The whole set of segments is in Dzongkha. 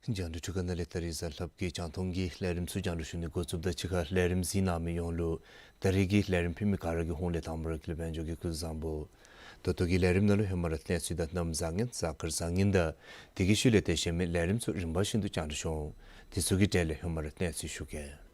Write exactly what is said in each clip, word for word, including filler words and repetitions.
རྒྱང་བསྒྲགས་འཕྲུལ་ཁང་ནང་ལས་ད་རིས་གཟའ་ལྷགཔ་གི་རྒྱང་མཐོང་གི་ལས་རིམ་ཚུ་རྒྱང་བསྒྲགས་ཞུ་ནི་འགོ་བཙུགསཔ་ད་ཕྱི་ཁ་ལས་རིམ་གཟིགས་གནང་མི་ཡོངས་ལུ་ད་རིས་ཀྱི་ལས་རིམ་ཕུལ་མི་ག་ར་གི་ཧོངས་ལས་དང་པ་ར་ཀུན་ལེགས་དཔལ་འབྱོར་གྱིས་སྐུ་གཟུགས་བཟང་པོ། ད་ལྟོ་གི་ལས་རིམ་ནང་ལུ་ཧེ་མ་ར་གནས་ཚུལ་དང་གནམ་བཟང་ངན་གཟའ་སྐར་བཟང་ངན་དང་དེ་གི་ཤུལ་ལས་ཏེ་གཞན་མི་ལས་རིམ་ཚུ་རིམ་པ་བཞིན་དུ་རྒྱང་བསྒྲགས་འོང་། དེ་ཚུ་གི་གྲས་ལས་ཧེ་མ་ར་གནས་ཚུལ་ཞུ་གེ།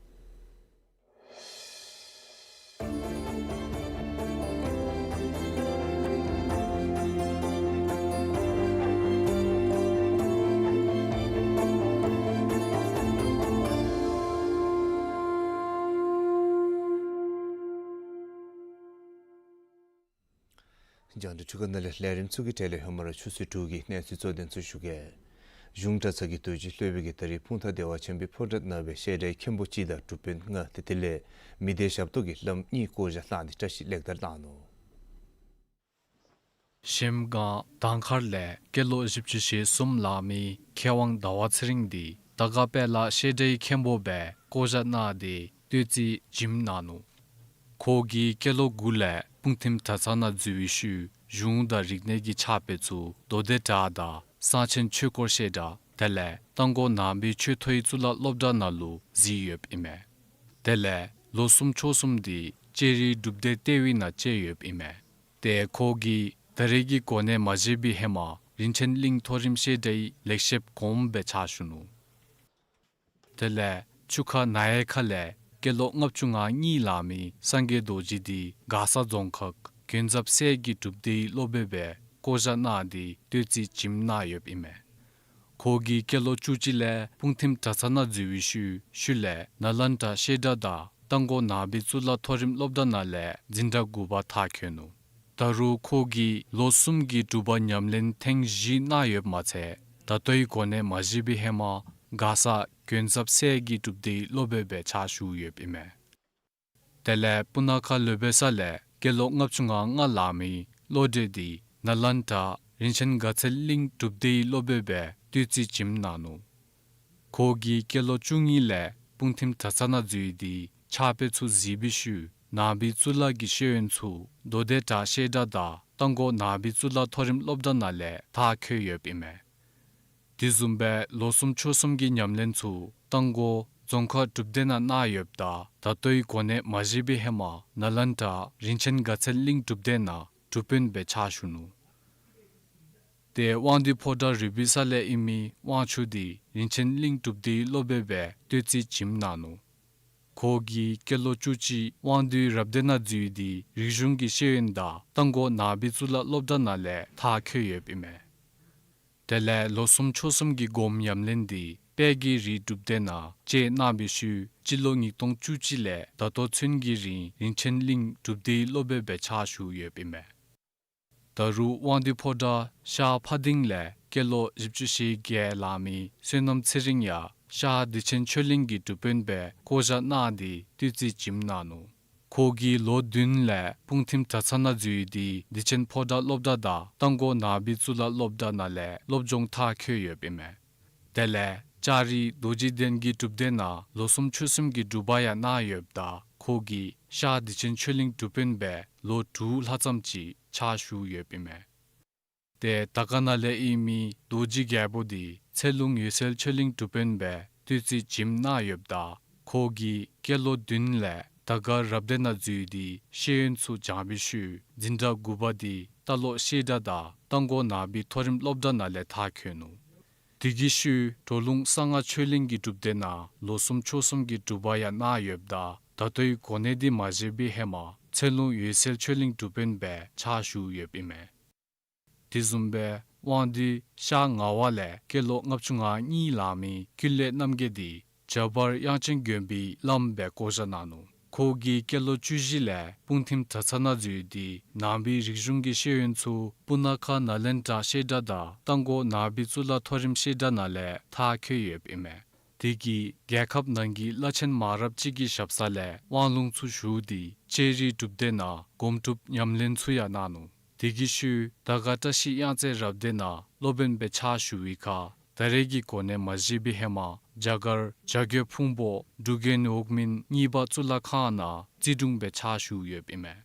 རྒྱང་བསྒྲགས་འཕྲུལ་ཁང་ནང་ལས་ལས་རིམ་ཚུ་གི་གྲས་ལས་ཧེ་མ་ར་ཆུ་ཚོད་དྲུག་གི་གནས་ཚུལ་གཙོ་དོན་ཚུ་ཞུ་གེ། གཞུང་གྲྭ་ཚང་གི་རྡོ་རྗེ་སློབ་དཔོན་གྱིས་ད་རིས་སྤུངས་ཐང་བདེ་བ་ཆེན་པོའི་ཕོ་བྲང་ནང་སྦེ་བཤད་གྲྭའི་མཁན་པོ་གཅིག་དང་སྒྲུབ་དཔོན་ལྔ་ཏེ་དེ་ལས་མི་སྡེ་ཞབས་ཏོག་གི་བླམ་གཉིས་བསྐོ་བཞག་བཏང་སྟེ་བཀྲིས་ལེགས་དར་བཏང་ནུག། གཞལམ་སྒང་དང་མཁར་ལས་སྐྱེས་ལོ་བཞི་བཅུ་ཞེ་གསུམ་ལང་མི་མཁས་དབང་ཟླ་བ་ཚེ་རིང་འདི་དར་དཀར་དཔལ་ལ་བཤད་གྲྭའི་མཁན་པོ་སྦེ་བསྐོ་བཞག་གནང་སྟེ་བསྟོད་རྩིས་བྱིནམ་གནང་ནུག། ཁོ་གིས་སྐྱེས་ལོ་དགུ་ལས་སྤུངས་ཐིམ་གྲྭ་ཚང་ནང་འཛུལ་བའི་ཤུལ་གཞུང་དང་རིག་གནས་ཀྱི་ཕྱག་དཔེ་ཚུ་མདོ་སྡེ་གྲྭ་དང་གསང་ཆེན་ཆོས་སྐོར་བཤད་གྲྭ་དེ་ལས་རྟ་མགོ་ནང་པའི་ཆོས་མཐོའི་གཙུག་ལག་སློབ་གྲྭ་ནང་ལུ་གཟིགས་ཡོདཔ་ཨིན་མས། དེ་ལས་ལོ་གསུམ་ཕྱོགས་གསུམ་འདི་ལྕགས་རིའི་སྒྲུབ་སྡེ་ལྟེ་བའི་ནང་བཅད་ཡོདཔ་ཨིན་མས། ཏེ་ཁོ་གིས་ད་རེས་ཀྱི་གོ་གནས་མ་བཞེས་པའི་ཧེ་མ་རིན་ཆེན་གླིང་མཐོ་རིམ་བཤད་གྲྭའི་ལེགས་བཤད་སྒོམ་སྦེ་ཕྱག་ཞུ་ནུག། དེ་ལས་ཆུ་ཁ་ནཱ་ཡའི་ཁ་ལས་སྐྱེས་ལོ་ལྔ་བཅུ་ང་གཉིས་ལང་མི་སངས་རྒྱས་རྡོ་རྗེ་འདི་མགར་ས་རྫོང་ཁག་མགོན་ཚབ་སྲས་ཀྱི་སྒྲུབ་སྡེའི་སློབ་དཔོན་སྦེ་བསྐོ་བཞག་གནང་སྟེ་བསྟོད་རྩིས་བྱིནམ་གནང་ཡོདཔ་ཨིན་མས། ཁོ་གིས་སྐྱེས་ལོ་བཅུ་གཅིག་ལས་སྤུངས་ཐིམ་གྲྭ་ཚང་ནང་འཛུལ་བའི་ཤུལ་ཤུལ་ལས་ནཱ་ལེནྡྲ་བཤད་གྲྭ་དང་རྟ་མགོ་ནང་པའི་གཙུག་ལག་མཐོ་རིམ་སློབ་གྲྭ་ནང་ལས་འཛིན་གྲྭ་དགུ་པ་མཐར་འཁྱོལ་ནུག། ད་རུང་ཁོ་གིས་ལོ་གསུམ་གྱི་སྒྲུབ་པ་ཉམས་ལེན་ཐེངས་བཞི་གནང་ཡོདཔ་མ་ཚད་ད་ལྟོའི་གོ་གནས་མ་བཞེས་པའི་ཧེ་མ་མགར་ས་མགོན་ཚབ་སྲས་ཀྱི་སྒྲུབ་སྡེའི་སློབ་དཔོན་སྦེ་ཕྱག་ཞུ་ཡོདཔ་ཨིན་མས། དེ་ལས་སྤུ་ན་ཁ་ལོ་པད་ས་ལས་སྐྱེས་ལོ་ལྔ་བཅུ་ང་ལྔ་ལང་མི་བློ་གྲོས་འདི་ནཱ་ལེནྡྲ་རིན་ཆེན་དགའ་ཚལ་གླིང་སྒྲུབ་སྡེའི་སློབ་དཔོན་སྦེ་བསྟོད་རྩིས་བྱིནམ་གནང་ནུག། ཁོ་གིས་སྐྱེས་ལོ་བཅུ་གཉིས་ལས་སྤུངས་ཐིམ་གྲྭ་ཚང་ནང་འཛུལ་ཏེ་ཕྱག་དཔེ་ཚུ་གཟིགས་པའི་ཤུལ་ནང་པའི་གཙུག་ལག་གི་ཤེས་ཡོན་ཚུ་མདོ་སྡེ་གྲྭ་བཤད་གྲྭ་དང་རྟ་མགོ་ནང་པའི་གཙུག་ལག་མཐོ་རིམ་སློབ་གྲྭ་ནང་ལས་མཐར་འཁྱོལ་ཡོདཔ་ཨིན་མས། དེ་བཟུམ་སྦེ་ལོ་གསུམ་ཕྱོགས་གསུམ་གྱི་ཉམས་ལེན་ཚུ་རྟ་མགོ་རྫོང་ཁག་སྒྲུབ་སྡེ་ནང་གནང་ཡོདཔ་ད་ད་ལྟོའི་གོ་གནས་མ་བཞེས་པའི་ཧེ་མ་ནཱ་ལེནྡྲ་རིན་ཆེན་དགའ་ཚལ་གླིང་སྒྲུབ་སྡེ་ནང་སྒྲུབ་དཔོན་སྦེ་ཕྱག་ཞུ་ནུག། ཏེ་དབང་འདུས་ཕོ་བྲང་རུས་སྦལ་ས་ལས་ཨིན་མི་དབང་ཕྱུག་འདི་རིན་ཆེན་གླིང་སྒྲུབ་སྡེའི་སློབ་དཔོན་སྦེ་བསྟོད་རྩིས་བྱིནམ་གནང་ནུག། ཁོ་གིས་སྐྱེས་ལོ་བཅུ་གཅིག་དབང་འདུས་རབ་སྡེ་ནང་འཛུལ་ཏེ་རིག་གཞུང་གི་ཤེས་ཡོན་དང་རྟ་མགོ་ནང་པའི་གཙུག་ལག་སློབ་གྲྭ་ནང་ལས་མཐར་འཁྱོལ་ཡོདཔ་ཨིན་མས། དེ་ལས་ལོ་གསུམ་ཕྱོགས་གསུམ་གྱི་སྒོམ་ཉམས་ལེན་འདི་དཔལ་གྱི་རི་སྒྲུབ་སྡེ་ནང་བཅད་གནང་བའི་ཤུལ་སྤྱི་ལོ་ཉིས་སྟོང་བཅུ་གཅིག་ལས་ད་ལྟོ་ཚུན་གྱི་རིང་རིན་ཆེན་གླིང་སྒྲུབ་སྡེའི་སློབ་དཔོན་སྦེ་ཕྱག་ཞུ་ཡོདཔ་ཨིན་མས། ད་རུང་དབང་འདུས་ཕོ་བྲང་ཤར་ཕ་སྡིང་ལས་སྐྱེས་ལོ་བཞི་བཅུ་ཞེ་བརྒྱད་ལང་མི་བསོད་ནམས་ཚེ་རིང་ཡང་ཤར་བདེ་ཆེན་ཆོས་གླིང་གི་སྒྲུབ་དཔོན་སྦེ་བསྐོ་བཞག་གནང་སྟེ་བསྟོད་རྩིས་བྱིནམ་གནང་ནུག། ཁོ་གིས་ལོ་བདུན་ལས་སྤུངས་ཐིམ་གྲྭ་ཚང་ནང་འཛུལ་ཏེ་བདེ་ཆེན་ཕོ་བྲང་སློབ་གྲྭ་དང་རྟ་མགོ་ནང་པའི་གཙུག་ལག་སློབ་གྲྭ་ནང་ལས་སློབ་སྦྱོང་མཐར་འཁྱོལ་ཡོདཔ་ཨིན་མས། དེ་ལས་ལྕགས་རི་རྡོ་རྗེ་གདན་གྱི་སྒྲུབ་སྡེ་ནང་ལོ་གསུམ་ཕྱོགས་གསུམ་གྱི་སྒྲུབ་པ་ཡང་གནང་ཡོདཔ་ད་ཁོ་གིས་ཤར་བདེ་ཆེན་ཆོས་གླིང་སྒྲུབ་དཔོན་སྦེ་ལོ་དྲུག་ལྷག་ཙམ་ཅིག་ཕྱག་ཞུ་ཡོདཔ་ཨིན་མས། ཏེ་དར་དཀར་ནང་ལས་ཨིན་མི་རྡོ་རྗེ་རྒྱལ་པོ་འདི་ཚེ་ལུང་འོད་གསལ་ཆོས་གླིང་སྒྲུབ་དཔོན་སྦེ་བསྟོད་རྩིས་བྱིནམ་གནང་ཡོདཔ་ད་ཁོ་གིས་སྐྱེས་ལོ་བདུན་ལས་དར་དཀར་རབ་སྡེ་ནང་འཛུལ་ཏེ་ཤེས་ཡོན་ཚུ་སྦྱང་བའི་ཤུལ་འཛིན་གྲྭ་དགུ་པ་འདི་རྟ་ལོག་བཤད་གྲྭ་དང་རྟ་མགོ་ནང་པའི་མཐོ་རིམ་སློབ་གྲྭ་ནང་ལས་མཐར་འཁྱོལ་ནུག། དེ་གི་ཤུལ་གྲོ་ལུང་གསང་སྔགས་ཆོས་གླིང་གི་སྒྲུབ་སྡེ་ནང་ལོ་གསུམ་ཕྱོགས་གསུམ་གྱི་སྒྲུབ་པ་ཡང་གནང་ཡོདཔ་ད་ད་ལྟོའི་གོ་གནས་འདི་མ་བཞེས་པའི་ཧེ་མ་ཚེ་ལུང་འོད་གསལ་ཆོས་གླིང་སྒྲུབ་དཔོན་སྦེ་ཕྱག་ཞུ་ཡོདཔ་ཨིན་མས། དེ་བཟུམ་སྦེ་ དབང་འདུས་ཤར་ངག་དབང་ལས་སྐྱེས་ལོ་ལྔ་བཅུ་ང་གཉིས་ལང་མི་ཀུན་ལེགས་རྣམ་རྒྱལ་འདི་བྱ་བར་དབྱངས་ཅན་དགོན་པའི་བླམ་སྦེ་བསྐོ་བཞག་གནང་ནུག། ཁོ་གིས་སྐྱེས་ལོ་བཅུ་བཞི་ལས་སྤུངས་ཐིམ་གྲྭ་ཚང་ནང་འཛུལ་ཏེ་ནང་པའི་རིག་གཞུང་གི་ཤེས་ཡོན་ཚུ་སྤུ་ན་ཁ་ནཱ་ལེནྡྲ་བཤད་གྲྭ་དང་རྟ་མགོ་ནང་པའི་གཙུག་ལག་མཐོ་རིམ་བཤད་གྲྭ་ནང་ལས་མཐར་འཁྱོལ་ཡོདཔ་ཨིན་མས། དེ་གིས་རྒྱལ་ཁབ་ནང་གི་བླ་ཆེན་མང་རབས་ཅིག་གི་ཞབས་ས་ལས་དབང་ལུང་ཚུ་ཞུ་སྟེ་ལྕགས་རི་སྒྲུབ་སྡེ་ནང་སྒོམ་སྒྲུབ་ཉམས་ལེན་ཚུ་ཡང་གནང་ནུག། དེ་གི་ཤུལ་དར་དཀར་བཀྲ་ཤིས་གཡང་རྩེ་རབ་སྡེ་ནང་སློབ་དཔོན་སྦེ་ཕྱག་ཞུ་བའི་ཁར་ད་རེས་ཀྱི་གོ་གནས་མ་བཞེས་པའི་ཧེ་མ་རྒྱ་གར་བྱ་རྒོད་ཕུང་པོ་འབྲུག་རྒྱལ་འོག་མིན་གཉིས་པ་གཙུག་ལག་ཁང་ནང་རྩིས་དྲུང་སྦེ་ཕྱག་ཞུ་ཡོདཔ་ཨིན་མས།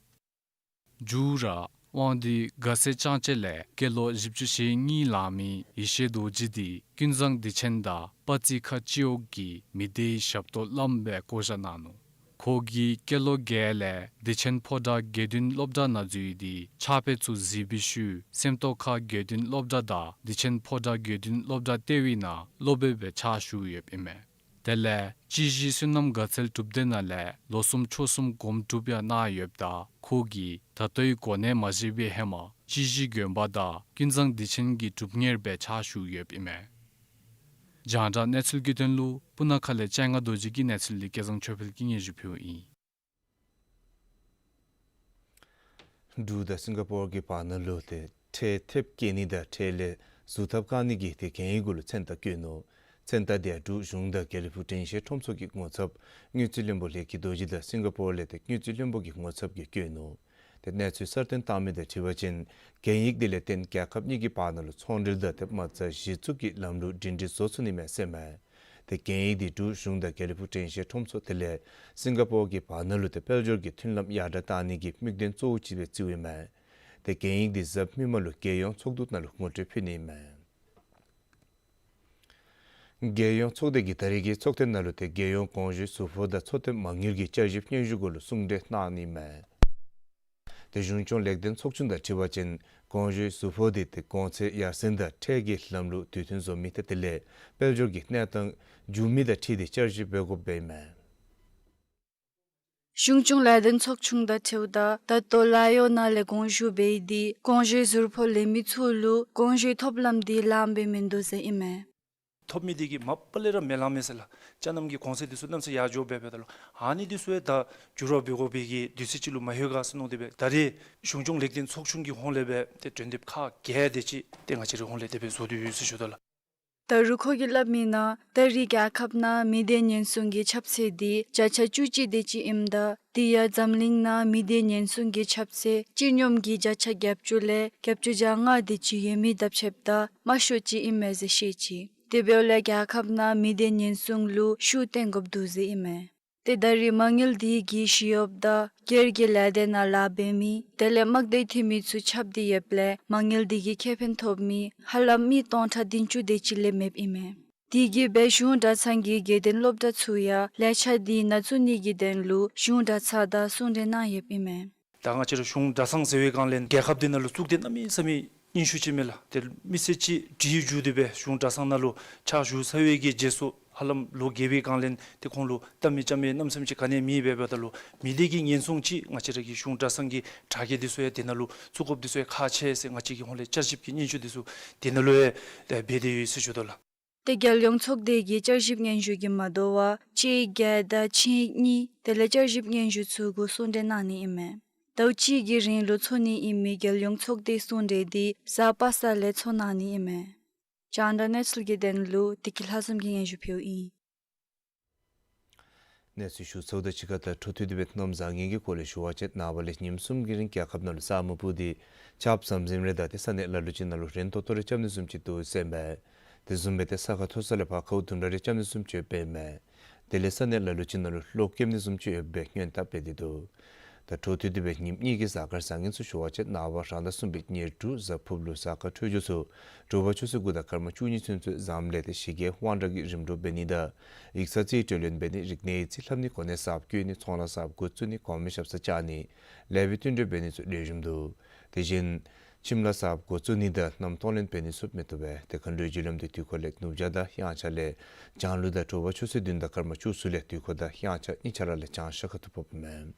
མཇུག་ར་དབང་འདུས་དགའ་ཚལ་ལྕང་སྤྱེལ་ལས་སྐྱེས་ལོ་བཞི་བཅུ་ཞེ་གཉིས་ལང་མི་ཡེ་ཤེས་རྡོ་རྗེ་འདི་ཀུན་བཟང་བདེ་ཆེན་དང་དཔའ་རྩི་ཁ་སྤྱི་འོག་གི་མི་སྡེའི་ཞབས་ཏོག་བླམ་སྦེ་བསྐོ་བཞག་གནང་ནུག། ཁོ་གིས་སྐྱེས་ལོ་བརྒྱད་ལས་བདེ་ཆེན་ཕོ་བྲང་དགེ་འདུན་སློབ་གྲྭ་ནང་འཛུལ་ཏེ་ཕྱག་དཔེ་ཚུ་གཟིགས་པའི་ཤུལ་སེམས་རྟོགས་ཁ་དགེ་འདུན་སློབ་གྲྭ་དང་བདེ་ཆེན་ཕོ་བྲང་དགེ་འདུན་སློབ་གྲྭ་ལྟེ་བའི་ནང་སློབ་དཔོན་སྦེ་ཕྱག་ཞུ་ཡོདཔ་ཨིན་མས། དེ་ལས་སྤྱི་བཞི་བསོད་ནམས་དགའ་ཚལ་སྒྲུབ་སྡེ་ནང་ལས་ལོ་གསུམ་ཕྱོགས་གསུམ་སྒོམ་སྒྲུབ་ཡང་གནང་ཡོདཔ་ད་ཁོ་གིས་ད་ལྟོའི་གོ་གནས་མ་བཞེས་པའི་ཧེ་མ་སྤྱི་བཞི་དགོན་པ་དང་ཀུན་བཟང་བདེ་ཆེན་གྱི་སྒྲུབ་གཉེར་སྦེ་ཕྱག་ཞུ་ཡོདཔ་ཨིན་མས། རྒྱང་བསྒྲགས་གནས་ཚུལ་གྱི་དོན་ལུ་སྤུ་ན་ཁ་ལས་སྤྱན་སྔ་རྡོ་རྗེ་གི་གནས་ཚུལ་འདི་སྐལ་བཟང་ཆོས་འཕེལ་གྱིས་སྙན་ཞུ་ཕུལཝ་ཨིན། འབྲུག་དང་སིང་ག་པོར་གྱི་བར་ན་ལུ་ཏེ་ཁྲལ་ཐེབས་བཀལ་ནི་དང་ཁྲལ་ལས་ཟུར་ཐབས་བཀག་ནི་གི་ཏེ་གན་ཡིག་གུ་ལུ་མཚན་རྟགས་བཀོད་ནུག། མཚན་རྟགས་དེ་འབྲུག་གཞུང་དང་དགེ་ལེགས་ཕུག་དྲན་ཤེས་ཁྲོམ་ཚོགས་ཀྱི་ངོ་ཚབ་དངུལ་རྩིས་བློན་པོ་ལས་ཀྱི་རྡོ་རྗེ་དང་སིང་ག་པོར་ལས་ཏེ་དངུལ་རྩིས་བློན་པོ་གི་ངོ་ཚབ་ཀྱིས་བཀོད་ནུག། ཏེ་གནས་ཚུལ་གསར་བཏོན་བཏང་མི་དང་འཁྲིལ་བ་ཅིན་གན་ཡིག་དེ་ལས་བརྟེན་རྒྱལ་ཁབ་གཉིས་ཀྱི་བར་ན་ལུ་ཚོང་འབྲེལ་དང་ཏེ་མ་རྩ་གཞི་བཙུགས་ཀྱི་ལམ་ལུགས་སྒྲིང་སྒྲིང་བཟོ་ཚུགས་ནི་མས་ཟེར་མས། ཏེ་གན་ཡིག་འདི་འབྲུག་གཞུང་དང་དགེ་ལེགས་ཕུག་དྲན་ཤེས་ཁྲོམ་ཚོགས་དེ་ལས་སིང་ག་པོར་གྱི་བར་ན་ལུ་ཏེ་དཔལ་འབྱོར་གྱི་མཐུན་ལམ་ཡར་དྲག་བཏང་ནི་གི་དམིགས་དོན་གཙོ་བོ་ཅིག་སྦེ་བརྩིཝ་ཨིན་མས། ཏེ་གན་ཡིག་འདི་གཟའ་མིག་དམར་ལུ་རྒྱལ་ཡོངས་ཚོགས་འདུ་ནང་ལུ་ངོ་སྤྲོད་ཕུལ་ནི་ཨིན་མས། རྒྱལ་ཡོངས་ཚོགས་སྡེ་གིས་ད་རེས་ཀྱི་ཚོགས་ཐེངས་ནང་ལུ་ཏེ་རྒྱལ་ཡོངས་གོང་ཞུའི་ཟུར་ཕོགས་དང་ཚོགས་ཐེངས་མ་དངུལ་གྱི་བསྐྱར་ཞིབ་སྙན་ཞུ་གུ་ལུ་གསུང་གྲོས་གནང་ནི་ཨིན་མས། ཏེ་གཞུང་སྐྱོང་ལེགས་ལྡན་ཚོགས་ཆུང་དང་འཁྲིལ་བ་ཅིན་གོང་ཞུའི་ཟུར་ཕོགས་འདི་ཏེ་གོང་ཚད་ཡར་སེང་དང་ཁྲལ་གྱི་ལམ་ལུགས་དུས་མཐུན་བཟོ་མི་ཏེ་དེ་ལས་དཔལ་འབྱོར་གྱི་གནས་སྟངས་འགྱུར་མི་དང་འཁྲིལ་ཏེ་བསྐྱར་ཞིབ་འབད་དགོཔ་སྦེ་ཨིན་མས། གཞུང་སྐྱོང་ལེགས་ལྡན་ཚོགས་ཆུང་དང་འཁྲིལཝ་ད་ད་ལྟོ་ལཱ་གཡོག་ནང་ལས་གོང་ཞུ་འབད་དེ་གོང་ཞུའི་ཟུར་ཕོགས་ལེན་མི་ཚུ་ལུ་གོང་ཞུའི་ཐོབ་ལམ་འདི་ལངམ་སྦེ་མིན་འདུག་ཟེར་ཨིན་མས། ཐོབ་མི་དེ་གིས་མ་པ་ལས་ར་མེན་ལང་མས་ཟེར་ལགས། ཅ་ནམ་གྱི་གོང་ཚད་དེ་ཚུ་གནམ་མེད་ས་མེད་ཡར་འགྱོ་སྦེ་འབདཝ་ད་ལུ་ཨ་ནི་དེ་ཚུ་ཡང་ད་འགྱུར་བ་འབད་དགོ་པའི་གི་དུས་ཚོད་ཅིག་ལུ་མ་ལྷོད་ག་ཟེར་མནོ་སྟེ་སྦེ་ད་རེས་གཞུང་སྐྱོང་ལེགས་ལྡན་ཚོགས་ཆུང་གི་ཧོངས་ལས་སྦེ་ཏེ་གྲོས་འདེབས་ཁག་བརྒྱད་དེ་ཅིག་ཏེ་ང་བཅས་རའི་ཧོངས་ལས་དེ་སྦེ་བཟོ་སྟེ་ཡོད་ཟེར་ཞུ་དོ་ལགས། ད་རུང་ཁོ་གིས་སླབ་མི་ནང་ད་རེས་རྒྱལ་ཁབ་ནང་མི་སྡེ་ཉེན་སྲུང་གི་ཁྱབ་ཚད་འདི་བརྒྱ་ཆ་བཅུ་གཅིག་དེ་ཅིག་ཨིནམ་ད་དེ་ཡང་འཛམ་གླིང་ནང་མི་སྡེ་ཉེན་སྲུང་གི་ཁྱབ་ཚད་སྤྱི་སྙོམས་ཀྱི་བརྒྱ་ཆ་གྱ་བཅུ་ལས་གྱ་བཅུ་གྱ་ལྔ་དེ་ཅིག་ཡོད་མི་དང་ཕྱདཔ་ད་དམའ་ཤོས་ཅིག་ཨིན་མས་ཟེར་བཤད་ཅི། དེ་འབདཝ་ལས་རྒྱལ་ཁབ་ནང་མི་སྡེ་ཉེན་སྲུང་ལུ་ཤུགས་བཏོན་དགོཔ་འདུག་ཟེར་ཨིན་མས། ཏེ་ད་རེས་མ་དངུལ་དེ་གིས་ཞི་གཡོགཔ་དང་སྒེར་གྱི་ལས་སྡེ་ནང་ལཱ་འབད་མི་དེ་ལས་དམག་སྡེ་འཐུས་མི་ཚུ་ཁྱབ་སྟེ་ཡོདཔ་ལས་མ་དངུལ་དེ་གིས་ཁེ་ཕན་ཐོབ་མི་ཧ་ལམ་མི་སྟོང་ཕྲག་བདུན་ཅུ་དེ་ཅིག་ལས་མེདཔ་ཨིན་མས། དེ་གིས་སྦེ་གཞུང་གྲྭ་ཚང་གི་དགེ་འདུན་སློབ་གྲྭ་ཚུ་ཡང་ལས་འཆར་དེ་ནང་བཙུགས་ནི་གི་དོན་ལུ་གཞུང་གྲྭ་ཚང་དང་གསུང་གྲོས་གནང་ཡོདཔ་ཨིན་མས། ད་ང་བཅས་ར་གཞུང་གྲྭ་ཚང་ཟེར་བའི་སྒང་ལས་རྒྱལ་ཁབ་འདི་ནང་ལུ་གཙུག་སྡེ་གནམ་མེད་ས་མེད་རྙིང་ཤོས་ཅིག་མས་ལགས། ཏེ་མི་སེར་ཅིག་བྲིས་བསྒྱུར་ཏེ་སྦེ་གཞུང་གྲྭ་ཚང་ནང་ལུ་ཕྱག་ཞུ་ཚར་བའི་གི་རྗེས་སུ་ཧ་ལམ་ལོ་བརྒལ་བའི་སྒང་ལས་ཏེ་ཁོང་ལུ་བལྟ་མི་བཅར་མི་གནམ་མེད་ས་མེད་ཅིག་ག་ནི་མེད་པར་འབདཝ་ད་ལུ་མི་སྡེ་གི་ཉེན་སྲུང་ཅིག་ང་བཅས་ར་གི་གཞུང་གྲྭ་ཚང་གི་དྲ་རྒྱ་དེ་ཚུ་ཡང་དེ་ནང་ལུ་བཙུགས་དགོཔ་དེ་ཚུ་ཡང་ཁག་ཆེ་ཟེར་ང་བཅས་ཀྱི་ཧོངས་ལས་བསྐྱར་ཞིབ་ཀྱི་སྙན་ཞུ་དེ་ཚུ་དེ་ནང་ལུ་ཡང་འབད་དེ་ཡོད་ཟེར་ཞུ་དོ་ལགས། ཏེ་རྒྱལ་ཡོངས་ཚོགས་སྡེ་གི་བསྐྱར་ཞིབ་སྙན་ཞུ་གིས་མ་དོ་བར་དཔྱད་ཡིག་བརྒྱད་དང་ཆིངས་ཡིག་གཉིས་དེ་ལས་བསྐྱར་ཞིབ་སྙན་ཞུ་ཚུ་གུ་གསུང་གྲོས་གནང་ནི་ཨིན་མས། ཟླཝ་གཅིག་གི་རིང་ལུ་འཚོགས་ནི་ཨིན་མི་རྒྱལ་ཡོངས་ཚོགས་སྡེའི་གསུང་གྲོས་དེ་གཟའ་པ་སངས་ལས་འཚོགས་གནང་ནི་ཨིན་མས། རྒྱང་བསྒྲགས་གནས་ཚུལ་གྱི་དོན་ལུ་བདེ་སྐྱིད་ལྷ་འཛོམས་ཀྱིས་སྙན་ཞུ་ཕུལཝ་ཨིན། གནས་ཚུལ་ཞུ་ཚརཝ་དང་གཅིག་ཁར་ད་འཕྲོ་མཐུད་དེ་སྦེ་གནམ་བཟང་ངན་གྱི་སྐོར་ལས་ཞུ་བ་ཅིན་ནངས་པ་ལས་ཉིནམ་གསུམ་གྱི་རིང་རྒྱལ་ཁབ་ནང་ལུ་ས་སྨུག་སྤུབས་ཏེ་ཆརཔ་ཟམ་ཟིམ་རེ་དང་ཏེ་ས་གནས་ལ་ལུ་ཅིག་ནང་ལུ་རན་ཏོག་ཏོ་རེ་རྐྱབ་ནི་བཟུམ་ཅིག་འདུག་ཟེར་ཨིན་པས། དེ་བཟུམ་སྦེ་ཏེ་ས་ཁ་མཐོ་ས་ལས་ཕར་ཁཝ་དུམ་གྲ་རེ་རྐྱབ་ནི་བཟུམ་ཅིག་ཡོདཔ་ཨིན་མས། དེ་ལས་ས་གནས་ལ་ལུ་ཅིག་ནང་ལུ་གློག་ཁེབས་ནི་བཟུམ་ཅིག་ཡོད་པའི་སྔོན་བརྡ་སྤེལ་ཏེ་འདུག། ད་འཕྲོ་མཐུད་དེ་སྦེ་ཉིནམ་གཉིས་ཀྱི་གཟའ་སྐར་བཟང་ངན་ཚུ་ཞུ་བ་ཅིན་ནངས་པ་རང་ཟླ་གསུམ་པའི་ཉེར་དྲུག་གཟའ་ཕུར་བུ་ལུ་གཟའ་སྐར་འཕྲོད་སྦྱོར་ཚུ་དྲོ་པ་ཆུ་ཚོད་དགུ་དང་སྐར་མ་བཅུ་གཉིས་ཚུན་ཚོད་ཟམ་ལས་ཏེ་ཞི་རྒྱས་དབང་དྲག་གི་རིམ་གྲོ་འབད་ནི་དང་ཡིག་ཚང་རྩིས་སྤྲོད་ལེན་འབད་ནི་རིག་གནས་ཡིག་རྩིས་ལྷབ་ནི་གོ་གནས་གསརཔ་བསྐོ་ནི་ཚོང་ལཱ་གསརཔ་འགོ་བཙུགས་ནི་གོང་མའི་ཞབས་སར་བཅར་ནི་ལེགས་པའི་བསྟུན་གྲོས་འབད་ནི་ཚུ་ལེགས་ཤོམ་འདུག། དེ་བཞིན་ཁྱིམ་ལཱ་གསརཔ་འགོ་བཙུགས་ནི་དང་མནའམ་གཏོང་ལེན་འབད་ནི་ཚུ་མི་བཏུབ་པས། ཏེ་མཁའ་འགྲོའི་རྒྱུ་ལམ་འདི་དུས་འཁོར་ལས་ནུབ་བྱང་དང་དབྱངས་འཆར་ལས་བྱང་ལུ་དང་དྲོ་པ་ཆུ་ཚོད་བདུན་དང་སྐར་མ་བཅུ་གསུམ་ལས་དུས་འཁོར་དང་དབྱངས་འཆར་གཉིས་ཆ་ར་ལས་བྱང་ཤར་ཁ་ཐུག་ཕོགཔ་མས།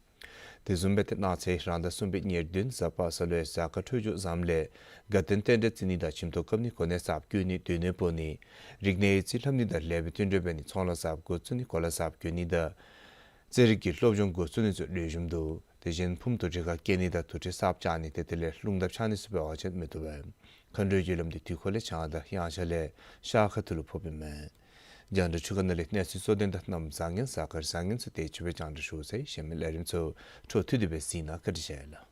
དེ་བཟུམ་སྦེ་ཏེ་གནངས་ཚེ་རང་ཟླ་གསུམ་པའི་ཉེར་བདུན་གཟའ་པ་སངས་ལོའི་གཟའ་སྐར་འཕྲོད་སྦྱོར་བཟངམ་ལས་དགའ་སྟོན་རྟེན་འབྲེལ་བརྩི་ནི་དང་ཁྱིམ་ཐོག་བཀབ་ནི་གོ་གནས་གསརཔ་བསྐོ་ནི་སྡོད་གནས་སྤོ་ནི་རིག་གནས་རྩིས་ལྷབ་ནི་དང་ལེགས་པའི་བསྟུན་གྲོས་འབད་ནི་ཚོང་ལཱ་གསརཔ་འགོ་བཙུགས་ནི་གོ་ལ་གསརཔ་གྱོན་ནི་དང་རྩེད་རིགས་ཀྱི་སློབ་སྦྱོང་འགོ་བཙུགས་ནི་ཚུ་ལེགས་ཤོམ་འདུག། དེ་བཞིན་ཕུངམ་དུར་ཁྲོད་ཁར་བསྐྱལ་ནི་དང་དུར་ཁྲོད་གསརཔ་བཅག་ནི་ཏེ་དེ་ལས་རླུང་ལྡབ་ཆགས་ནི་ཚུ་འབད་བ་ཅིན་མི་བཏུབ་པས། མཁའ་འགྲོའི་རྒྱུ་ལམ་འདི་དུས་འཁོར་ལས་བྱང་དང་དབྱངས་འཆར་ལས་ཤར་ཁ་ཐུག་ལུ་ཕོགཔ་ཨིན་མས། རྒྱང་བསྒྲགས་ཆུ་ཁ་ནང་ལས་གནས་ཚུལ་གཙོ་དོན་དང་གནམ་བཟང་ངན་གཟའ་སྐར་བཟང་ངན་ཚུ་དེ་ཅིག་སྦེ་རྒྱང་བསྒྲགས་ཞུ་ཚར་ཡི། གཞན་མི་ལས་རིམ་ཚུ་འཕྲོ་མཐུད་དེ་སྦེ་གཟིགས་གནང། བཀའ་དྲིན་ཆེ་ལགས།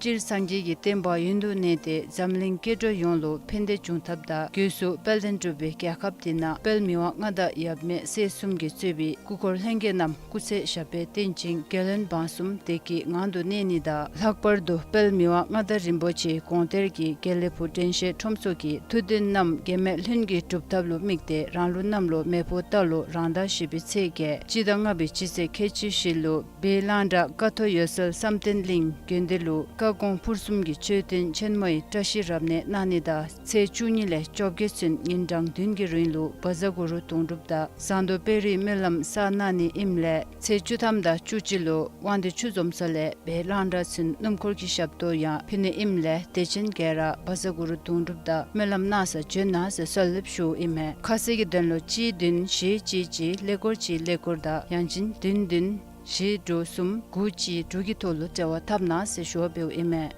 སྤྱིར་སངས་རྒྱས་ཀྱི་བསྟན་པ་ཡུན་དུ་གནས་ཏེ་འཛམ་གླིང་སྐྱེ་འགྲོ་ཡོངས་ལུ་ཕན་བདེ་འབྱུང་ཐབས་དང་སྒོས་སུ་དཔལ་ལྡན་འབྲུག་པའི་རྒྱལ་ཁབ་འདི་ནང་དཔལ་མི་དབང་མངའ་བདག་ཡབ་མེས་སྲས་གསུམ་གྱིས་གཙོས་པའི་སྐུ་འཁོར་ལྷན་རྒྱས་རྣམས་སྐུ་ཚེ་ཞབས་པད་བརྟན་ཅིང་རྒྱལ་བློན་འབངས་གསུམ་བདེ་སྐྱིད་ངང་དུ་གནས་ནི་དང་། ལྷག་པར་དུ་དཔལ་མི་དབང་མངའ་བདག་རིན་པོ་ཆེའི་དགོངས་གཏེར་གྱི་དགེ་ལེགས་ཕུག་དྲན་ཤེས་ཁྲོམ་ཚོགས་ཀྱི་ཐུགས་འདུན་རྣམས་འགལ་མེད་ལྷུན་གྱིས་འགྲུབ་ཐབས་ལུ་དམིགས་ཏེ་རང་ལུགས་གནམ་ལོ་མེ་ཕོ་རྟ་ལོ་རང་ཟླ་བཞི་པའི་ཚེས་བརྒྱད་སྤྱི་ཟླ་ལྔ་པའི་སྤྱི་ཚེས་ཁལ་གཅིག་བཞི་ལུ་སྦས་གླང་བྲག་ཀ་ཐོག་འོད་གསལ་བསམ་གཏན་གླིང་དགོན་སྡེ་ལུ་བཀའ་དགོངས་ཕུར་གསུམ་གྱི་མཆོད་རྟེན་ཆེན་མོའི་བཀྲ་ཤིས་རབ་གནས་གནང་ནི་དང་། ཚེས་བཅུ་གཉིས་ལས་བཅོ་བརྒྱད་ཚུན་ཉིན་གྲངས་བདུན་གྱི་རིང་ལུ་བཛྲ་གུ་རུ་དུང་སྒྲུབ་དང་ཟངས་མདོག་དཔལ་རིའི་སྨོན་ལམ་བསགས་གནང་ནི་ཨིནམ་ལས། ཚེས་བཅུ་ཐམ་དང་བཅུ་གཅིག་ལུ་དབང་འདུས་ཆུ་འཛོམས་ས་ལས་སྦས་གླང་བྲག་ཚུན་སྣུམ་འཁོར་གྱི་ཞབས་ཏོག་ཡང་ཕུལ་ནི་ཨིནམ་ལས་དད་ཅན་ག་ར་བཛྲ་གུ་རུ་དུང་སྒྲུབ་དང་སྨོན་ལམ་གནང་སར་བྱོན་གནང་ཟེར་གསོལ་འདེབས་ཞུཝ་ཨིན་མས། ཁ་གསལ་གྱི་དོན་ལུ་གཅིག་བདུན་བཞི་གཅིག་གཅིག་ཀླད་ཀོར་གཅིག་ཀླད་ཀོར་དང་ཡང་ཅིན་བདུན་བདུན་བཞི་དྲུག་གསུམ་དགུ་གཅིག་དྲུག་གི་ཐོག་ལུ་འབྲེལ་བ་འཐབ་གནང་ཟེར་ཞུ་བ་འབདཝ་ཨིན་མས།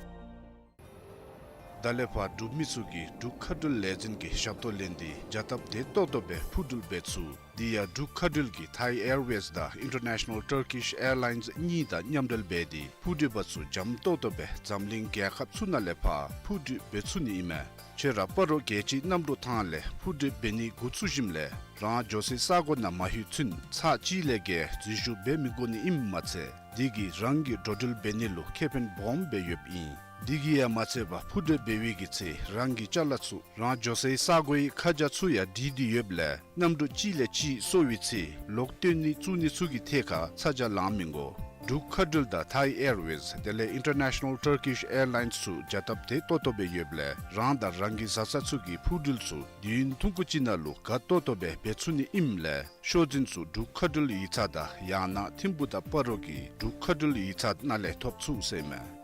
ད་ལས་ཕར་འབྲུག་མི་ཚུ་གིས་འབྲུག་མཁའ་འགྲུལ་ལས་འཛིན་གྱི་ཞབས་ཏོག་ལེན་ཏེ་བྱ་སྟབས་བདེ་ཏོག་ཏོ་སྦེ་འཕུར་འགྲུལ་འབད་ཚུགས། དེ་ཡང་འབྲུག་མཁའ་འགྲུལ་གྱིས་Thai Airways དང་International Turkish Airlines གཉིས་དང་མཉམ་འབྲེལ་འབད་དེ་འཕུར་འགྲུལ་པ་ཚུ་འཇམ་ཏོག་ཏོ་སྦེ་འཛམ་གླིང་རྒྱལ་ཁབ་ཚུ་ནང་ལས་ཕར་འཕུར་འགྲུལ་འབད་ཚུགས་ནི་ཨིན་མས། ཁྱོད་ར་སྤ་རོ་རྒྱལ་སྤྱིའི་གནམ་གྲུ་ཐང་ལས་འཕུར་འགྲུལ་འབད་ནི་འགོ་བཙུགས་ཞིནམ་ལས་རང་འགྱོ་སའི་ས་གོ་ནང་མ་ལྷོད་ཚུན་ཚར་གཅིག་ལས་བརྒལ་འཛུལ་ཞུགས་འབད་མི་དགོ་ནི་ཨིནམ་མ་ཚད་དེ་གིས་རང་གི་འགྲོ་འགྲུལ་འབད་ནི་ལུ་ཁེ་ཕན་སྦོམ་སྦེ་ཡོདཔ་ཨིན། དེ་གིས་ཡང་མ་ཚད་པར་འཕུར་འགྲུལ་འབད་བའི་གི་ཚེ་རང་གི་ཅ་ལ་ཚུ་རང་འགྱོ་སའི་ས་གོའི་ཁ་བྱང་ཚུ་ཡང་བྲིས་ཏེ་ཡོདཔ་ལས་གནམ་གྲུ་གཅིག་ལས་གཅིག་སོར་བའི་ཚེ་ལོག་བཏོན་ནི་བཙུགས་ནི་ཚུ་གི་ཐད་ཁར་ཚ་གྱང་ལང་མི་དགོ། འབྲུག་མཁའ་འགྲུལ་དང་Thai Airways དེ་ལས་International Turkish Airlines ཚུ་བྱ་སྟབས་བདེ་ཏོག་ཏོ་སྦེ་ཡོདཔ་ལས་རང་དང་རང་གི་བཟའ་ཚང་ཚུ་གི་འཕུར་འགྲུལ་ཚུ་དུས་ཡུན་ཐུང་ཀུ་ཅིག་ནང་ལུ་དགའ་ཏོག་ཏོ་སྦེ་འབད་ཚུགས་ནི་ཨིནམ་ལས་ཤོག་འཛིན་ཚུ་འབྲུག་མཁའ་འགྲུལ་ཡིག་ཚང་དང་ཡང་ན་ཐིམ་ཕུ་དང་སྤ་རོ་གི་འབྲུག་མཁའ་འགྲུལ་ཡིག་ཚང་ནང་ལས་ཐོབ་ཚུགས་ཟེར་ཨིན་མས།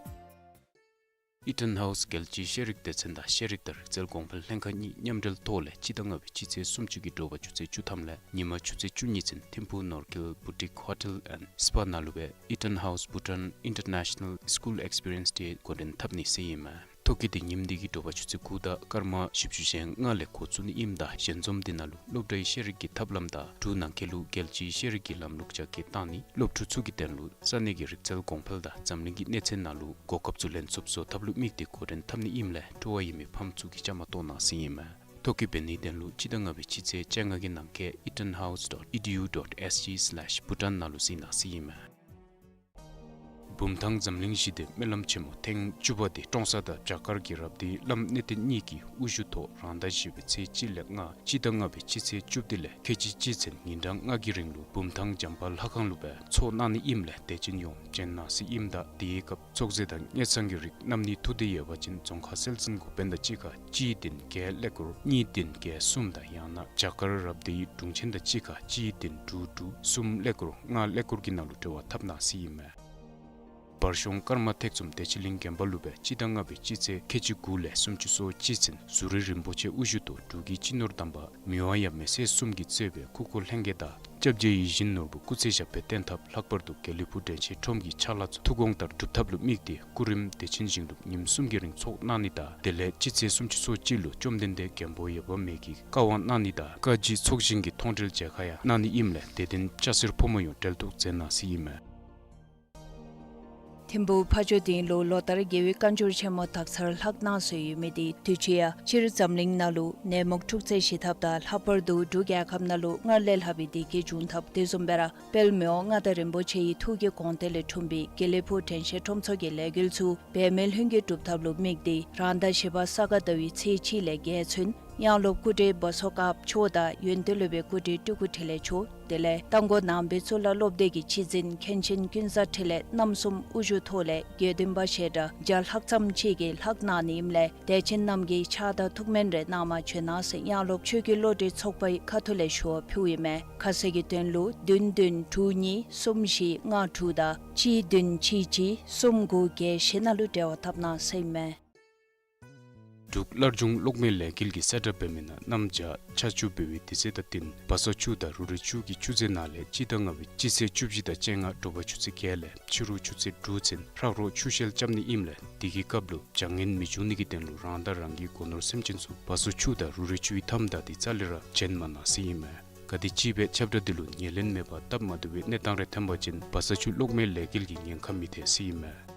ཨི་ཊཱན་ཧའུས་རྒྱལ་སྤྱིའི་ཤེས་རིག་སྡེ་ཚན་དང་ཤེས་རིག་དང་རིག་རྩལ་གོང་འཕེལ་ལྷན་ཁག་གཉིས་མཉམ་འབྲེལ་ཐོག་ལས་སྤྱི་ཟླ་ལྔ་པའི་སྤྱི་ཚེས་སུམ་ཅུ་གི་དྲོ་པ་ཆུ་ཚོད་བཅུ་ཐམ་ལས་ཉིན་མ་ཆུ་ཚོད་བཅུ་གཉིས་ཚུན་ཐིམ་ཕུ་ནོར་ཁེལ་བུ་ཊིག་ཧོ་ཊེལ་ཨེནཌ་སི་པ་ནང་ལུ་སྦེ་Eaton House Bhutan International School Experience Day འགོ་འདྲེན་འཐབ་ནི་ཟེར་ཨིན་མས། ཐོ་བཀོད་འདི་ཉིནམ་འདི་གི་དྲོ་པ་ཆུ་ཚོད་དགུ་དང་སྐར་མ་བཞི་བཅུ་ཞེ་ལྔ་ལས་འགོ་བཙུགས་ནི་ཨིནམ་ད་ཞལ་འཛོམས་འདི་ནང་ལུ་སློབ་གྲྭའི་ཤེས་རིག་གི་ཐབས་ལམ་དང་འབྲུག་ནང་འཁོད་ལུ་རྒྱལ་སྤྱིའི་ཤེས་རིག་གི་ལམ་ལུགས་རྒྱ་སྐྱེད་བཏང་ནི་སློབ་ཕྲུག་ཚུ་གི་དོན་ལུ་ས་གནས་ཀྱི་རིག་རྩལ་གོང་འཕེལ་དང་འཛམ་གླིང་གི་གནས་ཚད་ནང་ལུ་གོ་སྐབས་ཚུ་ལེན་ཚུགསཔ་བཟོ་ཐབས་ལུ་དམིགས་ཏེ་འགོ་འདྲེན་འཐབ་ནི་ཨིནམ་ལས་སྤྲོ་བ་ཡོད་མི་ཕམ་ཚུ་གིས་བཅའ་མར་གཏོགས་གནང་ཟེར་ཨིན་མས། ཐོ་བཀོད་འབད་ནིའི་དོན་ལུ་སྤྱི་ཟླ་ལྔ་པའི་སྤྱི་ཚེས་བཅོ་ལྔ་གི་ནང་འཁོད་eatonhouse dot edu dot sg slash bhutan ནང་ལུ་གཟིགས་གནང་ཟེར་ཨིན་མས། བུམ་ཐང་འཛམ་གླིང་ཞི་བདེ་སྨོན་ལམ་ཆེན་མོ་ཐེངས་བཅུ་པ་འདི་ཀྲོང་གསར་དང་བྱ་དཀར་གྱི་རབ་སྡེའི་བླམ་གནས་བརྟན་གཉིས་ཀྱི་དབུ་བཞུགས་ཐོག་རང་ཟླ་བཞི་པའི་ཚེས་གཅིག་ལས་ལྔ་སྤྱི་ཟླ་ལྔ་པའི་སྤྱི་ཚེས་བཅུ་བདུན་ལས་ཁལ་གཅིག་གཅིག་ཚུན་ཉིན་གྲངས་ལྔ་གི་རིང་ལུ་བུམ་ཐང་བྱམས་པ་ལྷ་ཁང་ལུ་སྦེ་ཚོགས་གནང་ནི་ཨིནམ་ལས་དད་ཅན་ཡོངས་བྱོན་གནང་ཟེར་ཨིནམ་ད་དེའི་སྐབས་ཚོགས་རྫས་དང་དངུལ་སྲང་གི་རིགས་གནང་ནི་ཐུགས་འདོད་ཡོད་པ་ཅིན་རྫོང་ཁག་སྲོལ་འཛིན་འགོ་དཔོན་དང་གཅིག་ཁར་གཅིག་བདུན་བརྒྱད་ཀླད་ཀོར་གཉིས་བདུན་བརྒྱད་གསུམ་དང་ཡང་ན་བྱ་དཀར་རབ་སྡེའི་དྲུང་ཆེན་དང་གཅིག་ཁར་གཅིག་བདུན་དྲུག་དྲུག་གསུམ་ཀླད་ཀོར་ལྔ་ཀླད་ཀོར་གྱི་ནང་ལུ་འབྲེལ་བ་འཐབ་གནང་ཟེར་ཨིན་མས། བར་གཞུང་ཀརྨ་ཐེག་གསུམ་བདེ་ཆེན་གླིང་དགོན་པ་ལུ་སྦེ་སྤྱི་ཟླ་ལྔ་པའི་སྤྱི་ཚེས་ཁལ་གཅིག་དགུ་ལས་སུམ་ཅུ་སོ་གཅིག་ཚུན་ཟུར་རི་རིན་པོ་ཆེ་དབུ་བཞུགས་ཐོག་འབྲུག་གི་སྤྱི་ནོར་དམ་པ་མི་དབང་ཡབ་མེས་སྲས་གསུམ་གྱིས་གཙོས་པའི་སྐུ་འཁོར་ལྷན་རྒྱས་དང་སྐྱབས་རྗེ་ཡིད་བཞིན་ནོར་བུ་སྐུ་ཚེ་ཞབས་པད་བརྟན་ཐབས། ལྷག་པར་དུ་དགེ་ལེགས་ཕུག་དྲན་ཤེས་ཁྲོམ་གྱི་ཕྱག་ལཱ་ཚུ་ཐུགས་དགོངས་ལྟར་སྒྲུབ་ཐབས་ལུ་དམིགས་ཏེ་སྐུ་རིམ་བདེ་ཆེན་ཞིང་སྒྲུབ་ཉིནམ་གསུམ་གྱི་རིང་ཚོགས་གནང་ནི་དང་དེ་ལས་སྤྱི་ཚེས་སུམ་ཅུ་སོ་གཅིག་ལུ་བཅོམ་ལྡན་འདས་མགོན་པོ་འོད་དཔག་མེད་ཀྱི་བཀའ་དབང་གནང་ནི་དང་བཀའ་སྤྱི་ཚོགས་ཞིང་གི་མཐོང་གྲོལ་མཇལ་ཁ་ཡང་གནང་ནི་ཨིནམ་ལས་དད་ལྡན་སྐྱ་སེར་ཕོ་མོ་ཡོངས་འབྲེལ་གཏུགས་མཛད་གནང་ཟེར་ཨིན་མས། ཐིམ་ཕུ་ཕ་ཇོ་སྡིངས་ལུ་ལོ་ལྟར་རྒྱལ་བའི་བཀའ་འགྱུར་ཆེན་མོ་དག་ཚར་ལྷག་གནང་སྲོལ་ཡོད་མི་འདི་དུས་ཅི་ཡང་སྤྱིར་འཛམ་གླིང་ནང་ལུ་ནད་མུག་འཁྲུག་རྩོད་ཞི་ཐབས་དང་ལྷག་པར་དུ་འབྲུག་རྒྱལ་ཁབ་ནང་ལུ་སྔར་ལས་ལྷག་པའི་བདེ་སྐྱིད་འབྱུང་ཐབས་དེ་བཟུམ་སྦེ་ར་དཔལ་མི་དབང་མངའ་བདག་རིན་པོ་ཆེའི་ཐུགས་ཀྱི་དགོངས་གཏེར་ལས་འཁྲུངས་པའི་དགེ་ལེགས་ཕུག་དྲན་ཤེས་ཁྲོམ་ཚོགས་ཀྱི་ལས་འགུལ་ཚུ་འབད་མེད་ལྷུན་གྱིས་འགྲུབ་ཐབས་ལུ་དམིགས་ཏེ་རང་ཟླ་བཞི་པ་ས་ག་ཟླ་བའི་ཚེས་གཅིག་ལས་བརྒྱད་ཚུན་ ཡང་སློབ་སྐུ་བགྲེས་བ་སོ་དཀར་པོ་མཆོག་དང་ཡོན་ཏན་སློབ་དཔོན་སྐུ་བགྲེས་སྤྲུལ་སྐུ་འཕྲིན་ལས་མཆོག། དེ་ལས་རྟ་མགོ་ནང་པའི་གཙུག་ལག་སློབ་སྡེ་གི་སྤྱི་འཛིན་མཁན་ཆེན་ཀུན་བཟང་འཕྲིན་ལས་རྣམ་གསུམ་དབུ་བཞུགས་ཐོག་ལས་དགེ་འདུན་པ་ཞལ་གྲངས་བརྒྱ་ལྷག་ཙམ་ཅིག་གིས་ལྷག་གནང་ནི་ཨིནམ་ལས་དད་ཅན་རྣམས་ཀྱིས་ཕྱག་དང་ཐུགས་སྨོན་རེ་གནང་མ་བྱོན་གནང་ཟེར་ཡང་སློབ་ཆོས་ཀྱི་བློ་གྲོས་ཚོགས་པའི་ཁ་ཐུག་ལས་ཞུ་བ་ཕུལཝ་ཨིན་མས། ཁ་གསལ་གྱི་དོན་ལུ་བདུན་བདུན་དྲུག་གཉིས་གསུམ་བཞི་ལྔ་དྲུག་དང་གཅིག་བདུན་གཅིག་གཅིག་གསུམ་དགུ་བརྒྱད་བཞི་ནང་ལུ་འབྲེལ་བ་འཐབ་གནང་ཟེར་ཨིན་མས། འབྲུག་སླར་འབྱུང་གློག་མེ་ལས་འགུལ་གྱི་གསལ་བསྒྲགས་འབད་མི་ནང་གནམ་བྱཱར་ཆར་ཆུ་འབབ་པའི་དུས་ཚོད་དང་བསྟུན་བ་སོ་ཆུ་དང་རུ་རའི་ཆུ་གི་ཆུ་ཚད་ནང་ལས་སྤྱི་ཟླ་ལྔ་པའི་སྤྱི་ཚེས་བཅུ་བཞི་དང་བཅོ་ལྔ་དྲོ་པ་ཆུ་ཚོད་བརྒྱད་ལས་ཕྱི་རུ་ཆུ་ཚོད་དྲུག་ཚུན་ཧྲག་རོག་ཆུ་ཤེལ་རྐྱབ་ནི་ཨིནམ་ལས་དེ་གི་སྐབས་ལུ་བྱང་ངན་མི་འབྱུང་ནི་གི་དོན་ལུ་རང་དང་རང་གི་སྒོ་ནོར་སེམས་ཅན་ཚུ་བ་སོ་ཆུ་དང་རུ་རའི་ཆུ་ཡི་མཐའམ་བདའ་སྟེ་རྩ་ལས་ར་བྱོན་མ་གནང་ཟེར་ཨིན་མས། ག་དེམ་ཅིག་སྦེ་ཁྱབ་བསྒྲགས་འདི་ལུ་ཉན་ལེན་མེད་པར་སྟབས་མ་བདེ་བའི་གནས་སྟངས་རེ་ཐོན་པ་ཅིན་བ་སོ་ཆུ་གློག་མེ་ལས་འགུལ་གྱི་ཉེན་ཁ་མི་ཐེག་ཟེར་ཨིན་མས།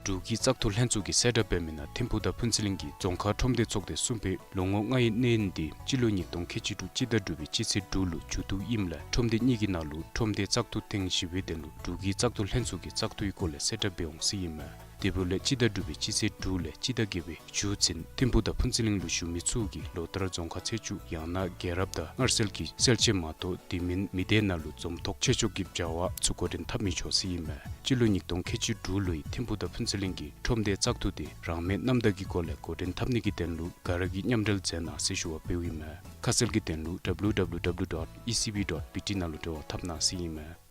འབྲུག་གི་བཙག་འཐུ་ལྷན་ཚོགས་ཀྱི་གསལ་བསྒྲགས་འབད་མི་ནང་ཐིམ་ཕུག་དང་ཕུན་ཚོགས་གླིང་གི་རྫོང་ཁག་ཁྲོམ་སྡེ་ཚོགས་སྡེ་གསུམ་པའི་ལོ་ངོ་ལྔའི་གནས་ཡུན་འདི་སྤྱི་ལོ་ཉིས་སྟོང་ཁལ་གཅིག་དྲུག་སྤྱི་ཟླ་དྲུག་པའི་སྤྱི་ཚེས་དྲུག་ལུ་མཇུག་བསྡུཝ་ཨིནམ་ལས་ཁྲོམ་སྡེ་གཉིས་ཀྱི་ནང་ལུ་ཁྲོམ་སྡེ་བཙག་འཐུ་ཐེངས་བཞི་པའི་དོན་ལུ་འབྲུག་གི་བཙག་འཐུ་ལྷན་ཚོགས་ཀྱིས་བཙག་འཐུའི་སྐོར་ལས་གསལ་བསྒྲགས་འབད་འོང་ཟེར་ཨིན་མས། དེ་འབདཝ་ལས་སྤྱི་ཟླ་དྲུག་པའི་སྤྱི་ཚེས་དྲུག་ལས་སྤྱི་ཟླ་བརྒྱད་པའི་མཇུག་ཚུན་ཐིམ་ཕུག་དང་ཕུན་ཚོགས་གླིང་ལུ་བཞུགས་མི་ཚུ་གིས་ལོ་ལྟར་རྫོང་ཁག་ཚེས་བཅུ་ཡང་ན་རྒྱལ་རབས་དང་མངར་ཟས་ཀྱི་སེལ་ཆས་མ་གཏོགས་དེ་མིན་མི་སྡེ་ནང་ལུ་འཛོམས་ཐོག་ཆོས་ཕྱོགས་ཀྱི་བྱ་བ་ཚུ་འགོ་འདྲེན་འཐབ་མི་ཆོག་ཟེར་ཨིན་མས། སྤྱི་ལོ་ཉིས་སྟོང་ཁལ་གཅིག་དྲུག་ལོའི་ཐིམ་ཕུག་དང་ཕུན་ཚོགས་གླིང་གི་ཁྲོམ་སྡེ་བཙག་འཐུ་དེ་རང་མོས་རྣམ་དག་གི་སྒོ་ལས་འགོ་འདྲེན་འཐབ་ནི་གི་དོན་ལུ་ག་ར་གིས་མཉམ་འབྲེལ་མཛད་གནང་ཟེར་ཞུ་བ་འབདཝ་ཨིན་མས། ཁ་གསལ་གྱི་དོན་ལུ་W W W dot E C B dot B T ནང་ལུ་འབྲེལ་བ་འཐབ་གནང་ཟེར་ཨིན་མས།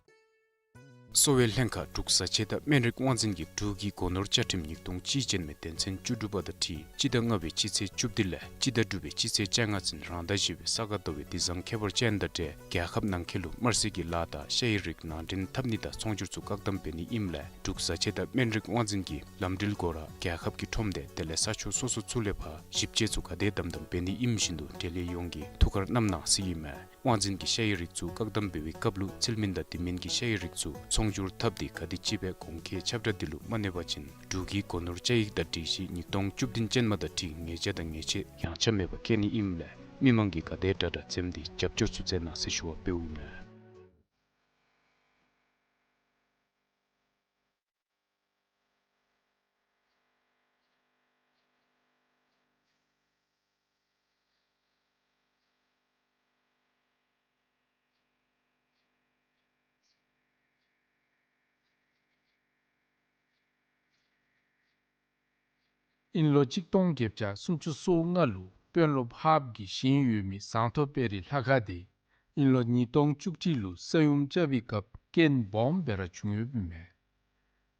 གསོ་བའི་ལྷན་ཁག་འབྲུག་བཟའ་ཆས་དང་སྨན་རིགས་དབང་འཛིན་གྱིས་འབྲུག་གི་སྒོ་ནོར་བཅའ་ཁྲིམས་ཉིས་སྟོང་གཅིག་ཅན་མའི་དོན་ཚན་བཅུ་དྲུག་པ་དང་འཁྲིལ་སྤྱི་ཟླ་ལྔ་པའི་སྤྱི་ཚེས་བཅུ་བདུན་ལས་སྤྱི་ཟླ་དྲུག་པའི་སྤྱི་ཚེས་བཅོ་ལྔ་ཚུན་རང་ཟླ་བཞི་པའི་ས་ག་ཟླ་བའི་དུས་བཟང་ཁྱད་པར་ཅན་དང་འབྲེལ་རྒྱལ་ཁབ་ནང་འཁོད་ལུ་དམར་ཟས་ཀྱི་ལཱ་དང་ཤ་ཡི་རིགས་ནང་འདྲེན་འཐབ་ནི་དང་ཚོང་སྒྱུར་ཚུ་བཀག་དམ་འབད་ནི་ཨིནམ་ལས་འབྲུག་བཟའ་ཆས་དང་སྨན་རིགས་དབང་འཛིན་གྱིས་ལམ་འགྲུལ་སྒོ་ར་རྒྱལ་ཁབ་ཀྱི་ཁྲོམ་སྡེ་དེ་ལས་ས་ཕྱོགས་སོ་སོ་ཚུ་ལས་ཕར་ཞིབ་དཔྱད་ཚུ་ག་དེ་དམ་དམ་འབད་ནི་ཨིནམ་བཞིན་དུ་འབྲེལ་ཡོད་ཡོངས་ཀྱིས་ཐུགས་ཁར་བསྣམ་གནང་ཟེར་ཨིན་མས། དབང་འཛིན་གྱིས་ཤ་ཡི་རིགས་ཚུ་བཀག་དམ་འབད་བའི་སྐབས་ལུ་ཚིལ་མིན་དང་དེ་མིན་གྱི་ཤ་ཡི་རིགས་ཚུ་ཚོང་སྒྱུར་འཐབ་སྟེ་ག་དེམ་ཅིག་སྦེ་གོང་འཁོད་ཁྱབ་བསྒྲགས་འདི་ལུ་མ་གནས་པ་ཅིན་འབྲུག་གི་སྒོ་ནོར་བཅའ་ཡིག་དང་སྒྲིག་གཞི་ཉིས་སྟོང་བཅུ་བདུན་ཅན་མ་དང་འཁྲིལ་ཉེས་ཆད་དང་ཉེས་ཆད་ཡང་ཆ་མེད་པར་བཀལ་ནི་ཨིནམ་ལས་མི་མང་གིས་ག་དེ་དྲག་དྲག་འཛེམས་ཏེ་རྒྱབ་སྐྱོར་ཚུ་མཛད་གནང་ཟེར་ཞུ་བ་འབདཝ་ཨིན་མས། དབྱིན་ལོ་གཅིག་སྟོང་བརྒྱད་བརྒྱ་སུམ་ཅུ་སོ་ལྔ་ལུ་དཔོན་སློབ་ཧཱཔ་གིས་བཞེངས་ཡོད་མི་ཟངས་མདོག་དཔལ་རི་ལྷ་ཁང་དེ་དབྱིན་ལོ་ཉིས་སྟོང་བཅུ་གཅིག་ལུ་ས་ཡོམ་རྐྱབ་པའི་སྐབས་རྐྱེན་སྦོམ་སྦེ་ར་བྱུང་ཡོདཔ་ཨིན་མས།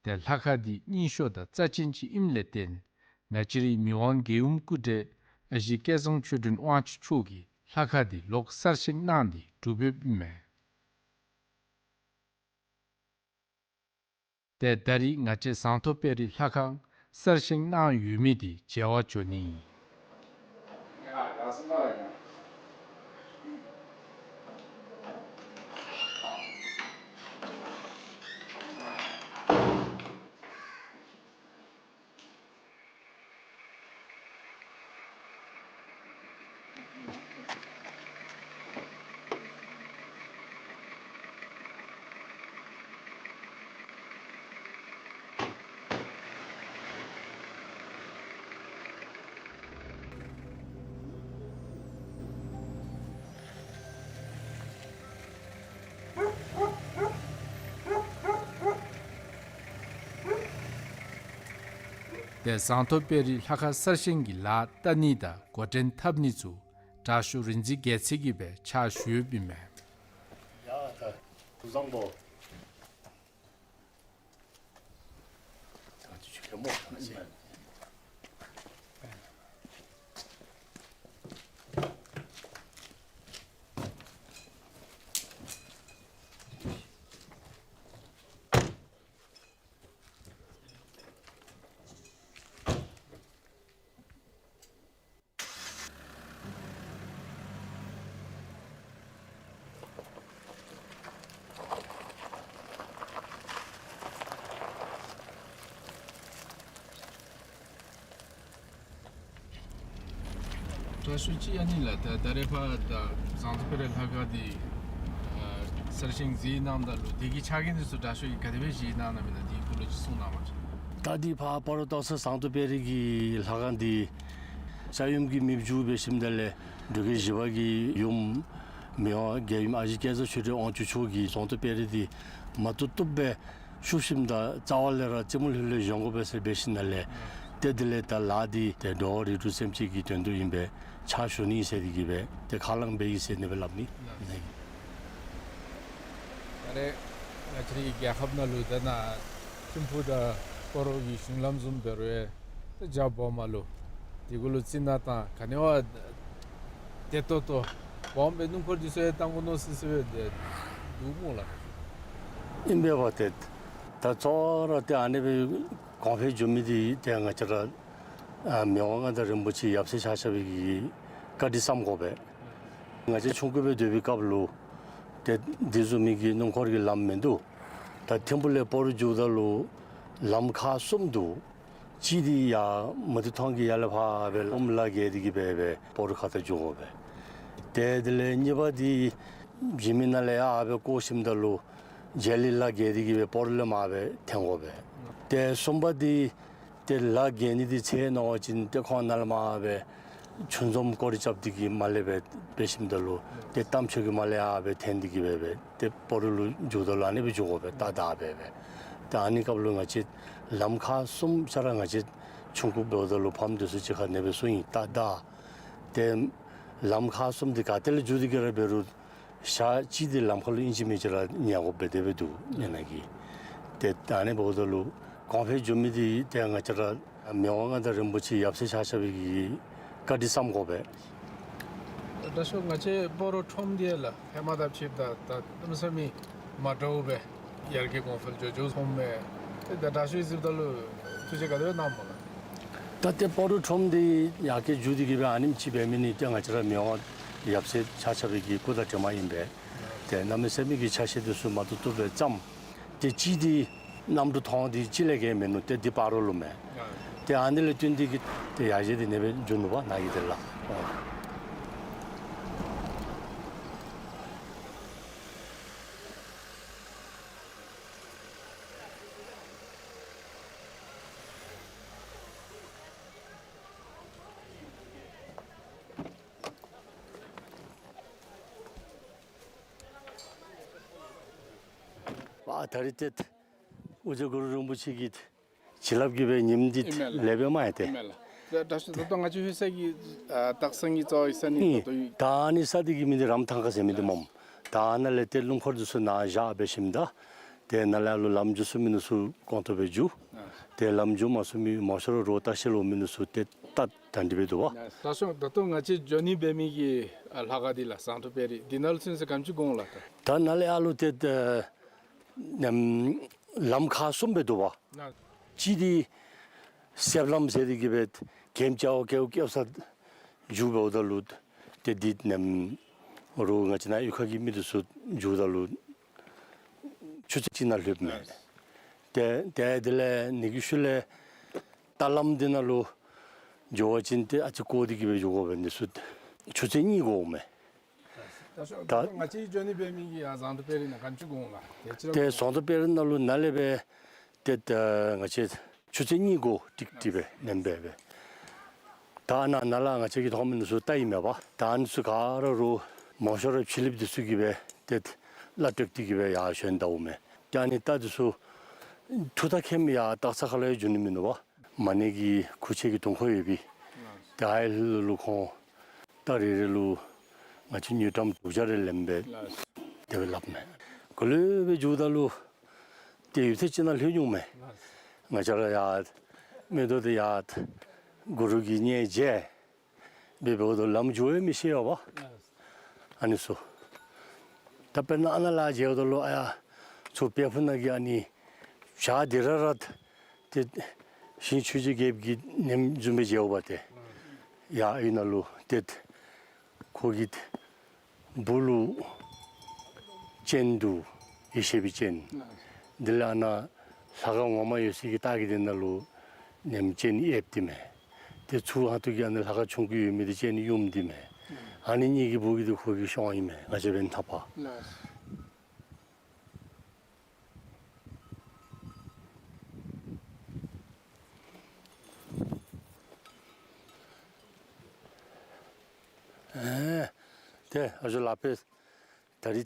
ཏེ་ལྷ་ཁང་འདི་རྙིང་ཤོས་དང་རྩ་ཅན་ཅིག་ཨིནམ་ལས་བརྟེན་ང་བཅས་རའི་མི་དབང་རྒྱལ་ཡུམ་སྐུ་བགྲེས་ཨ་ཞེ་སྐལ་བཟང་ཆོས་སྒྲོན་དབང་ཕྱུག་མཆོག་གིས་ལྷ་ཁང་འདི་ལོག་གསར་བཞེངས་གནང་སྟེ་གྲུབ་ཡོདཔ་ཨིན་མས། ཏེ་ད་རིས་ང་བཅས་ཟངས་མདོག་དཔལ་རི་ལྷ་ཁང་གསར་བཞེངས་གནང་ཡོད་མི་འདི་མཇལ་བར་འགྱོ་ནི་ཨིན། ཏེ་ཟངས་མདོག་དཔལ་རི་ལྷ་ཁང་གསར་བཞེངས་ཀྱི་ལཱ་བལྟ་ནི་དང་འགོ་འདྲེན་འཐབ་ནི་ཚུ་དྲག་ཤོས་རིག་འཛིན་རྒྱལ་མཚན་གྱིས་སྦེ་ཕྱག་ཞུ་ཡོདཔ་ཨིན་མས། ཡ་ད་དུས་བཟང་པོ། དྲག་ཤོས་ཅིག་ཨ་ནི་ལགས། ད་ད་རེས་ཕར་ད་ཟངས་མདོག་དཔལ་རི་ལྷ་ཁང་འདི་ཨ་གསར་བཞེངས་མཛད་གནང་ད་ལུ་དེ་གི་ཕྱག་འགན་འདི་ཚུ་དྲག་ཤོས་ཀྱིས་ག་དེ་སྦེ་བཞེས་གནང་གནངམ་ཨིན་ན་དེའི་སྐོར་ལས་ཅིག་གསུང་གནང་བ་ཅིན། ད་འདི་ཕར་སྤ་རོ་སྟག་ཚང་ཟངས་མདོག་དཔལ་རི་གི་ལྷ་ཁང་འདི་ ས་ཡོམ་གྱིས་མེདཔ་བཅུག་འབད་ཞིནམ་ད་ལས་འབྲུག་རྒྱལ་བཞི་པ་གི་ཡུམ་མི་དབང་རྒྱལ་ཡུམ་ཨ་ཞེ་སྐལ་བཟང་ཆོས་སྒྲོན་དབང་ཕྱུག་མཆོག་གིས་ཟོང་ཐོ་དཔལ་རི་འདི་མ་བཏུབ་བཏུབ་སྦེ་བཤུབ་ཞིནམ་ད་རྩ་བ་ལས་ར་རྩེ་མོ་ལྷོད་ལྷོད་བཞེངས་དགོ་པས་ཟེར་འབད་ཞིནམ་ད་ལས་ཏེ་དེ་ལས་ད་ལཱ་འདི་ཏེ་འགྲོ་བ་རིགས་དྲུག་སེམས་ཅན་གྱི་དོན་དུ་ཨིན་པས། ཕྱག་ཞུ་ནི་ཟེར་འདི་གིས་སྦེ་ཏེ་ཁས་བླངས་འབད་ཡི་ཟེར་ཨ་ནི་སྦེ་སླབ་ནི་ཨིན། ད་རེས་ང་བཅས་རའི་རྒྱལ་ཁབ་ནང་ལུ་ད་ནཱ་ཐིམ་ཕུག་དང་སྤ་རོ་གི་གཞུང་ལམ་བཟུམ་འབད་རུང་ཡང་ད་རྒྱབ་སྦོམ་ལུ་དེ་གུ་ལུ་རྩི་ནག་དང་ག་ནི་བ་བདེ་ཏོག་ཏོ་སྦོམ་སྦེ་སྣུམ་འཁོར་འདི་ཚུ་ཡང་བཏང་དགོ་མནོ་སི་སི་སྦེ་འདུག་སྨོ་ལགས། ཨིན་པས་པ། ཏེ་ད་གཙོ་བོ་ར་ཏེ་ཨ་ནི་སྦེ་གོང་འཕེལ་འགྱོ་མི་འདི་ཏེ་ང་བཅས་ར་ཨ་མི་དབང་མངའ་བདག་རིན་པོ་ཆེ་ཡབ་སྲས་ཆ་ཁྱབ་ཀྱིས་བཀའ་དྲིན་བསམ་དགོ་པས། ང་བཅས་ཆུང་ཀུ་སྦེ་སྡོད་པའི་སྐབས་ལུ་ཏེ་འདི་བཟུམ་མའི་གི་སྣུམ་འཁོར་གྱི་ལམ་མིན་འདུག། ད་ཐིམ་ཕུག་ལས་སྤ་རོ་འགྱོཝ་ད་ལུ་ལམ་ཁག་གསུམ་འདུག། གཅིག་འདི་ཡར་མུ་ཏིག་ཐང་གི་ཡར་ལས་ཕར་སྦེ་ཀླུ་སྨོན་ལ་བརྒལ་ཏེ་གིས་སྦེ་སྦེ་སྤ་རོ་ཁ་ཐུག་འགྱོ་དགོ་པས། ཏེ་དེ་ལས་གཉིས་པ་འདི་འཇིགས་མེད་ནང་ལས་ཡར་སྦེ་བསྐོར་ཞིནམ་ད་ལུ་རྗེ་ལི་ལ་བརྒལ་ཏེ་གིས་སྦེ་སྤ་རོ་ལས་མར་སྦེ་འཐེན་དགོ་པས། ཏེ་གསུམ་པ་འདི་ཏེ་ལ་བརྒལ་ནི་འདི་ཚེ་ནང་བ་ཅིན་ཏེ་ཁོང་ནཱ་ལས་མར་སྦེ་ཆུ་འཛོམས་སྐོར་ར་རྐྱབ་སྟེ་གིས་མར་ལས་སྦེ་འབད་ཞིནམ་ད་ལུ་ཏེ་རྟ་མཆོག་གི་མར་ལས་ཡར་སྦེ་འཐེན་ཏེ་གིས་སྦེ་སྦེ་ཏེ་སྤ་རོ་ལུ་འགྱོཝ་ད་ལུ་ཨ་ནི་སྦེ་འགྱོ་དགོ་པས། ཏ་ཏ་སྦེ་སྦེ། ཏེ་ཨ་ནི་སྐབས་ལུ་ང་བཅས་ལམ་ཁག་གསུམ་ཆ་ར་ང་བཅས་ཆུང་ཀུ་འབདཝ་ད་ལུ་ཕམ་འདི་ཚུ་གཅིག་ཁར་ཨ་ནི་སྦེ་སོང་ཡི། ཏ་ཏ་ཏེ་ལམ་ཁག་གསུམ་འདི་ག་ཏེ་ལས་འགྱོ་སྟེ་གིས་ར་འབད་རུང་ཞག་གཅིག་འདི་ལམ་ཁར་ལུ་ཨིན་ཅི་མིན་ཅི་ར་ཉལ་དགོཔ་སྦེ་དེ་སྦེ་འདུག་ཉལ་ནི་གི། ཏེ་ད་ཨ་ནི་འབདཝ་ད་ལུ་གོང་འཕེལ་འགྱོ་མི་འདི་ཏེ་ང་བཅས་ར་མི་དབང་མངའ་བདག་རིན་པོ་ཆེ་ཡབ་སྲས་ཆ་ཁྱབ་ཀྱིས་བཀའ་དྲིན་བསམ་དགོ་པས། དྲག་ཤོས་ང་བཅས་སྤ་རོ་ཁྲོམ་འདི་ལགས་ཧེ་མ་དང་ཕྱདཔ་ད་ད་གནམ་མེད་ས་མེད་མ་འདྲཝ་སྦེ་ཡར་རྒྱས་གོང་འཕེལ་འགྱོ་འགྱོཝ་མཐོངམ་མས། ཏེ་ད་དྲག་ཤོས་གཟིགསཔ་ད་ལུ་ཐུགས་རྗེ་ག་དེ་སྦེ་གནངམ་སྨོ་ལགས། ད་ཏེ་སྤ་རོ་ཁྲོམ་འདི་ཡར་རྒྱས་འགྱོ་སྟེ་གིས་སྦེ་ཨ་ནེམ་ཅིག་འབད་མི་འདི་ཏེ་ང་བཅས་ར་མི་དབང་ཡབ་སྲས་ཆ་ཁྱབ་ཀྱི་སྐུ་དང་གྲིབ་མ་ཨིན་པས། ཏེ་གནམ་མེད་ས་མེད་ཀྱི་ཆ་ཤས་འདི་ཚུ་མ་བཏུབ་བཏུབ་སྦེ་བརྩམས། ཏེ་གཅིག་འདི་གནམ་གྲུ་ཐོག་འདི་གཅིག་ལས་བརྒལ་མིན་ནུག། ཏེ་འདི་སྤ་རོ་ལུ་མས། ཏེ་ཨ་ནི་ལས་བརྟེན་ཏེ་གིས་ཏེ་ཡར་རྒྱས་འདི་ཨ་ནེ་སྦེ་འགྱོ་ནུག་པ་ནཱ་གི་དེ་ལགས། ཨ་ད་རིས་ཏེ་ཨོ་རྒྱན་གུ་རུ་རིན་པོ་ཆེ་གི་བྱིན་རླབས་ཀྱིས་སྦེ་ཉིནམ་འདི་ཨིན་མས་ལགས། ལེགས་སྦེ་མ་ཡ་ཏེ། ཨིན་མས་ལགས། ད་ད་ད་ལྟོ་ང་བཅས་ལྷོད་ས་གི་ཨ་སྟག་ཚང་གི་རྩ་བའི་ས་གནས་ཨིན། ད་ལྟོ་ཡོད། ད་ཨ་ནི་ས་འདི་གི་མིང་འདི་རམ་ཐང་ཁ་ཟེར་མི་འདི་སྨོ། ད་ཨ་ནཱ་ལས་ཏེ་སྣུམ་འཁོར་འདི་ཚུ་ནཱ་བཞག་འབད་ཞིནམ་ད་ཏེ་ནཱ་ལས་ཨ་ལུ་ལམ་འགྱོ་ཚུགས་མི་འདི་ཚུ་གོང་ཐོག་སྦེ་འགྱོ། ཨ་ཏེ་ལམ་འགྱོ་མ་ཚུགས་མི་མང་ཤོས་ར་རོགས་ལྟ་བཤལ་འོང་མི་འདི་ཚུ་ཏེ་ད་ད་འདི་སྦེ་འདུག་པ། ལགས་སོ། ད་ལྟོ་ང་བཅས་འགྱོ་ནི་འབད་མི་གི་ཨ་ལྷ་ཁང་འདི་ལགས་ཟངས་མདོག་དཔལ་རི་འདི་ནང་ལུ་ཚུན་ཚོད་ག་དེམ་ཅིག་འགོར་འོང་ལགས། ད་ད་ནཱ་ལས་ཨ་ལུ་ཏེ་ཨ་ནམ་ལམ་ཁག་གསུམ་སྦེ་འདུག་པ། ལགས། གཅིག་འདི་གསེབ་ལམ་ཟེར་ཏེ་གིས་སྦེ་གེམ་རྐྱབ་རྐྱབ་རྐྱབ་ས་འགྱོ་འབདཝ་ད་ལུ་ཏེ་འདི་ནམ་རོགས་ང་བཅས་ནཱ་གཡུས་ཁ་གི་མི་འདི་ཚུ་འགྱོཝ་ད་ལུ་ཆུ་ཚོད་གཅིག་ནང་ལྷོདཔ་མས། ཏེ་ཏེ་དེ་ལས་ནི་གི་ཤུལ་ལས་རྟ་ལམ་འདི་ནང་ལུ་འགྱོ་བ་ཅིན་ཏེ་ཨ་ཙི་བསྐོར་ཏེ་གིས་སྦེ་འགྱོ་དགོ་པས། འདི་ཚུ་ཆུ་ཚོད་གཉིས་འགོརཝ་མས། ད་ད་ད་ང་བཅས་འགྱོ་ནི་འབད་མི་གི་ཨ་ཟངས་མདོག་དཔལ་རི་ནང་ག་དེམ་ཅིག་འགོར་འོང་ལགས། ཏེ་ཟངས་མདོག་དཔལ་རི་ནང་ལུ་ནཱ་ལས་སྦེ་ཏེ་ད་ང་བཅས་ཆུ་ཚོད་གཉིས་འགོར་ཏིག་ཏིག་སྦེ་ཨ་ནེམ་སྦེ་སྦེ། ད་ནཱ་ནཱ་ལས་ང་བཅས་ཀྱིས་མཐོང་མི་འདི་ཚུ་རྟ་ཨིན་མས་པ། ད་ཨ་ནི་ཚུ་ག་ར་རོགས་མང་ཤོས་ར་ཕྱི་གླིངཔ་འདི་ཚུ་གིས་སྦེ་ཏེ་གླ་སྤྲོད་དེ་གིས་སྦེ་ཡར་ཞོན་ད་འོང་མས། ཏེ་ཨ་ནི་རྟ་འདི་ཚུ་ཐུགས་ཐག་ཁེལ་མི་ཡར་སྟག་ཚང་ཁ་ལུ་ཡང་འགྱོ་ནི་མིན་ནུག་པ། མ་ཎི་གི་ཁུག་ཆེན་གྱི་དུང་འཁོར་ཡོད་པའི་ཏེ་ཨའི་ལུ་ལུ་ཁོང་རྟ་རེ་རེ་ལུ་ང་བཅས་དངུལ་ཀྲམ་དྲུག་བརྒྱ་རེ་ལེནམ་སྦེ་དེ་སྦེ་སླབ་མས། ག་ལུ་སྦེ་འགྱོཝ་ད་ལུ་ཏེ་ཡུདཔ་ཐེངས་ཅིག་ནང་ལྷོད་འོང་མས། ང་བཅས་ར་ཡར་མེ་ཏོག་འདི་ཡར་གུ་རུ་གི་གཉེར་བྱས་སྦེ་འབདཝ་ད་ལམ་འགྱོ་ཡང་མི་ཤེས་པ། ཨ་ནི་ཚུ་ད་དཔེར་ན་ཨ་ནཱ་ལས་མཇལཝ་ད་ལུ་ཨ་ཡར་ཚུར་དཔལ་ཕུག་ནང་གི་ཨ་ནི་བྱག་འདི་ར་ར་ཏེ་ཞིང་ཆོས་རྗེ་རྒྱལཔོ་གི་ནེམ་བཟུམ་སྦེ་མཇལཝ་ཏེ་ཡར་ཨའི་ནང་ལུ་ཏེ་ཁོ་གི་སྦུག་ལུ་སྤྱན་འདུག། ཡེ་ཤེས་པའི་སྤྱན། དེ་ལས་ཨ་ནཱ་ལྷ་ཁང་ངོ་མ་ཡོད་ས་གི་ལྟག་གི་དེ་ནང་ལུ་ནེམ་སྤྱན་ཨེབ་སྟེ་མས། ཏེ་ཚུར་ཧང་ཐུག་གི་ཨ་ནཱ་ལྷ་ཁང་ཆུང་ཀུ་ཡོད་མི་འདི་སྤྱན་ཡུམ་སྟེ་མས། ཨ་ནི་གཉིས་ཀྱི་སྦུག་གི་འདི་ཁོ་གི་ཤོང་ཨིན་མས། ང་བཅས་འབདན་ཐག་པ། ལགས། ཏེ་ཨ་ཇོ་ལག་པས་ད་རིས་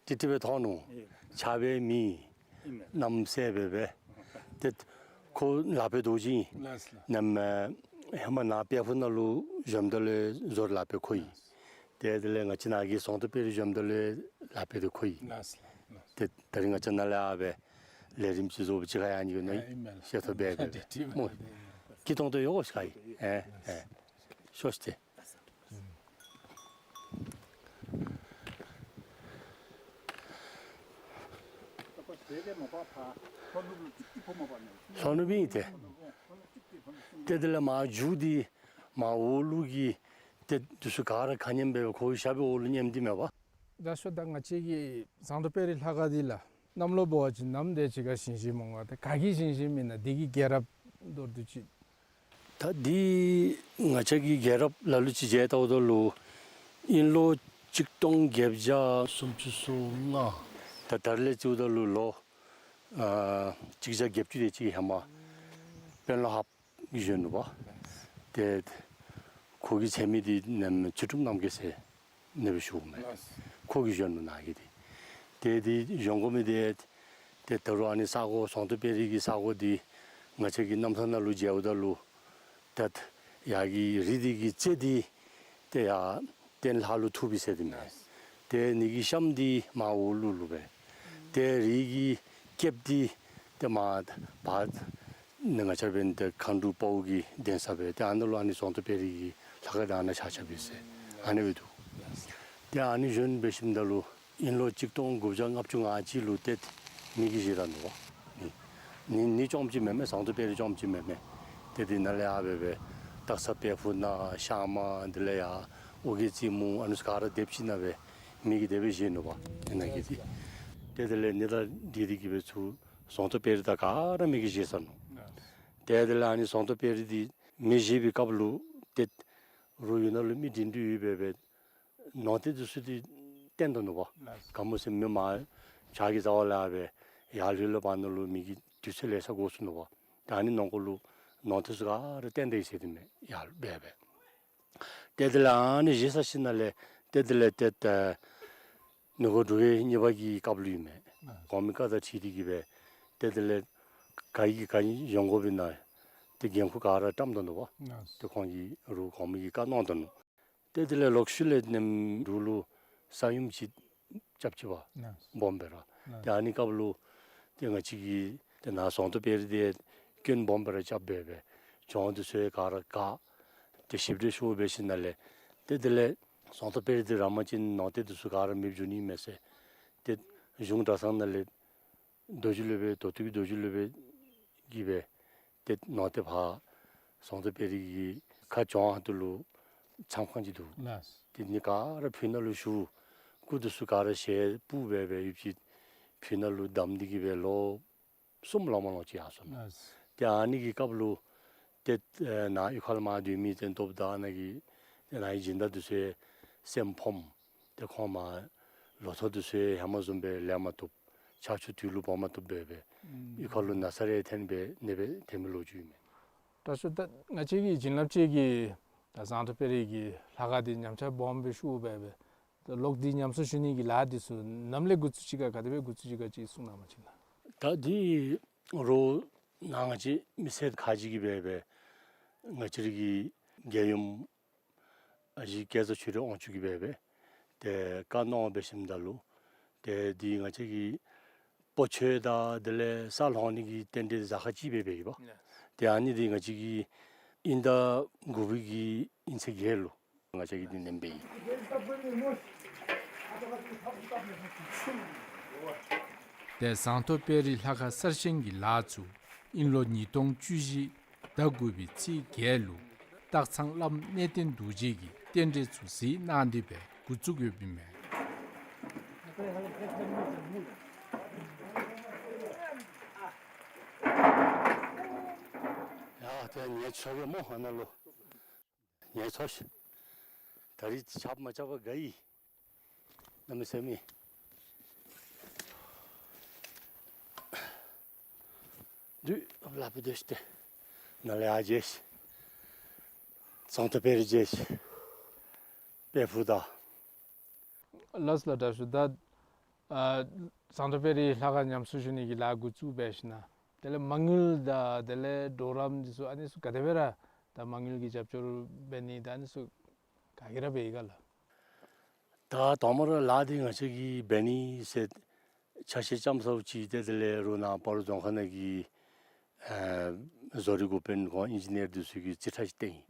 ཏིག་ཏིག་སྦེ་མཐོང་ནུག། ཨེ། ཕྱག་སྦེ་མི་ཨིན་མས། གནམ་མེད་ས་མེད་སྦེ། ཏེ་ཁོ་ལག་པའི་རྡོ་རྗེ་ཨིན། ལགས་ལགས། ནམ་ཧེ་མ་ནཱ་དཔལ་ཕུག་ནང་ལུ་བཞོནམ་ད་ལུ་བཟོ་རིག་ལག་པ་ཁོ་ཨིན། ལགས། ཏེ་དེ་ལས་ང་བཅས་ནཱ་གི་ཟོང་ཏོ་དཔལ་རི་བཞོནམ་ད་ལུ་ལག་པ་འདི་ཁོ་ཨིན། ལགས་ལགས། ཏེ་ད་རིས་ང་བཅས་ནཱ་ལས་ཨ་སྦེ་ལས་རིམ་ཅིག་བཟོ་བ་ཅིག་ཁར་ཡང་ནི་གོ་ནི་ཨ་ཨིན་མས་ལགས། ཤེས་ཐོབ་སྦེ་སྦེ་ཏེ་ཏེ་སྨོ། ཏེ་སྐྱིད་ཏོང་ཏོ་ཡོད་ཤག་ཨིན། ཨེ་ཨེ། ཤོག་ཤིག་ཏེ། ལྷོ་ནུབ་ཨིན་ཏེ། ཏེ་དེ་ལས་མར་མཇུག་འདི་མར་འོག་ལུ་གི་ཏེ་འདི་ཚུ་ག་ར་ག་མཉམ་སྦེ་ཁོ་གི་ཞབས་པད་འོག་ལུ་མཉམ་སྟེ་མེད་པ། ད་ཤོ་ད་ང་བཅས་ཀྱི་ཟངས་མདོག་དཔལ་རི་ལྷ་ཁང་འདི་ལུ་གནམ་ལོ་འབད་བ་ཅིན་ནམ་དེ་ཅིག་ཁར་བཞེངས་བཞེངསམ་འོང་ག། ཏེ་ག་གིས་བཞེངས་བཞེངསམ་ཨིན་ན། འདི་གི་རྒྱལ་རབས་མདོར་བསྡུས་ཅིག། ད་འདི་ང་བཅས་ཀྱི་རྒྱལ་རབས་ལ་ལུ་ཅིག་མཇལ་བལྟཝ་ད་ལུ་དབྱིན་ལོ་གཅིག་སྟོང་བརྒྱད་བརྒྱ་སུམ་ཅུ་སོ་ལྔ། ད་ད་རིས་ལས་བརྩིཝ་ད་ལུ་ལོ་ཨ་གཅིག་བརྒྱ་བརྒྱད་ཅུ་དེ་ཅིག་ཧེ་མ་དཔོན་སློབ་ཧཱཔ་གིས་བཞོན་ནུག་པ། ཏེ་ཁོ་གི་མཚན་མིང་འདི་ནམ་ཚུལ་ཁྲིམས་རྣམ་རྒྱལ་ཟེར་ཨ་ནི་སྦེ་ཞུཝ་མས། ལགས། ཁོ་གིས་བཞོན་ནུག་ནཱ་གི་འདི། ཏེ་འདི་བཞོན་དགོ་མི་འདི་ཏེ་ད་རུང་ཨ་ནི་ས་གོ་ཟངས་མདོག་དཔལ་རི་གི་ས་གོ་འདི་ང་བཅས་ཀྱི་རྣམ་ཐར་ནང་ལུ་མཇལཝ་ད་ལུ་ཏེ་ཡར་གྱི་རི་འདི་གི་རྩེ་འདི་ཏེ་ཡར་སྟེང་ལྷ་ལུ་ཐུག་པས་ཟེར་ཏེ་མས། ཏེ་ཨ་ནི་གི་གཤམ་འདི་མར་འོག་ལུ་ལུ་སྦེ། ཏེ་རི་གི་སྐེདཔ་འདི་ཏེ་མར་བར་ནི་ང་བཅས་འབདན་ཏེ་མཁའ་འགྲོ་དཔའ་བོ་གི་གདན་ས་སྦེ། ཏེ་ཨ་ནཱ་ལུ་ཨ་ནི་ཟངས་མདོག་དཔལ་རི་གི་ལྷ་ཁང་འདི་ཨ་ནཱ་ཆགས་ཆགསཔ་ཨིན་ཟེར་ཨ་ནི་སྦེ་འདུག། ཏེ་ཨ་ནི་བཞོན་འབད་ཞིནམ་ད་ལུ་དབྱིན་ལོ་གཅིག་སྟོང་དགུ་བརྒྱ་ལྔ་བཅུ་ང་གཅིག་ལུ་ཏེ་མེ་གིས་བཞེས་ད་ནུག་པ། ནི་ནི་ནི་རྐྱངམ་ཅིག་མེན་མས། ཟངས་མདོག་དཔལ་རི་རྐྱངམ་ཅིག་མེན་མས། ཏེ་འདི་ནཱ་ལས་ཡར་སྦེ་སྦེ་སྟག་ཚང་དཔལ་ཕུག་ནང་ཤང་མ་དེ་ལས་ཡར་ཨོ་རྒྱན་རྩེ་མོ་ཨ་ནི་ཚུ་ག་ར་སྡེབ་ཅིག་ནང་སྦེ་མེ་གིས་དེ་སྦེ་བཞེས་ནུག་པ། ཨ་ནཱ་གི་འདི་ཏེ་དེ་ལས་ཨ་ནི་དང་འདི་འདི་གིས་སྦེ་ཚུར་ཟངས་མདོག་དཔལ་རི་དང་ག་ར་མེ་གིས་བཞེས་ཚར་ནུག། ཏེ་དེ་ལས་ཨ་ནི་ཟངས་མདོག་དཔལ་རི་འདི་མེ་བཞེས་པའི་སྐབས་ལུ་ཏེ་རོགས་ཡུལ་ནང་ལུ་མི་འདྲེན་འདྲེན་ཡོད་པའི་སྦེ་ནོར་རྟེན་འདི་ཚུ་འདི་བཏོན་ད་ནུག་པ། ལགས། ག་མོ་ཟེར་མི་མར་བྱག་གི་རྩ་བ་ལས་སྦེ་ཡར་ལྷོད་ལྷོདཔ་ནང་ལུ་མེ་གིས་དུས་ཚོད་ལེ་ཤ་འགོར་སོ་ནུག་པ། ད་ཨ་ནི་ནང་འཁོད་ལུ་ནོར་རྟེན་ཚུ་ག་ར་བཏོན་ད་ཡི་ཟེར་ཏེ་མས། ཡར་སྦེ་སྦེ་ཏེ་དེ་ལས་ཨ་ནི་བཞེས་ཚར་ཞིནམ་ལས་ཏེ་དེ་ལས་ཏེ་ད་ནུབ་སྒོ་འབྲུག་རྒྱལ་གཉིས་པ་གི་སྐབས་ལུ་ཨིན་མས། ཨ་གོང་མའི་བཀའ་དང་འཁྲིལ་ཏེ་གིས་སྦེ་ཏེ་དེ་ལས་ག་གིས་ག་ཨིན་བཞེངས་དགོ་པས་ན་ཏེ་འགན་ཁུར་ག་ར་བཀྲམ་ད་ནུག་པ། ཨ་ཏེ་ཁོང་གིས་རོགས་གོང་མའི་གི་བཀའ་གནང་ད་ནུག། ཏེ་དེ་ལས་ལོག་ཤུལ་ལས་ནམ་འབྲུག་ལུ་ས་ཡོམ་ཅིག་རྐྱབ་ཅི་པ། ཨ་སྦོམ་སྦེ་ར། ཨ་ཏེ་ཨ་ནི་སྐབས་ལུ་ཏེ་ང་བཅས་ཀྱི་ཏེ་ནཱ་ཟངས་མདོག་དཔལ་རི་འདི་སྐྱོན་སྦོམ་སྦེ་ར་རྐྱབ་སྦེ་སྦེ་གྱོང་འདི་ཚུ་ག་ར་བཀག། ཏེ་ཞིབ་འགྲེལ་ཞུ་འབད་ཞིནམ་ལས་ཏེ་དེ་ལས་ཟངས་མདོག་དཔལ་རི་འདི་ར་མ་བཅིན་ནང་རྟེན་འདི་ཚུ་ག་ར་མེདཔ་འགྱོ་ནི་མས་ཟེར་ཏེ་གཞུང་གྲྭ་ཚང་ནང་ལས་རྡོ་རྗེ་སློབ་དཔོན་མདོ་སྟོད་ཀྱི་རྡོ་རྗེ་སློབ་དཔོན་གྱིས་སྦེ་ཏེ་ནང་རྟེན་ཕར་ཟངས་མདོག་དཔལ་རི་གི་ཁ་གྱོང་ཁ་ཐུག་ལུ་མཚམས་ཁང་ཅིག་འདུག། ལགས། ཏེ་ཨ་ནི་ག་ར་ཕུ་ནང་ལུ་བཞུགས། སྐུ་འདི་ཚུ་ག་ར་ཞལ་སྤུབས་སྦེ་སྦེ་ཡོདཔ་ཅིག་ཕུ་ནང་ལུ་བསྡམས་ཏེ་གིས་སྦེ་ལོ་གསུམ་ལང་མ་ལང་ཅིག་ཡར་སོ་ནུག། ལགས། ཏེ་ཨ་ནི་གི་སྐབས་ལུ་ཏེ་ཨེ་ནཱ་གཡུས་ཁ་ལུ་མར་སྡོད་མི་ཏེ་སྟོབས་དང་ནཱ་གི་ཏེ་ནཱ་གི་སྦྱིན་བདག་འདི་ཚུ་སེམས་ཕམ། ཏེ་ཁོང་མར་ལོ་ཐོག་འདི་ཚུ་ཧེ་མ་བཟུམ་སྦེ་ལེན་མ་བཏུབ། ཆར་ཆུ་དུས་ལུ་འབབ་མ་བཏུབ་སྦེ་སྦེ་ཨུམ་གཡུས་ཁ་ལུ་ན་ཚ་རེ་ཐོན་སྦེ་ཨ་ནི་སྦེ་ཐོན་མི་ལོ་རྒྱུས་ཨིན་མས། དྲག་ཤོས་ད་ང་བཅས་ཀྱི་བྱིན་རླབས་ཅན་གྱི་ད་ཟངས་མདོག་དཔལ་རི་གི་ལྷ་ཁང་འདི་ཉམས་ཆག་སྦོམ་སྦེ་ཤོར་སྦེ་སྦེ་ད་ལོག་འདི་ཉམས་གསོ་ཞུ་ནི་གི་ལཱ་འདི་ཚུ་ནམ་ལས་འགོ་བཙུགས་ཅི་ག་ག་དེ་སྦེ་འགོ་བཙུགས་ཅི་ག་ཅིག་གསུང་གནང་བ་ཅིན་ལགས། ད་འདི་རོགས་ནཱ་ང་བཅས་མི་སེར་ཁ་ཅིག་གིས་སྦེ་སྦེ་ང་བཅས་རའི་གི་རྒྱལ་ཡུམ་ཨ་ཞེ་སྐལ་བཟང་ཆོས་སྒྲོན་དབང་ཕྱུག་གིས་སྦེ་སྦེ་ཏེ་བཀའ་གནང་འབད་ཞིནམ་ད་ལུ་ཏེ་འདི་ང་བཅས་ཀྱི་སྤོ་ཆོས་དང་དེ་ལས་ས་སློང་ནི་གི་རྟེན་འབྲེལ་གཟའ་སྐར་ཅིག་སྦེ་འབད་ཡི་པ། ཏེ་ཨ་ནི་འདི་ང་བཅས་ཀྱི་དབྱིན་ཟླ་དགུ་པའི་གི་དབྱིན་ཚེས་བརྒྱད་ལུ་ང་བཅས་ཀྱིས་འདི་ནེམ་འབད་ཡི། ཏེ་ཟངས་མདོག་དཔལ་རི་ལྷ་ཁང་གསར་བཞེངས་ཀྱི་ལཱ་ཚུ་དབྱིན་ལོ་ཉིས་སྟོང་བཅུ་བཞི་ཟླ་དགུ་པའི་ཚེས་བརྒྱད་ལུ་སྟག་ཚང་བླམ་གནས་བརྟན་རྡོ་རྗེ་གིས་རྟེན་འབྲེལ་ཚུ་གཟིགས་གནང་སྟེ་སྦེ་འགོ་བཙུགས་ཡོདཔ་ཨིན་མས། ཡ་ཏེ་ངལ་འཚོ་གེ་སྨོ་ཨ་ནཱ་ལུ། ངལ་འཚོ་ཤིག། ད་རིས་ཆརཔ་མ་རྐྱབ་པར་དགའ་ཡི། གནམ་མེད་ས་མེད། དུས་ལ་ཕུད་དེ་ཤི་སྟེ། ནཱ་ལས་ཡར་མཇལ་ཤིག། ཟངས་མདོག་དཔལ་རི་མཇལ་ཤིག། དཔལ་ཕུག་དང་ ལགས་ལགས། དྲག་ཤོས། ད་ཨ་ཟངས་མདོག་དཔལ་རི་ལྷ་ཁང་ཉམས་གསོ་ཞུ་ནི་གི་ལཱ་འགོ་བཙུགས་འབད་ཞིནམ་ལས་དེ་ལས་མ་དངུལ་དང་དེ་ལས་གྲོགས་རམ་འདི་ཚུ་ཨ་ནི་ཚུ་ག་དེ་སྦེ་ར་ད་མ་དངུལ་གྱི་རྒྱབ་སྐྱོར་འབད་ནི་དང་ཨ་ནི་ཚུ་ག་གིས་ར་འབད་ཡི་ག་ལགས། ད་དང་པ་ར་ལཱ་འདི་ང་བཅས་ཀྱིས་འབད་ནི་ཟེར་ཆ་ཤས་ཙམ་ཟཝ་ཅིག་ཏེ་དེ་ལས་རོགས་ནཱ་སྤ་རོ་རྫོང་ཁག་ནང་གི་ཨ་བཟོ་རིག་འགོ་དཔོན་ཁོང་ཨིན་ཇི་ནི་ཡར་འདི་ཚུ་གིས་རྩིས་ཁྲ་ཅིག་བཏོན་ཡི།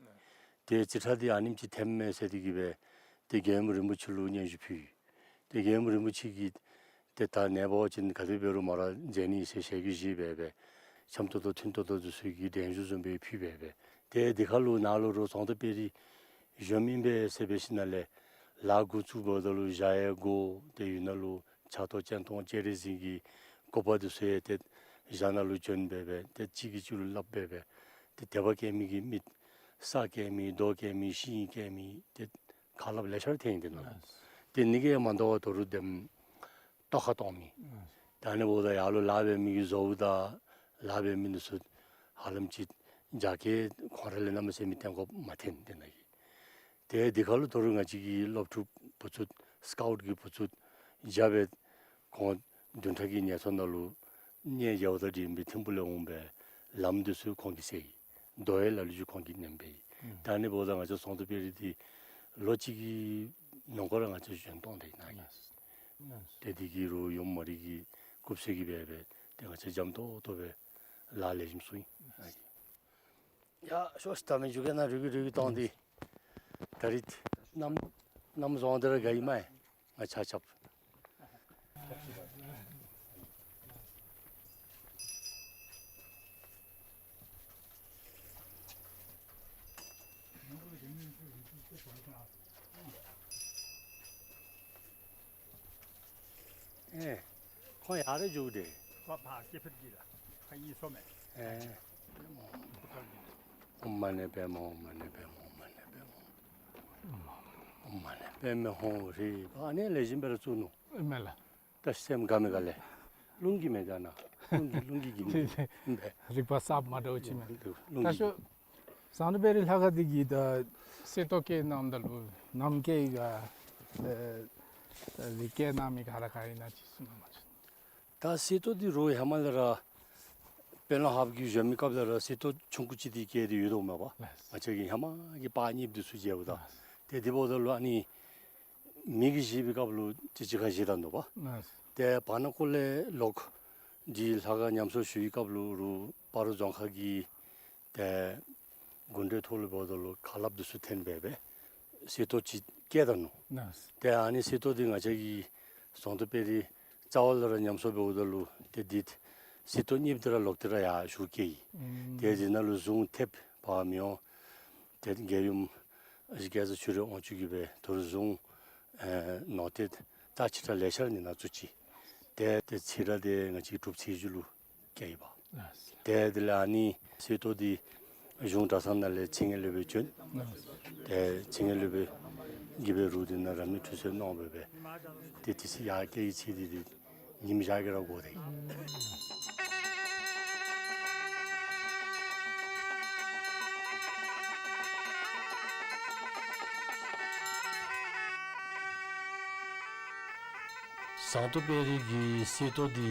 ཏེ་རྩིས་ཁྲ་འདི་ཨ་ནེམ་ཅིག་ཐོནམ་མས་ཟེར་ཏེ་གིས་སྦེ་ཏེ་རྒྱལ་ཡུམ་རིན་པོ་ཆེ་ལུ་སྙན་ཞུ་ཕུལ་ཡི། ཏེ་རྒྱལ་ཡུམ་རིན་པོ་ཆེ་གིས་ཏེ་ད་ནངས་པ་ཅིན་ག་དེ་འབད་རུང་མ་ར་མཛད་ནི་ཟེར་ཞལ་གྱིས་བཞེས་སྦེ་སྦེ་འཆམ་ཏོག་ཏོ་མཐུན་ཏོག་ཏོ་འདི་ཚུ་གི་གདན་ཞུ་བཟུམ་སྦེ་ཕུལ་སྦེ་སྦེ་ཏེ་དེ་ཁར་ལུ་ནཱ་ལུ་རོགས་ཟངས་མདོག་དཔལ་རི་གཞོནམ་ཨིན་པས་ཟེར་འབད་ཞིནམ་ལས་ལཱ་འགོ་བཙུགས་འབདཝ་ད་ལུ་ཞག་ཡང་འགོར། ཏེ་ཡུལ་ནང་ལུ་ཕྱག་ཐོག་སྤྱན་སྟོང་སྤྱན་རས་གཟིགས་ཀྱི་སྐུ་པར་འདི་ཚུ་ཡང་ཏེ་ཞག་ནང་ལུ་བྱོན་སྦེ་སྦེ་ཏེ་གཅིག་གིས་གཅིག་ལུ་སླབ་སྦེ་སྦེ་ཏེ་དད་པ་སྐྱེ་མི་གི་མི་ས་སྐྱེ་མི་རྡོ་སྐྱེ་མི་ཤིང་སྐྱེ་མི་ཏེ་ཁ་སླབ་ལེ་ཤ་ར་ཐོན་ཡི་དེ་ནང་ལུ། ལགས། ཏེ་ཨ་ནི་གིས་མ་དོ་བར་ད་རུང་དེམ་ཏོག་ཁ་གཏོང་མི། ལགས། ད་ཨ་ནི་འབདཝ་ད་ཡར་ལུ་ལཱ་འབད་མི་གི་བཟོ་བོ་དང་ལཱ་འབད་མི་འདི་ཚུ་ཧ་ལམ་ཅིག་རྒྱ་སྐྱེད་ཁོང་ར་ལས་གནམ་མེད་ས་མེད་བརྟན་དགོཔ་མ་ཐོན་དེ་ནང་གི། ཏེ་དེ་ཁར་ལུ་ད་རུང་ང་བཅས་ཀྱི་སློབ་ཕྲུག་བུ་ཚུ་སི་ཀའུཊ་གི་བུ་ཚུ་རྐྱབ་སྦེ་ཁོང་བདུན་ཕྲག་གི་ངལ་འཚོ་ནང་ལུ་གནས་མཇལཝ་དང་འབྲེལ་སྦེ་ཐིམ་ཕུག་ལས་འོང་སྦེ་ལམ་འདི་ཚུ་ཁོང་གིས་བསལ་ཡི། རྡོ་ཡང་ལ་ལུ་ཅིག་ཁོང་གིས་མནན་སྦེ་ཡི། ཨུམ། ད་ཨ་ནི་འབདཝ་ད་ང་བཅས་ཟངས་མདོག་དཔལ་རི་འདི་ལོ་གཅིག་གི་ནང་འཁོད་ར་ང་བཅས་བཞེངས་གཏང་ད་ཡི་ནང་གི། ལགས། ཏེ་དེ་གིས་རོགས་ཡུམ་མ་རིག་གི་སྐུ་ཚེ་གི་སྦེ་སྦེ་ཏེ་ང་བཅས་འཇམ་ཏོང་ཏོ་སྦེ་ལཱ་ལེགས་ཤོམ་ཚུགས་ཡི། ཡ་ཤོག་ཤིག། ད་མི་འགྱོ་གེ་ན། རུལ་གི་རུལ་གི་གཏང་སྟེ། ད་རིས་གནམ་གནམ་བཟང་དེ་ར་དགའ་ཡི་མས། ང་ཆ་ཁྱབ། ཨེ། ཁོང་ཡར་ར་འགྱོ་དེས། ཁོ་ཕར་སྐྱེ་འཕེལ་གྱི་ལ། ཁོ་གཉིས་སོ་མས། ཨེ། ཨོཾ་མ་ཎི་པདྨེ་ཧཱུྃ། ཨོཾ་མ་ཎི་པདྨེ་ཧཱུྃ། ཨོཾ་མ་ཎི་པདྨེ་ཧཱུྃ། ཨོཾ་མ་ཎི་པདྨེ་ཧཱུྃ་ཧྲཱིཿ། ཨ་ནི་ལེགས་ཤོམ་སྦེ་ར་བཙུགས་ནུག། ཨེ་མས་ལགས། ད་སེམས་དགའ་མི་དགའ་ལས། རླུང་གིས་མི་དགའ་ན། རླུང་གིས་རླུང་གིས་གྱིས་ནི། རིག་པ་གསརཔ་མ་འདྲཝ་ཅིག་མས། རླུང་གིས། ད་ཤོག། ཟངས་མདོག་དཔལ་རི་ལྷ་ཁང་འདི་གི་ད་གསེར་ཏོག་བཀལ་གནངམ་ད་ལུ་ནམ་བཀལ་ཡི་ག། ཨེ་ཨེ་རི་བཀལ་གནང་མི་ག་ར་ག་ཨིན་ན་ཅིག་གསུང་གནང་བ་ཅིན། ད་གསེར་ཏོག་འདི་རོགས་ཧེ་མ་ལས་ར་དཔོན་སློབ་ཧཱཔ་གི་གཞོན་མི་སྐབས་ལས་ར་གསེར་ཏོག་ཆུང་ཀུ་ཅིག་འདི་བཀལ་ཏེ་ཡོད་དོ་མས་པ། ལགས། ང་བཅས་ཀྱིས་ཧེ་མ་གི་པར་རྙིངམ་འདི་ཚུ་མཇལཝ་ད། ལགས། ཏེ་དེ་འབདཝ་ད་ལུ་ཨ་ནི་མི་གིས་བཞེས་པའི་སྐབས་ལུ་ཅིག་ཅིག་ཁར་བཞེས་ད་ནུག་པ། ལགས། ཏེ་བར་ན་ཀོ་ལས་ལོག་འདི་ལྷ་ཁང་ཉམས་གསོ་ཞུ་བའི་སྐབས་ལུ་རོགས་སྤ་རོ་རྫོང་ཁག་གི་ཏེ་གུང་ཁྲན་ཐོག་ལུ་འབདཝ་ད་ལུ་ཁ་སླབ་འདི་ཚུ་ཐོན་སྦེ་སྦེ་གསེར་ཏོག་ཅིག་བཀལ་ད་ནུག། ལགས། ཏེ་ཨ་ནི་གསེར་ཏོག་འདི་ང་བཅས་ཀྱི་ཟངས་མདོག་དཔལ་རི་རྩ་བ་ལས་ར་ཉམས་གསོ་འབདཝ་ད་ལུ་ཏེ་འདི་གསེར་ཏོག་རྙིངམ་འདི་ར་ལོག་སྟེ་ར་ཡར་ཞུ་བསྐྱལ་ཡི། ཨུམ། ཏེ་འདི་ནང་ལུ་གཟུངས་ཐེབས་པ་མི་འོང་། ཏེ་རྒྱལ་ཡུམ་ཨ་ཞེ་སྐལ་བཟང་ཆོས་རབ་དབང་ཕྱུག་གིས་སྦེ་ད་རུང་གཟུངས་ཨེ་ནོར་ཏེ་རྩ་ཆེ་དྲགས་ལེ་ཤ་ར་ནི་ནང་བཙུགས་ཅི། ཏེ་ཏེ་ཚེ་རབས་འདི་ང་བཅས་ཀྱི་གྲུབ་ཚེས་བཞི་ལུ་བསྐྱལ་ཡི་པ། ལགས། ཏེ་དེ་ལས་ཨ་ནི་གསེར་ཏོག་འདི་གཞུང་གྲྭ་ཚང་ནང་ལས་ཚེ་དངོས་སློབ་དཔོན་བྱོན། ལགས། ཏེ་ཚེ་དངོས་སློབ་དཔོན་གྱིས་སྦེ་རོགས་འདི་ནང་ར་མི་ཁྲུས་གསོལ་གནང་སྦེ་སྦེ་ཏེ་དེ་ཚེ་ཡར་བསྐྱལ་ཡི། ཚེ་འདི་འདི་ཉིནམ་བཞག་གི་ར་འགོར་ཏེ། ཟངས་མདོག་དཔལ་རི་གི་གསེར་ཏོག་འདི་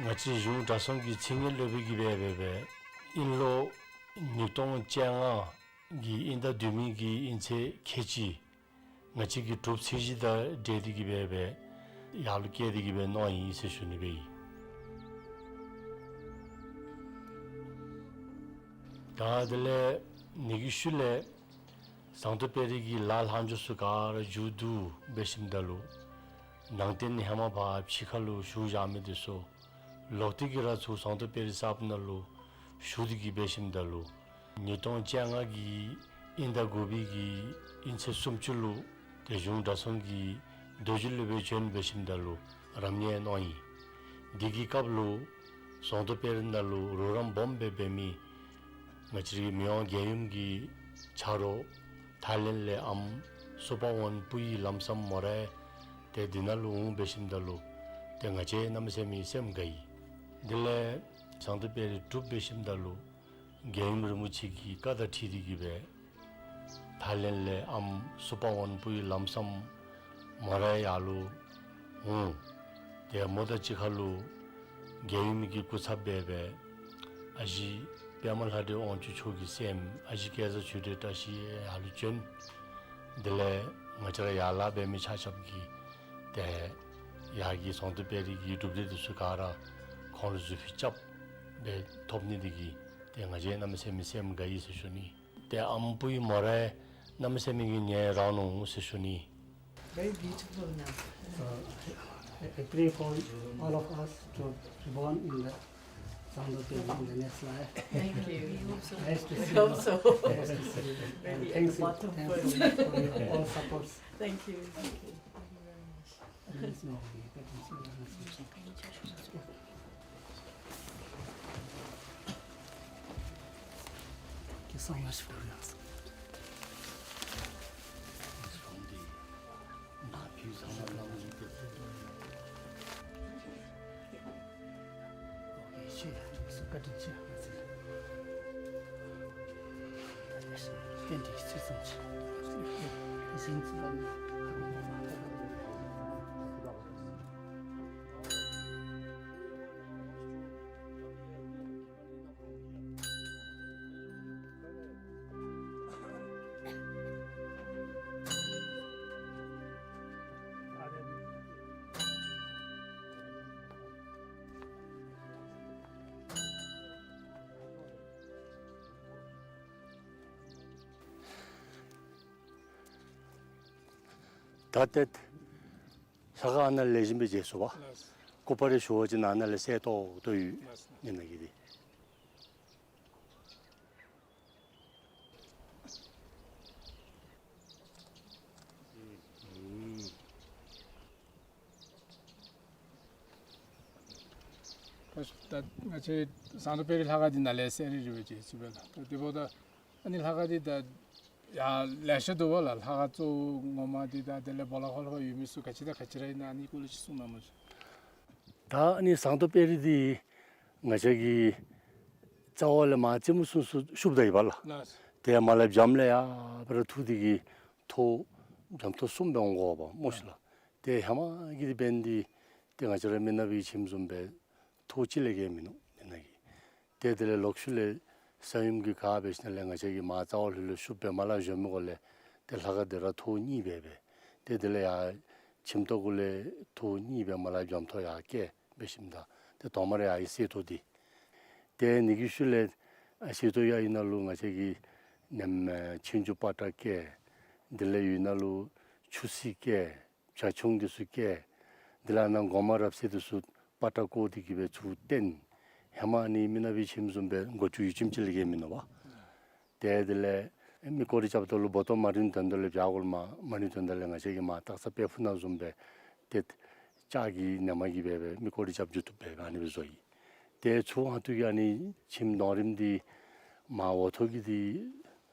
ང་བཅས་གཞུང་གྲྭ་ཚང་གི་ཚེ་དངོས་སློབ་དཔོན་གྱིས་སྦེ་སྦེ་སྦེ་དབྱིན་ལོ་ཉིས་སྟོང་བཅོ་ལྔ་གི་དབྱིན་ཟླ་བདུན་པའི་གི་དབྱིན་ཚེས་ཁལ་གཅིག་ང་བཅས་ཀྱི་གྲུབ་ཚེས་བཞི་དང་འབྲེལ་ཏེ་གིས་སྦེ་སྦེ་ཡར་ལུ་བསྐྱལ་ཏེ་གིས་སྦེ་གནང་ཡི་ཟེར་ཞུ་ནི་སྦེ་ཨིན། ད་དེ་ལས་ཨ་ནི་གི་ཤུལ་ལས་ཟངས་མདོག་དཔལ་རི་གི་ལཱ་ལྷག་འཕྲོ་ཚུ་ག་ར་མཇུག་བསྡུ་སྦེ་ཞིནམ་ད་ལུ་ནང་རྟེན་ཧེ་མ་ཕར་ཕྱི་ཁ་ལུ་བཞུགས་བཞག་མི་འདི་ཚུ་ལོག་སྟེ་གིས་ར་ཚུར་ཟངས་མདོག་དཔལ་རི་གསརཔ་ནང་ལུ་བཞུགས་ཏེ་གིས་སྦེ་ཞིནམ་ད་ལུ་ཉིས་སྟོང་བཅོ་ལྔ་གི་དབྱིན་ཟླ་དགུ་པའི་གི་དབྱིན་ཚེས་སུམ་ཅུ་ལུ་ཏེ་གཞུང་གྲྭ་ཚང་གི་རྡོ་རྗེ་སློབ་དཔོན་བྱོན་སྦེ་ཞིནམ་ད་ལུ་རབ་གནས་གནང་ཡི། འདི་གི་སྐབས་ལུ་ཟངས་མདོག་དཔལ་རི་ནང་ལུ་རོགས་རམ་སྦོམ་སྦེ་འབད་མི་ང་བཅས་རའི་མི་དབང་རྒྱལ་ཡུམ་གྱི་ཆ་རོགས་ཐའི་ལེནཌ་ལས་ཨམ་སུ་པ་ཝོན་སྤུ་ཡི་ལམ་སམ་མོ་ར་ཏེ་འདི་ནང་ལུ་འོང་སྦེ་ཞིནམ་ད་ལུ་ཏེ་ང་བཅས་གནམ་མེད་ས་མེད་སེམས་དགའ་ཡི། དེ་ལས་ཟངས་མདོག་དཔལ་རི་གྲུབ་སྦེ་ཞིནམ་ད་ལུ་རྒྱལ་ཡུམ་རིན་པོ་ཆེ་གི་བཀའ་དང་འཁྲིལ་ཏེ་གིས་སྦེ་ཐའི་ལེནཌ་ལས་ཨམ་སུ་པ་ཝོན་སྤུ་ཡི་ལམ་སམ་ མོ་ར་ཡར་ལུ་འོང་། ཏེ་མོ་དང་གཅིག་ཁར་ལུ་རྒྱལ་ཡུམ་གྱི་སྐུ་ཚབ་འབད་སྦེ་ཨ་ཞེ་པདྨ་ལྷ་འདྲེ་དབང་ཕྱུག་མཆོག་གི་སྲསམོ་ཨ་ཞེ་སྐལ་བཟང་ཆོས་སྒྲོན་བཀྲ་ཤིས་ཡར་ལུ་བྱོན། དེ་ལས་ང་བཅས་ར་ཡར་ལཱ་འབད་མི་ཆ་ཁྱབ་ཀྱིས་ཏེ་ཡར་གྱི་ཟངས་མདོག་དཔལ་རི་གི་གྲུབ་འབྲས་འདི་ཚུ་ག་ར་ཁོང་ལུ་གཟུགས་ཕུད་རྐྱབ་སྦེ་ཐོབ་ནི་འདི་གིས་ཏེ་ང་བཅས་གནམ་མེད་ས་མེད་སེམས་དགའ་ཡི་ཟེར་ཞུ་ནི། ཏེ་ཨམ་བུའི་མོ་ར་གནམ་མེད་ས་མེད་ཀྱི་ཉེ་རང་ནུག་ཟེར་ཞུ་ནི། Very beautiful now. So, I, I pray for all of us to be born in the Zangdo Peri in the next life. Thank you. We hope so. Nice to see you. We hope so. Nice to see you. Very. And at the thanks, bottom thanks first. For your all supports. Thank you. Thank you. Thank you very much. ད་ཏེ་ལྷ་ཁང་ཨ་ནཱ་ལས་བཞེངས་སྦེ་མཇལ་ཚུགས་པས། ལགས། སྐུ་པར་རེ་ཞུ་བ་ཅིན་ཨ་ནཱ་ལས་གསལ་ཏོག་ཏོ་ཡོད། ལགས། ཨ་ནཱ་གི་འདི། ད་ང་བཅས་ཟངས་མདོག་དཔལ་རི་ལྷ་ཁང་འདི་ནང་ལས་གསལ་རི་རི་སྦེ་མཇལ་ཚུགས་པས་ལགས། ད་དེ་འབདཝ་ད་ཨ་ནི་ལྷ་ཁང་འདི་ད་ཡར་ལེ་ཤ་འདུག་པ་ལགས། ལྷ་ཁང་གཙོ་བོ་ངོ་མ་འདི་དང་དེ་ལས་སྦོ་ལོགས་ཁར་ལྷོད་ཡོད་མི་ཚུ་ག་ཅི་དང་ག་ཅི་ར་ཨིན་ན་ཨ་ནི་སྐོར་ལས་ཅིག་གསུང་གནང་མ་ཚུགས། ད་ཨ་ནི་ཟངས་མདོག་དཔལ་རི་འདི་ང་བཅས་ཀྱི་རྩ་བ་ལས་མར་རྩེ་མོ་ཚུན་ཚོད་ཤུབ་ད་ཡི་པ་ལགས། ལགས། ཏེ་མར་ལས་བྱམས་ལས་ཡར་སྦེ་ར་འཐུ་སྟེ་གིས་ཐོག་བྱམས་ཐོག་གསུམ་སྦེ་འོང་དགོ་པས་སྨོ་ཤིག་ལགས། ཏེ་ཧེ་མ་གི་འདི་འབདན་འདི་ཏེ་ང་བཅས་ར་མི་ནག་པའི་ཁྱིམ་བཟུམ་སྦེ་ཐོག་གཅིག་ལས་བརྒལ་མིན་ནུག་ཨ་ནཱ་གི། ཏེ་དེ་ལས་ལོག་ཤུལ་ལས་ས་ཡོམ་གྱིས་ག་འབད་ཞིནམ་ལས་ང་བཅས་ཀྱིས་མར་རྩ་བ་ལྷོད་ལྷོད་ཤུབ་སྦེ་མར་ལས་བཞོན་མི་གུ་ལས་ཏེ་ལྷ་ཁང་འདི་ར་ཐོག་གཉིས་སྦེ་སྦེ། ཏེ་དེ་ལས་ཡར་ཁྱིམ་ཐོག་གུ་ལས་ཐོག་གཉིས་སྦེ་མར་ལས་བྱམས་ཐོག་ཡར་བཀལ་འབད་ཞིནམ་ད་ཏེ་དོང་པ་ར་ཡར་གསེར་ཐོག་འདི། ཏེ་ཨ་ནི་གི་ཤུལ་ལས་ཨ་གསེར་ཐོག་ཡར་ཡོད་ནང་ལུ་ང་བཅས་ཀྱིས་ནེམ་ཨེ་ཆོས་འབྱུང་པ་ཏྲ་བཀལ། དེ་ལས་ཡོད་ནང་ལུ་ཆུ་སྲིན་བཀལ། བྱ་ཁྱུང་འདི་ཚུ་བཀལ། དེ་ལས་ཨ་ནཱ་སྒོ་མང་རབ་གསལ་འདི་ཚུ་པ་ཏྲ་བཀོ་སྟེ་གིས་སྦེ་ཚུར་བཏོན། ཧེ་མ་ཨ་ནི་མི་ནག་པའི་ཁྱིམ་བཟུམ་སྦེ་སྒོ་ཅུང་ཡུད་ཙམ་ཅིག་ལས་བརྒལ་མིན་ནུག་པ། ཏེ་དེ་ལས་མི་སྐོར་ར་རྐྱབ་ད་ལུ་སྦོ་ཏོ་མ་རིམ་དོན་དག་ལས་བྱག་གུ་ལུ་མ་མ་རིམ་དོན་དག་ལས་ང་བཅས་ཀྱིས་མར་སྟག་ཚང་དཔལ་ཕུག་ནང་བཟུམ་སྦེ་ཏེ་ལྕགས་ཀྱི་ནེམ་གིས་སྦེ་སྦེ་མི་སྐོར་ར་རྐྱབ་འགྱོ་བཏུབ་སྦེ་སྦེ་ཨ་ནི་སྦེ་བཟོ་ཡི། ཏེ་ཚུར་ཨ་ཐུར་གྱི་ཨ་ནི་ཁྱིམ་དོང་རིམ་འདི་མར་འོག་ཐོག་གི་འདི་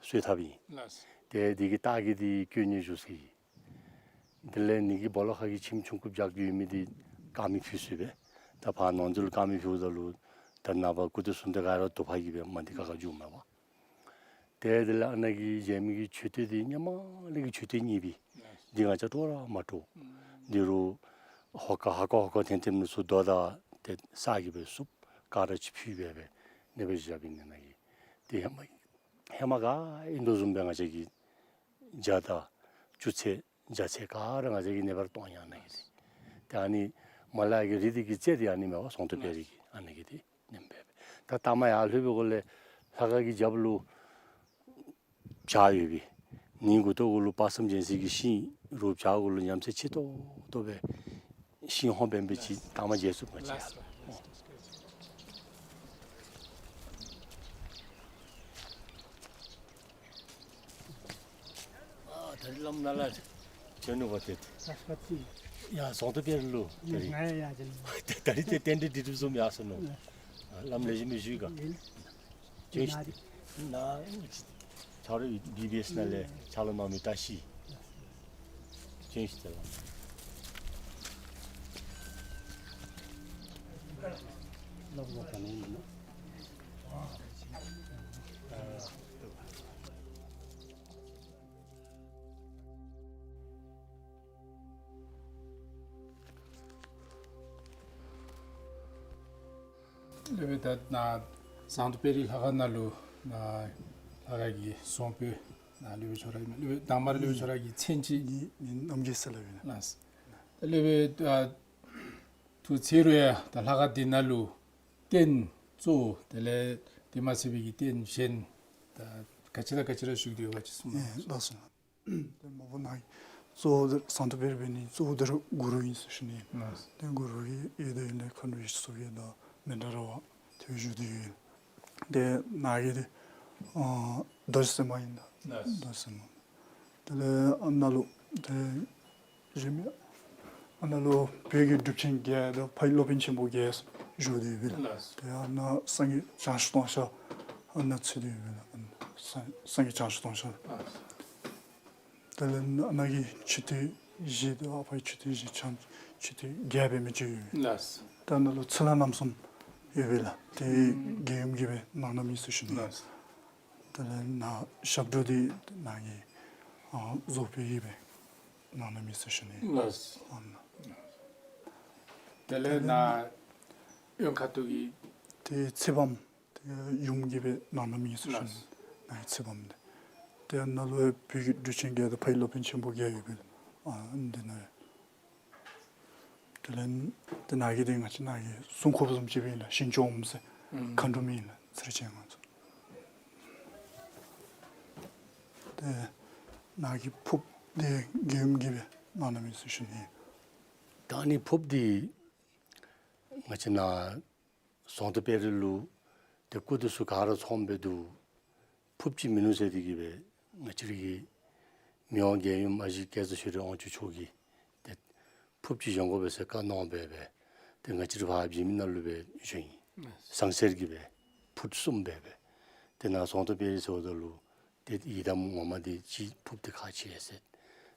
གསོལ་ཐབ་ཨིན། ལགས། ཏེ་འདི་གི་ལྟག་གི་འདི་དཀོན་གཉེར་བཞུགས་ས་ཨིན། དེ་ལས་ཨ་ནི་གི་སྦོ་ལོགས་ཁ་གི་ཁྱིམ་ཆུང་ཀུ་བརྒྱབ་ཡོད་མི་འདི་དཀར་མེ་ཕུལ་ས་སྦེ། ད་ཕར་ནང་འཛུལ་དཀར་མེ་ཕུལཝ་ད་ལུ་ད་ནངས་པ་སྐུ་ཚེ་གསུམ་དེ་ག་ར་དུ་པ་གིས་སྦེ་མ་འདི་ཁ་ཁ་འགྱོཝ་མས་པ། ཏེ་དེ་ལས་ཨ་ནཱ་གི་མཇལ་མི་གི་མཆོད་རྟེན་འདི་སྔོན་མ་ལས་ཀྱི་མཆོད་རྟེན་རྙིང་པའི་འདི་ང་བཅས་སྤྲོ་ར་མ་སྤྲོ། འདི་རུ་ཧོ་ཀ་ཧ་ཀ་ཧོ་ཀ་འཐེན་འཐེན་མི་ཚུ་རྡོ་དང་ཏེ་གསེར་གྱིས་སྦེ་བསུབ། ག་ར་ཅིག་ཕུལ་སྦེ་སྦེ་ཨ་ནི་སྦེ་བཞགཔ་ཨིན་ནཱ་གི། ཏེ་ཧེ་མ་ཧེ་མ་ག་ཨིན་དོ་བཟུམ་སྦེ་ང་བཅས་ཀྱི་ཇ་དང་བཅུད་ཚད་ཇ་ཚད་ག་ར་ང་བཅས་ཀྱིས་ཨ་ནི་སྦེ་ར་གཏོགས་ཡི་ཨ་ནཱ་གི་འདི། ཏེ་ཨ་ནི་མར་ལས་ཀྱི་རི་འདི་གི་རྩེ་འདི་ཨ་ནི་མས་པ་ཟངས་མདོག་དཔལ་རི་གི་ཨ་ནཱ་གི་འདི་ཨིན་པས། ད་ལྟ་མར་ཡར་ལྷོད་པའི་གུ་ལས་ལྷ་ཁང་གི་རྒྱབ་ལུ་བྱག་ཡོད་པས། ཨ་ནི་མགུ་ཏོ་གུ་ལུ་དཔག་བསམ་རྒྱལ་མཚན་གྱི་ཤིང་རུ་བྱག་གུ་ལུ་ཉམས་སད་ཆེ་ཏོག་ཏོ་སྦེ་ཤིང་ཧོང་འབད་འབད་ཅིག་ལྟ་མར་མཇལ་ཚུགས་པས། ལགས་སོ། ཨ་ད་རིས་བླམ་ནཱ་ལས་བྱོན་ནུག་པ་ཏེ། ཡ་ཟངས་མདོག་དཔལ་རི་ལུ་ད་རིས། ད་རིས་ཏེ་རྟེན་འབྲེལ་འགྲིག་འགྲིགཔ་བཟུམ་ཡར་སོང་ནུག། ཨ་བླམ་ལེགས་ཤོམ་སྦེ་བཞུགས་ག། བྱོན་ཤིག། ནཱ་ཆ་རོགས་བི་བི་ཨེསི་ནང་ལས་ཕྱག་ལཱ་གནང་མི་བཀྲ་ཤིས། བྱོན་ཤིག་ཏེ་ལགས། སློབ་དཔོན་ད་ནཱ་ཟངས་མདོག་དཔལ་རི་ལྷ་ཁང་ནང་ལུ་ནཱ་ལྷ་ཁང་གི་བཟང་པོ་ནཱ་སློབ་དཔོན་ཁྱོད་ར་ཨིན་མས། སློབ་དཔོན་དང་པ་ར་སློབ་དཔོན་ཁྱོད་ར་གི་མཚན་ཅིག། ངེའི་མཚན་རྣམ་རྒྱལ་ཟེར་སླབ་ཨིན། ལགས། ད་སློབ་དཔོན་ཨ་ཐུགས་ཚེ་རུ་ཡང་ད་ལྷ་ཁང་འདི་ནང་ལུ་རྟེན་གཙོ་བོ་དེ་ལས་དེ་མ་ཚད་པའི་གི་རྟེན་གཞན་ད་ག་ཅི་དང་ག་ཅི་ར་བཞུགས་ཏེ་ཡོད་ག་ཅིག་གསུང་གནང་། ལགས་སོ། ཏེ་མ་པ་ནཱ་གི་གཙོ་བོ་འདི་ཟངས་མདོག་དཔལ་རི་འབད་ནི་གཙོ་བོ་འདི་ར་གུ་རུ་ཨིན་ཟེར་ཞུ་ནི། ལགས། ཏེ་གུ་རུ་ཡི་ཡོད་དེ་ཡོད་ལས་མཁའ་འགྲོ་ཡི་ཚོགས་ཡོད་དོ་མི་འདྲ་ར་བ་ཏེ་བཞུགས་ཏེ་ཡོད། ཏེ་ནཱ་གི་འདི་ཨ་རྡོ་རྗེ་སེམས་དཔའ་ཨིན་ད། ལགས། རྡོ་རྗེ་སེམས་དཔའ། དེ་ལས་ཨ་ནཱ་ལུ་ཏེ་གཞན་མི་ཨ་ནཱ་ལུ་བོད་ཀྱི་གྲུབ་ཆེན་བརྒྱད་དང་ཕ་ཡི་སློབ་དཔོན་ཆེན་པོ་བརྒྱད་བཞུགས་ཏེ་ཡོད་པས་ལགས། ལགས། ཏེ་ཨ་ནཱ་སངས་རྒྱས་བྱང་ཆུབ་ཏུ་ཤར་ཨ་ནཱ་ཚུད་དེ་ཡོད་པས་ལགས། ཨ་ནཱ་སངས་སངས་རྒྱས་བྱང་ཆུབ་ཏུ་ཤར། ལགས། དེ་ལས་ཨ་ནཱ་གི་མཆོད་རྟེན་བཞི་དང་ཨ་ཕ་ཡི་མཆོད་རྟེན་བཞི་ཕྱག་མཆོད་རྟེན་བརྒྱད་འབད་མི་ཅིག་ཡོད། ལགས། ཏེ་ཨ་ནཱ་ལུ་ཚུར་ལྷ་རྣམ་གསུམ་ཡོད་པས་ལགས། ཏེ་རྒྱལ་ཡུམ་གྱིས་སྦེ་གནང་གནངམ་ཨིན་ཟེར་ཞུ་ནི། ལགས། དེ་ལས་ནཱ་ཞབས་དྲུང་འདི་ནཱ་གི་ཨ་རྫོགས་པའི་གིས་སྦེ་གནང་གནངམ་ཨིན་ཟེར་ཞུ་ནི། ལགས། ཨ་ནཱ། དེ་ལས་ནཱ་གཡོན་ཁ་ཐུག་གི་ཏེ་ཚེ་བམ་ཏེ་ཡུམ་གྱིས་སྦེ་གནང་གནངམ་ཨིན་ཟེར་ཞུ་ནི། ལགས། ནཱ་གི་ཚེ་བམ་འདི། ཏེ་ནཱ་ལུ་བོད་ཀྱི་གྲུབ་ཆེན་བརྒྱད་དང་ཕ་ཡི་སློབ་དཔོན་ཆེན་པོ་བརྒྱད་ཡོད་པས། ཨ་འདི་ནཱ་དེ་ལས་ཏེ་ནཱ་གི་འདི་ང་བཅས་ནཱ་གི་སྲུང་འཁོརཔ་བཟུམ་ཅིག་སྦེ་ཨིན་ལགས། ཞིང་སྐྱོང་ཟེར་ཨུམ་མཁའ་འགྲོམ་ཨིན་ལགས། ཚེ་རིང་ཅན་ང་ཚོ། ཏེ་ནཱ་གི་ཕོརཔ་འདི་རྒྱལ་ཡུམ་གྱིས་སྦེ་གནང་གནངམ་ཨིན་ཟེར་ཞུ་ནི། ད་ཨ་ནི་ཕོརཔ་འདི་ང་བཅས་ནཱ་ཟངས་མདོག་དཔལ་རི་ལུ་ཏེ་སྐུ་འདི་ཚུ་ག་ར་ཚངམ་སྦེ་འདུག། ཕོརཔ་ཅིག་མིན་ནུག་ཟེར་ཏེ་གིས་སྦེ་ང་བཅས་ར་གི་མི་དབང་རྒྱལ་ཡུམ་ཨ་ཞེ་བཀྲ་ཤིས་ཆོས་སྒྲོན་དབང་ཕྱུག་མཆོག་གིས་ཏེ་ཕོརཔ་ཅིག་བཞེངས་དགོ་པས་ཟེར་བཀའ་གནང་སྦེ་སྦེ་ཏེ་ང་བཅས་ར་ཕར་བྱེ་མི་ནང་ལུ་སྦེ་བཞེངས་ཡི། ལགས། ཟངས་གསེར་གྱི་སྦེ་ཕུཊ་གསུམ་སྦེ་སྦེ། ཏེ་ནཱ་ཟངས་མདོག་དཔལ་རི་ཟེརཝ་ད་ལུ་ཏེ་ཡི་དམ་ངོ་མ་འདི་ཅིག་ཕོརཔ་འདི་ཁག་ཆེ་ཟེར།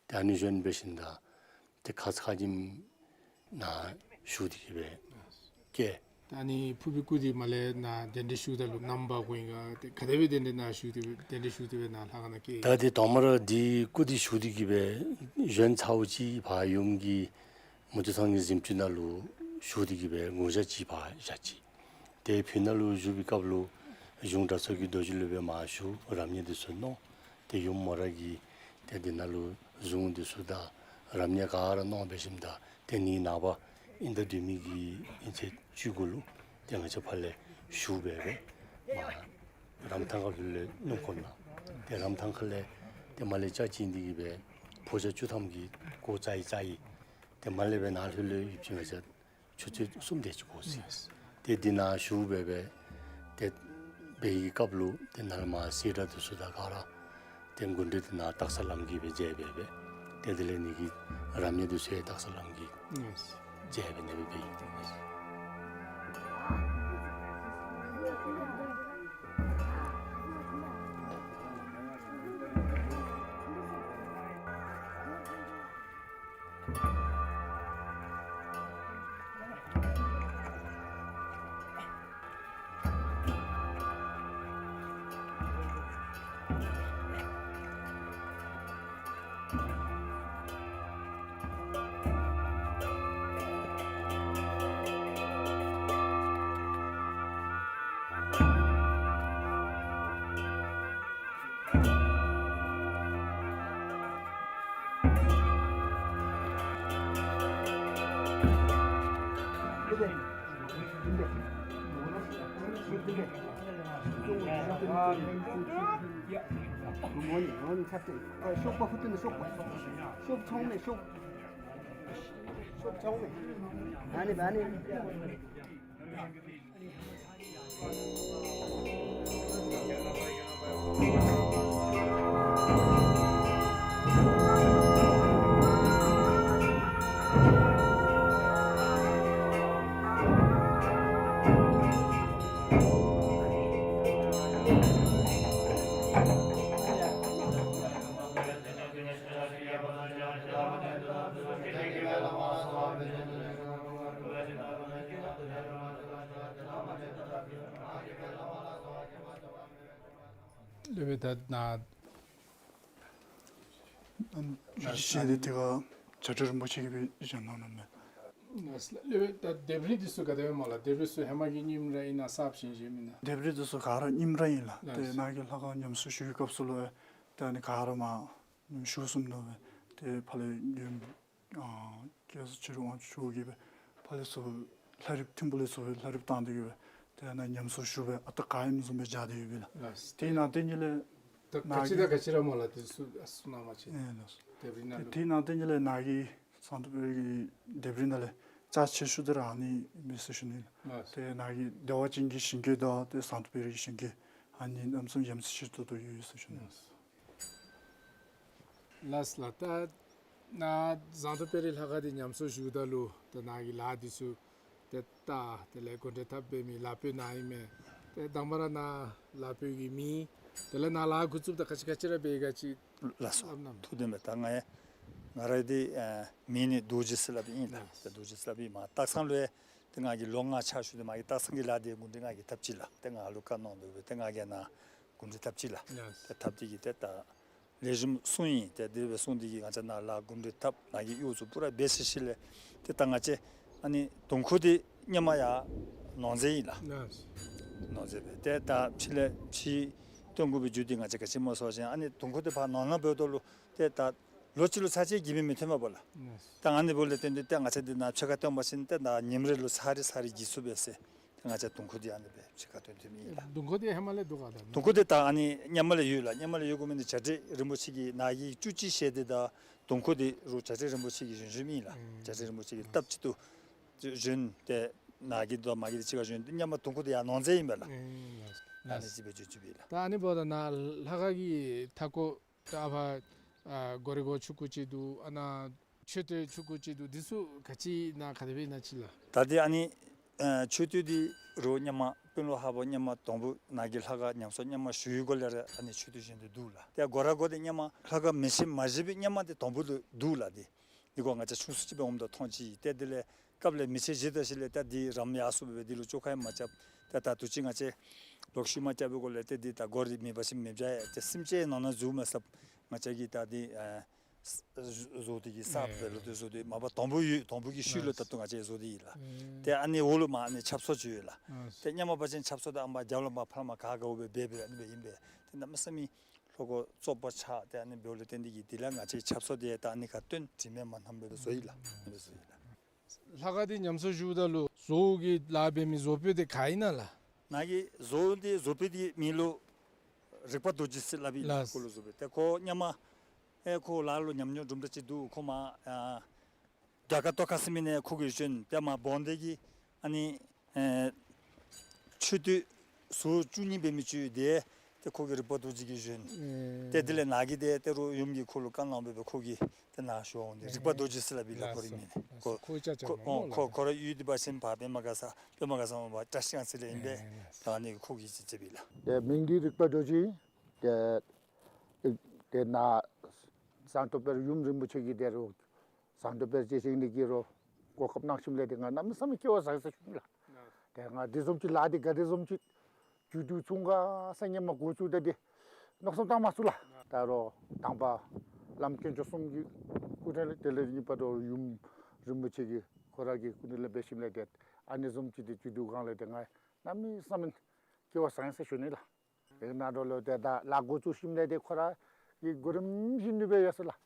ཏེ་ཨ་ནི་བཞེངས་འབད་ཞིནམ་ད་ཏེ་ཁ་ཙ་ཁ་ཉིནམ་ནཱ་བཞུགས་ཏེ་གིས་སྦེ་བསྐྱལ། ད་ཨ་ནི་ཕོར་བུའི་སྐུ་འདི་མར་ལས་ནཱ་གདན་འདྲེན་ཞུཝ་ད་ལུ་ནམ་འབག་དགོ་ཨིན་ག། ཏེ་ག་དེ་སྦེ་གདན་འདྲེན་ནཱ་ཞུ་སྟེ་གདན་འདྲེན་ཞུ་སྟེ་སྦེ་ནཱ་ལྷ་ཁང་ནང་བསྐྱལ། ད་འདི་དང་པ་ར་འདི་སྐུ་འདི་ཞུ་སྟེ་གིས་སྦེ་བཞེངས་ཚརཝ་ཅིག་ཕར་ཡུམ་གྱི་མུ་ཏིག་ཚང་གི་གཟིམ་ཅུང་ནང་ལུ་ཞུ་སྟེ་གིས་སྦེ་དགུང་ཞག་གཅིག་ཕར་བཞག་ཅི། ཏེ་ཕུག་ནང་ལུ་བཞུགས་པའི་སྐབས་ལུ་གཞུང་གྲྭ་ཚང་གི་རྡོ་རྗེ་ལུ་སྦེ་མར་ཞུ་རབ་གནས་འདི་ཚུ་གནང་། ཏེ་ཡུམ་མོ་ར་གིས་ཏེ་འདི་ནང་ལུ་གཞུང་འདི་ཚུ་དང་རབ་གནས་ག་ར་གནང་འབད་ཞིནམ་ད་ཏེ་ནི་ནངས་པ་ཨིན་ཟླ་བདུན་མའི་གི་ཨིན་ཚེས་བཅུ་དགུ་ལུ་ཏེ་ང་བཅས་ཕར་ལས་ཞུ་སྦེ་སྦེ་མར་རམ་ཐང་ཁ་ལུ་ལས་སྣུམ་འཁོར་ནང་ཏེ་རམ་ཐང་ཁ་ལས་ཏེ་མར་ལས་ལྕགས་ཅིག་འདི་གིས་སྦེ་ཕོ་རྒྱས་བཅུ་ཐམ་གྱིས་སྒོ་རྩ་ཡི་རྩ་ཡི། ཏེ་མར་ལས་སྦེ་ནཱ་ལྷོད་ལྷོད་ཡུདཔ་ཅིག་ང་བཅས་ཆུ་ཚོད་གསུམ་དེ་ཅིག་འགོར་ཅི། ཏེ་འདི་ནང་ཞུ་སྦེ་སྦེ་ཏེ་འབད་བའི་སྐབས་ལུ་ཏེ་ནཱ་ལས་མར་སེར་སྒྲེང་འདི་ཚུ་དང་ག་ར་ཏེ་མགུ་འདྲེན་འདི་ནཱ་སྟག་ཚང་བླམ་གིས་སྦེ་མཇལ་སྦེ་སྦེ་ཏེ་དེ་ལས་ནི་གི་རབ་གནས་འདི་ཚུ་ཡང་སྟག་ཚང་བླམ་གིས་མཇལ་སྦེ་ནི་སྦེ་འབད་ཡི། སློབ་དཔོན་ད་ནཱ་ཨམ་ཞལ་འདི་དེ་ཁར་བྱ་བྲལ་རིན་པོ་ཆེ་གིས་སྦེ་བཞེངས་གནང་ནུག་མས། ལགས་སོ་ལགས། ད་ལྡེབས་རིས་འདི་ཚུ་ག་དེ་སྦེ་སྨོ་ལགས། ལྡེབས་རིས་ཚུ་ཧེ་མ་གི་རྙིང་མ་ར་ཨིན་ན་གསརཔ་བཞེངས་བཞེངསམ་ཨིན་ན། ལྡེབས་རིས་འདི་ཚུ་ག་ར་རྙིང་མ་ར་ཨིན་ལགས། ལགས་སོ། ཏེ་ནཱ་གི་ལྷ་ཁང་ཉམས་གསོ་ཞུ་བའི་སྐབས་སུ་ལུ་ཏེ་ཨ་ནི་ག་ར་མར་ཉམས་གསོ་ཞུ་སོངམ་ད་སྦེ་ཏེ་ཕར་ལས་ཨ་སྐལ་བཟང་ཆོས་སྒྲོན་དབང་ཕྱུག་གིས་སྦེ་ཕར་ལས་ཚུར་ལྷ་རིཔ་ཐིམ་ཕུག་ལས་ཚུར་ལྷ་རིཔ་བཏང་སྟེ་གིས་སྦེ་ཏེ་ནཱ་ཉམས་གསོ་ཞུ་སྦེ་ཨ་རྟག་ག་ཨིནམ་བཟུམ་སྦེ་སྦྱར་ཏེ་ཡོད་པས་ལགས། ལགས། དེ་ནང་དེ་ཉིད་ལས་ད་ག་ཅི་དང་ག་ཅི་ར་སྨོ་ལགས། དེ་ཚུ་ཨ་གསུང་གནང་བ་ཅིན། ཨེ་ལགས་སོ། ལྡེབས་རིས་ནང་ལུ། དེ་ནང་དེ་ཉིད་ལས་ནཱ་གི་ཟངས་མདོག་དཔལ་རི་གི་ལྡེབས་རིས་ནང་ལས་རྩ་ཆེ་ཤོས་འདི་ར་ཨ་ནི་ཨིན་མས་ཟེར་ཞུ་ནི་ལགས། ལགས། ཏེ་ནཱ་གི་བདེ་བ་ཅན་གྱི་ཞིང་གི་དང་ཏེ་ཟངས་མདོག་དཔལ་རི་གི་ཞིང་གི་ཨ་ནི་གནམ་མེད་ས་མེད་ཡ་མཚན་ཆེ་ཏོག་ཏོ་ཡོད་ཟེར་ཞུ་ནི་ལགས། ལགས་ལགས། ད་ནཱ་ཟངས་མདོག་དཔལ་རི་ལྷ་ཁང་འདི་ཉམས་གསོ་ཞུཝ་ད་ལུ་ད་ནཱ་གི་ལཱ་འདི་ཚུ་ཏེ་ད་དེ་ལས་གོ་འདྲེན་འཐབ་འབད་མི་ལཱ་དཔོན་ནཱ་ཨིན་མས། ཏེ་དང་པ་ར་ནཱ་ལཱ་དཔོན་གྱི་མིང་དེ་ལས་ནཱ་ལཱ་འགོ་བཙུགསཔ་ད་ག་ཅི་ག་ཅི་ར་འབད་ག་ཅི། ལགས་སོ། སླབ་གནང་། ཐུགས་བདེན་པས། ད་ང་ཡང་ང་རའི་འདི་ཨ་མིང་ནི་རྡོ་རྗེ་ཟེར་སླབ་ཨིན་ལགས། ལགས། ཏེ་རྡོ་རྗེ་ཟེར་སླབ་ཨིན། མ་སྟག་ཚང་ལུ་ཡང་ཏེ་ང་གིས་ལོ་ལྔ་ཕྱག་ཞུ་སྟེ་མ་གི་སྟག་ཚང་གི་ལཱ་འདི་འགོ་འདྲེན་ང་གིས་འཐབ་ཅི་ལགས། ཏེ་ང་ལུ་བཀའ་གནང་དོ་སྦེ་ཏེ་ང་གིས་ནཱ་འགོ་འདྲེན་འཐབ་ཅི་ལགས། ལགས། ཏེ་འཐབ་སྟེ་གིས་ཏེ་ད་ལེགས་ཤོམ་སོང་ཡི། ཏེ་དེ་སྦེ་སོང་སྟེ་གིས་ང་བཅས་ནཱ་ལཱ་འགོ་འདྲེན་འཐབ་ནཱ་གི་གཡོག་ཚུ་པུ་ར་འབད་ཚར་ཞིནམ་ལས་ཏེ་ད་ང་བཅས་ཨ་ནི་དུང་ཁོག་འདི་ཧེ་མ་ཡར་ནོར་རྫས་ཨིན་ལགས། ལགས། ནོར་རྫས་སྦེ་ཏེ་ད་ཕྱི་ལས་ཕྱི་བཏོན་དགོ་པའི་རྒྱུ་འདི་ང་བཅས་ག་ཅི་སྨོ་ཟེར་བ་ཅིན་ཨ་ནི་དུང་ཁོག་འདི་ཕར་ནོར་ནང་འབདཝ་ད་ལུ་ཏེ་ད་ལོ་གཅིག་ལུ་ཚར་གཅིག་གིས་མི་མི་ཐོན་པས་ལགས། ལགས། ད་ཨ་ནི་འབདཝ་ལས་བརྟེན་ཏེ་ཏེ་ང་བཅས་འདི་ནཱ་ཕྱི་ཁར་བཏོན་པ་ཅིན་ཏེ་ད་ཉིནམ་རེ་ལུ་ཚར་རེ་ཚར་རེ་གིས་ཚུགས་པས་ཟེར། ཏེ་ང་བཅས་དུང་ཁོག་འདི་ཨ་ནི་སྦེ་ཕྱི་ཁར་བཏོན་བཏོནམ་ཨིན་ལགས། དུང་ཁོག་འདི་ཧེ་མ་ལས་འདུག་ག་ད། དུང་ཁོག་འདི་ད་ཨ་ནི་ཧེ་མ་ལས་ཡོད་ལགས། ཧེ་མ་ལས་ཡོད་དགོ་མི་འདི་བྱ་བྲལ་རིན་པོ་ཆེ་གིས་ནཱ་གི་བཅུ་གཅིག་ཞལ་འདི་དང་དུང་ཁོག་འདི་རུང་བྱ་བྲལ་རིན་པོ་ཆེ་གིས་བཞེངས་བཞེངསམ་ཨིན་ལགས། ཨུམ། བྱ་བྲལ་རིན་པོ་ཆེ་གིས་སྟབས་གཅིག་ཏུ་བཞེངས་ཏེ་ནཱ་གི་དང་མར་གྱི་འདི་གཅིག་ཁར་བཞེངས་ཏེ་ཧེ་མ་དུང་ཁོག་འདི་ཡར་ནོར་རྫས་ཨིན་པས་ལགས། ཨུམ། ཨ་ནི་ཅིག་སྦེ་བརྗོད་བརྗོདཔ་ཨིན་ལགས། ད་ཨ་ནི་འབདཝ་ད་ནཱ་ལྷ་ཁང་གི་མཐའ་སྐོར་ད་ཨ་ཕར་ཨ་སྒོ་རའི་སྒོ་ཆུང་ཀུ་ཅིག་འདུག། ཨ་ནཱ་མཆོད་རྟེན་ཆུང་ཀུ་ཅིག་འདུག། འདི་ཚུ་ག་ཅི་ཨིན་ན་ག་དེ་སྦེ་ཨིན་ན་ཅིག་ལགས། ད་འདི་ཨ་ནི་ཨ་མཆོད་རྟེན་འདི་རུང་ཧེ་མ་དཔོན་སློབ་ཧ་བོ་ཧེ་མ་དང་པོ་ནཱ་གི་ལྷ་ཁང་ཉམས་གསོ་ཧེ་མ་ཞུ་བའི་སྒང་ལས་ར་ཨ་ནི་མཆོད་རྟེན་བཞེངས་ཏེ་འདུག་ལགས། ཏེ་སྒོ་ར་སྒོ་འདི་ཧེ་མ་ལྷ་ཁང་མེ་ཆེན་མ་བཞེངས་པའི་ཧེ་མ་འདི་དང་པོ་ལུ་འདུག་ལགས། འདི་འདི་ཁོ་ང་བཅས་ཆུང་སུ་ཅིག་འབད་འོངམ་ད་མཐོང་ཅི། ཏེ་དེ་ལས་སྐབས་ལས་མེ་ཆེན་བཞེངས་ད་ཞིནམ་ལས་ད་འདི་རམ་ཡར་སོང་སྦེ་འདི་ལུ་བཅོ་ཁ་ཡང་མ་རྐྱབ། ཏེ་ད་དུས་ཅི་ང་བཅས་ལོག་ཤུལ་མ་རྐྱབ་པའི་སྒང་ལས་ཏེ་འདི་ད་སྒོ་ར་མེད་པ་ཅིན་མེདཔ་བྱ་ཡི། ཏེ་སེམས་ཅན་ནང་ན་འཛུལ་མ་ཚུགསཔ་ང་བཅས་ཀྱིས་ད་འདི་ཨ་བཟོ་སྟེ་གིས་གསརཔ་སྦེ་ལོག་སྟེ་བཟོ་སྟེ་མ་པ་དང་པོ་ཡོད་དང་པོ་གི་ཤུལ་ལུ་ད་ལྟོ་ང་བཅས་བཟོ་སྟེ་ཡོད་ལགས། ཏེ་ཨ་ནི་འོག་ལུ་མར་ཨ་ནི་ཆབ་གསང་ཅིག་ཡོད་ལགས། ཏེ་ཧེ་མ་འབད་བ་ཅིན་ཆབ་གསང་འདི་ཨ་མར་རྒྱབ་ལུ་མར་ཕར་མར་ག་ག་འོང་སྦེ་འབད་འབད་ཨ་ནི་སྦེ་ཨིན་པས། ཏེ་གནམ་མེད་ས་མེད་ལྷོ་སྒོ་བཙོག་པ་ཆགས། ཏེ་ཨ་ནི་འབདཝ་ལས་བརྟེན་ཏེ་གིས་དེ་ལས་ང་བཅས་ཆབ་གསང་འདི་ད་ཨ་ནི་ཁར་བཏོན་དྲི་མེད་མ་ནམ་སྦེ་བཟོ་ཡི་ལགས། ཨ་ནི་སྦེ་བཟོ་ཡི་ལགས། ལྷ་ཁང་འདི་ཉམས་གསོ་ཞུཝ་ད་ལུ་བཟོ་བོ་གི་ལཱ་འབད་མི་བཟོ་དཔོན་འདི་ག་ཨིན་ན་ལགས། ནཱ་གི་བཟོ་བོ་འདི་བཟོ་དཔོན་འདི་མིང་ལུ་རིག་པ་རྡོ་རྗེ་ཟེར་སླབ་ཨིན་ལགས། ལགས། ཁོ་ལུ་བཟོ་དཔོན་ཏེ་ཁོ་ཧེ་མ་ཨེ་ཁོ་ལཱ་ལུ་ཉམས་མྱོང་དུམ་གྲ་ཅིག་འདུག། ཁོ་མར་ཨ་རྒྱ་གར་ཏོག་ཁ་ཟེར་མི་ནང་ཁོ་གིས་བྱོན། ཏེ་མར་བོན་སྡེ་གི་ཨ་ནི་ཨེ་མཆོད་རྟེན་ཟུར་བཅུ་གཉིས་འབད་མི་ཅིག་ཡོད། ཏེ་ཏེ་ཁོ་གིས་རིག་པ་རྡོ་རྗེ་གིས་བྱོན། ཨེ། ཏེ་དེ་ལས་ནཱ་གི་ཏེ་ཏེ་རུང་ཡུམ་གྱིས་ཁོ་ལུ་བཀའ་གནང་སྦེ་སྦེ་ཁོ་གིས་ཏེ་ནཱ་བཞེངས་འོང་སྟེ་རིག་པ་རྡོ་རྗེ་ཟེར་སླབ་ཨིན་ལགས། ཁོ་རའི་མིང་ནི་ཁོ་ཁོ་ཁོ་ཁོ་ཁོ་ར་ཡུལ་འདི་འབད་བ་ཅིན་ཕར་པདྨ་ག་ས་པདྨ་ག་ས་མར་བཀྲ་ཤིས་སྒང་ཚུ་ལས་ཨིན་པས། ཨེ་ལགས། ད་ཨ་ནི་ཁོ་གིས་ཅིག་མཛད་པས་ལགས། ཏེ་མིང་འདི་རིག་པ་རྡོ་རྗེ། ཏེ་ཏེ་ནཱ་ཟངས་མདོག་དཔལ་རི་ཡུམ་རིན་པོ་ཆེ་གིས་ཏེ་རུང་ཟངས་མདོག་དཔལ་རི་བཞེངས་ནི་གི་རུང་གོ་སྐབས་གནང་ཞིནམ་ལས་ཏེ་ང་གནམ་མེད་ས་མེད་སྐལ་བ་བཟང་ཡི་ཟེར་ཞུ་ནི་ལགས། ཏེ་ང་དེ་བཟུམ་ཅིག་ལཱ་འདི་ག་དེ་བཟུམ་ཅིག་མཇུག་བསྡུ་ཚུགས་ག་ཟེར་ཧེ་མ་འགོ་བཙུགས་ད་འདི་མནོ་བསམ་བཏང་མ་ཚུགས་ལགས། ད་རུང་དང་པ་བླམ་དཀོན་མཆོག་གསུམ་གྱི་སྐུ་དྲིན་ལས་དེ་ལས་གཉིས་པ་ད་རུང་ཡུམ་རིན་པོ་ཆེ་གི་ཁོ་ར་གི་སྐུ་དྲིན་ལས་འབད་ཞིནམ་ལས་ཏེ་ཨ་ནི་བཟུམ་ཅིག་འདི་མཇུག་བསྡུ་གང་ལས་ཏེ་ང་གནམ་མེད་ས་མེད་སྐལ་བ་བཟང་ཡི་ཟེར་ཞུ་ནི་ལགས། ཨེ་ནཱ་འགྱོ་ལོ་ཏེ་ད་ལཱ་འགོ་བཙུགས་ཞིནམ་ལས་ཏེ་ཁོ་ར་གི་གོ་རིམ་བཞིན་དུ་སྦེ་ཡོད་ཟེར་ལགས།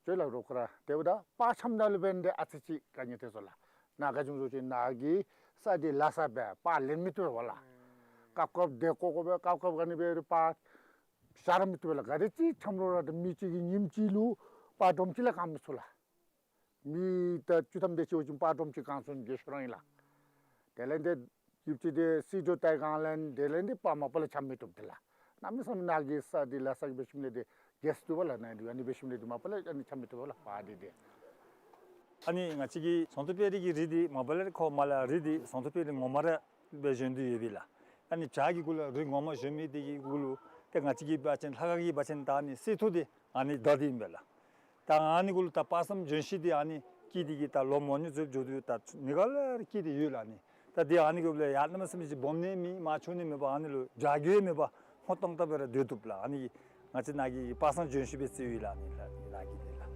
ཅོག་ལགས་རོགས་ཁོ་ར་ཏེ་འབདཝ་ད་པར་འཆམ་ད་ལུ་འབད་ནི་འདི་ཨ་ཙི་ཅིག་དཀའ་ངལ་ཐོན་སོང་ལགས། ནཱ་ག་ཅི་སྨོ་ཟེར་བ་ཅིན་ནཱ་གི་ས་འདི་ལ་ས་སྦེ་པར་ལེན་མི་བཏུབ་པས་ལགས། སྐབས་སྐབས་ཏེ་ཀོ་ཀོ་སྦེ་སྐབས་སྐབས་ག་ནི་སྦེ་ར་པར་བཞག་ར་མི་བཏུབ་པས་ལགས། ག་དེ་ཅིག་འཆམ་རུང་ར་ཏེ་མི་གཅིག་གིས་ཉིནམ་གཅིག་ལུ་པར་སྒྲོམ་གཅིག་ལས་གང་མི་ཚུགས་ལགས། མི་ད་བཅུ་ཐམ་དེ་ཅིག་འོང་ཅི་པར་སྒྲོམ་གཅིག་གང་ཚུགས་ནི་གི་ཤོ་རང་ཨིན་ལགས། དེ་ལས་ཏེ་ཡུདཔ་ཅིག་ཏེ་སྲིད་གྲོས་ལྟ་གང་ལས་དེ་ལས་ཏེ་པར་མ་པ་ལས་འཆམ་མི་བཏུབ་དེ་ལགས། གནམ་མེད་ས་མེད་ནཱ་གི་ས་འདི་ལ་ས་གི་འབད་ཞིནམ་ལས་ཏེ་རྒྱས་སུ་བཏུབ་པས་ལགས། ནཱ་འདི་ཨ་ནི་འབད་ཞིནམ་ལས་ཏེ་མ་པ་ལས་ཨ་ནི་འཆམ་མི་བཏུབ་པས་ལགས་པར་འདི་ཏེ། ཨ་ནི་ང་བཅས་ཀྱི་ཟངས་མདོག་དཔལ་རི་གི་རི་འདི་མ་པ་ལས་ཁོ་མར་ལས་རི་འདི་ཟངས་མདོག་དཔལ་རི་ངོ་མ་ར་སྦེ་བཞེངས་ཏེ་ཡོད་པས་ལགས། ཨ་ནི་བྱག་གི་གུ་ལུ་རི་ངོ་མ་བཞེངས་མི་འདི་གི་གུ་ལུ་ཏེ་ང་བཅས་ཀྱི་འབད་བ་ཅིན་ལྷ་ཁང་གི་འབད་བ་ཅིན་ད་ཨ་ནི་གསེར་ཐུར་འདི་ཨ་ནི་བདའ་སྟེ་ཨིན་པས་ལགས། ད་ཨ་ནི་གུ་ལུ་ད་དཔག་བསམ་ལྗོན་ཤིང་འདི་ཨ་ནི་སྐྱེས་ཏེ་གིས་ད་ལོ་མང་ཉུང་ཚུ་འགྱོ་དོ་ད་ནི་ག་ལས་ར་སྐྱེས་ཏེ་ཡོད་ལགས་ཨ་ནི། ད་འདི་ཨ་ནི་གུ་ལུ་ཡར་གནམ་མེད་ས་མེད་ཅིག་སྦོམ་ནི་མེད་མར་ཆུང་ནི་མེད་པར་ཨ་ནི་ལུ་བྱ་རྒོད་མེད་པར་སྔོ་ཏོག་ཏོ་སྦེ་ར་སྡོད་བཏུབ་ལགས། ཨ་ནི་ང་བཅས་ནཱ་གི་དཔག་བསམ་ལྗོན་ཤིང་སྦེ་བརྩིཝ་ཨིན་ལགས་ཨ་ནི་ལགས་ནཱ་གི་འདི་ལགས།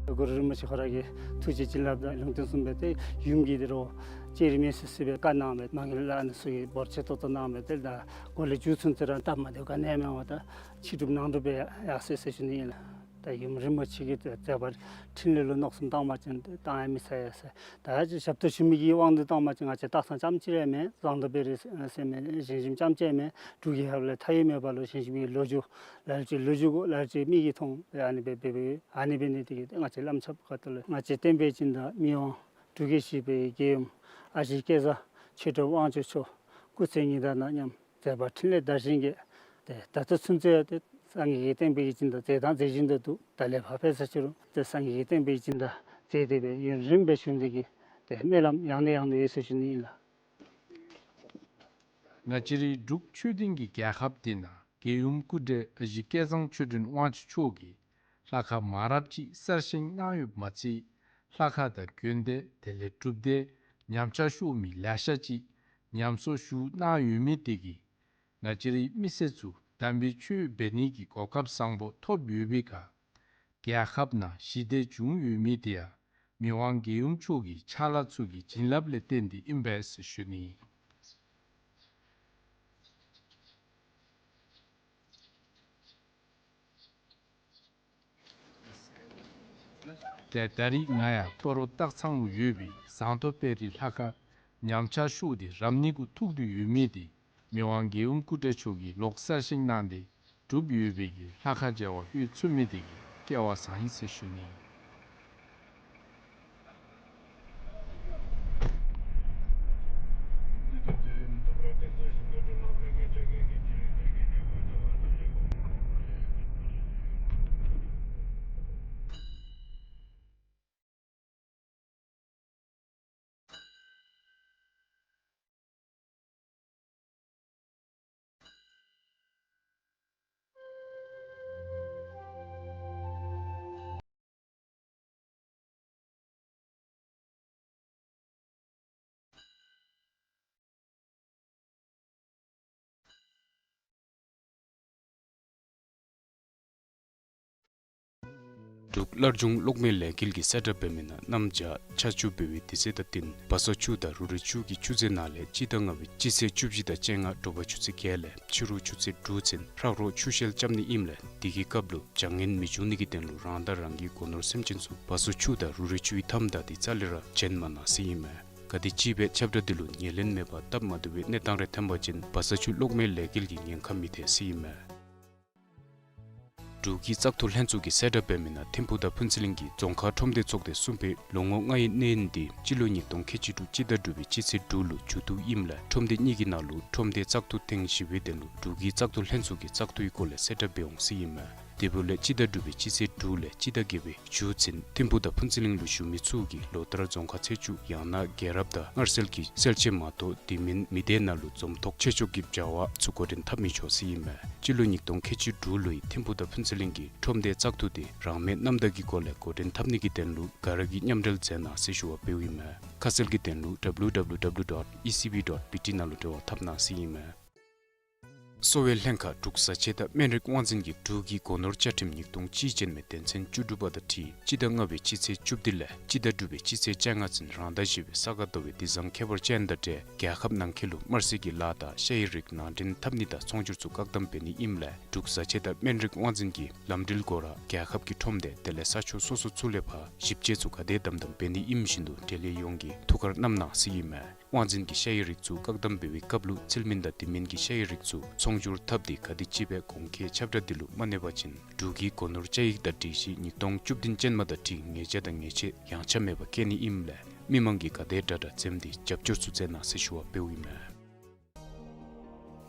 གུ་རུ་རིན་པོ་ཆེ་ཁོ་ར་གི་ཐུགས་རྗེ་བྱིན་རླབས་དང་ལུང་བསྟན་གསུངས་པའི་ཏེ་ཡུམ་གྱིས་ཏེ་རོགས་ཅི་རིགས་མེད་ཟེར་སྲིད་པའི་བཀའ་གནང་བའི་མ་ངེས་ལ་ཨ་ནི་ཚུ་གིས་འབོར་ཆེ་ཏོག་ཏོ་གནང་བའི་ཏེ་ད་གོ་ལའི་འཇུ་ཚུན་ཚོད་ར་སྟབས་མ་བདེཝ་ག་ནི་ཡང་མེད་པར་ད་ཕྱི་སྒྲུབ་ནང་སྒྲུབ་སྦེ་ཡར་སོ་ཡི་ཟེར་ཞུ་ནི་ཨིན་ལགས། ད་ཡུམ་རིན་པོ་ཆེ་གི་མཛད་པ་འཕྲིན་ལས་ལུ་མནོ་བསམ་བཏང་བ་ཅིན་བཏང་ཡང་མི་ཚར་ཡ་ཟེར། ད་ཞབས་ཏོག་ཞུ་མི་གི་དབང་དུ་བཏང་བ་ཅིན་ང་བཅས་སྟག་ཚང་རྐྱངམ་གཅིག་ར་མེན། ཟངས་མདོག་དཔལ་རི་ཟེར་མི་ཞིང་ཞིང་རྐྱངམ་གཅིག་མེན། འབྲུག་རྒྱལ་ཁབ་ལས་མཐའ་དབུས་མེད་པ་ལུ་ཞིང་ཞིང་གི་ལོ་རྒྱུས་ལ་ལུ་ཅིག་ལོ་རྒྱུས་གོ་ལ་ལུ་ཅིག་མིག་གིས་མཐོང་ཨ་ནི་སྦེ་འབད་འབདཝ་ཨ་ནི་འབད་ནི་དེ་གིས་ང་བཅས་བླམ་ཆོསཔ་ཁ་ཐུག་ལས་ང་བཅས་བསྟན་པའི་སྦྱིན་བདག་མི་དབང་འབྲུག་རྒྱལ་བཞི་པའི་རྒྱལ་ཡུམ་ཨ་ཞེ་སྐལ་བཟང་ཆོས་གྲུབ་དབང་ཕྱུག་མཆོག་སྐུ་ཚེ་ཉི་ཟླ་དང་མཉམ་མཛད་པ་འཕྲིན་ལས་དར་ཞིང་རྒྱས། ཏེ་ད་ལྟོ་ཚུན་ཚོད་ཏེ་སངས་རྒྱས་ཀྱི་བསྟན་པའི་སྦྱིན་བདག་མཛད་དང་མཛད་བཞིན་དུ་འདུག། ད་ལས་ཕར་འབད་ས་ཅི་རུང་ཏེ་སངས་རྒྱས་ཀྱི་བསྟན་པའི་སྦྱིན་བདག་མཛད་དེ་སྦེ་ཡུན་རིངམོ་སྦེ་བཞུགས་ནི་གི་ཏེ་སྨོན་ལམ་ཡང་ནས་ཡང་དུ་ཡོད་ཟེར་ཞུ་ནི་ཨིན་ལགས། ང་བཅས་རའི་འབྲུག་ཆོས་ལྡན་གྱི་རྒྱལ་ཁབ་འདི་ནང་རྒྱལ་ཡུམ་སྐུ་བགྲེས་ཨ་ཞེ་སྐལ་བཟང་ཆོས་སྒྲོན་དབང་ཕྱུག་མཆོག་གིས་ལྷ་ཁང་མང་རབས་ཅིག་གསར་བཞེངས་གནང་ཡོདཔ་མ་ཚད་ལྷ་ཁང་དང་དགོན་སྡེ་དེ་ལས་སྒྲུབ་སྡེ་ཉམས་ཆག་ཤོར་མི་ལེ་ཤ་ཅིག་ཉམས་གསོ་ཞུ་གནང་ཡོད་མི་དེ་གིས་ང་བཅས་རའི་མི་སེར་ཚུ་དམ་པའི་ཆོས་འབད་ནི་གི་གོ་སྐབས་བཟང་པོ་ཐོབ་ཡོད་པའི་ཁར་རྒྱལ་ཁབ་ནང་ཞི་བདེ་བྱུང་ཡོད་མི་དེ་ཡང་མི་དབང་རྒྱལ་ཡུམ་མཆོག་གི་ཕྱག་ལཱ་ཚུ་གི་བྱིན་རླབས་ལས་བརྟེན་ཏེ་ཨིན་པས་ཟེར་ཞུ་ནི། ཏེ་ད་རིས་ང་ཡང་སྤ་རོ་སྟག་ཚང་ལུ་ཡོད་པའི་ཟངས་མདོག་དཔལ་རི་ལྷ་ཁང་ཉམས་ཆག་ཤོར་ཏེ་རབ་གནས་གུ་ཐུག་སྟེ་ཡོད་མི་དེ་མི་དབང་རྒྱལ་ཡུམ་སྐུ་བགྲེས་མཆོག་གིས་ལོག་གསར་བཞེངས་གནང་སྟེ་གྲུབ་ཡོད་པའི་གི་ལྷ་ཁང་མཇལ་བར་ལྷོད་ཚུགས་མི་དེ་གིས་སྐལ་བ་བཟང་ཡི་ཟེར་ཞུ་ནི། འབྲུག་སླར་འབྱུང་གློག་མེ་ལས་འགུལ་གྱི་གསལ་བསྒྲགས་འབད་མི་ནང་གནམ་བྱཱར་ཆར་ཆུ་འབབ་པའི་དུས་ཚོད་དང་བསྟུན་བ་སོ་ཆུ་དང་རུ་རའི་ཆུ་གི་ཆུ་ཚད་ནང་ལས་སྤྱི་ཟླ་ལྔ་པའི་སྤྱི་ཚེས་བཅུ་བཞི་དང་བཅོ་ལྔ་དྲོ་པ་ཆུ་ཚོད་བརྒྱད་ལས་ཕྱི་རུ་ཆུ་ཚོད་དྲུག་ཚུན་ཧྲག་རོག་ཆུ་ཤེལ་རྐྱབ་ནི་ཨིནམ་ལས་དེ་གི་སྐབས་ལུ་བྱང་ངན་མི་འབྱུང་ནི་གི་དོན་ལུ་རང་དང་རང་གི་སྒོ་ནོར་སེམས་ཅན་ཚུ་བ་སོ་ཆུ་དང་རུ་རའི་ཆུའི་མཐའམ་བདའ་སྟེ་རྩ་ལས་ར་བྱོན་མ་གནང་ཟེར་ཨིན་མས། ག་དེམ་ཅིག་སྦེ་ཁྱབ་བསྒྲགས་འདི་ལུ་ཉན་ལེན་མེད་པར་སྟབས་མ་བདེ་བའི་གནས་སྟངས་རེ་ཐོན་པ་ཅིན་བ་སོ་ཆུ་གློག་མེ་ལས་འགུལ་གྱི་ཉེན་ཁ་མི་ཐེག་ཟེར་ཨིན་མས། འབྲུག་གི་བཙག་འཐུ་ལྷན་ཚོགས་ཀྱི་གསལ་བསྒྲགས་འབད་མི་ནང་ཐིམ་ཕུག་དང་ཕུན་ཚོགས་གླིང་གི་རྫོང་ཁག་ཁྲོམ་སྡེ་ཚོགས་སྡེ་གསུམ་པའི་ལོ་ངོ་ལྔའི་གནས་ཡུན་འདི་སྤྱི་ལོ་ཉིས་སྟོང་ཁལ་གཅིག་དྲུག་སྤྱི་ཟླ་དྲུག་པའི་སྤྱི་ཚེས་དྲུག་ལུ་མཇུག་བསྡུ་ཨིནམ་ལས་ཁྲོམ་སྡེ་གཉིས་ཀྱི་ནང་ལུ་ཁྲོམ་སྡེ་བཙག་འཐུ་ཐེངས་བཞི་པའི་དོན་ལུ་འབྲུག་གི་བཙག་འཐུ་ལྷན་ཚོགས་ཀྱིས་བཙག་འཐུའི་སྐོར་ལས་གསལ་བསྒྲགས་འབད་འོང་ཟེར་ཨིན་མས། དེ་འབདཝ་ལས་སྤྱི་ཟླ་དྲུག་པའི་སྤྱི་ཚེས་དྲུག་ལས་སྤྱི་ཟླ་བརྒྱད་པའི་མཇུག་ཚུན་ཐིམ་ཕུག་དང་ཕུན་ཚོགས་གླིང་ལུ་བཞུགས་མི་ཚུ་གིས་ལོ་ལྟར་རྫོང་ཁག་ཚེས་བཅུ་ཡང་ན་རྒྱལ་རབས་དང་སྔར་སྲོལ་གྱི་སྲོལ་ཆས་མ་གཏོགས་དེ་མིན་མི་སྡེ་ནང་ལུ་འཛོམས་ཐོག་ཆོས་ཕྱོགས་ཀྱི་བྱ་བ་ཚུ་འགོ་འདྲེན་འཐབ་མི་ཆོག་ཟེར་ཨིན་མས། སྤྱི་ལོ་ཉིས་སྟོང་ཁལ་གཅིག་དྲུག་ལོའི་ཐིམ་ཕུག་དང་ཕུན་ཚོགས་གླིང་གི་ཁྲོམ་སྡེ་བཙག་འཐུ་དེ་རང་མོས་རྣམ་དག་གི་སྒོ་ལས་འགོ་འདྲེན་འཐབ་ནི་གི་དོན་ལུ་ག་ར་གིས་མཉམ་འབྲེལ་མཛད་གནང་ཟེར་ཞུ་བ་འབདཝ་ཨིན་མས། ཁ་གསལ་གྱི་དོན་ལུ་W W W dot E C B dot B T ནང་ལུ་འབྲེལ་བ་འཐབ་གནང་ཟེར་ཨིན་མས། གསོ་བའི་ལྷན་ཁག་འབྲུག་བཟའ་ཆས་དང་སྨན་རིགས་དབང་འཛིན་གྱིས་འབྲུག་གི་སྒོ་ནོར་བཅའ་ཁྲིམས་ཉིས་སྟོང་གཅིག་ཅན་མའི་དོན་ཚན་བཅུ་དྲུག་པ་དང་འཁྲིལ་སྤྱི་ཟླ་ལྔ་པའི་སྤྱི་ཚེས་བཅུ་བདུན་ལས་སྤྱི་ཟླ་དྲུག་པའི་སྤྱི་ཚེས་བཅོ་ལྔ་ཚུན་རང་ཟླ་བཞི་པའི་ས་ག་ཟླ་བའི་དུས་བཟང་ཁྱད་པར་ཅན་དང་འབྲེལ་རྒྱལ་ཁབ་ནང་འཁོད་ལུ་དམར་གསོད་ཀྱི་ལཱ་དང་ཤ་ཡི་རིགས་ནང་འདྲེན་འཐབ་ནི་དང་ཚོང་སྒྱུར་ཚུ་བཀག་དམ་འབད་ནི་ཨིནམ་ལས་འབྲུག་བཟའ་ཆས་དང་སྨན་རིགས་དབང་འཛིན་གྱིས་ལམ་འགྲུལ་སྒོ་ར་རྒྱལ་ཁབ་ཀྱི་ཁྲོམ་སྡེ་དེ་ལས་ས་ཕྱོགས་སོ་སོ་ཚུ་ལས་ཕར་ཞིབ་དཔྱད་ཚུ་ག་དེ་དམ་དམ་འབད་ནི་ཨིནམ་བཞིན་དུ་འབྲེལ་ཡོད་ཡོངས་ཀྱིས་ཐུགས་ཁར་བསྣམ་གནང་ཟེར་ཨིན་མས། དབང་འཛིན་གྱིས་ཤ་ཡི་རིགས་ཚུ་བཀག་དམ་འབད་བའི་སྐབས་ལུ་ཚིལ་མིན་དང་དེ་མིན་གྱི་ཤ་ཡི་རིགས་ཚུ་ཚོང་སྒྱུར་འཐབ་སྟེ་ག་དེམ་ཅིག་སྦེ་གོང་འཁོད་ཁྱབ་བསྒྲགས་འདི་ལུ་མ་གནས་པ་ཅིན་འབྲུག་གི་སྒོ་ནོར་བཅའ་ཡིག་དང་སྒྲིག་གཞི་ཉིས་སྟོང་བཅུ་བདུན་ཅན་མ་དང་འཁྲིལ་ཉེས་བྱ་དང་ཉེས་ཆད་ཡངས་ཆག་མེད་པར་བཀལ་ནི་ཨིནམ་ལས་མི་མང་གིས་ག་དེ་དྲག་དྲག་འཛེམས་ཏེ་རྒྱབ་སྐྱོར་ཚུ་མཛད་གནང་ཟེར་ཞུ་བ་འབདཝ་ཨིན་མས།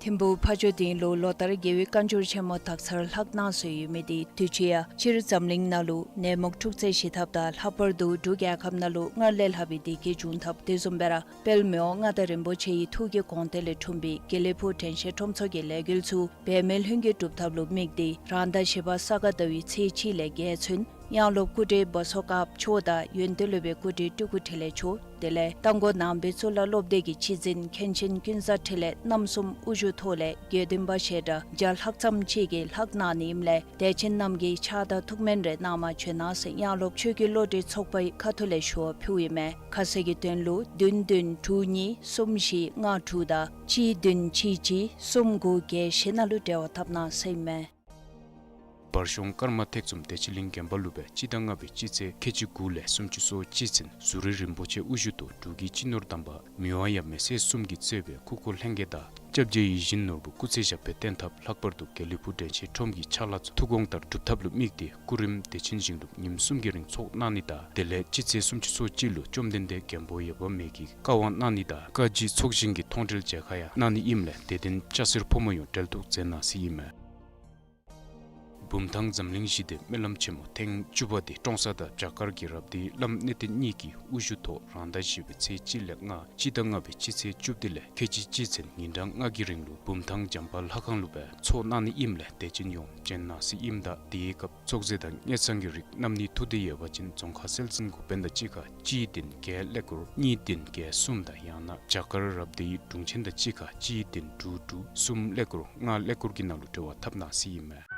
ཐིམ་ཕུག་ཕ་ཇོ་སྡིངས་ལུ་ལོ་ལྟར་རྒྱལ་བའི་བཀའ་འགྱུར་ཆེན་མོ་དག་ཚར་ལྷག་གནང་སྲོལ་ཡོད་མི་དེ་དུས་ཅི་ཡང་སྤྱིར་འཛམ་གླིང་ནང་ལུ་ནད་མུག་འཁྲུག་རྩོད་ཞི་ཐབས་དང་ལྷག་པར་དུ་འབྲུག་རྒྱལ་ཁབ་ནང་ལུ་སྔར་ལས་ལྷག་པའི་བདེ་སྐྱིད་འབྱུང་ཐབས་དེ་བཟུམ་སྦེ་ར་དཔལ་མི་དབང་མངའ་བདག་རིན་པོ་ཆེ་ཡི་ཐུགས་ཀྱི་དགོངས་གཏེར་ལས་འཁྲུངས་པའི་དགེ་ལེགས་ཕུག་དྲན་ཤེས་ཁྲོམ་ཚོགས་ཀྱི་ལས་འགུལ་ཚུ་འབད་མེད་ལྷུན་གྱིས་གྲུབ་ཐབས་ལུ་དམིགས་ཏེ་རང་ཟླ་བཞི་པ་ས་ག་ཟླ་བའི་ཚེས་གཅིག་ལས་བརྒྱད་ཚུན་ ཡང་སློབ་སྐུ་བགྲེས་བ་སོ་དཀར་མཆོག་དང་ཡོན་ཏན་སློབ་དཔོན་སྐུ་བགྲེས་སྤྲུལ་སྐུ་འཕྲིན་ལས་མཆོག། དེ་ལས་རྟ་མགོ་ནང་པའི་གཙུག་ལག་སློབ་སྡེ་གི་སྤྱི་འཛིན་མཁན་ཆེན་ཀུན་བཟང་འཕྲིན་ལས་རྣམ་གསུམ་དབུ་བཞུགས་ཐོག་ལས་དགེ་འདུན་པ་ཞལ་གྲངས་བརྒྱ་ལྷག་ཙམ་ཅིག་གིས་ལྷག་གནང་ནི་ཨིནམ་ལས་དད་ཅན་རྣམས་ཀྱིས་ཕྱག་དང་ཐུགས་སྨོན་རེ་གནང་མ་བྱོན་གནང་ཟེར་ཡང་སློབ་ཆོས་ཀྱི་བློ་གྲོས་ཚོགས་པའི་ཁ་ཐུག་ལས་ཞུ་བ་ཕུལཝ་ཨིན་མས། ཁ་གསལ་གྱི་དོན་ལུ་བདུན་བདུན་དྲུག་གཉིས་གསུམ་བཞི་ལྔ་དྲུག་དང་གཅིག་བདུན་གཅིག་གཅིག་གསུམ་དགུ་བརྒྱད་བཞི་ནང་ལུ་འབྲེལ་བ་འཐབ་གནང་ཟེར་ཨིན་མས། བར་གཞུང་ཀརྨ་ཐེག་གསུམ་བདེ་ཆེན་གླིང་དགོན་པ་ལུ་སྦེ་སྤྱི་ཟླ་ལྔ་པའི་སྤྱི་ཚེས་ཁལ་གཅིག་དགུ་ལས་སུམ་ཅུ་སོ་གཅིག་ཚུན་ཟུར་རི་རིན་པོ་ཆེ་དབུ་བཞུགས་ཐོག་འབྲུག་གི་སྤྱི་ནོར་དམ་པ་མི་དབང་ཡབ་མེས་སྲས་གསུམ་གྱིས་གཙོས་པའི་སྐུ་འཁོར་ལྷན་རྒྱས་དང་སྐྱབས་རྗེ་ཡིད་བཞིན་ནོར་བུ་སྐུ་ཚེ་ཞབས་པད་བརྟན་ཐབས། ལྷག་པར་དུ་དགེ་ལེགས་ཕུག་དྲན་ཤེས་ཁྲོམ་གྱི་ཕྱག་ལཱ་ཚུ་ཐུགས་དགོངས་ལྟར་སྒྲུབ་ཐབས་ལུ་དམིགས་ཏེ་སྐུ་རིམ་བདེ་ཆེན་ཞིང་སྒྲུབ་ཉིནམ་གསུམ་གྱི་རིང་ཚོགས་གནང་ནི་དང་དེ་ལས་སྤྱི་ཚེས་སུམ་ཅུ་སོ་གཅིག་ལུ་བཅོམ་ལྡན་འདས་མགོན་པོ་འོད་དཔག་མེད་ཀྱིས་བཀའ་དབང་གནང་ནི་དང་བཀའ་བརྒྱུད་ཚོགས་ཞིང་གི་མཐོང་གྲོལ་མཇལ་ཁ་ཡང་གནང་ནི་ཨིནམ་ལས་དད་ལྡན་སྐྱ་སེར་ཕོ་མོ་ཡོངས་འབྲེལ་གཏུགས་མཛད་གནང་ཟེར་ཨིན་མས། བུམ་ཐང་འཛམ་གླིང་ཞི་བདེའི་སྨོན་ལམ་ཆེན་མོ་ཐེངས་བཅུ་པ་དེ་ཀྲོང་གསར་དང་བྱ་དཀར་གྱི་རབ་སྡེའི་བླམ་གནས་བརྟན་གཉིས་ཀྱི་དབུ་བཞུགས་ཐོག་རང་ཟླ་བཞི་པའི་ཚེས་གཅིག་ལས་ལྔ་སྤྱི་ཟླ་ལྔ་པའི་སྤྱི་ཚེས་བཅུ་བདུན་ལས་ཁལ་གཅིག་གཅིག་ཚུན་ཉིན་གྲངས་ལྔ་གི་རིང་ལུ་བུམ་ཐང་བྱམས་པ་ལྷ་ཁང་ལུ་སྦེ་ཚོགས་གནང་ནི་ཨིནམ་ལས་དད་ཅན་ཡོངས་བྱོན་གནང་ཟེར་ཨིནམ་ད་དེའི་སྐབས་ཚོགས་རྫས་དང་དངུལ་ཟངས་ཀྱི་རིགས་རྣམ་གཉིས་ཐུགས་འདོད་ཡོད་པ་ཅིན་རྫོང་ཁག་སེལ་ཚན་འགོ་དཔོན་དང་གཅིག་ཁར་གཅིག་བདུན་བརྒྱད་ཀླད་ཀོར་གཉིས་བདུན་བརྒྱད་གསུམ་དང་ཡང་ན་བྱ་དཀར་རབ་སྡེའི་དྲུང་ཆེན་དང་གཅིག་ཁར་གཅིག་བདུན་དྲུག་དྲུག་གསུམ་ཀླད་ཀོར་ལྔ་ཀླད་ཀོར་གྱི་ནང་ལུ་འབྲེལ་བ་འཐབ་གནང་ཟེར་ཨིན་མས།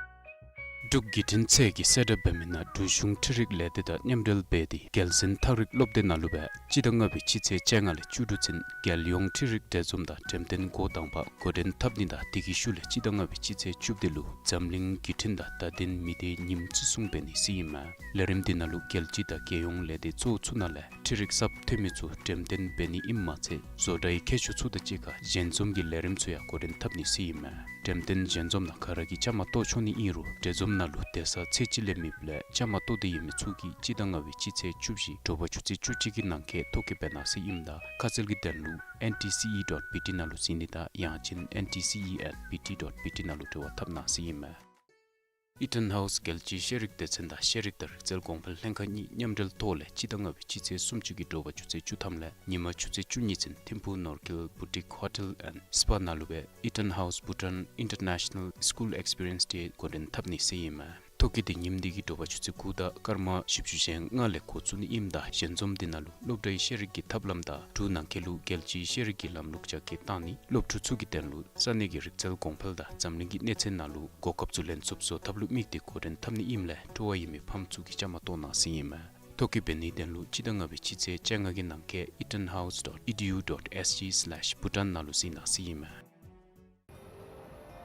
འབྲུག་བརྒྱུད་འཕྲིན་ཚད་ཀྱིས་གསལ་བསྒྲགས་འབད་མི་ནང་འབྲུག་གཞུང་འཕྲུལ་རིག་ལས་སྡེ་དང་མཉམ་འབྲེལ་འབད་དེ་རྒྱལ་གསུང་ཐག་རིང་སློབ་སྡེ་ནང་ལུ་སྦེ་སྤྱི་ཟླ་ལྔ་པའི་སྤྱི་ཚེས་བཅོ་ལྔ་ལས་བཅུ་དྲུག་ཚུན་རྒྱལ་ཡོངས་འཕྲུལ་རིག་འབྲེལ་འཛོམས་དང་འགྲེམས་སྟོན་འགོ་དང་པ་འགོ་འདྲེན་འཐབ་ནི་དང་དེ་གི་ཤུལ་ལས་སྤྱི་ཟླ་ལྔ་པའི་སྤྱི་ཚེས་བཅུ་བདུན་ལུ་འཛམ་གླིང་བརྒྱུད་འཕྲིན་དང་བརྡ་དོན་མི་སྡེའི་ཉིནམ་བརྩི་སྲུང་འབད་ནི་ཟེར་ཨིན་མས། ལས་རིམ་འདི་ནང་ལུ་རྒྱལ་སྤྱི་དང་རྒྱལ་ཡོངས་ལས་སྡེ་གཙོ་བོ་ཚུ་ནང་ལས་འཕྲུལ་རིག་གསརཔ་ཐོན་མི་ཚུ་འགྲེམས་སྟོན་འབད་ནི་ཨིནམ་མ་ཚད་བཟོ་གྲྭའི་མཁས་མཆོག་ཚུ་དང་གཅིག་ཁར་ཞལ་འཛོམས་ཀྱི་ལས་རིམ་ཚུ་ཡང་འགོ་འདྲེན་འཐབ་ནི་ཟེར་ཨིན་མས། འགྲེམས་སྟོན་ཞལ་འཛོམས་ནང་ག་ར་གིས་བཅའ་མར་གཏོགས་ཆོག་ནི་ཨིན་རུང་གྲལ་འཛོམས་ནང་ལུ་སྡོད་ས་ཚད་ཅིག་ལས་མེདཔ་ལས་བཅའ་མར་གཏོགས་ཏེ་ཡོད་མི་ཚུ་གིས་སྤྱི་ཟླ་ལྔ་པའི་སྤྱི་ཚེས་བཅུ་བཞི་དྲོ་པ་ཆུ་ཚོད་བཅུ་གཅིག་གི་ནང་འཁོད་ཐོ་བཀོད་འབད་གནང་ཟེར་ཨིནམ་ད་ཁ་གསལ་གྱི་དོན་ལུ་N T C E dot B T ནང་ལུ་གཟིགས་ནི་དང་ཡང་ཅིན N T C E at B T dot B T ནང་ལུ་འབྲེལ་བ་འཐབ་གནང་ཟེར་ཨིན་མས། Eaton House རྒྱལ་སྤྱིའི་ཤེས་རིག་སྡེ་ཚན་དང་ཤེས་རིག་དང་རིག་རྩལ་གོང་འཕེལ་ལྷན་ཁག་གཉིས་མཉམ་འབྲེལ་ཐོག་ལས་སྤྱི་ཟླ་ལྔ་པའི་སྤྱི་ཚེས་སུམ་ཅུ་གི་དྲོ་པ་ཆུ་ཚོད་བཅུ་ཐམ་ལས་ཉི་མ་ཆུ་ཚོད་བཅུ་གཉིས་ཚུན་ཐིམ་ཕུག་ནོར་ཁེལ་Boutique Hotel and Spa ནང་ལུ་སྦེ་Eaton House Bhutan International School Experience Day འགོ་འདྲེན་འཐབ་ནི་ཟེར་ཨིན་མས། ཐོ་བཀོད་འདི་ཉིནམ་འདི་གི་དྲོ་པ་ཆུ་ཚོད་དགུ་དང་སྐར་མ་བཞི་བཅུ་ཞེ་ལྔ་ལས་འགོ་བཙུགས་ནི་ཨིནམ་ད་ཞལ་འཛོམས་འདི་ནང་ལུ་སློབ་གྲྭའི་ཤེས་རིག་གི་ཐབས་ལམ་དང་འབྲུག་ནང་འཁོད་ལུ་རྒྱལ་སྤྱིའི་ཤེས་རིག་གི་ལམ་ལུགས་རྒྱ་སྐྱེད་བཏང་ནི་སློབ་ཕྲུག་ཚུ་གི་དོན་ལུ་ས་གནས་ཀྱི་རིག་རྩལ་གོང་འཕེལ་དང་འཛམ་གླིང་གི་གནས་ཚད་ནང་ལུ་གོ་སྐབས་ཚུ་ལེན་ཚུགསཔ་བཟོ་ཐབས་ལུ་དམིགས་ཏེ་འགོ་འདྲེན་འཐབ་ནི་ཨིནམ་ལས་སྤྲོ་བ་ཡོད་མི་ཕམ་ཚུ་གིས་བཅའ་མར་གཏོགས་གནང་ཟེར་ཨིན་མས། ཐོ་བཀོད་འབད་ནིའི་དོན་ལུ་སྤྱི་ཟླ་ལྔ་པའི་སྤྱི་ཚེས་བཅོ་ལྔ་གི་ནང་འཁོད Eaton House dot E D U dot S G slash Bhutan ནང་ལུ་གཟིགས་གནང་ཟེར་ཨིན་མས།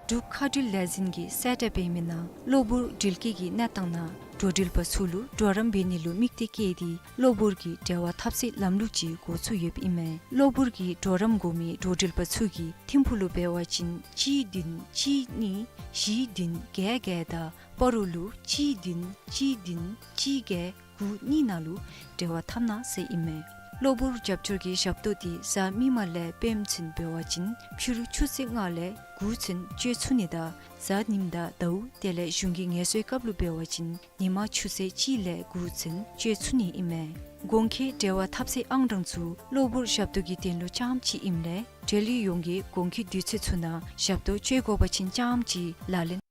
འབྲུག་མཁའ་འགྲུལ་ལས་འཛིན་གྱིས་གསལ་བསྒྲགས་འབད་མི་ནང་གློ་བུར་འགྲུལ་སྐྱེལ་གྱི་གནས་སྟངས་ནང་འགྲོ་འགྲུལ་པ་ཚུ་ལུ་གྲོགས་རམ་འབད་ནི་ལུ་དམིགས་ཏེ་བཀོད་དེ་གློ་བུར་གྱི་འབྲེལ་བ་འཐབ་སའི་ལམ་ལུགས་ཅིག་འགོ་བཙུགས་ཡོདཔ་ཨིན་མས། གློ་བུར་གྱི་གྲོགས་རམ་དགོ་མི་འགྲོ་འགྲུལ་པ་ཚུ་གིས་ཐིམ་ཕུག་ལུ་འབད་བ་ཅིན་གཅིག་བདུན་གཅིག་གཉིས་བཞི་བདུན་བརྒྱད་བརྒྱད་དང་སྤ་རོ་ལུ་གཅིག་བདུན་གཅིག་བདུན་གཅིག་བརྒྱད་དགུ་གཉིས་ནང་ལུ་འབྲེལ་བ་འཐབ་གནང་ཟེར་ཨིན་མས། གློ་བུར་རྒྱབ་སྐྱོར་གྱི་ཞབས་ཏོག་འདི་གཟའ་མིག་དམར་ལས་སྤེནམ་ཚུན་འབད་བ་ཅིན་ཕྱི་རུ་ཆུ་ཚོད་ལྔ་ལས་དགུ་ཚུན་སྤྱོད་ཚུགས་ནི་དང་གཟའ་ཉིམ་དང་ཟླཝ་དེ་ལས་གཞུང་གི་ངལ་གསོའི་སྐབས་ལུ་འབད་བ་ཅིན་ཉིན་མ་ཆུ་ཚོད་གཅིག་ལས་དགུ་ཚུན་སྤྱོད་ཚུགས་ནི་ཨིན་མས། གོང་འཁོད་འབྲེལ་བ་འཐབ་སའི་ཨང་གྲངས་ཚུ་གློ་བུར་ཞབས་ཏོག་གི་དོན་ལུ་རྐྱངམ་ཅིག་ཨིནམ་ལས་འབྲེལ་ཡོད་ཡོངས་ཀྱིས་གོང་འཁོད་དུས་ཚོད་ཚུ་ནང་ཞབས་ཏོག་སྤྱོད་དགོ་པ་ཅིན་རྐྱངམ་ཅིག་ལག་ལེན།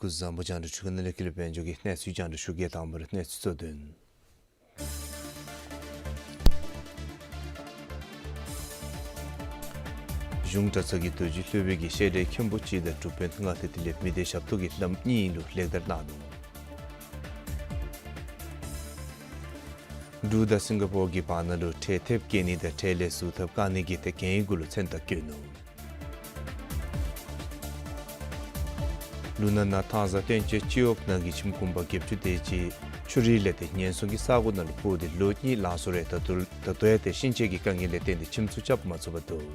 སྐུ་གཟུགས་བཟང་པོ། རྒྱང་བསྒྲགས་ཞུ་མཁན་ལས་འགུལ་དཔལ་འབྱོར་གྱི་གནས་ཚུལ་རྒྱང་བསྒྲགས་ཞུ་གེ། དང་པ་ར་གནས་ཚུལ་གཙོ་དོན། གཞུང་གྲྭ་ཚང་གི་རྡོ་རྗེ་སློབ་དཔོན་གྱིས་བཤད་གྲྭའི་མཁན་པོ་གཅིག་དང་སྒྲུབ་དཔོན་ལྔ་སྟེ་དེ་ལས་མི་སྡེ་ཞབས་ཏོག་གི་བླམ་གཉིས་ལུ་ལེགས་དར་གནང་ནུག། འབྲུག་དང་སིང་ག་པོར་གྱི་བར་ན་ལུ་ཁྲལ་ཐེབས་བཀལ་ནི་དང་ཁྲལ་ལས་ཟུར་ཐབས་བཀག་ནི་གི་ཐད་གན་ཡིག་གུ་ལུ་མཚན་རྟགས་བཀོད་ནུག། ལུ་ནག་ནང་ཐང་ས་སྟོན་ཆེན་སྤྱི་འོག་ནང་གི་ཁྱིམ་གུང་པ་བརྒྱད་ཅུ་དེ་ཅིག་ཆུ་རུད་ལས་ཏེ་ཉེན་སྲུང་གི་ས་སྒོ་ནང་ལུ་སྤོ་སྟེ་ལོ་གཉིས་ལང་སོང་རུང་ད་ལྟོ་ད་ལྟོ་ཡང་ཏེ་ཤིང་བཅད་ཀྱི་དཀའ་ངལ་ལས་བརྟེན་ཏེ་ཁྱིམ་ཚུ་རྐྱབ་མ་ཚུགས་པར་འདུག།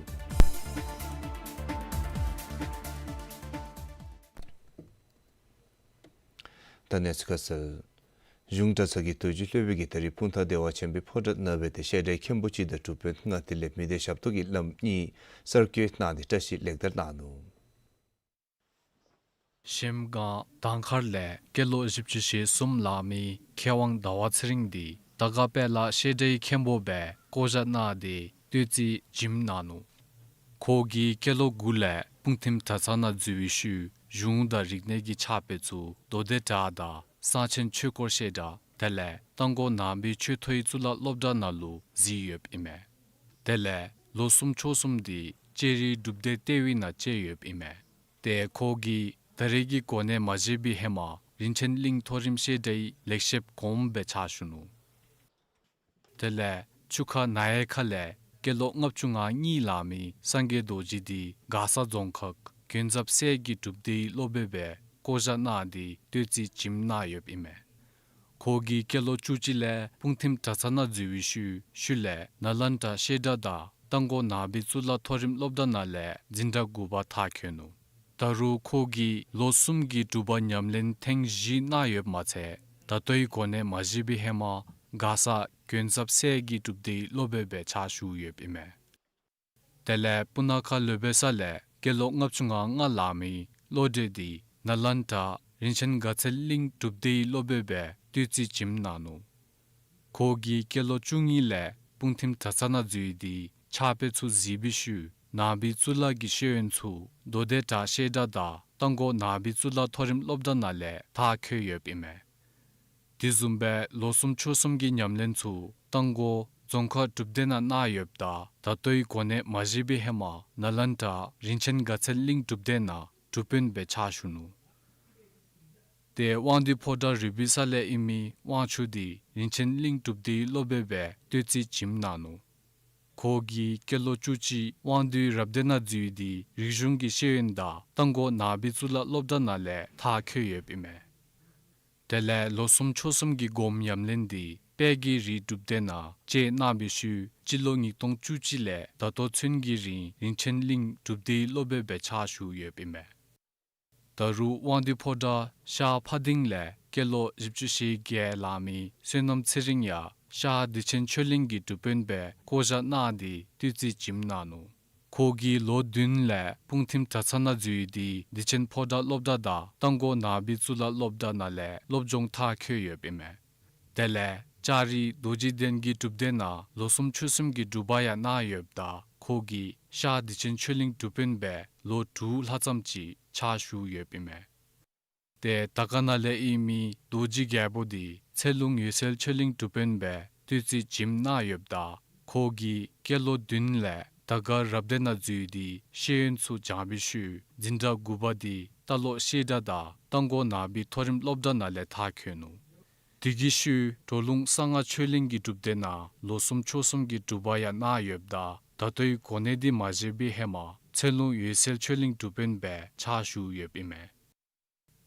ད་གནས་ཚུལ་ཁ་གསལ། གཞུང་གྲྭ་ཚང་གི་དུས་ཅི་སློབ་དཔོན་གྱིས་ད་རིས་སྤུངས་ཐང་བདེ་བ་ཆེན་པོའི་ཕོ་བྲང་ནང་སྦེ་ཏེ་བཤད་གྲྭའི་མཁན་པོ་ཅིག་དང་གྲུབ་དཔོན་ལྔ་དེ་ལས་མི་སྡེ་ཞབས་ཏོག་གི་བླམ་གཉིས་གསར་བསྐོ་གནང་སྟེ་བཀྲིས་ལེགས་དར་གནང་ནུག། གཞལམ་སྒང་དང་མཁར་ལས་སྐྱེས་ལོ་བཞི་བཅུ་ཞེ་གསུམ་ལང་མི་མཁས་དབང་ཟླ་བ་ཚེ་རིང་འདི་དར་དཀར་དཔལ་ལ་བཤད་གྲྭའི་མཁན་པོ་སྦེ་བསྐོ་བཞག་གནང་སྟེ་བསྟོད་རྩིས་བྱིནམ་གནང་ནུག། ཁོ་གིས་སྐྱེས་ལོ་དགུ་ལས་སྤུངས་ཐིམ་གྲྭ་ཚང་ནང་འཛུལ་བའི་ཤུལ་གཞུང་དང་རིག་གནས་ཀྱི་ཕྱག་དཔེ་ཚུ་མདོ་སྡེ་གྲྭ་དང་གསང་ཆེན་ཆོས་འཁོར་བཤད་གྲྭ་དེ་ལས་རྟ་མགོ་ནང་པའི་ཆོས་ཐོག་གཙུག་ལག་སློབ་གྲྭ་ནང་ལུ་གཟིགས་ཡོདཔ་ཨིན་མས། དེ་ལས་ལོ་གསུམ་ཕྱོགས་གསུམ་འདི་ལྕགས་རིའི་སྒྲུབ་སྡེ་ལྟེ་བའི་ནང་བཅད་ཡོདཔ་ཨིན་མས། ཏེ་ཁོ་གིས་ད་རེས་ཀྱི་གོ་གནས་མ་བཞེས་པའི་ཧེ་མ་རིན་ཆེན་གླིང་མཐོ་རིམ་བཤད་གྲྭའི་ལེགས་བཤད་སྒོམ་སྦེ་ཕྱག་ཞུ་ནུག། དེ་ལས་ཆུ་ཁ་ན་ཡེ་ཁ་ལས་སྐྱེས་ལོ་ལྔ་བཅུ་ང་གཉིས་ལང་མི་སངས་རྒྱས་རྡོ་རྗེ་འདི་མགར་ས་རྫོང་ཁག་དགོན་འཛབ་སེ་གི་སྒྲུབ་སྡེའི་སློབ་དཔོན་སྦེ་བསྐོ་བཞག་གནང་སྟེ་བསྟོད་རྩིས་བྱིནམ་གནང་ཡོདཔ་ཨིན་མས། ཁོ་གིས་སྐྱེས་ལོ་བཅུ་གཅིག་ལས་སྤུངས་ཐིམ་གྲྭ་ཚང་ནང་འཛུལ་བའི་ཤུལ་ཤུལ་ལས་ནཱ་ལེནྡྲ་བཤད་གྲྭ་དང་རྟ་མགོ་ནང་པའི་གཙུག་ལག་མཐོ་རིམ་སློབ་གྲྭ་ནང་ལས་འཛིན་གྲྭ་དགུ་པ་མཐར་འཁྱོལ་ནུག། ད་རུང་ཁོ་གིས་ལོ་གསུམ་གྱི་སྒྲུབ་པ་ཉམས་ལེན་ཐེངས་བཞི་གནང་ཡོདཔ་མ་ཚད་ད་ལྟོའི་གོ་གནས་མ་བཞེས་པའི་ཧེ་མ་མགར་ས་དགོན་འཛབ་སེ་གི་སྒྲུབ་སྡེའི་སློབ་དཔོན་སྦེ་ཕྱག་ཞུ་ཡོདཔ་ཨིན་མས། དེ་ལས་སྤུ་ན་ཁ་ལོ་བེ་ས་ལས་སྐྱེས་ལོ་ལྔ་བཅུ་ང་ལྔ་ལང་མི་བློ་གྲོས་འདི་ནཱ་ལེནྡྲ་རིན་ཆེན་དགའ་ཚལ་གླིང་སྒྲུབ་སྡེའི་སློབ་དཔོན་སྦེ་བསྟོད་རྩིས་བྱིནམ་གནང་ནུག། ཁོ་གིས་སྐྱེས་ལོ་བཅུ་གཉིས་ལས་སྤུངས་ཐིམ་གྲྭ་ཚང་ནང་འཛུལ་ཏེ་ཕྱག་དཔེ་ཚུ་གཟིགས་པའི་ཤུལ་ནང་པའི་གཙུག་ལག་གི་ཤེས་ཡོན་ཚུ་མདོ་སྡེ་གྲྭ་བཤད་གྲྭ་དང་རྟ་མགོ་ནང་པའི་གཙུག་ལག་མཐོ་རིམ་སློབ་གྲྭ་ནང་ལས་མཐར་འཁྱོལ་ཡོདཔ་ཨིན་མས། དེ་བཟུམ་སྦེ་ལོ་གསུམ་ཕྱོགས་གསུམ་གྱི་ཉམས་ལེན་ཚུ་རྟ་མགོ་རྫོང་ཁག་སྒྲུབ་སྡེ་ནང་གནང་ཡོདཔ་ད་ད་ལྟོའི་གོ་གནས་མ་བཞེས་པའི་ཧེ་མ་ནཱ་ལེནྡྲ་རིན་ཆེན་དགའ་ཚལ་གླིང་སྒྲུབ་སྡེ་ནང་སྒྲུབ་དཔོན་སྦེ་ཕྱག་ཞུ་ནུག། ཏེ་དབང་འདུས་ཕོ་བྲང་རུས་སྦལ་ས་ལས་ཨིན་མི་དབང་ཕྱུག་འདི་རིན་ཆེན་གླིང་སྒྲུབ་སྡེའི་སློབ་དཔོན་སྦེ་བསྟོད་རྩིས་བྱིནམ་གནང་ནུག། ཁོ་གིས་སྐྱེས་ལོ་བཅུ་གཅིག་དབང་འདུས་རབ་སྡེ་ནང་འཛུལ་ཏེ་རིག་གཞུང་གི་ཤེས་ཡོན་དང་རྟ་མགོ་ནང་པའི་གཙུག་ལག་སློབ་གྲྭ་ནང་ལས་མཐར་འཁྱོལ་ཡོདཔ་ཨིན་མས། དེ་ལས་ལོ་གསུམ་ཕྱོགས་གསུམ་གྱི་སྒོམ་ཉམས་ལེན་འདི་དཔལ་གྱི་རི་སྒྲུབ་སྡེ་ནང་བཅད་གནང་བའི་ཤུལ་སྤྱི་ལོ་ཉིས་སྟོང་བཅུ་གཅིག་ལས་ད་ལྟོ་ཚུན་གྱི་རིང་རིན་ཆེན་གླིང་སྒྲུབ་སྡེའི་སློབ་དཔོན་སྦེ་ཕྱག་ཞུ་ཡོདཔ་ཨིན་མས། ད་རུང་དབང་འདུས་ཕོ་བྲང་ཤར་ཕ་ལྡིང་ལས་སྐྱེས་ལོ་བཞི་བཅུ་ཞེ་བརྒྱད་ལང་མི་བསོད་ནམས་ཚེ་རིང་ཡང་ཤར་བདེ་ཆེན་ཆོས་གླིང་གི་སྒྲུབ་དཔོན་སྦེ་བསྐོ་བཞག་གནང་སྟེ་བསྟོད་རྩིས་བྱིནམ་གནང་ནུག། ཁོ་གིས་ལོ་བདུན་ལས་སྤུངས་ཐིམ་གྲྭ་ཚང་ནང་འཛུལ་ཏེ་བདེ་ཆེན་ཕོ་བྲང་སློབ་གྲྭ་དང་རྟ་མགོ་ནང་པའི་གཙུག་ལག་སློབ་གྲྭ་ནང་ལས་སློབ་སྦྱོང་མཐར་འཁྱོལ་ཡོདཔ་ཨིན་མས། དེ་ལས་ལྕགས་རི་རྡོ་རྗེ་གདན་གྱི་སྒྲུབ་སྡེ་ནང་ལོ་གསུམ་ཕྱོགས་གསུམ་གྱི་སྒྲུབ་པ་ཡང་གནང་ཡོདཔ་ད་ཁོ་གིས་ཤར་བདེ་ཆེན་ཆོས་གླིང་སྒྲུབ་དཔོན་སྦེ་ལོ་དྲུག་ལྷག་ཙམ་ཅིག་ཕྱག་ཞུ་ཡོདཔ་ཨིན་མས། ཏེ་དར་དཀར་ནང་ལས་ཨིན་མི་རྡོ་རྗེ་རྒྱལ་པོ་འདི་ཚེ་ལུང་འོད་གསལ་ཆོས་གླིང་སྒྲུབ་དཔོན་སྦེ་བསྟོད་རྩིས་བྱིནམ་གནང་ཡོདཔ་ད་ཁོ་གིས་སྐྱེས་ལོ་བདུན་ལས་དར་དཀར་རབ་སྡེ་ནང་འཛུལ་ཏེ་ཤེས་ཡོན་ཚུ་སྦྱངས་པའི་ཤུལ་འཛིན་གྲྭ་དགུ་པ་འདི་རྟ་ལོག་བཤད་གྲྭ་དང་རྟ་མགོ་ནང་པའི་མཐོ་རིམ་སློབ་གྲྭ་ནང་ལས་མཐར་འཁྱོལ་ནུག། དེ་གི་ཤུལ་གྲོ་ལུང་གསང་སྔགས་ཆོས་གླིང་གི་སྒྲུབ་སྡེ་ནང་ལོ་གསུམ་ཕྱོགས་གསུམ་གྱི་སྒྲུབ་པ་ཡང་གནང་ཡོདཔ་ད་ད་ལྟོའི་གོ་གནས་འདི་མ་བཞེས་པའི་ཧེ་མ་ཚེ་ལུང་འོད་གསལ་ཆོས་གླིང་སྒྲུབ་དཔོན་སྦེ་ཕྱག་ཞུ་ཡོདཔ་ཨིན་མས།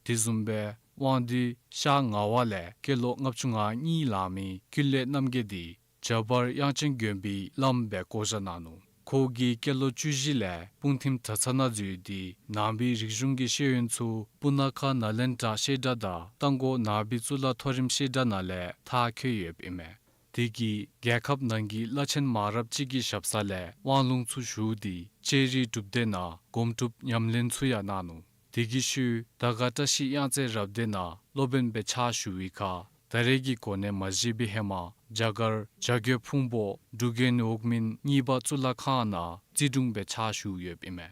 དེ་བཟུམ་སྦེ་དབང་འདུས་ཤར་ངག་དབང་ལས་སྐྱེས་ལོ་ལྔ་བཅུ་ང་གཉིས་ལང་མི་ཀུན་ལེགས་རྣམ་རྒྱལ་འདི་བྱ་བར་དབྱངས་ཅན་དགོན་པའི་བླམ་སྦེ་བསྐོ་བཞག་གནང་ནུག། ཁོ་གིས་སྐྱེས་ལོ་བཅུ་བཞི་ལས་སྤུངས་ཐིམ་གྲྭ་ཚང་ནང་འཛུལ་ཏེ་ནང་པའི་རིག་གཞུང་གི་ཤེས་ཡོན་ཚུ་སྤུ་ན་ཁ་ནཱ་ལེནྡྲ་བཤད་གྲྭ་དང་རྟ་མགོ་ནང་པའི་གཙུག་ལག་མཐོ་རིམ་བཤད་གྲྭ་ནང་ལས་མཐར་འཁྱོལ་ཡོདཔ་ཨིན་མས། དེ་གིས་རྒྱལ་ཁབ་ནང་གི་བླ་ཆེན་མང་རབས་ཅིག་གི་ཞབས་ས་ལས་དབང་ལུང་ཚུ་ཞུ་སྟེ་ལྕགས་རིའི་སྒྲུབ་སྡེ་ནང་སྒོམ་སྒྲུབ་ཉམས་ལེན་ཚུ་ཡང་གནང་ནུག། དེ་གི་ཤུལ་དར་དཀར་བཀྲ་ཤིས་གཡང་རྩེ་རབ་སྡེ་ནང་སློབ་དཔོན་སྦེ་ཕྱག་ཞུ་བའི་ཁར་ད་རེས་ཀྱི་གོ་གནས་མ་བཞེས་པའི་ཧེ་མ་རྒྱ་གར་བྱ་རྒོད་ཕུང་པོ་འབྲུག་རྒྱལ་འོག་མིན་གཉིས་པ་གཙུག་ལག་ཁང་ནང་རྩིས་དྲུང་སྦེ་ཕྱག་ཞུ་ཡོདཔ་ཨིན་མས།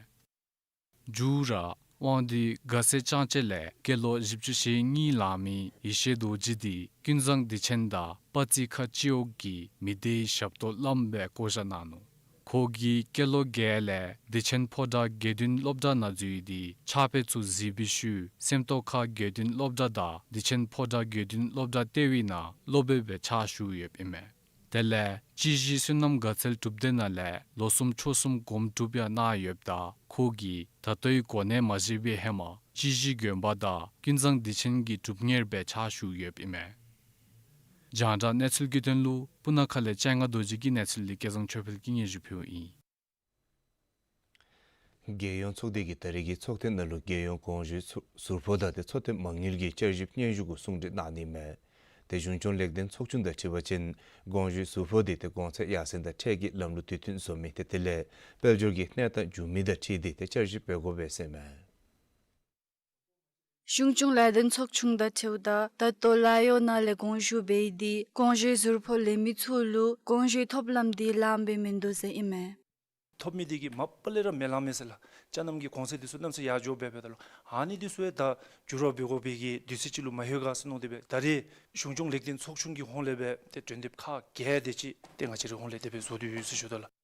མཇུག་ར་དབང་འདུས་དགའ་སེ་ལྕང་སྤྱེལ་ལས་སྐྱེས་ལོ་བཞི་བཅུ་ཞེ་གཉིས་ལང་མི་ཡེ་ཤེས་རྡོ་རྗེ་འདི་ཀུན་བཟང་བདེ་ཆེན་དང་དཔའ་རྩི་ཁ་སྤྱི་འོག་གི་མི་སྡེའི་ཞབས་ཏོག་བླམ་སྦེ་བསྐོ་བཞག་གནང་ནུག། ཁོ་གིས་སྐྱེས་ལོ་བརྒྱད་ལས་བདེ་ཆེན་ཕོ་བྲང་དགེ་འདུན་སློབ་གྲྭ་ནང་འཛུལ་ཏེ་ཕྱག་དཔེ་ཚུ་གཟིགས་པའི་ཤུལ་སེམས་རྟོགས་ཁ་དགེ་འདུན་སློབ་གྲྭ་དང་བདེ་ཆེན་ཕོ་བྲང་དགེ་འདུན་སློབ་གྲྭ་ལྟེ་བའི་ནང་སློབ་དཔོན་སྦེ་ཕྱག་ཞུ་ཡོདཔ་ཨིན་མས། དེ་ལས་སྤྱི་གཞི་བསོད་ནམས་དགའ་ཚལ་སྒྲུབ་སྡེ་ནང་ལས་ལོ་གསུམ་ཕྱོགས་གསུམ་སྒོམ་སྒྲུབ་ཡང་གནང་ཡོདཔ་ད་ཁོ་གིས་ད་ལྟོའི་གོ་གནས་མ་བཞེས་པའི་ཧེ་མ་སྤྱི་གཞི་དགོན་པ་དང་ཀུན་བཟང་བདེ་ཆེན་གྱི་སྒྲུབ་གཉེར་སྦེ་ཕྱག་ཞུ་ཡོདཔ་ཨིན་མས། རྒྱང་བསྒྲགས་གནས་ཚུལ་གྱི་དོན་ལུ་སྤུ་ན་ཁ་ལས་སྤྱན་སྔ་རྡོ་རྗེ་གི་གནས་ཚུལ་འདི་སྐལ་བཟང་ཆོས་འཕེལ་གྱིས་སྙན་ཞུ་ཕུལཝ་ཨིན། རྒྱལ་ཡོངས་ཚོགས་སྡེ་གིས་ད་རེས་ཀྱི་ཚོགས་ཐེངས་ནང་ལུ་རྒྱལ་ཡོངས་གོང་ཞུའི་ཟུར་ཟུར་ཕོགས་དང་ཏེ་ཚོགས་ཐེངས་མ་དངུལ་གྱི་བསྐྱར་ཞིབ་སྙན་ཞུ་གུ་གསུང་གྲོས་གནང་ནི་མས། ཏེ་གཞུང་སྐྱོང་ལེགས་ལྡན་ཚོགས་ཆུང་དང་འཁྲིལ་བ་ཅིན་གོང་ཞུས་ཟུར་ཕོགས་འདི་ཏེ་གོང་ཚད་ཡར་སེང་དང་ཁྲལ་གྱི་ལམ་ལུགས་དུས་མཐུན་བཟོ་མི་ཏེ་དེ་ལས་དཔལ་འབྱོར་གྱི་གནས་སྟངས་འགྱུར་མི་དང་འཁྲིལ་ཏེ་ཏེ་བསྐྱར་ཞིབ་འབད་དགོ་པས་ཟེར་མས། གཞུང་སྐྱོང་ལས་དོན་ཚོགས་ཆུང་དང་འཁྲིལཝ་ད་ད་ལྟོ་ལཱ་གཡོག་ནང་ལས་དགོངས་ཞུ་འབད་དེ་གོང་ཞུས་ཟུར་ཕོགས་ལེན་མི་ཚུ་ལུ་གོང་ཞུས་ཐོབ་ལམ་འདི་ལངམ་སྦེ་མིན་འདུག་ཟེར་ཨིན་མས། ཐོབ་མི་འདི་གིས་མ་པ་ལས་ར་མི་ལང་མས་ཟེར་ལགས། ཅ་ནམ་གྱི་གོང་ཚད་འདི་ཚུ་གནམ་མེད་ས་མེད་ཡར་འགྱོ་སྦེ་འབདཝ་ད་ལུ་ཨ་ནི་འདི་ཚུ་ཡང་ད་འགྱུར་བ་འབད་དགོ་པའི་གི་དུས་ཚོད་ཅིག་ལུ་མ་ལྷོད་ག་ཟེར་མནོ་སྟེ་སྦེ་ད་རེས་གཞུང་སྐྱོང་ལེགས་ལྡན་ཚོགས་ཆུང་གི་ཧོངས་ལས་སྦེ་ཏེ་གྲོས་འདེབས་ཁག་བརྒྱད་དེ་ཅིག་ཏེ་ང་བཅས་རའི་ཧོངས་ལས་དེ་སྦེ་བཟོ་སྟེ་ཡོད་ཟེར་ཞུ་དོ་ལགས།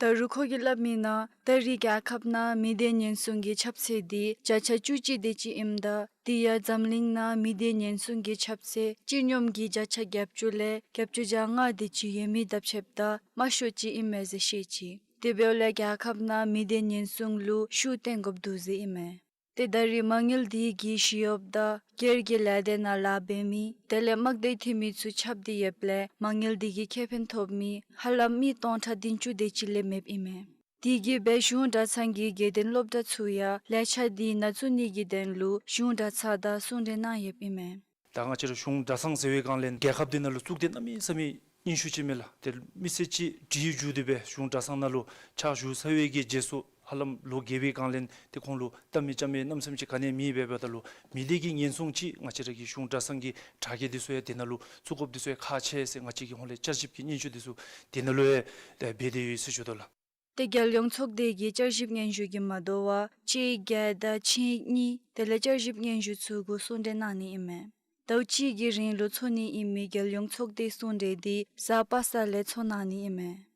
ད་རུང་ཁོ་གིས་སླབ་མི་ནང་ད་རེས་རྒྱལ་ཁབ་ནང་མི་སྡེ་ཉེན་སྲུང་གི་ཁྱབ་ཚད་འདི་བརྒྱ་ཆ་བཅུ་གཅིག་དེ་ཅིག་ཨིནམ་ད་དེ་ཡང་འཛམ་གླིང་ནང་མི་སྡེ་ཉེན་སྲུང་གི་ཁྱབ་ཚད་སྤྱི་སྙོམས་ཀྱི་བརྒྱ་ཆ་བརྒྱད་ཅུ་ལས་བརྒྱད་ཅུ་གྱ་ལྔ་དེ་ཅིག་ཡོད་མི་དང་ཕྱདཔ་ད་དམའ་ཤོས་ཅིག་ཨིན་མས་ཟེར་བཤད་ཅི། དེ་འབདཝ་ལས་རྒྱལ་ཁབ་ནང་མི་སྡེ་ཉེན་སྲུང་ལུ་ཤུགས་བཏོན་དགོཔ་འདུག་ཟེར་ཨིན་མས། ཏེ་ད་རེས་མ་དངུལ་འདི་གིས་ཞི་གཡོགཔ་དང་སྒེར་གྱི་ལས་སྡེ་ནང་ལཱ་འབད་མི་དེ་ལས་དམག་སྡེ་འཐུས་མི་ཚུ་ཁྱབ་སྟེ་ཡོདཔ་ལས་མ་དངུལ་འདི་གིས་ཁེ་ཕན་ཐོབ་མི་ཧ་ལམ་མི་སྟོང་ཕྲག་བདུན་ཅུ་དེ་ཅིག་ལས་མེདཔ་ཨིན་མས། དེ་གིས་སྦེ་གཞུང་གྲྭ་ཚང་གི་དགེ་འདུན་སློབ་གྲྭ་ཚུ་ཡང་ལས་འཆར་འདི་ནང་བཙུགས་ནི་གི་དོན་ལུ་གཞུང་གྲྭ་ཚང་དང་གསུང་གྲོས་གནང་ཡོདཔ་ཨིན་མས། ད་ང་བཅས་ར་གཞུང་གྲྭ་ཚང་ཟེར་བའི་སྒང་ལས་རྒྱལ་ཁབ་འདི་ནང་ལུ་གཙུག་སྡེ་གནམ་མེད་ས་མེད་རྙིང་ཤོས་ཅིག་མས་ལགས། ཏེ་མི་སེར་ཅིག་འདྲིས་འགྱོ་སྟེ་སྦེ་གཞུང་གྲྭ་ཚང་ནང་ལུ་ཕྱག་ཞུ་ཚར་བའི་གི་རྗེས་སུ་ཧ་ལམ་ལོ་བརྒལ་བའི་སྒང་ལས་ཏེ་ཁོང་ལུ་བལྟ་མི་བཅར་མི་གནམ་མེད་ས་མེད་ཅིག་ག་ནི་མེདཔ་འབདཝ་ད་ལུ་མི་སྡེ་གི་ཉེན་སྲུང་ཅིག་ང་བཅས་ར་གི་གཞུང་གྲྭ་ཚང་གི་གྲྭ་རྒྱས་འདི་ཚུ་ཡང་དེ་ནང་ལུ་བཙུགས་དགོཔ་འདི་ཚུ་ཡང་ཁག་ཆེ་ཟེར་ང་བཅས་ཀྱི་ཧོངས་ལས་བསྐྱར་ཞིབ་ཀྱི་སྙན་ཞུ་འདི་ཚུ་དེ་ནང་ལུ་ཡང་འབད་དེ་ཡོད་ཟེར་ཞུ་དོ་ལགས། ཏེ་རྒྱལ་ཡོངས་ཚོགས་སྡེ་གི་བསྐྱར་ཞིབ་སྙན་ཞུ་གིས་མ་དོ་བར་གཅིག་བརྒྱད་དང་གཅིག་གཉིས་དེ་ལས་བསྐྱར་ཞིབ་སྙན་ཞུ་ཚུ་གུ་གསུང་གྲོས་གནང་ནི་ཨིན་མས། ཟླཝ་གཅིག་གི་རིང་ལུ་འཚོགས་ནི་ཨིན་མི་རྒྱལ་ཡོངས་ཚོགས་སྡེའི་གསུང་གྲོས་འདི་གཟའ་པ་སངས་ལས་འཚོགས་གནང་ནི་ཨིན་མས།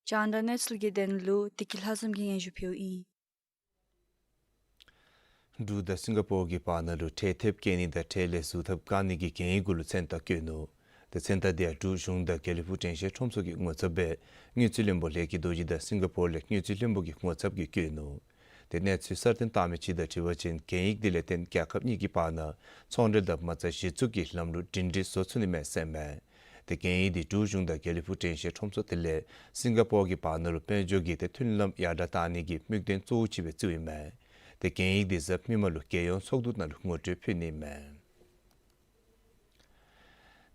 རྒྱང་བསྒྲགས་གནས་ཚུལ་གྱི་དོན་ལུ་བདེ་སྐྱིད་ལྷ་འཛོམས་ཀྱིས་སྙན་ཞུ་ཕུལཝ་ཨིན། འབྲུག་དང་སིང་ག་པོར་གྱི་བར་ན་ལུ་ཁྲལ་ཐེབས་བཀལ་ནི་དང་ཁྲལ་ལས་ཟུར་ཐབས་བཀག་ནི་གི་གན་ཡིག་གུ་ལུ་མཚན་རྟགས་བཀོད་ནུག། ཏེ་མཚན་རྟགས་དེ་ཡང་འབྲུག་གཞུང་དང་དགེ་ལེགས་ཕུག་དྲན་ཤེས་ཁྲོམ་ཚོགས་ཀྱི་ངོ་ཚབ་སྦེ་དངུལ་རྩིས་བློན་པོ་ལས་ཀྱི་རྡོ་རྗེ་དང་སིང་ག་པོར་ལས་དངུལ་རྩིས་བློན་པོ་གི་ངོ་ཚབ་ཀྱིས་བཀོད་ནུག། ཏེ་གནས་ཚུལ་གསར་བཏོན་བཏང་མི་ཅིག་དང་འཁྲིལ་བ་ཅིན་གན་ཡིག་འདི་ལས་བརྟེན་རྒྱལ་ཁབ་གཉིས་ཀྱི་བར་ན་ཚོང་འབྲེལ་དང་མ་རྩ་གཞི་བཙུགས་ཀྱི་ལམ་ལུགས་སྒྲིང་སྒྲིང་བཟོ་ཚུགས་ནི་མས་ཟེར་མས། ཏེ་གན་ཡིག་འདི་འབྲུག་གཞུང་དང་དགེ་ལེགས་ཕུག་དྲན་ཤེས་ཁྲོམ་ཚོགས་དེ་ལས་སིང་ག་པོར་གྱི་བར་ན་ལུ་དཔལ་འབྱོར་གྱི་ཏེ་མཐུན་ལམ་ཡར་དྲག་བཏང་ནི་གི་དམིགས་དོན་གཙོ་བོ་ཅིག་སྦེ་བརྩིཝ་ཨིན་མས། ཏེ་གན་ཡིག་འདི་གཟའ་མིག་དམར་ལུ་རྒྱལ་ཡོངས་ཚོགས་འདུ་ནང་ལུ་ངོ་སྤྲོད་ཕུལ་ནི་མས།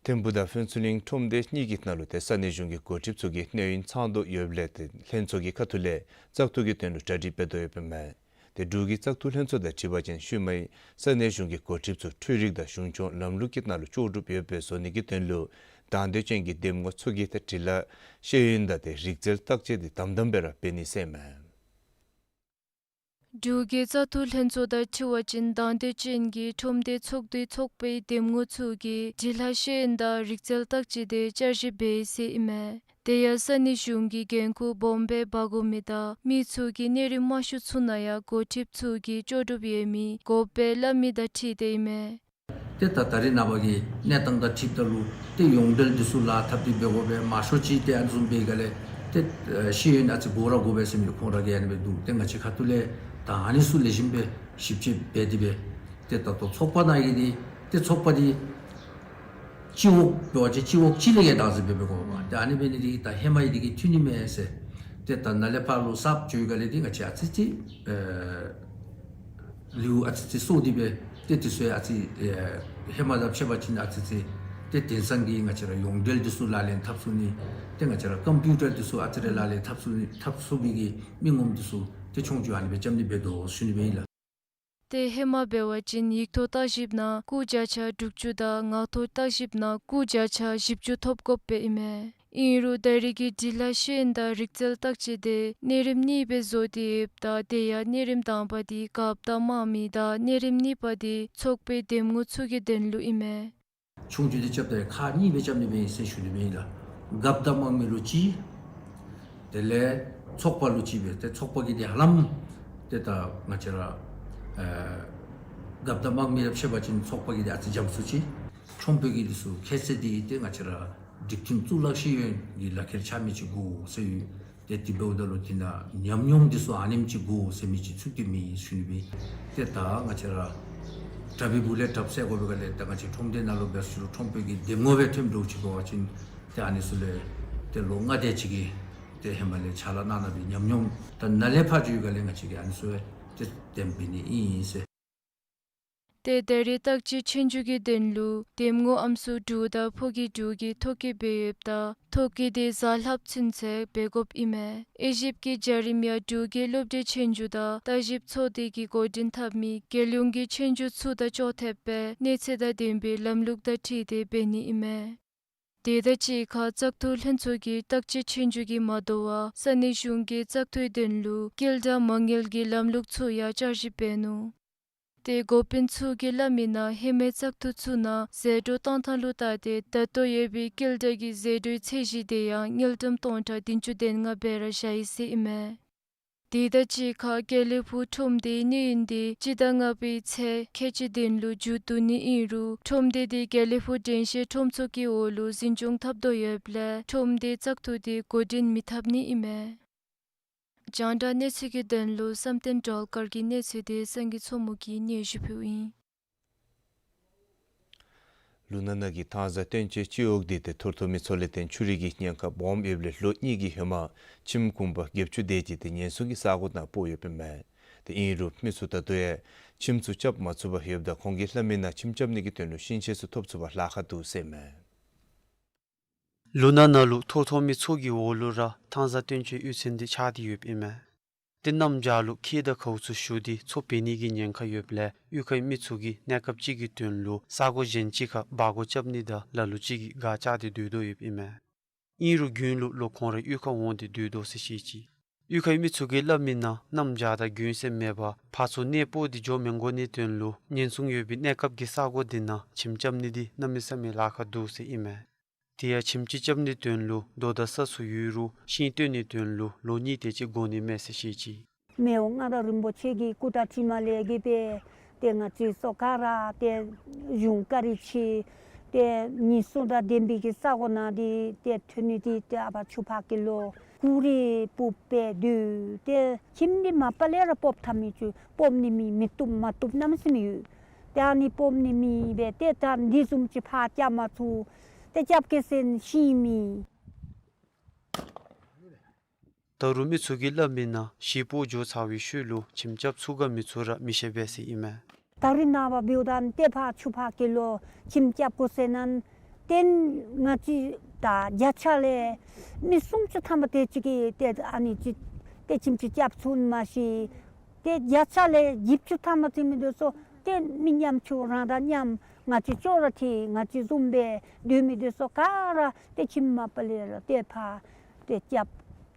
ཐིམ་ཕུ་དང་ཕུན་ཚོགས་གླིང་ཁྲོམ་སྡེ་གཉིས་ཀྱི་ནང་ལུ་ཏེ་ས་གནས་གཞུང་གི་འགོ་ཁྲིདཔ་ཚུ་གིས་གནས་ཡུན་ཚང་དོ་ཡོདཔ་ལས་ཏེ་ལྷན་ཚོགས་ཀྱི་ཁ་ཐུག་ལས་བཙག་འཐུ་གི་དོན་ལུ་གྲ་སྒྲིག་འབད་དོ་ཡོདཔ་ཨིན་མས། ཏེ་འབྲུག་གི་བཙག་འཐུ་ལྷན་ཚོགས་དང་འཁྲིལ་བ་ཅིན་ཤུལ་མའི་ས་གནས་གཞུང་གི་འགོ་ཁྲིདཔ་ཚུ་འཕྲུལ་རིག་དང་གཞུང་སྐྱོང་ལམ་ལུགས་ཀྱི་ནང་ལུ་ལྕོགས་གྲུབ་ཡོདཔ་སྦེ་བཟོ་ནི་གི་དོན་ལུ་དང་འདོད་ཅན་གྱི་འདེམས་ངོ་ཚུ་གིས་ཏེ་འབྲི་ལྷག་ཤེས་ཡོན་དང་ཏེ་རིག་རྩལ་བརྟག་དཔྱད་འདི་དམ་དམ་སྦེ་ར་འབད་ནི་ཟེར་མས། འབྲུག་གི་བཙག་འཐུ་ལྷན་ཚོགས་དང་འཁྲིལ་བ་ཅིན་དང་འདོད་ཅན་གྱི་ཁྲོམ་སྡེ་ཚོགས་འདུའི་ཚོགས་པའི་འདེམས་ངོ་ཚུ་གིས་འབྲི་ལྷག་ཤེས་ཡོན་དང་རིག་རྩལ་བརྟག་དཔྱད་དེ་བསྐྱར་ཞིབ་འབད་ཡི་ཟེར་ཨིན་མས། དེ་ཡང་ས་གནས་གཞུང་གི་འགན་ཁུར་སྦོམ་སྦེ་འབག་དགོ་མི་དང་མི་ཚུ་གིས་གནས་རིམ་དམའ་ཤོས་ཚུ་ནང་ཡང་འགོ་ཁྲིདཔ་ཚུ་གིས་ལྕོགས་གྲུབ་ཡོད་མི་དགོཔ་སྦེ་སླབ་མི་དང་འཁྲིལ་ཏེ་ཨིན་མས། ཏེ་ད་ད་རེས་ནངས་པ་གི་གནས་སྟངས་དང་འཁྲིལཝ་ད་ལུ་ཏེ་ཡོངས་འབྲེལ་འདི་ཚུ་ལཱ་འཐབ་སྟེ་འབད་དགོ་པས། མང་ཤོས་ཅིག་ཏེ་ཨ་ནི་བཟུམ་འབད་ག་ལས་ཏེ་ཤེས་ཡོན་ཨ་ཙི་དགོ་ར་དགོ་པས་ཟེར་མི་ཁོང་ར་གིས་ཨ་ནི་སྦེ་འདུག། ཏེ་ང་བཅས་ཁ་ཐུག་ལས་ད་ཨ་ནི་ཚུ་ལེགས་ཤོམ་སྦེ་ཞིབ་དཔྱད་འབད་དེ་སྦེ་ཏེ་ད་ལྟོ་ཚོགས་པ་ནང་གི་འདི་ཏེ་ཚོགས་པ་འདི་སྤྱི་འོག་འབད་བ་ཅིན་སྤྱི་འོག་གཅིག་ལས་ཡང་བདག་འཛིན་འབད་འབད་དགོ་པས། ཏེ་ཨ་ནི་འབད་ནི་འདི་གིས་ད་ཧེ་མ་ཡི་འདི་གིས་མཐུན་ནི་མས་ཟེར། ཏེ་ད་ནཱ་ལས་ཕར་ལུ་གསརཔ་འགྱོ་ཡི་ག་ལས་འདི་ང་བཅས་ཨ་ཙི་ཅིག་ཨེ་ལེའུ་ཨ་ཙི་ཅིག་སོར་ཏེ་སྦེ་ཏེ་འདི་ཚུ་ཡང་ཨ་ཙི་ཨེ་ཧེ་མ་དང་ཕྱད་པ་ཅིན་ཨ་ཙི་ཅིག་ཏེ་དེང་སང་གི་ང་བཅས་ར་ཡོངས་འབྲེལ་འདི་ཚུ་ལག་ལེན་འཐབ་ཚུགས་ནི་ཏེ་ང་བཅས་ར་ཀམ་པིའུ་ཊར་འདི་ཚུ་ཨ་ཙི་རེ་ལག་ལེན་འཐབ་ཚུགས་ནི་འཐབ་ཚུགས་པའི་གི་མི་ངོམ་འདི་ཚུ་ཏེ་ཆོས་རྒྱུགས་ཨ་ནི་སྦེ་རྐྱབ་ནི་འབད་དོ་ཟེར་ཞུ་ནི་སྦེ་ཨིན་ལགས། ཏེ་ཧེ་མ་འབད་བ་ཅིན་ཡིག་ཐོག་བརྟག་ཞིབ་ནང་སྐུགས་བརྒྱ་ཆ་དྲུག་ཅུ་དང་ངག་ཐོག་བརྟག་ཞིབ་ནང་སྐུགས་བརྒྱ་ཆ་བཞི་བཅུ་ཐོབ་དགོཔ་སྦེ་ཨིན་མས། ཨིན་རུང་ད་རེས་ཀྱི་འབྲི་ལྷག་ཤེས་ཡོན་དང་རིག་རྩལ་བརྟག་དཔྱད་དེ་གནས་རིམ་གཉིས་སྦེ་བཟོ་སྟེ་ཡོདཔ་ད་དེ་ཡང་གནས་རིམ་དང་པ་འདི་རྒཔོ་དང་དམངས་མི་དང་གནས་རིམ་གཉིས་པ་འདི་ཚོགས་པའི་འདེམས་ངོ་ཚུ་གི་དོན་ལུ་ཨིན་མས། ཆོས་རྒྱུགས་འདི་རྐྱབ་ད་ཁག་གཉིས་སྦེ་རྐྱབ་ནི་སྦེ་ཨིན་ཟེར་ཞུ་ནི་སྦེ་ཨིན་ལགས། རྒཔོ་དང་དམངས་མི་ལུ་གཅིག། དེ་ལས་ཚོགས་པ་ལུ་གཅིག་སྦེ་ཏེ་ཚོགས་པ་གི་འདི་ཧ་ལམ་ཏེ་ད་ང་བཅས་ར་ཨེ་རྒཔོ་དང་དམངས་མི་དང་ཕྱད་པ་ཅིན་ཚོགས་པ་གི་འདི་ཨ་ཙི་འཇམ་སུ་ཅིག། ཁྲོམ་དཔོན་གྱི་འདི་ཚུ་ཁྱད་ཚད་འདི་ཏེ་ང་བཅས་ར་སྒྲིག་ཁྲིམས་གཙུག་ལག་ཤེས་ཡོན་གྱི་ལག་ཁྱེར་འཆང་མི་ཅིག་དགོ་ཟེར་ཡོད། ཏེ་དེ་འབདཝ་ད་ལུ་དེ་ནང་ཉམས་མྱོང་འདི་ཚུ་ཨ་ནེམ་ཅིག་དགོ་ཟེར་མི་ཅིག་ཚུད་དེ་མེད་ཟེར་ཞུ་ནི་སྦེ། ཏེ་ད་ང་བཅས་ར་དྲག་པའི་སྦུག་ལས་དྲགཔ་བསལ་དགོ་པའི་སྒང་ལས་ད་ང་བཅས་ཁྲོམ་སྡེ་ནང་ལུ་འབད་ཟེར་རུང་ཁྲོམ་དཔོན་གྱི་འདེམས་ངོ་སྦེ་ཐོནམ་འདྲཝ་ཅིག་འབད་བ་ཅིན་ཏེ་ཨ་ནི་ཚུ་ལས་ཏེ་ལོ་ལྔ་དེ་ཅིག་གི་ཏེ་ཧེ་མ་ལས་ཕྱག་ལཱ་གནང་གནང་བའི་ཉམས་མྱོང་ད་ནཱ་ལས་ཕར་འགྱོ་བའི་སྒང་ལས་ང་བཅས་ཀྱིས་ཨ་ནི་ཚུ་ཏེ་འདེམས་འབད་ནི་ཨིན་ཟེར། ཏེ་ད་རེས་བརྟག་དཔྱད་ཆོས་རྒྱུགས་ཀྱི་དོན་ལུ་གདམ་ངོ་ཨམ་སྲུ་འབྲུག་དང་ཕོ་སྐྱེས་འབྲུག་གི་ཐོ་བཀོད་འབད་ཡོདཔ་ད་ཐོ་བཀོད་དེ་གཟའ་ལྷགཔ་ཚུན་ཚོད་འབད་དགོཔ་ཨིན་མས། ཨི་ཇིབ་ཀྱི་བྱ་རིམ་ཡང་འབྲུག་གི་སློབ་གྲྭའི་ཆོས་རྒྱུགས་དང་བརྟག་ཞིབ་ཚོགས་སྡེ་གིས་འགོ་འདྲེན་འཐབ་མི་རྒྱལ་ཡོངས་ཀྱི་ཆོས་རྒྱུགས་ཚུ་དང་ཅོག་འཐདཔ་སྦེ་གནས་ཚད་དང་ལྡན་པའི་ལམ་ལུགས་དང་འཁྲིལ་ཏེ་འབད་ནི་ཨིན་མས། དེ་དང་གཅིག་ཁར་བཙག་འཐུ་ལྷན་ཚོགས་ཀྱིས་བརྟག་དཔྱད་ཆོས་རྒྱུགས་ཀྱིས་མ་དོ་བར་ས་གནས་གཞུང་གི་བཙག་འཐུའི་དོན་ལུ་དཀྱེལ་དང་མ་དངུལ་གྱི་ལམ་ལུགས་ཚུ་ཡང་བསྐྱར་ཞིབ་འབད་ནུག། ཏེ་འགོ་དཔོན་ཚུ་གིས་སླབ་མི་ནང་ཧེ་མའི་བཙག་འཐུ་ཚུ་ནང་ཟད་འགྲོ་བཏང་ཐངས་ལུ་བལྟ་སྟེ་ད་ལྟོ་ཡོད་པའི་དཀྱེལ་དང་གི་ཟད་འགྲོའི་ཚད་གཞི་དེ་ཡང་དངུལ་ཀྲམ་སྟོང་ཕྲག་བདུན་ཅུ་དོན་ལྔ་སྦེ་ར་བཞག་ཡི་ཟེར་ཨིན་མས། དེ་དང་གཅིག་ཁར་དགེ་ལེགས་ཕུག་ཁྲོམ་སྡེའི་གནས་ཡུན་དེ་སྤྱི་ཟླ་ལྔ་པའི་ཚེས་ཁལ་གཅིག་དོན་ལུ་མཇུག་བསྡུ་ནི་ཨིན་རུང་ཁྲོམ་སྡེ་དེ་དགེ་ལེགས་ཕུག་དྲན་ཤེས་ཁྲོམ་ཚོགས་ཀྱི་འོག་ལུ་འཛིན་སྐྱོང་འཐབ་དོ་ཡོདཔ་ལས་ཁྲོམ་སྡེའི་བཙག་འཐུ་དེ་འགོ་འདྲེན་མི་འཐབ་ནི་ཨིན་མས། རྒྱང་བསྒྲགས་གནས་ཚུལ་གྱི་དོན་ལུ་བསམ་གཏན་སྒྲོལ་དཀར་གྱི་གནས་ཚུལ་དེ་སངས་རྒྱས་མཚོ་མོ་གིས་སྙན་ཞུ་ཕུལཝ་ཨིན། ལུ་ན་ན་གི་ཐང་ཟ་སྟོན་ཆེན་སྤྱི་འོག་དེ་ཏེ་ཐོར་ཐོར་མི་ཚུ་ལས་བརྟེན་ཆུ་རུད་ཀྱི་ཉེན་ཁ་སྦོམ་ཡོདཔ་ལས་ལོ་གཉིས་ཀྱི་ཧེ་མ་ཁྱིམ་གུང་པ་བརྒྱད་ཅུ་དེ་ཅིག་ཏེ་ཉེན་སྲུང་གི་ས་གོ་ནང་སྤོ་ཡོདཔ་ཨིན་མས། ཏེ་ཨིན་རུང་མི་ཚུ་ད་ལྟོ་ཡང་ཁྱིམ་ཚུ་རྐྱབ་མ་ཚུགས་པར་ཡོདཔ་ད་ཁོང་གིས་སླབ་མི་ནང་ཁྱིམ་རྐྱབ་ནི་གི་དོན་ལུ་ཤིང་ཆས་ཚུ་ཐོབ་ཚུགས་པར་ལཱ་ཁག་འདུག་ཟེར་ཨིན་མས། ལུ་ན་ན་ལུ་ཐོར་ཐོར་མི་ཚོགས་ཀྱི་འོག་ལུ་ར་ཐང་ཟ་སྟོན་ཆེན་གཡུས་ཚན་དེ་ཆགས་ཏེ་ཡོདཔ་ཨིན་མས། ཏེ་གནམ་བྱཱར་ལུ་ཁྱི་དང་གའུ་ཚུ་ཞུ་སྟེ་མཚོ་འབད་ནི་གི་ཉེན་ཁ་ཡོདཔ་ལས་གཡུས་ཁའི་མི་ཚུ་གིས་གནས་སྐབས་ཅིག་གི་དོན་ལུ་ས་གོ་གཞན་ཅིག་ཁར་སྦ་སྒོར་རྐྱབ་ནི་དང་ལ་ལུ་ཅིག་གིས་སྒར་བཅགས་ཏེ་སྡོད་དོ་ཡོདཔ་ཨིན་མས། ཨིན་རུང་དགུན་ལུ་ལོག་ཁོང་ར་གཡུས་ཁར་འོང་སྟེ་སྡོད་དོ་ཟེར་བཤད་ཅི། གཡུས་ཁའི་མི་ཚུ་གིས་སླབ་མི་ནང་གནམ་བྱཱར་དང་དགུན་ཟེར་མེད་པར་ཕར་ཚུར་གནས་སྤོ་སྟེ་འགྱོ་མི་དགོ་ནིའི་དོན་ལུ་ཉེན་སྲུང་ཡོད་པའི་གནས་སྐབས་ཀྱི་ས་གོ་དེ་ནང་ཁྱིམ་རྐྱབ་ནི་དེ་གནམ་མེད་ས་མེད་ལཱ་ཁག་འདུག་ཟེར་ཨིན་མས། དེ་ཡང་ཁྱིམ་ཅིག་རྐྱབ་ནིའི་དོན་ལུ་རྡོ་དང་ས་ཚུ་ཡོད་རུང་ཤིང་བཏོན་ནིའི་དོན་ལུ་ལོ་གཉིས་དེ་ཅིག་འགོར་ནི་མས་ཟེར་བཤད་ཅི། མི་དབང་མངའ་བདག་རིན་པོ་ཆེ་གི་སྐུ་དྲིན་ལས་གི་སྦེ་ཏེ་ང་བཅས་ཚུ་ག་ར་ཏེ་གཞུང་བཀའ་དྲིན་ཆེ། ཏེ་ཉེན་སྲུང་དང་ལྡན་པའི་གི་ས་གོ་ནང་དེ་ཏེ་ཐོན་ནི་དེ་ཏེ་ཨ་ཕར་ཆུ་ཕར་བཀལ་ལོ་གུ་རེ་སྤུབ་སྦེ་སྡོད། ཏེ་ཁྱིམ་འདི་མ་པ་ལས་ར་སྤོ་ཐབས་མེད་ཅིག་སྤོ་ནི་མེད། མི་བཏུབ་མ་བཏུབ་གནམ་མེད་ས་མེད་ཡོད། ཏེ་ཨ་ནི་སྤོ་ནི་མེད་སྦེ་ཏེ་ད་འདི་བཟུམ་ཅིག་ཕར་རྐྱབ་མ་ཚུགས། ཏེ་རྐྱབ་གེ་ཟེར་ཤིང་མེད། ད་རུང་མི་ཚུ་གིས་སླབ་མི་ནང་གཞིས་སྤོ་འགྱོ་ཚར་བའི་ཤུལ་ལུ་ཁྱིམ་རྐྱབ་ཚུགས་ག་མི་ཚུགས་ར་མི་ཤེས་པས་ཟེར་ཨིན་མས། ད་རིས་ནངས་པ་འབདཝ་ད་ཏེ་ཕར་ཆུ་ཕར་བཀལ་ལོ་ཁྱིམ་རྐྱབ་དགོ་ཟེར་ན་ཏེ་ང་བཅས་ད་བརྒྱ་ཆ་ལས་མི་སུམ་ཅུ་ཐམ་པ་དེ་ཅིག་གིས་ཏེ་ཨ་ནི་ཅིག་ཏེ་ཁྱིམ་ཅིག་རྐྱབ་ཚུགས་མ་ཤེས། ཏེ་བརྒྱ་ཆ་ལས་བཞི་བཅུ་ཐམ་པ་ཅིག་མི་འདི་ཚུ་ཏེ་མི་ཉམ་ཆུང་རང་དང་མཉམ་ང་བཅས་ཅོག་ར་འཐད། ང་བཅས་བཟུམ་སྦེ་སྡོད་མི་འདི་ཚུ་ག་ར་ཏེ་ཁྱིམ་མ་པ་ལས་ར་ཏེ་ཕར་ཏེ་རྐྱབ་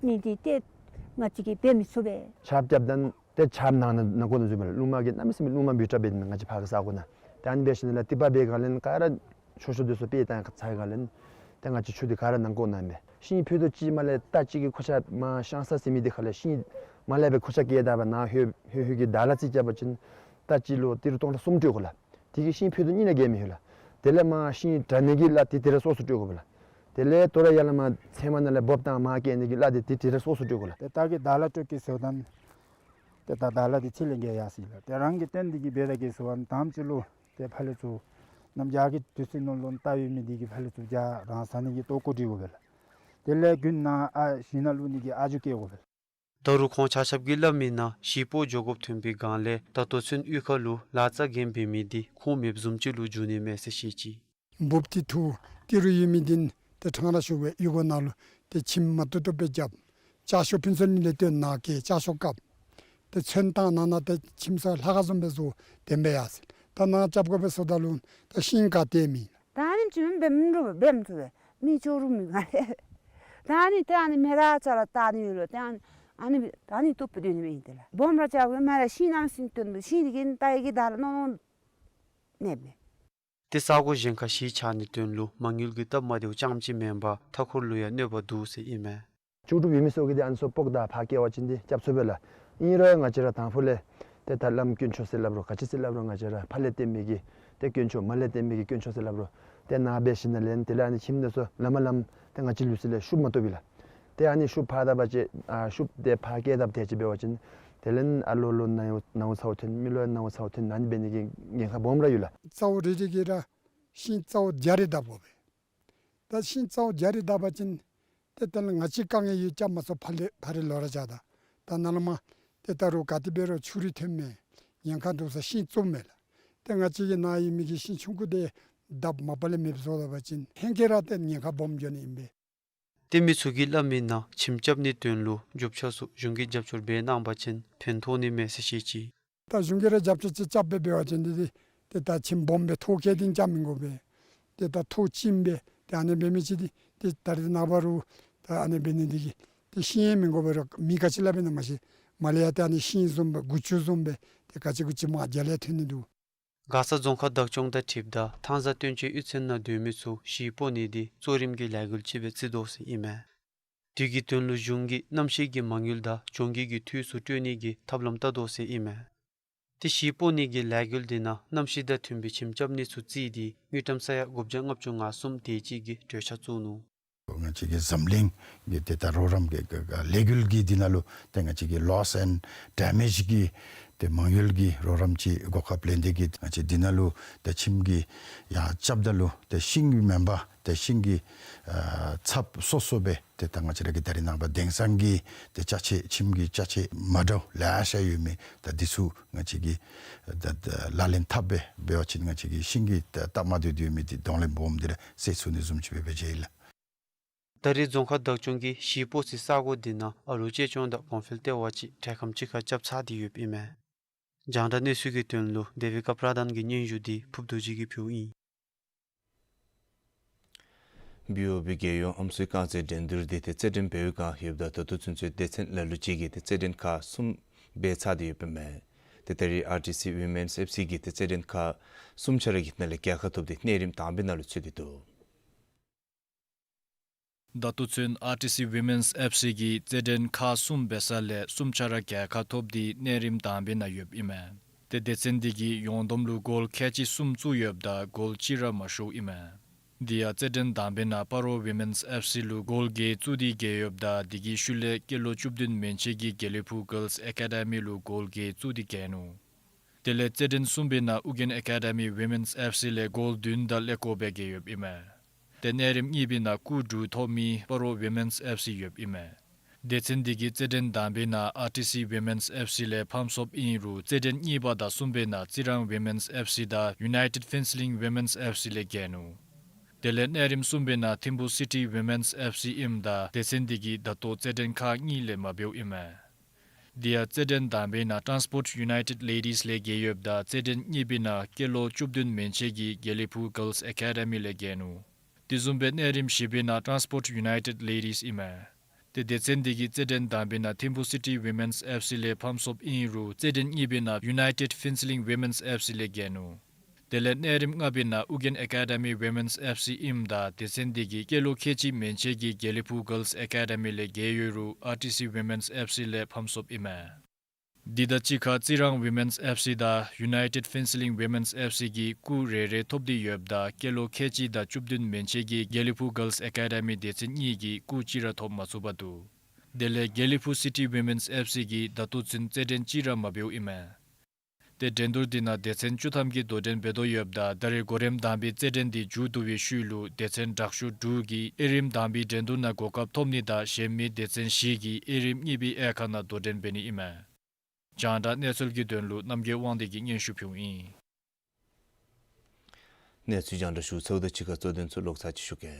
ནི་འདི་ཏེ་ང་བཅས་ཀྱིས་འབད་མི་ཚུགས་པས། ཆརཔ་རྐྱབ་ད་ཏེ་ཆརཔ་ནང་ན་ནང་ཁོག་ནང་འཛུལ་མས་ལགས། རླུང་མ་གིས་གནམ་མེད་ས་མེད་རླུང་མ་འབུད་དྲགས་འབད་ནི་ང་བཅས་ཕར་གི་ས་གོ་ནང་། ཏེ་ཨ་ནི་འབད་ཞིནམ་ལས་ཏི་པ་འབད་ག་ལས་ག་ར་མཆོད་བཤམ་འདི་ཚུ་སྤེལ་བཏང་ཚར་ག་ལས་ཏེ་ང་བཅས་ཆུ་འདི་ག་ར་ནང་ཁོག་ནང་མས། ཤིང་ཕུད་རྡོག་གཅིག་མར་ལས་རྟ་གཅིག་གི་ཁུར་ཆ་མར་ཤང་ས་ཟེར་མི་འདི་ཁ་ལས་ཤིང་མར་ལས་སྦེ་ཁུར་ཆ་བཀལ་ད་བར་ནཱ་ལྷོད་ལྷོད་ལྷོད་ཀྱི་དར་ལ་རྩིས་རྐྱབ་པ་ཅིན་རྟ་གཅིག་ལུ་ཏི་རུ་སྟོང་ཕྲག་གསུམ་སྤྲོད་དགོ་ལགས། དེ་གིས་ཤིང་ཕུད་རྡོག་གཉིས་ལས་བརྒལ་མི་ལྷོད་ལགས། དེ་ལས་མར་ཤིང་དྲ་ནི་གི་གླ་དེ་དེ་ར་སོ་སོ་སྤྲོད་དགོ་པས་ལགས། དེ་ལས་དོ་རུང་ཡར་ལས་མར་ཚལ་མ་ནང་ལས་འབོབ་བཏང་མར་བཀལ་ནི་གི་གླ་དེ་དེ་དེ་ར་སོ་སོ་སྤྲོད་དགོ་ལགས། ཏེ་རྟ་གིས་དར་ལ་སྤྲོད་གེ་ཟེརཝ་ད་ཏེ་ད་དར་ལ་དེ་ཚེ་ལས་བརྒལ་ཡར་སོ་ཡི་ལགས། ཏེ་རང་གིས་སྟོན་དེ་གིས་འབད་ད་གེ་ཟེརཝ་ད་དང་པ་ཅིག་ལུ་ཏེ་ཕར་ལས་ཚུར་གནམ་བྱཱར་གྱི་དུས་ཚོད་ནང་ལུ་རྟ་ཡོད་མི་དེ་གིས་ཕར་ལས་ཚུར་བྱཱར་རང་ཟ་ནི་གི་ལྟོ་གོས་སྒྲིག་དགོ་པས་ལགས། དེ་ལས་དགུན་ནང་ཨ་ཞིང་ནང་བླུག་ནི་གི་ཨ་ཇུ་བཀལ་དགོ་པས་ལགས། ད་རུང་ཁོང་ཆ་ཁྱབ་ཀྱིས་སླབ་མི་ནང་གཞིས་སྤོ་འགྱོ་དགོཔ་ཐོན་པའི་སྒང་ལས་ད་ལྟོ་ཚུན་གཡུས་ཁ་ལུ་ལཱ་རྩ་འགེངས་འབད་མི་དེ་ཁུངས་མེདཔ་བཟུམ་ཅིག་ལུ་འགྱུར་ནི་མས་ཟེར་བཤད་ཅི། འབུབ་ཏི་ཐུ་ཏི་རུ་ཡོད་མི་འདི་ཏེ་ཕྲང་ར་ཞུ་བའི་གཡུས་སྒོ་ནང་ལུ་ཏེ་ཁྱིམ་མ་བཏུབ་བཏུབ་སྦེ་རྐྱབ། ལྕགས་ཤོག་ཕུན་ཚོགས་གླིང་ལས་བཏོན་ནཱ་བཀལ་ལྕགས་ཤོག་བཀབ། ཏེ་ཚོན་བཏང་ནང་ན་ཏེ་ཁྱིམ་ཚུ་ལྷ་ཁང་བཟུམ་སྦེ་བཟོ་དེ་སྦེ་ཡར་སོ་ཡི། ད་ནཱ་རྐྱབ་དགོ་པས་ཟེརཝ་ད་ལུ་ད་ཤིང་ག་ཏེ་མེད། ད་ཨ་ནི་ཅིག་འབད་མི་འགྲུབ་འབད་མི་ཚུགས་པས། མི་ཅོག་རུ་མི་ག་ལས། ད་ཨ་ནི་ཏེ་ཨ་ནི་མེ་རག་ཅ་ལ་བཏགས་ནི་ཡོད་ལོ། ཏེ་ཨ་ནི་ཨ་ནི་ད་ཨ་ནི་བཏུབ་སྦེ་སྡོད་ནི་མས་ཨིན་ཏེ་ལགས། སྦོམ་ར་རྐྱབ་གེ་མ་ར་ཤིང་གནམ་མེད་ས་མེད་བཏོན་འདུག། ཤིང་དེ་གིས་རྟ་ཡི་གི་དར་ལ་མནོ་མནོ་ནདཔ་མས། ཏེ་ས་གོ་གཞན་ཁར་གཞིས་ཆགས་ནིའི་དོན་ལུ་མ་དངུལ་གྱི་སྟབས་མ་བདེཝ་རྐྱངམ་ཅིག་མེན་པར་མཐའ་འཁོར་ལུ་ཡང་གནོད་པ་འདུག་ཟེར་ཨིན་མས། ལྕོགས་གྲུབ་ཡོད་མི་ཚུ་གིས་ཏེ་ཨ་ནི་ཚུ་སྤོ་ད་ཕར་བཀལ་བ་ཅིན་ཏེ་རྐྱབ་ཚུགས་པས་ལགས། ཨིན་རུང་ང་བཅས་ར་དང་ཕུ་ལས་ཏེ་ད་བླམ་དཀོན་མཆོག་ཟེར་སླབ་རུང་ག་ཅི་ཟེར་སླབ་རུང་ང་བཅས་ར་ཕར་ལས་བརྟེན་མི་གི་ཏེ་དཀོན་མཆོག་མར་ལས་བརྟེན་མི་གི་དཀོན་མཆོག་ཟེར་སླབ་རུང་ཏེ་ནཱ་འབད་ཞིནམ་ལས་དེ་ལས་ཨ་ནི་ཁྱིམ་འདི་ཚུ་ལམ་ལམ་ཏེ་ང་བཅས་ལུས་སི་ལས་ཤུབས་མ་བཏུབ་པས་ལགས། ཏེ་ཨ་ནི་ཤུབས་ཕར་ད་པ་ཅིན་ཨ་ཤུབས་དེ་ཕར་བཀལ་ད་དེ་ཅིག་འབད་བ་ཅིན་དེ་ལས་ཨ་ལོ་ལོ་ནཝ་ནཝ་ཚཝ་ཐོན་མི་ལོ་ནཝ་ཚཝ་ཐོན་ཨ་ནི་འབད་ནི་གི་ཉེན་ཁ་སྦོམ་ར་ཡོད་ལགས། རྩཝ་རེ་རེ་གིས་ར་ཤིང་རྩཝ་བརྒྱ་རེ་བཏབ་དགོ་པས། ད་ཤིང་རྩཝ་བརྒྱ་རེ་བཏབ་པ་ཅིན་ཏེ་དེ་ལས་ང་བཅས་དཀའ་ངལ་ཡོད་རྐྱབ་མ་ཚུགས། ཕར་ལས་ཕར་རེ་ལོག་ར་བྱ་ད། ད་ནཱ་ལས་མར་ཏེ་ད་རུང་ག་ཏེ་འབད་རུང་ཆུ་རུད་ཐོན་མས། ཉེན་ཁ་འདུག་ཟེར་ཤིང་བཙུགས་མས་ལགས། ཏེ་ང་བཅས་ཀྱི་ནཱ་ཡོད་མི་གི་ཤིང་ཆུང་ཀུ་དེ་བརྡབ་མ་པ་ལས་མེདཔ་བཟོ་ད་པ་ཅིན་ཧེང་སྐལ་ར་ཏེ་ཉེན་ཁ་སྦོམ་འགྱོ་ནི་ཨིན་པས། ཏེ་མི་ཚུ་གིས་སླབ་མིའི་ནང་ཁྱིམ་རྐྱབ་ནིའི་དོན་ལུ་རྒྱུ་ཆ་ཚུ་གཞུང་གིས་རྒྱབ་སྐྱོར་འབད་གནང་པ་ཅིན་ཕན་ཐོགས་ནི་མས་ཟེར་བཤད་ཅི། ད་གཞུང་གིས་ར་རྒྱབ་སྐྱོར་ཅིག་རྐྱབ་སྦེ་འབད་བ་ཅིན་འདི་འདི་ཏེ་ད་ཁྱིམ་སྦོམ་སྦེ་ཐོག་ཁེ་ཏེ་རྐྱབ་མི་དགོ་པས། ཏེ་ད་ཐོག་བཅིངམ་སྦེ་ཏེ་ཨ་ནི་འབད་མི་ཅིག་འདི་ཏེ་ད་རེས་ནངས་པ་རུང་ད་ཨ་ནི་འབད་ནི་འདི་གིས་ཏེ་ཤིང་ཡང་མི་དགོ་པར་མི་ག་ཅི་སླབ་ཨིན་ན་མ་ཤེས། མར་ལས་ཡར་ཏེ་ཨ་ནི་ཤིང་བཟུམ་སྦེ་གུ་ཅུ་བཟུམ་སྦེ་ཏེ་ག་ཅི་གུ་ཅི་མར་རྒྱ་ལས་ཐོན་ནི་འདུག། མགར་ས་རྫོང་ཁག་བདག་སྐྱོང་དང་འཁྲིལཝ་ད་ཐང་བཟའ་སྟོན་སྤྱོད་གཡུས་ཚན་ནང་སྡོད་མི་ཚུ་ཤིང་སྤོ་ནི་འདི་གཙོ་རིམ་གྱི་ལས་འགུལ་ཅིག་སྦེ་བརྩི་དོ་ཟེར་ཨིན་མས། དེ་གི་དོན་ལུ་གཞུང་གིས་གནམ་གཤིས་ཀྱི་མ་དངུལ་དང་གྱོང་གུད་ཀྱི་འཐུས་ཚུ་སྤྲོད་ནི་གི་ཐབས་ལམ་བལྟ་དོ་ཟེར་ཨིན་མས། ཏེ་ཤིང་སྤོ་ནི་གི་ལས་འགུལ་འདི་ནང་གནམ་གཤིས་དང་མཐུན་པའི་ཁྱིམ་རྐྱབ་ནི་ཚུ་བརྩིས་ཏེ་དངུལ་ཀྲམ་ས་ཡ་དགུ་བརྒྱ་ལྔ་བཅུ་ང་གསུམ་དེ་ཅིག་གི་གྲོས་འཆར་བཙུགས་ནུག། ང་བཅས་ཀྱི་འཛམ་གླིང་གི་ཏེ་ད་རོགས་རམ་གྱི་ག་ག་ལས་འགུལ་གྱི་འདི་ནང་ལུ་ཏེ་ང་བཅས་ཀྱི་loss and damage གི་ཏེ་མ་དངུལ་གྱི་རོགས་རམ་ཅིག་གོ་སྐབས་ལེན་ཏེ་གིས་ང་བཅས་འདི་ནང་ལུ་ཏེ་ཁྱིམ་གྱི་ཡང་རྐྱབ་ད་ལུ་ཏེ་ཤིང་གི་མེན་པར་ཏེ་ཤིང་གི་ཨ་ཚབ་སོ་སོ་སྦེ་ཏེ་ད་ང་བཅས་ར་གི་ད་རེས་ནངས་པ་དེང་སང་གི་ཏེ་ཅ་ཆས་ཁྱིམ་གྱི་ཅ་ཆས་མ་འདྲཝ་ལེ་ཤ་ཡོད་མི་ད་འདི་ཚུ་ང་བཅས་ཀྱིས་ད་ད་ལག་ལེན་འཐབ་སྦེ་འབད་བ་ཅིན་ང་བཅས་ཀྱི་ཤིང་གི་ད་སྟབས་མ་བདེཝ་ཡོད་མི་འདི་གདོང་ལེན་སྦོམ་འདི་ར་སེལ་ཚུགས་ནི་བཟུམ་ཅིག་སྦེ་འབད་བྱིན་ཡི་ལགས། ད་རེས་རྫོང་ཁག་བདག་སྐྱོང་གིས་ཤིང་སྤོ་སའི་ས་གོ་འདི་ནང་ཨ་ལུ་གཅེས་སྐྱོང་དང་གོང་འཕེལ་ལྟེ་བ་ཅིག་འཕྲལ་ཁམས་ཅིག་ཁར་རྐྱབ་ཚར་ཏེ་ཡོདཔ་ཨིན་མས། རྒྱང་བསྒྲགས་གནས་ཚུལ་གྱི་དོན་ལུ་དེ་བི་ཀ་པྲ་དཱན་གྱི་སྙན་ཞུ་འདི་ཕུབ་རྡོ་རྗེ་གིས་ཕུལཝ་ཨིན། བི་ཨོ་བི་རྒྱལ་ཡོངས་ཨམ་སྲུའི་རྐང་རྩེད་འགྲན་བསྡུར་འདི་ཏེ་རྩེད་འགྲན་འབད་བའི་བསྒང་ཡོདཔ་ད་ད་ལྟོ་ཚུན་ཚོད་སྡེ་ཚན་ལ་ལུ་ཅིག་གིས་ཏེ་རྩེད་འགྲན་ཁག་གསུམ་འབད་ཚར་ཏེ་ཡོདཔ་ཨིན་མས། ཏེ་ད་རེས་ཨར་ཊི་སི་ཝི་མེནསི་ཨེཕ་སི་གིས་ཏེ་རྩེད་འགྲན་ཁག་གསུམ་ཆ་ར་གི་ནང་ལས་རྒྱལ་ཁ་ཐོབ་སྟེ་གནས་རིམ་དང་པའི་ནང་ལུ་ཚུད་དེ་འདུག། ད་ལྟོ་ཚུན་ཨར་ཊི་སི་ཝི་མེནསི་ཨེཕ་སི་གིས་རྩེད་འགྲན་ཁག་གསུམ་འབད་ས་ལས་གསུམ་ཆ་ར་རྒྱལ་ཁ་ཐོབ་སྟེ་གནས་རིམ་དང་པའི་ནང་ཡོདཔ་ཨིན་མས། ཏེ་སྡེ་ཚན་འདི་གིས་ཡོངས་བསྡོམས་ལུ་གོལ་ཁལ་གཅིག་གསུམ་བཙུགས་ཡོདཔ་ད་གོལ་གཅིག་ར་མ་ཤོརཝ་ཨིན་མས། དེ་ཡང་རྩེད་འགྲན་དང་པའི་ནང་སྤ་རོ་ཝི་མེནསི་ཨེཕ་སི་ལུ་གོལ་བརྒྱད་བཙུགས་ཏེ་རྒྱལ་ཡོདཔ་ད་དེ་གི་ཤུལ་ལས་སྐྱེས་ལོ་བཅུ་བདུན་མན་ཆད་ཀྱིས་དགེ་ལེགས་ཕུག་གཱརལསི་ཨེ་ཀ་ཌི་མི་ལུ་གོལ་བརྒྱད་བཙུགས་ཏེ་རྒྱལ་ནུག། དེ་ལས་རྩེད་འགྲན་གསུམ་པའི་ནང་ཨུ་རྒྱན་ཨེ་ཀ་ཌི་མི་ཝི་མེནསི་ཨེཕ་སི་ལས་གོལ་བདུན་དང་ཀླད་ཀོར་སྦེ་རྒྱལ་ཡོདཔ་ཨིན་མས། ཏེ་གནས་རིམ་གཉིས་པའི་ནང་སྐུགས་དྲུག་ཐོབ་མི་སྤ་རོ་ཝི་མེནསི་ཨེཕ་སི་ཡོདཔ་ཨིན་མས། སྡེ་ཚན་འདི་གིས་རྩེད་འགྲན་དང་པའི་ནང་ཨར་ཊི་སི་ཝི་མེནསི་ཨེཕ་སི་ལས་ཕམ་སོཔ་ཨིན་རུང་རྩེད་འགྲན་གཉིས་པ་དང་གསུམ་པའི་ནང་རྩི་རང་ཝི་མེནསི་ཨེཕ་སི་དང་ཡུ་ནའི་ཊེཌ་ཕེན་སི་ལིང་ཝི་མེནསི་ཨེཕ་སི་ལས་རྒྱལ་ནུག། དེ་ལས་གནས་རིམ་གསུམ་པའི་ནང་ཐིམ་ཕུ་སི་ཊི་ཝི་མེནསི་ཨེཕ་སི་ཨིནམ་ད་སྡེ་ཚན་འདི་གིས་ད་ལྟོ་རྩེད་འགྲན་ཁག་གཉིས་ལས་མ་འབདཝ་ཨིན་མས། དེ་ཡང་རྩེད་འགྲན་དང་པའི་ནང་ཊཱནསི་པོརཊ་ཡུ་ནའི་ཊེཌ་ལེ་ཌིསི་ལས་རྒྱལ་ཡོདཔ་ད་རྩེད་འགྲན་གཉིས་པའི་ནང་སྐྱེས་ལོ་བཅུ་བདུན་མན་ཆད་ཀྱིས་དགེ་ལེགས་ཕུག་གཱརལསི་ཨེ་ཀ་ཌི་མི་ལས་རྒྱལ་ནུག། དེ་བཟུམ་སྦེ་གནས་རིམ་བཞི་པའི་ནང་ཊཱནསི་པོརཊ་ཡུ་ནའི་ཊེཌ་ལེ་ཌིསི་ཨིན་མས། ཏེ་སྡེ་ཚན་འདི་གིས་རྩེད་འགྲན་དང་པའི་ནང་ཐིམ་ཕུ་སི་ཊི་ཝི་མེནསི་ཨེཕ་སི་ལས་ཕམ་སོཔ་ཨིན་རུང་རྩེད་འགྲན་གཉིས་པའི་ནང་ཡུ་ནའི་ཊེཌ་ཕེན་སི་ལིང་ཝི་མེནསི་ཨེཕ་སི་ལས་རྒྱལ་ནུག། དེ་ལས་གནས་རིམ་ལྔ་པའི་ནང་ཨུ་རྒྱན་ཨེ་ཀ་ཌི་མི་ཝི་མེནསི་ཨེཕ་སི་ཨིནམ་ད་སྡེ་ཚན་འདི་གིས་སྐྱེས་ལོ་ཁལ་གཅིག་མན་ཆད་ཀྱིས་དགེ་ལེགས་ཕུག་གཱརལསི་ཨེ་ཀ་ཌི་མི་ལས་རྒྱལ་ཡོད་རུང་ཨར་ཊི་སི་ཝི་མེནསི་ཨེཕ་སི་ལས་ཕམ་སོཔ་ཨིན་མས། དེ་དང་གཅིག་ཁར་རྩི་རང་ཝི་མེནསི་ཨེཕ་སི་དང་ཡུ་ནའི་ཊེཌ་ཕེན་སི་ལིང་ཝི་མེནསི་ཨེཕ་སི་གིས་སྐུགས་རེ་རེ་ཐོབ་སྟེ་ཡོདཔ་ད་སྐྱེས་ལོ་ཁལ་གཅིག་དང་བཅུ་བདུན་མན་ཆད་ཀྱིས་དགེ་ལེགས་ཕུག་གཱརལསི་ཨེ་ཀ་ཌི་མི་སྡེ་ཚན་གཉིས་ཀྱིས་སྐུགས་གཅིག་ར་ཐོབ་མ་ཚུགས་པར་འདུག། དེ་ལས་དགེ་ལེགས་ཕུག་སི་ཊི་ཝི་མེནསི་ཨེཕ་སི་གིས་ད་ལྟོ་ཚུན་རྩེད་འགྲན་གཅིག་ར་མ་འབདཝ་ཨིན་མས། ཏེ་འགྲན་བསྡུར་འདི་ནང་སྡེ་ཚན་བཅུ་ཐམ་གྱིས་དོ་འགྲན་འབད་དོ་ཡོདཔ་ད་ད་རེས་གོ་རིམ་དང་པའི་རྩེད་འགྲན་འདི་མཇུག་བསྡུ་བའི་ཤུལ་ལུ་སྡེ་ཚན་དྲག་ཤོས་དྲུག་གིས་དབྱེ་རིམ་དང་པའི་འགྲན་བསྡུར་ནང་གོ་སྐབས་ཐོབ་ནི་དང་གཞན་མི་སྡེ་ཚན་བཞི་གིས་དབྱེ་རིམ་གཉིས་པའི་དབྱེ་ཁག་ནང་དོ་འགྲན་འབད་ནི་ཨིན་མས། རྒྱང་བསྒྲགས་གནས་ཚུལ་གྱི་དོན་ལུ་རྣམ་རྒྱལ་དབང་འདུས་ཀྱིས་སྙན་ཞུ་ཕུལཝ་ཨིན། གནས་ཚུལ་རྒྱང་བསྒྲགས་ཞུ་ཚརཝ་ད་ཕྱི་ཁ་གཙོ་དོན་ཚུ་ལོག་ཚར་ཅིག་ཞུ་གེ།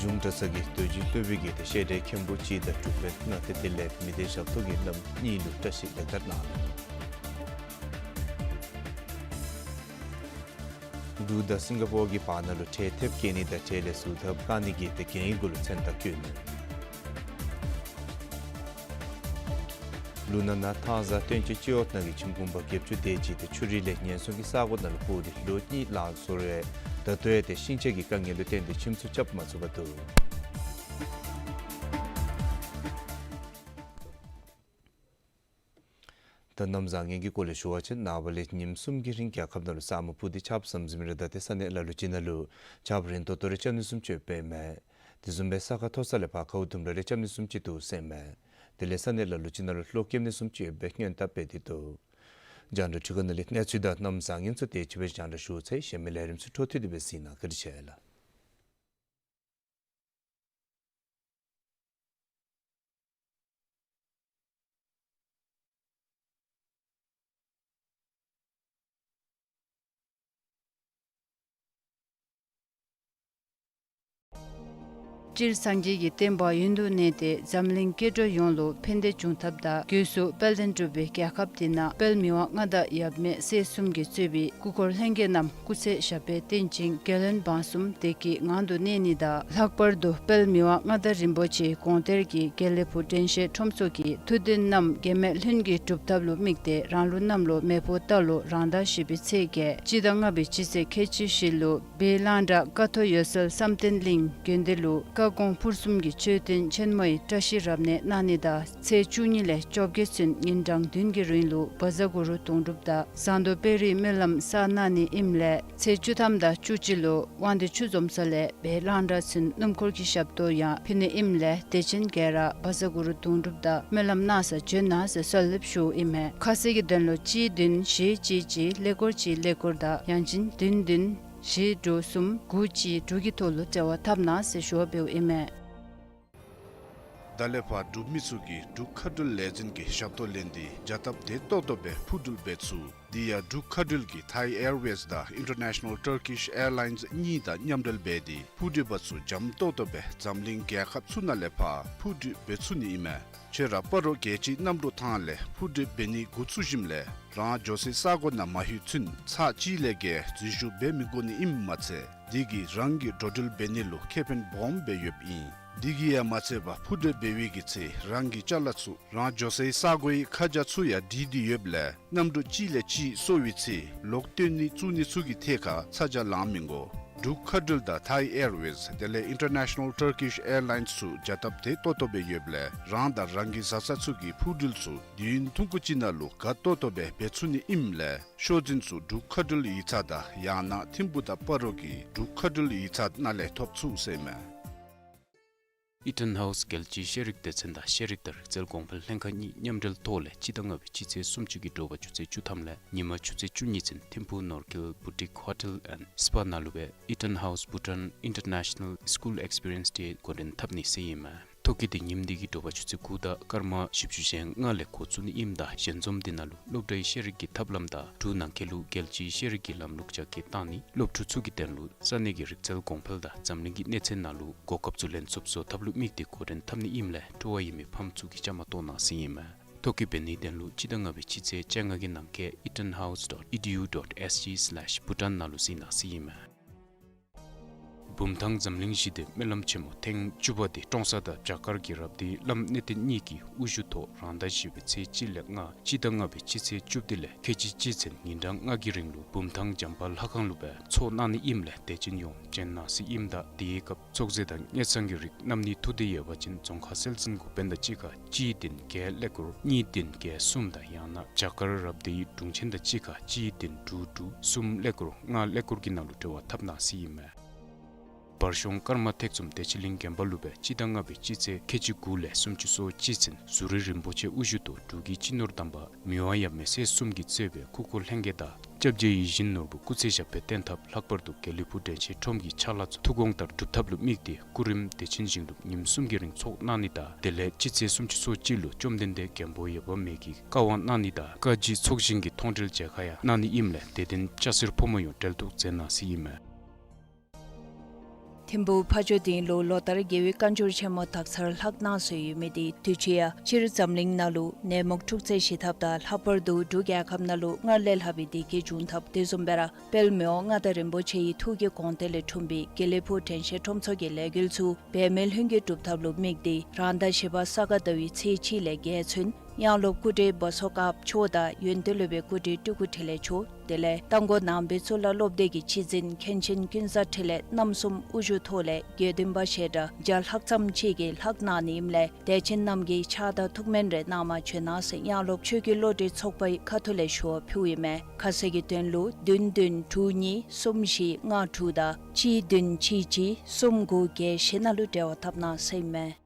གཞུང་གྲྭ་ཚང་གི་རྡོ་རྗེ་སློབ་དཔོན་གྱི་ཏེ་བཤད་གྲྭའི་མཁན་པོ་གཅིག་དང་འབྲུག་པའི་མངའ་སྡེ་དེ་ལས་མི་སྡེ་ཞབས་ཏོག་གི་རྣམ་གཉིས་ལུ་བཀྲ་ཤིས་ལེགས་དར་གནང་། འབྲུག་དང་སིང་ག་པོར་གྱི་བར་ན་ལུ་ཁྲལ་ཐེབས་བཀལ་ནི་དང་ཁྲལ་ལས་ཟུར་ཐབས་བཀག་ནི་གི་ཏེ་གན་ཡིག་གུ་ལུ་མཚན་རྟགས་བཀོད་ནུག། ལུ་ནག་ནང་ཐང་བཟའ་སྟོན་ཆེན་སྤྱི་འོག་ནང་གི་ཁྱིམ་གུང་པ་བརྒྱད་ཅུ་དེ་ཅིག་ཏེ་ཆུ་རུད་ལས་ཉེན་སྲུང་གི་ས་གོ་ནང་ལུ་སྤོ་སྟེ་ལོ་གཉིས་ལང་སོང་རུང་ད་ལྟོ་ཡང་ཏེ་ཤིང་ཆས་ཀྱི་དཀའ་ངལ་ལུ་བརྟེན་ཏེ་ཁྱིམ་ཚུ་རྐྱབ་མ་ཚུགས་པར་འདུག། ད་གནམ་བཟང་ངན་གྱི་སྐོར་ལས་ཞུ་བ་ཅིན་ནངས་པ་ལས་ཉིནམ་གསུམ་གྱི་རིང་རྒྱལ་ཁབ་ནང་ལུ་ས་སྨུག་སྤུབས་ཏེ་ཆརཔ་ཟམ་ཟིམ་རེ་ད་ཏེ་ས་གནས་ལ་ལུ་ཅིག་ནང་ལུ་ཆརཔ་རན་ཏོག་ཏོ་རེ་རྐྱབ་ནི་བཟུམ་ཅིག་ཡོདཔ་ཨིན་མས། དེ་བཟུམ་སྦེ་ས་ཁ་མཐོ་ས་ལས་བར་ཁཝ་དུམ་གྲ་རེ་རྐྱབ་ནི་བཟུམ་ཅིག་འདུག་ཟེར་ཨིན་མས། དེ་ལས་ས་གནས་ལ་ལུ་ཅིག་ནང་ལུ་གློག་རྐྱབ་ནི་བཟུམ་ཅིག་ཡོད་པའི་སྔོན་དཔག་འབད་དེ་འདུག། རྒྱང་བསྒྲགས་འཕྲུལ་ཁང་ནང་ལས་གནས་ཚུལ་དང་གནམ་བཟང་ངན་ཚུ་དེ་ཅིག་སྦེ་རྒྱང་བསྒྲགས་ཞུ་ཚར་ཡི། གཞན་མི་ལས་རིམ་ཚུ་འཕྲོ་མཐུད་དེ་སྦེ་གཟིགས་གནང་། བཀའ་དྲིན་ཆེ་ལགས། སྤྱིར་སངས་རྒྱས་ཀྱི་བསྟན་པ་ཡུན་དུ་གནས་ཏེ་འཛམ་གླིང་སྐྱེ་འགྲོ་ཡོངས་ལུ་ཕན་བདེ་འབྱུང་ཐབས་དང་སྒོས་སུ་དཔལ་ལྡན་འབྲུག་པའི་རྒྱལ་ཁབ་འདི་ནང་དཔལ་མི་དབང་མངའ་བདག་ཡབ་མེས་སྲས་གསུམ་གྱིས་གཙོས་པའི་སྐུ་འཁོར་ལྷན་རྒྱས་རྣམས་སྐུ་ཚེ་ཞབས་པད་བརྟན་ཅིང་རྒྱལ་ཡོན་འབངས་གསུམ་བདེ་སྐྱིད་ངང་དུ་གནས་ནི་དང་། ལྷག་པར་དུ་དཔལ་མི་དབང་མངའ་བདག་རིན་པོ་ཆེའི་དགོངས་གཏེར་གྱི་དགེ་ལེགས་ཕུག་དྲན་ཤེས་ཁྲོམ་ཚོགས་ཀྱི་ཐུགས་འདུན་རྣམས་འགལ་མེད་ལྷུན་གྱིས་འགྲུབ་ཐབས་ལུ་དམིགས་ཏེ་རང་ལུགས་གནམ་ལོ་མེ་ཕོ་རྟ་ལོ་རང་ཟླ་བཞི་པའི་ཚེས་བརྒྱད་སྤྱི་ཟླ་ལྔ་པའི་སྤྱི་ཚེས་ཁལ་གཅིག་བཞི་ལུ་སྦས་གླང་བྲག་ཀ་ཐོག་འོད་གསལ་བསམ་གཏན་གླིང་དགོན་སྡེ་ལུ་བཀའ་དགོངས་ཕུར་གསུམ་གྱི་མཆོད་རྟེན་ཆེན་མོའི་བཀྲ་ཤིས་རབ་གནས་གནང་ནི་དང་ཚེས་བཅུ་གཉིས་ལས་བཅོ་བརྒྱད་ཚུན་ཉིན་གྲངས་བདུན་གྱི་རིང་ལུ་བཛྲ་གུ་རུ་དུང་སྒྲུབ་དང་ཟངས་མདོག་དཔལ་རིའི་སྨོན་ལམ་བསགས་གནང་ནི་ཨིནམ་ལས་ཚེས་བཅུ་ཐམ་དང་བཅུ་གཅིག་ལུ་དབང་འདུས་ཆུ་འཛོམས་ས་ལས་སྦས་གླང་བྲག་ཚུན་སྣུམ་འཁོར་གྱི་ཞབས་ཏོག་ཡང་ཕུལ་ནི་ཨིནམ་ལས་དད་ཅན་ག་ར་བཛྲ་གུ་རུ་དུང་སྒྲུབ་དང་སྨོན་ལམ་གནང་ས་བྱོན་གནང་ཟེར་གསོལ་འདེབས་ཞུཝ་ཨིན་མས། ཁ་གསལ་གྱི་དོན་ལུ་གཅིག་བདུན་བཞི་གཅིག་གཅིག་ཀླད་ཀོར་གཅིག་ཀླད་ཀོར་དང་ཡང་ཅིན་བདུན་བདུན་བཞི་དྲུག་གསུམ་དགུ་གཅིག་དྲུག་གི་ཐོག་ལུ་འབྲེལ་བ་འཐབ་གནང་ཟེར་ཞུ་བ་འབདཝ་ཨིན་མས། ད་ལས་ཕར་འབྲུག་མི་ཚུ་གིས་འབྲུག་མཁའ་འགྲུལ་ལས་འཛིན་གྱི་ཞབས་ཏོག་ལེན་ཏེ་བྱ་སྟབས་བདེ་ཏོག་ཏོ་སྦེ་འཕུར་འགྲུལ་འབད་ཚུགས། དེ་ཡང་འབྲུག་མཁའ་འགྲུལ་གྱིས་ཐའི་ཨེར་ཝེསི་དང་ཨིན་ཊར་ནེ་ཤ་ནཱལ་ཊར་ཀིཤ་ཨེར་ལའིནསི་གཉིས་དང་མཉམ་འབྲེལ་འབད་དེ་འཕུར་འགྲུལ་པ་ཚུ་འཇམ་ཏོག་ཏོ་སྦེ་འཛམ་གླིང་རྒྱལ་ཁབ་ཚུ་ནང་ལས་ཕར་འཕུར་འགྲུལ་འབད་ཚུགས་ནི་ཨིན་མས། ཁྱོད་ར་སྤ་རོ་རྒྱལ་སྤྱིའི་གནམ་གྲུ་ཐང་ལས་འཕུར་འགྲུལ་འབད་ནི་འགོ་བཙུགས་ཞིནམ་ལས་རང་འགྱོ་སའི་ས་གོ་ནང་མ་ལྷོད་ཚུན་ཚར་གཅིག་ལས་བརྒལ་འཛུལ་ཞུགས་འབད་མི་དགོ་ནི་ཨིནམ་མ་ཚད་དེ་གིས་རང་གི་འགྲོ་འགྲུལ་འབད་ནི་ལུ་ཁེ་ཕན་སྦོམ་སྦེ་ཡོདཔ་ཨིན། དེ་གིས་ཡང་མ་ཚད་པར་འཕུར་འགྲུལ་འབད་བའི་གི་ཚེ་རང་གི་ཅ་ལ་ཚུ་རང་འགྱོ་སའི་ས་གོའི་ཁ་བྱང་ཚུ་ཡང་བྲིས་ཏེ་ཡོདཔ་ལས་གནམ་གྲུ་གཅིག་ལས་གཅིག་སོར་བའི་ཚེ་ལོག་བཏོན་ནི་བཙུགས་ནི་ཚུ་གི་ཐད་ཁར་ཚ་གྱང་ལང་མི་དགོ། འབྲུག་མཁའ་འགྲུལ་དང་ཐའི་ཨེར་ཝེསི་དེ་ལས་ཨིན་ཊར་ནེ་ཤ་ནཱལ་ཊར་ཀིཤ་ཨེར་ལའིནསི་ཚུ་བྱ་སྟབས་བདེ་ཏོག་ཏོ་སྦེ་ཡོདཔ་ལས་རང་དང་རང་གི་བཟའ་ཚང་ཚུ་གི་འཕུར་འགྲུལ་ཚུ་དུས་ཡུན་ཐུང་ཀུ་ཅིག་ནང་ལུ་དགའ་ཏོག་ཏོ་སྦེ་འབད་ཚུགས་ནི་ཨིནམ་ལས་ཤོག་འཛིན་ཚུ་འབྲུག་མཁའ་འགྲུལ་ཡིག་ཚང་དང་ཡང་ན་ཐིམ་ཕུ་དང་སྤ་རོ་གི་འབྲུག་མཁའ་འགྲུལ་ཡིག་ཚང་ནང་ལས་ཐོབ་ཚུགས་ཟེར་ཨིན་མས། ཨི་ཊོན་ཧའུསི་རྒྱལ་སྤྱིའི་ཤེས་རིག་སྡེ་ཚན་དང་ཤེས་རིག་དང་རིག་རྩལ་གོང་འཕེལ་ལྷན་ཁག་གཉིས་མཉམ་འབྲེལ་ཐོག་ལས་སྤྱི་ཟླ་ལྔ་པའི་སྤྱི་ཚེས་སུམ་ཅུ་གི་དྲོ་པ་ཆུ་ཚོད་བཅུ་ཐམ་ལས་ཉིན་མ་ཆུ་ཚོད་བཅུ་གཉིས་ཚུན་ཐིམ་ཕུ་ནོར་ཁེལ་བུ་ཊིག་ཧོ་ཊེལ་ཨེནཌ་སི་པ་ནང་ལུ་སྦེ་Eaton House Bhutan International School Experience Day འགོ་འདྲེན་འཐབ་ནི་ཟེར་ཨིན་མས། ཐོ་བཀོད་འདི་ཉིནམ་འདི་གི་དྲོ་པ་ཆུ་ཚོད་དགུ་དང་སྐར་མ་བཞི་བཅུ་ཞེ་ལྔ་ལས་འགོ་བཙུགས་ནི་ཨིནམ་ད་ཞལ་འཛོམས་འདི་ནང་ལུ་སློབ་གྲྭའི་ཤེས་རིག་གི་ཐབས་ལམ་དང་འབྲུག་ནང་འཁོད་ལུ་རྒྱལ་སྤྱིའི་ཤེས་རིག་གི་ལམ་ལུགས་རྒྱ་སྐྱེད་བཏང་ནི་སློབ་ཕྲུག་ཚུ་གི་དོན་ལུ་ས་གནས་ཀྱི་རིག་རྩལ་གོང་འཕེལ་དང་འཛམ་གླིང་གི་གནས་ཚད་ནང་ལུ་གོ་སྐབས་ཚུ་ལེན་ཚུགསཔ་བཟོ་ཐབས་ལུ་དམིགས་ཏེ་འགོ་འདྲེན་འཐབ་ནི་ཨིནམ་ལས་སྤྲོ་བ་ཡོད་མི་ཕམ་ཚུ་གིས་བཅའ་མར་གཏོགས་གནང་ཟེར་ཨིན་མས། ཐོ་བཀོད་འབད་ནིའི་དོན་ལུ་སྤྱི་ཟླ་ལྔ་པའི་སྤྱི་ཚེས་བཅོ་ལྔ་གི་ནང་འཁོད་eatonhouse dot edu dot S G slash Bhutan ནང་ལུ་གཟིགས་གནང་ཟེར་ཨིན་མས། བུམ་ཐང་འཛམ་གླིང་ཞི་བདེའི་སྨོན་ལམ་ཆེན་མོ་ཐེངས་བཅུ་པ་འདི་ཀྲོང་གསར་དང་བྱ་དཀར་གྱི་རབ་སྡེའི་བླམ་གནས་བརྟན་གཉིས་ཀྱི་དབུ་བཞུགས་ཐོག་རང་ཟླ་བཞི་པའི་ཚེས་གཅིག་ལས་མངའ་སྤྱི་ཟླ་ལྔ་པའི་སྤྱི་ཚེས་བཅུ་བདུན་ལས་ཁལ་གཅིག་གཅིག་ཚུན་ཉིན་གྲངས་ལྔ་གི་རིང་ལུ་བུམ་ཐང་བྱམས་པ་ལྷ་ཁང་ལུ་སྦེ་ཚོགས་གནང་ནི་ཨིནམ་ལས་དད་ཅན་ཡོངས་བྱོན་གནང་ཟེར་ཨིནམ་ད་དེའི་སྐབས་ཚོགས་རྫས་དང་དངུལ་ཟངས་ཀྱི་རིགས་བསྣམས་ནི་ཐུགས་འདོད་ཡོད་པ་ཅིན་རྫོང་ཁ་སྲོལ་འཛིན་འགོ་དཔོན་དང་གཅིག་ཁར་གཅིག་བདུན་བརྒྱད་ཀླད་ཀོར་གཉིས་བདུན་བརྒྱད་གསུམ་དང་ཡང་ན་བྱ་དཀར་རབ་སྡེའི་དྲུང་ཆེན་དང་གཅིག་ཁར་གཅིག་བདུན་དྲུག་དྲུག་གསུམ་ཀླད་ཀོར་ལྔ་ཀླད་ཀོར་གྱི་ནང་ལུ་འབྲེལ་བ་འཐབ་གནང་ཟེར་ཨིན་མས། བར་གཞུང་ཀརྨ་ཐེག་གསུམ་བདེ་ཆེན་གླིང་དགོན་པ་ལུ་སྦེ་སྤྱི་ཟླ་ལྔ་པའི་སྤྱི་ཚེས་ཁལ་གཅིག་དགུ་ལས་སུམ་ཅུ་སོ་གཅིག་ཚུན་ཟུར་རི་རིན་པོ་ཆེ་དབུ་བཞུགས་ཐོག་འབྲུག་གི་སྤྱི་ནོར་དམ་པ་མི་དབང་ཡབ་མེས་སྲས་གསུམ་གྱིས་གཙོས་པའི་སྐུ་འཁོར་ལྷན་རྒྱས་དང་སྐྱབས་རྗེ་ཡིད་བཞིན་ནོར་བུ་སྐུ་ཚེ་ཞབས་པད་བརྟན་ཐབས་ལྷག་པར་དུ་དགེ་ལེགས་ཕུག་དྲན་ཤེས་ཁྲོམ་གྱི་ཕྱག་ལཱ་ཚུ་ཐུགས་དགོངས་ལྟར་སྒྲུབ་ཐབས་ལུ་དམིགས་ཏེ་སྐུ་རིམ་བདེ་ཆེན་ཞིང་སྒྲུབ་ཉིནམ་གསུམ་གྱི་རིང་ཚོགས་གནང་ནི་དང་དེ་ལས་སྤྱི་ཚེས་སུམ་ཅུ་སོ་གཅིག་ལུ་བཅོམ་ལྡན་འདས་མགོན་པོ་ཡབ་མེས་ཀྱིས་བཀའ་དབང་གནང་ནི་དང་བཀའ་བཞིན་ཚོགས་ཞིང་གི་མཐོང་གྲོལ་མཇལ་ཁ་ཡང་གནང་ནི་ཨིནམ་ལས་དད་ལྡན་སྐྱ་སེར་ཕོ་མོ་ཡོངས་འབྲེལ་གཏུགས་མཛད་གནང་ཟེར་ཨིན་མས། ཐིམ་ཕུ་ཕ་ཇོ་སྡིངས་ལུ་ལོ་ལྟར་རྒྱལ་བའི་བཀའ་འགྱུར་ཆེན་མོ་དག་ཚར་ལྷག་གནང་སྲོལ་ཡོད་མི་འདི་དུས་ཅི་ཡང་སྤྱིར་འཛམ་གླིང་ནང་ལུ་ནད་མུག་འཁྲུག་རྩོད་ཞི་ཐབས་དང་ལྷག་པར་དུ་འབྲུག་རྒྱལ་ཁབ་ནང་ལུ་སྔར་ལས་ལྷག་པའི་བདེ་སྐྱིད་འབྱུང་ཐབས་དེ་བཟུམ་སྦེ་ར་དཔལ་མི་དབང་མངའ་བདག་རིན་པོ་ཆེ་ཡི་ཐུགས་ཀྱི་དགོངས་གཏེར་ལས་འཁྲུངས་པའི་དགེ་ལེགས་ཕུག་དྲན་ཤེས་ཁྲོམ་ཚོགས་ཀྱི་ལས་འགུལ་ཚུ་འབད་མེད་ལྷུན་གྱིས་འགྲུབ་ཐབས་ལུ་དམིགས་ཏེ་རང་ཟླ་བཞི་པ་ས་ག་ཟླ་བའི་ཚེས་གཅིག་ལས་བརྒྱད་ཚུན་དབྱངས་སློབ་སྐུ་བགྲེས་བ་སོ་དཀར་མཆོག་དང་ཡོན་ཏན་སློབ་དཔོན་སྐུ་བགྲེས་སྤྲུལ་སྐུ་འཕྲིན་ལས་མཆོག་དེ་ལས་རྟ་མགོ་ནང་པའི་གཙུག་ལག་སློབ་སྡེ་གི་སྤྱི་འཛིན་མཁན་ཆེན་ཀུན་བཟང་འཕྲིན་ལས་རྣམ་གསུམ་དབུ་བཞུགས་ཐོག་ལས་དགེ་འདུན་པ་བཤད་གྲྭ་བརྒྱ་ལྷག་ཙམ་ཅིག་གིས་ལྷག་གནང་ནི་ཨིནམ་ལས་དད་ཅན་རྣམས་ཀྱིས་ཕྱག་དང་ཐུགས་སྨོན་རེ་གནང་མ་བྱོན་གནང་ཟེར་དབྱངས་སློབ་ཆོས་ཀྱི་བློ་གྲོས་ཚོགས་པའི་ཁ་ཐུག་ལས་ཞུ་བ་ཕུལཝ་ཨིན་མས། ཁ་གསལ་གྱི་དོན་ལུ་བདུན་བདུན་དྲུག་གཉིས་གསུམ་བཞི་ལྔ་དྲུག་དང་གཅིག་བདུན་གཅིག་གཅིག་གསུམ་དགུ་བརྒྱད་བཞི་ནང་ལུ་འབྲེལ་བ་འཐབ་གནང་ཟེར་ཨིན་མས།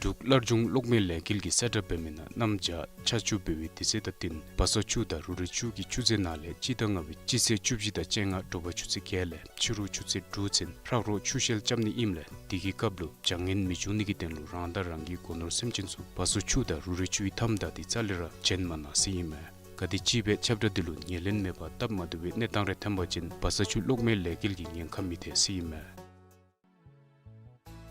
འབྲུག་སླར་འབྱུང་གློག་མེ་ལས་འགུལ་གྱི་གསལ་བསྒྲགས་འབད་མི་ནང་གནམ་བྱཱར་ཆར་ཆུ་འབེལ་བའི་དུས་ཚོད་དང་བསྟུན་བ་སོ་ཆུ་དང་རུ་རི་ཆུ་གི་ཆུ་རྫས་ནང་ལས་སྤྱི་ཟླ་ལྔ་པའི་སྤྱི་ཚེས་བཅུ་བཞི་དང་བཅོ་ལྔ་དྲོ་པ་ཆུ་ཚོད་བརྒྱད་ལས་ཕྱི་རུ་ཆུ་ཚོད་དྲུག་ཚུན་ཧྲག་རོག་ཆུ་ཤེལ་རྐྱབ་ནི་ཨིནམ་ལས་དེ་གི་སྐབས་ལུ་བྱ་ངན་མི་འབྱུང་ནི་གི་དོན་ལུ་རང་དང་རང་གི་སྒོ་ནོར་སེམས་ཅན་ཚུ་བ་སོ་ཆུ་དང་རུ་རི་ཆུ་གི་མཐའམ་བདའ་སྟེ་རྩ་ལས་ར་བྱོན་མ་གནང་ཟེར་ཨིན་མས། ག་དེམ་ཅིག་སྦེ་ཁྱབ་བསྒྲགས་འདི་ལུ་ཉན་ལེན་མེད་པར་སྟབས་མ་བདེ་བའི་གནས་སྟངས་རེ་ཐོན་པ་ཅིན་བ་སོ་ཆུ་གློག་མེ་ལས་འགུལ་གྱིས་ཉེན་ཁ་མི་ཐེག་ཟེར་ཨིན་མས།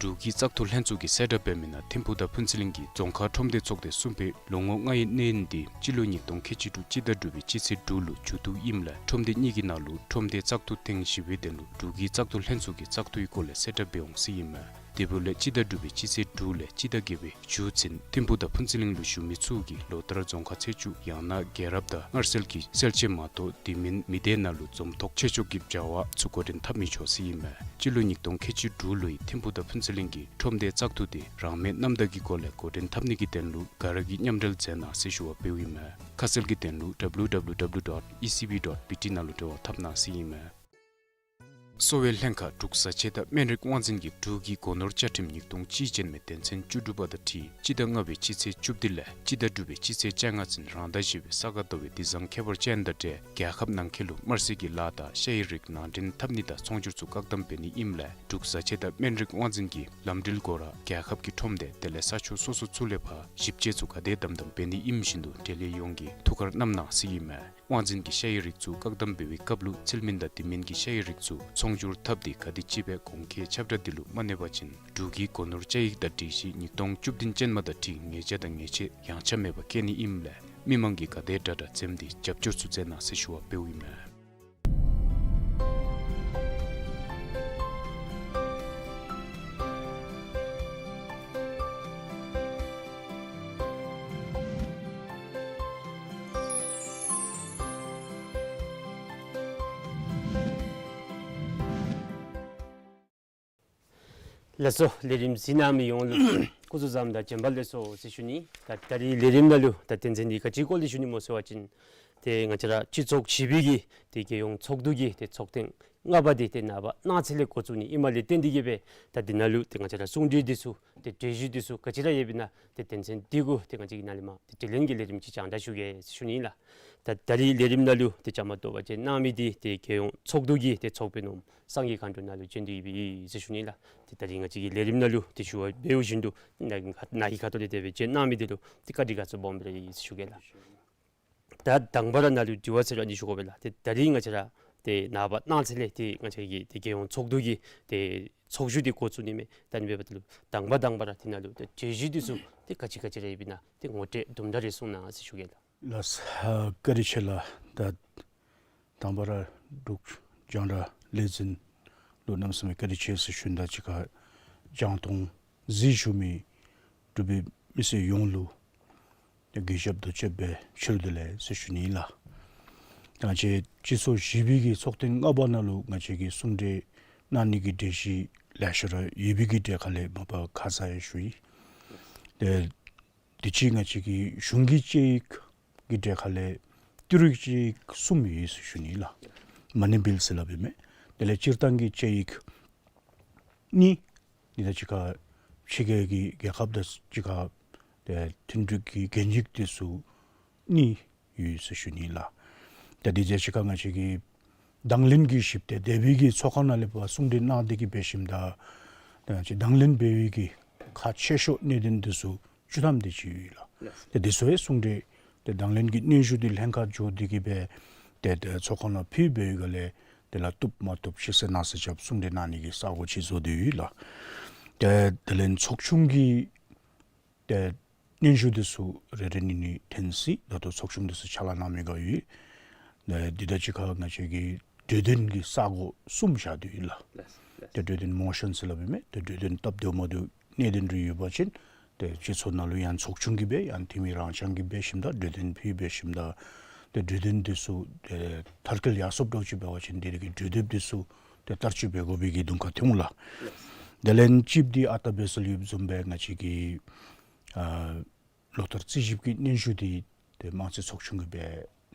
འབྲུག་གི་བཙག་འཐུ་ལྷན་ཚོགས་ཀྱིས་གསལ་བསྒྲགས་འབད་མི་ནང་ཐིམ་ཕུག་དང་ཕུན་ཚོགས་གླིང་གི་རྫོང་ཁག་ཁྲོམ་སྡེ་ཚོགས་སྡེ་གསུམ་པའི་ལོ་ངོ་ལྔའི་གནས་ཡུན་འདི་སྤྱི་ལོ་ཉིས་སྟོང་ཁལ་གཅིག་དྲུག་སྤྱི་ཟླ་དྲུག་པའི་སྤྱི་ཚེས་དྲུག་ལུ་མཇུག་བསྡུ་ཨིནམ་ལས་ཁྲོམ་སྡེ་གཉིས་ཀྱི་ནང་ལུ་ཁྲོམ་སྡེ་བཙག་འཐུ་ཐེངས་བཞི་པའི་དོན་ལུ་འབྲུག་གི་བཙག་འཐུ་ལྷན་ཚོགས་ཀྱིས་བཙག་འཐུའི་སྐོར་ལས་གསལ་བསྒྲགས་འབད་འོང་ཟེར་ཨིན་མས། དེ་འབདཝ་ལས་སྤྱི་ཟླ་དྲུག་པའི་སྤྱི་ཚེས་དྲུག་ལས་སྤྱི་ཟླ་བརྒྱད་པའི་མཇུག་ཚུན་ཐིམ་ཕུག་དང་ཕུན་ཚོགས་གླིང་ལུ་བཞུགས་མི་ཚུ་གིས་ལོ་ལྟར་རྫོང་ཁག་ཚེས་བཅུ་ཡང་ན་རྒྱལ་རབས་དང་མངར་ཟས་ཀྱི་སེལ་ཆས་མ་གཏོགས་དེ་མིན་མི་སྡེ་ནང་ལུ་འཛོམས་ཐོག་ཆེ་མཆོག་གི་བྱ་བ་ཚུ་འགོ་འདྲེན་འཐབ་མི་ཆོག་ཟེར་ཨིན་མས། སྤྱི་ལོ་ཉིས་སྟོང་ཁལ་གཅིག་དྲུག་ལོའི་ཐིམ་ཕུག་དང་ཕུན་ཚོགས་གླིང་གི་ཁྲོམ་སྡེ་བཙག་འཐུ་དེ་རང་མོས་རྣམ་དག་གི་སྒོ་ལས་འགོ་འདྲེན་འཐབ་ནི་གི་དོན་ལུ་ག་ར་གིས་མཉམ་འབྲེལ་མཛད་གནང་ཟེར་ཞུ་བ་འབདཝ་ཨིན་མས། ཁ་གསལ་གྱི་དོན་ལུ་W W W dot E C B dot B T ནང་ལུ་འབྲེལ་བ་འཐབ་གནང་ཟེར་ཨིན་མས། གསོ་བའི་ལྷན་ཁག་འབྲུག་བཟའ་ཆས་དང་སྨན་རིགས་དབང་འཛིན་གྱིས་འབྲུག་གི་སྒོ་ནོར་བཅའ་ཁྲིམས་ཉིས་སྟོང་གཅིག་ཅན་མའི་དོན་ཚན་བཅུ་དྲུག་པ་དང་འཁྲིལ་སྤྱི་ཟླ་ལྔ་པའི་སྤྱི་ཚེས་བཅུ་བདུན་ལས་སྤྱི་ཟླ་དྲུག་པའི་སྤྱི་ཚེས་བཅོ་ལྔ་ཚུན་རང་ཟླ་བཞི་པའི་ས་ག་ཟླ་བའི་དུས་བཟང་ཁྱད་པར་ཅན་དང་འབྲེལ་རྒྱལ་ཁབ་ནང་འཁོད་ལུ་དམར་ཟས་ཀྱི་ལཱ་དང་ཤ་ཡི་རིགས་ནང་འདྲེན་འཐབ་ནི་དང་ཚོང་སྒྱུར་ཚུ་བཀག་དམ་འབད་ནི་ཨིནམ་ལས་འབྲུག་བཟའ་ཆས་དང་སྨན་རིགས་དབང་འཛིན་གྱིས་ལམ་འགྲུལ་སྒོ་ར་རྒྱལ་ཁབ་ཀྱི་ཁྲོམ་སྡེ་དེ་ལས་ས་ཕྱོགས་སོ་སོ་ཚུ་ལས་ཕར་ཞིབ་དཔྱད་ཚུ་ག་དེ་དམ་དམ་འབད་ནི་ཨིནམ་བཞིན་དུ་འབྲེལ་ཡོད་ཡོངས་ཀྱིས་ཐུགས་ཁར་བསྣམ་གནང་ཟེར་ཨིན་མས། དབང་འཛིན་གྱིས་ཤ་ཡི་རིགས་ཚུ་བཀག་དམ་འབད་བའི་སྐབས་ལུ་ཚུལ་མིན་དང་དེ་མིན་གྱི་ཤ་ཡི་རིགས་ཚུ་ཚོང་སྒྱུར་འཐབ་སྟེ་ག་དེམ་ཅིག་སྦེ་གོང་འཁོད་ཁྱབ་བསྒྲགས་འདི་ལུ་མ་གནས་པ་ཅིན་འབྲུག་གི་སྒོ་ནོར་བཅའ་ཡིག་དང་སྒྲིག་གཞི་ཉིས་སྟོང་བཅུ་བདུན་ཅན་མ་དང་འཁྲིལ་ཉེས་ཆད་དང་ཉེས་ཆད་ཡངས་ཆག་མེད་པར་བཀལ་ནི་ཨིནམ་ལས་མི་མང་གིས་ག་དེ་དྲག་དྲག་འཛེམས་ཏེ་རྒྱབ་སྐྱོར་ཚུ་མཛད་གནང་ཟེར་ཞུ་བ་འབདཝ་ཨིན་མས། ལགས་སོ། ལས་རིམ་གཟིགས་གནང་མི་ཡོངས་ལུ་སྐུ་གཟུགས་བཟང་དང་བྱོན་པ་ལེགས་སོ་ཟེར་ཞུ་ནི། ད་ད་རིས་ལས་རིམ་ནང་ལུ་ད་དོན་ཚན་འདི་ག་ཅིའི་སྐོར་ལས་ཞུ་ནི་སྨོ་ཟེར་བ་ཅིན་ཏེ་ང་བཅས་ར་སྤྱི་ཚོགས་བཞི་པའི་གི་ཏེ་རྒྱལ་ཡོངས་ཚོགས་འདུ་གི་ཏེ་ཚོགས་ཐེངས་ལྔ་པ་འདི་ཏེ་ནངས་པ་གནངས་ཚེ་ལས་འགོ་བཙུགས་ནི་ཨིནམ་ལས་བརྟེན་ཏེ་གིས་སྦེ་ད་འདི་ནང་ལུ་ཏེ་ང་བཅས་ར་གསུང་གྲོས་འདི་ཚུ་ཏེ་གྲོས་གཞི་འདི་ཚུ་ག་ཅི་ར་ཡོདཔ་ཨིན་ན་ཏེ་དོན་ཚན་འདི་གུ་ཏེ་ང་བཅས་ཀྱིས་ནཱ་ལས་མར་ཏེ་དྲི་ལན་གྱི་ལས་རིམ་ཅིག་སྦྱང་བརྡར་ཞུ་གེ་ཟེར་ཞུ་ནི་ཨིན་ལགས། ད་ད་རིས་ལས་རིམ་ནང་ལུ་ཏེ་བཅའ་མར་གཏོགས་པ་ཅིན་གནང་མི་འདི་ཏེ་རྒྱལ་ཡོངས་ཚོགས་འདུ་གི་ཏེ་ཚོགས་དཔོན་འོགམ་སངས་རྒྱས་མཁའ་འགྲོ་ནཱ་ལུ་བྱོན་ཏེ་ཡོདཔ་ཨིན་ཟེར་ཞུ་ནི་ཨིན་ལགས། ཏེ་ད་རིས་ང་བཅས་ཀྱིས་ལས་རིམ་ནང་ལུ་ཏེ་ཞུ་བ་འབདཝ་བཞིན་དུ་ནཱ་ནཱ་གི་ཁ་ཐུག་ལས་དེ་སྦེ་ཅིག་གནང་མི་འདི་ལུ་ཏེ་བཀའ་དྲིན་དགའ་ཚོར་སྦོམ་སྦེ་ར་ཡོད་ཟེར་ཞུ་གེ་ལགས། ད་དང་པ་ར་ནཱ་ལུ་དྲི་བ་ཟེར་ར་འདི་ཞུ་དགོ་པས་ལགས། ཏེ་ད་རིས་ང་བཅས་ར་ཏེ་ནངས་པ་གནངས་ཚེ་ལས་ཏེ་ང་བཅས་ཀྱི་ཏེ་རྒྱལ་ཡོངས་ཚོགས་འདུ་གི་ཏེ་ཚོགས་བཞུགས་འདི་འགོ་བཙུགས་ནི་མས། ད་ཨ་ནི་འབདཝ་ད་ལུ་དང་པ་དང་པ་ར་ཏེ་ནཱ་ལུ་ཏེ་གྲོས་གཞི་འདི་ཚུ་ཏེ་ག་ཅི་ག་ཅི་ར་ཡོདཔ་ཨིན་ན་ཏེ་ངོ་སྤྲོད་དུམ་གྲ་རེ་གསུང་གནང་ཟེར་ཞུ་གེ་ལགས། ལགས་སོ། བཀའ་དྲིན་ཆེ་ལགས། ད་དང་པ་ར་འབྲུག་རྒྱང་བསྒྲགས་ལས་འཛིན་ལུ་གནམ་མེད་ས་མེད་བཀའ་དྲིན་ཆེ་ཟེར་ཞུ་ནི་དང་གཅིག་ཁར་རྒྱང་མཐོང་གཟིགས་བཞུགས་མི་འབྲུག་པའི་མི་སེར་ཡོངས་ལུ་ཏེ་གུས་ཞབས་དང་བཅས་པའི་ཕྱིར་བདེ་ལེགས་ཟེར་ཞུ་ནི་ཨིན་ལགས། ང་བཅས་སྤྱི་ཚོགས་བཞི་པའི་གི་ཚོགས་ཐེངས་ལྔ་པ་ནང་ལུ་ང་བཅས་ཀྱིས་གསུང་གྲོས་གནང་ནི་གི་གྲོས་གཞི་ལེ་ཤ་ར་ཡོད་པའི་གི་གྲས་ཁ་ལས་མ་པ་ཁ་ཙ་ཡང་ཞུ་ཡི། ཏེ་དེ་ཅིག་ང་བཅས་ཀྱི་གཞུང་གི་དཔྱད་ཡིག་གི་གྲས་ཁ་ལས་ཏི་རུ་དཔྱད་ཡིག་གསུམ་ཡོད་ཟེར་ཞུ་ནི་ཨིན་ལགས། མ་ཎི་བིལ་ཟེར་སླབ་ཨིན་མས། དེ་ལས་སྤྱིར་བཏང་གི་དཔྱད་ཡིག་གཉིས། འདི་དང་གཅིག་ཁར་ཕྱི་རྒྱལ་གྱི་རྒྱལ་ཁབ་དང་གཅིག་ཁར་ཏེ་མཐུན་འབྲེལ་གྱི་གན་ཡིག་འདི་ཚུ་གཉིས་ཡོད་ཟེར་ཞུ་ནི་ཨིན་ལགས། ཏེ་འདི་དང་གཅིག་ཁར་ང་བཅས་ཀྱི་དང་ལེན་གྱི་ཞིབ་ཏེ་སྡེ་པའི་གི་ཚོགས་ཁང་ནང་ལས་ཕར་གསུང་གྲོས་གནང་སྟེ་གིས་འབད་ཞིནམ་ད་ཏེ་ང་བཅས་དང་ལེན་འབད་བའི་གི་ཁག་ཆེ་ཤོས་གནད་དོན་འདི་ཚུ་བཅུ་ཐམ་དེ་ཅིག་ཡོད་ལགས། ཏེ་འདི་ཚུ་ཡང་གསུང་གྲོས་ཏེ་དང་ལེན་གྱི་སྙན་ཞུ་འདི་ལྷན་ཁག་འགྱོ་སྟེ་གིས་སྦེ་ཏེ་ཏེ་ཚོགས་ཁང་ནང་ཕུལ་བའི་སྒང་ལས་དེ་ལས་བཏུབ་མ་བཏུབ་ཕྱི་གསལ་ནང་གསལ་རྐྱབ་གསུང་གྲོས་གནང་ནི་གི་ས་གོ་ཅིག་བཟོ་སྟེ་ཡོད་ལགས། ཏེ་དེ་ལས་ཚོགས་ཆུང་གི་ཏེ་སྙན་ཞུ་འདི་ཚུ་རེ་རེ་གཉིས་གཉིས་ཐོན་སྲིད། ད་ལྟོ་ཚོགས་ཆུང་འདི་ཚུ་ཕྱག་ལཱ་གནང་མི་ག་ཡོད། ཏེ་འདི་དང་གཅིག་ཁར་ང་བཅས་ཀྱིས་གྲོས་དོན་གྱི་ས་གོ་གསུམ་བཞག་སྟེ་ཡོད་ལགས། ཏེ་གྲོས་དོན་མོ་ཤཱན་ཟེར་སླབ་ཨིན་མས། ཏེ་གྲོས་དོན་སྟབས་བདེཝ་མ་བདེཝ་གནད་དོན་རེ་ཡོད་པ་ཅིན་ཏེ་སྤྱི་ཚོགས་ནང་ལུ་ཡང་ཚོགས་ཆུང་གིས་སྦེ་ཡང་འཐུས་མི་རང་རྐྱང་གིས་འབད་ཞིནམ་ད་གྲོས་དོན་ཕུལ་འབད་ཞིནམ་ད་ཏེ་གྲོས་དོན་འདི་ཚུ་ཏེ་མཐར་འཁྱོལ་ཡར་སོངམ་འདྲཝ་ཅིག་འབད་བ་ཅིན་འདི་རིགས་ཀྱི་གྲོས་འདེབས་འདི་ཚུ་ཏེ་བསྟར་སྤྱོད་འབད་དགོ་པའི་གི་གདོང་ཁར་ཐོན་འོང་ལགས། དེ་ལས་གཅིག་འདི་ཨ་རྟག་འབད་སྲོལ་ཡོདཔ་བཟུམ་སྦེ་ང་བཅས་ཀྱི་ཨ་ལོ་ལྟར་རྩིས་ཞིབ་ཀྱི་སྙན་ཞུ་འདི་ཏེ་དམངས་གཙོའི་ཚོགས་ཆུང་གིས་སྦེ་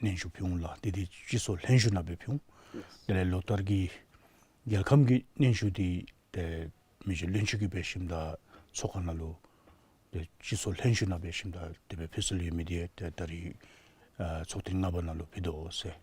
སྙན་ཞུ་ཕུལ་འོང་ལགས། འདི་འདི་སྤྱི་ཚོགས་ལྷན་བཞུགས་ནང་སྦེ་ཕུལ་འོང་། དེ་ལས་ལོ་ལྟར་གྱི་རྒྱལ་ཁམས་ཀྱི་སྙན་ཞུ་འདི་ཏེ་མི་རྗེ་བློན་ཆེན་གྱིས་འབད་ཞིནམ་ད་ཚོགས་ཁང་ནང་ལུ་ཏེ་སྤྱི་ཚོགས་ལྷན་བཞུགས་ནང་འབད་ཞིནམ་ད་དེ་སྦེ་ཕུལ་སྲོལ་ཡོད་མི་འདི་ཏེ་ད་རིས་ཨ་ཚོགས་ཐེངས་ལྔ་པ་ནང་ལུ་ཕུལ་དོ་ཟེར།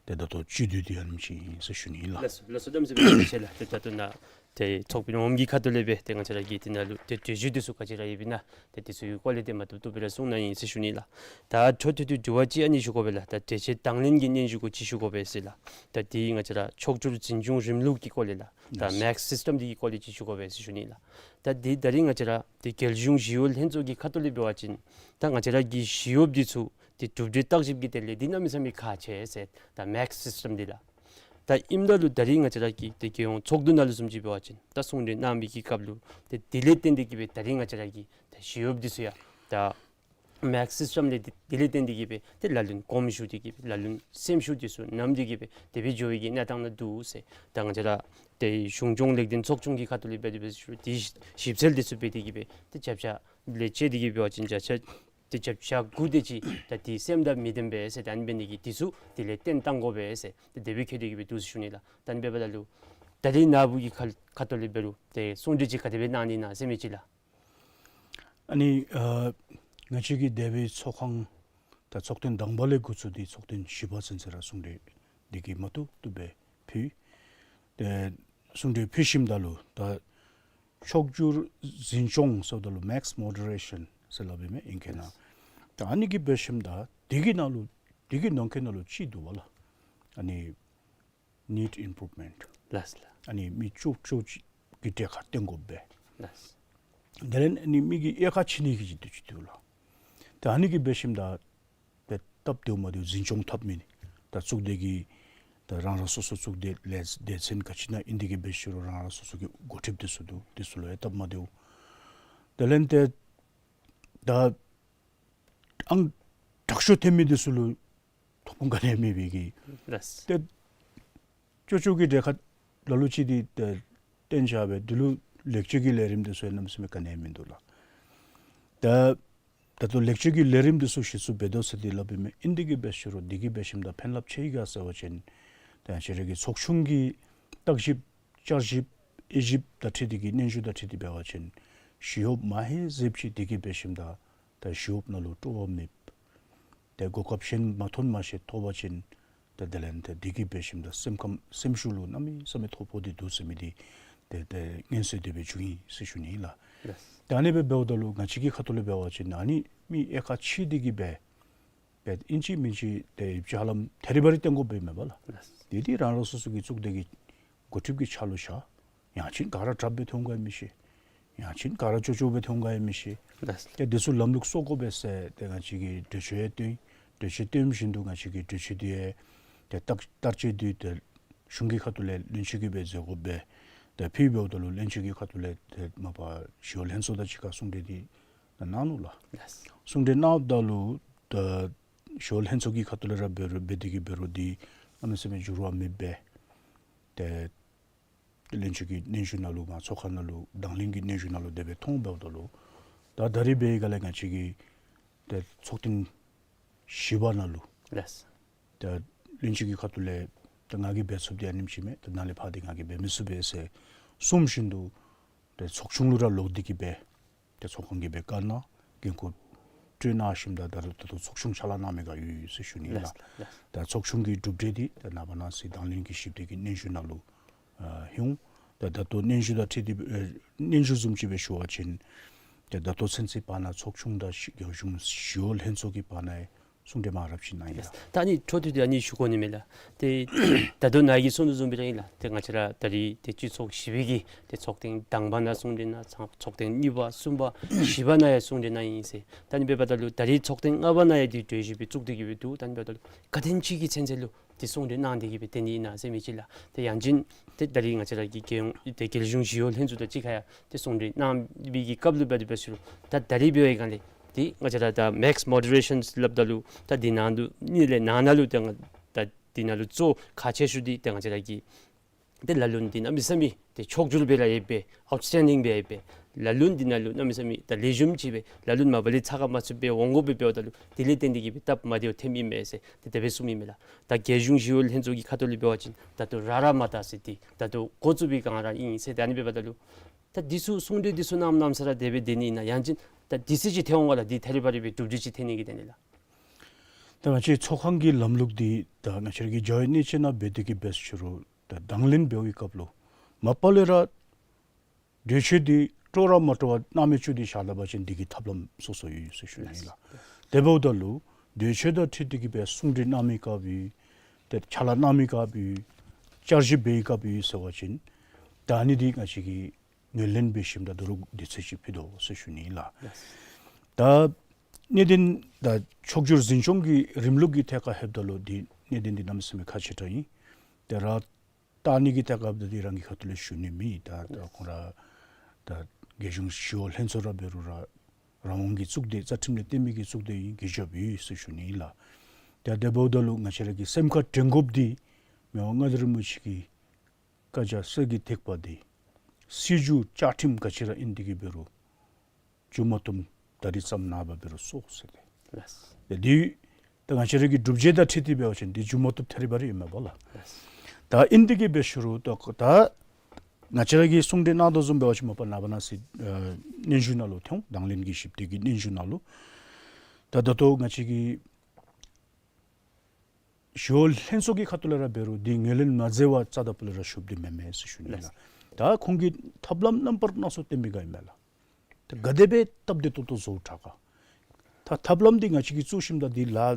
ཏེ་ད་ལྟོ་བཅུད་བསྡུས་འདི་ཨ་ནེམ་ཅིག་ཨིན་ཟེར་ཞུ་ནི་ཨིན་ལགས། ལགས་སོ་ལགས་སོ། གནམ་མེད་ས་མེད་བཀའ་དྲིན་ཆེ་ལགས། ཏེ་ད་ལྟོ་ནཱ་ ཏེ་ཚོགས་པའི་ངོམ་གྱི་ཁ་ཐུག་ལས་སྦེ་ཏེ་ང་བཅས་ར་གི་དེ་ནང་ལུ་ཏེ་གྲོས་གཞི་འདི་ཚུ་ག་ཅི་ར་ཡོདཔ་ཨིན་ན་ཏེ་དེ་ཚུ་གི་སྐོར་ལས་ཏེ་མ་བཏུབ་བཏུབ་སྦེ་ར་གསུང་གནང་ཡི་ཟེར་ཞུ་ནི་ལགས། ད་འཕྲོ་མཐུད་དེ་དྲི་བ་ཅིག་ཨ་ནི་ཞུ་དགོ་པས་ལགས། ད་གྲོས་ཆོད་དང་ལེན་གྱི་སྙན་ཞུ་གུ་ཅིག་ཞུ་དགོ་པས་ཟེར་ལགས། ད་དེ་ང་བཅས་ར་ཕྱོགས་བསྒྱུར་འཛིན་སྐྱོང་རིམ་ལུགས་ཀྱི་སྐོར་ལས་ལགས། ད་ཡེས། མེག་སིསི་ཊེམ་འདི་གི་སྐོར་ལས་ཅིག་ཞུ་དགོ་པས་ཟེར་ཞུ་ནི་ལགས། ད་དེ་ད་རིས་ང་བཅས་ར་ཏེ་རྒྱལ་གཞུང་ཞི་གཡོག་ལྷན་ཚོགས་ཀྱི་ཁ་ཐུག་ལས་འབད་བ་ཅིན་ད་ང་བཅས་ར་གི་ཞི་གཡོགཔ་འདི་ཚུ་ཏེ་གྲུབ་འབྲས་བརྟག་ཞིབ་ཀྱི་དོན་ལས་འདི་གནམ་མེད་ས་མེད་ཁག་ཆེ་ཟེར། ད་མེག་སིསི་ཊེམ་འདི་ལགས། ད་ཨིནམ་ད་ལུ་ད་རིས་ང་བཅས་ར་གི་ཏེ་རྒྱལ་ཡོངས་ཚོགས་འདུ་ནང་ལུ་བཟུམ་ཅིག་འབད་བ་ཅིན་ད་གསུང་གྲོས་གནང་བའི་གི་སྐབས་ལུ་ཏེ་དེ་ལས་བརྟེན་ཏེ་གིས་སྦེ་ད་རིས་ང་བཅས་ར་གི་ཏེ་ཞི་གཡོགཔ་འདི་ཚུ་ཡང་ད་མེག་སིསི་ཊེམ་ལས་དེ་དེ་ལས་བརྟེན་ཏེ་གིས་སྦེ་ཏེ་ལ་ལུ་གོམས་ཞུགས་ཏེ་གིས་སྦེ་ལ་ལུ་སེམས་ཤུགས་འདི་ཚུ་ནམ་སྟེ་གིས་སྦེ་དེ་སྦེ་འགྱོ་བའི་གི་གནས་སྟངས་ནང་འདུག་ཟེར། ད་ང་བཅས་ར་ཏེ་གཞུང་སྐྱོང་ལེགས་ལྡན་ཚོགས་ཆུང་གི་ཁ་ཐུག་ལས་འབད་དེ་འབད་ཞུ་ཏེ་ཞིབ་འཚོལ་འདི་ཚུ་འབད་དེ་གིས་སྦེ་ཏེ་རྒྱབ་ཤ་ལས་བཅད་དེ་གིས་འབད་བ་ཅིན་རྒྱབ་ཤ་ཏེ་རྒྱབ་ཤ་དགུ་དེ་ཅིག་ད་དེ་སེམས་དང་མི་ལྡན་པས་ཟེར། ད་ཨ་ནི་འབད་ནི་གིས་དེ་ཚུ་དེ་ལས་བརྟེན་བཏང་དགོ་པས་ཟེར་ཏེ་དེ་སྦེ་ཁྱད་དེ་གིས་སྦེ་འདུག་ཟེར་ཞུ་ནི་ལགས། ད་ཨ་ནི་འབདཝ་ད་ལུ་ད་རིས་ནཱ་བུ་གི་ཁ་ཁ་ཐུག་ལས་འབད་རུང་ཏེ་གསུང་གྲོས་ཅིག་ག་དེ་སྦེ་གནང་ནི་ཨིན་ན་ཟེར་མི་ཅིག་ལགས། ཨ་ནི་ཨ་ང་བཅས་ཀྱི་འདས་པའི་ཚོགས་ཁང་ད་ཚོགས་ཐེངས་དང་པ་ལས་འགོ་བཙུགས་ཏེ་ཚོགས་ཐེངས་བཞི་པ་ཚུན་ཚོད་ར་གསུང་གྲོས་འདི་གིས་མ་བཏུབ་བཏུབ་སྦེ་ཕུལ། ཏེ་གསུང་གྲོས་ཕུལ་ཞིནམ་ད་ལུ་ད་ཕྱོགས་བསྒྱུར་འཛིན་སྐྱོང་ཟེརཝ་ད་ལུ་མེག་སི་མོ་ཌི་རེ་ཤཱན་ཟེར་སླབ་ཨིན་མས་ཨིང་སྐད་ནང་། ད་ཨ་ནི་གིས་འབད་ཞིནམ་ད་དེ་གི་ནང་ལུ་དེ་གི་ནང་འཁོད་ནང་ལུ་ཅིག་འདུག་པ་ལགས། ཨ་ནི་ནིཌ་ཨིམ་པུརུབ་མེནཊ། ལགས་ལགས། ཨ་ནི་མི་ཅོག་ཅོག་ཅིག་གི་གྲལ་ཁར་བཏོན་དགོ་པས། ལགས། དེ་ལས་ཨ་ནི་མི་གི་དབྱེ་ཁ་ཕྱེ་ནི་གི་ཅིག་འདུག་ཅིག་འདུག་ལགས། ད་ཨ་ནི་གིས་འབད་ཞིནམ་ད་ཏེ་སྟབས་བདེཝ་མ་བདེཝ་འཛིན་སྐྱོང་འཐབ་མི་ད་གཙུག་སྡེ་གི་ད་རང་རང་སོ་སོ་གཙུག་སྡེ་ལས་སྡེ་ཚན་ག་ཅི་ཨིན་ན་ཨིན་དེ་གིས་འབད་ཞུ་རུང་རང་རང་སོ་སོ་གི་འགོ་ཁྲིདཔ་འདི་ཚུ་འདུག། འདི་ཚུ་ལུ་ཡང་སྟབས་མ་བདེཝ། དེ་ལས་ཏེ་ད་ཨང་དྲག་ཤོས་ཐོན་མི་འདི་ཚུ་ལུ་ཐོབ་ཁུངས་ག་ནི་ཡང་མེད་པའི་གི། ལགས། ཏེ་ཅོག་ཅོག་གི་གྲལ་ཁར་ལ་ལུ་ཅིག་འདི་ཏེ་བཏོན་བཞག་སྦེ་འདི་ལུ་ལེགས་བཅོས་ཀྱི་ལས་རིམ་འདི་ཚུ་ཡང་གནམ་མེད་ས་མེད་ག་ནི་ཡང་མིན་འདུག་ལགས། ད་ད་ལྟོ་ལེགས་བཅོས་ཀྱི་ལས་རིམ་འདི་ཚུ་གཞི་བཙུགས་འབད་དོ་ཟེར་ཏེ་སླབ་ཨིན་མས། ཨིན་དེ་གིས་འབད་ཞུ་རུང་དེ་གིས་འབད་ཞིནམ་ད་ཕན་རླབས་ཆེ་ག་ཟེར་བ་ཅིན་ད་ང་བཅས་ར་གི་ཚོགས་ཆུང་གི་བརྟག་ཞིབ་བསྐྱར་ཞིབ་དབྱེ་ཞིབ་དང་འཁྲིལ་ཏེ་གིས་སྙན་ཞུ་དང་འཁྲིལ་ཏེ་འབད་བ་ཅིན་ཞི་གཡོགཔ་མ་ཧེ་ཟེབ་ཅིག་དེ་གིས་འབད་ཞིནམ་ད་ད་ཞི་གཡོགཔ་ནང་ལུ་སྤྲོ་བ་མེདཔ། ཏེ་གོ་སྐབས་གཞན་མ་ཐོན་མ་ཤེས་ཐོབ་པ་ཅིན་ཏེ་དེ་ལས་ཏེ་དེ་གིས་འབད་ཞིནམ་ད་སེམས་ཁམས་སེམས་ཤུགས་ལུ་གནམ་མེད་ས་མེད་ཐོ་ཕོག་སྟེ་འདུག་ཟེར་མི་འདི་ཏེ་ཏེ་སྔོན་སོང་དེ་སྦེ་བྱུང་ཡི་ཟེར་ཞུ་ནི་ལགས། ལགས། ད་ཨ་ནི་སྦེ་འབདཝ་ད་ལུ་ང་བཅས་ཀྱི་ཁ་ཐུག་ལས་འབད་བ་ཅིན་ཨ་ནི་མི་དབྱེ་ཁ་ཕྱེ་སྟེ་གིས་སྦེ་སྦེ་ཨིན་ཅི་མིན་ཅི་ཏེ་ཡིབ་ཅི་ཧ་ལམ་ཐད་རི་བ་རི་བཏོན་དགོཔ་མས་པ་ལགས། ལགས། དེ་འདི་རང་རང་སོ་སོ་གི་གཙུག་སྡེ་གི་འགོ་ཁྲིདཔ་གི་ཕྱག་ལུ་བཞག། ཡང་ཅིན་ག་ར་དྲགཔ་སྦེ་ཐོན་ག་ཡང་མི་ཤེས། ཡང་ཅིན་ག་ར་ཅོག་ཅོག་སྦེ་ཐོན་ག་ཡང་མི་ཤེས། ལགས། ཏེ་འདི་ཚུ་ལམ་ལུགས་བཟོ་དགོ་པས་ཟེར་ཏེ་ང་བཅས་ཀྱིས་གྲོས་ཆོད་ཡང་བཏོན། གྲོས་ཆོད་བཏོན་བཞིན་དུ་ང་བཅས་ཀྱིས་གྲོས་ཆོད་འདི་ཡང་ཏེ་བརྟག་བསྟར་དཔྱད་འདི་ཏེ་གཞུང་གི་ཁ་ཐུག་ལས་བློན་ཆེན་གྱིས་སྦེ་མཛད་དགོ་པས། ཏེ་ཕུལ་འབདཝ་ད་ལུ་བློན་ཆེན་གྱི་ཁ་ཐུག་ལས་ཏེ་མ་པ་ཞི་གཡོག་ལྷན་ཚོགས་དང་གཅིག་ཁར་གསུང་གྲོས་འདི་གནང་ནུག་ལགས། ལགས། གསུང་གྲོས་གནངམ་ད་ལུ་ད་ཞི་གཡོག་ལྷན་ཚོགས་ཀྱི་ཁ་ཐུག་ལས་ར་འབད་རུང་འབད་དེ་གིས་འབད་རུང་འདི་གནམ་མེད་ས་མེད་འགྱུར་བ་མེད་པས། ཏེ་བློན་ཆེན་གྱི་སྙན་ཞུ་ནང་ལུ་ང་ཚོགས་ཁང་ནང་ལུ་དང་ལེན་གྱི་སྙན་ཞུ་ནང་ལུ་དེ་སྦེ་མཐོང་འབདཝ་ད་ལུ་ད་ད་རིས་འབད་བའི་སྒང་ལས་ང་བཅས་ཀྱི་ཏེ་ཚོགས་ཐེངས་བཞི་པ་ནང་ལུ། ལགས། ད་བློན་ཆེན་གྱི་ཁ་ཐུག་ལས་ད་ང་གིས་འབད་ཚུགསཔ་འདི་ཨ་ནེམ་ཅིག་མས། ད་ནཱ་ལས་ཕར་འདི་ང་གིས་འབད་མི་ཚུགས་པས་ཟེར་གསུངས་བཞིན་དུ་ཏེ་ཚོགས་ཆུང་ལུ་ར་ལོག་སྟེ་གིས་སྦེ་ཏེ་ཚོགས་ཁང་གིས་སྦེ་བཀའ་གནང་འགན་ཁུར་སྤྲོད་གནང་ཞིནམ་ད་ད་རུང་ད་ལྟོ་ཚོགས་ཆུང་ཕྱག་ལཱ་གནང་མི་ག་ཡོད་ཡོད་ཟེར་ཞུ་ནི་ལགས། ལགས། ད་ཚོགས་ཆུང་གི་གྲུབ་འབྲས་འདི་ད་ནངས་པ་གནངས་ཚེ་དང་ལེན་གྱི་ཞིབ་ཕྲ་གི་སྙན་ཞུ་ནང་ལུ་ཨ་ལྷོད་འོང་། ད་ད་ལྟོ་སྙན་ཞུ་དང་འཁྲིལ་ཏེ་ཨ་སྙན་ཞུ་བཟུམ་ཅིག་སྦེ་ཞུ་བ་ཅིན་ད་ད་ལྟོ་ཚུན་ཚོད་བར་ན་ཚོགས་ཆུང་དང་ཞི་རྒྱལ་གཞུང་ཞི་གཡོག་ལྷན་ཚོགས་ཀྱི་བར་ན་ཡང་གསུང་གྲོས་མང་རབས་ཅིག་གནང་ཡི་ལགས། ད་ཨ་ནི་འཕྲོ་མཐུད་དེ་ཨ་ནི་ཞུ་དགོ་ནི་མས་ལགས། ཏེ་ད་ལྟོ་ནཱ་གིས་གསུང་དོ་བཟུམ་སྦེ་ར་ཨིན་ལགས། ཏེ་ང་བཅས་ར་ད་རིས་ཏེ་སྤྱི་ཚོགས་ཞི་བའི་གི་ཏེ་ཚོགས་ཐེངས་དང་པ་ནང་གསུང་གྲོས་གནང་ཚར། ཚོགས་ཐེངས་གཉིས་པ་གསུམ་པ་བཞི་པ་ནང་ཡང་གསུང་གྲོས་གནང་ཡི་ཟེར། ད་ཨ་ནི་འབདཝ་ད་ལུ་ད་རིས་ཚོགས་ཐེངས་ལྔ་པ་ནང་ཡང་འདི་གྲོས་གཞི་སྦེ་བཙུགས་ཏེ་གིས་སྦེ་འདུག། ད་ཨ་ནི་འབདཝ་ད་ལུ་ག་དེམ་ཅིག་གི་ཚུན་ཚོད་ལུ་ཏེ་གསུང་གྲོས་གནང་སྟེ་གིས་སྦེ་སྡོད་ནི་ཨིན་ན་ཟེར་མི་ཅིག་ལགས། ཏེ་ཡང་ཅིན་ཏེ་ད་རིས་ང་བཅས་ར་གི་རྒྱལ་ཡོངས་ཏེ་རྒྱལ་གཞུང་ཞི་གཡོག་ལྷན་ཚོགས་དང་གཅིག་ཁར་ཡང་ཏེ་གསུང་གྲོས་གནང་བའི་གི་སྐབས་ལུ་འབད་དེ་འབད་ཞུ་རུང་ད་ད་རིས་འབད་བའི་སྒང་ལས་ཏེ་ང་བཅས་ར་ད་མེག་སི་མོ་ཌི་རེ་ཤཱན་སླབ་ད་ལུ་ད་འདི་ནང་དུ་ཨ་ནི་ལས་ནང་ན་ལུ་ཏེ་ང་ད་འདི་ནང་ལུ་གཙོ་ཁག་ཆེ་ཤོས་འདི་ཏེ་ང་བཅས་ར་གི་ཏེ་ལ་ལུ་འདི་གནམ་མེད་ས་མེད་ཏེ་ཕྱོགས་བསྒྱུར་སྦེ་ར་ཡོད་པས། ཨའུཊ་སི་ཊེན་ཌིང་སྦེ་ཡོད་པས། ལ་ལུ་འདི་ནང་ལུ་གནམ་མེད་ས་མེད་ད་ལེགས་ཤོམ་ཅིག་སྦེ་ལ་ལུ་མ་པ་ལས་ཚགས་ཁར་མ་ཚུད་པར་འོང་དགོཔ་སྦེ་འབདཝ་ད་ལུ་དེ་ལས་བརྟེན་ཏེ་གིས་སྦེ་སྟབས་མ་བདེཝ་ཐོནམ་ཨིན་མས་ཟེར་ཏེ་དེ་སྦེ་གསུངམ་ཨིན་མས་ལགས། ད་རྒྱལ་གཞུང་ཞི་གཡོག་ལྷན་ཚོགས་ཀྱི་ཁ་ཐུག་ལས་འབད་བ་ཅིན་ད་ལྟོ་ར་ར་མ་བཏགས་ཟེར་ཏེ་ད་ལྟོ་འགོ་བཙུགས་པའི་སྒང་ར་ཨིན་ཟེར། ད་ཨ་ནི་འབདཝ་ད་ལུ་ད་འདི་ཚུ་གསུང་གྲོས་འདི་ཚུ་གནངམ་གནངམ་ས་ར་དེ་སྦེ་སྡོད་ནི་ཨིན་ན་ཡང་ཅིན་ད་དུས་ཚོད་ཅིག་ཐོན་འོང་ག་ལགས། འདི་ཐད་རི་བ་རི་སྦེ་གྲུབ་འབྲས་ཅིག་ཐོན་ནི་གི་དོན་ལས་ལགས། ད་ང་བཅས་ཚོགས་ཁང་གི་ལམ་ལུགས་འདི་ད་ང་བཅས་ར་གི་རྒྱལ་བའི་གནས་ཆེན་ནང་འབད་དེ་གིས་འབད་ཞུ་རུང་ད་དང་ལེན་འབད་བའི་སྐབས་ལུ་མ་པ་ལས་ར་ གྲོས་ཆོད་འདི་སྤྲོ་ར་མ་སྤྲོ་བར་གནང་མི་ཚུ་འདི་བཞག་ད་པ་ཅིན་འདི་གི་ཐབས་ལམ་སོ་སོ་ཡོད་ཡོད་ཟེར་ཞུ་ནི་ལགས། དེ་འབདཝ་ད་ལུ་གྲོས་ཆོད་དང་འཁྲིལ་ཏེ་གི་སྦེ་གསུང་གྲོས་གནང་མི་སྐབས་ཡོད། ཏེ་ཕྱག་ལཱ་གནང་མི་སྐབས་ཡོད། བསྐྱར་ཞིབ་འབད་བའི་སྐབས་ཡོད་ཟེར་བ་ཅིན་ད་ཨ་ནི་འདི་ང་བཅས་ཀྱིས་ངོས་ལེན་འབད་ཞིནམ་ད་ད་རུང་དུས་ཚོད་ཅིག་ཕུལ་དོ་ཟེར་ཞུ་ནི་ལགས། ད་གནད་དོན་ད་ཕྱོགས་བསྒྱུར་འཛིན་སྐྱོང་གི་རིམ་ལུགས་ཀྱི་ཐད་ཁར་ལྷོདཔ་ད་ལུ་འདི་གནད་དོན་འདི་གནམ་མེད་ས་མེད་ཁག་ཆེ་དྲགས་ཨིན། ཏེ་ར་ད་ཨ་ནི་གི་ཐད་ཁར་ད་འདི་རང་གི་ཁ་ཐུག་ལས་ཞུ་ནི་མེད། ད་ད་ཁོང་ར་ད་རྒྱལ་གཞུང་ཞི་གཡོག་ལྷན་ཚོགས་ར་འབད་རུང་ར་རང་དབང་གི་གཙུག་སྡེ་རྩ་ཁྲིམས་ལས་བརྟེན་མི་གི་གཙུག་སྡེ་ཨིན། གུས་ཞབས་ཡོད་ཟེར་ཞུ་ནི་ལགས། ཏེ་དེ་འབདཝ་ད་ལུ་ང་བཅས་ར་གི་སེམས་ཁར་དྲན་དགོཔ་འདི་མི་དབང་མངའ་བདག་རིན་པོ་ཆེ་གི་བཀའ་རྒྱ་གསེར་གྱི་ཐེག་པ་འདི་སྲིད་བྱུས་བཅའ་ཁྲིམས་ག་ཅི་ར་ཨིན་དེ་གིས་འབད་རུང་མཇུག་མ་བསྡུཝ་ད་རིས་ཙམ་ནངས་པ་འབད་རུང་སོང་ཟེར་ཏེ། ལགས། ཏེ་འདི་ད་ང་བཅས་ར་གི་སྒྲུབ་བྱེད་དང་འཁྲིལ་ཏེ་འབད་བ་ཅིན་འདི་མཇུག་མ་བསྡུཝ་ཐད་རི་བ་རི་ཨིན་མས་པ་ལགས། ལགས། ད་ཨིན་དེ་གིས་འབད་ཞུ་རུང་ད་ད་ང་བཅས་ར་གིས་གསུང་གྲོས་གནང་དོ་བཟུམ་འབད་བ་ཅིན་མ་པ་ནངས་པ་གནངས་ཚེ་ཨ་སྙན་ཞུ་ནང་ལུ་ཐོན་དང་ལེན་གྱི་ཞིབ་ཕྲ་གི་སྙན་ཞུ་ནང་ལུ། ད་ད་ལྟོ་ང་བཅས་ཀྱི་ཞི་གཡོག་ལྷན་ཚོགས་ཀྱི་ཁ་ཐུག་ལས་ར་འབད་རུང་འདི་ངོས་ལེན་མ་མཛད་པར་རྩ་དང་སྤུ་ལས་ར་བཞུགས་ཏེ་མེན་མས་ཟེར་ཞུ་ནི་ལགས། ལགས། ད་ཁོང་གིས་ཐབས་ལམ་རྣམ་པར་སྣ་ཚོགས་བསྟེན་མི་ག་ཨིན་མས་ལགས། ད་ག་དེ་སྦེ་སྟབས་བདེ་ཏོག་ཏོ་བཟོ་དྲག་ག། ད་ཐབས་ལམ་འདི་ང་བཅས་ཀྱིས་བཙུགས་ཞིནམ་ད་འདི་ལཱ་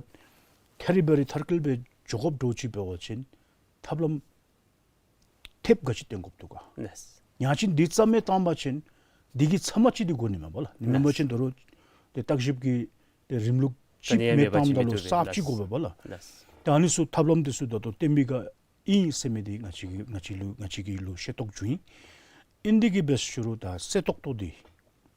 ཐད་རི་བ་རི་མཐར་འཁྱོལ་སྦེ་འགྱོ་དགོཔ་འདྲཝ་ཅིག་འབད་བ་ཅིན་ཐབས་ལམ་ཐེབས་ག་ཅི་བསྟེན་དགོཔ་འདུག་ག། ལགས། ཡང་ཅིན་འདི་རྩ་མེད་བཏང་པ་ཅིན་འདི་གི་ཚབ་མ་ཅིག་འདི་དགོ་ནི་མས་པ་ལགས། ཨིན་མ་པ་ཅིན་ད་རུང་ཏེ་བརྟག་ཞིབ་ཀྱི་ཏེ་རིམ་ལུགས་ཅིག་ག་ནི་ཡང་མེདཔ་མེད་བཏངམ་ད་ལུ་མི་བཏུབ་པས། གསརཔ་ཅིག་དགོ་པས་པ་ལགས། ལགས། ད་ཨ་ནི་ཚུ་ཐབས་ལམ་འདི་ཚུ་ད་ལྟོ་བསྟེན་མི་ག་ཨིན་ཟེར་མི་འདི་ང་བཅས་ཀྱི་ང་བཅས་ལུ་ང་བཅས་ཀྱི་ལུ་ཤེས་རྟོགས་བྱུང་ཡི། ཨིན་དེ་གིས་འབད་ཞུ་རུང་ད་གསལ་ཏོག་ཏོ་འདི་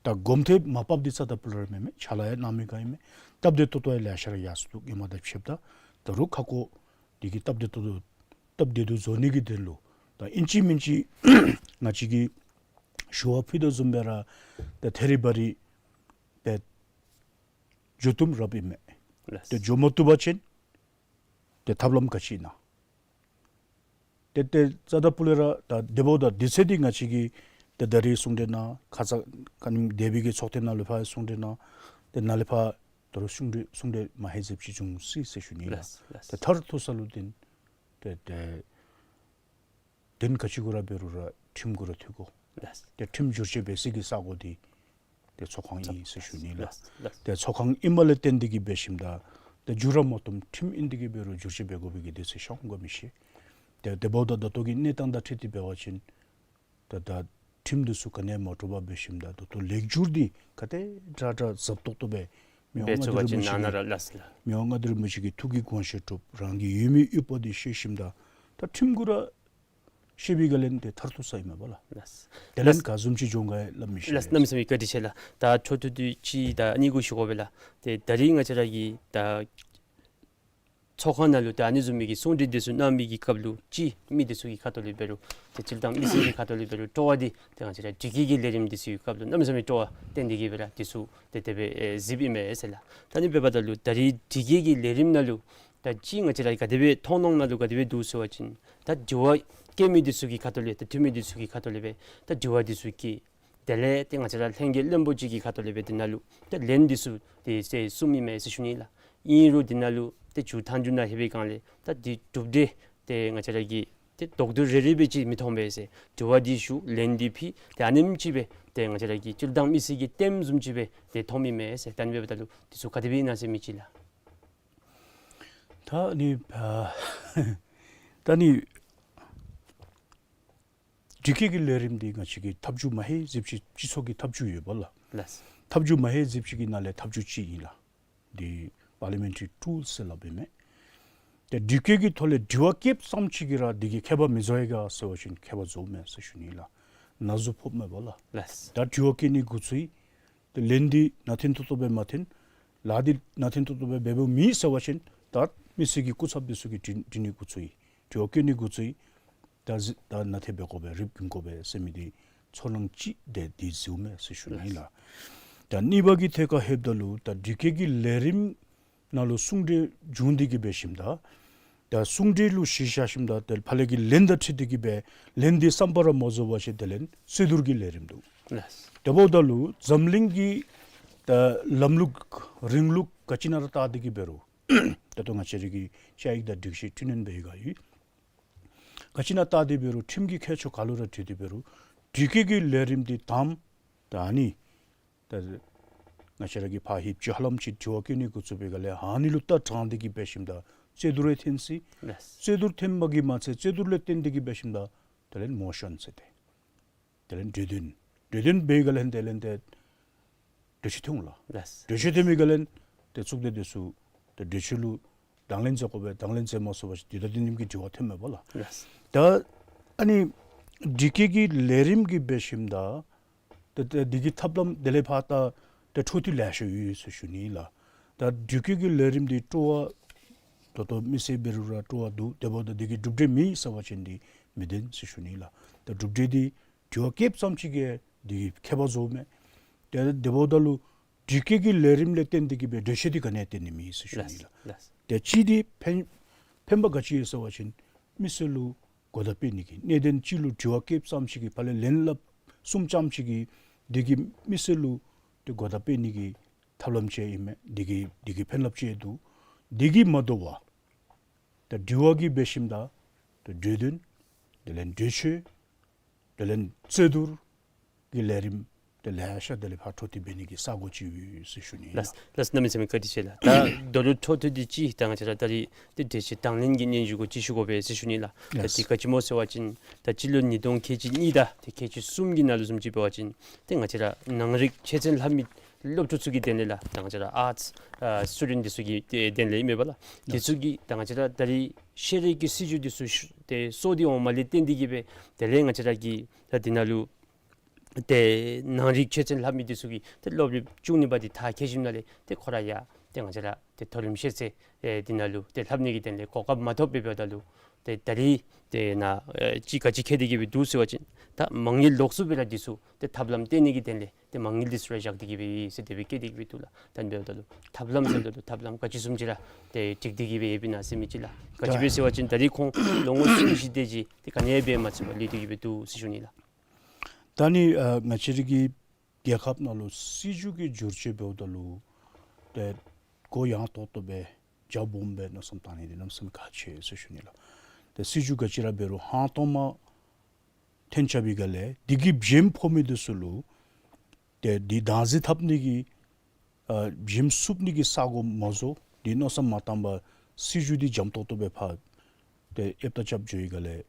ད་གོམ་ཐེབས་མ་ཕབ་འདི་རྩ་དང་སྤུ་ལས་ར་མེན་མས། ཕྱག་ལཱ་ཡང་གནང་མི་ག་ཨིན་མས། སྟབས་བདེ་ཏོག་ཏོ་ཡང་ལེ་ཤ་ར་ཡར་སོང་འདུག། ཧེ་མ་དང་ཕྱདཔ་ད་ད་རུང་ཁ་སྐོང་འདི་གིས་སྟབས་བདེ་ཏོག་ཏོ་སྟབས་བདེ་ཏོག་ཏོ་བཟོ་ནི་གི་དོན་ལུ་ད་ཨིན་ཅི་མིན་ཅི་ང་བཅས་ཀྱི་ཞུ་བ་ཕུལ་དོ་བཟུམ་སྦེ་ར་ད་ཐད་རི་བ་རི་སྦེ་འགྱོ་བཏུབ་རབ་ཨིན་མས། ལགས། ཏེ་འགྱོ་མ་བཏུབ་པ་ཅིན་ཏེ་ཐབས་ལམ་ག་ཅི་ཨིན་ན། ཏེ་ཏེ་རྩ་དང་སྤུ་ལས་ར་ད་དེ་འབདཝ་ད་དུས་ཚོད་འདི་ང་བཅས་ཀྱིས་ཏེ་ད་རིས་གསུང་གྲོས་གནང་ཁ་ཙ་ཁ་ཉིནམ་འདས་པའི་གི་ཚོགས་ཐེངས་ནང་ལུ་ཕར་གསུང་གྲོས་གནང་། ཏེ་ནཱ་ལས་ཕར་ད་རུང་གསུང་གྲོས་གསུང་གྲོས་མ་ཧེ་ཟེབ་ཅིག་འབྱུང་སྲིད་ཟེར་ཞུ་ནི་ལགས། ལགས། ལགས། ཏེ་མཐར་ཐུག་ས་ལུ་དེ་ཏེ་ཏེ་དོན་ག་ཅི་གུ་ར་འབད་རུང་ར་ཁྲིམས་གུ་ར་ཐུག་དགོ། ལགས། ཏེ་ཁྲིམས་བསྒྱུར་བཅོས་འབད་སའི་གི་ས་སྒོ་འདི་ཏེ་ཚོགས་ཁང་ཨིན་ཟེར་ཞུ་ནི་ལགས། ལགས། ལགས། ཏེ་ཚོགས་ཁང་ཨིནམ་ལས་བརྟེན་ཏེ་གིས་འབད་ཞིནམ་ད་ཏེ་མཇུག་ར་མ་བསྡུཝ་ཁྲིམས་ཨིན་དེ་གིས་འབད་རུང་བསྒྱུར་བཅོས་འབད་དགོ་པའི་གི་དུས་ཚོད་ཤར་འོང་ག་མི་ཤེས། ཏེ་དེ་འབདཝ་ད་ད་ལྟོ་གི་གནས་སྟངས་དང་འཁྲིལ་ཏེ་འབད་བ་ཅིན་ད་ད་ཁྲིམས་འདི་ཚུ་ག་ནི་ཡང་མ་འདྲཝ་སྦེ་འབད་ཞིནམ་ད་ད་ལྟོ་ལེགས་བསྒྱུར་འདི་ག་དེ་དྲག་དྲག་ཟབ་ཏོག་ཏོ་སྦེ་མི་དབང་མངའ་བདག་རིན་པོ་ཆེ་གི་ཐུགས་ཀྱི་དགོངས་བཞེད་སྒྲུབ། རང་གི་ཡོད་མི་ཡོད་པ་འདི་ཤེས་ཞིནམ་ད་ད་ཁྲིམས་གུ་ར་ཤེས་པའི་གི་ལན་འདི་མཐར་ཐུག་ས་ཨིན་མས་པ་ལགས། ལགས། དེ་ལན་ག་བཟུམ་ཅིག་འབྱུང་ག་སླབ་མི་ཤེས། ལགས། གནམ་མེད་ས་མེད་བཀའ་དྲིན་ཆེ་ལགས། ད་ཚོགས་ཐུག་དུས་ཅིག་ད་ཨ་ནི་གུ་ཞུ་དགོ་པས་ལགས། ཏེ་ད་རིས་ང་བཅས་ར་གི་ད་ཚོགས་ཁང་ནང་ལུ་ད་ཨ་ནི་བཟུམ་མའི་གི་གསུང་གྲོས་འདི་ཚུ་གནང་མི་གི་སྐབས་ལུ་ཅིག་མི་འདི་ཚུ་གི་ཁ་ཐུག་ལས་འབད་རུང་ཏེ་སྤྱིར་བཏང་མི་སེར་གྱི་ཁ་ཐུག་ལས་འབད་རུང་སྤྲོ་བ་འདི་ཏེ་ང་བཅས་ར་དྲི་བཀོད་ཀྱི་ལས་རིམ་འདི་ཚུ་གི་སྐབས་ལུ་གནམ་མེད་ས་མེད་སྤྲོ་བ་བསྟན་ཏེ་གིས་འབད་ར་འདི་ཚུ་ཏེ་དེ་སྦེ་ཨེ་གཟིགསཔ་ཨིན་མས་ཟེར་ལགས། ད་ཨ་ནི་འབདཝ་ད་ལུ་ད་རིས་དྲི་བཀོད་ཀྱི་ལས་རིམ་ནང་ལུ་ད་ཅིག་ང་བཅས་ར་ག་དེ་སྦེ་མཐོང་སྣང་ནང་ལུ་ག་དེ་སྦེ་འདུག་ཟེར་བ་ཅིན་ད་དྲི་བ་བཀོད་མི་འདི་ཚུ་གི་ཁ་ཐུག་ལས་ད་འཐུས་མི་འདི་ཚུ་གི་ཁ་ཐུག་ལས་སྦེ་ད་དྲི་བ་འདི་ཚུ་བཀོད། དེ་ལས་ཏེ་ང་བཅས་ར་ལྷན་རྒྱས་བློན་པོ་ཅིག་གི་ཁ་ཐུག་ལས་སྦེ་འདི་ནང་ལུ་ཏེ་ལན་འདི་ཚུ་ཏེ་ཟེར་གསུངམ་ཨིན་མས་ཟེར་ཞུ་ནི་ལགས། ཨིན་རུང་འདི་ནང་ལུ་ཏེ་མཇུག་མཐའ་མཇུག་ནང་ལྷོད་པའི་སྒང་ལས་ད་འདི་གྲུབ་འབྲས་ཏེ་ང་བཅས་ར་གིས་ཏེ་རྡོག་རྡོག་རེ་རེ་སྦེ་ཅིག་མི་མཐོང་པས་ཟེར། དྲི་བ་འདི་ཞུ་ལན་འདི་ཕུལ་ཏེ་ཨ་ནེམ་ཅིག་སྦེ་ཏེ་ང་བཅས་ར་གི་སྤྱིར་བཏང་མི་སེར་གྱི་ལྟདམོ་བཟུམ་ཅིག་སྦེ་ཏེ་མཐོངམ་ཨིན་མས་ཟེར། ད་ཨ་ནི་འབདཝ་ད་ལུ་འདི་ཚུ་ག་དེ་སྦེ་ཨིན་ན་ཟེར་མི་ཅིག་ལགས། ད་ཨ་ནི་ཨ་ད་ཨ་ནི་དྲི་བཀོད་ཀྱི་ལས་རིམ་འདི་ང་བཅས་ཀྱིས་ཐབས་བྱུས་མ་ཧེ་ཟེབ་ཅིག་སྤྱི་ཚོགས་ཀྱི་ཐབས་བྱུས་ཡོད་པ་ལགས། ལགས། ཐབས་བྱུས་མ་ཧེ་ཟེབ་ཅིག་གི་ནང་ལས་ཐབས་བྱུས་ཅིག་ཨིན་ལགས། འདི་པར་ལི་མེན་ཊ་རི་ཊུལ་ཟེར་སླབ་ཨིན་མས། ཏེ་དྲི་བཀོད་ཀྱི་ཐོག་ལས་དྲི་བ་བཀོདཔ་ཙམ་ཅིག་གིས་ར་འདི་གིས་ཁྱད་པར་མི་བཟོ་ཡི་ག་ཟེར་བ་ཅིན་ཁྱད་པར་བཟོཝ་མས་ཟེར་ཞུ་ནི་ལགས། ན་ཟུག་ཕོགཔ་མས་པ་ལགས། ལགས། ད་དྲི་བ་བཀོད་ནི་འགོ་བཙུགས་ཡི། ཏེ་ལན་འདི་ནང་འཐེན་ཏོག་ཏོ་སྦེ་མ་འཐེན། ལཱ་འདི་ནང་འཐེན་ཏོག་ཏོ་སྦེ་འབདཝ་མེད་ཟེར་བ་ཅིན་ད་མི་སེར་གྱི་སྐུ་ཚབ་འདི་ཚུ་གིས་དྲི་དྲི་ནི་འགོ་བཙུགས་ཡི། དྲི་བ་བཀོད་ནི་འགོ་བཙུགས་ཡི། ད་གཟིགས་ད་ནང་འཐེན་འབད་དགོ་པས་རིགཔ་སྒྲིམ་དགོ་པས་ཟེར་མི་འདི་ཚོར་སྣང་ཅིག་འདི་འདི་བཟོཝ་མས་ཟེར་ཞུ་ནི་ལགས། ད་གཉིས་པ་གི་ཐད་ཁར་ལྷོདཔ་ད་ལུ་ད་དྲི་བཀོད་ཀྱི་ལས་རིམ་ནང་ལུ་གསུང་གྲོས་བྱུང་སྟེ་གིས་འབད་ཞིནམ་ད་ད་གསུང་གྲོས་ལུ་གཞི་བཞག་ཞིནམ་ད་ཏེ་ཕར་ལས་ཀྱི་ལན་དང་འཁྲིལ་ཏེ་གིས་འབད་ལན་འདི་བསམ་པ་ར་མ་རྫོགས་པ་ཅིན་དེ་ལས་རྩོད་བསྡུར་གྱི་ལས་རིམ་འདུག། ལགས། དེ་འབདཝ་ད་ལུ་འཛམ་གླིང་གི་ད་ལམ་ལུགས་རིང་ལུགས་ག་ཅི་ནང་ར་བལྟ་སྟེ་གིས་འབད་རུང་ད་ལྟོ་ང་བཅས་ར་གི་བཅའ་ཡིག་དང་སྒྲིག་གཞི་འཕྲི་སྣོན་འབད་ཡི་ག་ཡོད། ག་ཅི་ནང་བལྟ་སྟེ་འབད་རུང་ཁྲིམས་ཀྱི་ཁྱད་ཆོས་ག་ལུ་ར་འཁྲིལ་ཏེ་འབད་རུང་ འདི་སྐད་ཀྱི་ལས་རིམ་འདི་དང་ད་ཨ་ནི་ད་ང་བཅས་ར་གིས་ཕར་ཧིབ་ཅིག་ཧ་ལམ་ཅིག་དྲི་བ་བཀོད་ནི་འགོ་བཙུགས་པའི་སྒང་ལས་ཨ་ནི་ལུ་ལྟ་དྲངས་ཏེ་གིས་འབད་ཞིནམ་ད་རྩོད་བསྡུར་ཡང་འཐོན་སྲིད། ལགས། རྩོད་བསྡུར་འཐོན་པ་གིས་མ་ཚད་རྩོད་བསྡུར་ལས་བརྟེན་ཏེ་གིས་འབད་ཞིནམ་ད་དེ་ལས་མོ་ཤཱན་ཟེར་ཏེ་དེ་ལས་གྲོས་འདོན། གྲོས་འདོན་འབད་བའི་སྒང་ལས་དེ་ལས་ཏེ་གྲོས་ཆོད་ཐོན་ལགས། ལགས། གྲོས་ཆོད་ཐོན་པའི་སྒང་ལས་ཏེ་གཙུག་སྡེ་འདི་ཚུ་ཏེ་གྲོས་ཆོད་ལུ་དང་ལེན་མཛད་དགོ་པས། དང་ལེན་མཛད་མ་ཚུགས་པ་ཅིན་དུས་དང་དུས་མཉམ་གྱི་དྲི་བ་འཐོནམ་མས་པ་ལགས། ལགས། ད་ཨ་ནི་འདི་སྐད་ཀྱི་ལས་རིམ་གྱིས་འབད་ཞིནམ་ད་ཏེ་ཏེ་འདི་གི་ཐབས་ལམ་དེ་ལས་ཕར་ད་ཏེ་འཕྲོ་མཐུད་ལེ་ཤ་ཡོད་ཟེར་ཞུ་ནི་ལགས། ད་འདི་སྐད་ཀྱི་ལས་རིམ་འདི་སྤྲོ་བ་ད་ལྟོ་མི་སེར་འབད་རུང་ར་སྤྲོ་བ་འདུག། དེ་འབདཝ་ད་འདི་གི་གྲུབ་འབྲས་མེད་ཟེར་བ་ཅིན་འདི་མི་བདེན་ཟེར་ཞུ་ནི་ལགས། ད་གྲུབ་འབྲས་འདི་དྲི་བ་བཀོདཔ་ཙམ་ཅིག་གིས་འདི་གིས་ཁྱད་པར་བཟོཝ་མས། ཏེ་དེ་འབདཝ་ད་ལུ་འདི་སྐད་ཀྱི་ལས་རིམ་ལས་བརྟེན་ཏེ་གིས་སྦེ་གྲོས་ཆོད་འདི་ག་ནི་ཡང་བཏོན་ནི་མེད་ཟེར་ཞུ་ནི་ལགས། ལགས། ལགས། ཏེ་གཅིག་འདི་ཕན་ཕན་པ་ག་ཅི་ཡོད་ཟེར་བ་ཅིན་མི་སེར་ལུ་གོ་བརྡ་སྤེལ་ནི་གི་གནད་དོན་གཅིག་ལུ་དྲི་བ་བཀོདཔ་ཙམ་ཅིག་གིས་ཕར་ལས་ལན་སླབ་གསུངམ་ཙམ་ཅིག་གིས་འདི་གིས་མི་སེར་ལུ་ཏེ་གོ་བརྡ་སྤེལ་ནི་གི་ཐབས་ལམ་ཅིག་ཨིན་མས། འདི་གིས་འདི་གིས་ཕན་རླབས་ཅིག་འདུག། འདི་གིས་མ་དོ་བར་ད་དྲི་བ་གིས་འབད་ཞིནམ་ད་ད་གྲོས་འདོན་དེ་ལས་གྲོས་ཆོད་དེ་ལས་རྩོད་བསྡུར་གྱི་ལས་རིམ་དེ་ལེ་ཤ་དེ་ལས་ཕར་འཕྲོ་མཐུད་འབད་ནི་གི་ས་གོ་ཅིག་ཡོད་ཟེར་ཞུ་ནི་ལགས། ལགས། ལགས། གནམ་མེད་ས་མེད་བཀའ་དྲིན་ཆེ་ལགས། ད་མདོ་ལུ་འཕྲོ་མཐུད་དེ་ཅིག་ད་ང་བཅས་ར་ད་རིས་ཏེ་གྲོས་ཆོད་དང་ལེན་གྱི་སྙན་ཞུ་གུ་ཅིག་ཞུ་དགོ་པས་ཟེར་ཞུ་ནི་ལགས། ད་ལགས། འདི་ག་ཅི་སྨོ་ཟེར་བ་ཅིན་ད་སྤྱི་ལོ་ཉིས་སྟོང་ཁལ་གཅིག་གཉིས་དང་ཏེ་ཁལ་གཅིག་གསུམ་གྱི་ནང་ལུ་བཟུམ་ཅིག་འབད་བ་ཅིན་ཏེ་ང་བཅས་ར་ནང་རིག་ཆོས་ཚན་ལྷབ་མི་སློབ་ཕྲུག་ཚུ་གི་དོན་ལས་ལགས། ད་ང་བཅས་ར་ཨརཊསི་ཨ་སི་ཊུ་ཌེནཊ་འདི་ཚུ་གི་དོན་ལས་ཨིན་མས་པ་ལགས། དེ་ཚུ་གིས་ད་ང་བཅས་ར་ད་རིས་ཤེས་རིག་གི་སྲིད་བྱུས་འདི་ཚུ་ཤུ་ཏེ་སོར་འདི་འོངམ་ལས་བརྟེན་ཏེ་གིས་སྦེ་དེ་ལས་ང་བཅས་ར་གི་ད་འདི་ནང་ལུ་ཏེ་ནང་རིག་ཆོས་ཚན་ལྷབ་མི་འདི་ཚུ་གིས་ཏེ་སློབ་རིམ་བཅུ་གཉིས་པ་འདི་མཐར་འཁྱོལ་ཞིནམ་ལས་ཏེ་ཁོ་ར་ཡང་ཏེ་ང་བཅས་ར་ཏེ་མཐོ་རིམ་ཤེས་ཚད་ཨེ་འདི་ནང་ལུ་ཏེ་ལྷབ་ནི་གི་དོན་ལས་གོ་སྐབས་མ་ཐོབ་པར་འབདཝ་ད་ལུ་ཏེ་ད་རིས་ཏེ་ནཱ་ཨེ་ཅིག་ག་ཅི་འཁྱོལ་ཏེ་གིས་སྦེ་འདུག་ཟེར་བ་ཅིན་ད་མ་དངུལ་ལོགས་སུ་སྦེ་ར་འདི་ཚུ་ཏེ་ཐབས་ལམ་བཏོན་ནི་གི་དོན་ལས་ཏེ་མ་དངུལ་འདི་ཚུ་ར་བཞག་སྟེ་གིས་སྦེ་ཡོད་ཟེར་དེ་སྦེ་བཀོད་དེ་གིས་སྦེ་འདུག་ལགས། ད་འབདཝ་ད་ལུ་ཐབས་ལམ་ཟེརཝ་ད་ལུ་ཐབས་ལམ་ག་ཅི་བཟུམ་ཅིག་ར་ཏེ་སྒྲིག་སྟེ་གིས་སྦེ་ཡོདཔ་ཨིན་ན་ཟེར་མི་ཅིག་ལགས། ག་ཅི་སྦེ་ཟེར་བ་ཅིན་ད་རིས་ཁོང་ལོ་ངོ་གསུམ་བཞི་དེ་ཅིག་ཏེ་ག་ནི་ཡང་འབད་མ་ཚུགས་པར་ལུས་ཏེ་གིས་སྦེ་འདུག་ཟེར་ཞུ་ནི་ལགས། ད་ནི་ཨ་ང་བཅས་ར་གི་རྒྱལ་ཁབ་ནང་ལུ་སྲིད་བྱུས་ཀྱི་བསྒྱུར་བཅོས་འབདཝ་ད་ལུ་ཏེ་གུ་ཡངས་ཏོག་ཏོ་སྦེ་རྒྱ་སྦོམ་སྦེ་མནོ་བསམ་བཏང་ནི་འདི་གནམ་མེད་ས་མེད་ཁག་ཆེ་ཟེར་ཞུ་ནི་ལགས། ཏེ་སྲིད་བྱུས་ག་ཅི་ར་འབད་རུང་ཧང་སྟོང་མ་འཐོན་ཆ་བའི་སྒང་ལས་འདི་གི་བྱེམ་ཕོག་མི་འདི་ཚུ་ལུ་ཏེ་འདི་བདག་འཛིན་འཐབ་ནི་གི་ཨ་བྱེམ་བསུབ་ནི་གི་ས་གོ་མ་བཟོ། འདི་མནོ་བསམ་མ་བཏང་པར་སྲིད་བྱུས་འདི་འཇམ་ཏོག་ཏོ་སྦེ་ཕར་ཏེ་ཨེབ་ཏ་རྐྱབ་འགྱོ་བའི་སྒང་ལས་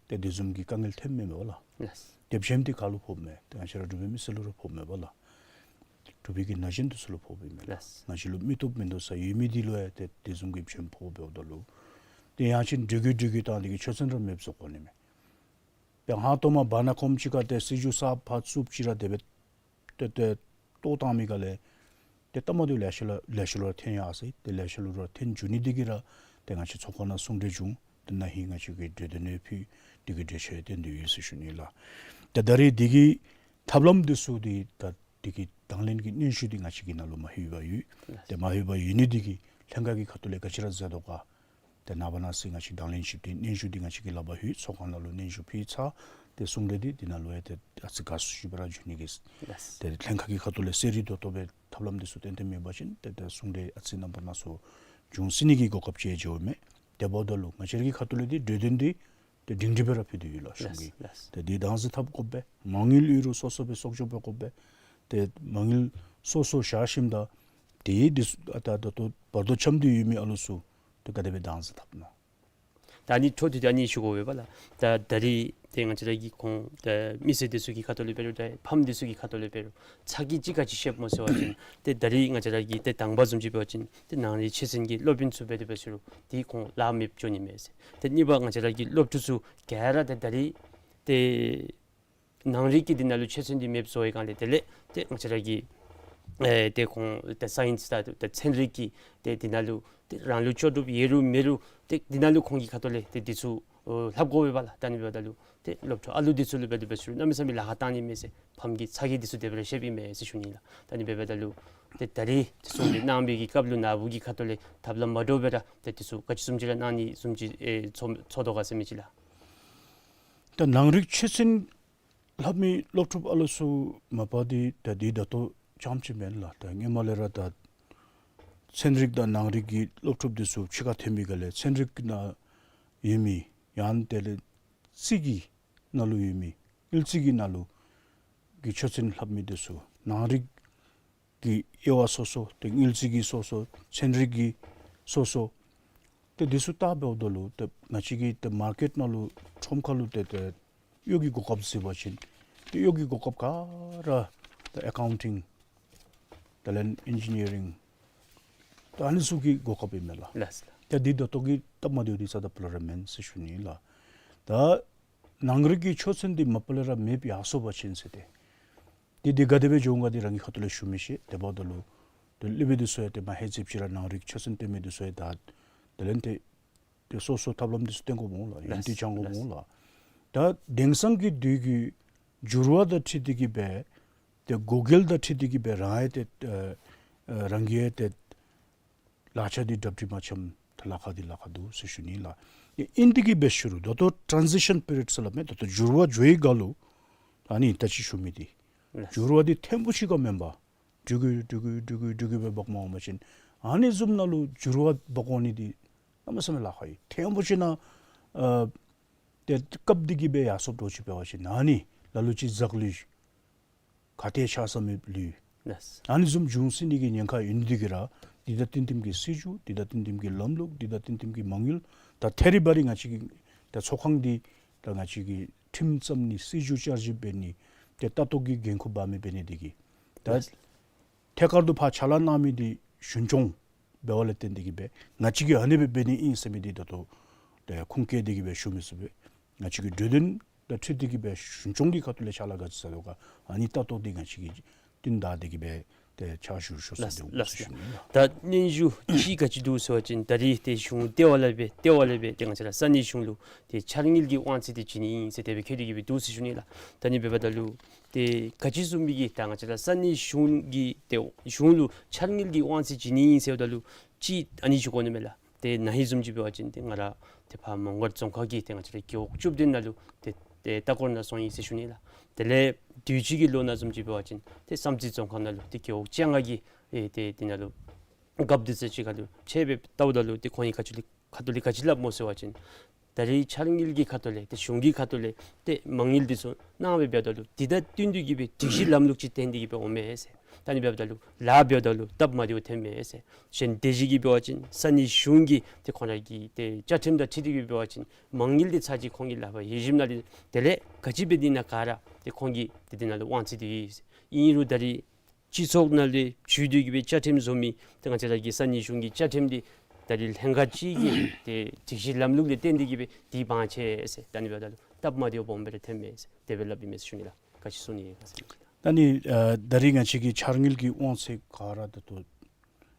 ཏེ་དེ་བཟུམ་གྱི་དཀའ་ངལ་ཐོནམ་མས་པ་ལགས། ལགས། ཏེ་བྱེམ་འདི་ག་ལུ་ཕོགཔ་མས། ཏེ་ང་བཅས་ར་འབྲུག་པའི་མི་སེར་ལུ་ར་ཕོགཔ་མས་པ་ལགས། འབྲུག་པའི་གི་ན་གཞོན་འདི་ཚུ་ལུ་ཕོགཔ་མས་ལགས། ལགས། ང་བཅས་ལུ་མི་བཏུབ་མིན་འདུག་ས་ཡོད་མི་འདི་ལུ་ཡང་ཏེ་དེ་བཟུམ་གྱི་བྱེམ་ཕོགཔ་འབདཝ་ད་ལུ་ཏེ་ཡང་ཅིན་འགྲིག་གི་འགྲིག་གི་བཏང་སྟེ་གིས་ཆོས་ཚན་ར་མེདཔ་བཟོ་དགོ་ནི་མས། ཏེ་ཧང་སྟོང་མ་བར་ན་ཁོམ་ཅིག་ཁར་ཏེ་སྲིད་བྱུས་གསརཔ་ཕར་བཙུགསཔ་ཅིག་ར་དེ་སྦེ་ཏེ་ཏེ་བཏོག་བཏང་མི་སྒང་ལས་ཏེ་ལྟ་མ་དོ་ལེ་ཤ་ལུ་ལེ་ཤ་ལུ་ར་འཐོན་ཡར་སོ་ཡི། ཏེ་ལེ་ཤ་ལུ་ར་འཐོན་འགྱོ་ནི་འདི་གིས་ར་ཏེ་ང་བཅས་ཚོགས་ཁང་ནང་གསུང་གྲོས་བྱུང་། ཏེ་ན་ཧིང་ང་བཅས་ཀྱིས་གྲོས་དོན་ཡང་ཕུལ། འདི་གི་གྲོས་ཆོད་ཡང་བཏོན་ཏེ་ཡོད་ཟེར་ཞུ་ནི་ལགས། ཏེ་ད་རིས་འདི་གི་ཐབས་ལམ་འདི་ཚུ་འདི་ད་འདི་གི་དང་ལེན་གྱི་སྙན་ཞུ་འདི་ང་བཅས་ཀྱི་ནང་ལུ་མ་ལྷོད་པར་ཡོད། ཏེ་མ་ལྷོད་པར་ཡོད་ནི་འདི་གིས་ལྷན་ཁག་གི་ཁ་ཐུག་ལས་ག་ཅི་ར་མཛད་དོ་ག། ཏེ་ནངས་པ་གནངས་ཚེ་ང་བཅས་དང་ལེན་ཞིབ་ཏེ་སྙན་ཞུ་འདི་ང་བཅས་ཀྱིས་ལག་པར་ལྷོད། ཚོགས་ཁང་ནང་ལུ་སྙན་ཞུ་ཕུལ་ཚར། ཏེ་གསུང་གྲོས་འདི་འདི་ནང་ལུ་ཡང་ཏེ་ཨ་ཙི་དགའ་བསུ་ཞུ་བར་འགྱོ་ནི་གི། ལགས། ཏེ་ལྷན་ཁག་གི་ཁ་ཐུག་ལས་གསལ་རི་ཏོག་ཏོ་སྦེ་ཐབས་ལམ་འདི་ཚུ་ཏན་ཏན་མེད་པ་ཅིན་ཏེ་ཏེ་གསུང་གྲོས་ཨ་ཙི་ནངས་པ་གནངས་ཚེ་འབྱུང་སྲིད་ནི་གི་གོ་སྐབས་ཅིག་འགྱོཝ་མས། དེ་འབདཝ་ད་ལུ་ང་བཅས་ར་གི་ཁ་ཐུག་ལས་འདི་གྲོས་དོན་འདི་ཏེ་སྒྲིང་སྒྲི་སྦེ་ར་ཕུལ་ཏེ་ཡོད་ལགས་གཞུང་གིས། ལགས། ཏེ་འདི་བདག་འཛིན་འཐབ་དགོ་པས། མ་དངུལ་ཡོད་རུང་སོ་སོ་སྦེ་གསོག་འཇོག་འབད་དགོ་པས། ཏེ་མ་དངུལ་སོ་སོ་བཞག་ཞིནམ་ད་ཏེ་འདི་ཚུ་ཨ་ད་ད་ལྟོ་བར་དོ་འཁྱམས་ཏེ་ཡོད་མི་ཨ་ལུ་ཚུ་ཏེ་ག་དེ་སྦེ་བདག་འཛིན་འཐབ་ནི། ད་ཨ་ནི་འཕྲོ་མཐུད་དེ་ཨ་ནི་ཞུ་དགོ་པས་པ་ལགས། ད་ད་རིས་ཏེ་ང་བཅས་ར་གི་ཁོང་ཏེ་མི་སེར་འདི་ཚུ་གི་ཁ་ཐུག་ལས་འབད་རུང་ཏེ་ཕམ་འདི་ཚུ་གི་ཁ་ཐུག་ལས་འབད་རུང་ཚ་གྱང་ཅིག་ག་ཅི་བཤདཔ་སྨོ་ཟེར་བ་ཅིན་ཏེ་ད་རིས་ང་བཅས་ར་གི་ཏེ་དང་པ་བཟུམ་ཅིག་འབད་བ་ཅིན་ཏེ་ནང་རིག་ཆོས་ཚན་གྱི་སློབ་དཔོན་ཚུ་འབད་དེ་འབད་ཟེར་རུང་ཏེ་ཁོང་ལཱ་མེདཔ་འགྱོ་ནི་མས་ཟེར། ཏེ་གཉིས་པ་ང་བཅས་ར་གི་སློབ་ཕྲུག་ཚུ་ག་ར་ཏེ་ད་རིས་ཏེ་ནང་རིག་གི་འདི་ནང་ལུ་ཆོས་ཚན་འདི་མེདཔ་བཟོ་བའི་སྒང་ལས་དེ་ལས་ཏེ་ང་བཅས་ར་གི་ཨེ་ཏེ་ཁོང་ཏེ་སའིནསི་དང་ཏེ་ཚན་རིག་གི་ཏེ་འདི་ནང་ལུ་ཏེ་རང་ལུ་ལྕོགས་གྲུབ་ཡོད་རུང་མེད་རུང་ཏེ་འདི་ནང་ལུ་ཁོང་གི་ཁ་ཐུག་ལས་ཏེ་འདི་ཚུ་ཨོ་ལྷབ་དགོ་པས་པ་ལགས། ད་ཨ་ནི་འབདཝ་ད་ལུ་ཏེ་སློབ་ཕྲུག་ཨ་ལུ་འདི་ཚུ་ལུ་འབད་དེ་འབད་ཟེར་རུང་གནམ་མེད་ས་མེད་ལཱ་ཁག་བཏང་ནི་མས་ཟེར་ཕམ་གྱི་ཚ་གྱང་འདི་ཚུ་དེ་སྦེ་ར་བཤདཔ་ཨིན་མས་ཟེར་ཞུ་ནི་ལགས། ད་ཨ་ནི་འབདཝ་ད་ལུ་ཏེ་ད་རིས་ཏེ་གསུང་གྲོས་གནང་བའི་གི་སྐབས་ལུ་ནཱ་བུ་གི་ཁ་ཐུག་ལས་ཐབས་ལམ་མ་འདྲཝ་སྦེ་ར་ཏེ་འདི་ཚུ་ག་ཅི་བཟུམ་ཅིག་ར་གནང་ནི་བཟུམ་ཅིག་ཨེ་ཚོར་ཚོར་དོ་ག་ཟེར་མི་ཅིག་ལགས། ད་ནང་རིག་ཆོས་ཚན་ལྷབ་མི་སློབ་ཕྲུག་ཨ་ལུ་ཚུ་མ་པ་འདི་ད་འདི་ད་ལྟོ་རྐྱངམ་ཅིག་མེན་ལགས། ད་སྔོན་མ་ལས་ར་ད་ཚན་རིག་དང་ནང་རིག་གི་སློབ་ཕྲུག་འདི་ཚུ་ཕྱི་ཁར་ཐོན་པའི་སྒང་ལས་ཚན་རིག་ནང་ཡོད་མི་ཡང་དེ་ལས་རྩིས་ཀྱི་ནང་ལུ་ཡོད་མི་ དངུལ་རྩིས་ཀྱི་ནང་ལུ་གི་ཆོས་ཚན་ལྷབ་མི་འདི་ཚུ་ནང་རིག་གི་དབྱེ་བ་སོ་སོ་ཏེ་དངུལ་རྩིས་ཀྱི་སོ་སོ་ཚན་རིག་གི་སོ་སོ་ཏེ་འདི་ཚུ་བལྟ་འབདཝ་ད་ལུ་ཏེ་ང་བཅས་ཀྱི་ཏེ་མར་ཀེཊ་ནང་ལུ་ཁྲོམ་ཁ་ལུ་ཏེ་ཏེ་གཡོག་གི་གོ་སྐབས་གཟིགས་པ་ཅིན་ཏེ་གཡོག་གི་གོ་སྐབས་ག་ར་ཏེ་ཨེ་ཀའུན་ཊིང་དེ་ལས་ཨིན་ཇི་ནི་ཡ་རིང་ད་ཨ་ནི་ཚུ་གི་གོ་སྐབས་ཨིན་མས་ལགས། ལགས་སོ། ད་འདི་ད་ལྟོ་གི་སྟབས་མ་བདེཝ་འདི་རྩ་དང་ཕུ་ལས་ར་མེན་ཟེར་ཞུ་ནི་ལགས། ད་ནང་རིག་གི་ཆོས་ཚན་འདི་མ་པ་ལས་ར་མེདཔ་ཡར་སོང་པ་ཅིན་ཟེར་ཏེ་འདི་འདི་ག་དེ་སྦེ་འགྱོ་འོང་ག་འདི་རང་གི་ཁ་ཐུག་ལས་ཞུ་མི་ཤེས། དེ་འབདཝ་ད་ལུ་ཏེ་སློབ་དཔོན་འདི་ཚུ་ཡང་ཏེ་མ་ཧེ་ཙིགཔ་ཅིག་ར་ནང་རིག་ཆོས་ཚན་སྟོན་མི་འདི་ཚུ་ཡང་ད་དེ་ལས་ཏེ་ཏེ་སོ་སོ་ཐབས་ལམ་འདི་ཚུ་སྟོན་དགོཔ་འོང་ལགས། ཡོན་ཏན་ལགས། སྦྱང་དགོཔ་འོང་ལགས། ད་དེང་སང་གི་དུས་ཀྱི་འགྱུར་བ་དང་འཁྲིལ་ཏེ་གི་སྦེ་ཏེ་གོ་འགལ་དང་འཁྲིལ་ཏེ་གི་སྦེ་རང་ཡང་ཏེ་ཨ་ཨ་རང་གི་ཡང་ཏེ་ལག་ཆ་འདི་གྲ་སྒྲིག་མ་འཆམ་ད་ལཱ་ཁག་འདི་ལཱ་ཁག་འདུག་ཟེར་ཞུ་ནི་ལགས། ཨིན་ཏེ་གི་སྦེ་ཞུ་རུང་ད་ལྟོ་ཊཱན་ཟི་ཤཱན་པི་རི་ཡོཌ་ཟེར་སླབ་མས། ད་ལྟོ་འགྱུར་བ་འགྱོ་བའི་སྒང་ལུ་ཨ་ནི་ད་ཅི་ཞུ་མི་འདི་ལགས། འགྱུར་བ་འདི་ཐེངས་པོ་ཅིག་ག་མེན་པར་འགྲུལ་དགོ་འགྲུལ་དགོ་འགྲུལ་དགོ་འགྲུལ་དགོ་སྦེ་འབག་མ་འོང་པ་ཅིན་ཨ་ནི་བཟུམ་ནང་ལུ་འགྱུར་བ་འབག་འོང་ནི་འདི་གནམ་མེད་ས་མེད་ལཱ་ཁག་ཨིན། ཐེངས་པོ་ཅིག་ནང་ཨ་ཏེ་སྐབས་འདི་གི་སྦེ་ཡར་སོངམ་འདྲཝ་ཅིག་འབད་བ་ཅིན་ཨ་ནི་ལ་ལུ་ཅིག་འཛག་ལུས་ག་ཏེ་ཆགས་ས་མེདཔ་ལུས། ལགས། ཨ་ནི་བཟུམ་འབྱུང་སྲིད་ནི་གི་ཉེན་ཁ་ཡོད་ནི་འདི་གིས་ར་འདི་དང་བསྟུན་བསྟུནམ་གྱི་སྲིད་བྱུས་འདི་དང་བསྟུན་བསྟུནམ་གྱི་ལམ་ལུགས་འདི་དང་བསྟུན་བསྟུནམ་གྱི་མ་དངུལ་ད་ཐད་རི་བ་རི་ང་བཅས་ཀྱི་ད་ཚོགས་ཁང་འདི་ད་ང་བཅས་ཀྱི་ཁྲིམས་བརྩམ་ནི་སྲིད་བྱུས་བསྐྱར་ཞིབ་འབད་ནི་ཏེ་ལྟ་རྟོག་གི་འགན་ཁུར་འབག་མི་འབད་ནི་འདི་གིས་ད་ལགས། ཐད་ཀར་དུ་ཕར་ཕྱག་ལཱ་གནང་མི་འདི་གཞུང་སྐྱོང་འབདཝ་ལས་བརྟེན་ཏེ་གི་སྦེ་ང་བཅས་ཀྱིས་ཨ་ནི་སྦེ་འབད་ནི་ཨིན་ཟེར་མི་འདི་ད་ལྟོ་ཏེ་ཁུངས་བཀལ་ཏེ་གི་སྦེ་ཞུ་མི་ཚུགས་པས། ང་བཅས་ཀྱི་གྲོས་དོན་དང་འཁྲིལ་ཏེ་གི་སྦེ་གཞུང་སྐྱོང་གི་ཁ་ཐུག་ལས་ཕྱག་ལཱ་ག་ཅི་ཟ་དོ་ག་ཨ་ནི་ལྟ་རྟོག་འདི་ང་བཅས་ཀྱིས་བསྟུན་བདའ་སྟེ་གི་སྦེ་ཏེ་ཕྱག་ཞུ་ཞུ་ས་ལགས་འདི་འོང་ལགས་ཟེར་ཞུ་ནི་ལགས། ད་སྙན་ཞུ་ཅིག་ག་ཅི་འདུག་ཟེར་བ་ཅིན་ད་རིས་ཏེ་གཞུང་ལྟེ་བ་ལས་སྦེ་ལྟེ་བ་ལས་སྦེ་ཏེ་ང་བཅས་ར་ས་གནས་གཞུང་ལུ་ཏེ་འཆར་དངུལ་གྱི་དབང་ཚད་འདི་བྱིན་ནི་ཨིན་ཟེར་དེ་སྦེ་བཀོད་དེ་གི་སྦེ་འདུག་ཟེར་ཞུ་ནི་ལགས། ད་ཨ་ནི་འབདཝ་ད་ལུ་ཏེ་ག་ཅི་བཟུམ་མའི་གི་ད་ང་བཅས་ར་ས་གནས་གཞུང་གི་ཏེ་གཞུང་ལུ་འཆར་དངུལ་གྱི་དབང་ཚད་བྱིན་ནི་ཨིན་ཟེརཝ་ད་ལུ་ཅིག་ཨ་ནི་ཞུ་དགོ་ནི་མས་ལགས། ཏེ་ན་ཧིང་བཟུམ་ཅིག་འབད་བ་ཅིན་ཏེ་ང་ར་ཏེ་ཕར་མོང་སྒར་རྫོང་ཁག་གི་ཏེ་ང་བཅས་ར་རྒེད་འོག་བཅུ་བདུན་ནང་ལུ་ཏེ་ཏེ་ལྟ་སྐོར་ནང་སོང་ཡི་ཟེར་ཞུ་ནི་ལགས། དེ་ལས་དུས་ཅི་གི་ལོ་ནང་བཟུམ་ཅིག་འབད་བ་ཅིན་ཏེ་བསམ་རྩེ་རྫོང་ཁག་ནང་ལུ་ཏེ་རྒེད་འོག་བཅོ་ལྔ་གི་ཨེ་ཏེ་དེ་ནང་ལུ་རྒཔོ་འདི་ཚུ་ཅིག་ཁ་ལུ་ཕྱད་སྦེ་བལྟཝ་ད་ལུ་ཏེ་ཁོང་གི་ཁ་ཐུག་ལས་ཁ་ཐུག་ལས་ག་ཅི་སླབ་སྨོ་ཟེར་བ་ཅིན་ད་རིས་འཆར་དངུལ་གྱི་ཁ་ཐུག་ལས་ཏེ་གཞུང་གི་ཁ་ཐུག་ལས་ཏེ་མ་དངུལ་འདི་ཚུ་གནང་སྦེ་འབདཝ་ད་ལུ་འདི་དང་བསྟུན་ཏེ་གི་སྦེ་སྒྲིག་གཞི་ལམ་ལུགས་ཅིག་བཏོན་ཏེ་གི་སྦེ་འོང་མས་ཟེར། ད་ཨ་ནི་འབདཝ་ད་ལུ་ལཱ་འབདཝ་ད་ལུ་སྟབས་མ་བདེཝ་ཐོན་མས་ཟེར། གཞན་དེ་བཞིན་གྱི་འབད་བ་ཅིན་ས་གནས་གཞུང་གི་ཏེ་ཁོང་ར་གི་ཏེ་བཅའ་ཁྲིམས་དང་འཁྲིལ་ཏེ་གི་འབད་བ་ཅིན་མ་དངུལ་འདི་ཚར་གཅིག་ཁོང་གི་ལག་པར་ཡོད་ཞིནམ་ལས་དེ་ལས་ག་ཅི་འབད་དེ་ན་ག་ར་ཏེ་ཁོང་གི་ཏེ་དེ་ནང་ལུ་དབང་ཚད་འདི་ཡོད་ཟེར། ཨིན་རུང་ད་རིས་སྤྱི་ཚོགས་ནང་ལས་བྱུང་སྟེ་གི་སྦེ་བཅའ་ཁྲིམས་བཟོ་མི་ཏེ་ང་བཅས་ར་གི་ས་གནས་གཞུང་གི་བཅའ་ཁྲིམས་འདི་ད་རིས་ལྷན་ཁག་ཅིག་གི་ཏེ་སྒྲིག་གཞི་ལམ་ལུགས་ལས་བརྟེན་ཏེ་གི་སྦེ་འདི་བང་ཆེ་ཟེར། ད་ཨ་ནི་འབདཝ་ད་ལུ་སྟབས་མ་བདེཝ་སྦོམ་སྦེ་ར་ཐོན་མས་ཟེར་དེ་སྦེ་སླབ་ཨིན་མས་ཟེར་ཞུ་ནི་ལགས། ག་ཅི་གསུང་ནི་ཡོད་ག་ཟེར་ཞུ་ནི་ལགས། ད་ཨ་ནི་ཨ་ད་རིས་ང་བཅས་ཀྱི་འཆར་དངུལ་གྱི་དབང་ཚད་ག་ར་ད་ལྟོ་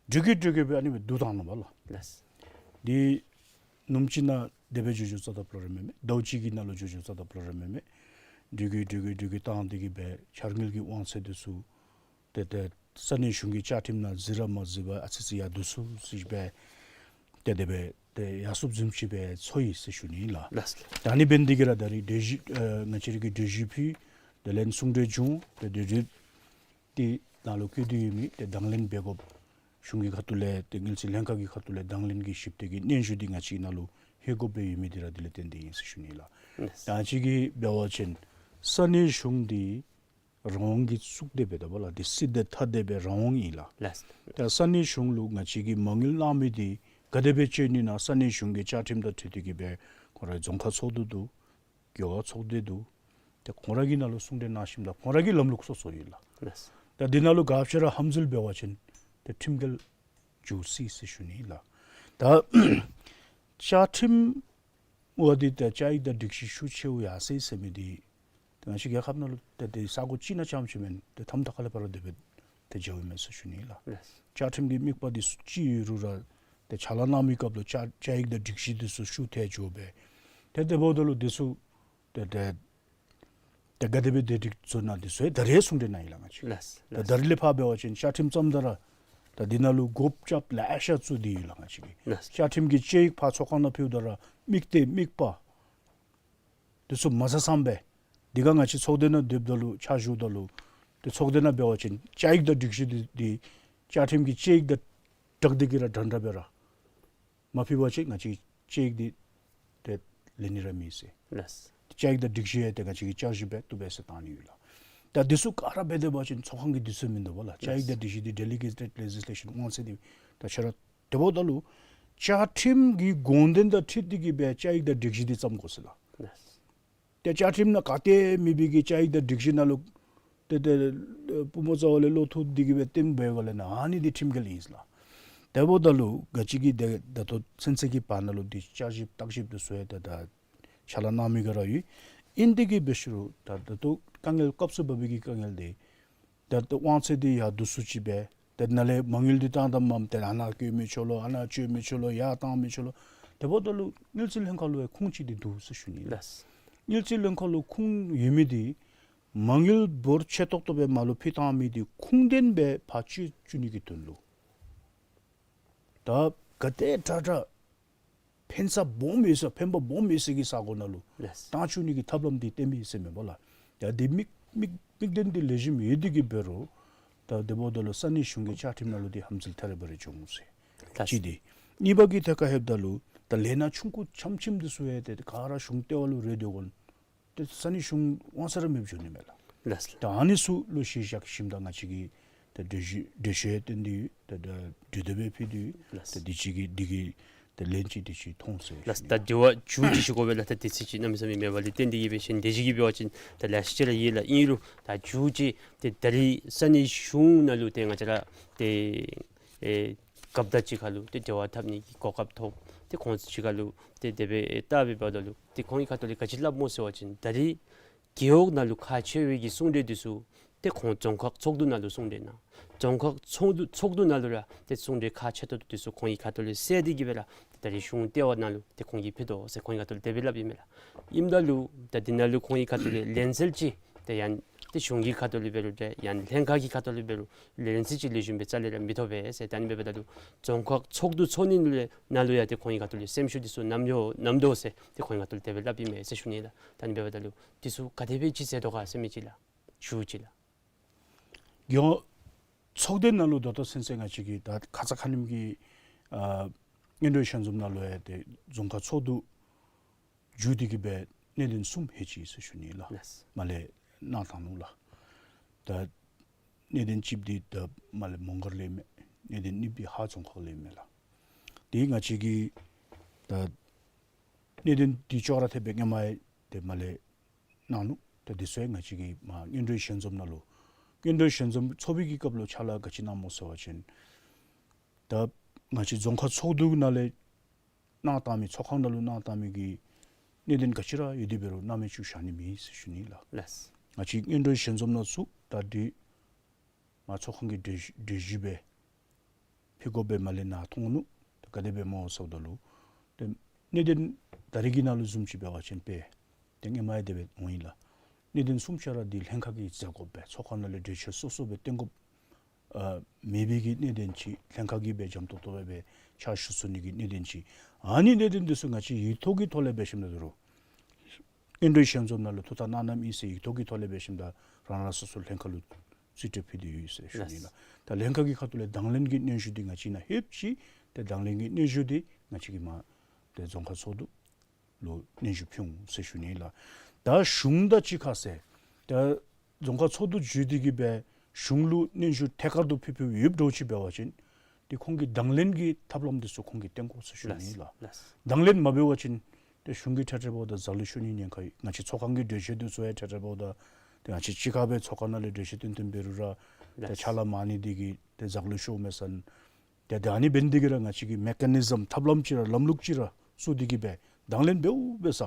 འགྱོ་གི་འགྱོ་གི་སྦེ་ཨ་ནི་སྦེ་བསྡུ་བཏང་ནུག་པ་ལགས། ལགས། འདི་ནུབ་ཅིག་ནང་དེ་སྦེ་འགྱོ་འགྱོཝ་རྩ་དང་ཕུ་ལས་ར་མེན་མས། ཟླཝ་གཅིག་གི་ནང་ལུ་འགྱོ་འགྱོཝ་རྩ་དང་ཕུ་ལས་ར་མེན་མས། འགྱོ་གི་འགྱོ་གི་འགྱོ་གི་བཏང་སྟེ་གི་སྦེ་འཆར་དངུལ་གྱི་དབང་ཚད་འདི་ཚུ་ཏེ་ཏེ་ས་གནས་གཞུང་གི་བཅའ་ཁྲིམས་ནང་གཟིགས་ར་མ་གཟིགས་པར་ཨ་ཙི་ཙི་ཡར་བསྡུ་སོང་ཟེར་སྦེ་ཏེ་དེ་སྦེ་ཏེ་ཡར་སོངམ་བཟུམ་ཅིག་སྦེ་ཚོར་ཡི་ཟེར་ཞུ་ནི་ལགས། ལགས། ད་ཨ་ནི་འབད་ནི་འདི་གིས་ར་ད་རིས་གྲོས་གཞི་ཨ་ང་བཅས་ར་གི་གྲོས་གཞི་ཕུལ་དེ་ལས་གསུང་གྲོས་བྱུང་ཏེ་གྲོས་གཞི་འདི་ནང་ལུ་བཀོད་དེ་ཡོད་མི་ཏེ་དང་ལེན་འབད་དགོཔ་གཞུང་གི་ཁ་ཐུག་ལས་ཏེ་དངུལ་རྩིས་ལྷན་ཁག་གི་ཁ་ཐུག་ལས་དང་ལེན་གྱི་ཞིབ་ལྟ་གི་སྙན་ཞུ་འདི་ང་བཅས་ཀྱི་ནང་ལུ་ལྷོད་དགོཔ་སྦེ་ཡོད་མི་འདི་ར་འདི་ལས་བརྟེན་ཏེ་ཨིན་ཟེར་ཞུ་ནི་ལགས། ལགས། ད་ང་བཅས་ཀྱིས་འབད་བ་ཅིན་ས་གནས་གཞུང་འདི་རང་དབང་གི་གཙུག་སྡེ་སྦེ་ད་པ་ལགས། འདི་སྲིད་དང་ཐ་དད་སྦེ་རང་དབང་ཨིན་ལགས། ལགས། ད་ས་གནས་གཞུང་ལུ་ང་བཅས་ཀྱིས་མ་དངུལ་གནང་མི་འདི་ག་དེ་སྦེ་སྤྱོད་ནི་ཨིན་ན་ས་གནས་གཞུང་གི་བཅའ་ཁྲིམས་དང་འཁྲིལ་ཏེ་གི་སྦེ་ཁོང་ར་རྫོང་ཁག་ཚོགས་འདུ་འདུག། རྒེད་འོག་ཚོགས་སྡེ་འདུག། ཏེ་ཁོང་ར་གི་ནང་ལུ་གསུང་གྲོས་གནང་ཞིནམ་ད་ཁོང་ར་གི་ལམ་ལུགས་སོ་སོ་ཨིན་ལགས། ལགས། ད་འདི་ནང་ལུ་ག་ཅི་ར་ཧམ་འཛུལ་འབད་བ་ཅིན་ཏེ་ཁྲིམས་འགལ་འགྱོ་སྲིད་ཟེར་ཞུ་ནི་ལགས། ད་བཅའ་ཁྲིམས་འབདཝ་འདི་ཏེ་བཅའ་ཡིག་དང་སྒྲིག་གཞི་ཤུགས་ཆེཝ་ཡར་སོ་ཡི་ཟེར་མི་འདི་ཏེ་ང་བཅས་རྒྱལ་ཁབ་ནང་ལུ་ཏེ་ཏེ་ས་གོ་ཅིག་ནང་རྐྱངམ་ཅིག་མེན། ཏེ་མཐའམ་ད་ཁ་ལས་ཕར་ར་དེ་སྦེ་ཏེ་འགྱོཝ་མས་ཟེར་ཞུ་ནི་ལགས། ལགས། བཅའ་ཁྲིམས་ཀྱི་དམིགས་པ་འདི་ཚུ་ཅིག་ཡོད་རུང་ར་ཏེ་ཕྱག་ལཱ་གནང་མི་སྐབས་ལུ་བཅའ་བཅའ་ཡིག་དང་སྒྲིག་གཞི་འདི་ཚུ་ཤུགས་ཐལ་འགྱོ་སྦེ་ཏེ་དེ་འབདཝ་ད་ལུ་འདི་ཚུ་ཏེ་ཏེ་ཏེ་ག་དེ་སྦེ་ཏེ་སྒྲིག་བཟོ་ནི་འདི་ཚུ་ད་རེས་གསུང་གྲོས་གནང་ཡི་ལགས་ང་བཅས། ལགས། ད་ད་རིས་ལས་ཕར་འབད་བ་ཅིན་བཅའ་ཁྲིམས་བརྩམ་ད་ར་ད་འདི་ནང་ལུ་སྒོ་བཅགཔ་ལེ་ཤ་བཙུགས་ཏེ་ཡོད་ལགས་ང་བཅས་ཀྱིས། ལགས། བཅའ་ཁྲིམས་ཀྱི་དཔྱད་ཡིག་ཕར་ཚོགས་ཁང་ནང་ཕུལཝ་ད་ར་དམིགས་གཏད་དམིགས་པ་འདི་ཚུ་མ་ཟ་ས་སྦེ་འདི་ག་ང་བཅས་ཚོགས་སྡེ་ནང་སྡོདཔ་ད་ལུ་ཕྱག་ཞུཝ་ད་ལུ་ཏེ་ཚོགས་སྡེ་ནང་འབད་བ་ཅིན་བཅའ་ཡིག་དང་སྒྲིག་གཞི་འདི་འདི་བཅའ་ཁྲིམས་ཀྱི་དཔྱད་ཡིག་དང་སྦྲགས་ཏེ་གི་ར་འདྲན་འདྲ་སྦེ་ར་མ་ཕུལ་བ་ཅིན་ང་བཅས་དཔྱད་ཡིག་འདི་ཏེ་ལེན་ནི་ར་མེད་ཟེར། ལགས། བཅའ་ཡིག་དང་སྒྲིག་གཞི་ཡང་ཏེ་ང་བཅས་ཀྱིས་བསྐྱར་ཞིབ་འབད་བཏུབ་པས་ཟེར་བཏང་ནི་ཡོད་ལགས། ད་འདི་ཚུ་ག་ར་འབད་དེ་འབད་བ་ཅིན་ཚོགས་ཁང་གི་དུས་ཚོད་མིན་འདུག་པ་ལགས། བཅའ་ཡིག་དང་སྒྲིག་གཞི་འདི་delegated legislation དབང་ཚད་འདི་ད་ཁྱོད་ར་དེ་འབདཝ་ད་ལུ་བཅའ་ཁྲིམས་ཀྱི་དགོངས་དོན་དང་འཁྲིལ་ཏེ་གིས་སྦེ་བཅའ་ཡིག་དང་སྒྲིག་གཞི་འདི་བརྩམ་དགོ་ཟེར་ལགས། ལགས། ཏེ་བཅའ་ཁྲིམས་ནང་ག་ཏེ་མེད་པའི་གི་བཅའ་ཡིག་དང་སྒྲིག་གཞི་ནང་ལུ་ཏེ་ཏེ་བུམོ་ཚ་བ་ལས་བློ་ཐུག་སྟེ་གིས་སྦེ་བཏོན་འབད་བ་ལས་ནཱ་ཨ་ནི་འདི་ཁྲིམས་འགལ་ཨིན་ཟེར་ལགས། དེ་འབདཝ་ད་ལུ་ག་ཅི་གི་ཏེ་ད་ལྟོ་ཚུན་ཚོད་ཀྱི་བར་ན་ལུ་འདི་བསྐྱར་ཞིབ་བརྟག་ཞིབ་འདི་ཚུ་ཡང་ཏེ་ད་ཕྱག་ལཱ་གནང་མི་ག་ར་ཡོད། ཨིན་ཏེ་གིས་འབད་ཞུ་རུང་ད་ད་ལྟོ་དཀའ་ངལ་སྐབས་སུ་བབས་པའི་གི་དཀའ་ངལ་འདི་ད་ལྟོ་དབང་ཚད་འདི་ཡར་བསྡུ་སུ་ཅིག་སྦེ་ཏེ་ནཱ་ལས་མ་དངུལ་འདི་བཏང་བཏངམ་ཏེ་ཨ་ནཱ་བཀོལ་མི་ཆོག་ལོ་ཨ་ནཱ་སྤྱོད་མི་ཆོག་ལོ་ཡར་བཏང་མི་ཆོག་ལོ། དེ་འབདཝ་ད་ལུ་དངུལ་རྩིས་ལྷན་ཁག་ལུ་ཡང་ཁུངས་ཅིག་འདི་འདུག་ཟེར་ཞུ་ནི་ལགས། ལགས། དངུལ་རྩིས་ལྷན་ཁག་ལུ་ཁུངས་ཡོད་མི་འདི་མ་དངུལ་འབོར་ཆེ་ཏོག་ཏོ་སྦེ་མར་ལུ་ཕུལ་བཏང་མི་འདི་ཁུངས་ལྡན་སྦེ་ཕར་སྤྱོད་བཅུག་ནི་གི་དོན་ལུ་ད་ག་དེ་དྲག་དྲག་ཕན་ས་སྦོམ་ཡོད་ས་ཕན་པ་སྦོམ་ཡོད་ས་གི་ས་གོ་ནང་ལུ་ལགས། བཏང་བཅུག་ནི་གི་ཐབས་ལམ་འདི་བསྟེན་མི་ཟེར་མེན་པ་ལགས། ཡ་འདི་དམིགས་དམིགས་དམིགས་དོན་འདི་ལེགས་ཤོམ་ཡོད་དེ་གིས་འབད་རུང་ད་དེ་འབདཝ་ད་ལུ་ས་གནས་གཞུང་གི་བཅའ་ཁྲིམས་ནང་ལུ་འདི་ཧམ་འཛུལ་ཐད་རི་བ་རི་བྱུང་ཟེར། ལགས། གཅིག་འདི། གཉིས་པ་གི་ཐད་ཁར་ལྷོདཔ་ད་ལུ་ད་ལས་སྣ་ཆུང་ཀུ་ཆམ་ཆིམ་འདི་ཚུ་ཡང་ཏེ་ག་ར་གཞུང་ལྟེ་བ་ལུ་རེ་སྡོད་དགོ་ན་ཏེ་ས་གནས་གཞུང་དབང་ས་ར་མེདཔ་འགྱོ་ནི་མས་ལགས། ལགས་ལགས། ད་ཨ་ནི་ཚུ་ལུ་གཞི་བཞག་ཞིནམ་ད་ང་བཅས་ཀྱིས་ད་གྲོས་གཞི་གྲོས་གཞི་ཡང་བཏོན་ཏེ་ཡོད། ད་ད་གྲོས་འདེབས་ཡང་ཕུལ་ཏེ་ཡོད། ལགས། ད་འདི་ཅིག་གི་འདི་གི་ད་ལན་ཅིག་འདི་ཅིག་ཐོན་ཟེར་ལགས། ཞུ་ནི། ད་དྲི་བ་མཇུག་ཅིག་ཞུ་དགོ་པས་ལགས། ད་དུས་ཚོད་ཅིག་གནམ་མེད་ས་མེད་མེད་པ་ལས་བརྟེན་ཏེ་གིས་འབད་ཞིནམ་དེ་ཅིག་གིས་འབད་བ་ཅིན་ད་ལེ་ཤ་ཅིག་ར་ཡོད་ལགས། ཨིན་རུང་ད་མཇུག་ཅིག་ཏེ་ད་རིས་ས་གནས་གཞུང་ནང་ལུ་ཏེ་ང་བཅས་ར་ཏེ་ཨེ་སྐབས་དང་གཅིག་ཁར་ལུ་ཏེ་འབྲེལ་བ་འཐབ་ནི་གི་གོ་སྐབས་ཐོབ། ཏེ་ཁོང་ཚུ་གཅིག་ཁར་ལུ་ཏེ་དེ་སྦེ་བལྟ་བའི་བར་ན་ལུ་ཏེ་ཁོང་གི་ཁ་ཐུག་ལས་ག་ཅི་སླབ་སྨོ་ཟེར་བ་ཅིན་ད་རིས་རྒེད་འོག་ནང་ལུ་ཁག་ཆེ་བའི་གི་གསུང་གྲོས་འདི་ཚུ་ཏེ་ཁོང་རྫོང་ཁག་ཚོགས་འདུ་ནང་ལུ་གསུང་གྲོས་གནང་། རྫོང་ཁག་ཚོགས་འདུ་ཚོགས་འདུ་ནང་ལུ་ར་ཏེ་གསུང་གྲོས་ཁག་ཆེ་ཏོག་ཏོ་འདི་ཚུ་ཁོང་གི་ཁ་ཐུག་ལས་སེལ་ཏེ་གིས་སྦེ་ར་ཏེ་ད་རིས་གཞུང་ལྟེ་བ་ནང་ལུ་ཏེ་ཁོང་གིས་ཕུལ་དོ་ཟེར་ཁོང་གི་ཁ་ཐུག་ལས་དེ་སྦེ་སླབ་ཨིན་མས་ལགས། ཨིནམ་ད་ལུ་ད་འདི་ནང་ལུ་ཁོང་གི་ཁ་ཐུག་ལས་ལན་གསལ་ཅིག་ཏེ་ཡང་ཏེ་གཞུང་གི་ཁ་ཐུག་ལས་འབད་རུང་ཏེ་ཡང་ལྷན་ཁག་གི་ཁ་ཐུག་ལས་འབད་རུང་ལན་གསལ་ཅིག་ལེགས་ཤོམ་སྦེ་རྩ་ལས་ར་མི་ཐོབ་པས་ཟེར། ད་ཨ་ནི་འབདཝ་ད་ལུ་རྫོང་ཁག་ཚོགས་འདུ་ཚོགས་ནི་ལས་ནང་ལུ་ཡང་ཏེ་ཁོང་གི་ཁ་ཐུག་ལས་སེམས་ཤུགས་འདི་ཚུ་ནམ་ཡོད་ནམ་དོ་ཟེར་ཏེ་ཁོང་གི་ཁ་ཐུག་ལས་དེ་སྦེ་སླབ་ཨིན་མས་ཟེར་ཞུ་ནི་ལགས། ད་ཨ་ནི་འབདཝ་ད་ལུ་འདི་ཚུ་ག་དེ་སྦེ་ཅིག་མཛད་དོ་ག་ཟེར་མི་ཅིག་ལགས། ཞུ་ཅིག་ལགས། རྒེད་འོག་ཚོགས་སྡེ་ནང་ལུ་ད་ལྟོ་ཚུན་ཚོད་ང་བཅས་ཀྱིས་ད་ཁ་ཙ་ཁ་ཉིནམ་གྱི་ཨ་སྔོན་འགྲོའི་ཞལ་འཛོམས་ནང་ལུ་ཡང་ཏེ་རྫོང་ཁག་ཚོགས་འདུ་མཇུག་སྡུད་ཀྱི་སྦེ་གནད་དོན་གསུམ་ཧེ་ཅི་ཟེར་ཞུ་ནི་ལགས། ལགས། མར་ལས་གནང་བཏང་ནུག་ལགས། ད་གནད་དོན་གཅིག་འདི་ད་མར་ལས་མོང་སྒར་ལས་མས། གནད་དོན་གཉིས་པ་འདི་ཧཱ་རྫོང་ཁག་ལས་མས་ལགས། དེ་ང་བཅས་ཀྱིས་ད་གནད་དོན་འདི་ཅོག་ར་འཐདཔ་སྦེ་སྔོན་མ་ཡང་ཏེ་མར་ལས་གནང་ནུག། ད་འདི་ཚུ་ཡང་ང་བཅས་ཀྱིས་མར་སྔོན་འགྲོའི་ཞལ་འཛོམས་ནང་ལུ་སྔོན་འགྲོའི་ཞལ་འཛོམས་ཚོགས་པའི་གི་སྐབས་ལུ་ཕྱག་ལཱ་ག་ཅི་གནངམ་སྨོ་ཟེར་བ་ཅིན་ད་ང་བཅས་རྫོང་ཁག་ཚོགས་འདུ་ནང་ལས་གནང་བཏང་མི་ཚོགས་ཁང་ནང་ལུ་གནང་བཏང་མི་གི་གནད་དོན་ག་ཅི་ར་ཡོད་དེ་འབད་རུང་སྣང་མེད་ཅིག་བཞག་ནི་མེད་ཟེར་ཞུ་ནི་ལགས། ལགས། ང་བཅས་སྔོན་འགྲོའི་ཞལ་འཛོམས་ནང་ཚུ་ད་འདི་མར་ཚོགས་ཁང་གི་གྲོས་གཞི་གྲོས་གཞི་སྦེ་ཕུལ་དགོཔ་སྦེ་མར་ལས་ནཱ་ཐོན་ནུག། ད་ག་དེ་སྦེ་སྨོ་ཟེརཝ་ད་ལུ་ཏེ་གནད་དོན་ད་རིས་ཀྱི་ནང་ལུ་བཟུམ་ཅིག་འབད་བ་ཅིན་དཔེ་ཏེ་སྔོན་མ་ཡང་དེ་སྦེ་འོང་ཡི་ལགས། གནད་དོན་གསུམ་ཆ་ར་འདི་ལྷན་ཁག་གིས་མཛད་དགོཔ་སྦེ་ཚོགས་ཁང་ནང་ལས་གྲོས་ཆོད་སོ་སོ་སྦེ་བཏོན་དགོཔ་ཨ་མེད་པའི་གི་གནད་དོན་ཅིག་ལྷན་ཁག་གིས་སྦེ་འཇམ་ཏོང་ཏོ་སྦེ་ཕྱག་ཞུ་ཚུགས་ནི་གི་གནད་དོན་ཅིག། ཨ་ནི་གནད་དོན་འདི་ཚུ་ང་བཅས་ཡིག་ཐོག་གི་ཐོག་ལས་འབད་ཞིནམ་ད་ད་རུང་སྔོན་འགྲོའི་ཞལ་འཛོམས་ནང་ལུ་ཐུགས་ཐག་གནང་གནངམ་ཨིན་ཟེར་ཡིག་ཐོག་གི་ཐོག་ལས་འབད་ཞིནམ་ད་རང་རང་སོ་སོ་ལྷན་ཁག་ལུ་རྩིས་སྤྲོད་ཕུལ་ཏེ་ཡོད་ཟེར་ཞུ་ནི་ལགས། ད་ལྷན་ཁག་གི་ཁ་ཐུག་ལས་དང་ལེན་གྱི་སྙན་ཞུ་འདི་ང་བཅས་ནཱ་ལྷོདཔ་ཅིག་ཏེ་དང་ལེན་གྱི་སྙན་ཞུ་འདི་ང་བཅས་ཀྱིས་མར་ཏེ་རྫོང་ཁག་ཚོགས་འདུ་ལུ་སྙན་ཞུ་ཕུལ་འོང་ཟེར་ཞུ་ནི་ལགས། ད་གཞུང་དང་གཅིག་ཁར་ཟེར་ད་རྫོང་ཁག་ཚོགས་འདུ་མཇུག་སྡུད་ཀྱི་སྦེ་གཞུང་ལུ་སྙན་ཞུ་ཐད་ཀར་དུ་ཕུལ་ཕུལཝ་ཡོདཔ་འདྲཝ་ཅིག་འབད་བ་ཅིན་ཏེ་ཁོང་གིས་དང་ལེན་གྱི་ཐབས་ལམ་འདི་ཚུ་ཁོང་གིས་བཏོན་དགོ་ཟེར་ཞུ་ནི་ལགས། ལགས། དང་ལེན་མ་འབད་བ་ཅིན་ཏེ་གཞུང་གིས་འཕྲལ་འཕྲལ་འབདཝ་ད་ཛག་ལུགས་ཤོར་ནི་ཉེན་ཁ་ཡོད། ང་བཅས་ཚོགས་ཁང་གི་གྲོས་ཆོད་འདི་ཚུ་ཡང་འཕྲལ་འཕྲལ་འབདཝ་ད་ཏེ་ང་བཅས་གཅིག་ཁར་སྦེ་ཚོགས་ཁང་ནང་ལས་གྲོས་ཆོད་བཏོན་བཏོན་འབད་རུང་ར་ཏེ་ལགས། ཕྱག་ལཱ་མང་ནི་འདི་གིས་ཏེ་ཛག་ལུགས་ཤོརཝ་མས་ཟེར། ཏེ་ད་ཨ་ནི་འབད་ནི་འདི་གིས་ར་ང་བཅས་ཀྱིས་མེ་ཀ་ནི་ཛམ་ཐབས་ལམ་ཅིག་ར་ལམ་ལུགས་ཅིག་ར་བཙུགས་ཏེ་གིས་སྦེ་དང་ལེན་འབདཝ་འབད་ས་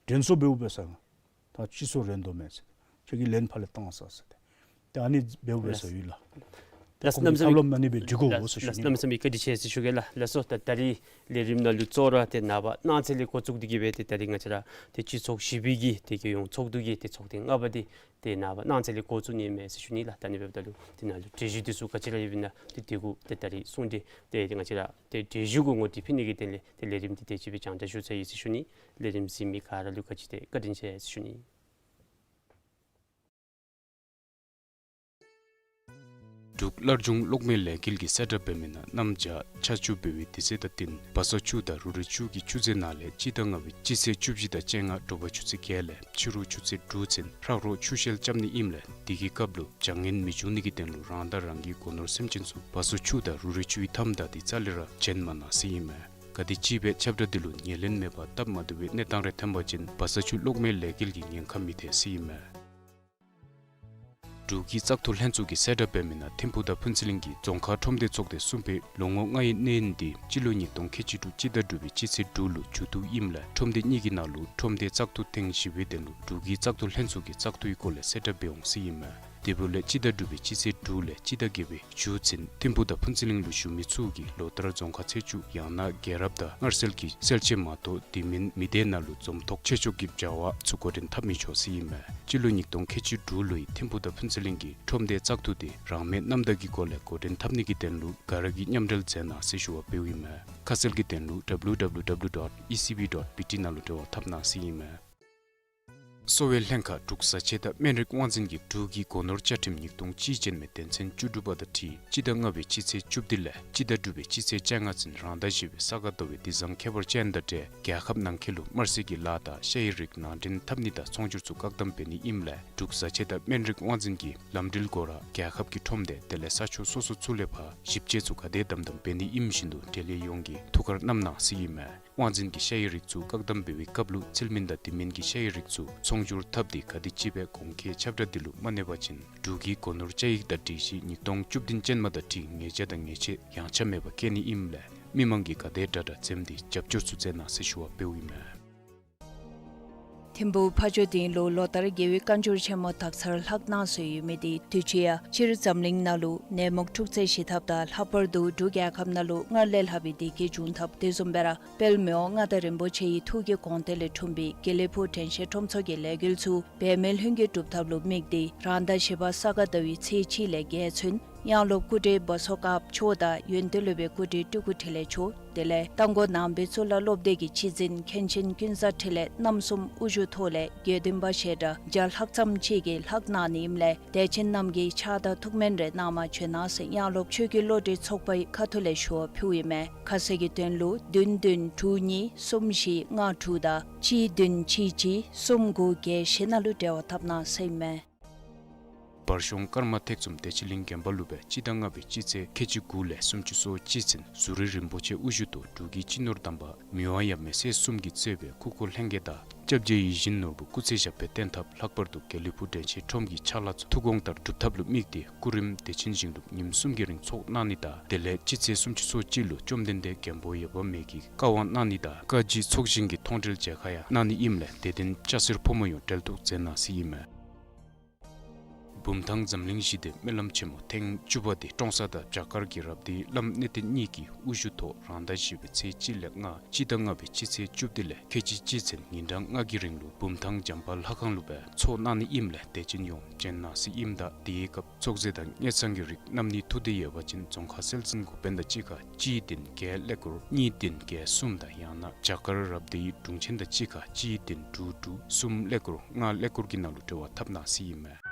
དྲན་གསོ་འབདཝ་འབད་ས་ད་ཅི་སོང་རན་དོ་མས་ཟེར། ཁྱོད་ཀྱིས་ལན་ཕར་ལས་བཏང་ས་ཟེར་ཏེ། ཏེ་ཨ་ནི་འབདཝ་འབད་ས་ཡོད་ལགས། ཏེ་ལགས། ཁོང་གི་ལགས་ཐབས་ལམ་ཨ་ནི་སྦེ་སྒྲིག་དགོ་ཟེར་ཞུ་ནི། ལགས། གནམ་མེད་ས་མེད་བཀའ་དྲིན་ཆེ་ཟེར་ཞུ་གེ་ལགས། ལགས་སོ། ད་ད་རིས་ལས་རིམ་ནང་ལུ་གཙོ་བོ་ར་ཏེ་ནངས་པ་གནངས་ཚེ་ལས་འགོ་བཙུགས་ཏེ་གིས་སྦེ་ཏེ་ད་རིས་ང་བཅས་ར་ཏེ་སྤྱི་ཚོགས་བཞི་པའི་གི་ཏེ་རྒྱལ་ཡོངས་ཚོགས་འདུ་གི་ཏེ་ཚོགས་ཐེངས་ལྔ་པ་འདི་ཏེ་ནངས་པ་གནངས་ཚེ་ལས་འགོ་བཙུགས་ནི་མས་ཟེར་ཞུ་ནི་ལགས། ད་ཨ་ནི་འབདཝ་ད་ལུ་ཏེ་ནཱ་ལུ་གྲོས་གཞི་འདི་ཚུ་ག་ཅི་ར་ཡོདཔ་ཨིན་ན་ཏེ་འདི་གུ་ཏེ་ད་རིས་གསུང་སྟེ་ཏེ་ང་བཅས་ར་ཏེ་གྲོས་གཞི་གུ་ངོ་སྤྲོད་ཕུལ་ནི་གི་དོན་ལས་ཏེ་ལས་རིམ་འདི་དེ་ཅིག་སྦེ་རྒྱང་བསྒྲགས་ཞུ་ཚར་ཡི་ཟེར་ཞུ་ནི། ལས་རིམ་གཟིགས་མི་ག་ར་ལུ་ག་ཅི་ཏེ་བཀའ་དྲིན་ཆེ་ཟེར་ཞུ་ནི། འབྲུག་སླར་འབྱུང་གློག་མེ་ལས་འགུལ་གྱིས་གསལ་བསྒྲགས་འབད་མི་ནང་གནམ་བྱཱར་ཆར་ཆུ་འབེལ་བའི་དུས་ཚོད་དང་བསྟུན་བ་སོ་ཆུ་དང་རུ་རའི་ཆུ་གི་ཆུ་རྫས་ནང་ལས་སྤྱི་ཟླ་ལྔ་པའི་སྤྱི་ཚེས་བཅུ་བཞི་དང་བཅོ་ལྔ་དྲོ་པ་ཆུ་ཚོད་བརྒྱད་ལས་ཕྱི་རུ་ཆུ་ཚོད་དྲུག་ཚུན་ལྷག་རོགས་ཆུ་ཤེལ་རྐྱབ་ནི་ཨིནམ་ལས་དེ་གི་སྐབས་ལུ་བྱ་ངན་མི་འབྱུང་ནི་གི་དོན་ལུ་རང་དང་རང་གི་སྒོ་ནོར་སེམས་ཅན་ཚུ་བ་སོ་ཆུ་དང་རུ་རའི་ཆུ་ཡི་མཐའམ་བདའ་སྟེ་རྩ་ལས་ར་བྱོན་མ་གནང་ཟེར་ཨིན་མས། ག་དེམ་ཅིག་སྦེ་ཁྱབ་བསྒྲགས་འདི་ལུ་ཉན་ལེན་མེད་པར་སྟབས་མ་བདེ་བའི་གནས་སྟངས་རེ་ཐོན་པ་ཅིན་བ་སོ་ཆུ་གློག་མེ་ལས་འགུལ་གྱི་ཉེན་ཁ་མི་ཐེག་ཟེར་ཨིན་མས། འབྲུག་གི་བཙག་འཐུ་ལྷན་ཚོགས་ཀྱིས་གསལ་བསྒྲགས་འབད་མི་ནང་ཐིམ་ཕུག་དང་ཕུན་ཚོགས་གླིང་གི་རྫོང་ཁག་ཁྲོམ་སྡེ་ཚོགས་སྡེ་གསུམ་པའི་ལོ་ངོ་ལྔའི་གནས་ཡུན་འདི་སྤྱི་ལོ་ཉིས་སྟོང་ཁལ་གཅིག་དྲུག་སྤྱི་ཟླ་དྲུག་པའི་སྤྱི་ཚེས་དྲུག་ལུ་མཇུག་བསྡུཝ་ཨིནམ་ལས་ཁྲོམ་སྡེ་གཉིས་ཀྱི་ནང་ལུ་ཁྲོམ་སྡེ་བཙག་འཐུ་ཐེངས་བཞི་པའི་དོན་ལུ་འབྲུག་གི་བཙག་འཐུ་ལྷན་ཚོགས་ཀྱིས་བཙག་འཐུའི་སྐོར་ལས་གསལ་བསྒྲགས་འབད་འོང་ཟེར་ཨིན་མས། དེ་འབདཝ་ལས་སྤྱི་ཟླ་དྲུག་པའི་སྤྱི་ཚེས་དྲུག་ལས་སྤྱི་ཟླ་བརྒྱད་པའི་མཇུག་ཚུན་ཐིམ་ཕུག་དང་ཕུན་ཚོགས་གླིང་ལུ་བཞུགས་མི་ཚུ་གིས་ལོ་ལྟར་རྫོང་ཁག་ཚེས་བཅུ་ཡང་ན་རྒྱལ་རབས་དང་སྔར་སྲོལ་གྱི་སེལ་ཆེད་མ་གཏོགས་དེ་མིན་མི་སྡེ་ནང་ལུ་འཛོམས་ཐོག་ཆེ་མཆོག་གི་བྱ་བ་ཚུ་འགོ་འདྲེན་འཐབ་མི་ཆོག་ཟེར་ཨིན་མས། སྤྱི་ལོ་ཉིས་སྟོང་ཁལ་གཅིག་དྲུག་ལོའི་ཐིམ་ཕུག་དང་ཕུན་ཚོགས་གླིང་གི་ཁྲོམ་སྡེ་བཙག་འཐུ་དེ་རང་མོས་རྣམ་དག་གི་སྒོ་ལས་འགོ་འདྲེན་འཐབ་ནི་གི་དོན་ལུ་ག་ར་གིས་མཉམ་འབྲེལ་མཛད་གནང་ཟེར་ཞུ་བ་འབདཝ་ཨིན་མས། ཁ་གསལ་གྱི་དོན་ལུ་W W W dot E C B dot B T ནང་ལུ་འབྲེལ་བ་འཐབ་གནང་ཟེར་ཨིན་མས། གསོ་བའི་ལྷན་ཁག་འབྲུག་བཟའ་ཆས་དང་སྨན་རིགས་དབང་འཛིན་གྱིས་འབྲུག་གི་སྒོ་ནོར་བཅའ་ཁྲིམས་ཉིས་སྟོང་གཅིག་ཅན་མའི་དོན་ཚན་བཅུ་དྲུག་པ་དང་འཁྲིལ་སྤྱི་ཟླ་ལྔ་པའི་སྤྱི་ཚེས་བཅུ་བདུན་ལས་སྤྱི་ཟླ་དྲུག་པའི་སྤྱི་ཚེས་བཅོ་ལྔ་ཚུན་རང་ཟླ་བཞི་པའི་ས་ག་ཟླ་བའི་དུས་བཟང་ཁྱད་པར་ཅན་དང་འབྲེལ་རྒྱལ་ཁབ་ནང་འཁོད་ལུ་དམར་སེར་གྱི་ལཱ་དང་ཤ་ཡི་རིགས་ནང་འདྲེན་འཐབ་ནི་དང་ཚོང་སྒྱུར་ཚུ་བཀག་དམ་འབད་ནི་ཨིནམ་ལས་འབྲུག་བཟའ་ཆས་དང་སྨན་རིགས་དབང་འཛིན་གྱིས་ལམ་འགྲུལ་སྒོ་ར་རྒྱལ་ཁབ་ཀྱི་ཁྲོམ་སྡེ་དེ་ལས་ས་ཕྱོགས་སོ་སོ་ཚུ་ལས་ཕར་ཞིབ་དཔྱད་ཚུ་ག་དེ་དམ་དམ་འབད་ནི་ཨིནམ་བཞིན་དུ་འབྲེལ་ཡོད་ཡོངས་ཀྱིས་ཐུགས་ཁར་བསྣམ་གནང་ཟེར་ཨིན་མས། དབང་འཛིན་གྱིས་ཤ་ཡི་རིགས་ཚུ་བཀག་དམ་འབད་བའི་སྐབས་ལུ་ཚུལ་མིན་དང་དེ་མིན་གྱི་ཤ་ཡི་རིགས་ཚུ་ཚོང་སྒྱུར་འཐབ་སྟེ་ག་དེམ་ཅིག་སྦེ་གོང་འཁོད་ཁྱབ་བསྒྲགས་འདི་ལུ་མ་གནས་པ་ཅིན་འབྲུག་གི་སྒོ་ནོར་བཅའ་ཡིག་དང་སྒྲིག་གཞི་ཉིས་སྟོང་བཅུ་བདུན་ཅན་མ་དང་འཁྲིལ་ཉེས་བྱ་དང་ཉེས་ཆད་ཡངས་ཆག་མེད་པར་བཀལ་ནི་ཨིནམ་ལས་མི་མང་གིས་ག་དེ་དྲག་དྲག་འཛེམས་ཏེ་རྒྱབ་སྐྱོར་ཚུ་མཛད་གནང་ཟེར་ཞུ་བ་འབདཝ་ཨིན་མས། ཐིམ་ཕུག་ཕ་ཇོ་སྡིངས་ལུ་ལོ་ལྟར་རྒྱལ་བའི་བཀའ་འགྱུར་ཆེན་མོ་དག་ཚར་ལྷག་གནང་སྲོལ་ཡོད་མི་དེ་དུས་ཅི་ཡང་སྤྱིར་འཛམ་གླིང་ནང་ལུ་ནད་མུག་འཁྲུག་རྩོད་ཞི་ཐབས་དང་ལྷག་པར་དུ་འབྲུག་རྒྱལ་ཁབ་ནང་ལུ་སྔར་ལས་ལྷག་པའི་བདེ་སྐྱིད་འབྱུང་ཐབས་དེ་བཟུམ་སྦེ་ར་དཔལ་མི་དབང་མངའ་བདག་རིན་པོ་ཆེ་ཡི་ཐུགས་ཀྱི་དགོངས་དོན་ལས་འཁྲུངས་པའི་དགེ་ལེགས་ཕུག་དྲན་ཤེས་ཁྲོམ་ཚོགས་ཀྱི་ལས་འགུལ་ཚུ་འབད་མེད་ལྷུན་གྱིས་གྲུབ་ཐབས་ལུ་དམིགས་ཏེ་རང་ཟླ་བཞི་པ་ས་ག་ཟླ་བའི་ཚེས་གཅིག་ལས་བརྒྱད་ཚུན་ཡང་སློབ་སྐུ་བགྲེས་བ་སོ་དཀར་མཆོག་དང་ཡོན་ཏན་སློབ་དཔོན་སྐུ་བགྲེས་སྤྲུལ་སྐུ་འཕྲིན་ལས་མཆོག་དེ་ལས་རྟ་མགོ་ནང་པའི་གཙུག་ལག་སློབ་སྡེ་གི་སྤྱི་འཛིན་མཁན་ཆེན་ཀུན་བཟང་འཕྲིན་ལས་རྣམ་གསུམ་དབུ་བཞུགས་ཐོག་ལས་དགེ་འདུན་པ་བཤད་གྲྭ་བརྒྱ་ལྷག་ཙམ་ཅིག་གིས་ལྷག་གནང་ནི་ཨིནམ་ལས་དད་ཅན་རྣམས་ཀྱིས་ཕྱག་དང་ཐུགས་སྨོན་རེ་གནང་མ་བྱོན་གནང་ཟེར་ཡང་སློབ་ཆོས་ཀྱི་བློ་གྲོས་ཚོགས་པའི་ཁ་ཐུག་ལས་ཞུ་བ་ཕུལཝ་ཨིན་མས། ཁ་གསལ་གྱི་དོན་ལུ་བདུན་བདུན་དྲུག་གཉིས་གསུམ་བཞི་ལྔ་དྲུག་དང་གཅིག་བདུན་གཅིག་གཅིག་གསུམ་དགུ་བརྒྱད་བཞི་ནང་ལུ་འབྲེལ་བ་འཐབ་གནང་ཟེར་ཨིན་མས། བར་གཞུང་ཀརྨ་ཐེག་གསུམ་བདེ་ཆེན་གླིང་དགོན་པ་ལུ་སྦེ་སྤྱི་ཟླ་ལྔ་པའི་སྤྱི་ཚེས་ཁལ་གཅིག་དགུ་ལས་སུམ་ཅུ་སོ་གཅིག་ཚུན་ཟུར་རིས་རིན་པོ་ཆེ་དབུ་བཞུགས་ཐོག་འབྲུག་གི་སྤྱི་ནོར་དམ་པ་མི་དབང་ཡབ་མེས་སྲས་གསུམ་གྱིས་གཙོས་པའི་སྐུ་འཁོར་ལྷན་རྒྱས་དང་སྐྱབས་རྗེ་ཡིད་བཞིན་ནོར་བུ་སྐུ་ཚེ་ཞབས་པད་བརྟན་ཐབས་ལྷག་པར་དུ་དགེ་ལེགས་ཕུག་དྲན་ཤེས་ཁྲོམ་གྱི་ཕྱག་ལཱ་ཚུ་ཐུགས་དགོངས་ལྟར་སྒྲུབ་ཐབས་ལུ་དམིགས་ཏེ་སྐུ་རིམ་བདེ་ཆེན་བཞེངས་སྒྲུབ་ཉིནམ་གསུམ་གྱི་རིང་ཚོགས་གནང་ནི་དང་དེ་ལས་སྤྱི་ཚེས་སུམ་ཅུ་སོ་གཅིག་ལུ་བཅོམ་ལྡན་འདས་མགོན་པོ་ཡབ་མེས་ཀྱིས་བཀའ་དབང་གནང་ནི་དང་བཀའ་བཞིན་ཚོགས་བཞིན་གྱི་མཐོང་གྲོལ་མཇལ་ཁ་ཡང་གནང་ནི་ཨིནམ་ལས་དད་ལྡན་སྐྱ་སེར་ཕོ་མོ་ཡོངས་འབྲེལ་གཏོགས་མཛད་གནང་ཟེར་ཨིན་མས། བུམ་ཐང་འཛམ་གླིང་ཞི་བདེའི་སྨོན་ལམ་ཆེན་མོ་ཐེངས་བཅུ་པ་དེ་ཀྲོང་གསར་དང་བྱ་དཀར་གྱི་རབ་སྡེའི་བླམ་གནས་བརྟན་གཉིས་ཀྱི་དབུ་བཞུགས་ཐོག་རང་ཟླ་བཞི་པའི་ཚེས་གཅིག་ལས་མངའ་སྤྱི་ཟླ་ལྔ་པའི་སྤྱི་ཚེས་བཅུ་བདུན་ལས་ཁལ་གཅིག་གཅིག་ཚུན་ཉིན་གྲངས་ལྔ་གི་རིང་ལུ་བུམ་ཐང་བྱམས་པ་ལྷ་ཁང་ལུ་སྦེ་ཚོགས་གནང་ནི་ཨིནམ་ལས་དད་ཅན་ཡོངས་བྱོན་གནང་ཟེར་ཨིནམ་ད་དེའི་སྐབས་ཚོགས་རྫས་དང་དངུལ་ཚང་གི་རིགས་བསྣམས་ནི་ཐུགས་འདོད་ཡོད་པ་ཅིན་རྫོང་ཁག་སྲོལ་འཛིན་འགོ་དཔོན་དང་གཅིག་ཁར་གཅིག་བདུན་བརྒྱད་ཀླད་ཀོར་གཉིས་བདུན་བརྒྱད་གསུམ་དང་ཡང་ན་བྱ་དཀར་རབ་སྡེའི་དྲུང་ཆེན་དང་གཅིག་ཁར་གཅིག་བདུན་དྲུག་དྲུག་གསུམ་ཀླད་ཀོར་ལྔ་ཀླད་ཀོར་གྱི་ནང་ལུ་འབྲེལ་བ་འཐབ་གནང་ཟེར་ཨིན་མས།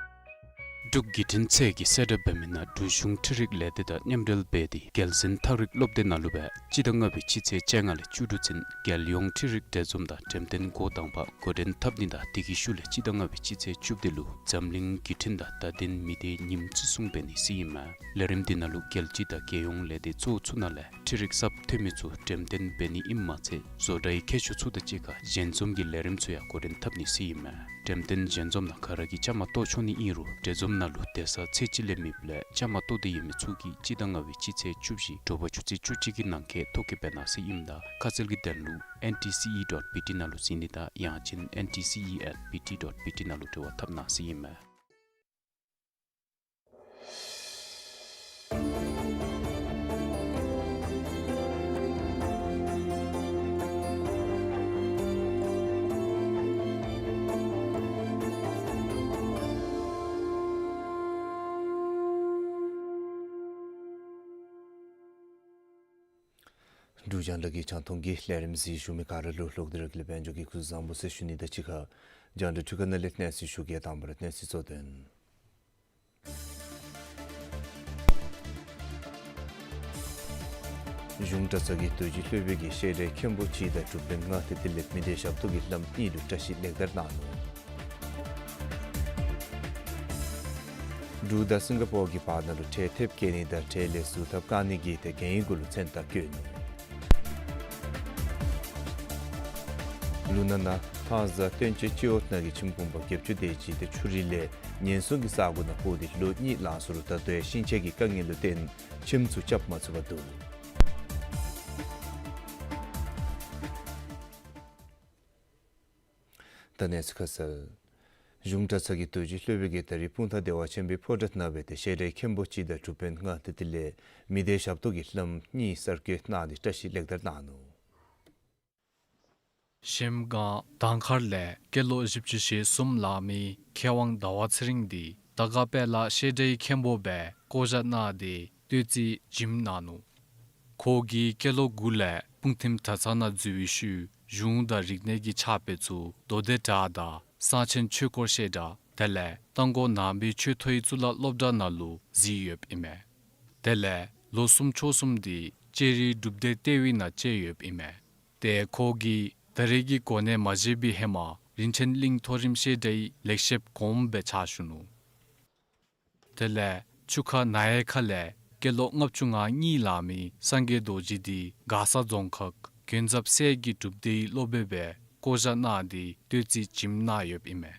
འབྲུག་བརྒྱུད་འཕྲིན་ཚད་ཀྱིས་གསལ་བསྒྲགས་འབད་མི་ནང་འབྲུག་གཞུང་འཕྲུལ་རིག་ལས་སྡེ་དང་མཉམ་འབྲེལ་འབད་དེ་རྒྱལ་གསུང་ཐག་རིང་སློབ་སྡེ་ནང་ལུ་སྦེ་སྤྱི་ཟླ་ལྔ་པའི་སྤྱི་ཚེས་བཅོ་ལྔ་ལས་བཅུ་དྲུག་ཚུན་རྒྱལ་ཡོངས་འཕྲུལ་རིག་འབྲེལ་འཛོམས་དང་འགྲེམས་སྟོན་འགོ་དང་པ་འགོ་འདྲེན་འཐབ་ནི་དང་དེ་གི་ཤུལ་ལས་སྤྱི་ཟླ་ལྔ་པའི་སྤྱི་ཚེས་བཅུ་བདུན་ལུ་འཛམ་གླིང་བརྒྱུད་འཕྲིན་དང་བརྡ་དོན་མི་སྡེའི་ཉིནམ་བརྩི་སྲུང་འབད་ནི་ཟེར་ཨིན་མས། ལས་རིམ་འདི་ནང་ལུ་རྒྱལ་སྤྱི་དང་རྒྱལ་ཡོངས་ལས་སྡེ་གཙོ་བོ་ཚུ་ནང་ལས་འཕྲུལ་རིག་གསརཔ་ཐོན་མི་ཚུ་འགྲེམས་སྟོན་འབད་ནི་ཨིནམ་མ་ཚད་བཟོ་གྲྭའི་མཁས་མཆོག་ཚུ་དང་གཅིག་ཁར་ཞལ་འཛོམས་ཀྱི་ལས་རིམ་ཚུ་ཡང་འགོ་འདྲེན་འཐབ་ནི་ཟེར་ཨིན་མས། འགྲེམས་སྟོན་ཞལ་འཛོམས་ནང་ག་ར་གིས་བཅའ་མར་གཏོགས་ཆོག་ནི་ཨིན་རུང་འབྲེལ་འཛོམས་ནང་ལུ་སྡོད་ས་ཚོད་ཅིག་ལས་མེདཔ་ལས་བཅའ་མར་གཏོགས་འདོད་ཡོད་མི་ཚུ་གིས་སྤྱི་ཟླ་ལྔ་པའི་སྤྱི་ཚེས་བཅུ་བཞི་དྲོ་པ་ཆུ་ཚོད་བཅུ་གཅིག་གི་ནང་འཁོད་ཐོ་བཀོད་འབད་གནང་ཟེར་ཨིནམ་ད་ཁ་གསལ་གྱི་དོན་ལུ་N T C E dot B T ནང་ལུ་གཟིགས་ནི་དང་ཡང་ཅིན N T C E at B T dot B T ནང་ལུ་འབྲེལ་བ་འཐབ་གནང་ཟེར་ཨིན་མས། འབྲུག་རྒྱང་བསྒྲགས་ཀྱི་རྒྱང་མཐོང་གི་ལས་རིམ་གཟིགས་བཞུགས་མི་ག་ར་ལུ་ལོག་སྟེ་ར་ལས་དཔལ་འབྱོར་གྱི་སྐུ་གཟུགས་བཟང་པོ་ཟེར་ཞུ་ནི་དང་གཅིག་ཁར་རྒྱང་བསྒྲགས་འཕྲུལ་ཁང་ནང་ལས་གནས་ཚུལ་ཞུ་གེ། དང་པ་ར་གནས་ཚུལ་གཙོ་དོན། གཞུང་གྲྭ་ཚང་གི་རྡོ་རྗེ་སློབ་དཔོན་གྱིས་བཤད་གྲྭའི་མཁན་པོ་གཅིག་དང་གྲུབ་དོན་ལྔ་དེ་དེ་ལས་མི་སྡེ་ཞབས་ཏོག་གི་བླམ་གཉིས་ལུ་བཀྲ་ཤིས་ལེགས་དར་གནང་ནུག། འབྲུག་དང་སིང་ག་པོར་གྱི་བར་ན་ལུ་ཁྲལ་ཐེབས་བཀལ་ནི་དང་ཁྲལ་ལས་ཟུར་ཐབས་བཀག་ནི་གི་ཏེ་རྒྱ་ཡིག་གུ་ལུ་མཚན་རྟགས་བཀོད་ནུག། ལུ་ནན་ན་ཐང་བཟའ་སྟོན་ཆེན་སྤྱི་འོག་ནང་གི་ཁྱིམ་གུང་པ་བརྒྱད་ཅུ་དེ་ཅིག་ཏེ་ཆུ་རུད་ལས་ཉེན་སྲུང་གི་ས་སྒོ་ནང་སྤོ་སྟེ་ལོ་གཉིས་ལང་སོང་རུང་ད་ལྟོ་ཡང་ཤིང་བྱ་གི་དཀའ་ངལ་ལུ་བརྟེན་ཁྱིམ་ཚུ་རྐྱབ་མ་ཚུགས་པར་འདུག། ད་གནས་ཚུལ་ཁ་གསལ། གཞུང་གྲྭ་ཚང་གི་རྡོ་རྗེ་སློབ་དཔོན་གྱིས་ད་རིས་སྤུངས་ཐང་བདེ་བ་ཆེན་པོའི་ཕོ་བྲང་ནང་སྦེ་ཏེ་བཤད་གྲྭའི་མཁན་པོ་གཅིག་དང་གྲུབ་དཔོན་ལྔ་དེ་དེ་ལས་མི་སྡེ་ཞབས་ཏོག་གི་བླམ་གཉིས་གསར་བསྐོ་གནང་སྟེ་བཀྲ་ཤིས་ལེགས་དར་གནང་ནུག། གཞལམ་སྒང་དང་མཁར་ལས་སྐྱེས་ལོ་བཞི་བཅུ་ཞེ་གསུམ་ལང་མི་མཁས་དབང་ཟླ་བ་ཚེ་རིང་འདི་དར་དཀར་དཔལ་ལ་བཤད་གྲྭའི་མཁན་པོ་སྦེ་བསྐོ་བཞག་གནང་སྟེ་བསྟོད་རྩིས་བྱིནམ་གནང་ནུག། ཁོ་གིས་སྐྱེས་ལོ་དགུ་ལས་སྤུངས་ཐིམ་གྲྭ་ཚང་ནང་འཛུལ་བའི་ཤུལ་གཞུང་དང་རིག་གནས་ཀྱི་ཕྱག་དཔེ་ཚུ་མདོ་སྡེ་གྲྭ་དང་གསང་ཆེན་ཆོས་སྐོར་བཤད་གྲྭ་དེ་ལས་རྟ་མགོ་ནང་པའི་ཆོས་མཐོའི་གཙུག་ལག་སློབ་གྲྭ་ནང་ལུ་གཟིགས་ཡོདཔ་ཨིན་མས། དེ་ལས་ལོ་གསུམ་ཕྱོགས་གསུམ་འདི་ལྕགས་རིའི་སྒྲུབ་སྡེ་ལྟེ་བའི་ནང་བཅད་ཡོདཔ་ཨིན་མས། ཏེ་ཁོ་གིས་ད་རེས་ཀྱི་གོ་གནས་མ་བཞེས་པའི་ཧེ་མ་རིན་ཆེན་གླིང་མཐོ་རིམ་བཤད་གྲྭའི་ལེགས་བཤད་གོངམ་སྦེ་ཕྱག་ཞུ་ནུག། དེ་ལས་ཆུ་ཁ་ན་ཡེ་ཁ་ལས་སྐྱེས་ལོ་ལྔ་བཅུ་ང་གཉིས་ལང་མི་སངས་རྒྱས་རྡོ་རྗེ་འདི་མགར་ས་རྫོང་ཁག་མགོན་ཚབ་སྲས་ཀྱི་སྒྲུབ་སྡེའི་སློབ་དཔོན་སྦེ་བསྐོ་བཞག་གནང་སྟེ་བསྟོད་རྩིས་བྱིནམ་གནང་ཡོདཔ་ཨིན་མས།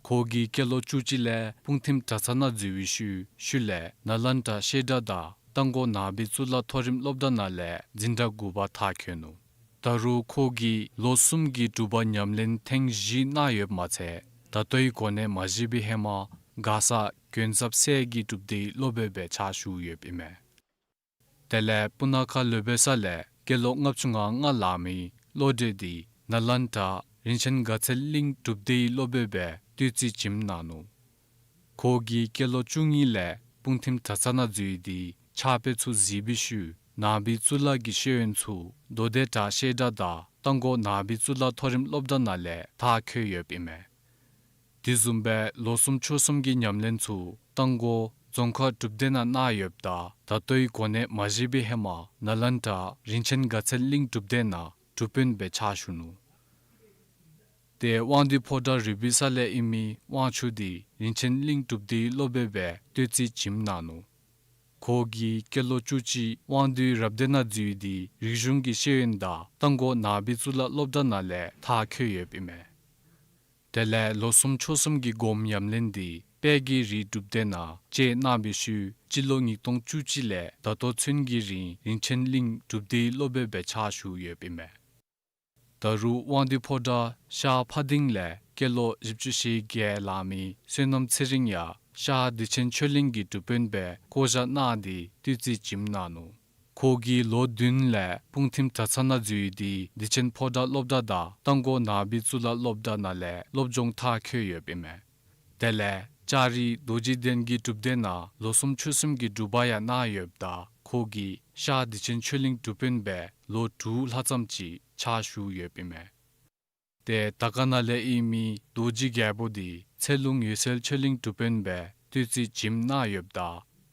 ཁོ་གིས་སྐྱེས་ལོ་བཅུ་གཅིག་ལས་སྤུངས་ཐིམ་གྲྭ་ཚང་ནང་འཛུལ་བའི་ཤུལ་ཤུལ་ལས་ནཱ་ལེནྡྲ་བཤད་གྲྭ་དང་རྟ་མགོ་ནང་པའི་གཙུག་ལག་མཐོ་རིམ་སློབ་གྲྭ་ནང་ལས་འཛིན་གྲྭ་དགུ་པ་མཐར་འཁྱོལ་ནུག། ད་རུང་ཁོ་གིས་ལོ་གསུམ་གྱི་སྒྲུབ་པ་ཉམས་ལེན་ཐེངས་བཞི་གནང་ཡོདཔ་མ་ཚད་ད་ལྟོའི་གོ་གནས་མ་བཞེས་པའི་ཧེ་མ་མགར་ས་མགོན་ཚབ་སྲས་ཀྱི་སྒྲུབ་སྡེའི་སློབ་དཔོན་སྦེ་ཕྱག་ཞུ་ཡོདཔ་ཨིན་མས། དེ་ལས་སྤུ་ན་ཁ་ལོ་པེ་ས་ལས་སྐྱེས་ལོ་ལྔ་བཅུ་ང་ལྔ་ལང་མི་བློ་གྲོས་འདི་ནཱ་ལེནྡྲ་རིན་ཆེན་དགའ་ཚལ་གླིང་སྒྲུབ་སྡེའི་སློབ་དཔོན་སྦེ་བསྟོད་རྩིས་བྱིནམ་གནང་ནུག། ཁོ་གིས་སྐྱེས་ལོ་བཅུ་གཉིས་ལས་སྤུངས་ཐིམ་གྲྭ་ཚང་ནང་འཛུལ་ཏེ་ཕྱག་དཔེ་ཚུ་གཟིགས་པའི་ཤུལ་ནང་པའི་གཙུག་ལག་གི་ཤེས་ཡོན་ཚུ་མདོ་སྡེ་གྲྭ་བཤད་གྲྭ་དང་རྟ་མགོ་ནང་པའི་གཙུག་ལག་མཐོ་རིམ་སློབ་གྲྭ་ནང་ལས་མཐར་འཁྱོལ་ཡོདཔ་ཨིན་མས། དེ་བཟུམ་སྦེ་ལོ་གསུམ་ཕྱོགས་གསུམ་གྱི་ཉམས་ལེན་ཚུ་རྟ་མགོ་རྫོང་ཁག་སྒྲུབ་སྡེ་ནང་གནང་ཡོདཔ་ད་ད་ལྟོའི་གོ་གནས་མ་བཞེས་པའི་ཧེ་མ་ནཱ་ལེནྡྲ་རིན་ཆེན་དགའ་ཚལ་གླིང་སྒྲུབ་སྡེ་ནང་སྒྲུབ་དཔོན་སྦེ་ཕྱག་ཞུ་ནུག། ཏེ་དབང་འདུས་ཕོ་བྲང་རུས་སྦལ་ས་ལས་ཨིན་མི་དབང་ཕྱུག་འདི་རིན་ཆེན་གླིང་སྒྲུབ་སྡེའི་སློབ་དཔོན་སྦེ་བསྟོད་རྩིས་བྱིནམ་གནང་ནུག། ཁོ་གིས་སྐྱེས་ལོ་བཅུ་གཅིག་དབང་འདུས་རབ་སྡེ་ནང་འཛུལ་ཏེ་རིག་གཞུང་གི་ཤེས་ཡོན་དང་རྟ་མགོ་ནང་པའི་གཙུག་ལག་སློབ་གྲྭ་ནང་ལས་མཐར་འཁྱོལ་ཡོདཔ་ཨིན་མས། དེ་ལས་ལོ་གསུམ་ཕྱོགས་གསུམ་གྱི་སྒོམ་ཉམས་ལེན་འདི་དཔལ་གྱི་རི་སྒྲུབ་སྡེ་ནང་བཅད་གནང་བའི་ཤུལ་སྤྱི་ལོ་ཉིས་སྟོང་བཅུ་གཅིག་ལས་ད་ལྟོ་ཚུན་གྱི་རིང་རིན་ཆེན་གླིང་སྒྲུབ་སྡེའི་སློབ་དཔོན་སྦེ་ཕྱག་ཞུ་ཡོདཔ་ཨིན་མས། ད་རུང་དབང་འདུས་ཕོ་བྲང་ཤར་ཕ་སྡིང་ལས་སྐྱེས་ལོ་བཞི་བཅུ་ཞེ་བརྒྱད་ལང་མི་བསོད་ནམས་ཚེ་རིང་ཡང་ཤར་བདེ་ཆེན་ཆོས་གླིང་གི་སྒྲུབ་དཔོན་སྦེ་བསྐོ་བཞག་གནང་སྟེ་བསྟོད་རྩིས་བྱིནམ་གནང་ནུག། ཁོ་གིས་ལོ་བདུན་ལས་སྤུངས་ཐིམ་གྲྭ་ཚང་ནང་འཛུལ་ཏེ་བདེ་ཆེན་ཕོ་བྲང་སློབ་གྲྭ་དང་རྟ་མགོ་ནང་པའི་གཙུག་ལག་སློབ་གྲྭ་ནང་ལས་སློབ་སྦྱོང་མཐར་འཁྱོལ་ཡོདཔ་ཨིན་མས། དེ་ལས་ལྕགས་རི་རྡོ་རྗེ་གདན་གྱི་སྒྲུབ་སྡེ་ནང་ལོ་གསུམ་ཕྱོགས་གསུམ་གྱི་སྒྲུབ་པ་ཡང་གནང་ཡོདཔ་ད་ཁོ་གིས་ཤར་བདེ་ཆེན་ཆོས་གླིང་སྒྲུབ་དཔོན་སྦེ་ལོ་དྲུག་ལྷག་ཙམ་ཅིག་ཕྱག་ཞུ་ཡོདཔ་ཨིན་མས། ཏེ་དར་དཀར་ནང་ལས་ཨིན་མི་རྡོ་རྗེ་རྒྱལ་པོ་འདི་ཚེ་ལུང་འོད་གསལ་ཆོས་གླིང་སྒྲུབ་དཔོན་སྦེ་བསྟོད་རྩིས་བྱིནམ་གནང་ཡོདཔ་ད་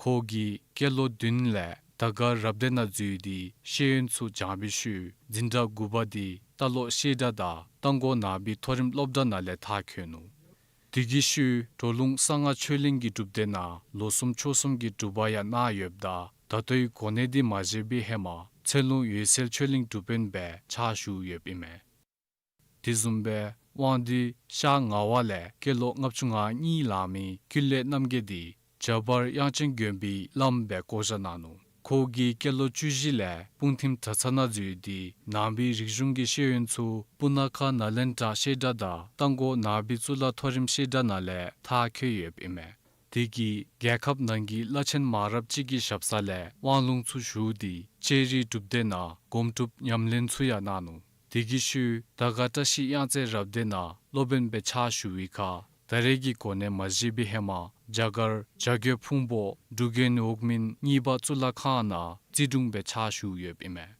ཁོ་གིས་སྐྱེས་ལོ་བདུན་ལས་དར་དཀར་རབ་སྡེ་ནང་འཛུལ་ཏེ་ཤེས་ཡོན་ཚུ་སྦྱངས་པའི་ཤུལ་འཛིན་གྲྭ་དགུ་པ་འདི་རྟ་ལོག་བཤད་གྲྭ་དང་རྟ་མགོ་ནང་པའི་མཐོ་རིམ་སློབ་གྲྭ་ནང་ལས་མཐར་འཁྱོལ་ནུག། དེ་གི་ཤུལ་གྲོ་ལུང་གསང་སྔགས་ཆོས་གླིང་གི་སྒྲུབ་སྡེ་ནང་ལོ་གསུམ་ཕྱོགས་གསུམ་གྱི་སྒྲུབ་པ་ཡང་གནང་ཡོདཔ་ད་ད་ལྟོའི་གོ་གནས་འདི་མ་བཞེས་པའི་ཧེ་མ་ཚེ་ལུང་འོད་གསལ་ཆོས་གླིང་སྒྲུབ་དཔོན་སྦེ་ཕྱག་ཞུ་ཡོདཔ་ཨིན་མས། དེ་བཟུམ་སྦེ་དབང་འདུས་ཤར་ངག་དབང་ལས་སྐྱེས་ལོ་ལྔ་བཅུ་ང་གཉིས་ལང་མི་ཀུན་ལེགས་རྣམ་རྒྱལ་འདི་བྱ་བར་དབྱངས་ཅན་མགོན་པོའི་བླམ་སྦེ་བསྐོ་བཞག་གནང་ནུག། ཁོ་གིས་སྐྱེས་ལོ་བཅུ་བཞི་ལས་སྤུངས་ཐིམ་གྲྭ་ཚང་ནང་འཛུལ་ཏེ་ནང་པའི་རིག་གཞུང་གི་ཤེས་ཡོན་ཚུ་སྤུ་ན་ཁ་ནཱ་ལེནྡྲ་བཤད་གྲྭ་དང་རྟ་མགོ་ནང་པའི་གཙུག་ལག་མཐོ་རིམ་བཤད་གྲྭ་ནང་ལས་མཐར་འཁྱོལ་ཡོདཔ་ཨིན་མས། དེ་གིས་རྒྱལ་ཁབ་ནང་གི་བླ་ཆེན་མང་རབས་ཅིག་གི་ཞབས་ས་ལས་དབང་ལུང་ཚུ་ཞུ་སྟེ་ལྕགས་རི་སྒྲུབ་སྡེ་ནང་སྒོམ་སྒྲུབ་ཉམས་ལེན་ཚུ་ཡང་གནང་ནུག། དེ་གི་ཤུལ་དར་དཀར་བཀྲ་ཤིས་གཡང་རྩེ་རབ་སྡེ་ནང་སློབ་དཔོན་སྦེ་ཕྱག་ཞུ་བའི་ཁར་ད་རེས་ཀྱི་གོ་གནས་མ་བཞེས་པའི་ཧེ་མ་རྒྱ་གར་བྱ་རྒོད་ཕུང་པོ་འབྲུག་རྒྱལ་འོག་མིན་གཉིས་པ་གཙུག་ལག་ཁང་ནང་རྩིས་དྲུང་སྦེ་ཕྱག་ཞུ་ཡོདཔ་ཨིན་མས།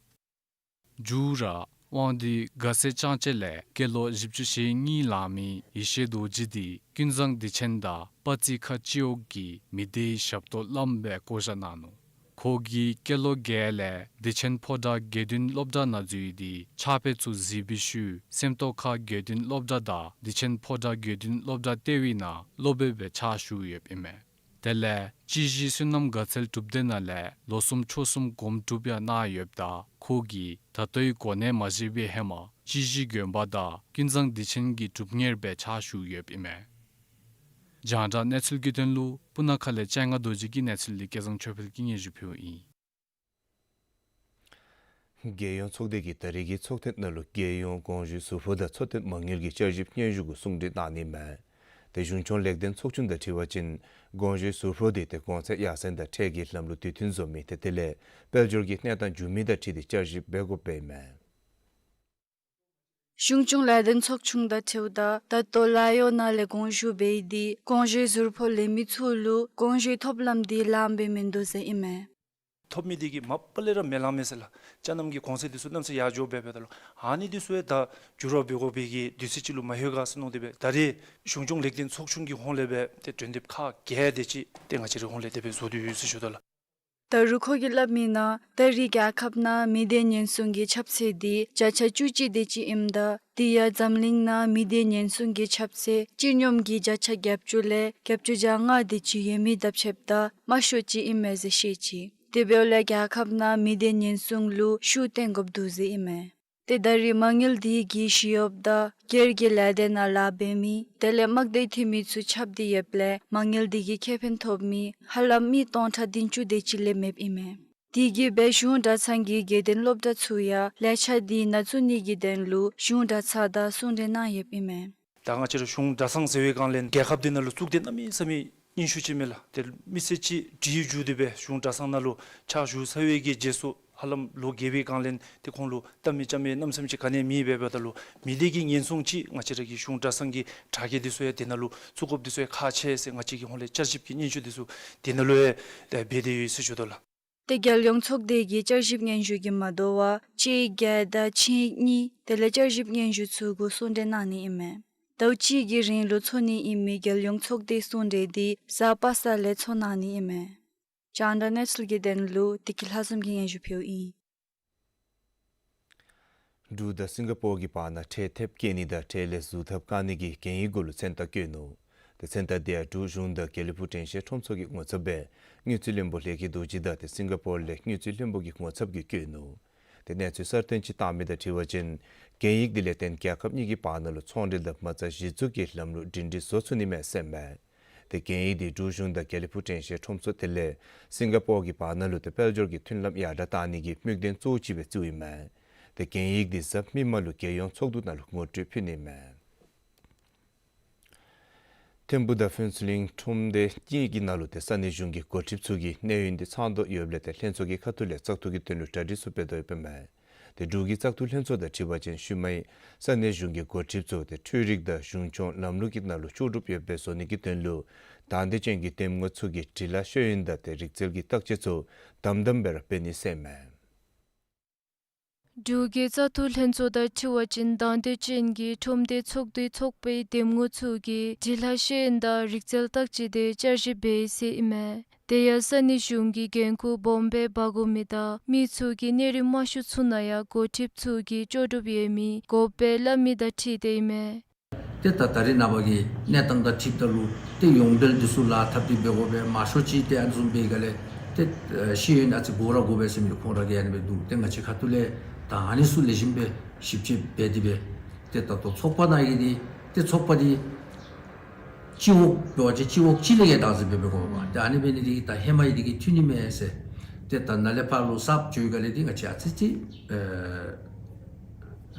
མཇུག་ར་དབང་འདུས་དགའ་སེང་ལྕང་སྐྱ་ལས་སྐྱེས་ལོ་བཞི་བཅུ་ཞེ་གཉིས་ལང་མི་ཡེ་ཤེས་རྡོ་རྗེ་འདི་ཀུན་བཟང་བདེ་ཆེན་དང་དཔའ་རྩི་ཁ་སྤྱི་འོག་གི་མི་སྡེའི་ཞབས་ཏོག་བླམ་སྦེ་བསྐོ་བཞག་གནང་ནུག། ཁོ་གིས་སྐྱེས་ལོ་བརྒྱད་ལས་བདེ་ཆེན་ཕོ་བྲང་དགེ་འདུན་སློབ་གྲྭ་ནང་འཛུལ་ཏེ་ཕྱག་དཔེ་ཚུ་གཟིགས་པའི་ཤུལ་སེམས་རྟོགས་ཁ་དགེ་འདུན་སློབ་གྲྭ་དང་བདེ་ཆེན་ཕོ་བྲང་དགེ་འདུན་སློབ་གྲྭ་ལྟེ་བའི་ནང་སློབ་དཔོན་སྦེ་ཕྱག་ཞུ་ཡོདཔ་ཨིན་མས། དེ་ལས་སྤྱི་གཞི་བསོད་ནམས་དགའ་ཚལ་གྲུབ་སྡེ་ནང་ལས་ལོ་གསུམ་ཕྱོགས་གསུམ་སྒོམ་སྒྲུབ་ཡང་གནང་ཡོདཔ་ད་ཁོ་གིས་ད་ལྟོའི་གོ་གནས་མ་བཞེས་པའི་ཧེ་མ་སྤྱི་གཞི་དགོན་པ་དང་ཀུན་བཟང་བདེ་ཆེན་གྱི་སྒྲུབ་གཉེར་སྦེ་ཕྱག་ཞུ་ཡོདཔ་ཨིན་མས། རྒྱང་བསྒྲགས་གནས་ཚུལ་གྱི་དོན་ལུ་སྤུ་ན་ཁ་ལས་སྤྱན་སྔ་རྡོ་རྗེ་གི་གནས་ཚུལ་འདི་སྐལ་བཟང་ཆོས་འཕེལ་གྱིས་སྙན་ཞུ་ཕུལཝ་ཨིན། རྒྱལ་ཡོངས་ཚོགས་སྡེ་གིས་ད་རེས་ཀྱི་ཚོགས་ཐེངས་ནང་ལུ་རྒྱལ་ཡོངས་དགོངས་ཞུའི་ཟུར་ཕོགས་དང་འཚོ་རྟེན་མ་དངུལ་གྱི་བསྐྱར་ཞིབ་སྙན་ཞུ་གུ་གསུང་གྲོས་གནང་ནི་མས། ཏེ་གཞུང་སྐྱོང་ལེགས་ལྡན་ཚོགས་ཆུང་དང་འཁྲིལ་བ་ཅིན་དགོངས་ཞུའི་ཟུར་ཕོགས་འདི་ཏེ་གོང་ཚད་ཡར་སེང་དང་ཁྲལ་གྱི་ལམ་ལུགས་དུས་མཐུན་བཟོ་མི་ཏེ་དེ་ལས་དཔལ་འབྱོར་གྱི་གནས་སྟངས་འགྱུར་མི་དང་འཁྲིལ་ཏེ་བསྐྱར་ཞིབ་འབད་དགོཔ་སྦེ་ཨིན་མས། གཞུང་སྐྱོང་ལས་དོན་ཚོགས་ཆུང་དང་འཁྲིལཝ་ད་ད་ལྟོ་ལཱ་གཡོག་ནང་ལས་དགོངས་ཞུ་འབད་དེ་དགོངས་ཞུའི་ཟུར་ཕོགས་ལེན་མི་ཚུ་ལུ་དགོངས་ཞུའི་ཐོབ་ལམ་འདི་ལངམ་སྦེ་མིན་འདུག་ཟེར་ཨིན་མས། ཐོབ་མི་འདི་གིས་མ་པ་ལས་ར་མི་ལང་མས་ཟེར་ལགས། ཅ་རྣམ་གྱི་གོང་ཚད་འདི་ཚུ་གནམ་ས་ཡར་འགྱོ་འབད་འབདཝ་ད་ལུ་ཨ་ནི་འདི་ཚུ་ཡང་ད་འགྱུར་བ་འབད་དགོ་པའི་གི་དུས་ཚོད་ཅིག་ལུ་མ་ལྷོད་ག་ཟེར་མནོ་སྟེ་སྦེ་ད་རེས་གཞུང་སྐྱོང་ལེགས་ལྡན་ཚོགས་ཆུང་གི་ཧོངས་ལས་སྦེ་ཏེ་གྲོས་འདེབས་ཁག་བརྒྱད་དེ་ཅིག་ཏེ་ང་བཅས་རའི་ཧོངས་ལས་དེ་སྦེ་བཟོ་སྟེ་ཡོད་ཟེར་ཞུ་དོ་ལགས། ད་རུང་ཁོ་གིས་སླབ་མི་ནང་ད་རེས་རྒྱལ་ཁབ་ནང་མི་སྡེ་ཉེན་སྲུང་གི་ཁྱབ་ཚད་འདི་བརྒྱ་ཆ་བཅུ་གཅིག་དེ་ཅིག་ཨིནམ་ད་དེ་ཡང་འཛམ་གླིང་ནང་མི་སྡེ་ཉེན་སྲུང་གི་ཁྱབ་ཚད་སྤྱི་སྙོམས་ཀྱི་བརྒྱ་ཆ་བརྒྱད་ཅུ་ལས་བརྒྱད་ཅུ་གྱ་ལྔ་དེ་ཅིག་ཡོད་མི་དང་ཕྱདཔ་ད་དམའ་ཤོས་ཅིག་ཨིན་མས་ཟེར་བཤད་ཅི། དེ་འབདཝ་ལས་རྒྱལ་ཁབ་ནང་མི་སྡེ་ཉེན་སྲུང་ལུ་ཤུགས་བཏོན་དགོཔ་འདུག་ཟེར་ཨིན་མས། ཏེ་ད་རེས་མ་དངུལ་འདི་གིས་ཞི་གཡོགཔ་དང་སྒེར་གྱི་ལས་སྡེ་ནང་ལཱ་འབད་མི་དེ་ལས་དམག་སྡེ་འཐུས་མི་ཚུ་ཁྱབ་སྟེ་ཡོདཔ་ལས་མ་དངུལ་འདི་གིས་ཁེ་ཕན་ཐོབ་མི་ཧ་ལམ་མི་སྟོང་ཕྲག་བདུན་ཅུ་དེ་ཅིག་ལས་མེདཔ་ཨིན་མས། དེ་གིས་སྦེ་གཞུང་གྲྭ་ཚང་གི་དགེ་འདུན་སློབ་གྲྭ་ཚུ་ཡང་ལས་འཆར་འདི་ནང་བཙུགས་ནི་གི་དོན་ལུ་གཞུང་གྲྭ་ཚང་དང་གསུང་གྲོས་གནང་ཡོདཔ་ཨིན་མས། ད་ང་བཅས་ར་གཞུང་གྲྭ་ཚང་ཟེར་བའི་སྒང་ལས་རྒྱལ་ཁབ་འདི་ནང་ལུ་གཙུག་སྡེ་གནམ་མེད་ས་མེད་རྙིང་ཤོས་ཅིག་མས་ལགས། ཏེ་མི་སེར་ཅིག་སྒྲིག་འཛུགས་འདི་སྦེ་གཞུང་གྲྭ་ཚང་ནང་ལུ་ཕྱག་ཞུ་ཚར་བའི་གི་རྗེས་སུ་ཧ་ལམ་ལོ་བརྒྱད་པའི་སྒང་ལས་ཏེ་ཁོང་ལུ་བལྟ་མི་བཅར་མི་གནམ་མེད་ས་མེད་ཅིག་ག་ནི་ཡང་མེད་འབདཝ་ད་ལུ་མི་སྡེ་གི་ཉེན་སྲུང་ཅིག་ང་བཅས་ར་གི་གཞུང་གྲྭ་ཚང་གི་དྲ་རྒྱ་འདི་ཚུ་ཡང་དེ་ནང་ལུ་བཙུགས་དགོཔ་འདི་ཚུ་ཡང་ཁག་ཆེ་ཟེར་ང་བཅས་ཀྱི་ཧོངས་ལས་བསྐྱར་ཞིབ་ཀྱི་སྙན་ཞུ་འདི་ཚུ་དེ་ནང་ལུ་ཡང་འབད་དེ་ཡོད་ཟེར་ཞུ་དོ་ལགས། ཏེ་རྒྱལ་ཡོངས་ཚོགས་སྡེ་གི་བསྐྱར་ཞིབ་སྙན་ཞུ་གིས་མ་དོ་བར་གཅིག་བརྒྱད་དང་གཅིག་གཉིས་དེ་ལས་བསྐྱར་ཞིབ་སྙན་ཞུ་ཚུ་གུ་གསུང་གྲོས་གནང་ནི་ཨིན་མས། ཟླཝ་གཅིག་གི་རིང་ལུ་འཚོགས་ནི་ཨིན་མི་རྒྱལ་ཡོངས་ཚོགས་སྡེའི་གསུང་གྲོས་འདི་གཟའ་པ་སངས་ལས་འཚོགས་གནང་ནི་ཨིན་མས། རྒྱང་བསྒྲགས་གནས་ཚུལ་གྱི་དོན་ལུ་བདེ་སྐྱིད་ལྷ་འཛོམས་ཀྱིས་སྙན་ཞུ་ཕུལཝ་ཨིན། འབྲུག་དང་སིང་ག་པོར་གྱི་བར་ན་ཁྲལ་ཐེབས་བཀལ་ནི་དང་ཁྲལ་ལས་ཟུར་ཐབས་བཀག་ནི་གི་གན་ཡིག་གུ་ལུ་མཚན་རྟགས་བཀོད་ནུག། ཏེ་མཚན་རྟགས་དེ་ཡང་འབྲུག་གཞུང་དང་དགེ་ལེགས་ཕུག་དྲན་ཤེས་ཁྲོམ་ཚོགས་ཀྱི་ངོ་ཚབ་སྦེ་དངུལ་རྩིས་བློན་པོ་ལེགས་སྐྱིད་རྡོ་རྗེ་དང་ཏེ་སིང་ག་པོར་ལས་དངུལ་རྩིས་བློན་པོ་གི་ངོ་ཚབ་ཀྱིས་བཀོད་ནུག། ཏེ་གནས་ཚུལ་གསར་བཏོན་ཅིག་བཏང་མི་དང་འཁྲིལ་བ་ཅིན་གན་ཡིག་འདི་ལས་བརྟེན་རྒྱལ་ཁབ་གཉིས་ཀྱི་བར་ན་ལུ་ཚོང་འབྲེལ་དང་མ་རྩ་གཞི་བཙུགས་ཀྱི་ལམ་ལུགས་སྒྲིང་སྒྲིང་བཟོ་ཚུགས་ནི་མས་ཟེར་མས། ཏེ་གན་ཡིག་འདི་འབྲུག་གཞུང་དང་དགེ་ལེགས་ཕུག་དྲན་ཤེས་ཁྲོམ་ཚོགས་དེ་ལས་སིང་ག་པོར་གྱི་བར་ན་ལུ་ཏེ་དཔལ་འབྱོར་གྱི་མཐུན་ལམ་ཡར་དྲག་གཏང་ནི་གི་དམིགས་དོན་གཙོ་བོ་ཅིག་སྦེ་བརྩིཝ་ཨིན་མས། ཏེ་གན་ཡིག་འདི་གཟའ་མིག་དམར་ལུ་རྒྱལ་ཡོངས་ཚོགས་འདུ་ནང་ལུ་ངོ་སྤྲོད་ཕུལ་ནི་མས། ཐིམ་ཕུ་དང་ཕུན་ཚོགས་གླིང་ཁྲོམ་སྡེ་གཉིས་ཀྱི་ནང་ལུ་ཏེ་ས་གནས་གཞུང་གི་འགོ་ཁྲིདཔ་ཚུ་གི་གནས་ཡུན་འདི་ཚང་དོ་ཡོདཔ་ལས་ཏེ་ལྷན་ཚོགས་ཀྱི་ཁ་ཐུག་ལས་བཙག་འཐུ་གི་དོན་ལུ་གྲ་སྒྲིག་ཚུ་འབད་དོ་ཡོདཔ་ཨིན་མས། ཏེ་འབྲུག་གི་བཙག་འཐུ་ལྷན་ཚོགས་དང་འཁྲིལ་བ་ཅིན་ཤུལ་མའི་ས་གནས་གཞུང་གི་འགོ་ཁྲིདཔ་ཚུ་ཏེ་འཕྲུལ་རིག་དང་གཞུང་སྐྱོང་ལམ་ལུགས་ཀྱི་ནང་ལུ་ལྕོགས་གྲུབ་ཡོདཔ་སྦེ་བཟོ་ནི་གི་དོན་ལུ་དང་འདོད་ཅན་གྱི་འདེམས་ངོ་ཚུ་གིས་འབྲི་ལྷག་ཤེས་ཡོན་དང་ཏེ་རིག་རྩལ་གྱི་བརྟག་དཔྱད་ཚུ་དམ་དམ་སྦེ་ར་འབད་ནི་ཟེར་མས། འབྲུག་གི་བཙག་འཐུ་ལྷན་ཚོགས་དང་འཁྲིལ་བ་ཅིན་དང་འདོད་ཅན་གྱི་ཁྲོམ་སྡེ་ཚོགས་སྡེ་ཚོགས་པའི་འདེམས་ངོ་ཚུ་གིས་འབྲི་ལྷག་ཤེས་ཡོན་དང་རིག་རྩལ་བརྟག་དཔྱད་དེ་བསྐྱར་ཞིབ་འབད་ཡི་ཟེར་ཨིན་མས། དེ་ཡང་ས་གནས་གཞུང་གི་འགན་ཁུར་སྦོམ་སྦེ་འབག་དགོ་མི་དང་མི་ཚུ་གིས་གནས་རིམ་དམའ་ཤོས་ཚུ་ནང་ཡང་འགོ་ཁྲིདཔ་ཚུ་གིས་ལྕོགས་གྲུབ་ཡོད་མི་དགོཔ་སྦེ་སླབ་མི་དང་འཁྲིལ་ཏེ་ཨིན་མས། ཏེ་ད་ད་རེས་ནངས་པ་གི་གནས་སྟངས་དང་འཁྲིལཝ་ད་ལུ་ཏེ་ཡོངས་འབྲེལ་འདི་ཚུ་ལཱ་འཐབ་སྟེ་འབད་དགོ་པས། མང་ཤོས་ཅིག་ཏེ་ཨ་ནི་བཟུམ་སྦེ་ག་ལས་ཏེ་ཨ་ཤེས་ཡོན་ཨ་ཙི་དགོ་ར་དགོ་པས་ཟེར་མི་ཁོང་ར་གིས་ཨ་ནི་སྦེ་འདུག། ཏེ་ང་བཅས་ཁ་ཐུག་ལས་ད་ཨ་ནི་ཚུ་ལེགས་ཤོམ་སྦེ་ཞིབ་དཔྱད་འབད་དེ་སྦེ་ཏེ་ད་ལྟོ་ཚོགས་པ་ནང་གི་འདི་ཏེ་ཚོགས་པ་འདི་སྤྱི་འོག་འབད་བ་ཅིན་སྤྱི་འོག་གཅིག་ལས་ཡང་བདག་འཛིན་འབད་འབད་དགོ་པས། ཏེ་ཨ་ནི་འབད་ནི་འདི་གིས་ད་ཧེ་མ་གི་འདི་གིས་འཐུས་ནི་མས་ཟེར། ཏེ་ད་ནཱ་ལས་ཕར་ལུ་གསརཔ་འགྱོ་བའི་སྒང་ལས་འདི་ང་བཅས་ཨ་ཙི་ཅིག་ཨེ་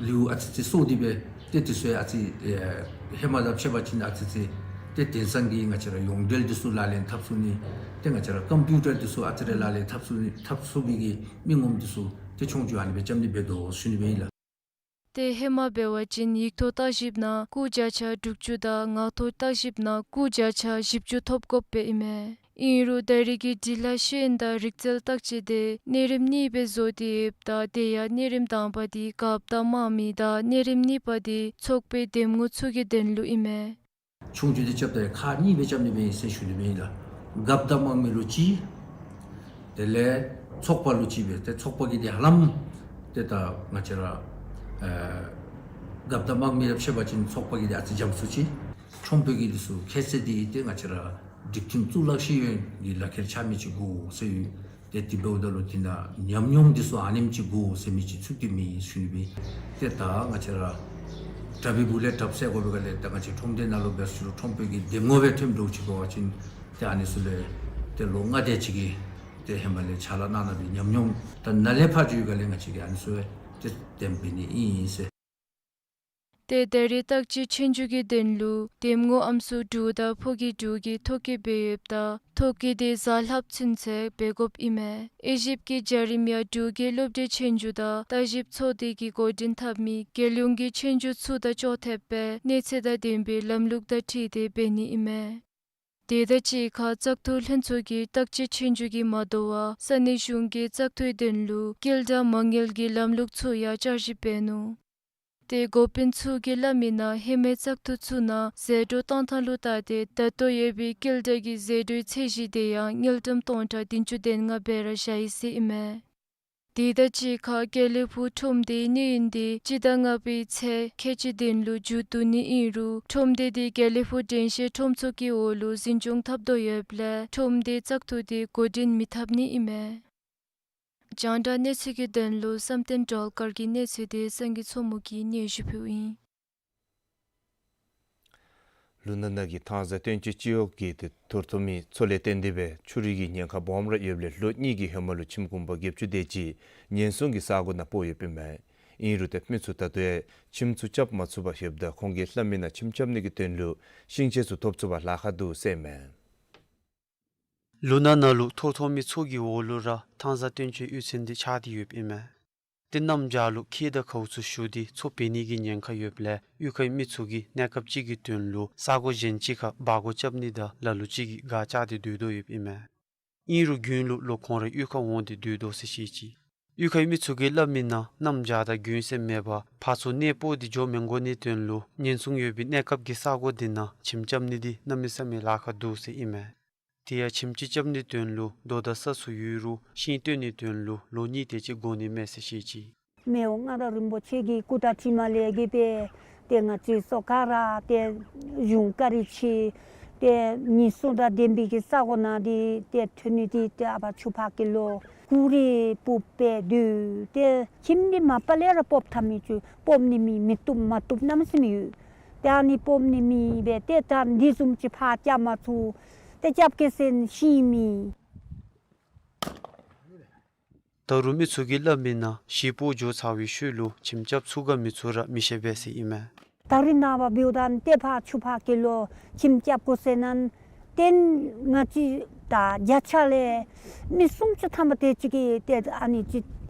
ལེའུ་ཨ་ཙི་ཅིག་སོར་ཏེ་སྦེ་ཏེ་འདི་ཚུ་ཡང་ཨ་ཙི་ཨེ་ཧེ་མ་དང་ཕྱད་པ་ཅིན་ཨ་ཙི་ཅིག་ཏེ་དེང་སང་གི་ང་བཅས་ར་ཡོངས་འབྲེལ་འདི་ཚུ་ལག་ལེན་འཐབ་ཚུགས་ནི་ཏེ་ང་བཅས་ར་ཀམ་པིའུ་ཊར་འདི་ཚུ་ཨ་ཙི་རེ་ལག་ལེན་འཐབ་ཚུགས་ནི་འཐབ་ཚུགས་པའི་གི་མི་ངོམ་འདི་ཚུ་ཏེ་ཆོས་རྒྱུགས་ཨ་ནི་སྦེ་རྐྱབ་ནི་འབད་དོ་ཟེར་ཞུ་ནི་སྦེ་ཨིན་ལགས། ཏེ་ཧེ་མ་འབད་བ་ཅིན་ཡིག་ཐོག་བརྟག་ཞིབ་ནང་སྐུགས་བརྒྱ་ཆ་དྲུག་ཅུ་དང་ངག་ཐོག་བརྟག་ཞིབ་ནང་སྐུགས་བརྒྱ་ཆ་བཞི་བཅུ་ཐོབ་དགོཔ་སྦེ་ཨིན་མས། ཨིན་རུང་ད་རེས་ཀྱི་འབྲི་ལྷག་ཤེས་ཡོན་དང་རིག་རྩལ་བརྟག་དཔྱད་འདི་གནས་རིམ་གཉིས་སྦེ་བཟོ་སྟེ་ཡོདཔ་ད་དེ་ཡང་གནས་རིམ་དང་པ་འདི་རྒཔོ་དང་དམངས་མི་དང་གནས་རིམ་གཉིས་པ་འདི་ཚོགས་པའི་འདེམས་ངོ་ཚུ་གི་དོན་ལུ་ཨིན་མས། ཆོས་རྒྱུགས་འདི་རྐྱབ་ད་ཡང་ཁག་གཉིས་སྦེ་རྐྱབ་ནི་སྦེ་ཨིན་ཟེར་ཞུ་ནི་སྦེ་ཨིན་ལགས། རྒཔོ་དང་དམངས་མི་ལུ་གཅིག། དེ་ལས་ཚོགས་པ་ལུ་ཅིག་སྦེ་ཏེ་ཚོགས་པ་གིས་འདི་ཧ་ལམ་ཏེ་ད་ང་བཅས་ར་ཨེ་གབ་དང་དམག་མི་ར་ཕྱད་པ་ཅིན་ཚོགས་པ་གིས་འདི་ཨ་ཙི་འཇམ་སུ་ཅིག། ཁྲོམ་དཔོན་གྱིས་འདི་ཚུ་ཁྱད་ཚད་འདི་ཏེ་ང་བཅས་ར་སྒྲིག་ཁྲིམས་གཙུག་ལག་ཤེས་ཡོན་གྱི་ལག་ཁྱེར་འཆང་མི་ཅིག་དགོ་ཟེར་ཡོད། ཏེ་དེ་འབདཝ་ད་ལུ་དེ་ནང་ཉམས་མྱོང་འདི་ཚུ་ཨ་ནེམ་ཅིག་དགོ་ཟེར་མི་ཅིག་ཚུད་དེ་མེད་ཟེར་ནི་སྦེ། ཏེ་ད་ང་བཅས་ར་དྲག་པའི་སྦུག་ལས་དྲགཔ་བསལ་དགོ་པའི་སྒང་ལས་ད་ང་བཅས་ཁྲོམ་སྡེ་ནང་ལུ་འབད་ཟེར་རུང་ཁྲོམ་དཔོན་གྱི་འདེམས་ངོ་སྦེ་ཐོནམ་འདྲཝ་ཅིག་འབད་བ་ཅིན་ཏེ་ཨ་ནི་ཚུ་ལས་ཏེ་ལོ་ལྔ་དེ་ཅིག་གི་ཏེ་ཧེ་མ་ལས་ཕྱག་ལཱ་གནང་གནང་བའི་ཉམས་མྱོང་ད་ནཱ་ལས་ཕར་འགྱོ་བའི་སྒང་ལས་ང་བཅས་ཀྱིས་ཨ་ནི་ཚུ་ཏེ་འདེམས་འབད་ནི་ཨིན་ཟེར། ཏེ་ད་རེས་བརྟག་དཔྱད་ཆོས་རྒྱུགས་ཀྱི་དོན་ལུ་འདེམས་ངོ་ཨམ་སྲུ་དྲུག་དང་ཕོ་སྐྱེས་དྲུག་གིས་ཐོ་བཀོད་འབད་ཡོདཔ་ད་ཐོ་བཀོད་འདི་གཟའ་ལྷགཔ་ཚུན་ཚོད་འབད་དགོཔ་ཨིན་མས། དབྱེ་ཞིབ་ཀྱི་བྱ་རིམ་ཡང་འབྲུག་རྒྱལ་སློབ་གྲྭའི་ཆོས་རྒྱུགས་དང་བརྟག་ཞིབ་ཚོགས་སྡེ་གིས་འགོ་འདྲེན་འཐབ་མི་རྒྱལ་ཡོངས་ཀྱི་ཆོས་རྒྱུགས་ཚུ་དང་ཅོག་འཐདཔ་སྦེ་གནས་ཚད་དང་ལྡན་པའི་ལམ་ལུགས་དང་འཁྲིལ་ཏེ་འབད་ནི་ཨིན་མས། དེ་དང་གཅིག་ཁར་བཙག་འཐུ་ལྷན་ཚོགས་ཀྱིས་བརྟག་དཔྱད་ཆོས་རྒྱུགས་ཀྱིས་མ་དོ་བར་ས་གནས་གཞུང་གི་བཙག་འཐུའི་དོན་ལུ་སྐྱེལ་དང་མ་དངུལ་གྱི་ལམ་ལུགས་ཚུ་ཡང་བསྐྱར་ཞིབ་འབད་ནུག། ཏེ་འགོ་དཔོན་ཚུ་གིས་སླབ་མི་ནང་ཧེ་མའི་བཙག་འཐུ་ཚུ་ནང་ཟད་འགྲོ་བཏང་ཐངས་ལུ་བལྟ་སྟེ་ད་ལྟོ་ཡོད་པའི་སྐྱེལ་དང་གི་ཟད་འགྲོའི་ཚད་གཞི་དེ་ཡང་དངུལ་ཀྲམ་སྟོང་ཕྲག་བདུན་ཅུ་དོན་ལྔ་སྦེ་ར་བཞག་ཡི་ཟེར་ཨིན་མས། དེ་དང་གཅིག་ཁར་དགེ་ལེགས་ཕུག་ཁྲོམ་སྡེའི་གནས་ཡུན་དེ་སྤྱི་ཟླ་ལྔ་པའི་ཚེས་ཁལ་གཅིག་དོན་ལུ་མཇུག་བསྡུ་ནི་ཨིན་རུང་ཁྲོམ་སྡེ་དེ་དགེ་ལེགས་ཕུག་དྲན་ཤེས་ཁྲོམ་ཚོགས་ཀྱི་འོག་ལུ་འཛིན་སྐྱོང་འཐབ་དོ་ཡོདཔ་ལས་ཁྲོམ་སྡེའི་བཙག་འཐུ་དེ་འགོ་འདྲེན་མི་འཐབ་ནི་ཨིན་མས། རྒྱང་བསྒྲགས་གནས་ཚུལ་གྱི་དོན་ལུ་བསམ་གཏན་སྒྲོལ་དཀར་གྱི་གནས་ཚུལ་དེ་སངས་རྒྱས་མཚོ་མོ་གིས་སྙན་ཞུ་ཕུལཝ་ཨིན། ལུ་ན་ན་གི་ཐང་བཟའ་སྟོན་ཆེད་སྤྱི་འོག་གི་ཏེ་ཐོ་རོ་ཐོ་མི་ཚོ་ལས་བརྟེན་ཏེ་སྦེ་ཆུ་རུད་ཀྱི་ཉེན་ཁ་སྦོམ་ར་ཡོདཔ་ལས་ལོ་གཉིས་ཀྱི་ཧེ་མ་ལུ་ཁྱིམ་གུང་པ་བརྒྱད་ཅུ་དེ་ཅིག་ཉེན་སྲུང་གི་ས་གོ་ནང་སྤོ་ཡོདཔ་ཨིན་མས། ཨིན་རུང་ཏེ་མི་ཚུ་ད་ལྟོ་ཡང་ཁྱིམ་ཚུ་རྐྱབ་མ་ཚུགས་པར་ཡོདཔ་ད་ཁོང་གིས་སླབ་མི་ནང་ཁྱིམ་རྐྱབ་ནི་གི་དོན་ལུ་ཤིང་ཆས་ཚུ་ཐོབ་ཚུགས་པར་ལཱ་ཁག་འདུག་ཟེར་ཨིན་མས། ལུ་ན་ན་ལུ་ཐོ་རོ་ཐོ་མི་ཚོ་གི་འོག་ལུ་ར་ཐང་བཟའ་སྟོན་ཆེད་གཡུས་ཚན་འདི་ཆགས་ཏེ་ཡོདཔ་ཨིན་མས། ཏེ་གནམ་བྱཱར་ལུ་ཁྱི་དང་གའུ་ཚུ་ཞུ་སྟེ་མཚོ་འབད་ནི་གི་ཉེན་ཁ་ཡོདཔ་ལས་གཡུས་ཁའི་མི་ཚུ་གིས་གནས་སྐབས་ཅིག་གི་དོན་ལུ་ས་གོ་གཞན་ཅིག་ཁར་སྦ་སྒོར་རྐྱབ་ནི་དང་ལ་ལུ་ཅིག་གིས་སྒར་བཅག་སྟེ་སྡོད་དོ་ཡོདཔ་ཨིན་མས། ཨིན་རུང་དགུན་ལུ་ལོག་ཁོང་རའི་གཡུས་ཁར་འོང་སྟེ་སྡོད་དོ་ཟེར་བཤད་ཅི། གཡུས་ཁའི་མི་ཚུ་གིས་སླབ་མི་ནང་གནམ་བྱཱར་དང་དགུན་ཟེར་མེད་པར་ཕར་ཚུར་གནས་སྤོ་སྟེ་འགྱོ་མི་དགོ་ནིའི་དོན་ལུ་ཉེན་སྲུང་ཡོད་པའི་གནས་སྐབས་ཀྱི་ས་གོ་འདི་ནང་ཁྱིམ་རྐྱབ་ནི་འདི་གནམ་མེད་ས་མེད་ལཱ་ཁག་འདུག་ཟེར་ཨིན་མས། དེ་ཡང་ཁྱིམ་ཅིག་རྐྱབ་ནིའི་དོན་ལུ་རྡོ་དང་ས་ཚུ་ཡོད་རུང་ཤིང་བཏོན་ནིའི་དོན་ལུ་ལོ་གཉིས་དེ་ཅིག་འགོར་ནི་མས་ཟེར་བཤད་ཅི། མི་དབང་མངའ་བདག་རིན་པོ་ཆེ་གི་སྐུ་དྲིན་ལས་བརྟེན་ཏེ་ང་བཅས་ཚུ་ག་ར་ཏེ་གཞུང་བཀའ་དྲིན་ཆེ། ཏེ་ཉེན་སྲུང་དང་ལྡན་པའི་གི་ས་གོ་ནང་འདི་ཏེ་ཐོན་ནི་འདི་ཏེ་ཨ་པ་ཆུ་ཕག་གི་ལོ་ཀུ་རེ་སྤོ་སྦེ་སྡོད། ཏེ་ཁྱིམ་འདི་མ་པ་ལས་ར་སྤོ་ཐབས་མེད་ཅིག། སྤོ་ནི་མི་མི་བཏུབ་མ་བཏུབ་གནམ་མེད་ས་མེད་ཡོད། ཏེ་ཨ་ནི་སྤོ་ནི་མེད་པས། ཏེ་ད་འདི་བཟུམ་ཅིག་ཕར་རྐྱབ་མ་ཚུགས། ཏེ་རྐྱབ་གེ་ཟེར་ཤིང་མེད། ད་རུང་མི་ཚུ་གིས་སླབ་མི་ནང་གཞིས་སྤོ་འགྱོ་ཚར་བའི་ཤུལ་ལུ་ཁྱིམ་རྐྱབ་ཚུགས་ག་མི་ཚུགས་ར་མི་ཤེས་པས་ཟེར་ཨིན་མས། ད་རིས་ནངས་པ་འབདཝ་ད་ཏེ་ཕར་ཆུ་ཕག་གི་ལོ་ཁྱིམ་རྐྱབ་དགོ་ཟེར་ན་ཏེ་ང་བཅས་ད་བརྒྱ་ཆ་ལས་མི་སུམ་ཅུ་ཐམ་པ་དེ་ཅིག་གིས་ཏེ་ཨ་ནི་ཅིག་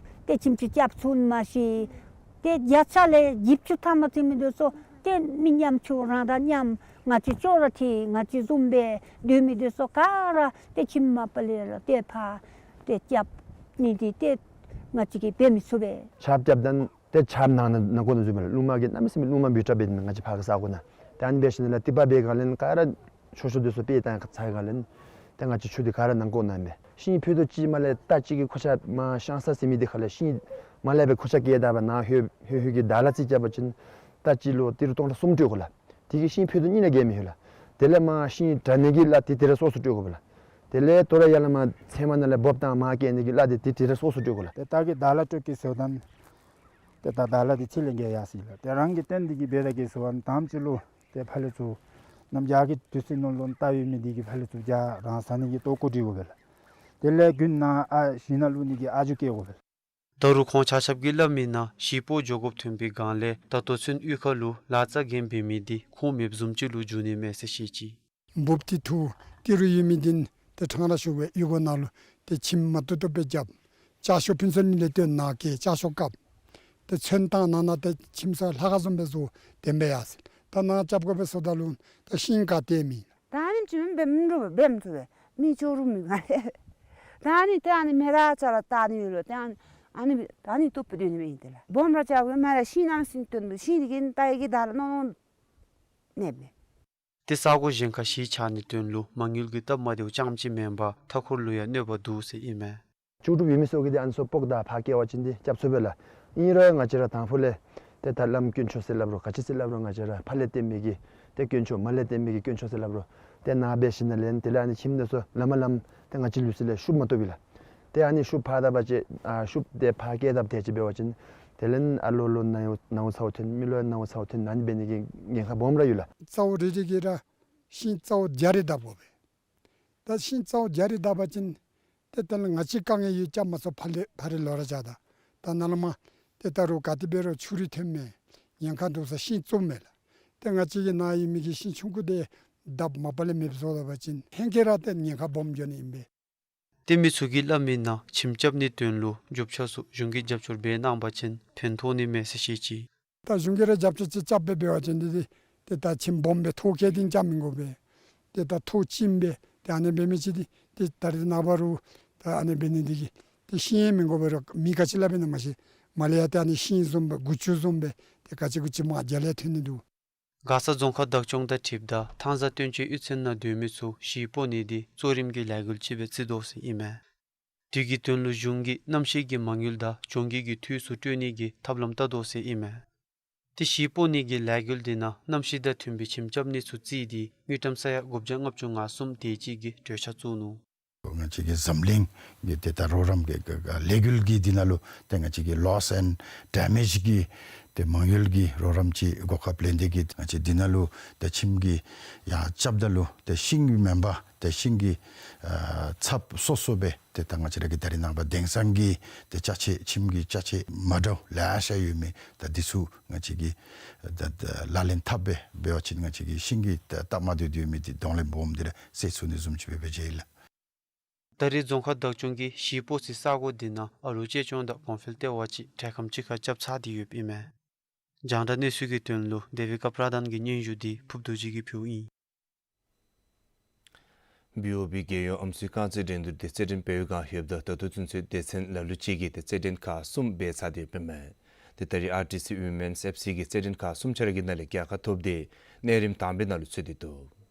ཏེ་ཁྱིམ་ཅིག་རྐྱབ་ཚུགས་མ་ཤེས། ཏེ་བརྒྱ་ཆ་ལས་བཞི་བཅུ་ཐམ་པ་ཅིག་མི་འདི་ཚུ་ཏེ་མི་ཉམ་ཆུང་རང་དང་མཉམ་ང་བཅས་ཅོག་ར་འཐད། ང་བཅས་བཟུམ་སྦེ་སྡོད་མི་འདི་ཚུ་ག་ར་ཏེ་ཁྱིམ་མ་པ་ལས་ར་ཏེ་ཕར་ཏེ་རྐྱབ་ནི་འདི་ཏེ་ང་བཅས་ཀྱིས་འབད་མི་ཚུགས་པས། ཆརཔ་རྐྱབ་ད་ཏེ་ཆརཔ་ནང་ན་ནང་ཀོ་ནང་འཛུལ་མས་ལགས། རླུང་མ་གིས་གནམ་མེད་ས་མེད་རླུང་མ་འབུད་དྲགས་འབད་ནི་ང་བཅས་ཕར་གི་ས་གོ་ནང་། ཏེ་ཨ་ནི་འབད་ཞིནམ་ལས་ཏི་པ་འབད་ག་ལས་ག་ར་ཆོས་ཆོས་འདི་ཚུ་སྤེལ་བཏང་ཚར་ག་ལས་ཏེ་ང་བཅས་ཆུ་འདི་ག་ར་ནང་ཀོ་ནང་མས། ཤིང་ཕུད་རྡོག་གཅིག་མར་ལས་རྟ་གཅིག་གི་ཁུར་ཆ་མར་ཤང་ས་ཟེར་མི་འདི་ཁ་ལས་ཤིང་མར་ལས་སྦེ་ཁུར་ཆ་བཀལ་ད་བ་ནཱ་ལྷོད་ལྷོད་ལྷོད་ཀྱི་ད་ལ་རྩིས་རྐྱབ་པ་ཅིན་རྟ་གཅིག་ལུ་ཏི་རུ་སྟོང་ཕྲག་གསུམ་སྤྲོད་དགོ་ལགས། དེ་གིས་ཤིང་ཕུད་རྡོག་གཉིས་ནང་བཀལ་མི་ལྷོད་ལགས། དེ་ལས་མར་ཤིང་དྲ་ནི་གི་གླ་དེ་དེ་ར་སོ་སོ་སྤྲོད་དགོ་པས་ལགས། དེ་ལས་དོ་རུང་ཡར་ལས་མར་ཚལ་མ་ནང་ལས་འབོབ་དང་མར་བཀལ་ནི་གི་གླ་དེ་དེ་དེ་ར་སོ་སོ་སྤྲོད་དགོ་ལགས། ཏེ་རྟ་གིས་ད་ལ་སྤྲོད་གེ་ཟེརཝ་ད་ཏེ་ད་ད་ལ་དེ་ཚེ་ལས་བཀལ་ཡར་སོ་ཡི་ལགས། ཏེ་རང་གིས་བཏོན་ཏེ་གིས་འབད་ད་གེ་ཟེརཝ་ད་དང་པ་ཅིག་ལུ་ཏེ་ཕར་ལས་ཚུར་གནམ་བྱཱར་གྱི་དུས་ཚོད་ནང་ལུ་རྟ་ཡོད་མི་འདི་གིས་ཕར་ལས་ཚུར་རྒྱ་རང་ཟ་ནི་གི་ལྟོ་གོས་སྤྲོད་དགོ་པས་ལགས། དེ་ལས་དགུན་ནང་ཨ་ཞིང་ནང་བླུག་ནི་གི་ཨ་ཇུ་བཀལ་དགོ་པས་ལགས། ད་རུང་ཁོང་ཆ་ཁྱབ་ཀྱིས་སླབ་མི་ནང་གཞིས་སྤོ་འགྱོ་དགོཔ་ཐོན་པའི་སྒང་ལས་ད་ལྟོ་ཚུན་གཡུས་ཁ་ལུ་ལཱ་རྩ་འགེངས་འབད་མི་འདི་ཁུངས་མེདཔ་བཟུམ་ཅིག་ལུ་འགྱུར་ནི་མས་ཟེར་བཤད་ཅི། འབོབ་ཏི་ཐུ་ཏི་རུ་ཡོད་མི་འདི་ཏེ་ཕྲང་ར་ཤོར་བའི་གཡུས་སྒོ་ནང་ལུ་ཏེ་ཁྱིམ་མ་བཏུབ་བཏུབ་སྦེ་རྐྱབ། ལྕགས་ཤོག་ཕུན་ཚོགས་གླིང་ལས་ཏེ་ནཱ་བཀལ་ལྕགས་ཤོག་བཀབ། ཏེ་ཚོན་བཏང་ནང་ན་ཏེ་ཁྱིམ་ཚུ་ལྷ་ཁང་བཟུམ་སྦེ་བཟོ་དེམ་སྦེ་ཡར་སོ་ཡི། ད་ནཱ་རྐྱབ་དགོ་པས་ཟེརཝ་ད་ལུ་ད་ཤིང་ག་ཏེ་མེད། ད་ཨ་ནི་བྱུང་འབད་མི་འགྲུབ་འབད་མི་ཚུགས་པས། མི་ཅོག་རུ་མི་མ་རེ། ད་ཨ་ནི་ཏེ་ཨ་ནི་མེ་ར་ཅ་ལ་བཏང་ནི་ཡོད་ལོ། ཏེ་ཨ་ནི་ཨ་ནི་ད་ཨ་ནི་བཏུབ་སྦེ་སྡོད་ནི་མེད་ཨིན་ཏེ་ལགས། སྦོམ་ར་རྐྱབ་དགོ་མ་རེ། ཤིང་གནམ་མེད་ས་མེད་བཏོན་འདུག། ཤིང་འདི་གིས་རྟ་ཡི་གི་ད་ལ་ནོར་ནོར་ནདཔ་མས། ཏེ་ས་གོ་གཞན་ཁར་གཞིས་ཆགས་ནིའི་དོན་ལུ་མ་དངུལ་གྱི་སྟབས་མ་བདེཝ་རྐྱངམ་ཅིག་མེན་པར་མཐའ་འཁོར་ལུ་ཡང་གནོད་པ་འདུག་ཟེར་ཨིན་མས། ལྕོགས་གྲུབ་ཡོད་མི་ཚུ་གིས་ཏེ་ཨ་ནི་ཚུ་སྤོ་ད་ཕར་བསྐྱལ་བ་ཅིན་ཏེ་སྐྱབས་སུ་འབད་ལགས། ཨིན་རུང་ང་བཅས་ར་དང་ཕུ་ལས་ཏེ་ད་བླམ་དཀོན་མཆོག་ཟེར་སླབ་རུང་ག་ཅི་ཟེར་སླབ་རུང་ང་བཅས་ར་ཕར་ལས་བསྟེན་མི་གི་ཏེ་དཀོན་མཆོག་མར་ལས་བསྟེན་མི་གི་དཀོན་མཆོག་ཟེར་སླབ་རུང་ཏེ་ནཱ་འབད་ཞིནམ་ལས་དེ་ལས་ཨ་ནི་ཁྱིམ་དེ་ཚུ་ལམ་ལམ་ཏེ་ང་བཅས་ལུ་ཚུ་ལས་ཤུབ་མ་བཏུབ་པས་ལགས། ཏེ་ཨ་ནི་ཤུབ་ཕར་བཏབ་པ་ཅིན་ཨ་ཤུབ་དེ་ཕར་བསྐྱལ་བཏབ་དེ་ཅིག་འབད་བ་ཅིན་དེ་ལས་ཨ་ལོ་ལོ་ནང་འོ་ནང་འོ་ཚ་བོ་ཐོན་མི་ལོ་ནང་འོ་ཚ་བོ་ཐོན་ཨ་ནི་འབད་ནི་གི་ཉེན་ཁ་སྦོམ་ར་ཡོད་ལགས། རྩ་བོ་རེ་རེ་གིས་ར་ཤིང་རྩ་བོ་བརྒྱ་རེ་བཏབ་དགོ་པས། ད་ཤིང་རྩ་བོ་བརྒྱ་རེ་བཏབ་པ་ཅིན་ཏེ་དེ་ལས་ང་བཅས་དཀའ་ངལ་ཡོད་རྐྱབ་མ་ཚུགས། ཕར་ལས་ཕར་རི་ལོག་ར་བཞག་ད། ད་ནཱ་ལས་མར་ཏེ་ད་རུང་ག་ཏེ་འབད་རུང་ཆུ་རུད་ཐོན་མས། ཉེན་ཁ་འདུག་ས་ཤིང་བཙུགས་མས་ལགས། ཏེ་ང་བཅས་ཀྱི་ནཱ་ཡོད་མི་གི་ཤིང་ཆུང་ཀུ་དེ་བཏབ་མ་པ་ལས་མེདཔ་བཟོ་ད་པ་ཅིན་ཧེང་སྐལ་ར་ཏེ་ཉེན་ཁ་སྦོམ་འགྱོ་ནི་ཨིན་པས། ཏེ་མི་ཚུ་གིས་སླབ་མི་ནང་ཁྱིམ་རྐྱབ་ནིའི་དོན་ལུ་རྒྱུ་ཆ་ཚུ་གཞུང་གིས་རྒྱབ་སྐྱོར་འབད་གནང་པ་ཅིན་ཕན་ཐོགས་ནི་མས་ཟེར་བཤད་ཅི། ད་གཞུང་གིས་ར་རྒྱབ་སྐྱོར་ཅིག་རྐྱབ་སྦེ་འབད་བ་ཅིན་འདི་འདི་ཏེ་ད་ཁྱིམ་སྦོམ་སྦེ་ཐོག་ཁལ་འདི་རྐྱབ་མི་དགོ་པས། ཏེ་ད་ཐོག་བཅིངས་སྦེ་ཏེ་ཨ་ནི་འབད་མི་ཅིག་འདི་ཏེ་ད་རེས་ནངས་པ་རུང་ད་ཨ་ནི་འབད་ནི་འདི་གིས་ཏེ་ཤིང་ཡང་མི་དགོ་པས་ར། མི་ག་ཅི་སླབ་ཨིན་ན་མ་ཤེས། མར་ལས་ཡར་ཏེ་ཨ་ནི་ཤིང་བཟུམ་སྦེ་མགུ་ཆུ་བཟུམ་སྦེ་ཏེ་ག་ཅི་གུ་ཅི་མར་རྒྱ་ལས་ཐོན་ནི་འདུག། མགར་ས་རྫོང་ཁག་བདག་སྐྱོང་དང་འཁྲིལཝ་ད་ཐང་རྩ་སྟོན་དཔྱད་གཡུས་ཚན་ནང་སྡོད་མི་ཚུ་ཤིང་སྤོ་ནི་འདི་གཙོ་རིམ་གྱི་ལས་འགུལ་ཅིག་སྦེ་བརྩི་དོ་ཟེར་ཨིན་མས། དེ་གི་དོན་ལུ་གཞུང་གིས་གནམ་གཤིས་ཀྱི་མ་དངུལ་དང་གྱོང་གུད་ཀྱི་འཐུས་ཚུ་སྤྲོད་ནི་གི་ཐབས་ལམ་བལྟ་དོ་ཟེར་ཨིན་མས། ཏེ་ཤིང་སྤོ་ནི་གི་ལས་འགུལ་འདི་ནང་གནམ་གཤིས་དང་མཐུན་པའི་ཁྱིམ་རྐྱབ་ནི་ཚུ་བརྩིས་ཏེ་དངུལ་ཀྲམ་ས་ཡ་དགུ་བརྒྱ་ལྔ་བཅུ་ང་གསུམ་དེ་ཅིག་གི་གྲོས་འཆར་བཙུགས་ནུག། ང་བཅས་ཀྱི་འཛམ་གླིང་གི་ཏེ་ད་རོགས་རམ་གྱི་ག་ག་ལས་འགུལ་གྱི་འདི་ནང་ལུ་ཏེ་ང་བཅས་ཀྱི་ལོསི་ཨེནཌ་ཌེ་མེཇ་གི་ཏེ་མ་དངུལ་གྱི་རོགས་རམ་ཅིག་གོ་སྐབས་ལེན་ཏེ་གིས་ང་བཅས་འདི་ནང་ལུ་ཏེ་ཁྱིམ་གྱི་ཡར་རྐྱབ་ད་ལུ་ཏེ་ཤིང་གི་མེན་པར་ཏེ་ཤིང་གི་ཨ་ཚབ་སོ་སོ་སྦེ་ཏེ་ད་ང་བཅས་ར་གི་ད་རེས་ནངས་པ་དེང་སང་གི་ཏེ་ཅ་ཆས་ཁྱིམ་གྱི་ཅ་ཆས་མ་འདྲཝ་ལེ་ཤ་ཡོད་མི་ད་འདི་ཚུ་ང་བཅས་ཀྱིས་ད་ད་ལག་ལེན་འཐབ་སྦེ་འབད་བ་ཅིན་ང་བཅས་ཀྱི་ཤིང་གི་ད་སྟབས་མ་བདེཝ་ཡོད་མི་འདི་གདོང་ལེན་སྦོམ་འདི་ར་སེལ་ཚུགས་ནི་བཟུམ་ཅིག་སྦེ་འབད་བྱིན་ཡི་ལགས། ད་རེས་རྫོང་ཁག་བདག་སྐྱོང་གིས་ཤིང་སྤོ་སའི་ས་གོ་འདི་ནང་ཨ་ལུ་གཅེས་སྐྱོང་དང་གོང་འཕེལ་ལྟེ་བ་ཅིག་འཕྲལ་ཁམས་ཅིག་ཁར་རྐྱབ་ཚར་ཏེ་ཡོདཔ་ཨིན་མས། རྒྱང་བསྒྲགས་གནས་ཚུལ་གྱི་དོན་ལུ་དེ་བི་ཀ་པྲ་དཱན་གྱི་སྙན་ཞུ་འདི་ཕུབ་རྡོ་རྗེ་གིས་ཕུལཝ་ཨིན། བི་ཨོ་བི་རྒྱལ་ཡོངས་ཨམ་སྲུའི་རྐང་རྩེད་འགྲན་བསྡུར་འདི་རྩེད་འགྲན་འབད་བའི་བསྒང་ཡོདཔ་ད་ད་ལྟོ་ཚུན་ཚོད་སྡེ་ཚན་ལ་ལུ་ཅིག་གིས་ཏེ་རྩེད་འགྲན་ཁག་གསུམ་འབད་ཚར་ཏེ་ཡོདཔ་ཨིན་མས། ཏེ་ད་རེས་ཨར་ཊི་སི་ཝི་མེནསི་ཨེཕ་སི་གིས་རྩེད་འགྲན་ཁག་གསུམ་ཆ་ར་གི་ནང་ལས་རྒྱལ་ཁ་ཐོབ་སྟེ་གནས་རིམ་དང་པའི་ནང་ལུ་ཚུད་དེ་འདུག།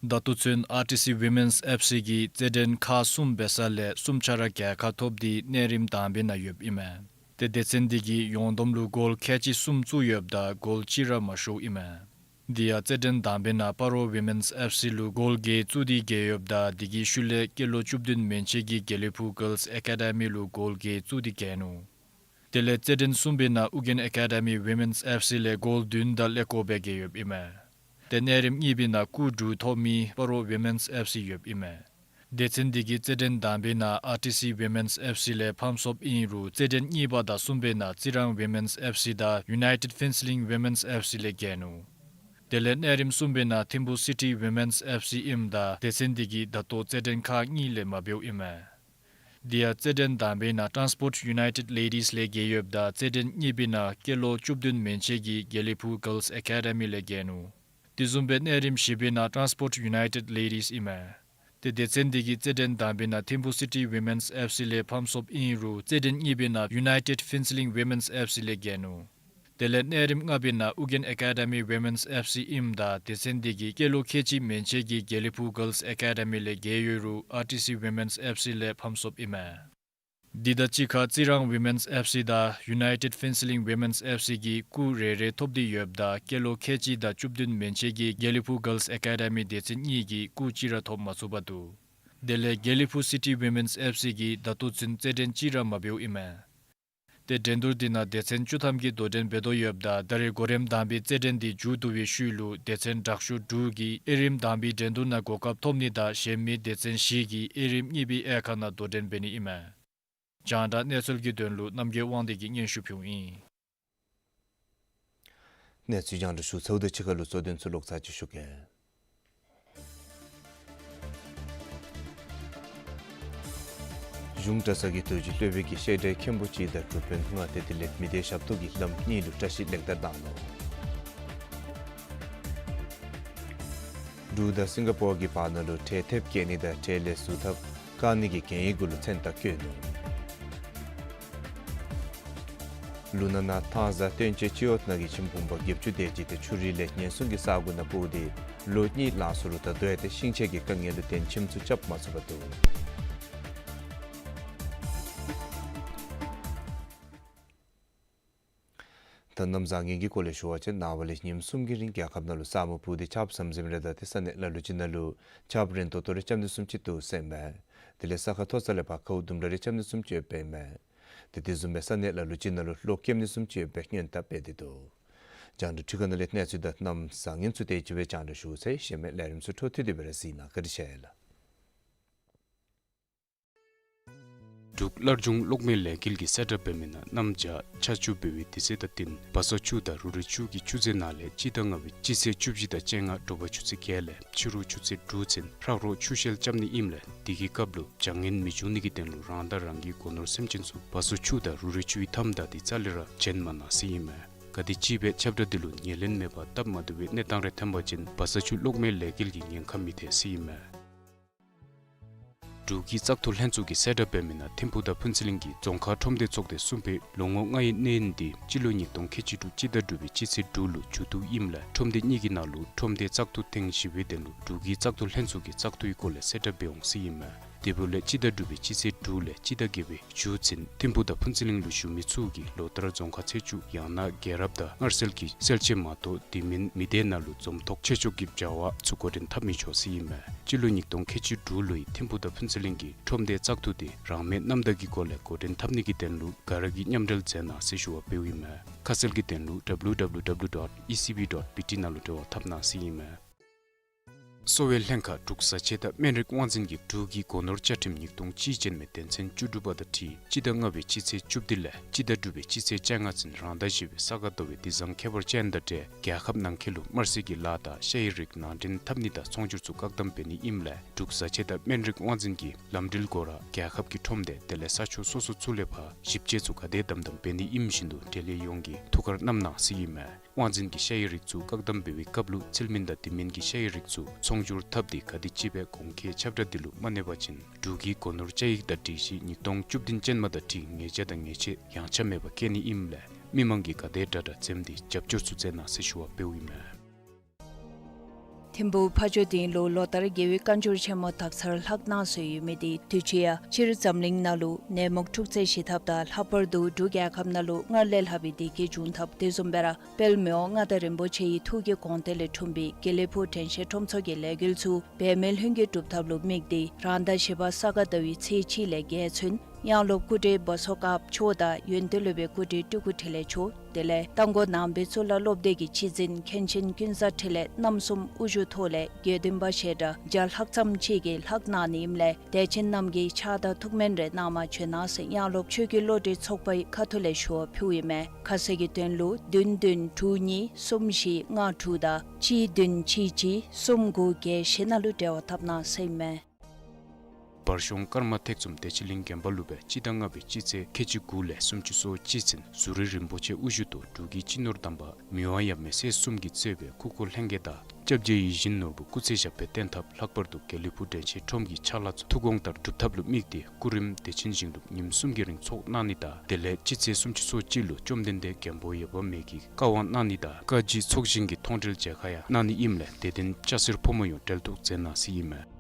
ད་ལྟོ་ཚུན་ཨར་ཊི་སི་ཝི་མེནསི་ཨེཕ་སི་གིས་རྩེད་འགྲན་ཁག་གསུམ་འབད་ས་ལས་གསུམ་ཆ་ར་རྒྱལ་ཁ་ཐོབ་སྟེ་གནས་རིམ་དང་པའི་ནང་ཡོདཔ་ཨིན་མས། ཏེ་སྡེ་ཚན་འདི་གིས་ཡོངས་བསྡོམས་ལུ་གོལ་ཁལ་གཅིག་གསུམ་བཙུགས་ཡོདཔ་ད་གོལ་གཅིག་ར་མ་ཤོརཝ་ཨིན་མས། དེ་ཡང་རྩེད་འགྲན་དང་པའི་ནང་སྤ་རོ་ཝི་མེནསི་ཨེཕ་སི་ལུ་གོལ་བརྒྱད་བཙུགས་ཏེ་རྒྱལ་ཡོདཔ་ད་དེ་གི་ཤུལ་ལས་སྐྱེས་ལོ་བཅུ་བདུན་མན་ཆད་ཀྱི་དགེ་ལེགས་ཕུག་གཱརལསི་ཨེ་ཀ་ཌི་མི་ལུ་གོལ་བརྒྱད་བཙུགས་ཏེ་རྒྱལ་ནུག། དེ་ལས་རྩེད་འགྲན་གསུམ་པའི་ནང་ཨུ་རྒྱན་ཨེ་ཀ་ཌི་མི་ཝི་མེནསི་ཨེཕ་སི་ལས་གོལ་བདུན་དང་ཀླད་ཀོར་སྦེ་རྒྱལ་ཡོདཔ་ཨིན་མས། ཏེ་གནས་རིམ་གཉིས་པའི་ནང་སྐུགས་དྲུག་ཐོབ་མི་སྤ་རོ་ཝི་མེནསི་ཨེཕ་སི་ཡོདཔ་ཨིན་མས། སྡེ་ཚན་འདི་གིས་རྩེད་འགྲན་དང་པའི་ནང་ཨར་ཊི་སི་ཝི་མེནསི་ཨེཕ་སི་ལས་ཕམ་སོཔ་ཨིན་རུང་རྩེད་འགྲན་གཉིས་པ་དང་གསུམ་པའི་ནང་རྩི་རང་ཝི་མེནསི་ཨེཕ་སི་དང་ཡུ་ནའི་ཊེཌ་ཕེན་སི་ལིང་ཝི་མེནསི་ཨེཕ་སི་ལས་རྒྱལ་ནུག། དེ་ལས་གནས་རིམ་གསུམ་པའི་ནང་ཐིམ་ཕུ་སི་ཊི་ཝི་མེནསི་ཨེཕ་སི་ཨིནམ་ད་སྡེ་ཚན་འདི་གིས་ད་ལྟོ་རྩེད་འགྲན་ཁག་གཉིས་ལས་མ་འབདཝ་ཨིན་མས། དེ་ཡང་རྩེད་འགྲན་དང་པའི་ནང་ཊཱན་སི་པོརཊ་ཡུ་ནའི་ཊེཌ་ལེ་ཌིསི་ལས་རྒྱལ་ཡོདཔ་ད་རྩེད་འགྲན་གཉིས་པའི་ནང་སྐྱེས་ལོ་བཅུ་བདུན་མན་ཆད་ཀྱི་དགེ་ལེགས་ཕུག་གཱརལསི་ཨེ་ཀ་ཌི་མི་ལས་རྒྱལ་ནུག། དེ་བཟུམ་སྦེ་གནས་རིམ་བཞི་པའི་ནང་ཊཱན་སི་པོརཊ་ཡུ་ནའི་ཊེཌ་ལེ་ཌིསི་ཨིན་མས། ཏེ་སྡེ་ཚན་འདི་གིས་རྩེད་འགྲན་དང་པའི་ནང་ཐིམ་ཕུ་སི་ཊི་ཝི་མེནསི་ཨེཕ་སི་ལས་ཕམ་སོཔ་ཨིན་རུང་རྩེད་འགྲན་གཉིས་པའི་ནང་ཡུ་ནའི་ཊེཌ་ཕེན་སི་ལིང་ཝི་མེནསི་ཨེཕ་སི་ལས་རྒྱལ་ནུག། དེ་ལས་གནས་རིམ་ལྔ་པའི་ནང་ཨུ་རྒྱན་ཨེ་ཀ་ཌི་མི་ཝི་མེནསི་ཨེཕ་སི་ཨིནམ་ད་སྡེ་ཚན་འདི་གིས་སྐྱེས་ལོ་ཁལ་གཅིག་མན་ཆད་ཀྱི་དགེ་ལེགས་ཕུག་གཱརལསི་ཨེ་ཀ་ཌི་མི་ལས་རྒྱལ་ཡོད་རུང་ཨར་ཊི་སི་ཝི་མེནསི་ཨེཕ་སི་ལས་ཕམ་སོཔ་ཨིན་མས། དེ་དང་གཅིག་ཁར་རྩི་རང་ཝི་མེནསི་ཨེཕ་སི་དང་ཡུ་ནའི་ཊེཌ་ཕེན་སི་ལིང་ཝི་མེནསི་ཨེཕ་སི་གིས་སྐུགས་རེ་རེ་ཐོབ་སྟེ་ཡོདཔ་ད་སྐྱེས་ལོ་ཁལ་གཅིག་དང་བཅུ་བདུན་མན་ཆད་ཀྱི་དགེ་ལེགས་ཕུག་གཱརལསི་ཨེ་ཀ་ཌི་མི་སྡེ་ཚན་གཉིས་ཀྱིས་སྐུགས་གཅིག་ར་ཐོབ་མ་ཚུགས་པར་འདུག། དེ་ལས་དགེ་ལེགས་ཕུག་སི་ཊི་ཝི་མེནསི་ཨེཕ་སི་གིས་ད་ལྟོ་ཚུན་རྩེད་འགྲན་གཅིག་ར་མ་འབདཝ་ཨིན་མས། ཏེ་འགྲན་བསྡུར་འདི་ནང་སྡེ་ཚན་བཅུ་ཐམ་གྱིས་དོ་འགྲན་འབད་དོ་ཡོདཔ་ད་ད་རེས་གོ་རིམ་དང་པའི་རྩེད་འགྲན་འདི་མཇུག་བསྡུ་བའི་ཤུལ་ལུ་སྡེ་ཚན་དྲག་ཤོས་དྲུག་གིས་དབྱེ་རིམ་དང་པའི་འགྲན་བསྡུར་ནང་གོ་སྐབས་ཐོབ་ནི་དང་གཞན་མི་སྡེ་ཚན་བཞི་གིས་དབྱེ་རིམ་གཉིས་པའི་དབྱེ་ཁག་ནང་དོ་འགྲན་འབད་ནི་ཨིན་མས། རྒྱང་བསྒྲགས་གནས་ཚུལ་གྱི་དོན་ལུ་རྣམ་རྒྱལ་དབང་འདུས་ཀྱིས་སྙན་ཞུ་ཕུལཝ་ཨིན། གནས་ཚུལ་རྒྱང་བསྒྲགས་ཞུ་ཚརཝ་དང་གཅིག་ཁར་ལུ་གཙོ་དོན་ཚུ་ལོག་ཚར་ཅིག་ཞུ་གེ། གཞུང་གྲྭ་ཚང་གི་རྡོ་རྗེ་སློབ་དཔོན་གྱིས་བཤད་གྲྭའི་མཁན་པོ་ཅིག་དང་གྲུབ་དཔོན་ལྔ་སྟེ་དེ་ལས་མི་སྡེ་ཞབས་ཏོག་གི་བླམ་གཉིས་ལུ་བཀྲ་ཤིས་ལེགས་དར་གནང་ནུག། འབྲུག་དང་སིང་ག་པོར་གྱི་བར་ན་ལུ་ཁྲལ་ཐེབས་བཀལ་ནི་དང་ཁྲལ་ལས་ཟུར་ཐབས་བཀག་ནི་གི་གན་ཡིག་གུ་ལུ་མཚན་རྟགས་བཀོད་ནུག། ལུ་ན་ནང་ཐང་བཟའ་སྟོན་ཆེན་སྤྱི་འོག་ནང་གི་ཁྱིམ་བུམ་པ་བརྒྱད་ཅུ་དེ་ཅིག་ཏེ་ཆུ་རུད་ལས་ཉེན་སྲུང་གི་ས་སྒོ་ནང་སྤོ་སྟེ་ལོ་གཉིས་ལང་སོ་རུང་ད་ལྟོ་ཡང་ཏེ་ཤིང་ཆས་ཀྱི་དཀའ་ངལ་ལུ་བརྟེན་ཁྱིམ་ཚུ་རྐྱབ་མ་ཚུགས་པར་འདུག། གནམ་བཟང་ངན་གྱི་སྐོར་ལས་ཞུ་བ་ཅིན་ནངས་པ་ལས་ཉིནམ་གསུམ་གྱི་རིང་རྒྱལ་ཁབ་ནང་ལུ་ས་སྨུག་སྤུབས་ཏེ་ཆརཔ་ཟམ་ཟིམ་རེ་དང་ཏེ་ས་གནས་ལ་ལུ་ཅིག་ནང་ལུ་ཆརཔ་རན་ཏོག་ཏོ་རེ་རྐྱབ་ནི་བཟུམ་ཅིག་འདུག་ཟེར་མས། དེ་ལས་ས་ཁ་མཐོ་ས་ལས་ཕར་ཁཝ་དུམ་གྲ་རེ་རྐྱབ་ནི་བཟུམ་ཅིག་ཡོདཔ་ཨིན་མས། ཏེ་དེ་བཟུམ་སྦེ་ས་གནས་ལ་ལུ་ཅིག་ནང་ལུ་གློག་ཀེམ་ནི་བཟུམ་ཅིག་ཡོདཔ་སྦེ་སྔོན་དཔག་འབད་དེ་འདུག། རྒྱང་བསྒྲགས་འཕྲུལ་ཁང་ནང་ལས་གནས་ཚུལ་དང་གནམ་བཟང་ངན་ཚུ་དེ་ཅིག་སྦེ་རྒྱང་བསྒྲགས་ཞུ་ཚར་ཡི། གཞན་མི་ལས་རིམ་ཚུ་འཕྲོ་མཐུད་དེ་སྦེ་ར་གཟིགས་གནང། བཀའ་དྲིན་ཆེ་ལགས། འབྲུག་སླར་འབྱུང་གློག་མེ་ལས་འགུལ་གྱི་གསལ་བསྒྲགས་འབད་མི་ནང་གནམ་བྱཱར་ཆར་ཆུ་འབབ་པའི་དུས་ཚོད་དང་བསྟུན་བ་ས་ཆུ་དང་རུ་རེ་ཆུ་གི་ཆུ་རྫས་ནང་ལས་སྤྱི་ཟླ་ལྔ་པའི་སྤྱི་ཚེས་བཅུ་བཞི་དང་བཅོ་ལྔ་དྲོ་པ་ཆུ་ཚོད་བརྒྱད་ལས་ཕྱི་རུ་ཆུ་ཚོད་དྲུག་ཚུན་ཧྲག་རོག་ཆུ་ཤེལ་རྐྱབ་ནི་ཨིནམ་ལས་དེ་གི་སྐབས་ལུ་བྱང་ངན་མི་འབྱུང་ནི་གི་དོན་ལུ་རང་དང་རང་གི་སྒོ་ནོར་སེམས་ཅན་ཚུ་བ་ས་ཆུ་དང་རུ་རེ་ཆུའི་མཐའམ་བདའ་སྟེ་རྩ་ལས་ར་བྱིན་མ་གནང་ཟེར་ཨིན་མས། ག་དེམ་ཅིག་སྦེ་ཁྱབ་བསྒྲགས་འདི་ལུ་ཉན་ལེན་མེད་པར་སྟབས་མ་བདེ་བའི་གནས་སྟངས་རེ་ཐོན་པ་ཅིན་བ་ས་ཆུ་གློག་མེ་ལས་འགུལ་གྱི་ཉེན་ཁ་མི་ཐེག་ཟེར་ཨིན་མས། འབྲུག་གི་བཙག་འཐུ་ལྷན་ཚོགས་ཀྱི་གསལ་བསྒྲགས་འབད་མི་ནང་ཐིམ་ཕུག་དང་ཕུན་ཚོགས་གླིང་གི་རྫོང་ཁག་ཁྲོམ་སྡེ་ཚོགས་སྡེ་གསུམ་པའི་ལོ་ངོ་ལྔའི་གནས་ཡུན་འདི་སྤྱི་ལོ་ཉིས་སྟོང་ཁལ་གཅིག་དྲུག་སྤྱི་ཟླ་དྲུག་པའི་སྤྱི་ཚེས་དྲུག་ལུ་མཇུག་བསྡུ་ཨིནམ་ལས་ཁྲོམ་སྡེ་གཉིས་ཀྱི་ནང་ལུ་ཁྲོམ་སྡེ་བཙག་འཐུ་ཐེངས་བཞི་པའི་དོན་ལུ་འབྲུག་གི་བཙག་འཐུ་ལྷན་ཚོགས་ཀྱིས་བཙག་འཐུའི་སྐོར་ལས་གསལ་བསྒྲགས་འབད་འོང་ཟེར་ཨིན་མས། དེ་འབདཝ་ལས་སྤྱི་ཟླ་དྲུག་པའི་སྤྱི་ཚེས་དྲུག་ལས་སྤྱི་ཟླ་བརྒྱད་པའི་མཇུག་ཚུན་ཐིམ་ཕུག་དང་ཕུན་ཚོགས་གླིང་ལུ་བཞུགས་མི་ཚུ་གིས་ལོ་ལྟར་རྫོང་ཁག་ཚེས་བཅུ་ཡང་ན་རྒྱལ་རབས་དང་སྔར་སྲོལ་གྱི་སེལ་ཆད་མ་གཏོགས་དེ་མིན་མི་སྡེ་ནང་ལུ་འཛོམས་ཐོག་ཆེ་མཆོག་གི་བྱ་བ་ཚུ་འགོ་འདྲེན་འཐབ་མི་ཆོག་ཟེར་ཨིན་མས། སྤྱི་ལོ་ཉིས་སྟོང་ཁལ་གཅིག་དྲུག་ལོའི་ཐིམ་ཕུག་དང་ཕུན་ཚོགས་གླིང་གི་ཁྲོམ་སྡེ་བཙག་འཐུ་དེ་རང་མོས་རྣམ་དག་གི་སྒོ་ལས་འགོ་འདྲེན་འཐབ་ནི་གི་དོན་ལུ་ག་ར་གིས་མཉམ་འབྲེལ་མཛད་གནང་ཟེར་ཞུ་བ་འབདཝ་ཨིན་མས། ཁ་གསལ་གྱི་དོན་ལུ་W W W dot E C B dot B T ནང་ལུ་འབྲེལ་བ་འཐབ་གནང་ཟེར་ཨིན་མས། གསོ་བའི་ལྷན་ཁག་འབྲུག་བཟའ་ཆས་དང་སྨན་རིགས་དབང་འཛིན་གྱིས་འབྲུག་གི་སྒོ་ནོར་བཅའ་ཁྲིམས་ཉིས་སྟོང་གཅིག་ཅན་མའི་དོན་ཚན་བཅུ་དྲུག་པ་དང་འཁྲིལ་སྤྱི་ཟླ་ལྔ་པའི་སྤྱི་ཚེས་བཅུ་བདུན་ལས་སྤྱི་ཟླ་དྲུག་པའི་སྤྱི་ཚེས་བཅོ་ལྔ་ཚུན་རང་ཟླ་བཞི་པའི་ས་ག་ཟླ་བའི་དུས་བཟང་ཁྱད་པར་ཅན་དང་འབྲེལ་རྒྱལ་ཁབ་ནང་འཁོད་ལུ་དམར་སེར་གྱི་ལཱ་དང་ཤ་ཡི་རིགས་ནང་འདྲེན་འཐབ་ནི་དང་ཚོང་སྒྱུར་ཚུ་བཀག་དམ་འབད་ནི་ཨིནམ་ལས་འབྲུག་བཟའ་ཆས་དང་སྨན་རིགས་དབང་འཛིན་གྱིས་ལམ་འགྲུལ་སྒོ་ར་རྒྱལ་ཁབ་ཀྱི་ཁྲོམ་སྡེ་དེ་ལས་ས་ཕྱོགས་སོ་སོ་ཚུ་ལས་ཕར་ཞིབ་དཔྱད་ཚུ་ག་དེ་དམ་དམ་འབད་ནི་ཨིནམ་བཞིན་དུ་འབྲེལ་ཡོད་ཡོངས་ཀྱིས་ཐུགས་ཁར་བསྣམ་གནང་ཟེར་ཨིན་མས། དབང་འཛིན་གྱིས་ཤ་ཡི་རིགས་ཚུ་བཀག་དམ་འབད་བའི་སྐབས་ལུ་ཚུལ་མིན་དང་དེ་མིན་གྱི་ཤ་ཡི་རིགས་ཚུ་ཚོང་སྒྱུར་འཐབ་སྟེ་ག་དེམ་ཅིག་སྦེ་གོང་འཁོད་ཁྱབ་བསྒྲགས་འདི་ལུ་མ་གནས་པ་ཅིན་འབྲུག་གི་སྒོ་ནོར་བཅའ་ཡིག་དང་སྒྲིག་གཞི་ཉིས་སྟོང་བཅུ་བདུན་ཅན་མ་དང་འཁྲིལ་ཉེས་ཆད་དང་ཉེས་ཆད་ཡངས་ཆག་མེད་པར་བཀལ་ནི་ཨིནམ་ལས་མི་མང་གིས་ག་དེ་དྲག་དྲག་འཛེམས་ཏེ་རྒྱབ་སྐྱོར་ཚུ་མཛད་གནང་ཟེར་ཞུ་བ་འབདཝ་ཨིན་མས། ཐིམ་ཕུག་ཕ་ཇོ་སྡིངས་ལུ་ལོ་ལྟར་རྒྱལ་བའི་བཀའ་འགྱུར་ཆེན་མོ་དག་ཚར་ལྷག་གནང་སྲོལ་ཡོད་མི་དེ་དུས་ཅི་ཡང་སྤྱིར་འཛམ་གླིང་ནང་ལུ་ནད་མུག་འཁྲུག་རྩོད་ཞི་ཐབས་དང་ལྷག་པར་དུ་འབྲུག་རྒྱལ་ཁབ་ནང་ལུ་སྔར་ལས་ལྷག་པའི་བདེ་སྐྱིད་འབྱུང་ཐབས་དེ་བཟུམ་སྦེ་ར་དཔལ་མི་དབང་མངའ་བདག་རིན་པོ་ཆེ་ཡི་ཐུགས་ཀྱི་དགོངས་གཏེར་ལས་འཁྲུངས་པའི་དགེ་ལེགས་ཕུག་དྲན་ཤེས་ཁྲོམ་ཚོགས་ཀྱི་ལས་འགུལ་ཚུ་འབད་མེད་ལྷུན་གྱིས་གྲུབ་ཐབས་ལུ་དམིགས་ཏེ་རང་ཟླ་བཞི་པ་ས་ག་ཟླ་བའི་ཚེས་གཅིག་ལས་བརྒྱད་ཚུན་ཡང་སློབ་སྐུ་བགྲེས་བོ་སོ་དཀརཔོ་མཆོག་དང་ཡོན་ཏན་སློབ་དཔོན་སྐུ་བགྲེས་སྤྲུལ་སྐུ་འཕྲིན་ལས་མཆོག་དེ་ལས་རྟ་མགོ་ནང་པའི་གཙུག་ལག་སློབ་སྡེ་གི་སྤྱི་འཛིན་མཁན་ཆེན་ཀུན་བཟང་འཕྲིན་ལས་རྣམ་གསུམ་དབུ་བཞུགས་ཐོག་ལས་དགེ་འདུན་པ་ཞལ་གྲངས་བརྒྱ་ལྷག་ཙམ་ཅིག་གིས་ལྷག་གནང་ནི་ཨིནམ་ལས་དད་ཅན་རྣམས་ཀྱིས་ཕྱག་དང་ཐུགས་སྨོན་རེ་གནང་བར་བྱོན་གནང་ཟེར་ཡང་སློབ་ཆོས་ཀྱི་བློ་གྲོས་ཚོགས་པའི་ཁ་ཐུག་ལས་ཞུ་བ་ཕུལཝ་ཨིན་མས། ཁ་གསལ་གྱི་དོན་ལུ་བདུན་བདུན་དྲུག་གཉིས་གསུམ་བཞི་ལྔ་དྲུག་དང་གཅིག་བདུན་གཅིག་གཅིག་གསུམ་དགུ་བརྒྱད་བཞི་ནང་ལུ་འབྲེལ་བ་འཐབ་གནང་ཟེར་ཨིན་མས། བར་གཤོང་ཀརྨ་ཐེག་ཚོམ་བདེ་ཆེན་གླིང་དགོན་པ་ལུ་སྦེ་སྤྱི་ཟླ་ལྔ་པའི་སྤྱི་ཚེས་ཁལ་གཅིག་དགུ་ལས་སུམ་ཅུ་སོ་གཅིག་ཚུན་ཟུར་རི་རིན་པོ་ཆེ་དབུ་བཞུགས་ཐོག་འབྲུག་གི་སྤྱི་ནོར་དམ་པ་མི་དབང་ཡབ་མེས་སྲས་གསུམ་གྱིས་གཙོས་པའི་སྐུ་འཁོར་ལྷན་རྒྱས་དང་སྐྱབས་རྗེ་ཡིད་བཞིན་ནོར་བུ་སྐུ་ཚེ་ཞབས་པད་བརྟན་ཐབས་ལྷག་པར་དུ་དགེ་ལེགས་ཕུག་དྲན་ཤེས་ཁྲོམ་གྱི་ཕྱག་ལཱ་ཚུ་ཐུགས་དགོངས་ལྟར་སྒྲུབ་ཐབས་ལུ་དམིགས་ཏེ་སྐུ་རིམ་བདེ་ཆེན་ཞིང་སྒྲུབ་ཉིནམ་གསུམ་གྱི་རིང་ཚོགས་གནང་ནི་དང་དེ་ལས་སྤྱི་ཚེས་སུམ་ཅུ་སོ་གཅིག་ལུ་བཅོམ་ལྡན་འདས་མགོན་པོ་འོད་དཔག་མེད་ཀྱི་བཀའ་དབང་གནང་ནི་དང་བཀའ་བརྒྱུད་ཚོགས་ཞིང་གི་མཐོང་གྲོལ་མཇལ་ཁ་ཡང་གནང་ནི་ཨིནམ་ལས་དད་ལྡན་སྐྱ་སེར་ཕོ་མོ་ཡོངས་འབྲེལ་གཏུགས་མཛད་གནང་ཟེར་ཨིན་མས།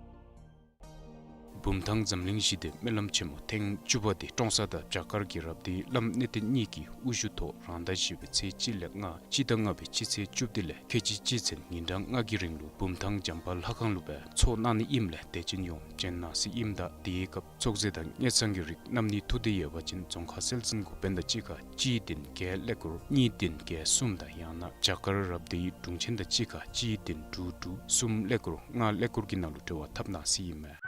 བུམ་ཐང་འཛམ་གླིང་ཞི་བདེའི་སྨོན་ལམ་ཆེན་མོ་ཐེངས་བཅུ་པ་དེ་ཀྲོང་གསར་དང་བྱ་དཀར་གྱི་རབ་སྡེའི་བླམ་གནས་བརྟན་གཉིས་ཀྱི་དབུ་བཞུགས་ཐོག་རང་ཟླ་བཞི་པའི་ཚེས་གཅིག་ལས་ལྔ་སྤྱི་ཟླ་ལྔ་པའི་སྤྱི་ཚེས་བཅུ་བདུན་ལས་ཁལ་གཅིག་གཅིག་ཚུན་ཉིན་གྲངས་ལྔ་གི་རིང་ལུ་བུམ་ཐང་བྱམས་པ་ལྷ་ཁང་ལུ་སྦེ་ཚོགས་གནང་ནི་ཨིནམ་ལས་དད་ཅན་ཡོངས་བྱོན་གནང་ཟེར་ཨིནམ་ད་དེའི་སྐབས་ཚོགས་རྫས་དང་དངུལ་སྲང་གི་རིགས་རྣམ་གནིས་ཐུགས་འདོད་ཡོད་པ་ཅིན་རྫོང་ཁག་སྲོལ་འཛིན་འགོ་དཔོན་དང་གཅིག་ཁར་གཅིག་བདུན་བརྒྱད་ཀླད་ཀོར་གཉིས་བདུན་བརྒྱད་གསུམ་དང་ཡང་ན་བྱ་དཀར་རབ་སྡེའི་དྲུང་ཆེན་དང་གཅིག་ཁར་གཅིག་བདུན་དྲུག་དྲུག་གསུམ་ཀླད་ཀོར་ལྔ་ཀླད་ཀོར་གྱི་ནང་ལུ་འབྲེལ་བ་འཐབ་གནང་ཟེར་ཨིན་མས།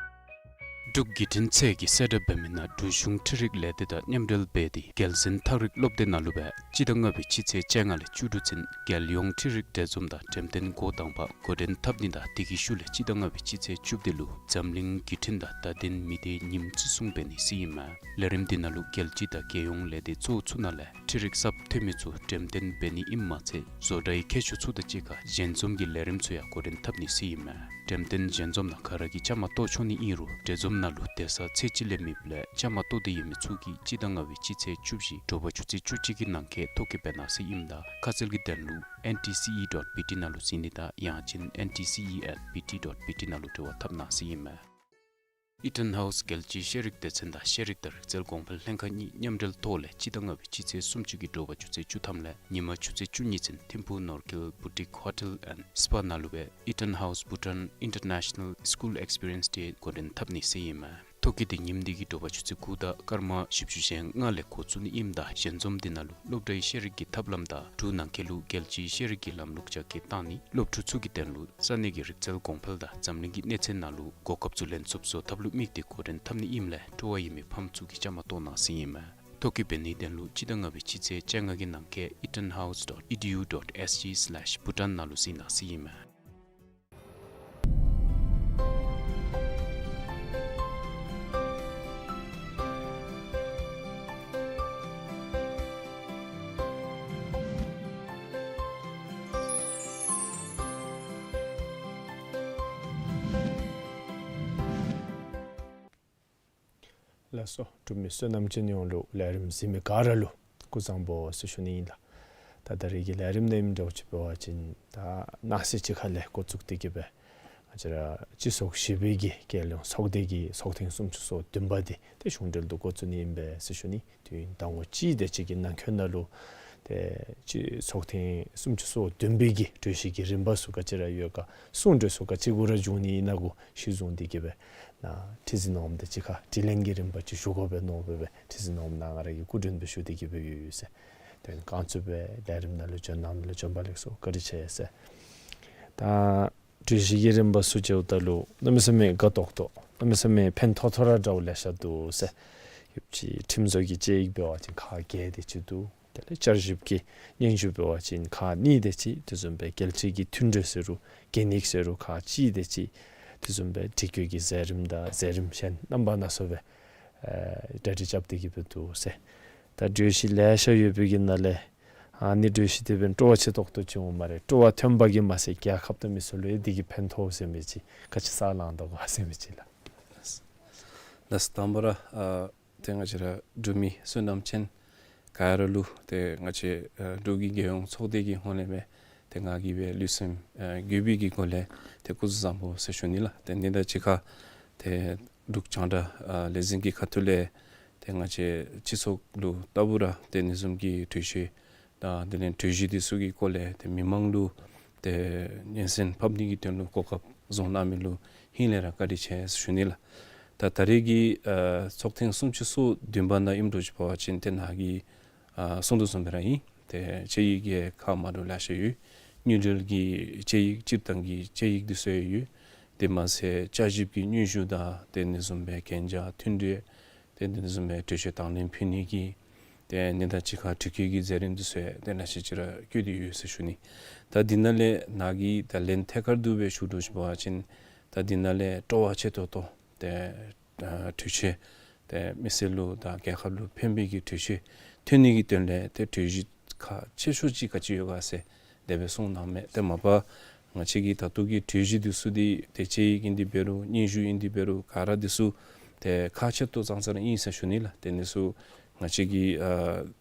འབྲུག་བརྒྱུད་འཕྲིན་ཚད་ཀྱི་གསལ་བསྒྲགས་འབད་མི་ནང་འབྲུག་གཞུང་འཕྲུལ་རིག་ལས་སྡེ་དང་མཉམ་འབྲེལ་འབད་དེ་རྒྱལ་གསུང་ཐག་རིང་སློབ་སྡེ་ནང་ལུ་སྦེ་སྤྱི་ཟླ་ལྔ་པའི་སྤྱི་ཚེས་བཅོ་ལྔ་ལས་བཅུ་དྲུག་ཚུན་རྒྱལ་ཡོངས་འཕྲུལ་རིག་འབྲེལ་འཛོམས་དང་འགྲེམས་སྟོན་འགོ་དང་པ་འགོ་འདྲེན་འཐབ་ནི་དང་དེ་གི་ཤུལ་ལས་སྤྱི་ཟླ་ལྔ་པའི་སྤྱི་ཚེས་བཅུ་བདུན་ལུ་འཛམ་གླིང་བརྒྱུད་འཕྲིན་དང་བརྡ་དོན་མི་སྡེའི་ཉིནམ་བརྩི་སྲུང་འབད་ནི་ཟེར་ཨིན་མས། ལས་རིམ་འདི་ནང་ལུ་རྒྱལ་སྤྱི་དང་རྒྱལ་ཡོངས་ལས་སྡེ་གཙོ་བོ་ཚུ་ནང་ལས་འཕྲུལ་རིག་གསརཔ་ཐོན་མི་ཚུ་འགྲེམས་སྟོན་འབད་ནི་ཨིནམ་མ་ཚད་བཟོ་གྲྭའི་མཁས་མཆོག་ཚུ་དང་གཅིག་ཁར་ཞལ་འཛོམས་ཀྱི་ལས་རིམ་ཚུ་ཡང་འགོ་འདྲེན་འཐབ་ནི་ཟེར་ཨིན་མས། འགྲེམས་སྟོན་ཞལ་འཛོམས་ནང་ག་ར་གིས་བཅའ་མར་གཏོགས་ཆོག་ནི་ཨིན་རུང་འབྲེལ་འཛོམས་ནང་ལུ་སྡོད་ས་ཚད་ཅིག་ལས་མེདཔ་ལས་བཅའ་མར་གཏོགས་ཏེ་ཡོད་མི་ཚུ་གིས་སྤྱི་ཟླ་ལྔ་པའི་སྤྱི་ཚེས་བཅུ་བཞི་དྲོ་པ་ཆུ་ཚོད་བཅུ་གཅིག་གི་ནང་འཁོད་ཐོ་བཀོད་འབད་གནང་ཟེར་ཨིནམ་ད་ཁ་གསལ་གྱི་དོན་ལུ་N T C E dot B T ནང་ལུ་གཟིགས་ནི་དང་ཡང་ཅིན N T C E at B T dot B T ནང་ལུ་འབྲེལ་བ་འཐབ་གནང་ཟེར་ཨིན་མས། ཨི་ཊཱན་ཧའུསི་རྒྱལ་སྤྱིའི་ཤེས་རིག་སྡེ་ཚན་དང་ཤེས་རིག་དང་རིག་རྩལ་གོང་འཕེལ་ལྷན་ཁག་གཉིས་མཉམ་འབྲེལ་ཐོག་ལས་སྤྱི་ཟླ་ལྔ་པའི་སྤྱི་ཚེས་སུམ་ཅུ་གི་དྲོ་པ་ཆུ་ཚོད་བཅུ་ཐམ་ལས་ཉིན་མ་ཆུ་ཚོད་བཅུ་གཉིས་ཚུན་ཐིམ་ཕུག་ནོར་ཁེལ་བུ་ཊིག་ཧོ་ཊེལ་ཨེནཌ་སི་པ་ནང་ལུ་སྦེ་Eton House Bhutan International School Experience Day འགོ་འདྲེན་འཐབ་ནི་ཟེར་ཨིན་མས། ཐོ་བཀོད་འདི་ཉིནམ་འདི་གི་དྲོ་པ་ཆུ་ཚོད་དགུ་དང་སྐར་མ་བཞི་བཅུ་ཞེ་ལྔ་ལས་འགོ་བཙུགས་ནི་ཨིནམ་ད་ཞལ་འཛོམས་འདི་ནང་ལུ་སློབ་གྲྭའི་ཤེས་རིག་གི་ཐབས་ལམ་དང་འབྲུག་ནང་འཁོད་ལུ་རྒྱལ་སྤྱིའི་ཤེས་རིག་གི་ལམ་ལུགས་རྒྱ་སྐྱེད་བཏང་ནི་སློབ་ཕྲུག་ཚུ་གི་དོན་ལུ་ས་གནས་ཀྱི་རིག་རྩལ་གོང་འཕེལ་དང་འཛམ་གླིང་གི་གནས་ཚད་ནང་ལུ་གོ་སྐབས་ཚུ་ལེན་ཚུགསཔ་བཟོ་ཐབས་ལུ་དམིགས་ཏེ་འགོ་འདྲེན་འཐབ་ནི་ཨིནམ་ལས་སྤྲོ་བ་ཡོད་མི་ཕམ་ཚུ་གིས་བཅའ་མར་གཏོགས་གནང་ཟེར་ཨིན་མས། ཐོ་བཀོད་འབད་ནིའི་དོན་ལུ་སྤྱི་ཟླ་ལྔ་པའི་སྤྱི་ཚེས་བཅོ་ལྔ་གི་ནང་འཁོད་etonhouse dot edu dot S G slash Bhutan ནང་ལུ་གཟིགས་གནང་ཟེར་ཨིན་མས། ལགས་སོ། འབྲུག་མི་བསོད་ནམས་ཅན་ཡོངས་ལུ་ལས་རིམ་གཟིགས་མི་ག་ར་ལུ་སྐུ་གཟུགས་བཟང་པོ་ཟེར་ཞུ་ནི་ཨིན་ལགས། ད་ད་རེས་ཀྱི་ལས་རིམ་ནང་ཨིནམ་འདྲཝ་ཅིག་འབད་བ་ཅིན་ད་གནངས་ཚེ་གཅིག་ཁ་ལས་འགོ་བཙུགས་ཏེ་གི་སྦེ་ང་བཅས་ར་སྤྱི་ཚོགས་བཞི་པའི་གི་རྒྱལ་ཡོངས་ཚོགས་སྡེ་གི་ཚོགས་ཐེངས་སུམ་ཅུ་སོ་བདུན་པ་འདི་ཏེ་གཞུང་འབྲེལ་དུ་འགོ་བཙུགས་ནི་ཨིན་པས་ཟེར་ཞུ་ནི། དུས་ཡུན་ཟླ་ངོ་གཅིག་དེ་ཅིག་གི་ནང་འཁོད་ནང་ལུ་ཏེ་སྤྱི་ཚོགས་ཐེངས་སུམ་ཅུ་སོ་བདུན་པའི་གི་གྲོས་གཞི་གི་རིམ་པ་ཚུ་ག་ཅི་ར་ཡོད་ག་གསུང་གྲོས་ཚུ་ག་ཅི་གུ་ར་འབྱུང་ནི་ཨིན་ན་གུ་གཞི་བཟུང་སྟེ་གི་སྦེ་ནཱ་ཁྲི་འཛིན་འོགམ་དང་གཅིག་ཁར་དྲི་ལན་གྱི་རིམ་པ་ཅིག་ཞུ་དགོ་པས་མནོ་སྦེ་སྦེ་ཁྲི་འཛིན་འོགམ་ནཱ་ང་ར་གིས་སྐུ་མགྲོན་སྦེ་ཞུ་སྟེ་གི་སྦེ་ཡོད་ཡོད་ཟེར། དེ་ལས་རྐང་བཙུགས་སྦེ་ལས་རིམ་ནང་ལུ་བྱོན་གནང་མི་ལུ་བྱོན་པ་ལེགས་སོ། བཀའ་དྲིན་ཆེ་ཟེར། ད་གྲོས་གཞི་གི་རིམ་པ་ཚུ་མཇལཝ་ད་ལུ་གནམ་མེད་ས་མེད་དགའ་ཏོག་ཏོ་གནམ་མེད་ས་མེད་ཕན་ཐོགས་ཐོགས་ར་འདྲཝ་ལེ་ཤ་འདུག་ཟེར། ཡོདཔ་ཅིག་ཁྲིམས་བཟོ་གི་དཔྱད་ཡིག་འབད་བ་ཅིན་ཁག་བརྒྱད་དེ་ཅིག་འདུག། དེ་ལས་བསྐྱར་ཞིབ་ཀྱི་སྙན་ཞུ་འབད་བ་ཅིན་ཁག་གཉིས་དེ་ཅིག། དེ་བཟུམ་སྦེ་རྒྱལ་སྤྱི་གི་མཐུན་གྲོས་ཟེར་རུང་གན་ཡིག་ཟེར་རུང་ཁག་གཅིག་དེ་ཅིག། དེ་བཟུམ་སྦེ་དྲི་བཀོད་ཀྱི་མཛད་རིམ་དང་མཛད་རིམ་གཞན་རྣམ་པ་སྣ་ཚོགས་སྦེ་ཨེ་གྲ་སྒྲིག་རྐྱབ་སྟེ་གི་སྦེ་འདུག་ཟེར། ད་གྲོས་གཞི་ལེ་ཤ་ཡོད་པའི་གི་ནང་ལས་ཨ་ནི་གྲོས་གཞི་དེ་སྦེ་སྤྲོ་བ་ཆེ་ཏོག་ཏོ་ཅིག་འོང་སྨ་རེ། སྤྲོ་བ་ཐོན་པ་གིས་མ་ཚད་རྒྱལ་ཁབ་དང་མི་སེར་ལུ་ཡང་དེ་གིས་ཕན་ཐོགས་ཟེར་མི་ཅིག་ག་ཅི་ས་ལང་དོ་ག་ཟེར་མི་ཅིག་ལགས། ལགས་སོ། དང་པ་ར་ཨ་ཏེ་ང་བཅས་ར་འབྲུག་མི་བསོད་ནམས་ཅན་ག་ར་ལུ་ཏེ་ང་བཅས་ཨ་འབྲུག་གི་རྒྱལ་ཡོངས་ཚོགས་སྡེ་གི་ཧོངས་ལས་སྦེ་ཏེ་ང་གིས་སྦེ་ལུས་སེམས་ཨ་གུས་པའི་གི་སྒོ་ལས་ཏེ་སྐུ་གཟུགས་བཟང་པོ་ཟེར་ཞུ་ནི་ལགས། ཏེ་འདི་དང་གཅིག་ཁར་ཏེ་འབྲུག་རྒྱང་བསྒྲགས་ཨ་ལས་འཛིན་གྱི་ཁ་ཐུག་ལས་ཏེ་ང་བཅས་སྤྱི་ཚོགས་ལུ་ལྟ་བུ་ར་ཏེ་ཨ་ནི་བཟུམ་གྱི་གྲོས་ཆོད་དང་དེ་ལས་གྲོས་གཞི་འདི་ཚུ་གི་སྐོར་ལས་ཏེ་མི་མང་ལུ་ཏེ་སྙན་སེང་ཕབ་ནི་གི་དོན་ལུ་གོ་སྐབས་བཟུང་གནང་མི་ལུ་ཧིང་ལས་ར་བཀའ་དྲིན་ཆེ་ཟེར་ཞུ་ནི་ལགས། ད་ད་རེས་ཀྱི་ཨ་ཚོགས་ཐེངས་སུམ་ཅུ་སོ་བདུན་པ་ནང་ཨིནམ་འདྲཝ་ཅིག་འབད་བ་ཅིན་ཏེ་ནཱ་གིས་ཨ་གསུང་དོ་བཟུམ་སྦེ་ར་ཨིན། ཏེ་དཔྱད་ཡིག་གི་ཁག་མ་འདྲཝ་ལེ་ཤ་ཡོད། དངུལ་འབྲེལ་གྱི་དཔྱད་ཡིག་སྤྱིར་བཏང་གི་དཔྱད་ཡིག་འདི་ཚུ་ཡང་ཡོད། དེ་མ་ཚད་བསྐྱར་ཞིབ་ཀྱི་སྙན་ཞུ་དང་ཏེ་ཨ་ནི་བཟུམ་སྦེ་གན་རྒྱ་མཐུན་འབྲེལ་ཏེ་ཨ་ནི་བཟུམ་སྦེ་གྲོས་ཆོད་དང་ལེན་ཕུལ་ནི་གི་ཏེ་ཨ་ནི་དང་གཅིག་ཁར་དྲི་བཀོད་ཀྱི་མཛད་རིམ་འདི་ཚུ་ཡང་ཏེ་ལེ་ཤ་ཅིག་ར་བཀོད་དེ་ཡོད་ཟེར་ཞུ་ནི། ད་འདི་ནང་ལས་ནཱ་གིས་ད་ལན་ཐད་ཀར་དུ་སྦེ་ཞུ་འདྲཝ་ཅིག་འབད་བ་ཅིན་ད་འདི་ནང་ལས་སྤྲོ་བ་ཆེ་ཏོག་ཏོ་ཏེ་ཨ་གྲོས་ཆོད་ཏེ་མི་སེར་ལུ་དང་རྒྱལ་ཁབ་ལུ་ཕན་པའི་གི་གྲོས་ཆོད་ཐོན་ནི་གི་དོན་ལས་ཏེ་གྲོས་གཞི་ཁག་ཆེ་ཤོས་ཅིག་ག་ཅི་ཡོད་ག་ཟེར་དེ་སྦེ་གསུངས་གནངམ་མས། ཏེ་མ་པ་ང་བཅས་ཀྱི་ད་ལྟོ་གི་གྲོས་གཞི་འདི་ཚུ་འདི་ཏེ་དཔྱད་ཡིག་ཨིན་དེ་འབད་རུང་སྙན་ཞུ་ཨིན་དེ་འབད་རུང་ག་ར་འདི་ཚུ་ཏེ་ཁག་ཆེ་ཏོག་ཙང་ཙང་ར་ཨིན་ཟེར་ཞུ་ནི་ལགས། ཏེ་འདི་ཚུ་ང་བཅས་ཀྱི་ཨ་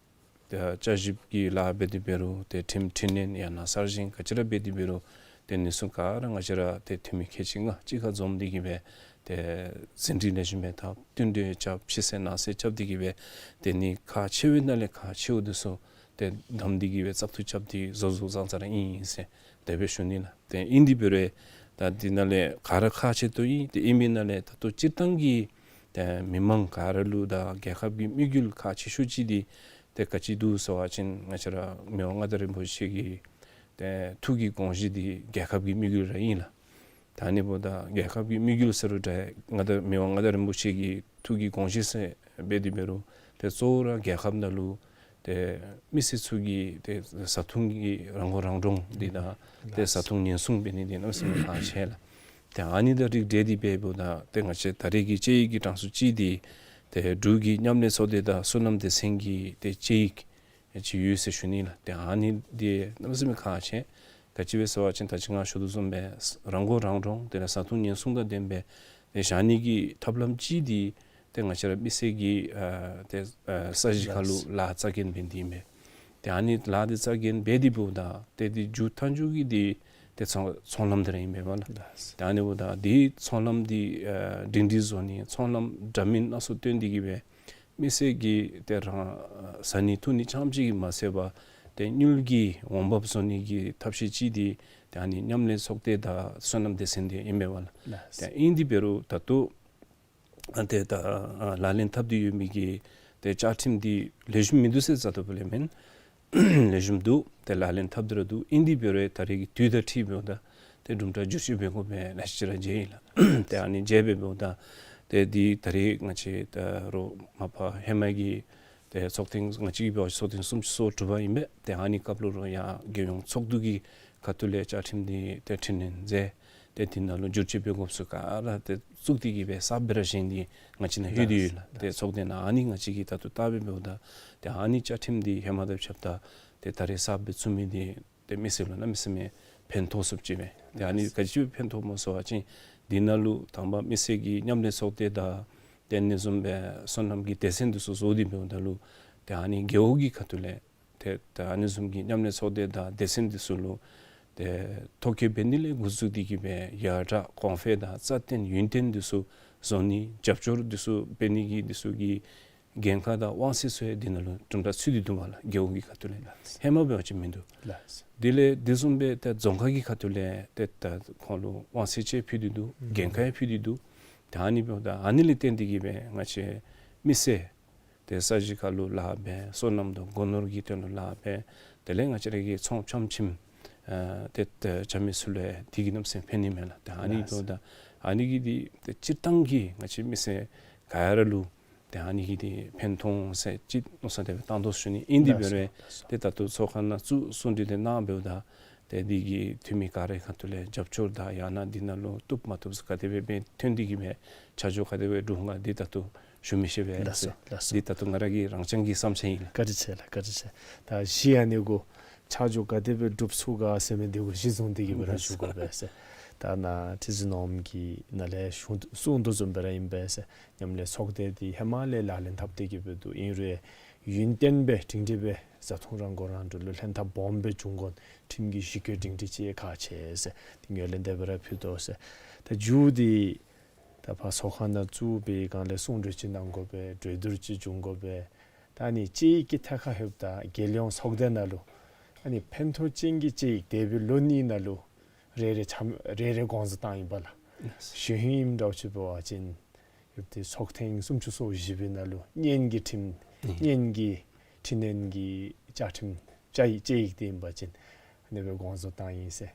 ཏེ་བསྐྱར་ཞིབ་ཀྱི་ལཱ་འབད་དེ་འབད་རུང་ཏེ་ཁྲིམས་འཕྲི་སྣོན་ཡང་ན་གསར་བཞེངས་ག་ཅི་ར་འབད་དེ་འབད་རུང་ཏེ་ཨ་ནི་ཚུ་ག་ར་ང་བཅས་ར་ཏེ་འཐུས་མི་ཁལ་གཅིག་ལྔ་གཅིག་ཁར་འཛོམས་ཏེ་གི་སྦེ་ཏེ་ཟིན་བྲིས་ལེགས་ཤོམ་སྦེ་འཐབ་བསྟུན་གྲོས་རྐྱབ་ཕྱི་གསལ་ནང་གསལ་རྐྱབ་སྟེ་གི་སྦེ་ཏེ་ཨ་ནི་ཁག་ཆེ་བའི་ནང་ལས་ཁག་ཆེཝ་འདི་ཚུ་ཏེ་བདམས་ཏེ་གི་སྦེ་བཙག་འཐུ་རྐྱབ་སྟེ་བཟོ་བཟོཝ་ཙང་ཙང་ར་ཨིན་ཟེར་དེ་སྦེ་ཞུ་ནི་ལགས། ཏེ་ཨིན་དེ་འབད་རུང་ད་འདི་ནང་ལས་ག་ར་ཁག་ཆེ་ཏོག་ཏོ་ཨིན། ཏེ་ཨིན་པའི་ནང་ལས་ད་ལྟོ་སྤྱིར་བཏང་གི་ཏེ་མི་མང་ག་ར་ལུ་དང་རྒྱལ་ཁབ་ཀྱི་དམིགས་ཡུལ་ཁག་ཆེ་ཤོས་ཅིག་འདི་ཏེ་ག་ཅི་འདུག་ཟེར་བ་ཅིན་ང་བཅས་ར་མི་དབང་མངའ་བདག་རིན་པོ་ཆེ་གི་ཏེ་ཐུགས་ཀྱི་དགོངས་གཞི་འདི་རྒྱལ་ཁབ་ཀྱི་དམིགས་ཡུལ་ར་ཨིན་ལགས། ད་ཨ་ནི་འབདཝ་ད་རྒྱལ་ཁབ་ཀྱི་དམིགས་ཡུལ་ཟེར་རུང་འདྲ་མངའ་བདག་མི་དབང་མངའ་བདག་རིན་པོ་ཆེ་གི་ཐུགས་ཀྱི་དགོངས་གཞི་ཟེར་འབད་དེ་འབད་རུང་ཏེ་གཙོ་བོ་ར་རྒྱལ་ཁབ་ནང་ལུ་ཏེ་མི་སེར་ཚུ་གི་ཏེ་བཟའ་འཐུང་གི་རང་མགོ་རང་འདྲོངས་འདི་དང་ཏེ་བཟའ་འཐུང་ཉེན་སྲུང་འབད་ནི་འདི་གནམ་མེད་ས་མེད་ཁག་ཆེ་ལགས། ཏེ་ཨ་ནི་དང་རིགས་བསྒྲེས་ཏེ་འབདཝ་ད་ཏེ་ང་བཅས་ད་རེས་ཀྱི་དཔྱད་ཡིག་གི་གྲངས་སུ་ཅིག་འདི་ཏེ་འབྲུག་གི་མཉམ་ལས་ཚོགས་སྡེ་དང་བསོད་ནམས་སྡེ་ཚན་གྱི་ཏེ་དཔྱད་ཡིག་ཅིག་ཡོད་ཟེར་ཞུ་ནི་ལགས། ཏེ་ཨ་ནི་འདི་གནམ་མེད་ས་མེད་ཁག་ཆེ། ག་ཅི་སྦེ་ཟེར་བ་ཅིན་ད་ཅི་ང་ཞུ་དོ་བཟུམ་སྦེ་རང་མགོ་རང་འདྲོངས་དེ་ལས་བཟའ་འཐུང་ཉེན་སྲུང་དང་ལྡན་པའི་ཏེ་བཞག་ནི་གི་ཐབས་ལམ་ཅིག་འདི་ཏེ་ང་བཅས་ར་མི་སེར་གྱི་ཨ་ཏེ་ཨ་ས་གཞི་ཁར་ལུ་ལཱ་རྩ་འགེངས་འབད་ནི་འདི་ཨིན་པས། ཏེ་ཨ་ནི་ལཱ་འདི་རྩ་འགེངས་འབད་དེ་འབདཝ་ད་ཏེ་འདི་མཇུག་མཐའ་མཇུག་གི་འདི་ ཏེ་ཚོང་ཚོང་ལམ་འདི་ར་ཨིན་པས་ལགས། ལགས། ཏེ་ཨ་ནི་འབདཝ་ད་འདི་ཚོང་ལམ་འདི་ཨ་སྒྲིང་སྒྲི་བཟོ་ནི་ཚོང་ལམ་འདྲ་མིན་སྣ་ཚོགས་བཏོན་ཏེ་གི་སྦེ་མི་སེར་གྱིས་ཏེ་རང་ཟ་ནི་འཐུང་ནི་རྐྱངམ་ཅིག་གིས་མ་ཚད་པར་ཏེ་དངུལ་གྱི་འོང་འབབ་བཟོ་ནི་གི་ཐབས་ཤེས་ཅིག་འདི་ཏེ་ཨ་ནི་མཉམ་ལས་ཚོགས་སྡེ་དང་སོ་ནམ་སྡེ་ཚན་འདི་ཨིན་པས་ལགས། ལགས། ཏེ་ཨིན་དེ་འབད་རུང་ད་ལྟོ་ཨ་ཏེ་ད་ཨ་ལག་ལེན་འཐབ་སྟེ་ཡོད་མི་གི་ཏེ་བཅའ་ཁྲིམས་འདི་ལེགས་ཤོམ་མིན་འདུག་ཟེར་ཟེར་དོ་པ་ལས་མེན། ལེགས་ཤོམ་འདུག། ཏེ་ལག་ལེན་འཐབ་སྟེ་ར་འདུག། ཨིན་དེ་འབད་རུང་ད་རེས་ཀྱི་དུས་དང་འཁྲིལ་འབདཝ་ད་ཏེ་གྲུབ་འབྲས་བསྒྱུར་བཅོས་འབད་དགོཔ་ལེ་ཤ་ཅིག་ར་མཇལ་ཡི་ལགས། ཏེ་ཨ་ནི་མཇལ་སྦེ་འབདཝ་ད་ཏེ་འདི་ད་རེས་ང་བཅས་ད་རུང་མ་པ་ཧེ་མ་གི་ཏེ་ཚོགས་ཐེངས་ང་བཅས་ཀྱི་འབད་བ་ཅིན་ཚོགས་ཐེངས་སུམ་ཅུ་སོ་དྲུག་པ་ཨིན་པས། ཏེ་ཨ་ནི་སྐབས་ལུ་ར་ཡང་རྒྱལ་ཡོངས་ཚོགས་འདུ་གི་ཁ་ཐུག་ལས་བཅའ་ཁྲིམས་འདི་ཏེ་འཕྲི་སྣོན་མཛད། ཏེ་འདི་ནང་ལུ་བསྒྱུར་བཅོས་འབད་དགོཔ་ཚུ་ག་ར་ཏེ་བཙུགས་ཏེ་གི་སྦེ་གསརཔ་སྦེ་ར་བཞེངས་ཏེ་ང་བཅས་ནཱ་ལྷོད་དེ་ཡོད་ལགས། ཏེ་ཚོགས་སྡེ་ནང་ཨ་ནི་ང་བཅས་ཀྱིས་ད་ལྟོ་བལྟ་སྦེ་འབདཝ་ད་ཏེ་ཨ་ནི་བཅའ་ཁྲིམས་འདི་ཧེ་མ་དང་ཕྱདཔ་ད་ཏེ་ད་རེས་གསརཔ་སྦེ་བཙུགས་མི་འདི་ཏེ་མི་སེར་ལུ་གནམ་མེད་ས་མེད་ཕན་ཐོགས་སུ་ཅིག་སྦེ། ཏེ་ཨ་ནི་ག་ཅི་ཕན་ཐོགས་སྨོ་ཟེར་བ་ཅིན་འདི་ནང་ལུ་དང་པ་མི་སེར་གྱི་མཉམ་ལས་ཚོགས་སྡེ་དང་ཏེ་ཨ་ནི་བཟུམ་སྦེ་སོ་ནམ་གྱི་སྡེ་ཚན་འདི་ཚུ་བཟོ་སྟེ་འབདཝ་ད་ལུ་ཏེ་ཨ་ནི་རྒེད་འོག་གི་ཁ་ཐུག་ལས་ཏེ་ད་ཨ་ནི་བཟུམ་གྱི་མཉམ་ལས་ཚོགས་སྡེ་དང་སྡེ་ཚན་འདི་ཚུ་ལུ་ཏེ་ཐོ་བཀོད་འབད་ནི་ལས་འགོ་བཙུགས་ཏེ་གི་སྦེ་ཡར་དྲག་གོང་འཕེལ་དང་རྩ་བརྟན་ཡུན་བརྟན་འདི་ཚུ་བཟོ་ནི་རྒྱབ་སྐྱོར་འདི་ཚུ་འབད་ནི་གི་འདི་ཚུ་གི་འགན་ཁག་དང་དབང་ཚད་ཚུ་ཡང་འདི་ནང་ལུ་གྲུབ་འབྲས་ཚུད་དེ་འདུག་པ་ལགས། རྒེད་འོག་གི་ཁ་ཐུག་ལས་ལགས། ཧེ་མ་འབད་བ་ཅིན་མིན་འདུག། ལགས། དེ་ལས་དེ་བཟུམ་སྦེ་ཏེ་རྫོང་ཁག་གི་ཁ་ཐུག་ལས་ཏེ་ད་ཁོང་ལུ་དབང་ཚད་ཅིག་ཕུལ་ཏེ་འདུག། ཨུམ། འགན་ཁག་ཡང་ཕུལ་ཏེ་འདུག། ཏེ་ཨ་ནི་འབདཝ་ད་ཨ་ནི་ལས་བརྟེན་ཏེ་གི་སྦེ་ང་བཅས་མི་སེར་ཏེ་ས་གཞི་ཁར་ལུ་ལཱ་འབད་སོ་ནམ་དང་སྒོ་ནོར་གྱི་དོན་ལུ་ལཱ་འབད་དེ་ལས་ང་བཅས་ར་གི་ཚོང་ཁྱིམ་ཁྱིམ་ཨ་ཏེ་ཏེ་རྐྱབ་མི་ཚུ་ལུ་ཡང་འདི་གིས་གནམ་མེད་ས་མེད་ཕན་ནི་མས་ལགས། ཏེ་ཨ་ནི་ལགས། འབདཝ་ད་ཨ་ནི་གིས་འདི་ཏེ་སྤྱིར་བཏང་གི་ང་བཅས་མི་སེར་ག་ར་ལུ་ཏེ་ཨ་ནི་གིས་འདི་ཕན་ཐོགས་ཟེར་ཅིག་མནོ་བསམ་དེ་སྦེ་བཏང་དོ་ཟེར་ཞུ་ནི། ཨིན་དེ་འབད་རུང་ཏེ་ད་ལྟོ་ཚོགས་ཁང་ནང་བཙུགས་གསུང་གྲོས་དེ་གནང་འབདཝ་ད་ཏེ་འདི་གི་འཐུས་མི་ག་རའི་ཁ་ཐུག་ལས་རྒྱབ་སྐྱོར་དང་ཡང་ན་འདི་ནང་ལུ་བཏུབ་མ་བཏུབ་ཚུ་ག་དེ་སྦེ་འབད་ཐོན་ཏེ་གི་སྦེ་ཆ་འཇོག་ག་དེ་སྦེ་འབད་འོང་ག་འདི་ད་ལྟོ་ཞུ་མི་ཤེས་པས་ལགས་སོ། ལགས་སོ། འདི་ད་ལྟོ་ང་ར་གི་རང་རྐྱང་གི་བསམ་འཆར་ཨིན་ལགས། བཀའ་དྲིན་ཆེ་ལགས། བཀའ་དྲིན་ཆེ། ད་གཞི་ཨ་ནི་གུ་ཆ་འཇོག་ག་དེ་སྦེ་སྒྲུབ་ཚུགས་ག་ཟེར་མི་འདི་གུ་གཞི་བཟུང་སྟེ་གི་སྦེ་ར་ཞུ་དགོ་པས་ཟེར། ད་ནཱ་ཁྲི་འཛིན་ནོར་བུ་གིས་ནཱ་ལས་ཞུ་གསུང་དོ་བཟུམ་སྦེ་ར་ཨིན་པས་ཟེར། མཉམ་ལས་ཚོགས་སྡེ་འདི་ཧེ་མ་ལས་ལག་ལེན་འཐབ་སྟེ་གི་སྦེ་འདུག། ཨིན་རུང་ཡུན་བརྟན་སྦེ་སྒྲིང་སྒྲི་སྦེ་བཟའ་འཐུང་རང་མགོ་རང་འདྲོངས་ལུ་ལྷན་ཐབས་སྦོམ་སྦེ་འབྱུང་དགོ་ནི་ཁྲིམས་ཀྱི་གཞི་བཀོད་སྒྲིང་སྒྲི་ཅིག་ཁག་ཆེ་ཟེར། འདི་ངོས་ལས་དེ་སྦེ་ར་ཕུལ་དོ་ཟེར། ད་མཇུག་འདི་ད་ཕར་ཚོགས་ཁང་ནང་བཙུགས་པའི་སྒང་ལས་གསུང་གྲོས་ཅིག་གནང་དགོ་པས། གྲོས་བསྡུར་ཅིག་འབྱུང་དགོ་པས། ད་ཨ་ནི་དཔྱད་ཡིག་གི་ཐད་ཁར་ལྷོདཔ་ད་རྒྱལ་ཡོངས་ཚོགས་སྡེ་ནང་ལུ་ཨ་ནི་ཕན་ཐོགས་ཅན་གྱི་དཔྱད་ཡིག་འདས་པའི་ལོ་གཉིས་ནང་ལུ་རེ་རེ་ཆ་རེ་རེ་དགོངས་ཚུལ་བཏང་ཡི་པ་ལགས། གཞོན་ཧིང་ཨིནམ་འདྲཝ་ཅིག་འབད་བ་ཅིན་ཡོད་དེ་ཚོགས་ཐེངས་སུམ་ཅུ་སོ་བཞི་པའི་ནང་ལུ་གཉེན་གྱི་ཁྲིམས་ཨུམ་གཉེན་གྱི་འཕྲི་སྣོན་གྱི་བཅའ་ཁྲིམས་བཅའ་ཡིག་དཔྱད་ཡིག་དེ་ཨིན་པ་ཅིན་ཨ་ནི་སྦེ་དགོངས་ཚུལ་བཏང་ཡི་ཟེར།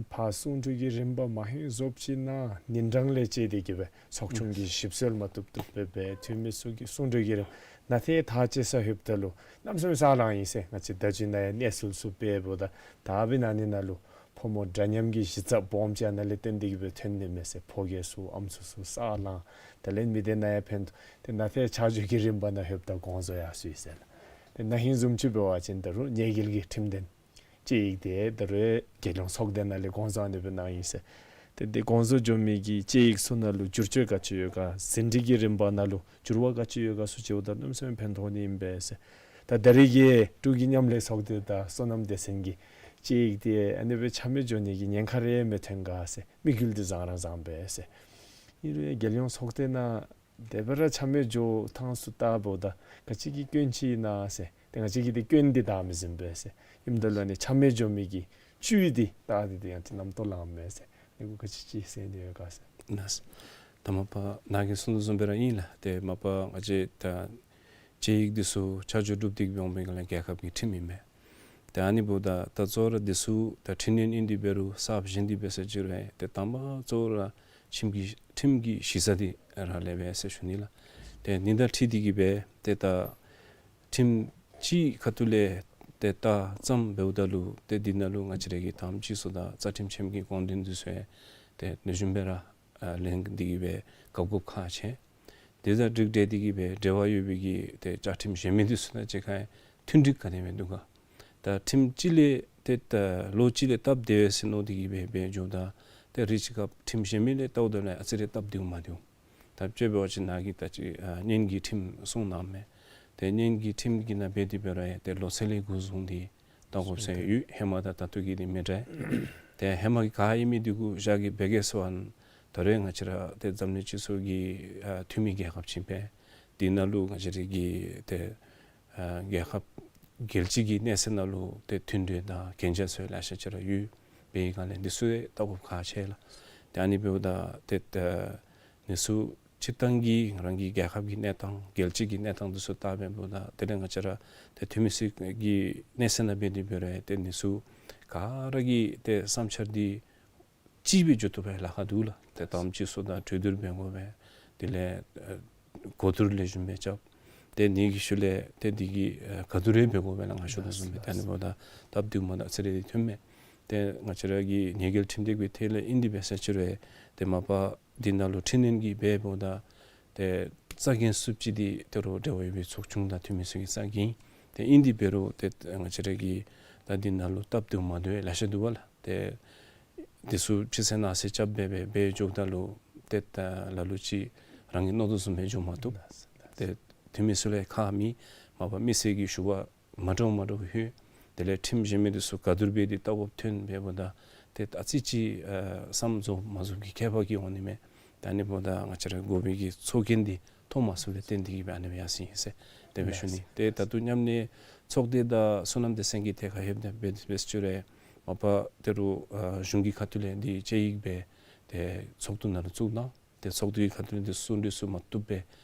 ཕར་གསུང་གྲོས་ཀྱི་རིམ་པ་མ་ཧེང་རྫོགས་ཅིག་ནང་ཉིན་གྲངས་ལས་བཅད་དེ་གི་སྦེ་ཚོགས་ཆུང་གི་ཞིབ་འཚོལ་མ་བཏུབ་བཏུབ་སྦེ་སྦེ་འཐུས་མི་ཚུ་གི་གསུང་གྲོས་ཀྱི་རིམ་ནང་ཏེ་ཐག་བཅད་ས་ལྷོདཔ་ད་ལུ་གནམ་མེད་ས་མེད་ཚ་ལང་ཡི་ཟེར། ང་བཅས་ད་ཅི་ནཱ་ཡང་གནས་ཚུལ་ཚུ་སྤེལཝ་ད་ད་འབདན་ཨ་ནི་ནང་ལུ་ཕོ་མོ་འདྲ་མཉམ་གྱི་གཞི་རྩ་སྦོམ་ཅིག་ནཱ་ལས་བརྟེན་ཏེ་གི་སྦེ་ཐོན་ནི་མས་ཟེར། ཕོ་རྒས་ཚུ་ཨམ་སྲུ་ཚུ་ཚ་ལང་། དེ་ལས་མི་སྡེ་ནང་ཡང་ཕན་ཐོགས། ཏེ་ནཱ་ཏེ་ཆ་འཇོག་གི་རིམ་པ་ནང་ལྷོདཔ་ད་དགོངས་ཚུལ་ཡར་སོང་ཡི་ཟེར་ལགས། ཏེ་ན་ཧིང་བཟུམ་ཅིག་འབད་བ་ཅིན་ད་རུང་ཉེས་འགེལ་གྱི་ཁྲིམས་དོན་དཔྱད་ཡིག་དེ་ད་རུང་རྒྱལ་ཡོངས་ཚོགས་སྡེ་ནང་ལས་དགོངས་ཚུལ་ཨ་ནི་སྦེ་གནང་ཡི་ཟེར། ཏེ་དེ་དགོངས་ཚུལ་འབྱོན་མི་གི་དཔྱད་ཡིག་ཚུ་ནང་ལུ་བསྒྱུར་བཅོས་ག་ཅི་ཡོད་ག་ཟིན་བྲིས་ཀྱི་རིམ་པ་ནང་ལུ་འགྱུར་བ་ག་ཅི་ཡོད་ག་ཚུ་དཔྱདཔ་ད་གནམ་མེད་ས་མེད་ཕན་ཐོགས་ནི་ཨིན་པས་ཟེར། ད་ད་རེས་ཀྱི་འབྲུག་གི་མཉམ་ལས་ཚོགས་སྡེ་དང་སོ་ནམ་སྡེ་ཚན་གྱི་དཔྱད་ཡིག་དེ་ཨ་ནི་སྦེ་ཆ་མེད་འགྱོ་ནི་གི་ཉེན་ཁ་རེ་མི་ཐོན་ག་ཟེར། དམིགས་ཡུལ་འདི་བཟང་ར་བཟང་པས་ཟེར། ཨིན་རུང་རྒྱལ་ཡོངས་ཚོགས་སྡེ་ནང་དེ་སྦེ་ར་ཆ་མེད་འགྱོ་ཐངས་ཚུ་བལྟཝ་ད་ག་ཅི་གི་སྐྱོན་ཅིག་ཨིན་ན་ཟེར། ཏེ་ང་བཅས་ཀྱིས་འདི་སྐྱོན་འདི་བདའ་མི་ཟུན་པས་ཟེར། ཨིནམ་ད་ལུ་ཨ་ནི་ཆ་མེད་འགྱོ་མི་གི་བཅུད་འདི་བལྟ་སྟེ་འདི་ཡང་ཏེ་རྣམ་རྟོག་ལངམ་མས་ཟེར། ཨ་ནི་གུ་ག་ཅི་ཅིག་ཟེར་ནི་ཡོད་ག་ཟེར། ལགས། ད་མ་པ་ནཱ་གིས་གསུངས་དོ་བཟུམ་སྦེ་ར་ཨིན་ལགས། ཏེ་མ་པ་ང་བཅས་ད་དཔྱད་ཡིག་འདི་ཚུ་ཆ་འཇོག་གྲུབ་སྟེ་འོང་པའི་སྒང་ལས་རྒྱལ་ཁབ་ཀྱི་ཁྲིམས་ཨིན་མས། ཏེ་ཨ་ནི་འབདཝ་ད་ད་གཙོ་བོ་ར་འདི་ཚུ་ད་འཕྲི་སྣོན་ཨིན་ཏེ་འབད་རུང་གསརཔ་བཞེངས་ཏེ་འབད་ས་ཅིག་རུང་ཏེ་དང་པ་གཙོ་བོ་ར་ཁྲིམས་ཀྱི་ཁྲིམས་ཀྱི་གཞི་རྩ་འདི་ར་ལས་འབད་ཟེར་ཞུ་ནི་ལགས། ཏེ་འདི་དང་འཁྲིལ་ཏེ་གི་སྦེ་ཏེ་ད་ཁྲིམས་སྤྱིའི་ཁ་ཐུག་ལས་ཏེ་བལྟ་ཙམ་འབདཝ་ད་ལུ་ཏེ་འདི་ནང་ལུ་ང་བཅས་ར་གི་དང་པ་སྤྱི་ཚོགས་དང་རྩ་ཁྲིམས་ཆེན་མོ་གི་དགོངས་དོན་འདི་ཚུ་ཡང་ཏེ་ལེགས་ཤོམ་སྦེ་ར་ཨ་ལེན་ཏེ་གི་སྦེ་གབ་དགོཔ་ཁག་ཆེ། དེ་དང་འཁྲིལ་ཏེ་གི་སྦེ་འབྲེལ་བ་ཡོད་པའི་གི་ཏེ་བཅའ་ཁྲིམས་གཞན་མི་འདི་ཚུ་དང་གཅིག་ཁར་མཐུན་འགྲིག་ག་དེ་སྦེ་འདུག་ག། ད་ཁྲིམས་གཅིག་ལས་ཏེ་ད་ལོ་གཅིག་ལས་སྟབས་བདེ་བས་ཟེར་མནོ་སྟེ་གི་སྦེ་འབད་འགྱོཝ་ད་ཏེ་རེ་ཅིག་སྐབས་ཁྲིམས་གཞན་མི་ལས་བལྟཝ་ད་ལུ་ཨ་ཙི་རེ་སྟབས་བདེཝ་མ་བདེཝ། ད་དཔྱེ་འབད་བ་ཅིན་ནཱ་གིས་ད་ཅི་ཨ་གཉེན་གྱི་ཁྲིམས་གསུངས་གནངམ་མས། ཏེ་གཉེན་གྱི་ཁྲིམས་ཀྱི་ནང་འབད་དེ་འབད་རུང་ཡང་ཏེ་ལོ་ཚད་ལས་འགོ་བཟུང་སྟེ་བལྟ་དགོཔ་ཟེར་ཡོད། ཧེ་མ་དང་ད་ལྟོ་གི་འདི་མི་འདྲ། ཏེ་ཧེ་མ་གི་ག་ཨིན་མི་འདི་གུ་བཞག་གི་འབད་གེ་ཟེར་བ་ན་ད་རེས་ང་བཅས་ར་ཏེ་འཛམ་གླིང་སྤྱི་ཚོགས་ཀྱི་ཨ་འཐུས་མི་རྒྱལ་ཁབ་ཅིག་ཨིན་པས། འདི་ནང་ལུ་ང་བཅས་ར་གི་ཏེ་ཨ་རྒྱལ་ཁབ་རྒྱལ་སྤྱི་གི་གནས་ཚད་ནང་ལུ་ཏེ་མཐུན་འབྲེལ་དང་གན་རྒྱ་ཚུ་ལེ་ཤ་ཅིག་ར་ཡོད། འབད་བའི་སྒང་ལས་འདི་ཚུ་ལྟ་དགོཔ་ཁག་ཆེ་ལགས། ཏེ་ཨ་ནི་འབདཝ་ད་ཏེ་ཨ་ཨ་ནི་ཚུ་སྤྱིར་བཏང་གི་ང་རང་གི་རྒྱལ་ཁབ་ཀྱི་གནས་སྟངས་རྒྱལ་སྤྱི་གི་གནས་སྟངས་འདི་ཚུ་ལྟ་བའི་འབདཝ་ད་དེ་ལས་ང་བཅས་ར་ཏེ་འཐུས་མི་ཚུ་གི་གནས་ཚད་ནང་འབད་དེ་འབད་རུང་ཏེ་འདི་ཚུ་ག་ར་གི་ཏེ་བསམ་འཆར་འདི་གཅིག་སྦེ་འགྱོ་བཏུབ་པའི་ལཱ་ཁག་འདུག་ལགས། ཏེ་ད་ལྟོ་སྤྱི་ཚོགས་དང་གྲོས་བསྡུར་འབད་དགོ་པས། དེ་ལས་ཨ་གོ་བསྡུར་ལེགས་ཤོམ་སྦེ་རྐྱབ། ཏེ་ཨ་ནི་གི་ཤུལ་ལས་ཏེ་འདི་གི་ཨ་ག་དེ་རེ་འབད་དགོ་པས་ལགས། ང་ཞུ་དོ་བཟུམ་སྦེ་ད་ཨ་ནི་འབདཝ་ད་སྟབས་བདེཝ་མ་དང་ཨ་ཙི་རེ་འདི་ཐོནམ་མས། ཏེ་ང་བཅས་ར་གི་ཉེས་འགེལ་ཁྲིམས་སྡེ་གི་ཐད་ལས་ཨིན་ཏེ་འབད་ས་ཅིག་རུང་ཏེ་མ་པ་འདི་ནང་ལུ་འཕྲི་སྣོན་གྱི་འབད་འབདཝ་ད་ཏེ་རྩ་འགེངས་ཚུགསཔ་ཅིག་འདི་ཏེ་རོགས་འབྲེལ་བ་ཡོད་པའི་ཚོགས་ཆུང་དང་འཐུས་མི་ཚུ་གི་རྩ་འགེངས། ཏེ་ཨིན་ཏེ་འབད་རུང་ཏེ་ང་བཅས་ར་གི་ད་འདི་ནང་ལུ་སྟབས་བདེཝ་མ་བདེཝ་ལེ་ཤ་འདུག་པ་ལགས། ཏེ་འདི་ཚུ་ཕྱི་གསལ་ནང་གསལ་རྐྱབ་སྦེ་སྦེ་འབད་འགྱོཝ་ད་ལུ་ཏེ་ད་ལ་ལུ་ཅིག་རང་གིས་མནོ་དོ་བཟུམ་སྦེ་འགྱོ་མ་བཏུབ། ཏེ་འཐུས་མི་ཚུ་ལུ་ཁག་མེད། མ་པ་མི་སེར་གྱི་ཞུ་བ་མ་འདྲཝ་མ་འདྲཝ་ལྷོད། དེ་ལས་ཁྲིམས་གཞན་མི་འདི་ཚུ་ག་དེ་སྦེ་འདི་ལྟ་དགོཔ་ཐོན་འབདཝ་ད་ཏེ་ཨ་ཙི་ཅིག་ཨ་བསམ་རྫོགས་མ་རྫོགས་ཀྱི་ཁྱད་པར་གྱིས་འོང་ནི་མས། ད་ཨ་ནི་འབདཝ་ད་ང་བཅས་ར་དགོ་པའི་གི་ཚོགས་རྒྱན་འདི་ཐོབ་མ་ཚུགསཔ་ལས་བརྟེན་ཏེ་གིས་སྦེ་ཨ་ནི་སྦེ་ཡར་སོ་ཡི་ཟེར་དེ་སྦེ་ཞུ་ནི། ཏེ་ད་ལྟོ་མཉམ་གནས་ཚོགས་སྡེ་དང་སོ་ནམ་སྡེ་ཚན་གྱི་ཐད་ཁར་ལྷོདཔ་ད་འབད་འབད་ས་ཅིག་རུང་མ་པ་ཏེ་རུང་ཨ་གཞུང་གི་ཁ་ཐུག་ལས་འདི་དཔྱད་ཡིག་སྦེ་ཏེ་ཚོགས་འདུ་ནང་ལུ་བཙུགས་གནང་། ཏེ་ཚོགས་འདུའི་ཁ་ཐུག་ལས་འདི་གསུང་གྲོས་ཚུ་མ་བཏུབ་སྦེ་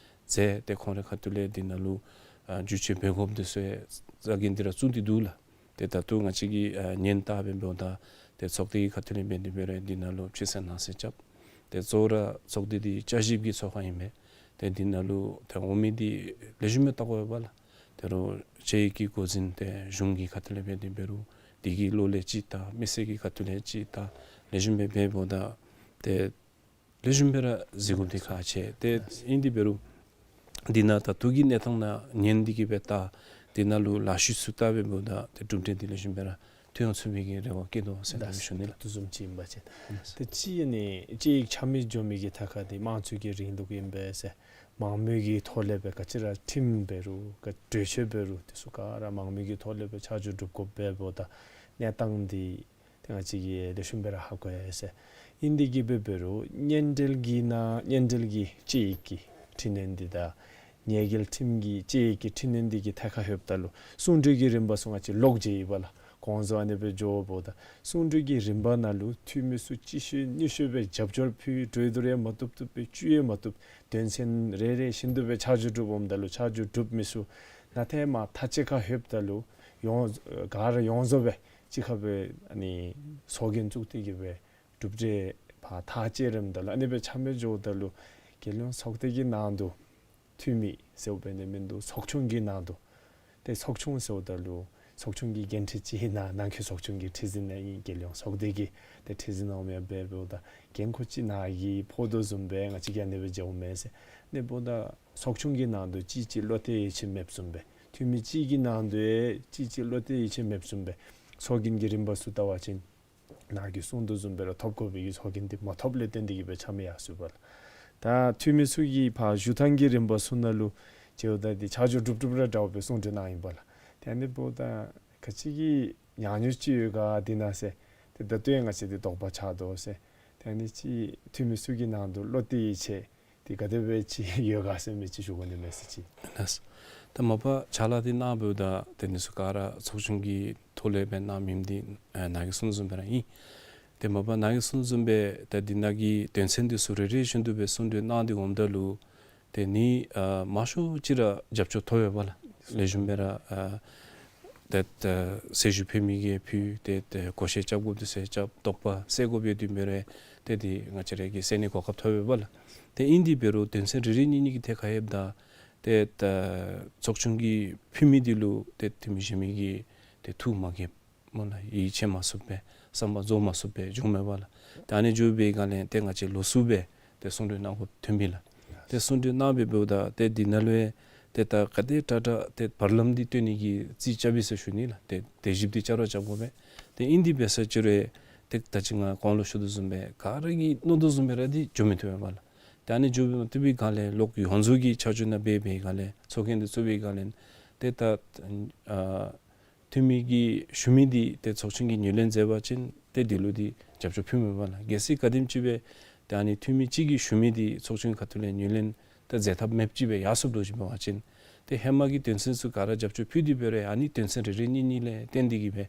མཛད། ཏེ་ཁོང་རའི་ཁ་ཐུག་ལས་འདི་ནང་ལུ་ཨ་བསྒྱུར་བཅོས་འབད་དགོཔ་འདི་ཚུ་རྩ་འགེངས་འདི་ར་བཙུགས་ཏེ་འདུག་ལགས། ཏེ་ད་ལྟོ་ང་བཅས་ཀྱིས་ཨ་ཉེན་བརྟག་འབད་འབདཝ་ད་ཏེ་ཚོགས་སྡེ་གི་ཁ་ཐུག་ལས་འབད་དེ་འབད་རུང་འདི་ནང་ལུ་ཕྱི་གསལ་ནང་གསལ་རྐྱབ། ཏེ་གཙོ་བོ་ར་ཚོགས་སྡེ་འདི་བསྐྱར་ཞིབ་ཀྱི་ཚོགས་ཁང་ཨིན་མས། ཏེ་འདི་ནང་ལུ་ཏེ་འོང་མི་འདི་ལེགས་ཤོམ་སྦེ་བལྟ་དགོ་པས་ལགས། ཏེ་རོགས་དཔྱད་ཡིག་གི་འགོ་འཛིན་ཏེ་གཞུང་གི་ཁ་ཐུག་ལས་འབད་དེ་འབད་རུང་འདི་གི་ལོགས་ལས་ཅིག་བལྟ། མི་སེར་གྱི་ཁ་ཐུག་ལས་ཅིག་བལྟ། ལེགས་ཤོམ་སྦེ་འབད་འབདཝ་ད་ཏེ་ལེགས་ཤོམ་སྦེ་ར་གཟིགས་དགོཔ་འདི་ཁག་ཆེ། ཏེ་ཨིན་ཏེ་འབད་རུང་འདི་ནང་ད་ལྟོ་གི་གནས་སྟངས་ནང་ཉན་ཏེ་གིས་སྦེ་བལྟ། འདི་ནང་ལུ་ལག་ཤུབས་ཚུ་བལྟ་སྦེ་འབདཝ་ད་ཏེ་གྲུབ་འབྲས་འདི་ལེགས་ཤོམ་སྦེ་ར་ཐོན་ཚུགས་པའི་གི་རེ་བ་བསྐྱེད་དོ་ཟེར་ད་ཞུ་ནི་ལགས། དེ་བཟུམ་ཅིག་ཨིན་པ་ཅིན། ཏེ་གཅིག་ཨ་ནི་དཔྱད་ཡིག་ཆ་མེད་འགྱོ་མི་གི་ཐད་ཁར་འདི་དམངས་གཙོ་གི་རིང་ལུགས་ཨིན་པས་ཟེར། མང་མོས་ཀྱི་ཐོག་ལས་སྦེ་ག་ཅི་ར་ཁྲིམས་འབད་རུང་ག་གྲོས་ཆོད་འབད་རུང་འདི་ཚུ་ག་ར་མང་མོས་ཀྱི་ཐོག་ལས་སྦེ་ཆ་འཇོག་གྲུབ་དགོཔ་འབདཝ་ད་གནས་སྟངས་འདི་ཏེ་ང་བཅས་ཀྱིས་ལེགས་ཤོམ་སྦེ་ར་ཧ་གོ་ཡི་ཟེར། ཨིན་ཏེ་གིས་སྦེ་འབད་རུང་སྙན་འགྲེལ་གྱི་ནང་སྙན་འགྲེལ་གྱི་དཔྱད་ཡིག་གི་འཕྲི་སྣོན་འདི་དང་ཉེས་འགེལ་ཁྲིམས་ཀྱི་དཔྱད་ཡིག་གི་འཕྲི་སྣོན་འདི་གི་ཐད་ཁར་ལྷོདཔ་ད་ལུ་གསུང་གྲོས་ཀྱི་རིམ་པ་ཚུ་ང་བཅས་ལོག་འགྱོ་ཡི་པ་ལགས། གོང་བཟུམ་ཨ་ནི་སྦེ་འགྱོཝ་ད་གསུང་གྲོས་ཀྱི་རིམ་པ་ནང་ལུ་འཐུས་མི་ཚུ་གཅིག་ཤུལ་གཉིས་ཤུལ་སྦེ་རྒྱབ་སྐྱོར་ཕུལ། གྲོས་བསྡུར་ཡང་མ་བཏུབ་བཏུབ་སྦེ་བཅུད་ཡང་མ་བཏུབ། དོན་ཚན་རེ་རེ་བཞིན་དུ་སྦེ་ཆ་འཇོག་གྲུབ་འོངམ་ད་ལུ་ཆ་འཇོག་གྲུབ་མི་ཚུ་ནང་ཏེ་མ་ཐག་གཅིག་ཁར་ལྷོདཔ་ད་ལུ་ཡོངས་ག་ར་ཡོངས་རྫོགས་སྦེ་གཅིག་ཁར་སྦེ་ཨ་ནི་ཚོགས་རྒྱན་བཙུགས་ཏེ་གིས་སྦེ་གྲུབ་འབྲས་ཕར་ཐག་བཅད་རནམ་ད་ལུ་ཨ་ནི་སྦེ་ཆ་མེད་འགྱོཝ་ད་ལུ་རྒྱལ་ཡོངས་ཚོགས་སྡེ་གི་ནང་དུ་འཐུས་མི་ཟེརཝ་འབད་ནི་མིན་འདུག། ཚོགས་ཆུང་གི་ནང་དུ་ཏེ་ཚོགས་ཆུང་ཟེརཝ་ད་ལུ་ཚོགས་ཆུང་གི་འགན་འཁྲི་ཅིག་ནཱ་ནང་འཁོད་ཚོགས་ཆུང་གི་ཁྲི་འཛིན་ནང་ཨིན། རྒྱལ་ཡོངས་ཚོགས་སྡེ་གི་ཏེ་ཁྲི་འཛིན་འོངམ་ཡང་འབད་འབདཝ་ད་འགན་ཁུར་ཅིག་ནཱ་གིས་ཕོག་དོ་བཟུམ་སྦེ་ང་བཅས་ཀྱིས་ཨ་ནི་སྦེ་མཇལཝ་མས་ཟེར། ཨ་ནི་འབདཝ་ད་ཚོགས་ཆུང་གི་ནང་དུ་གཅིག་གཅིག་བློ་གཏད་ཡིད་ཆེས་མེདཔ་བཟུམ་སྦེ་འཐུས་མི་གཅིག་གི་ནང་དུ་ཡང་གཅིག་གཅིག་བློ་གཏད་ཡིད་ཆེས་མེདཔ་བཟུམ་སྦེ་ཚོགས་རྒྱན་གྱི་རིམ་པ་ཚུ་བལྟ་བ་ཅིན་ནཱ་གིས་གསུང་དོ་བཟུམ་སྦེ་ར་ཐོབ་དགོ་པའི་གི་ཚོགས་རྒྱན་འདི་མ་ཐོབ་ལས་བརྟེན་ཏེ་གིས་སྦེ་ཆ་མེད་ཡར་སོ་ཡི་པ་ལགས། ད་འཐུས་མི་ཚུ་གིས་ཕར་ཞུ་ཐངས་ཀྱི་རིམ་པ་ཚུ་ནང་ལུ་འགྱོཝ་ད་འདི་ཆ་འཇོག་གྲུབ་གྲུབ་ར་འདྲཝ་སྦེ་གསུང་གྲོས་གནང་ཡི་པ་ལགས། ཏེ་ཨ་ནི་འབདཝ་ད་ག་ཅི་གི་ཉག་ཉོག་ཅིག་ཡོད་ག་འདི་ནང་ཟེར། ཏེ་ད་ལྟོ་ཡང་ང་བཅས་འདི་དོགས་པ་ཆགས་དོ་ཟེར། ཏེ་ཨ་ནི་ཅིག་འཐུས་མི་ཚུ་གི་ནང་དུ་བློ་གཏད་ཡིད་ཆེས་འདི་ག་དེ་སྦེ་ཅིག་ཡོད་ག་ཟེར་མི་ཅིག་ཞུ་དགོ་ནི་མས་ཟེར་ཅིག། ལགས། ད་མ་པ་ཕྱག་ལཱ་འདི་གནང་འབདཝ་ད་ཏེ་འདི་ཚུ་ག་ར་ཚོགས་ཆུང་གི་ཐོག་ལས་སྦེ་གནངམ་ཨིནམ་འདི་ཨ་ནཱ་གིས་གསུངས་བཟུམ་སྦེ་ར་ཨིན། ཏེ་མ་པ་ནཱ་གིས་གསུངས་བཟུམ་སྦེ་ད་འདི་ནང་གི་དོན་ཚན་འདི་ཚུ་རེ་རེ་བཞིན་དུ་སྦེ་གསུང་གྲོས་གནང་སྟེ་འོངམ་ད་ལུ་ཏེ་ནི་ཨ་མང་ཤོས་ཅིག་ར་རྒྱབ་སྐྱོར་ཐོབ་ཡོད་པ་ལགས། ལེགས་ཤོམ་སྦེ་ར་ཨ་ཏེ་ད་གསལ་ཞུ་ཕུལ་མི་གིས་ཕུལ། ཏེ་ད་གོ་ཤེས་རྐྱབ་དགོཔ་འདི་ཚུ་རྐྱབ། དོགས་པ་སེལ་དགོཔ་ཡོད་དེ་འབད་རུང་ཏེ་འདི་ང་བཅས་ར་གིས་སེལ་ནི་གོ་སྐབས་ཐོབ་ཡོད་པ་ལགས། ཏེ་ཨིན་དེ་འབད་རུང་དོན་ཚན་རེ་རེ་གཉིས་གཉིས་ཀྱི་ཐད་ཁར་ལྷོདཔ་ད་ཏེ་ད་ཚོགས་ཆུང་གིས་ཕུལ་མི་འདི་ལུ་ཏེ་འཐུས་མི་གཞན་མི་གིས་ཏེ་ཐུགས་མ་དགྱེས་སྨོ་ལགས། ཡིད་ཆེས་མ་ཚུགས་པས། བསམ་པ་རྫོགས་མ་ཚུགས་པས་འགྱོཝ་མས་པ་ལགས། ཏེ་ཨ་ནི་འགྱོ་བའི་སྒང་ལས་ཏེ་ང་བཅས་ལོགས་སུ་སྦེ་ཏེ་གསུང་གྲོས་གནང་དགོཔ་ཐོན་པས་ལགས། ཏེ་གསུང་གྲོས་གནང་སྦེ་འབདཝ་ད་ཏེ་འདི་ནང་ལུ་ཡང་ཏེ་ད་ག་དེ་དྲག་དྲག་ཏེ་བར་ལམ་འདི་སྟོན་ནི་གི་རྩིས་རྐྱབ་ཡི་ཟེར་ཞུ་ནི་ལགས། ཏེ་དེ་བཞིན་འདི་བསྐྱར་ར་རྐྱབ་དགོ་པས། ཏེ་ཨིན་དེ་འབད་ས་ཅིག་རུང་ཏེ་ད་ཅི་ང་གོང་ལུ་ཞུ་དོ་བཟུམ་སྦེ་ག་ར་གིས་མནོ་དོ་བཟུམ་སྦེ་ར་འདི་འགྱོ་མི་བཏུབ་པས་པ་ལགས། ཏེ་ཨ་ནི་འགྱོ་མ་བཏུབ་པའི་སྒང་ལས་ལོག་ཡོངས་རྫོགས་ཀྱི་ཆ་འཇོག་ནང་འབད་བའི་སྒང་ལས་ཚོགས་རྒྱན་འདི་བཙུགས་པའི་སྒང་ལས་ཏེ་ད་ཨ་ འཐུས་མི་གིས་ཞུ་མི་འདི་ཏེ་ཚོགས་ཆུང་གིས་ངོས་ལེན་མཛད་པ་ཅིན་ཏེ་འདི་ལུ་འདི་རྒྱབ་སྐྱོར་ཕུལ་མི་འབདཝ་ལགས། གལ་སྲིད་ག་དེམ་ཅིག་སྦེ་ཏེ་ཨ་ནི་འཐུས་མི་གཅིག་གིས་ཞུ་མི་འདི་ཚོགས་ཆུང་ཁ་ཐུག་ལས་ངོས་ལེན་ད་མཛད་ཐབས་མེདཔ་ཅིག་སྦེ་ཡར་སོངམ་འདྲཝ་ཅིག་འབད་བ་ཅིན་ཏེ་ཧེ་མ་གི་དོན་ཚན་ཚུ་ག་ར་རྒྱབ་སྐྱོར་ཕུལ་ཏེ་འབད་རུང་ཨ་ནི་དོན་ཚན་རེ་རེ་གཉིས་གཉིས་ལས་བརྟེན་ཏེ་གིས་སྦེ་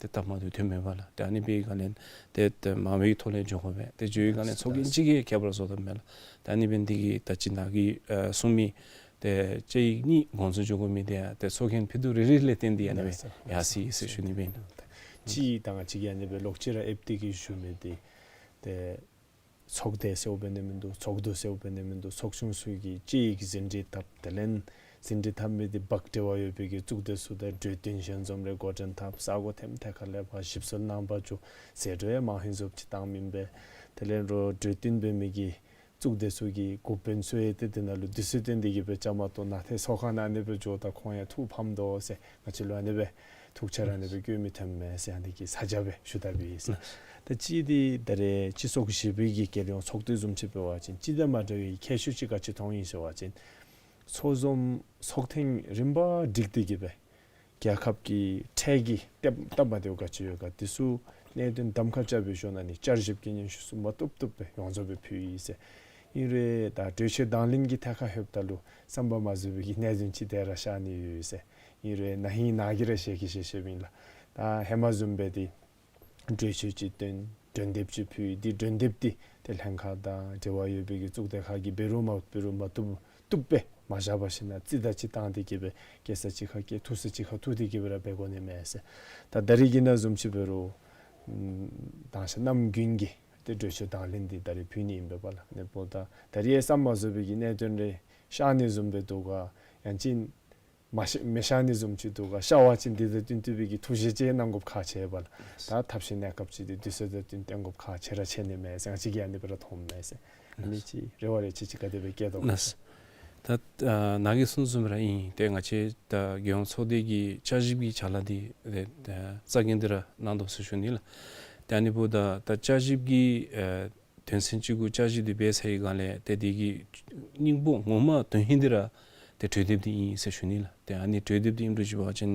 ཏེ་སྟབས་མ་བདེཝ་ཐོནམ་མས་པ་ལགས། ཏེ་ཨ་ནི་འབད་བའི་སྒང་ལས་ཏེ་ཏེ་མང་བའི་ཐོག་ལས་འགྱོ་དགོ་པས། ཏེ་འགྱོ་བའི་སྒང་ལས་ཚོགས་རྒྱན་གཅིག་གིས་ཁྱད་པར་བཟོ་དོ་མས་ལགས། ཏེ་ཨ་ནི་འབད་ནི་འདི་གིས་ད་ཅི་ནཱ་གིས་ཨ་གསུངས་མི་ཏེ་བཅའ་ཡིག་གཉིས་དགོངས་ཚུལ་འགྱོ་དགོ་མི་འདི་ཡང་ཏེ་ཚོགས་རྒྱན་ཕུད་རྡོག་རེ་རེ་ལས་བརྟེན་ཏེ་ཨ་ནི་སྦེ་ཡར་སོ་ཡི་ཟེར་ཞུ་ནི་སྦེ་ཨིན། ཅིག་ད་ང་བཅས་ཀྱིས་ཨ་ནི་སྦེ་ལོག་ཅི་ར་ཨེབ་སྟེ་གིས་ཞུ་མི་འདི་ཏེ་ཚོགས་སྡེ་ཟེརཝ་འབད་ནི་མིན་འདུག། ཚོགས་འདུ་ཟེརཝ་འབད་ནི་མིན་འདུག། ཚོགས་ཆུང་ཚུ་གི་བཅའ་ཡིག་ཟིན་བྲིས་བཏབ། དེ་ལས་ཟིན་བྲིས་བཏབ་མི་འདི་འབག་འབྲེལ་བ་ཡོད་པའི་གི་གཙུག་སྡེ་ཚུ་དང་གྲོས་བསྟུན་ཞལ་འཛོམས་རེ་འགོ་འདྲེན་འཐབ། ས་གོ་ཐེམ་ཐད་ཁ་ལས་ཕར་ཞིབ་འཚོལ་གནང་པ་ཅིན་ཟད་འགྲོ་ཡང་མང་ཧེང་སོངམ་ཅིག་བཏང་མི་ཨིན་པས། དེ་ལས་རོགས་གྲོས་བསྟུན་འབད་མི་གི་གཙུག་སྡེ་ཚུ་གི་འགོ་དཔོན་ཚུ་ཡང་ཏེ་དེ་ནང་ལུ་དུས་ཚོད་བཏོན་ཏེ་གིས་སྦེ་བཅའ་མར་གཏོགས་ནཱ་ཏེ་ཚོགས་ཁང་ནང་ཨ་ནི་སྦེ་འགྱོཝ་ད་ཁོང་ཡང་ཐུགས་ཕམ་དོ་ཟེར་ང་བཅས་ལུ་ཨ་ནི་སྦེ་ཐུགས་འཆར་ཨ་ནི་སྦེ་བཀོད་མི་ཐོནམ་མས་ཟེར་ཨ་ནི་གི་ས་སྐྱ་སྦེ་ཞུ་དགོ་པས་ཟེར། ད་ཅི་འདི་ད་རེས་སྤྱི་ཚོགས་བཞི་པའི་གི་རྒྱལ་ཡོངས་ཚོགས་སྡེ་བཟུམ་ཅིག་འབད་བ་ཅིན་སྤྱི་དང་མ་འདྲ་བའི་ཁྱད་ཆོས་ཅིག་ག་ཅི་མཐོང་ཡི་ཟེར་བ་ཅིན་ཚོགས་འཛོམས་ཚོགས་ཐེངས་རིམ་པ་བསྒྲིགས་ཏེ་གིས་སྦེ་རྒྱལ་ཁབ་ཀྱི་འཕྲལ་གྱི་སྟབས་སྟབས་མ་བདེཝ་ག་ཅི་ཡོད་ག་དེ་ཚུ་གནད་དོན་གདམ་ཁ་རྐྱབ་པའི་ཞོར་ན་ནི་བསྐྱར་ཞིབ་ཀྱི་སྙན་ཞུ་ཚུ་མ་བཏུབ་བཏུབ་སྦེ་ཡོངས་རྫོགས་སྦེ་ཕུལ་ཡི་ཟེར། ཨིན་རུང་ད་གྲོས་ཆོད་དང་ལེན་གྱི་ཐད་ཁར་ལྷོདཔ་ད་ལུ་བསམ་པ་མ་བཟོད་པའི་གི་གནད་དོན་ཅིག་དེ་ར་ཤར་ནི་ཡོད་ཟེར། ཨིན་རུང་ན་ཧིང་ནཱ་གིས་ར་ཤེས་ཀྱི་ཤེས་ཤེསཔ་ཨིན་ལགས། ད་ཧེ་མ་བཟུམ་སྦེ་འདི་གྲོས་ཆོད་ཅིག་བཏོན། གྲོས་འདེབས་ཅིག་ཕུལ། འདི་གྲོས་འདེབས་འདི་ཏེ་ལྷན་ཁག་དང་འབྲེལ་བ་ཡོད་པའི་གི་གཙུག་སྡེ་ཁག་གིས་འབད་རུང་མ་འབད་རུང་མ་བཏུབ་བཏུབ་སྦེ་མ་བཞག་པར་ཞིན་ན་རྩིས་བདའ་ཅིག་བཏང་སྟེ་གིས་སྦེ་བཀལ་ས་ཅིག་ཁར་བཀལ་ཐུག་ས་ཅིག་ཁར་ཐུག་སྟེ་གིས་སྦེ་ར་འབད་དགོ་ནི་མས་ཟེར། ད་ད་རིས་ཀྱི་ནང་བཟུམ་ཅིག་འབད་རུང་ཨམ་ད་ཆ་གནམ་དགུན་གྱི་ཏེ་གྲོས་ཆོད་དང་ལེན་འདི་ད་རིས་ཕུལ་ནི་ཨིན་པས་པ་ལགས། ཨ་ནི་འབདཝ་ད་ད་རིས་ཡང་བསམ་པ་མ་བཟོད་པའི་གི་གནད་དོན་རེ་ཤར་ནི་བཟུམ་སྦེ་འདུག་ག་ཡང་ཅིན་མ་ཤར་མི་ཤར་ནི་བཟུམ་ཅིག་འདུག་ག། ཤར་བ་ཅིན་འདི་དང་བསྟུན་བསྟུན་པའི་གི་ཐུགས་བཞེད་ཅིག་གནང་དགོཔ་ཁག་ཆེ་བས་ལགས། ད་ཐབས་ཤེས་གནས་སྐབས་ཅིག་འདི་དུས་ཚོད་དང་བསྟུན་བཏོན་དགོཔ་ཁག་ཆེ་ར་ཆེ་ནི་མས་ཟེར་ང་བཅས་ཀྱིས་ཨ་ནི་སྦེ་ར་མཐོངམ་མས་ཟེར། ཨ་ནི་ཅིག་རེ་བ་རེ་ཅིག་ཅིག་ག་དེ་སྦེ་བསྐྱེད་དོ་ག། ལགས། ད་ཨ་ནཱ་གིས་གསུངས་གསུངསམ་ར་ཨིན། ཏེ་ང་བཅས་ད་རྒྱལ་ཡོངས་ཚོགས་སྡེ་གི་བསྐྱར་ཞིབ་ཀྱི་བྱ་ལཱ་འདི་ཏེ་ད་རྩ་འགེངས་ཏེ་ར་གནང་དོ་ཟེར་ཞུ་ནི་ལགས། ཏེ་ཨ་ནི་འབདཝ་ད་ད་བསྐྱར་ཞིབ་ཀྱི་ཨ་དོན་ཚན་གཅིག་གུ་བསྐྱར་ཞིབ་འདི་འབད་ཚར་བའི་སྒང་ལས་ཏེ་འདི་གི་སྙིང་པོ་ངོ་མ་དོན་ཧིང་འདི་ར་ཏེ་གྲོས་འདེབས་འདི་ཨིན་ཟེར་ཞུ་ནི་ལགས། ཏེ་ཨ་ནི་གྲོས་འདེབས་འདི་ཨིནམ་འདྲཝ་ཅིག་འབད་བ་ཅིན་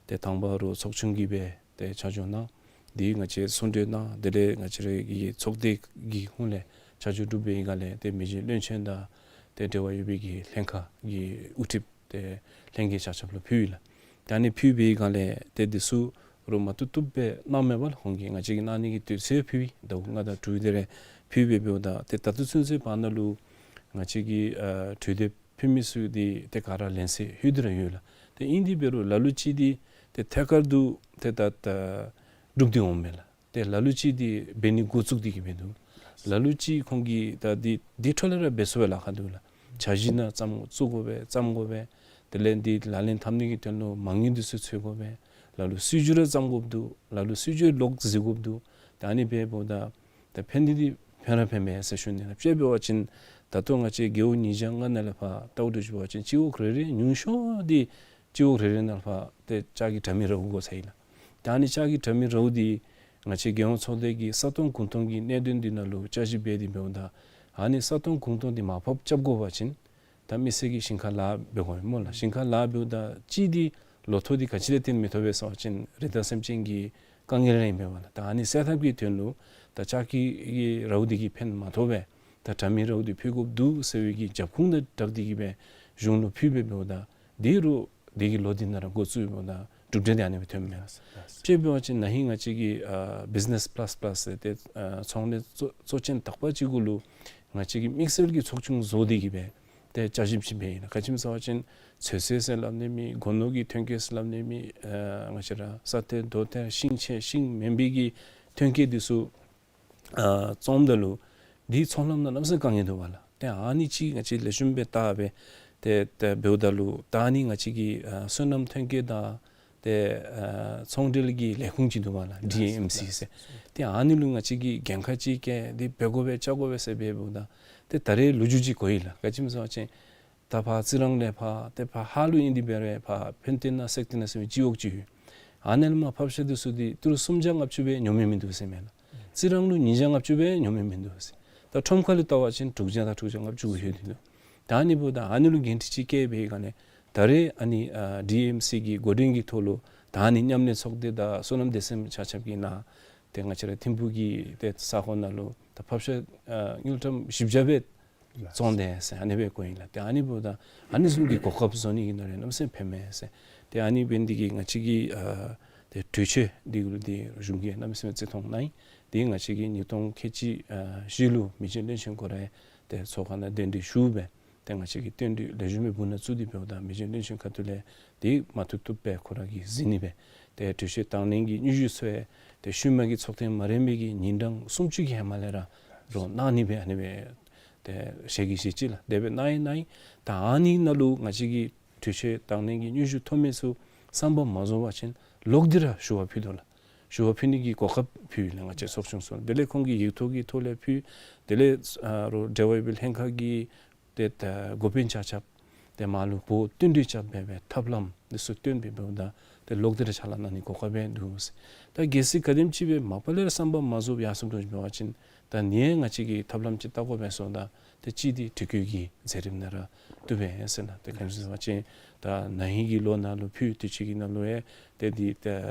ཏེ་དང་པ་རོགས་ཚོགས་ཆུང་གིས་སྦེ་ཏེ་ཆ་འཇོག་གནང་། འདི་ང་བཅས་གསུང་གྲོས་གནང་། དེ་ལས་ང་བཅས་རའི་གི་ཚོགས་སྡེ་གི་ཧོངས་ལས་ཆ་འཇོག་གྲུབ་པའི་སྒང་ལས་ཏེ་མི་རྗེ་བློན་ཆེན་དང་ཏེ་འབྲེལ་བ་ཡོད་པའི་གི་ལྷན་ཁག་གི་དབུ་ཁྲིདཔ་ཏེ་ལྷན་རྒྱས་ཆ་ཁྱབ་ལུ་ཕུལ་ཡི་ལགས། ཏེ་ཨ་ནི་ཕུལ་བའི་སྒང་ལས་ཏེ་འདི་ཚུ་རོགས་མ་བཏུབ་བཏུབ་སྦེ་གནངམ་མས་པ་ལགས། ཁོང་གིས་ང་བཅས་ཀྱིས་གནང་ནི་གི་དུས་ཚོད་ཕུལ་བའི་ཟླཝ་ལྔ་དང་དྲུག་དེ་རེ་ཕུལ་སྦེ་འབདཝ་ད་ཏེ་ད་ལྟོ་ཚུན་ཚོད་བར་ན་ལུ་ང་བཅས་ཀྱི་ཨ་གྲོས་འདེབས་ཕུལ་མི་ཚུ་འདི་ཏེ་ག་ར་ལན་གསལ་ལྷོད་དེ་ར་ཡོད་ལགས། ཏེ་ཨིན་དེ་འབད་རུང་ལ་ལུ་ཅིག་འདི་ཏེ་ཐད་ཀར་དུ་ཏེ་ད་ད་གྲུབ་སྟེ་འོངམ་མས་ལགས། ཏེ་ལ་ལུ་ཅིག་འདི་འབད་ནི་འགོ་བཙུགས་ཏེ་གིས་འབད་འདུག། ལ་ལུ་ཅིག་ཁོང་གིས་ད་འདི་འདི་འཕྲོ་ལས་ར་འབད་ཚུགས་པའི་ལཱ་ཁག་འདུག་ལགས། འཆར་གཞི་ནང་བརྩམ་བཙུགས་དགོ་པས། བརྩམ་དགོ་པས། དེ་ལས་འདི་ལག་ལེན་འཐབ་ནི་གི་དོན་ལུ་མ་དངུལ་འདི་ཚུ་འཚོལ་དགོ་པས། ལ་ལུ་སྲིད་བྱུས་ར་བརྩམ་དགོཔ་འདུག། ལ་ལུ་སྲིད་བྱུས་ལོག་གཟིགས་དགོཔ་འདུག། ད་ཨ་ནི་འབདཝ་ད་ད་ཕན་འདི་འདི་ཕན་ར་ཕན་མས་ཟེར་ཞུ་ནི་ལགས། དཔྱེ་འབད་བ་ཅིན་ད་ལྟོ་ང་བཅས་རྒེད་འོག་ཉིས་བརྒྱ་ལྔ་ནང་ལས་ཕར་བལྟཝ་འདྲཝ་ཅིག་འབད་བ་ཅིན་སྤྱི་འོག་རེ་རེ་ཉུང་ཤོས་འདི་སྤྱི་འོག་རེ་རེ་ནང་ཕར་ཏེ་ལྕགས་ཀྱི་དྲ་མིག་རཝ་དགོ་ཚར་ཡི་ལགས། ད་ཨ་ནི་ལྕགས་ཀྱི་དྲ་མིག་རཝ་འདི་ང་བཅས་རྒྱལ་ཡོངས་ཚོགས་སྡེ་གིས་ས་སྟོང་གུང་སྟོང་གི་གནད་དོན་འདི་ནང་ལུ་བསྐྱར་ཞིབ་འབད་དེ་འབདཝ་ད་ཨ་ནི་ས་སྟོང་གུང་སྟོང་འདི་མར་ཕབ་རྐྱབ་དགོ་པ་ཅིན་ད་མི་སེར་གྱིས་ཞིང་ཁར་ལཱ་འབད་དགོ་པས་སྨོ་ལགས། ཞིང་ཁར་ལཱ་འབདཝ་ད་ཅིག་འདི་ལོ་ཐོག་འདི་ག་ཅི་ལས་བརྟེན་མི་ཐོབ་པས་ཟེར་བ་ཅིན་རི་དྭགས་སེམས་ཅན་གྱི་དཀའ་ངལ་ར་ཨིན་པས་པ་ལགས། ད་ཨ་ནི་སེལ་ཐབས་ཀྱི་དོན་ལུ་ད་ལྕགས་ཀྱི་རཝ་འདི་གིས་ཕན་མ་ཐོགས་པས། ད་དྲ་མིག་རཝ་འདི་ཕུལ་དགོཔ་འདུག་ཟེར་བའི་གི་རྒྱབ་ཁུངས་དང་སྦྲགས་ཏེ་གིས་སྦེ་གཞུང་ལུ་ཕུལ་སྦེ་འབདཝ་ད་དེ་རུང་དེ་གི་ལོ་འདི་ནང་ར་འགོ་བཙུགས་འབདཝ་ད་གྲུབ་འབྲས་འདི་ཨ་ནི་སྦེ་ཐོནམ་མས། དཔྱེ་འབད་བ་ཅིན་ན་ཧིང་ང་བཅས་ཀྱི་ཨ་བིཛ་ནེས་པ་ལཱས་པ་ལཱས་ཟེར་ཏེ་ཨ་ཚོང་ལས་གཙོ་གཙོ་ཅན་དག་པ་ཅིག་གུ་ལུ་ང་བཅས་ཀྱིས་དམིགས་བསལ་གྱི་ཚོགས་ཆུང་བཟོ་སྟེ་གིས་སྦེ་ཏེ་བསྐྱར་ཞིབ་ཅིག་འབད་ཡི་ལགས། ག་ཅི་སྨོ་ཟེར་བ་ཅིན་ཚོད་བསྲེ་ཟེར་སླབ་ནི་མེད། སྒོ་ནོར་གྱི་ཐོན་སྐྱེད་ཟེར་སླབ་ནི་མེད། ཨ་ང་བཅས་ར་ས་གཏེར་རྡོ་གཏེར་ཤིང་ཆས་ཤིང་མེན་པའི་གི་ཐོན་སྐྱེད་འདི་ཚུ་ཨ་བཙོངམ་ད་ལུ་འདི་ཚོང་ལམ་ནང་གནམ་མེད་ས་མེད་དཀའ་ངལ་འདུག་པ་ལགས། ཏེ་ཨ་ནི་ཅིག་ང་བཅས་ལེགས་ཤོམ་སྦེ་བལྟ་སྦེ་ཏེ་ཏེ་འབདཝ་ད་ལུ་ད་ཨ་ནི་ང་བཅས་ཀྱི་ཨ་སོ་ནམ་ཐོན་སྐྱེད་དང་ཏེ་ཨ་ཚོང་འབྲེལ་གྱི་ལས་ཁུངས་ཅིག་འདུག་པ་ལགས། ཌི་ཨེ་ཨེམ་སི་ཟེར། ཏེ་ཨ་ནི་ལུ་ང་བཅས་ཀྱིས་འགན་ཁག་ཅིག་བཀལ་ཏེ་འབད་དགོ་པས་བཅའ་དགོ་པས་ཟེར་འབདཝ་ད་ཏེ་ད་རེས་ལོ་རྒྱུས་ཅིག་གོ་ཡི་ལགས། ག་ཅི་སྨོ་ཟེར་བ་ཅིན་ད་ཕར་རྩི་རང་ལས་ཕར་ཏེ་ཕར་ཧཱ་ལུ་ཨིན་དེ་འབད་རུང་ཕར་ཕན་ཏེ་ན་སེག་ཏེ་ན་ཟེར་བའི་སྤྱི་འོག་ཅིག་ཡོད། ཨ་ནཱ་ལས་མར་ཕབ་ཤ་འདི་ཚུ་འདི་ཏི་རུ་སུམ་བརྒྱ་ལྔ་བཅུ་སྦེ་ཉོ་མི་མིན་འདུག་ཟེར་མས་ལགས། རྩི་རང་ལུ་ཉིས་བརྒྱ་ལྔ་བཅུ་སྦེ་ཉོ་མི་མིན་འདུག་ཟེར། ད་ཁྲོམ་ཁ་ལུ་བལྟ་བ་ཅིན་དྲུག་བརྒྱ་དང་དྲུག་བརྒྱ་ལྔ་བཅུ་གུ་ལྷོད་དེ་འདུག། ད་ཨ་ནི་འབདཝ་ད་ཨ་ནི་ལུ་འགན་འཁྲི་ཅིག་བཀལ་བའི་སྒང་ལས་ད་རེས་ཨ་ནི་ཨ་ཌི་ཨེམ་སི་གི་འགོ་འདྲེན་གྱི་ཐོག་ལུ་ད་ ཨ་ནི་མཉམ་ལས་ཚོགས་སྡེ་དང་སོ་ནམ་སྡེ་ཚན་ཆ་ཁྱབ་ཀྱིས་ནཱ་ཏེ་ང་བཅས་ར་ཐིམ་ཕུག་གི་ཏེ་ས་གོ་ནང་ལུ་ད་ཕབ་ཤ་ཨ་དངུལ་ཀྲམ་བཞི་བརྒྱ་སྦེ་བཙོང་དེས་ཟེར་ཨ་ནི་སྦེ་གོ་ཡི་ལགས། ཏེ་ཨ་ནི་འབདཝ་ད་ཨ་ནི་བཟུམ་གྱི་གོ་སྐབས་བཟོ་ནི་གི་ནང་ལུ་གནམ་མེད་ས་མེད་ཕན་མས་ཟེར། ཏེ་ཨ་ནི་འབད་ནི་འདི་གིས་ང་བཅས་ཀྱི་ཨ་ཏེ་གྲོས་ཆོད་འདི་གུ་ལུ་ཏེ་གཞུང་གིས་གནམ་མེད་ས་མེད་བརྩི་མཐོང་གནང་ཡི། ཏེ་ང་བཅས་ཀྱིས་ཉིས་སྟོང་ཁལ་གཅིག་ཨ་བཞི་ལུ་མི་རྗེ་བློན་ཆེན་ཁོ་ར་ཏེ་ཚོགས་ཁང་ནང་གདན་འདྲེན་ཞུ་སྦེ་ཏེ་ང་བཅས་ཀྱིས་བསྟུན་གྲོས་ལེགས་ཤོམ་སྦེ་འབུ་ནི་ཚུ་འདི་འབདཝ་ད་མི་རྗེ་བློན་ཆེན་ཁ་ཐུག་ལས་འདི་མ་བཏུབ་བཏུབ་སྦེ་ཁོ་ར་གིས་གཟིགས་ནི་སྦེ་ཏེ་གྲོས་ཆོད་དང་ལེན་གྱི་སྙན་ཞུ་ཚུ་ཡང་ཏེ་ཤུལ་མ་གི་ཚོགས་ཐེངས་མ་རན་པའི་གི་ཉིན་གྲངས་སུམ་ཅུ་གི་ཧེ་མ་ལས་ར་རོགས་གནང་ནི་སྦེ་ཨ་ནི་སྦེ་ཏེ་ཞལ་གྱིས་བཞེས་ཅི་ལགས། དེ་སྦེ་གནང་ཡི་གནང་ཡི། ད་ཨ་ནི་ནང་ལུ་ང་བཅས་ཀྱིས་གྲོས་ཆོད་དང་ལེན་གྱི་སྙན་ཞུ་ཐོབ་མི་ཚུ་བསམ་པ་མ་རྫོགས་པ་ཅིན་ལོག་སྟེ་ར་ཞུ་བ་ཕུལ་དོ་ལགས། ཞུ་བ་ཕུལ་ནི་གི་གོ་སྐབས་ཕུལ་ཡི་ལགས་ང་བཅས་ཚོགས་ཆུང་ཚུ་ལུ། དེ་ལས་ཁོང་གིས་ཡིག་ཐོག་གི་ཐོག་ལས་ཕུལ། དེ་ལས་ཨ་རོགས་འབྲེལ་བ་ཡོད་པའི་ལྷན་ཁག་གི་ཏེ་ད་འགོ་དཔོན་ཆ་ཁྱབ་ཏེ་མར་ལུ་འབོ་བསྟུན་གྲོས་རྐྱབ་སྦེ་སྦེ་ཐབས་ལམ་འདི་ཚུ་སྟོན་སྦེ་འབདཝ་ད་ཏེ་ལོག་སྟེ་ར་ཕྱག་ལཱ་གནང་ནི་གོ་སྐབས་སྦེ་འདུག་ཟེར། ད་གལ་སྲིད་ག་དེམ་ཅིག་སྦེ་མ་པ་ལས་ར་བསམ་པ་མ་རྫོགས་ཡར་སོངམ་འདྲཝ་ཅིག་འབད་བ་ཅིན་ད་ནི་ཡང་ང་བཅས་ཀྱིས་ཐབས་ལམ་ཅིག་བལྟ་དགོ་པས་ཟེརཝ་ད་ཏེ་གཅིག་འདི་དྲི་བཀོད་ཀྱི་མཛད་རིམ་ནང་ར་བཏུབ་པས་ཟེར་ན། ཏེ་ག་ཅི་ཟེར་བ་ཅིན་ད་ན་ཧིང་གི་ལོ་ནང་ལུ་ཕུལ་དུས་ཅི་གི་ནང་ལུ་ཡང་ཏེ་འདི་ད་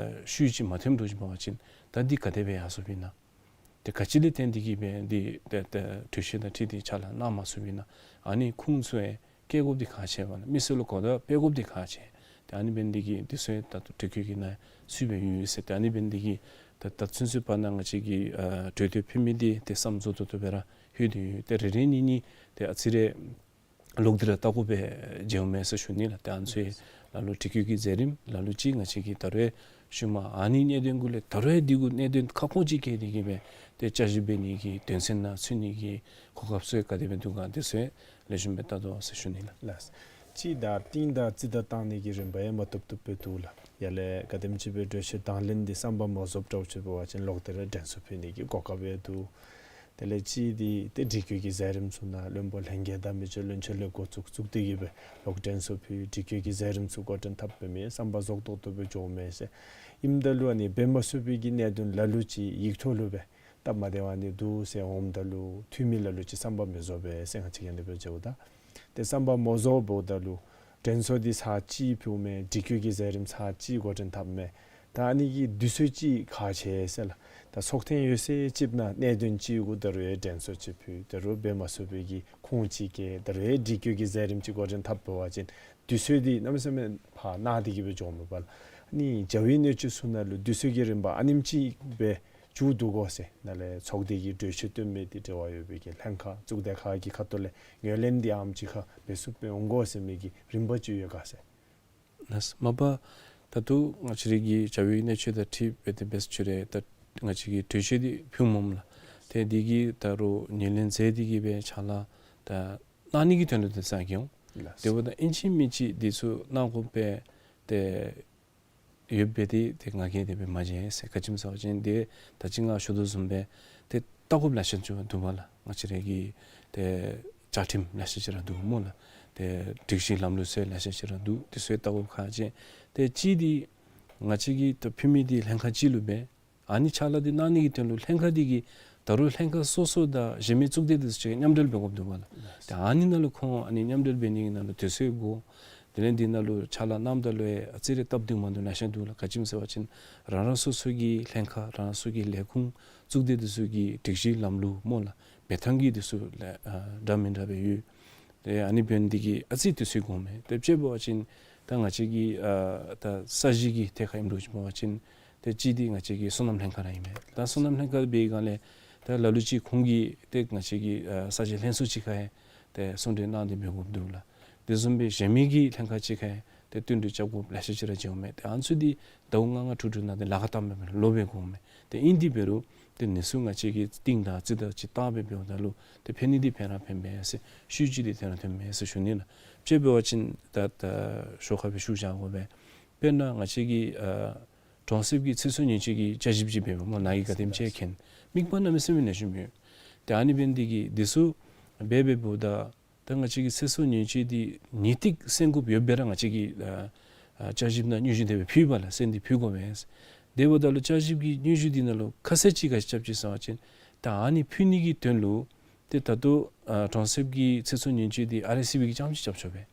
ཤུལ་ཅིག་མ་ཐོནམ་འདྲཝ་ཅིག་འབད་བ་ཅིན་ད་འདི་ག་དེ་སྦེ་ཡར་སོང་པས་ན། ཏེ་ག་ཅི་ལས་བརྟེན་ཏེ་གིས་སྦེ་འདི་ཏེ་ཏེ་གྲོས་ཆོད་དང་འཁྲིལ་ཏེ་ཕྱག་ལཱ་གནང་མ་ཚུགས་པས་ན། ཨ་ནི་ཁུངས་ཚུ་ཡང་བཀལ་དགོཔ་འདི་ཁག་ཆེ་བས་ལགས། མི་སེར་ལུ་གོ་བརྡ་སྤེལ་དགོཔ་འདི་ཁག་ཆེ། ཏེ་ཨ་ནི་འབད་ནི་འདི་གིས་འདི་ཚུ་ཡང་ད་ལྟོ་དྲི་བཀོད་ཀྱི་ནང་ཚུད་སྦེ་ཡོད་ཟེར། ཏེ་ཨ་ནི་འབད་ནི་འདི་གིས་ད་ད་ཚུན་ཚོད་བར་ན་ང་བཅས་ཀྱིས་ཨ་གྲོས་བསྡུར་ཕུལ་མི་འདི་ཏེ་བསམ་རྫོགས་ཏོག་ཏོ་སྦེ་ར་ལྷོད་དེ་ཡོད། ཏེ་རེ་རེ་གཉིས་གཉིས་ཏེ་ཨ་ཙི་རེ་ལོག་སྟེ་ར་བལྟ་དགོ་པས་མཇལཝ་མས་ཟེར་ཞུ་ནི་ལགས། ཏེ་ཨ་ནི་ཚུ་ལ་ལུ་དྲི་བཀོད་ཀྱི་མཛད་རིམ་ལ་ལུ་ཅིག་ང་བཅས་ཀྱིས་ད་རུང་ཤུལ་མ་ཨ་ནི་གནད་དོན་གུ་ལས་ད་རུང་འདི་གུ་གནད་དོན་ཁག་ཁོང་ཅིག་བཀལ་ཏེ་གིས་སྦེ་ཏེ་བསྐྱར་ཞིབ་འབད་ནི་གི་དོན་ཚན་ནང་ཚུད་ནི་གི་གོ་སྐབས་ཚུ་ག་དེ་སྦེ་འདུག་ག་འདི་ཚུ་ལེགས་ཤོམ་སྦེ་བལྟ་དོ་ཟེར་ཞུ་ནི་ལགས། ལགས། སྤྱིར་ད་རྟིང་བདའ་རྩིས་བདའ་བཏང་ནི་གི་རིམ་པ་ཡང་མ་བཏུབ་བཏུབ་སྦེ་འདུག་ལགས། ཡར་ལས་ག་དེམ་ཅིག་སྦེ་གྲོས་ཆོད་དང་ལེན་འདི་བསམ་པ་མ་རྫོགསཔ་འདྲཝ་ཅིག་འབད་བ་ཅིན་ལོག་སྟེ་ར་དྲན་གསོ་ཕུལ་ནི་གི་གོ་སྐབས་ཡང་འདུག། དེ་ལས་གཅིག་འདི་ཏེ་དྲི་བཀོད་ཀྱི་མཛད་རིམ་ཚུ་ནང་བློན་པོ་ལྷན་རྒྱས་དང་མི་རྗེ་བློན་ཆེན་ལས་འགོ་བཙུགས་བཙུགས་ཏེ་གིས་སྦེ་ལོག་དྲན་གསོ་ཕུལ། དྲི་བཀོད་ཀྱི་མཛད་རིམ་ཚུ་འགོ་འདྲེན་འཐབ་འབད་མི་བསམ་པ་རྫོགས་ཏོག་ཏོ་སྦེ་འགྱོཝ་མས་ཟེར། ཨིནམ་ད་ལུ་ཨ་ནི་འབད་མ་ཚུགས་པའི་གི་གནད་དོན་ལ་ལུ་ཅིག་ཡིག་ཐོག་ལུ་སྦེ་སྟབས་མ་བདེ་བ་ནི་འདུག་ཟེར་འོངམ་ད་ལུ་འཐུས་མི་ལ་ལུ་ཅིག་བསམ་པ་མི་རྫོགས་པས་ཟེར་ང་བཅས་ཀྱིས་ཨ་ནི་སྦེ་མཇལཝ་ད། ཏེ་བསམ་པ་མ་རྫོགས་འབདཝ་ད་ལུ་དྲན་གསོ་འདི་ཚར་གཅིག་ཕུལཝ་མས། དྲི་བཀོད་ཀྱི་མཛད་རིམ་ཚར་གཅིག་འགོ་འདྲེན་འཐབ་མས། ད་ཨ་ནི་གི་དུས་ཚོད་ཅིག་ཁག་ཆེ་ཟེར་ལགས། ད་ཚོགས་ཐེངས་ཡོད་ཚད་ཅིག་ནང་གནད་དོན་ཅིག་གུ་ད་རུང་ཡང་དྲན་གསོ་ཅིག་ཕུལ། ད་རུང་འབད་མ་ཚུགས་པའི་གི་ཁུངས་ཅིག་བཀལ། ད་རུང་ཡང་དྲི་བཀོད་ཀྱི་མཛད་རིམ་ཅིག་འགོ་འདྲེན་འཐབ་འབད་བ་ཅིན་དུས་ཚོད་འདི་གནམ་མེད་ས་མེད་ཕར་ནང་སྟེ་གིས་སྦེ་འགྱོཝ་མས་པ་ལགས། ཨ་ནི་བྱ་བའི་གནད་སྤྱོད་ཚུ་ནང་ལུ་དུས་ཚོད་ཀྱི་རིམ་པ་ཨ་ནེམ་ཅིག་སྦེ་མཇུག་བསྡུ་དགོ་ཟེར་ནཱ་ལས་ཚོགས་སྡེ་གི་གྲོས་ཆོད་བཏོན་མི་འདི་འབྲེལ་བ་ཡོད་པའི་གི་ལྷན་ཁག་གཙུག་སྡེ་ཁག་གི་ཁ་ཐུག་ལས་ངོས་ལེན་འདི་ཨ་ནེམ་ཅིག་ཁར་འབད་ཚུགསཔ་སྦེ་འོང་དགོ་ཟེར་མི་གི་རིམ་པ་ཅིག་ཡོད་ག་ཟེར། ལགས། མ་པ་ད་ལྟོ་ང་བཅས་རའི་གི་བྱ་བའི་གནད་སྤྱོད་དང་འཁྲིལ་སྦེ་ཏེ་འབད་ཚུགས་རུང་ད་ང་བཅས་ཀྱིས་གྲོས་ཆོད་འདི་ཕུལཝ་མས་ལགས། ཏེ་འདི་གིས་ད་རུང་ངོས་ལེན་མཛད་དེ་གིས་སྦེ་ཕྱག་ལཱ་ད་གནང་ནི་གི་དོན་ལུ་ཏེ་ས་གི་འོང་། ལགས། དེ་འབདཝ་ད་ཨིན་ཅི་མིན་ཅི་འདི་ཚུ་གནང་དགོཔ་སྦེ་ཏེ་ཡོདཔ་སྦེ་ཏེ་ཏེ་ང་གིས་དེ་སྦེ་མ་མཇལ་ཟེར། ག་ཅི་སྨོ་ཟེར་བ་ཅིན་ཏེ་ད་ཅི་ང་ཞུ་དོ་བཟུམ་སྦེ་ཏེ་བལྟ་དགོཔ་ལེ་ཤ་ཅིག་འདུག་པ་ལགས། ང་བཅས་རའི་གི་ཏེ་བཅའ་ཁྲིམས་ལེ་ཤ་ཅིག་ར་འདུག་སྨོ་ལགས། ཏེ་སྒྲིག་གཞི་ལམ་ལུགས་ཚུ་ལེ་ཤ་ཅིག་ར་འདུག། དེ་ཚུ་བལྟ་དགོཔ་ཁག་ཆེ། ཏེ་གཅིག་འདི་ང་བཅས་ཀྱིས་ད་ཕུལ་མི་འདི་ལྷན་ཁག་གཅིག་ལུ་སྦེ་ཨ་ནི་ཕྱག་ལཱ་འདི་གནང་ནི་གི་དོན་ལུ་ལྷན་ཁག་འདི་གིས་ད་རུང་ལྷན་ཁག་སོ་སོ་དང་གཞན་མི་གཙུག་སྡེ་འདི་ཚུ་གཅིག་ཁར་མཉམ་འབྲེལ་འབད་དགོཔ་འདུག་པ་ལགས། ཏེ་ཨ་ནི་ནང་ལུ་ཁོང་ཨ་ནི་མཉམ་འབྲེལ་འབད་ནི་གི་ནང་ལུ་དུས་ཚོད་དགོ། དེ་ལས་འདི་ནང་ལུ་ཕྱག་ལཱ་གནངམ་ད་ལུ་ཡང་ཨ་ཙི་རེ་སྟབས་བདེཝ་མ་བདེཝ་ལེ་ཤ་འདུག་ལགས། ག་ཅི་སྨོ་ཟེར་བ་ཅིན་རང་རང་སོ་སོ་གི་ལྷན་ཁག་རང་སོ་གི་ལས་ཁུངས་གཙུག་སྡེ་འདི་ཚུ་གི་སྒྲིག་གཞི་ལམ་ལུགས་སྨོ་ལགས། འབད་ཐངས་ཀྱི་འདི་ཚུ་ལེ་ཨ་འདྲ་མི་འདྲ་སྦེ་ཡོད། ཏེ་ཨ་ནི་འབད་ནི་འདི་གིས་ཨ་ཙི་དུས་ཚོད་དགོ་མས། ཏེ་དཔྱེ་འབད་བ་ཅིན་ད་ང་བཅས་ཀྱི་ཨ་ད་ས་གཞི་གི་ཐད་ཁར་ཨིནམ་འདྲཝ་ཅིག་འབད་བ་ཅིན་ཏེ་གཅིག་འདི་ང་བཅས་ཀྱི་སོ་ནམ་ལྷན་ཁག་ར་ཨིན་མས། ད་སོ་ནམ་ལྷན་ཁག་འབད་བའི་སྒང་ལས་ད་ལ་ལུ་ཅིག་ཁོང་གིས་ཏེ་ང་བཅས་ཀྱི་ཨ་ས་གཞི་ལྷན་ཚོགས་ཅིག་ཁར་ཡང་ཏེ་གསུང་གྲོས་གནང་སྟེ་འབད་དགོཔ་འདུག་ལགས། དེ་བཟུམ་སྦེ་གཞན་མི་གི་ལྷན་ཁག་ཅིག་ཁར་ཡང་ཏེ་བསྟུན་གྲོས་རྐྱབ་དགོཔ་ལེ་ཤ་ཅིག་ར་འབྱུངམ་མས། ཏེ་ཨ་ནི་ཚུ་འདི་ཟླཝ་ལྔ་ལྔ་དྲུག་དྲུག་ནང་ཏེ་ལཱ་ཁག་བཏངམ་མས་པ་ལགས། ལོ་སྦེ་དགོ་མས། ཏེ་ཨིན་ཏེ་འབད་རུང་ཏེ་ཨ་ནི་ཚུ་ང་བཅས་ཀྱིས་རྟིང་བདའ་རྩིས་བདའ་ཅིག་བཏང་སྦེ་འབདཝ་ད་ལུ་ཏེ་ཕན་ནི་འདི་ཕན་ར་ཕན་པས་ཟེར། ཤུལ་ཅིག་འདི་ཐོན་ར་ཐོནམ་མས་ཟེར་ཞུ་ནི་ལགས། དཔྱེ་འབད་བ་ཅིན་ད་ད་ཞོར་ཁར་སྦེ་ཞུ་བཞག་དགོ་པས། དཔེར་ན་ང་བཅས་ཀྱི་ཨ་གྲོང་གསེབ་ཀྱི་ཚེ་སྲོག་ཉེན་བཅོལ་གྱི་བསྐྱར་ཞིབ་ཅིག་འབད་བ་སྨོ་ནཱ་གིས་ག་དེམ་ཅིག་མཁྱེན། དམིགས་པ་གནམ་མེད་ས་མེད་ལེགས་ཤོམ་ཡོད། ཏེ་ཨ་ནི་འབད་ནི་འདི་གིས་འདི་ཚུ་འབད་འབདཝ་ད་ད་ང་བཅས་ཀྱི་ཚེ་སྲོག་ཉེན་བཅོལ་འདི་ངེས་ཏིག་གསན་དགོཔ་ཡོདཔ་སྦེ་ར་ང་བཅས་ཀྱིས་ཨ་ཨ་བསྐྱར་ཞིབ་ནང་སྙན་ཞུ་དེ་སྦེ་ཕུལ་བ་ལགས། གསན་ཏེ་ཕུལ་དགོ་པས། དེ་འབདཝ་ད་ལུ་བསྐྱར་ཞིབ་ཀྱི་སྙན་ཞུ་འདི་ནང་ལུ་ཁ་གསལ་ཅིག་ག་ཅི་རྐྱབ་ཅི་ཟེར་བ་ཅིན་ད་ཨ་ནི་ཕུལ་ནི་གི་དོན་ལུ་ཏེ་ད་ལྟོ་ཨ་གྲོང་གསེབ་ཀྱི་ཚེ་སྲོག་ཉེན་བཅོལ་འདི་ཨར་ཨེས་སི་བི་གིས་རྐྱངམ་ཅིག་རྐྱབ་ཆོག་པས།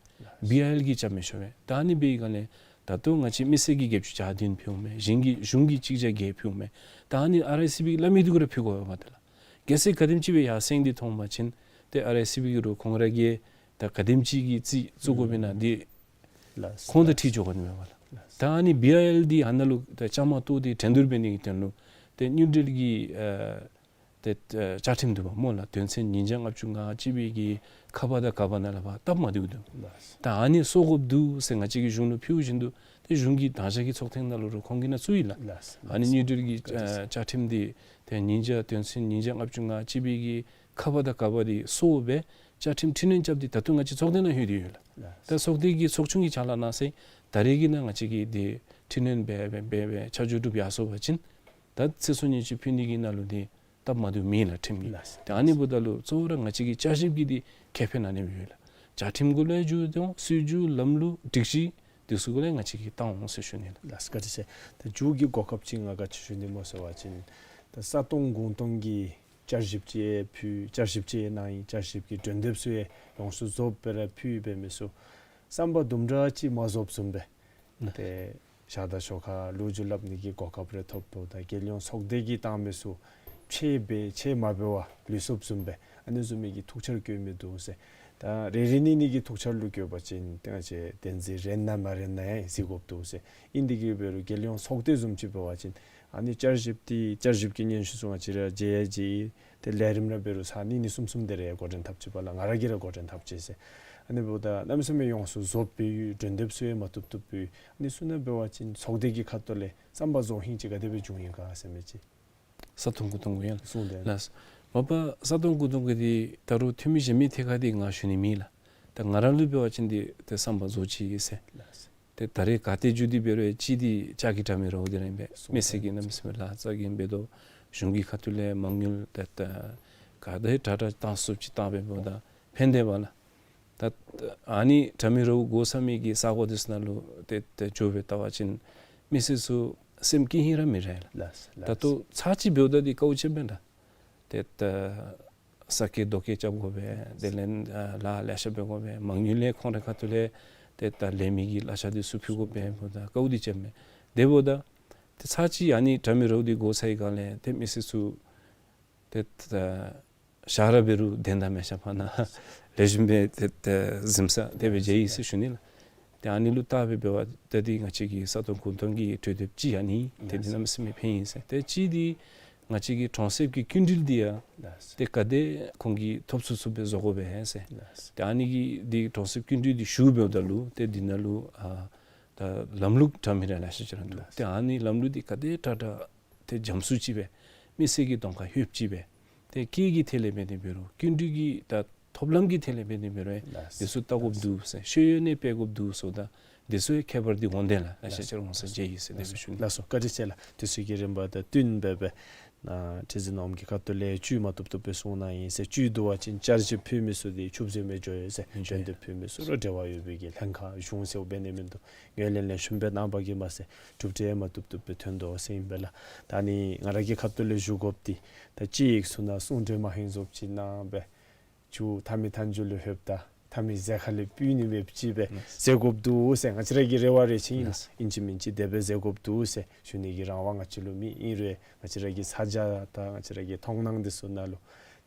བི་ཨའི་ཨེལ་གྱིས་རྐྱབ་མི་ཆོག་པས། ད་ཨ་ནི་འབད་བའི་སྒང་ལས་ ད་ལྟོ་ང་བཅས་མི་སེར་གྱིས་བརྒྱད་ཅུ་གྱ་བདུན་ཕུལཝ་མས། གཞུང་གིས་གཞུང་གིས་གཅིག་བརྒྱ་བརྒྱད་ཕུལཝ་མས། ད་ཨ་ནི་ཨར་ཨའི་སི་བི་གིས་སླབ་མི་འདི་གུ་ར་ཕུལ་དགོ་པས་མས་ད་ལགས། གལ་སྲིད་ག་དེམ་ཅིག་སྦེ་ཡར་སེང་འདི་མཐོང་པ་ཅིན་ཏེ་ཨར་ཨའི་སི་བི་གིས་རུང་ཁོང་ར་གིས་ད་ག་དེམ་ཅིག་གི་རྩིས་བཙུགས་དགོཔ་ཨིན་ན་འདི་ལགས། ཁོང་དང་ལགས། འཁྲིལ་འགྱོ་དགོ་ནི་མས་པ་ལགས། ལགས། ད་ཨ་ནི་བི་ཨའི་ཨེལ་འདི་ཨ་ནཱ་ལུ་ད་བཅའ་མར་གཏོགས་ཏེ་འགྲན་བསྡུར་འབད་ནི་གི་དོན་ལུ་ཏེ་དངུལ་འབྲེལ་གྱི་ཨ་ཏེ་ཨ་བཅའ་ཁྲིམས་འདུག་པ་སྨོ་ལགས། དོན་ཚན་ཉིས་བརྒྱ་ལྔ་བཅུ་ང་གཅིག་པའི་གི་ཁ་པར་དང་ག་པར་ནང་ལས་ཕར་སྟབས་མ་བདེཝ་འདུག། ལགས། ད་ཨ་ནི་སོར་དགོཔ་འདུག་ཟེར་ང་བཅས་ཀྱིས་གཞུང་ལུ་ཕུལ་བཞིན་དུ་ཏེ་གཞུང་གི་དང་ཞག་གི་ཚོགས་ཐེངས་ནང་ལུ་རུང་ཁོང་གིས་ནཱ་བཙུགས་ཡི་ལགས། ལགས། ཨ་ནི་དངུལ་འབྲེལ་གྱི་ཨ་བཅའ་ཁྲིམས་འདི་ཏེ་ཉིས་བརྒྱ་དོན་ཚན་ཉིས་བརྒྱ་ལྔ་བཅུ་ང་གཅིག་པའི་གི་ཁ་པར་དང་ག་པར་འདི་སོར་སྦེ་བཅའ་ཁྲིམས་འཕྲི་སྣོན་རྐྱབ་སྟེ་ད་ལྟོ་ང་བཅས་ཚོགས་སྡེ་ནང་ལྷོད་དེ་ཡོད་ལགས། ལགས། ད་ཚོགས་སྡེ་གི་ཚོགས་ཆུང་གིས་ཕྱག་ལཱ་གནང་ས་ཨིན། ད་རེས་ཀྱི་ནང་ང་བཅས་ཀྱིས་འདི་འཕྲི་སྣོན་འབད་འབད་འབད་འབད་ཆ་འཇོག་གྲུབ་ཡར་སོང་པ་ཅིན་ད་ཚེས་སོ་ཉི་ཤུ་ཕུལ་ནི་གི་ནང་ལུ་འདི་སྟབས་མ་བདེཝ་མེད་ལགས་ཁྲིམས་ཀྱི། ལགས། ཏེ་ཨ་ནི་འབདཝ་ད་ལུ་གཙོ་བོ་ར་ང་བཅས་ཀྱི་བསྐྱར་ཞིབ་ཀྱི་འདི་ཁེ་ཕན་ཨ་ནི་སྦེ་ཡོད་ལགས། བཅའ་ཁྲིམས་གུ་ལས་འགྱོ་དོ་སྲིད་བྱུས་ལམ་ལུགས་སྒྲིག་གཞི་འདི་ཚུ་གུ་ལས་ང་བཅས་ཀྱིས་བཏང་འོང་ཟེར་ཞུ་ནི་ལགས། ལགས་བཀའ་དྲིན་ཆེ། ད་མཇུག་གི་གོ་སྐབས་ཅིག་ང་ག་ཅི་ཞུ་ནི་སྨོ་ཟེར་བ་ཅིན་ད་ས་སྟོང་དགོང་སྟོང་གི་བསྐྱར་ཞིབ་ཅིག་ཕུལ་བསྐྱར་ཞིབ་ཅིག་གནང་ཡི། བསྐྱར་ཞིབ་ཀྱི་གྲོས་འདེབས་ཚུ་ཡང་ཡོངས་སུ་རྫོགསཔ་སྦེ་ར་ཕུལ་ཡི་འབད་མི་ཚུ་བསམ་པ་དུམ་གྲ་ཅིག་མ་རྫོགསཔ་བཟུམ་སྦེ། ལགས། ཏེ་ཞག་དང་ཞོར་ཁར་ལོ་རྒྱུས་སླབ་ནི་གི་གོ་སྐབས་རེ་ཐོབ་དོ། ད་རྒྱལ་ཡོངས་ཚོགས་སྡེ་གིས་བཏང་མི་ཚུ་ཕྱེ་འབད་ཕྱེ་མ་འབད་བར་ལུས་སོཔ་བཟུམ་སྦེ་ཨ་ནི་བཟུམ་མའི་གི་ཐུགས་འཆར་བཀོད་མི་འདུག་ཟེར། ད་རེ་རེ་གཉིས་གཉིས་ཀྱིས་ཐུགས་འཆར་ལུ་བཀོད་པ་ཅིན་ཏེ་ང་བཅས་བདེན་འཛིན་རན་ན་མ་རན་ན་ཡང་གཟིགས་དགོཔ་འདུག་ཟེར། ཨིན་དེ་གིས་འབད་རུང་རྒྱལ་ཡོངས་ཚོགས་སྡེ་བཟུམ་ཅིག་འབད་བ་ཅིན་ཨ་ནི་བསྐྱར་ཞིབ་འདི་བསྐྱར་ཞིབ་ཀྱི་སྙན་ཞུ་ཚུ་ང་བཅས་ར་མཇལ་ཡང་མཇལ་ཡི། ཏེ་ལས་རིམ་ར་འབད་རུང་ཚར་གཉིས་གཉིས་གསུམ་གསུམ་དེ་རེ་འགོ་འདྲེན་འཐབ་ཅི་པ་ལགས། ང་ར་གིས་ར་འགོ་འདྲེན་འཐབ་ཅི་ཟེར། ཨ་ནི་འབདཝ་ད་གནམ་མེད་ས་མེད་ཡོངས་སུ་རྫོགསཔ་སྦེ་ཡོད། གྲོས་འདེབས་ཚུ་ཡང་མ་བཏུབ་བཏུབ་སྦེ་ཡོད། ཨ་ནི་ཚུ་ནང་འབད་བ་ཅིན་ཚོགས་སྡེ་གི་ཁ་ཐུག་ལས་བསམ་པ་རྫོགས་ཧིང་ཅིག་ག་དེ་སྦེ་བྱུང་ཡི་ག་ཟེར་མི་ཅིག། ས་སྟོང་དགོང་སྟོང་གི་ཡང་གསུངས་ཏེ་ལགས། མ་པ་ས་སྟོང་དགོང་སྟོང་གི་འདི་ད་རུང་འཐུས་མི་གཞན་མི་ཐད་ཁར་འདི་ང་ཞུ་ནི་མེད་ལགས། ད་ང་ར་ལུ་འབད་བ་ཅིན་འདི་ཏེ་བསམ་པ་རྫོགས་ཅི་ཟེར། ལགས། ཏེ་ད་རེས་ག་ཏེ་འགྱོ་སྟེ་འབད་རུང་གཅིག་འདི་ལྕགས་ཀྱི་དྲ་མིག་རོགས་འདི་ར་ཨིན་པས། མི་སེར་གྱིས་གནམ་མེད་ས་མེད་ལཱ་འཚོལ་གྱི་ཨིན་པས་དོ། གཞུང་གི་ཁ་ཐུག་ལས་མ་དངུལ་ཏེ་ད་ག་དེ་དྲག་དྲག་བཏང་ཚུགསཔ་ཅིག་བཏང་འབདཝ་ད་ཕན་བདེ་བ་ལགས། ད་ཨ་ནི་དྲ་མིག་རོགས་དགོ་ས་མི་གི་ས་གོ་འདི་ཚུ་ནང་ལུ་ཏེ་ཏེ་འགྱོ་སྦེ་བལྟ་བ་ཅིན་མི་སེར་ཚུ་སེམས་སྐྱིད་ཧིང་ར་མི་རེ་ལགས། ལགས། ད་ལྟོ་ཚར་གཅིག་འབདཝ་ད་འདི་དཀའཝ་སྤྱད་མས་ལགས། ཏེ་ད་ས་སྐྱེལ་རྡོ་སྐྱེལ་རྐྱབ་དགོ་པས། དེ་ལས་ཨ་ལཱ་ལེ་ཤ་འབད་དགོ་པས། མ་དངུལ་ལས་ཁོང་རའི་ཁ་ཐུག་ལས་ཏེ་ད་ལས་མི་གི་གླ་ཆ་འདི་ཚུ་ཕུལ་དགོ་པས། འབདཝ་ད་དཀའཝ་འདི་སྤྱད་མས། དེ་འབདཝ་ད་ཏེ་ཚར་གཅིག་ཨ་ནི་དྲ་མིག་རོགས་འདི་དགོ་ཚར་བའི་སྒང་ལས་ཏེ་མི་སེར་ཚུ་ཏེ་ད་ཞག་ར་འབད་རུང་དོན་དག་མེད་ཤ་ཕར་ནཱ་ལེགས་ཤོམ་སྦེ་ཏེ་ད་གཟིམ་ས་དེ་སྦེ་མཇལ་ཡི་ཟེར་ཞུ་ནི་ལགས། ཏེ་ཨ་ནི་ལུ་བལྟ་སྦེ་འབད་བ་ད་འདི་ང་བཅས་ཀྱི་ས་སྟོང་དགོང་སྟོང་གི་གྲོས་འདེབས་ཅིག་ཨ་ནི་ཏེ་འདི་གནམ་མེད་ས་མེད་ཕན་ཡི་ཟེར། ཏེ་གཅིག་འདི་ང་བཅས་ཀྱི་གྲོང་གསེབ་ཀྱི་སྐྱིན་འགྲུལ་འདི་ཡང་ཏེ་ག་དེ་ཁོང་གིས་ཐོབ་ཚུགས་ཚུགས་སྦེ་བཟོ་དགོ་པས་ཟེར། ཏེ་ཨ་ནི་གི་འདི་གྲོང་གསེབ་སྐྱིན་འགྲུལ་འདི་ཞུ་འབདཝ་ད་ལུ་ཏེ་འདི་ནང་ལུ་ཨ་ད་ལམ་ལུགས་འདྲ་མི་འདྲ་ལེ་ཤ་ཅིག་ར་འདུག། ཏེ་ཨ་ནི་ལམ་ལུགས་འདི་ག་དེ་དྲག་དྲག་ཏེ་འཇམ་སུ་ཅིག་སྦེ་མི་སེར་གྱི་གདོང་ཁར་ལྷོདཔ་ཅིག་སྦེ་ཏེ་སྐྱིད་ཀྱི་ཐད་ལས་འབད་ནི་འབད་རུང་སྐྱིན་འགྲུལ་གྱི་ད་ཐོབ་ལམ་གྱི་ཐད་ལས་འབད་ནི་འབད་རུང་འདི་ཚུ་བལྟ་དགོཔ་འདུག་ཟེར། ཤེས་ཡོན་ནི་སྤེལ་དགོཔ་འདུག་ཟེརཝ་ད་འདི་ཚུ་ཡང་ཁྱད་པར་འདི་འོང་དེས་ལགས། ལེ་ཤ་ཅིག་ར་འོང་ས་མཇལ་ཡི་ཟེར་དེ་སྦེ་ཞུ་ནི། ལགས་སོ་བཀའ་དྲིན་ཆེ་ལགས། དུས་ཚོད་ཀྱི་རིམ་པ་དང་བསྟུན་སྦེ་སྦེ་ཨ་ཁྲི་འཛིན་ནཱ་འོགམ་གྱི་ཁ་ཐུག་ལས་བཅུད་མ་བཏུབ་བཏུབ་སྦེ་གསུངས་གནང་ཡི་ཟེར། བཅུད་བསྡུ་བ་ཅིན་བསྐྱར་ཞིབ་ཕུལ་མི་ཚུ་འདི་ཕྱུགཔོ་བཟུམ་སྦེ་འགྱོ་ཡི་ཟེར། འགྱོ་ཡི། གྲོས་འདེབས་ཕུལ་མི་ཚུ་ར་འབྲེལ་བ་ཡོད་པའི་གི་ལྷན་ཁག་གཞུང་ཟེརཝ་འབད་ནི་མིན་འདུག། ངོས་ལེན་ལེགས་ཤོམ་སྦེ་གནང་པ་གིས་མ་ཚད་གྲུབ་འབྲས་མ་བཏུབ་བཏུབ་སྦེ་ཐོན་དོ་ཟེར་ཨིན་པས་ལགས། ད་ཨ་ནི་ང་ར་གི་ཁ་ཐུག་ལས་ཞུ་དགོཔ་འདི་ད་གཅིག་ཚུ་ནང་གསུང་གྲོས་མ་ཧིང་རྫོགསཔ་ཅིག་གནང་སྦེ་མཇུག་མཐའ་མའི་མཐའ་མཇུག་ལུ་ལྷོདཔ་ད་མཐའ་མའི་ཟད་ཁ་ལས་ཕུད་ནི་མེདཔ་ཅིག་སྦེ་ཟེར་དགོཔ་འདུག་ཟེར་ང་བཅས་ར་གི་རེ་བ་རེ་ཆེ་ཨིན་ལགས། ཨིན་ཅི་མིན་ཅི་དེ་སྦེ་ཟེར་དགོཔ་འདུག་ཟེར་ཞུ་ནི་གི་རང་དབང་ང་བཅས་ལུ་མེད། ཨིན་རུང་ང་བཅས་ར་གི་ཚ་གྱང་དང་ང་བཅས་ར་གི་མཐོང་སྣང་འདི་ཚུ་ནང་ལུ་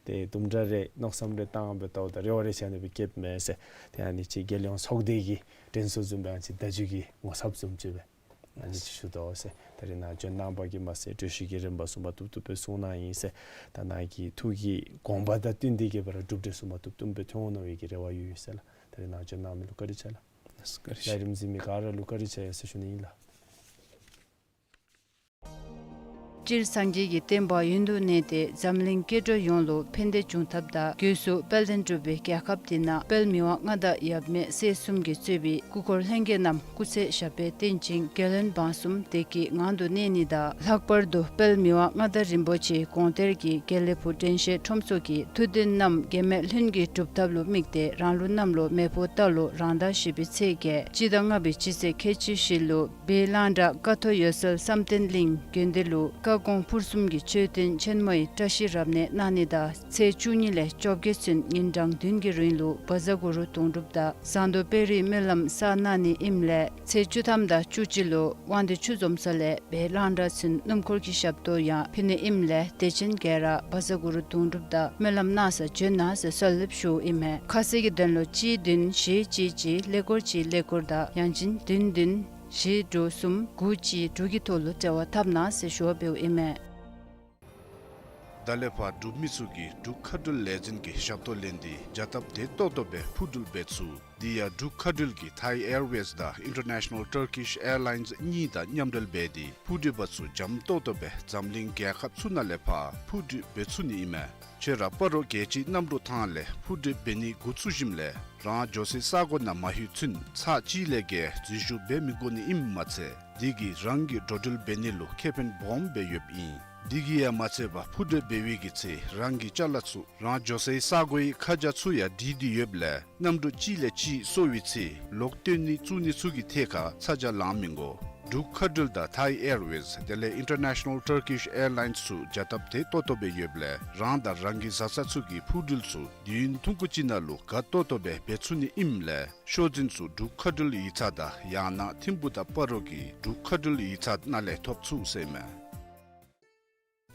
ཏེ་དུམ་གྲ་རེ་མནོ་བསམ་རེ་བཏང་སྦེ་བལྟཝ་ད་རེ་བ་རེ་ཆེ་ཨ་ནི་སྦེ་བསྐྱེདཔ་མས་ཟེར། ཏེ་ཨ་ནི་ཅིག་རྒྱལ་ཡོངས་ཚོགས་སྡེ་གི་དྲན་གསོ་བཟུམ་སྦེ་ཨ་ནི་ཅིག་བརྡ་བརྒྱུད་ཀྱི་ངོ་ཚབ་བཟུམ་ཅིག་སྦེ་ཨ་ནི་ཅིག་ཞུ་དོ་ཟེར། ད་རེས་ནཱ་འབྱོན་གནང་པ་གིས་མ་ཚད་གྲོས་གཞི་གི་རིམ་པ་བཟུམ་མ་བཏུབ་བཏུབ་སྦེ་གསུངས་གནང་ཡི་ཟེར། ད་ནཱ་གི་ཐུགས་ཀྱི་དགོངས་པ་དང་བསྟུན་ཏེ་གིས་སྦེ་ར་གྲུབ་འབྲས་བཟུམ་མ་བཏུབ་བཏུབ་སྦེ་ཐོན་འོང་མནོ་བའི་གི་རེ་བ་ཡོད་ཡོད་ཟེར་ལགས། ད་རེས་ནཱ་འབྱོན་གནང་མི་ལུ་བཀའ་དྲིན་ཆེ་ལགས། བཀའ་དྲིན་ཆེ། ལས་རིམ་གཟིགས་མི་ག་ར་ལུ་བཀའ་དྲིན་ཆེ་ཡོད་ཟེར་ཞུ་ནི་ཨིན་ལགས། སྤྱིར་སངས་རྒྱས་ཀྱི་བསྟན་པ་ཡུན་དུ་གནས་ཏེ་འཛམ་གླིང་སྐྱེ་འགྲོ་ཡོངས་ལུ་ཕན་བདེ་འབྱུང་ཐབས་དང་སྒོས་སུ་དཔལ་ལྡན་འབྲུག་པའི་རྒྱལ་ཁབ་འདི་ནང་དཔལ་མི་དབང་མངའ་བདག་ཡབ་མེས་སྲས་གསུམ་གྱིས་གཙོས་པའི་སྐུ་འཁོར་ལྷན་རྒྱས་རྣམས་སྐུ་ཚེ་ཞབས་པད་བརྟན་ཅིང་རྒྱལ་བློན་འབངས་གསུམ་བདེ་སྐྱིད་ངང་དུ་གནས་ནི་དང་། ལྷག་པར་དུ་དཔལ་མི་དབང་མངའ་བདག་རིན་པོ་ཆེའི་དགོངས་གཏེར་གྱི་དགེ་ལེགས་ཕུག་དྲན་ཤེས་ཁྲོམ་ཚོགས་ཀྱི་ཐུགས་འདུན་རྣམས་འགལ་མེད་ལྷུན་གྱིས་གྲུབ་ཐབས་ལུ་དམིགས་ཏེ་རང་ལུགས་གནམ་ལོ་མེ་ཕོ་རྟ་ལོ་རང་ཟླ་བཞི་པའི་ཚེས་བརྒྱད་སྤྱི་ཟླ་ལྔ་པའི་སྤྱི་ཚེས་ཁལ་གཅིག་བཞི་ལུ་སྦས་གླང་བྲག་ཀ་ཐོག་འོད་གསལ་བསམ་གཏན་གླིང་དགོན་སྡེ་ལུ་བཀའ་ དགོངས་ཕུར་གསུམ་གྱི་མཆོད་རྟེན་ཆེན་མོ་ཡི་བཀྲ་ཤིས་རབ་གནས་གནང་ནི་དང་ཚེས་བཅུ་གཉིས་ལས་བཅོ་བརྒྱད་ཚུན་ཉིན་གྲངས་བདུན་གྱི་རིང་ལུ་བཛྲ་གུ་རུ་དུང་སྒྲུབ་དང་ཟངས་མདོག་དཔལ་རིའི་སྨོན་ལམ་བསགས་གནང་ནི་ཨིནམ་ལས་ཚེས་བཅུ་ཐམ་དང་བཅུ་གཅིག་ལུ་དབང་འདུས་ཆུ་འཛོམས་ས་ལས་སྦེ་གླང་བྲག་ཚུན་སྣུམ་འཁོར་གྱི་ཞབས་ཏོག་ཡང་ཕུལ་ནི་ཨིནམ་ལས་དད་ཅན་ག་ར་བཛྲ་གུ་རུ་དུང་སྒྲུབ་དང་སྨོན་ལམ་གནང་ས་བྱོན་གནང་ཟེར་གསོལ་འདེབས་ཞུཝ་ཨིན་མས། ཁ་གསལ་གྱི་དོན་ལུ་གཅིག་བདུན་བཞི་གཅིག་གཅིག་ཀླད་ཀོར་གཅིག་ཀླད་ཀོར་དང་ཡང་ཅིན་བདུན་བདུན་བཞི་དྲུག་གསུམ་དགུ་གཅིག་དྲུག་གི་ཐོག་ལུ་འབྲེལ་བ་འཐབ་གནང་ཟེར་ཞུ་བ་འབདཝ་ཨིན་མས། ད་ལས་ཕར་འབྲུག་མི་ཚུ་གིས་འབྲུག་མཁའ་འགྲུལ་ལས་འཛིན་གྱི་ཞབས་ཏོག་ལེན་ཏེ་བྱ་སྟབས་བདེ་ཏོག་ཏོ་སྦེ་འཕུར་འགྲུལ་འབད་ཚུགས། དེ་ཡང་འབྲུག་མཁའ་འགྲུལ་གྱིས་Thai Airways དང་International Turkish Airlines གཉིས་དང་མཉམ་འབྲེལ་འབད་དེ་འཕུར་འགྲུལ་པ་ཚུ་འཇམ་ཏོག་ཏོ་སྦེ་འཛམ་གླིང་རྒྱལ་ཁབ་ཚུ་ནང་ལས་ཕར་འཕུར་འགྲུལ་འབད་ཚུགས་ནི་ཨིན་མས། ཁྱོད་ར་སྤ་རོ་རྒྱལ་སྤྱིའི་གནམ་གྲུ་ཐང་ལས་འཕུར་འགྲུལ་འབད་ནི་འགོ་བཙུགས་ཞིནམ་ལས་རང་འགྱོ་སའི་ས་གོ་ནང་མ་ལྷོད་ཚུན་ཚར་གཅིག་ལས་བརྒལ་འཛུལ་ཞུགས་འབད་མི་དགོ་ནི་ཨིནམ་མ་ཚད་དེ་གིས་རང་གི་འགྲོ་འགྲུལ་འབད་ནི་ལུ་ཁེ་ཕན་སྦོམ་སྦེ་ཡོདཔ་ཨིན། དེ་གིས་ཡང་མ་ཚད་པར་འཕུར་འགྲུལ་འབད་བའི་གི་ཚེ་རང་གི་ཅ་ལ་ཚུ་རང་འགྱོ་སའི་ས་གོའི་ཁ་བྱང་ཚུ་ཡང་བྲིས་ཏེ་ཡོདཔ་ལས་གནམ་གྲུ་གཅིག་ལས་གཅིག་སོར་བའི་ཚེ་ལོག་བཏོན་ནི་བཙུགས་ནི་ཚུ་གི་ཐད་ཁར་ཚ་གྱང་ལང་མི་དགོ། འབྲུག་མཁའ་འགྲུལ་དང་Thai Airways དེ་ལས་International Turkish Airlines ཚུ་བྱ་སྟབས་བདེ་ཏོག་ཏོ་སྦེ་ཡོདཔ་ལས་རང་དང་རང་གི་བཟའ་ཚང་ཚུ་གི་འཕུར་འགྲུལ་ཚུ་དུས་ཡུན་ཐུང་ཀུ་ཅིག་ནང་ལུ་དགའ་ཏོག་ཏོ་སྦེ་འབད་ཚུགས་ནི་ཨིནམ་ལས་ཤོག་འཛིན་ཚུ་འབྲུག་མཁའ་འགྲུལ་ཡིག་ཚང་དང་ཡང་ན་ཐིམ་ཕུ་དང་སྤ་རོ་གི་འབྲུག་མཁའ་འགྲུལ་ཡིག་ཚང་ནང་ལས་ཐོབ་ཚུགས་ཟེར་ཨིན་མས།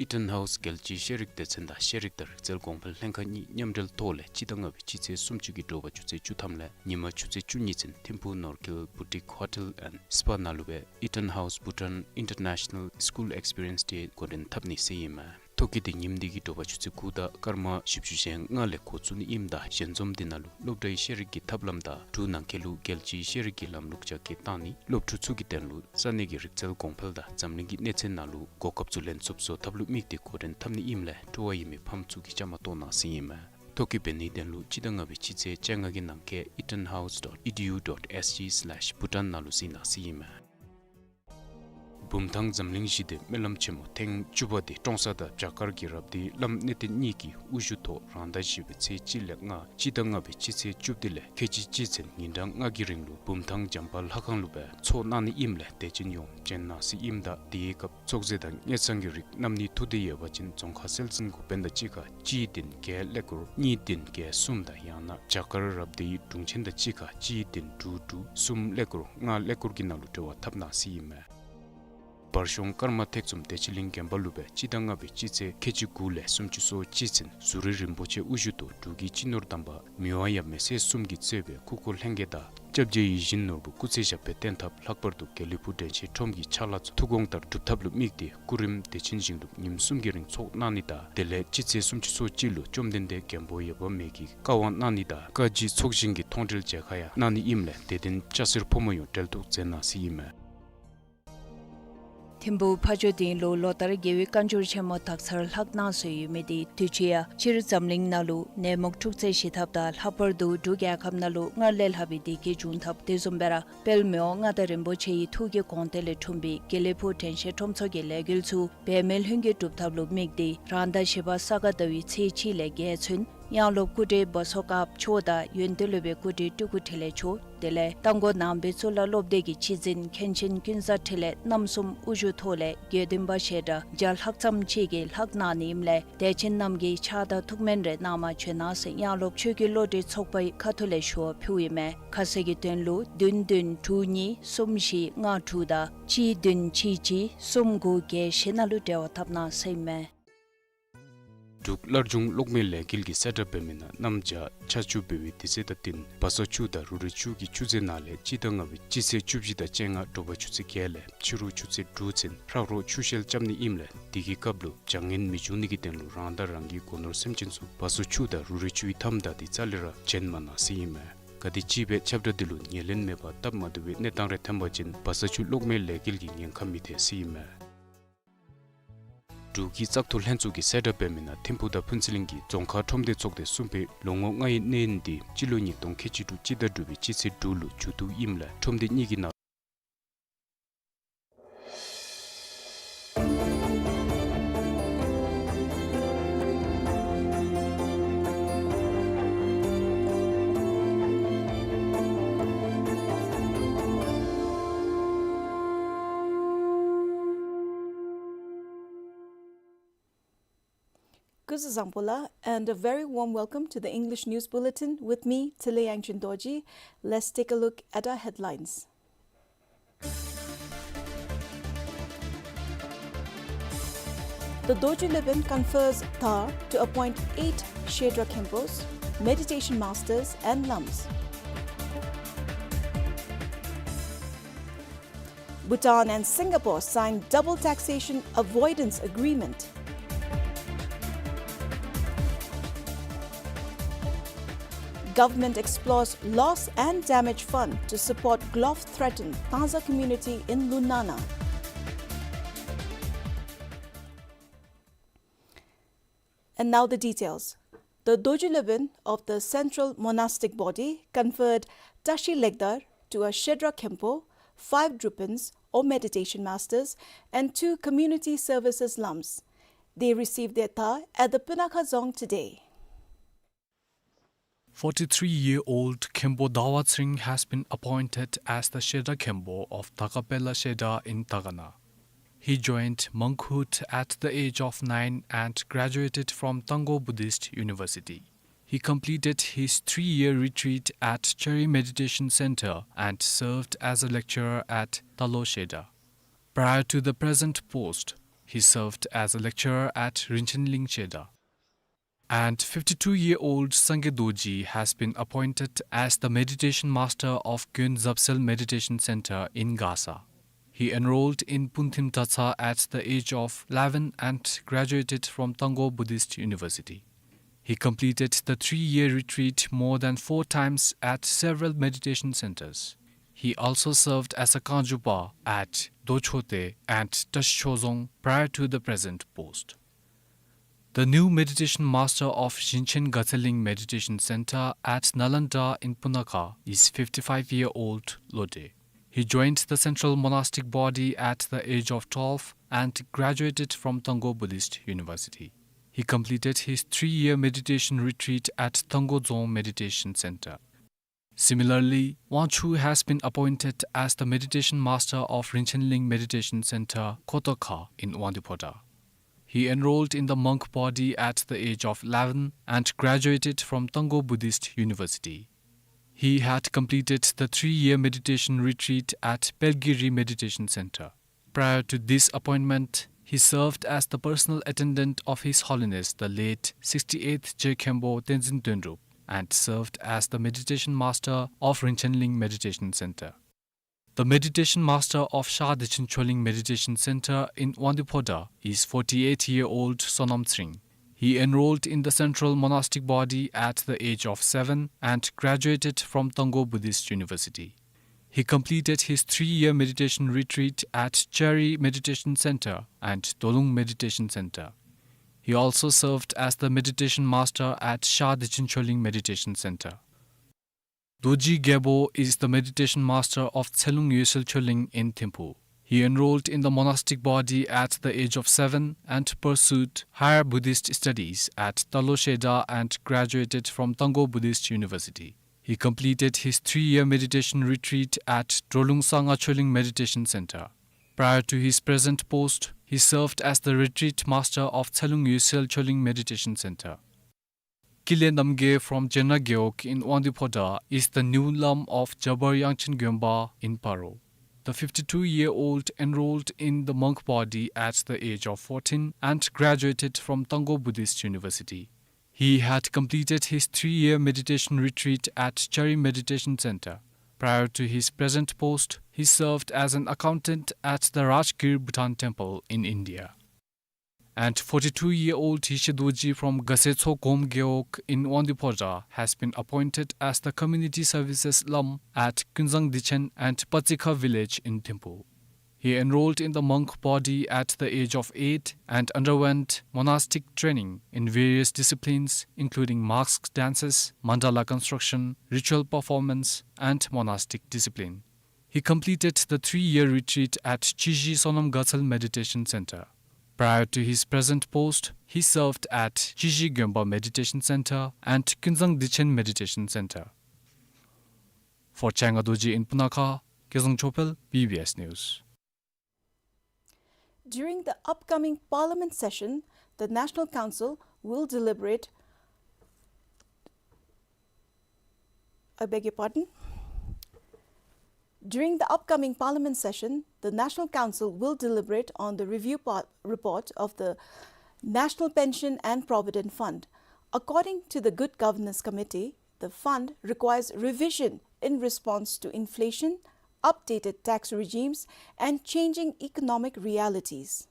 ཨི་ཊན་ཧའུས་རྒྱལ་སྤྱིའི་ཤེས་རིག་སྡེ་ཚན་དང་ཤེས་རིག་དང་རིག་རྩལ་གོང་འཕེལ་ལྷན་ཁག་གཉིས་མཉམ་འབྲེལ་ཐོག་ལས་སྤྱི་ཟླ་ལྔ་པའི་སྤྱི་ཚེས་སུམ་ཅུ་གི་དྲོ་པ་ཆུ་ཚོད་བཅུ་ཐམ་ལས་ཉིན་མ་ཆུ་ཚོད་བཅུ་གཉིས་ཚུན་ཐིམ་ཕུ་ནོར་ཁེལ་Boutique Hotel and Spa ནང་ལུ་སྦེ་Eaton House Bhutan International School Experience Day འགོ་འདྲེན་འཐབ་ནི་ཟེར་ཨིན་མས། ཐོ་བཀོད་འདི་ཉིནམ་འདི་གི་དྲོ་པ་ཆུ་ཚོད་དགུ་དང་སྐར་མ་བཞི་བཅུ་ཞེ་ལྔ་ལས་འགོ་བཙུགས་ནི་ཨིནམ་ད་ཞལ་འཛོམས་འདི་ནང་ལུ་སློབ་གྲྭའི་ཤེས་རིག་གི་ཐབས་ལམ་དང་འབྲུག་ནང་འཁོད་ལུ་རྒྱལ་སྤྱིའི་ཤེས་རིག་གི་ལམ་ལུགས་རྒྱ་སྐྱེད་བཏང་ནི་སློབ་ཕྲུག་ཚུ་གི་དོན་ལུ་ས་གནས་ཀྱི་རིག་རྩལ་གོང་འཕེལ་དང་འཛམ་གླིང་གི་གནས་ཚད་ནང་ལུ་གོ་སྐབས་ཚུ་ལེན་ཚུགསཔ་བཟོ་ཐབས་ལུ་དམིགས་ཏེ་འགོ་འདྲེན་འཐབ་ནི་ཨིནམ་ལས་སྤྲོ་བ་ཡོད་མི་ཕམ་ཚུ་གིས་བཅའ་མར་གཏོགས་གནང་ཟེར་ཨིན་མས། ཐོ་བཀོད་འབད་ནིའི་དོན་ལུ་སྤྱི་ཟླ་ལྔ་པའི་སྤྱི་ཚེས་བཅོ་ལྔ་གི་ནང་འཁོད་eatonhouse dot edu dot S G slash Bhutan ནང་ལུ་གཟིགས་གནང་ཟེར་ཨིན་མས། བུམ་ཐང་འཛམ་གླིང་ཞི་བདེའི་སྨོན་ལམ་ཆེན་མོ་ཐེངས་བཅུ་པ་འདི་ཀྲོང་གསར་དང་བྱ་དཀར་གྱི་རབ་སྡེའི་བླམ་གནས་བརྟན་གཉིས་ཀྱི་དབུ་བཞུགས་ཐོག་རང་ཟླ་བཞི་པའི་ཚེས་གཅིག་ལས་མངའ་སྤྱི་ཟླ་ལྔ་པའི་སྤྱི་ཚེས་བཅུ་བདུན་ལས་ཁལ་གཅིག་གཅིག་ཚུན་ཉིན་གྲངས་ལྔ་གི་རིང་ལུ་བུམ་ཐང་བྱམས་པ་ལྷ་ཁང་ལུ་སྦེ་ཚོགས་གནང་ནི་ཨིནམ་ལས་དད་ཅན་ཡོངས་བྱོན་གནང་ཟེར་ཨིནམ་ད་དེའི་སྐབས་ཚོགས་རྫས་དང་དངུལ་ཀྲམ་གྱི་རིགས་བསྣམས་ནི་ཐུགས་འདོད་ཡོད་པ་ཅིན་རྫོང་ཁག་སྲོལ་འཛིན་འགོ་དཔོན་དང་གཅིག་ཁར་གཅིག་བདུན་བརྒྱད་ཀླད་ཀོར་གཉིས་བདུན་བརྒྱད་གསུམ་དང་ཡང་ན་བྱ་དཀར་རབ་སྡེའི་དྲུང་ཆེན་དང་གཅིག་ཁར་གཅིག་བདུན་དྲུག་དྲུག་གསུམ་ཀླད་ཀོར་ལྔ་ཀླད་ཀོར་གྱི་ནང་ལུ་འབྲེལ་བ་འཐབ་གནང་ཟེར་ཨིན་མས། བར་གཞུང་ཀརྨ་ཐེག་གསུམ་བདེ་ཆེན་གླིང་དགོན་པ་ལུ་སྦེ་སྤྱི་ཟླ་ལྔ་པའི་སྤྱི་ཚེས་ཁལ་གཅིག་དགུ་ལས་སུམ་ཅུ་སོ་གཅིག་ཚུན་ཟུར་རི་རིན་པོ་ཆེ་དབུ་བཞུགས་ཐོག་འབྲུག་གི་སྤྱི་ནོར་དམ་པ་མི་དབང་ཡབ་མེས་སྲས་གསུམ་གྱིས་གཙོས་པའི་སྐུ་འཁོར་ལྷན་རྒྱས་དང་སྐྱབས་རྗེ་ཡིད་བཞིན་ནོར་བུ་སྐུ་ཚེ་ཞབས་པད་བརྟན་ཐབས་ལྷག་པར་དུ་དགེ་ལེགས་ཕུག་དྲན་ཤེས་ཁྲོམ་གྱི་ཕྱག་ལཱ་ཚུ་ཐུགས་དགོངས་ལྟར་སྒྲུབ་ཐབས་ལུ་དམིགས་ཏེ་སྐུ་རིམ་བདེ་ཆེན་ཞིང་སྒྲུབ་ཉིནམ་གསུམ་གྱི་རིང་ཚོགས་གནང་ནི་དང་དེ་ལས་སྤྱི་ཚེས་སུམ་ཅུ་སོ་གཅིག་ལུ་བཅོམ་ལྡན་འདས་མགོན་པོ་ཡབ་མེས་ཀྱིས་བཀའ་དབང་གནང་ནི་དང་བཀའ་བཞིན་ཚོགས་ཞིང་གི་མཐོང་གྲོལ་མཇལ་ཁ་ཡང་གནང་ནི་ཨིནམ་ལས་དད་ལྡན་སྐྱ་སེར་ཕོ་མོ་ཡོངས་འབྲེལ་གཏོགས་མཛད་གནང་ཟེར་ཨིན་མས། ཐིམ་ཕུ་ཕ་ཇོ་སྡིངས་ལུ་ལོ་ལྟར་རྒྱལ་བའི་བཀའ་འགྱུར་ཆེན་མོ་དག་ཚར་ལྷག་གནང་སྲོལ་ཡོད་མི་འདི་དུས་ཅི་ཡང་སྤྱིར་འཛམ་གླིང་ནང་ལུ་ནད་མུག་འཁྲུག་རྩོད་ཞི་ཐབས་དང་ལྷག་པར་དུ་འབྲུག་རྒྱལ་ཁབ་ནང་ལུ་སྔར་ལས་ལྷག་པའི་བདེ་སྐྱིད་འབྱུང་ཐབས་དེ་བཟུམ་སྦེ་ར་དཔལ་མི་དབང་མངའ་བདག་རིན་པོ་ཆེ་ཡི་ཐུགས་ཀྱི་དགོངས་གཏད་ལས་འཁྲུངས་པའི་དགེ་ལེགས་ཕུག་དྲན་ཤེས་ཁྲོམ་ཚོགས་ཀྱི་ལས་འགུལ་ཚུ་འབད་མེད་ལྷུན་གྱིས་འགྲུབ་ཐབས་ལུ་དམིགས་ཏེ་རང་ཟླ་བཞི་པ་ས་ག་ཟླ་བའི་ཚེས་གཅིག་ལས་བརྒྱད་ཚུན་ཡང་སློབ་སྐུ་བགྲེས་བ་སོ་དཀར་མཆོག་དང་ཡོན་ཏན་སློབ་དཔོན་སྐུ་བགྲེས་སྤྲུལ་སྐུ་འཕྲིན་ལས་མཆོག་དེ་ལས་རྟ་མགོ་ནང་པའི་གཙུག་ལག་སློབ་སྡེ་གི་སྤྱི་འཛིན་མཁན་ཆེན་ཀུན་བཟང་འཕྲིན་ལས་རྣམ་གསུམ་དབུ་བཞུགས་ཐོག་ལས་དགེ་འདུན་པ་ཞལ་གྲངས་བརྒྱ་ལྷག་ཙམ་ཅིག་གིས་ལྷག་གནང་ནི་ཨིནམ་ལས་དད་ཅན་རྣམས་ཀྱིས་ཕྱག་དང་ཐུགས་སྨོན་རེ་གནང་མ་བྱོན་གནང་ཟེར་ཡང་སློབ་ཆོས་ཀྱི་བློ་གྲོས་ཚོགས་པའི་ཁ་ཐུག་ལས་ཞུ་བ་ཕུལཝ་ཨིན་མས། ཁ་གསལ་གྱི་དོན་ལུ་བདུན་བདུན་དྲུག་གཉིས་གསུམ་བཞི་ལྔ་དྲུག་དང་གཅིག་བདུན་གཅིག་གཅིག་གསུམ་དགུ་བརྒྱད་བཞི་ནང་ལུ་འབྲེལ་བ་འཐབ་གནང་ཟེར་ཨིན་མས། འབྲུག་སླར་འབྱུང་གློག་མེ་ལས་འགུལ་གྱིས་གསལ་བསྒྲགས་འབད་མི་ནང་གནམ་བྱཱར་ཆར་ཆུ་འབབ་པའི་དུས་ཚོད་དང་བསྟུན་བ་སོ་ཆུ་དང་རུ་རའི་ཆུ་གི་ཆུ་རྩེ་ནང་ལས་སྤྱི་ཟླ་ལྔ་པའི་སྤྱི་ཚེས་བཅུ་བཞི་དང་བཅོ་ལྔ་དྲོ་པ་ཆུ་ཚོད་བརྒྱད་ལས་ཕྱི་རུ་ཆུ་ཚོད་དྲུག་ཚུན་ཧྲག་རོག་ཆུ་ཤེལ་རྐྱབ་ནི་ཨིནམ་ལས་དེ་གི་སྐབས་ལུ་བྱ་ངན་མི་འབྱུང་ནི་གི་དོན་ལུ་རང་དང་རང་གི་སྒོ་ནོར་སེམས་ཅན་ཚུ་བ་སོ་ཆུ་དང་རུ་རའི་ཆུ་ཡི་མཐའམ་བདའ་སྟེ་རྩ་ལས་ར་བྱོན་མ་གནང་ཟེར་ཨིན་མས། ག་དེམ་ཅིག་སྦེ་ཁྱབ་བསྒྲགས་འདི་ལུ་ཉེར་ལེན་མེད་པར་སྟབས་མ་བདེ་བའི་གནས་སྟངས་རེ་ཐོན་པ་ཅིན་བ་སོ་ཆུ་གློག་མེ་ལས་འགུལ་གྱིས་ཉེན་ཁ་མི་ཐེག་ཟེར་ཨིན་མས། འབྲུག་གི་བཙག་འཐུ་ལྷན་ཚོགས་ཀྱིས་གསལ་བསྒྲགས་འབད་མི་ནང་ཐིམ་ཕུ་དང་ཕུན་ཚོགས་གླིང་གི་རྫོང་ཁག་ཁྲོམ་སྡེ་ཚོགས་སྡེ་གསུམ་པའི་ལོ་ངོ་ལྔའི་གནས་ཡུན་འདི་སྤྱི་ལོ་ཉིས་སྟོང་ཁལ་གཅིག་དྲུག་སྤྱི་ཟླ་དྲུག་པའི་སྤྱི་ཚེས་དྲུག་ལུ་མཇུག་བསྡུཝ་ཨིནམ་ལས་ཁྲོམ་སྡེ་གཉིས་ཀྱི་ནང་ This is Zangpo La, and a very warm welcome to the English News Bulletin with me, Tile Yangchen Dorji. Let's take a look at our headlines. The Dorji Leben confers dhar to appoint eight Shedra Khenpos, meditation masters and lams. Bhutan and Singapore sign double taxation avoidance agreement. Government explores loss and damage fund to support glove threatened Tangsa community in Lunana. And now the details. The Dorji Leben of the Central Monastic Body conferred Tashi Legdar to a Shedra Khenpo, five Drupans or meditation masters, and two community services lams. They received their dhar at the Punakha Dzong today. Forty-three-year-old Khenpo Dawa Tsering has been appointed as the Shedra Khenpo of Takapela Shedra in Takana. He joined monkhood at the age of nine and graduated from Tango Buddhist University. He completed his three-year retreat at Chari Meditation Center and served as a lecturer at Talo Shedra. Prior to the present post, he served as a lecturer at Rinchen Ling Shedra. And fifty-two-year-old Sangye Dorji has been appointed as the meditation master of Gön Dzapsel Meditation Center in Gasa. He enrolled in Punthim Tatsa at the age of eleven and graduated from Tango Buddhist University. He completed the three-year retreat more than four times at several meditation centers. He also served as a Kangjupa at Dochote and Tashchodzong prior to the present post. The new meditation master of Shinchen Gatseling Meditation Center at Nalanda in Punakha is fifty-five-year-old Lode. He joined the Central Monastic Body at the age of twelve and graduated from Tango Buddhist University. He completed his three-year meditation retreat at Tango Dzong Meditation Center. Similarly, Wangchu has been appointed as the meditation master of Rinchen Ling Meditation Center, Kotokha, in Wangdue Phodrang. He enrolled in the monk body at the age of eleven and graduated from Tango Buddhist University. He had completed the three-year meditation retreat at Pelgiri Meditation Center. Prior to this appointment, he served as the personal attendant of His Holiness the late sixty-eighth Je Khenpo Tenzin Dönrup and served as the meditation master of Rinchen Ling Meditation Center. The meditation master of Sha Dechen Choling Meditation Center in Wangdue Phodrang is forty-eight-year-old Sonam Tsering. He enrolled in the Central Monastic Body at the age of seven and graduated from Tango Buddhist University. He completed his three-year meditation retreat at Chari Meditation Center and Dolung Meditation Center. He also served as the meditation master at Sha Dechen Choling Meditation Center. Dorji Gyalpo is the meditation master of Tselung Yosel Choling in Thimphu. He enrolled in the monastic body at the age of seven and pursued higher Buddhist studies at Talo Shedra and graduated from Tango Buddhist University. He completed his three-year meditation retreat at Drolung Sangha Choling Meditation Center. Prior to his present post, he served as the retreat master of Tselung Yosel Choling Meditation Center. Kile Namgay from Jenra Gewog in Wangdue Phodrang is the new lam of Jabar Yangchen Gönpa in Paro. The fifty-two-year-old enrolled in the monk body at the age of fourteen and graduated from Tango Buddhist University. He had completed his three-year meditation retreat at Chari Meditation Center. Prior to his present post, he served as an accountant at the Rajgir Bhutan Temple in India. And forty-two-year-old Yeshe Dorji from Gasetso Gom Gewog in Wangdue Phodrang has been appointed as the community services lam at Kunzang Dichen and Patsikha village in Thimphu. He enrolled in the monk body at the age of eight and underwent monastic training in various disciplines, including mask dances, mandala construction, ritual performance, and monastic discipline. He completed the three-year retreat at Chiji Sonam Gatsal Meditation Center. Prior to his present post, he served at Chiji Gönpa Meditation Center and Kunzang Dichen Meditation Center. For Changa Dorji in Punakha, Kezang Chopel, B B S News. During the upcoming Parliament session, the National Council will deliberate, I beg your pardon. During the upcoming Parliament session, the National Council will deliberate on the review pa-, report of the National Pension and Provident Fund. According to the Good Governance Committee, the fund requires revision in response to inflation, updated tax regimes, and changing economic realities.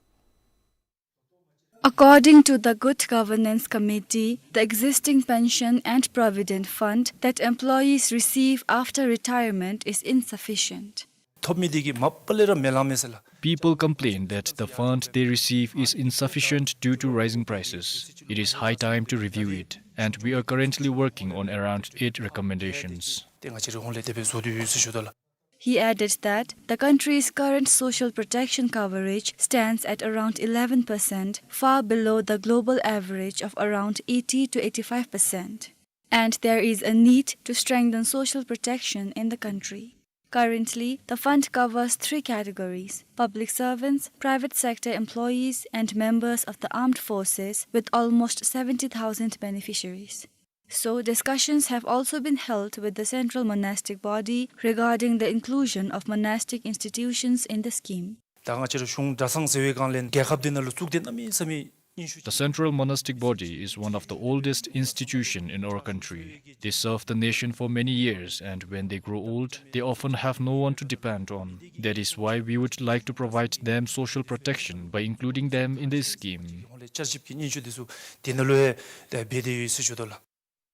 According to the Good Governance Committee, the existing pension and provident fund that employees receive after retirement is insufficient. ཐོབ་མི་འདི་གིས་མ་པ་ལས་ར་མི་ལང་མས་ཟེར་ལགས། People complain that the fund they receive is insufficient due to rising prices. It is high time to review it, and we are currently working on around eight recommendations. ཏེ་ང་བཅས་ར་ཧོང་ལས་དེ་སྦེ་བཟོ་དོ་ཡོད་ཟེར་ཞུ་དོ་ལགས། He added that the country's current social protection coverage stands at around eleven percent, far below the global average of around eighty to eighty-five percent. And there is a need to strengthen social protection in the country. Currently, the fund covers three categories: public servants, private sector employees, and members of the armed forces, with almost seventy thousand beneficiaries. So, discussions have also been held with the Central Monastic Body regarding the inclusion of monastic institutions in the scheme. ད་ང་བཅས་ར་གཞུང་གྲྭ་ཚང་ཟེར་བའི་སྒང་ལས་རྒྱལ་ཁབ་འདི་ནང་ལུ་བཙུགས་ཏེ་གནམ་མེད་ས་མེད་སྙན་ཞུ། The Central Monastic Body is one of the oldest institution in our country. They serve the nation for many years, and when they grow old, they often have no one to depend on. That is why we would like to provide them social protection by including them in this scheme. ཧོང་ལས་བསྐྱར་ཞིབ་ཀྱི་སྙན་ཞུ་འདི་ཚུ་དེ་ནང་ལུ་ཡང་འབད་དེ་ཡོད་ཟེར་ཞུ་དོ་ལགས།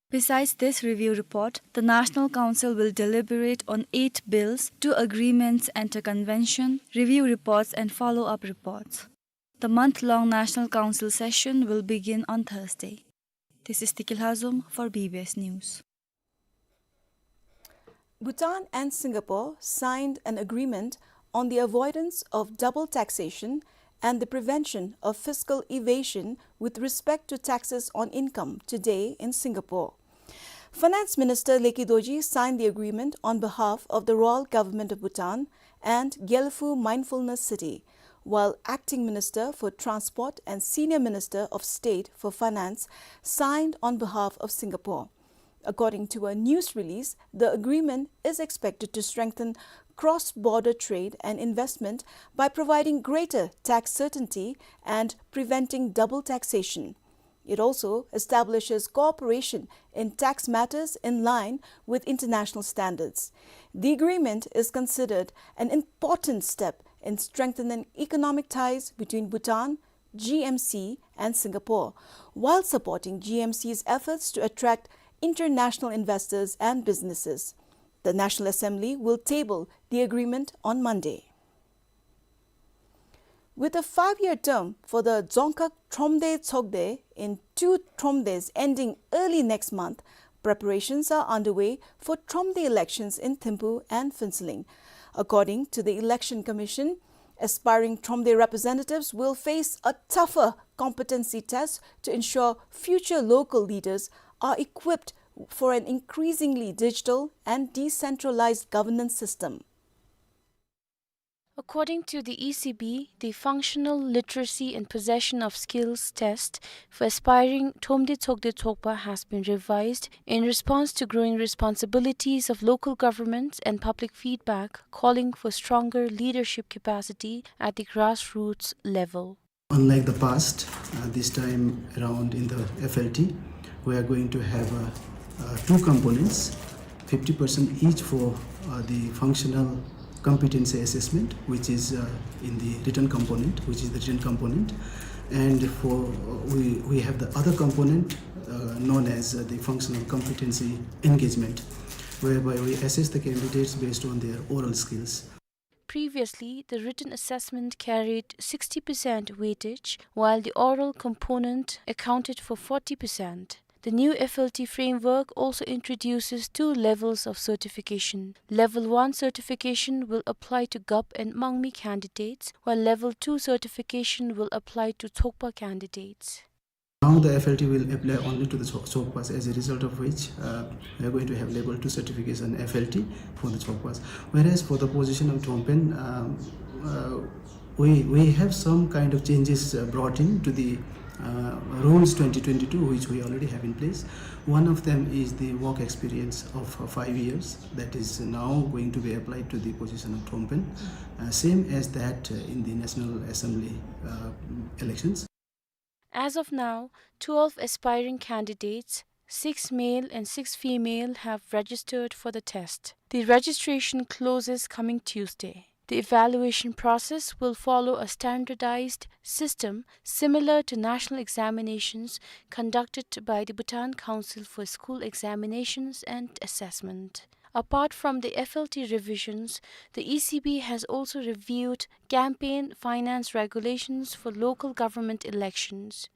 Besides this review report, the National Council will deliberate on eight bills, two agreements and a convention, review reports and follow-up reports. The month-long National Council session will begin on Thursday. This is Tiki Lhazom for B B S News. Bhutan and Singapore signed an agreement on the avoidance of double taxation and the prevention of fiscal evasion with respect to taxes on income today in Singapore. Finance Minister Leki Dorji signed the agreement on behalf of the Royal Government of Bhutan and Gelephu Mindfulness City, while Acting Minister for Transport and Senior Minister of State for Finance signed on behalf of Singapore. According to a news release, the agreement is expected to strengthen cross-border trade and investment by providing greater tax certainty and preventing double taxation. It also establishes cooperation in tax matters in line with international standards. The agreement is considered an important step in strengthening economic ties between Bhutan, G M C, and Singapore, while supporting G M C's efforts to attract international investors and businesses. The National Assembly will table the agreement on Monday. With a five-year term for the Dzongkhag Thromde Tshogde in two Thromdes ending early next month, preparations are underway for Thromde elections in Thimphu and Phuentsholing. According to the Election Commission, aspiring Thromde representatives will face a tougher competency test to ensure future local leaders are equipped for an increasingly digital and decentralized governance system. According to the E C B, the Functional Literacy and Possession of Skills test for aspiring Thromde Tshogde Tshogpa has been revised in response to growing responsibilities of local governments and public feedback calling for stronger leadership capacity at the grassroots level. Unlike the past, uh, this time around in the F L T, we are going to have, uh, uh, two components, fifty percent each for, uh, the functional competency assessment, which is, uh, in the written component, which is the written component. And for, uh, we, we have the other component, uh, known as, uh, the functional competency engagement, whereby we assess the candidates based on their oral skills. Previously, the written assessment carried sixty percent weightage, while the oral component accounted for forty percent. The new F L T framework also introduces two levels of certification. Level one certification will apply to Gap and Mangmi candidates, while level two certification will apply to Tshogpa candidates. Now the F L T will apply only to the Tshog-, Tshogpas, as a result of which, uh, we are going to have level two certification F L T for the Tshogpas. Whereas for the position of Thrompen, um, uh, we, we have some kind of changes, uh, brought in to the, Uh, rules twenty twenty-two, which we already have in place. One of them is the work experience of, uh, five years that is now going to be applied to the position of Thom Pen, uh, same as that, uh, in the National Assembly, uh, elections. As of now, twelve aspiring candidates, six male and six female, have registered for the test. The registration closes coming Tuesday. The evaluation process will follow a standardized system similar to national examinations conducted by the Bhutan Council for School Examinations and Assessment. Apart from the F L T revisions, the E C B has also reviewed campaign finance regulations for local government elections.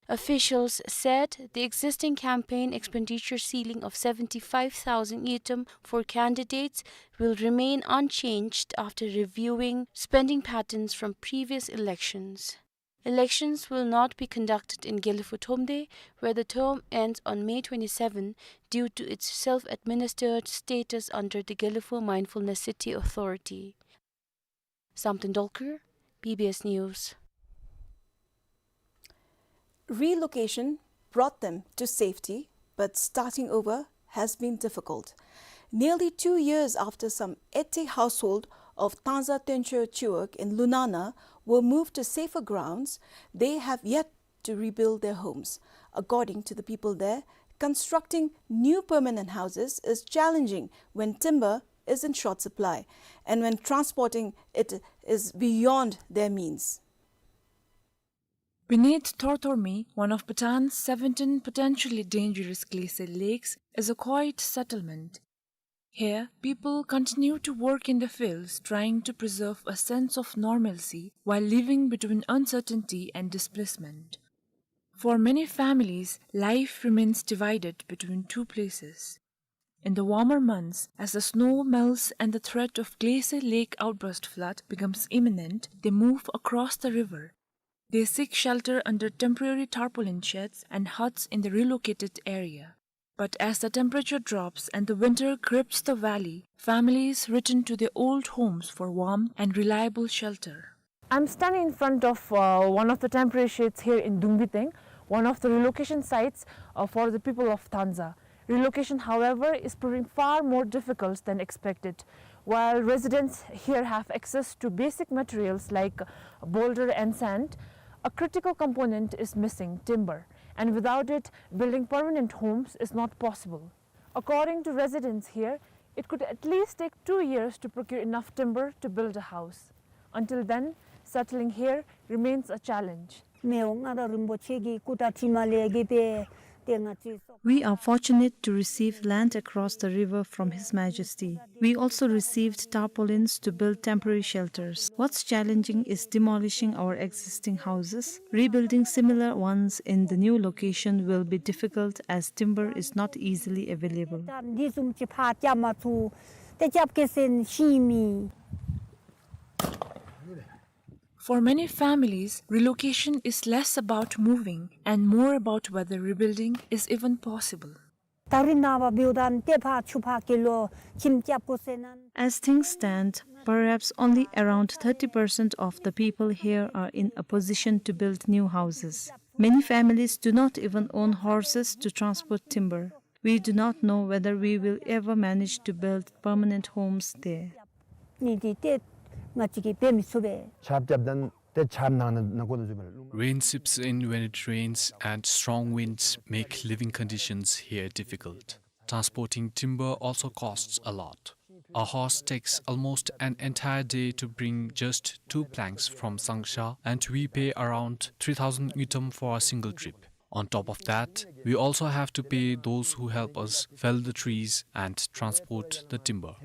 Officials said the existing campaign expenditure ceiling of seventy-five thousand ngultrum for candidates will remain unchanged after reviewing spending patterns from previous elections. Elections will not be conducted in Gelephu Thromde, where the term ends on May twenty-seven due to its self-administered status under the Gelephu Mindfulness City Authority. Samten Dolkar, B B S News. Relocation brought them to safety, but starting over has been difficult. Nearly two years after some eighty household of Tangza Tencho Chiwag in Lunana were moved to safer grounds, they have yet to rebuild their homes. According to the people there, constructing new permanent houses is challenging when timber is in short supply and when transporting it is beyond their means. Beneath Thorthormi, one of Bhutan's seventeen potentially dangerous glacial lakes, is a quiet settlement. Here, people continue to work in the fields, trying to preserve a sense of normalcy while living between uncertainty and displacement. For many families, life remains divided between two places. In the warmer months, as the snow melts and the threat of glacial lake outburst flood becomes imminent, they move across the river. They seek shelter under temporary tarpaulin sheds and huts in the relocated area. But as the temperature drops and the winter grips the valley, families return to their old homes for warmth and reliable shelter. I'm standing in front of, uh, one of the temporary sheds here in Dungbiteng, one of the relocation sites, uh, for the people of Tangza. Relocation, however, is proving far more difficult than expected. While residents here have access to basic materials like boulder and sand, a critical component is missing, timber, and without it, building permanent homes is not possible. According to residents here, it could at least take two years to procure enough timber to build a house. Until then, settling here remains a challenge. We are fortunate to receive land across the river from His Majesty. We also received tarpaulins to build temporary shelters. What's challenging is demolishing our existing houses. Rebuilding similar ones in the new location will be difficult as timber is not easily available. For many families, relocation is less about moving and more about whether rebuilding is even possible. As things stand, perhaps only around thirty percent of the people here are in a position to build new houses. Many families do not even own horses to transport timber. We do not know whether we will ever manage to build permanent homes there. Rain seeps in when it rains, and strong winds make living conditions here difficult. Transporting timber also costs a lot. A horse takes almost an entire day to bring just two planks from Sangsha, and we pay around three thousand ngultrum for a single trip. On top of that, we also have to pay those who help us fell the trees and transport the timber.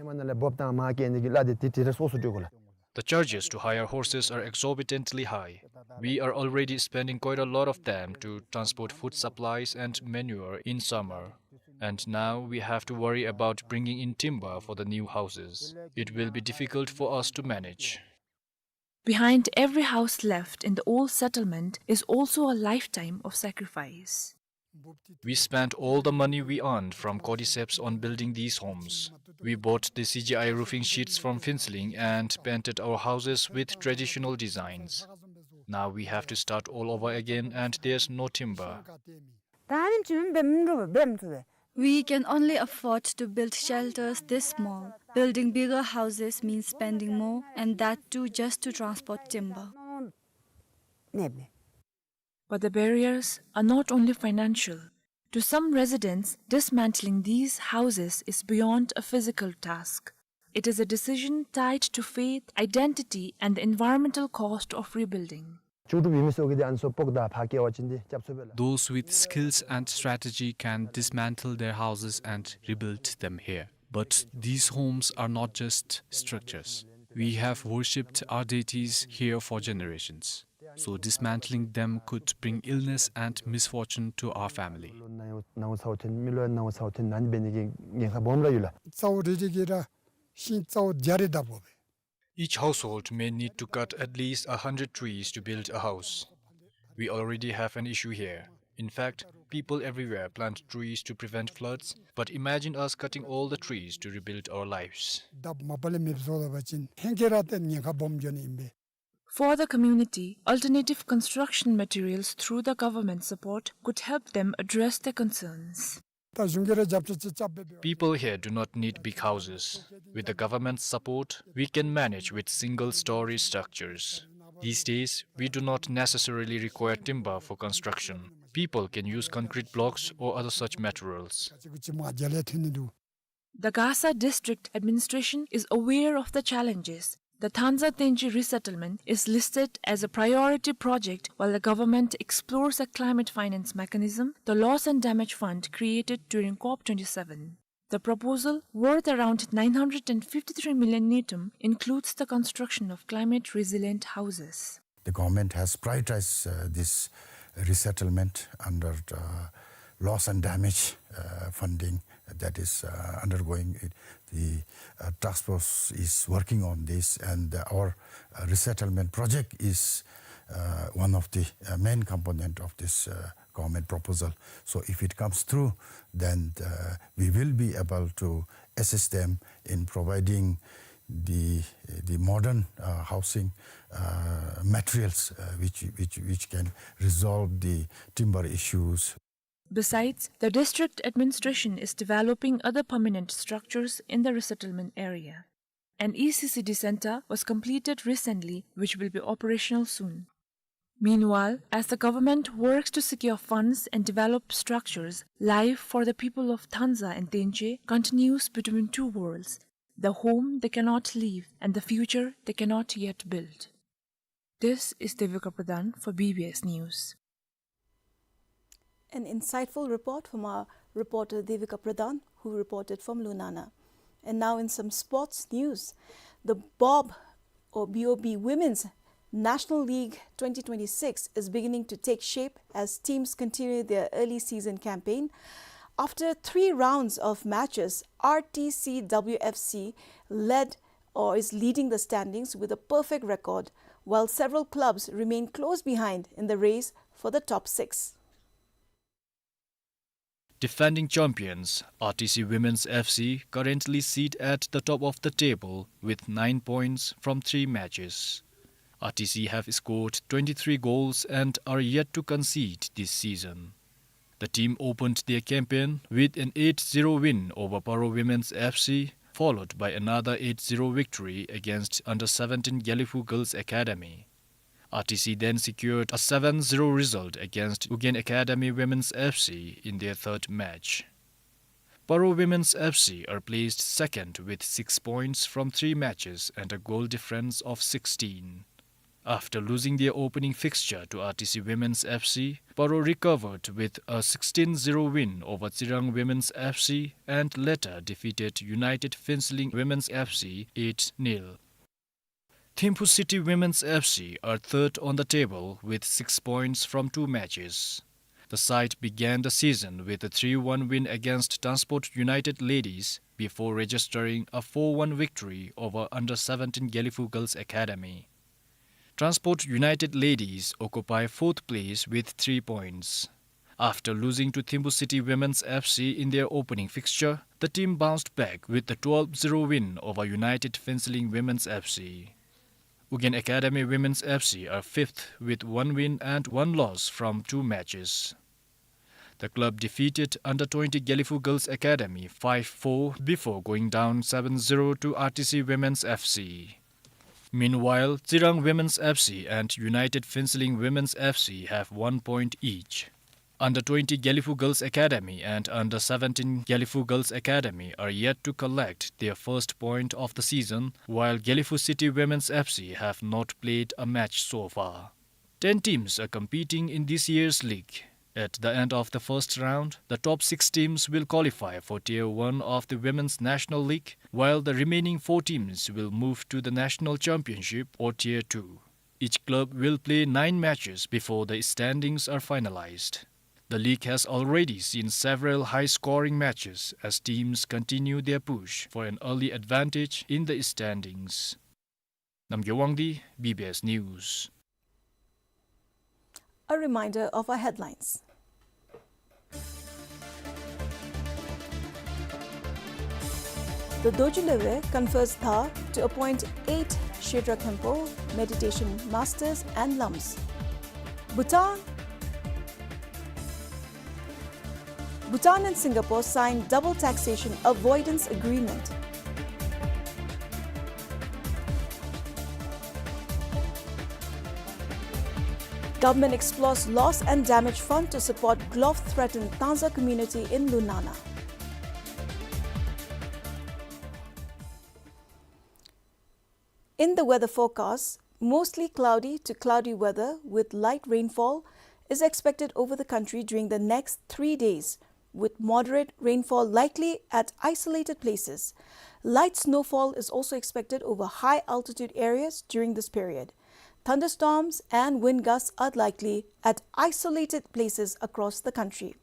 The charges to hire horses are exorbitantly high. We are already spending quite a lot of them to transport food supplies and manure in summer. And now we have to worry about bringing in timber for the new houses. It will be difficult for us to manage. Behind every house left in the old settlement is also a lifetime of sacrifice. We spent all the money we earned from cordyceps on building these homes. We bought the C G I roofing sheets from Phuentsholing and painted our houses with traditional designs. Now we have to start all over again and there's no timber. ད་ཨ་ནི་བྱིན་འབེབས་མི་འགྲོ་བ་འབེབས་མི་ཚུགས་པས། We can only afford to build shelters this small. Building bigger houses means spending more, and that too just to transport timber. But the barriers are not only financial. To some residents, dismantling these houses is beyond a physical task. It is a decision tied to faith, identity, and the environmental cost of rebuilding. ལྕོགས་གྲུབ་ཡོད་མི་ཚུ་གིས་དེ་ཨ་ནི་ཚུ་སྤོ་སྟེ་ཕར་བསྐྱལ་བ་ཅིན་དེ་སྐྱབས་འཚོལ་བས་ལགས། Those with skills and strategy can dismantle their houses and rebuild them here. But these homes are not just structures. We have worshipped our deities here for generations. So dismantling them could bring illness and misfortune to our family. ནཝ་ཚཝ་ཐོན་མི་ལུ་ནཝ་ཚཝ་ཐོན་ནི་འབད་ནི་གི་ཉེན་ཁ་སྦོམ་ར་ཡོད་ལགས། ཚཝ་རེ་རེ་གིས་ར་ཤིང་ཚཝ་བརྒྱ་རེ་བཏབ་དགོ་པས། Each household may need to cut at least a hundred trees to build a house. We already have an issue here. In fact, people everywhere plant trees to prevent floods, but imagine us cutting all the trees to rebuild our lives. བཏབ་མ་པ་ལས་མེདཔ་བཟོ་ད་པ་ཅིན་ཧེང་སྐལ་ར་ཏེ་ཉེན་ཁ་སྦོམ་འགྱོ་ནི་ཨིན་པས། For the community, alternative construction materials through the government support could help them address their concerns. ད་གཞུང་གིས་ར་རྒྱབ་སྐྱོར་ཅིག་རྐྱབ་འབད་འབད། People here do not need big houses. With the government's support, we can manage with single-story structures. These days, we do not necessarily require timber for construction. People can use concrete blocks or other such materials. ཅིག་ཅིག་མ་རྒྱལ་ལ་ཐོན་ནི་འདུག། The Gasa district administration is aware of the challenges. The Thanza Tenje resettlement is listed as a priority project while the government explores a climate finance mechanism, the Loss and Damage Fund created during COP twenty-seven. The proposal, worth around nine hundred and fifty-three million ngultrum, includes the construction of climate resilient houses. The government has prioritized, uh, this resettlement under the loss and damage, uh, funding that is, uh, undergoing. It, the, uh, task force is working on this, and, uh, our, uh, resettlement project is, uh, one of the, uh, main component of this, uh, government proposal. So if it comes through, then, uh, we will be able to assist them in providing the, the modern, uh, housing, uh, materials, uh, which, which, which can resolve the timber issues. Besides, the district administration is developing other permanent structures in the resettlement area. An E C C D center was completed recently, which will be operational soon. Meanwhile, as the government works to secure funds and develop structures, life for the people of Thanza and Tenje continues between two worlds, the home they cannot leave and the future they cannot yet build. This is Devika Pradhan for B B S News. An insightful report from our reporter Devika Pradhan, who reported from Lunana. And now in some sports news, the BOB or B O B Women's National League twenty twenty-six is beginning to take shape as teams continue their early season campaign. After three rounds of matches, R T C W F C led or is leading the standings with a perfect record, while several clubs remain close behind in the race for the top six. Defending champions, R T C Women's F C currently sit at the top of the table with nine points from three matches. R T C have scored twenty-three goals and are yet to concede this season. The team opened their campaign with an eight zero win over Paro Women's F C, followed by another eight zero victory against under seventeen Gelephu Girls Academy. R T C then secured a seven zero result against Ugyen Academy Women's F C in their third match. Paro Women's F C are placed second with six points from three matches and a goal difference of sixteen. After losing their opening fixture to R T C Women's F C, Paro recovered with a sixteen zero win over Tsirang Women's F C and later defeated United Phuentsholing Women's F C eight nil. Thimphu City Women's F C are third on the table with six points from two matches. The side began the season with a three one win against Transport United Ladies before registering a four one victory over under seventeen Gelephu Girls Academy. Transport United Ladies occupy fourth place with three points. After losing to Thimphu City Women's F C in their opening fixture, the team bounced back with a twelve zero win over United Phuentsholing Women's F C. Ugyen Academy Women's F C are fifth with one win and one loss from two matches. The club defeated under twenty Gelephu Girls Academy five four before going down seven zero to R T C Women's F C. Meanwhile, Tsirang Women's F C and United Phuentsholing Women's F C have one point each. Under twenty Gelephu Girls Academy and under seventeen Gelephu Girls Academy are yet to collect their first point of the season, while Gelephu City Women's F C have not played a match so far. Ten teams are competing in this year's league. At the end of the first round, the top six teams will qualify for Tier one of the Women's National League, while the remaining four teams will move to the National Championship or Tier two. Each club will play nine matches before the standings are finalized. The league has already seen several high-scoring matches as teams continue their push for an early advantage in the standings. Namgay Wangdi, B B S News. A reminder of our headlines. The Dorji Lhagvay confers dhar to appoint eight Shedra Khenpo meditation masters and lams. Bhutan, Bhutan and Singapore sign double taxation avoidance agreement. Government explores loss and damage fund to support glove-threatened Tangsa community in Lunana. In the weather forecast, mostly cloudy to cloudy weather with light rainfall is expected over the country during the next three days, with moderate rainfall likely at isolated places. Light snowfall is also expected over high altitude areas during this period. Thunderstorms and wind gusts are likely at isolated places across the country.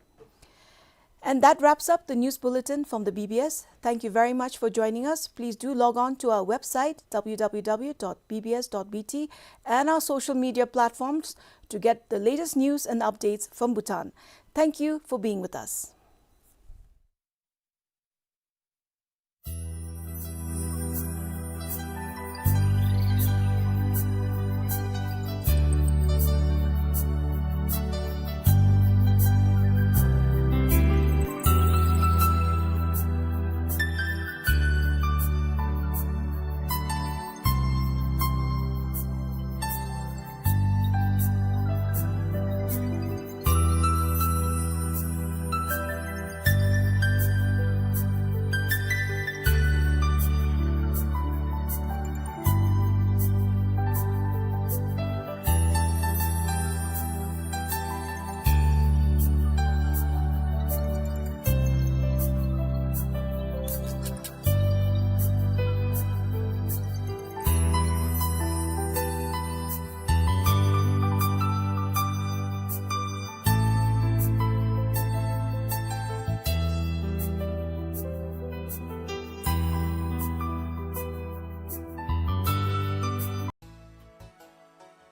And that wraps up the news bulletin from the B B S. Thank you very much for joining us. Please do log on to our website, W W W dot B B S dot B T, and our social media platforms to get the latest news and updates from Bhutan. Thank you for being with us.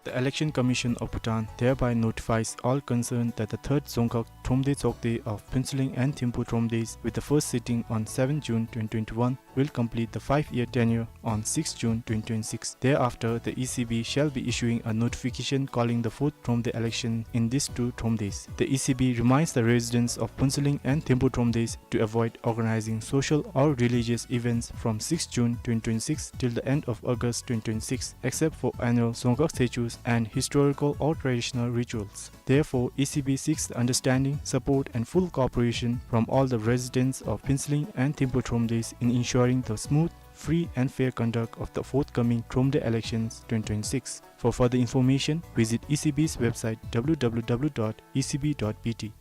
The Election Commission of Bhutan thereby notifies all concerned that the third Dzongkhag Thromde Tshogde of Phuentsholing and Thimphu Thromdes, with the first sitting on seventh June twenty twenty-one, will complete the five-year tenure on sixth June twenty twenty-six. Thereafter, the E C B shall be issuing a notification calling the fourth Thromde election in these two Thromdes. The E C B reminds the residents of Phuentsholing and Thimphu Thromdes to avoid organizing social or religious events from sixth June twenty twenty-six till the end of August twenty twenty-six, except for annual Dzongkhag statues and historical or traditional rituals. Therefore, E C B seeks the understanding, support, and full cooperation from all the residents of Phuentsholing and Thimphu Thromdes in ensuring the smooth, free, and fair conduct of the forthcoming Thromde elections twenty twenty-six. For further information, visit E C B's website, W W W dot E C B dot B T.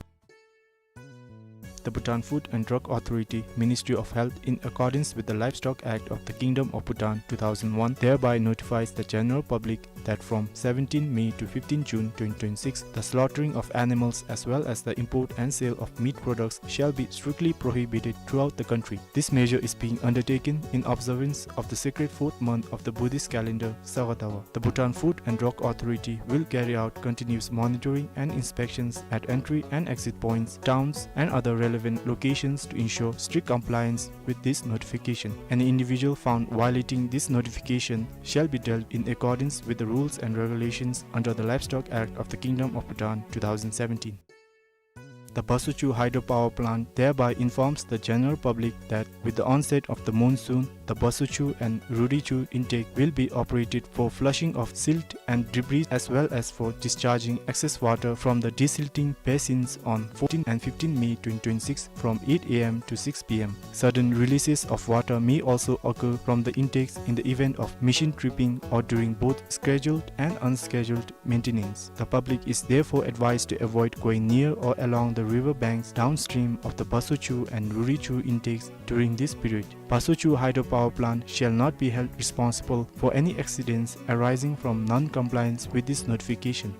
The Bhutan Food and Drug Authority, Ministry of Health, in accordance with the Livestock Act of the Kingdom of Bhutan two thousand one, thereby notifies the general public that from seventeenth May to fifteenth June twenty twenty-six, the slaughtering of animals as well as the import and sale of meat products shall be strictly prohibited throughout the country. This measure is being undertaken in observance of the sacred fourth month of the Buddhist calendar, Sagatava. The Bhutan Food and Drug Authority will carry out continuous monitoring and inspections at entry and exit points, towns, and other relevant locations to ensure strict compliance with this notification. Any individual found violating this notification shall be dealt in accordance with the rules and regulations under the Livestock Act of the Kingdom of Bhutan two thousand seventeen. The Basochyu hydropower plant thereby informs the general public that with the onset of the monsoon, the Basochyu and Rurichyu intake will be operated for flushing of silt and debris as well as for discharging excess water from the desilting basins on fourteenth and fifteenth May twenty twenty-six from eight A M to six P M. Sudden releases of water may also occur from the intakes in the event of machine tripping or during both scheduled and unscheduled maintenance. The public is therefore advised to avoid going near or along the river banks downstream of the Basochyu and Rurichyu intakes during this period. Basochyu hydropower plant shall not be held responsible for any accidents arising from non-compliance with this notification.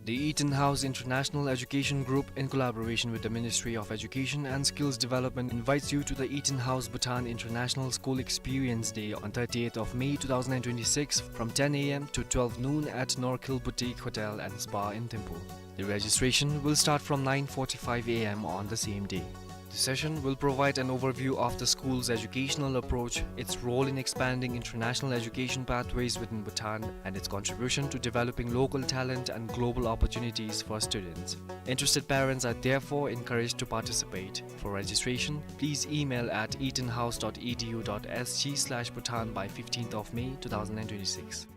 The Eaton House International Education Group, in collaboration with the Ministry of Education and Skills Development, invites you to the Eaton House Bhutan International School Experience Day on thirtieth of May two thousand twenty-six from ten A M to twelve noon at Norkhill Boutique Hotel and Spa in Thimphu. The registration will start from nine forty-five A M on the same day. The session will provide an overview of the school's educational approach, its role in expanding international education pathways within Bhutan, and its contribution to developing local talent and global opportunities for students. Interested parents are therefore encouraged to participate. For registration, please email at eatonhouse dot e d u dot s g slash bhutan by fifteenth of May two thousand twenty-six.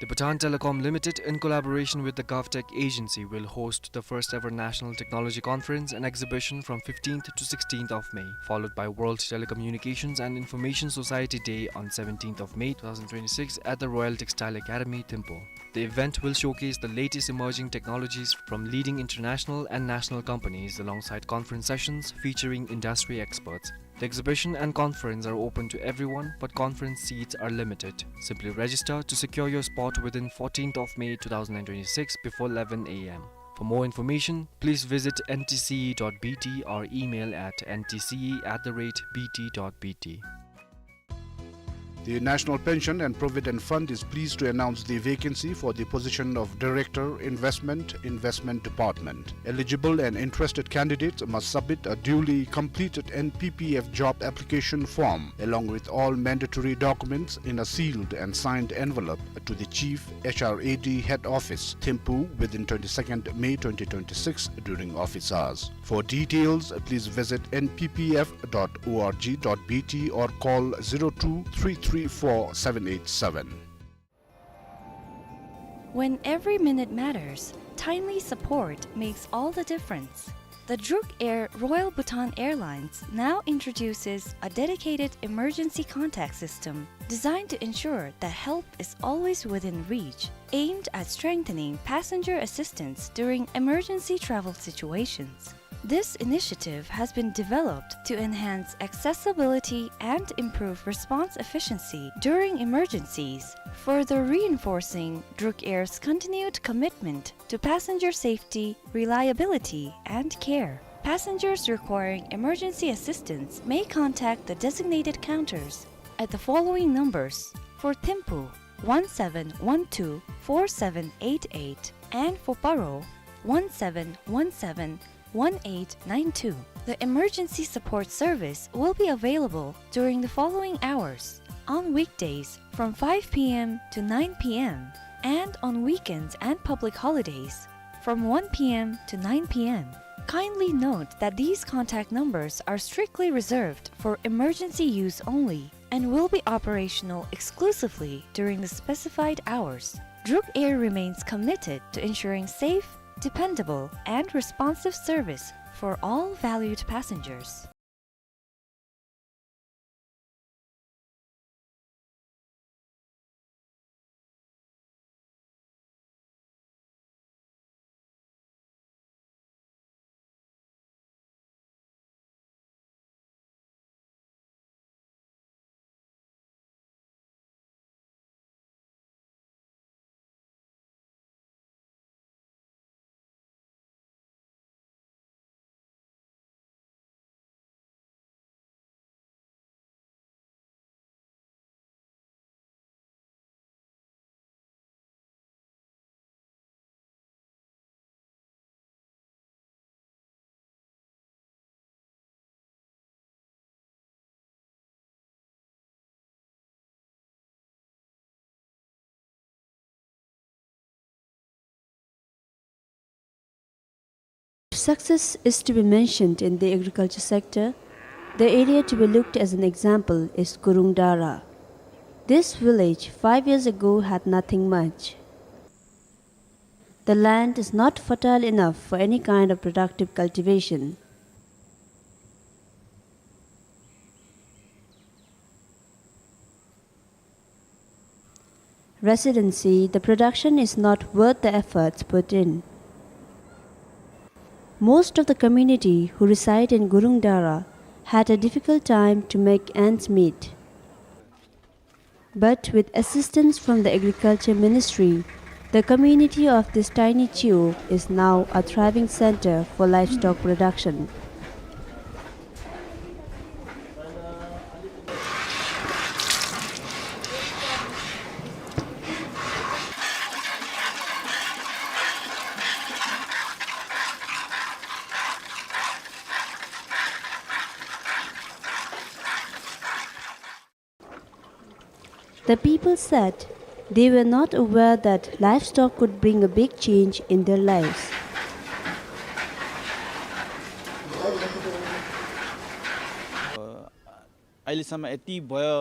The Bhutan Telecom Limited, in collaboration with the GovTech Agency, will host the first ever National Technology Conference and Exhibition from fifteenth to sixteenth of May, followed by World Telecommunications and Information Society Day on seventeenth of May two thousand twenty-six at the Royal Textile Academy, Thimphu. The event will showcase the latest emerging technologies from leading international and national companies alongside conference sessions featuring industry experts. The exhibition and conference are open to everyone, but conference seats are limited. Simply register to secure your spot within fourteenth of May two thousand twenty-six before eleven A M. For more information, please visit N T C E dot B T or email at N T C E at the rate B T dot B T. The National Pension and Provident Fund is pleased to announce the vacancy for the position of Director, Investment, Investment Department. Eligible and interested candidates must submit a duly completed N P P F job application form along with all mandatory documents in a sealed and signed envelope to the Chief H R A D Head Office, Thimphu, within twenty-second May twenty twenty-six during office hours. For details, please visit N P P F dot O R G dot B T or call zero two three three four seven eight seven. When every minute matters, timely support makes all the difference. The Druk Air Royal Bhutan Airlines now introduces a dedicated emergency contact system designed to ensure that help is always within reach, aimed at strengthening passenger assistance during emergency travel situations. This initiative has been developed to enhance accessibility and improve response efficiency during emergencies, further reinforcing Druk Air's continued commitment to passenger safety, reliability, and care. Passengers requiring emergency assistance may contact the designated counters at the following numbers: for Thimphu, one seven one two four seven eight eight, and for Paro, one seven one seven one eight nine two. The emergency support service will be available during the following hours: on weekdays from five P M to nine P M, and on weekends and public holidays from one P M to nine P M. Kindly note that these contact numbers are strictly reserved for emergency use only and will be operational exclusively during the specified hours. Druk Air remains committed to ensuring safe, dependable, and responsive service for all valued passengers. Success is to be mentioned in the agriculture sector. The area to be looked as an example is Gurung Dara. This village five years ago had nothing much. The land is not fertile enough for any kind of productive cultivation. Residents say the production is not worth the efforts put in. Most of the community who reside in Gurung Dara had a difficult time to make ends meet. But with assistance from the Agriculture Ministry, the community of this tiny chiu is now a thriving center for livestock production. The people said they were not aware that livestock could bring a big change in their lives. अहिलेसम्म यति भयो।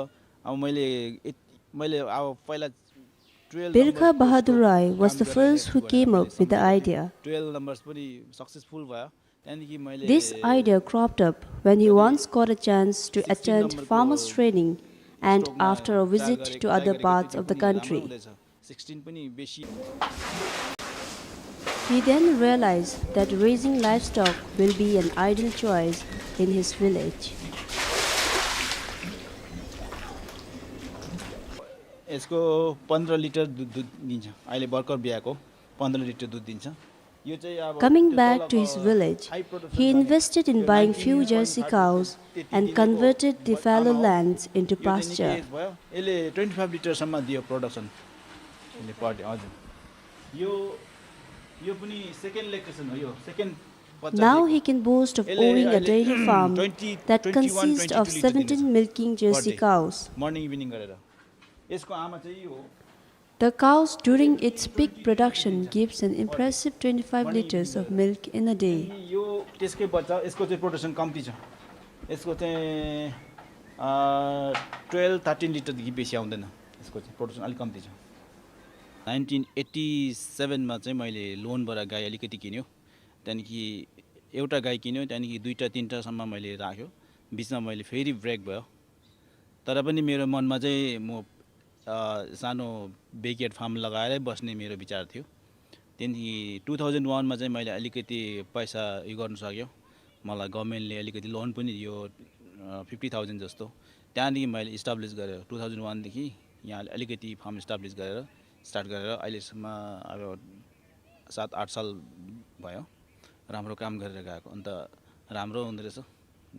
अब मैले यत-, मैले अब पहिला twelve Birkha Bahadur Rai was the first who came up with the idea. Twelve numbers पनि सक्सेसफुल भयो। त्यहाँदेखि मैले This idea cropped up when he once got a chance to attend farmers training and after a visit to other parts of the country. Sixteen पनि बेसी He then realized that raising livestock will be an ideal choice in his village. यसको पन्ध्र लिटर दुध, दुध दिन्छ। अहिले भर्खर ब्याएको पन्ध्र लिटर दुध दिन्छ। यो चाहिँ अब Coming त्यो back तलको to his village, high production he invested in buying few jersey cows and converted the fallow lands into pasture. यो चाहिँ निकै एज भयो। यसले ट्वेन्टी फाइभ लिटरसम्म दियो प्रोडक्सन यसले पर डे। हजुर। यो, यो पनि सेकेन्ड ल्याक्टेसन हो। यो सेकेन्ड बच्चा Now दिएको। He can boast of owning a dairy farm that consists of seventeen milking jersey cows. Morning evening गरेर। यसको आमा चाहिँ यो हो। The cows during its peak production gives an impressive twenty-five liters of milk in a day. अनि यो त्यसकै बच्चा, यसको चाहिँ प्रोडक्सन कम्ती छ। यसको चाहिँ, अ, ट्वेल्भ थर्टिन लिटरदेखि बेसी आउँदैन। यसको चाहिँ प्रोडक्सन अलिक कम्ती छ। नाइन्टिन एट्टी सेभेनमा चाहिँ मैले लोनबाट गाई अलिकति किन्यो। त्यहाँदेखि एउटा गाई किन्यो, त्यहाँदेखि दुईटा तिनटासम्म मैले राख्यो। बिचमा मैले फेरि ब्रेक भयो। तर पनि मेरो मनमा चाहिँ म, अ, सानो ब्याकयार्ड फार्म लगाएरै बस्ने मेरो विचार थियो। त्यहाँदेखि टू थाउजन्ड वानमा चाहिँ मैले अलिकति पैसा उयो गर्नु सक्यो। मलाई गभर्नमेन्टले अलिकति लोन पनि दियो, अ, फिफ्टी थाउजन्ड जस्तो। त्यहाँदेखि मैले इस्टाब्लिस गरेँ। टू थाउजन्ड वानदेखि यहाँ अलिकति फार्म इस्टाब्लिस गरेर, स्टार्ट गरेर अहिलेसम्म अब सात आठ साल भयो। राम्रो काम गरेर गएको। अन्त राम्रो हुँदो रहेछ।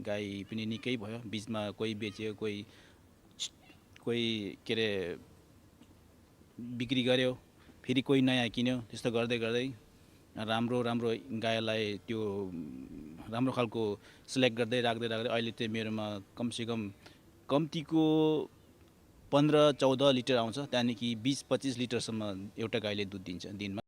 गाई पनि निकै भयो। बिचमा कोही बेच्यो, कोही, कोही के अरे, बिक्री गर्‍यो, फेरि कोही नयाँ किन्यो। त्यस्तो गर्दै गर्दै राम्रो राम्रो गाईलाई त्यो राम्रो खालको सिलेक्ट गर्दै राख्दै राख्दै अहिले चाहिँ मेरोमा कमसेकम कम्तीको पन्ध्र चौध लिटर आउँछ। त्यहाँदेखि बिस पच्चिस लिटरसम्म एउटा गाईले दुध दिन्छ दिनमा।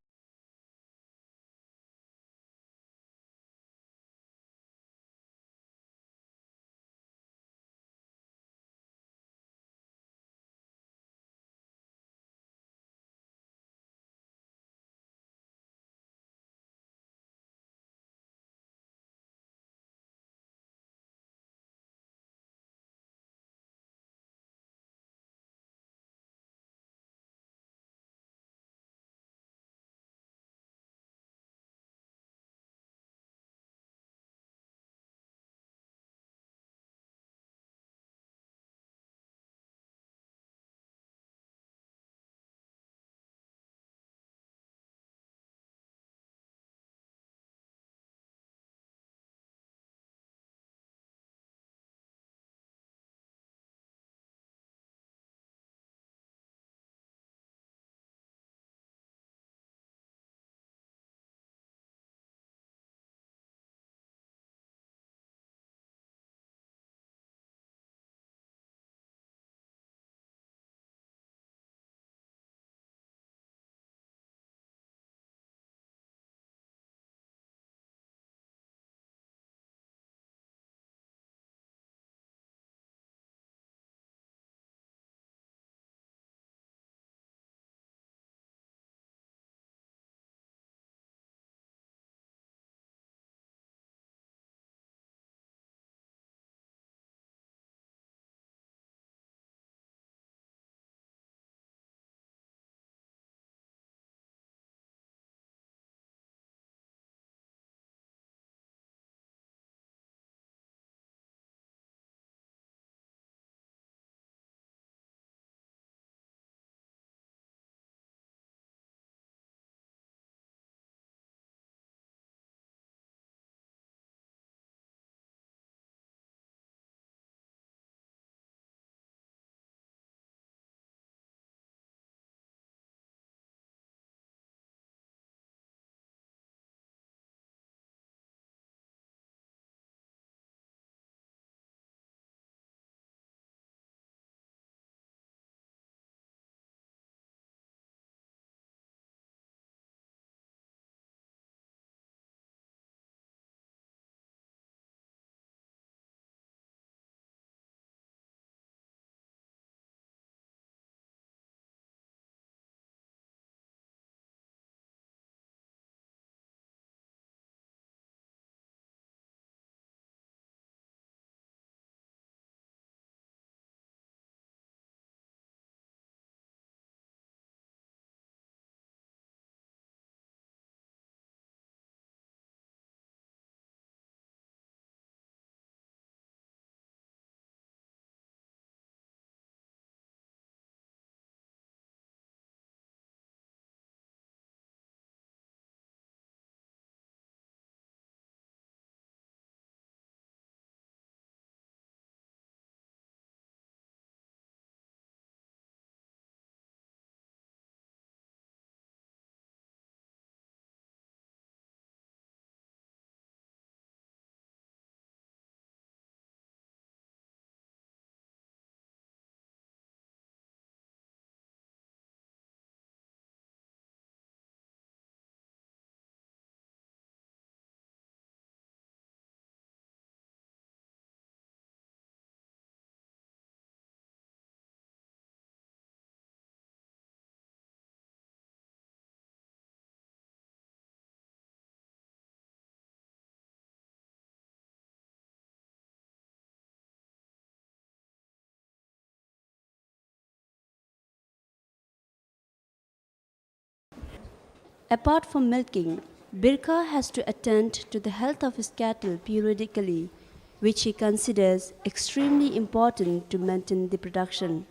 Apart from milking, Birkha has to attend to the health of his cattle periodically, which he considers extremely important to maintain the production.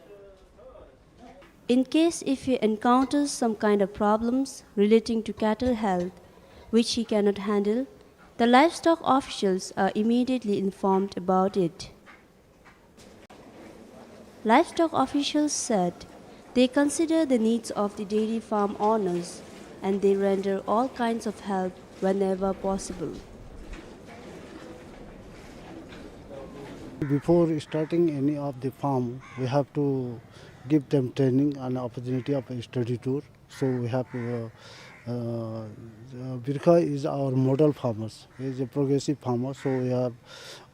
In case if he encounters some kind of problems relating to cattle health, which he cannot handle, the livestock officials are immediately informed about it. Livestock officials said they consider the needs of the dairy farm owners and they render all kinds of help whenever possible. Before starting any of the farm, we have to give them training and opportunity of a study tour. So we have, uh, uh, uh, Birkha is our model farmers. He is a progressive farmer, so we have,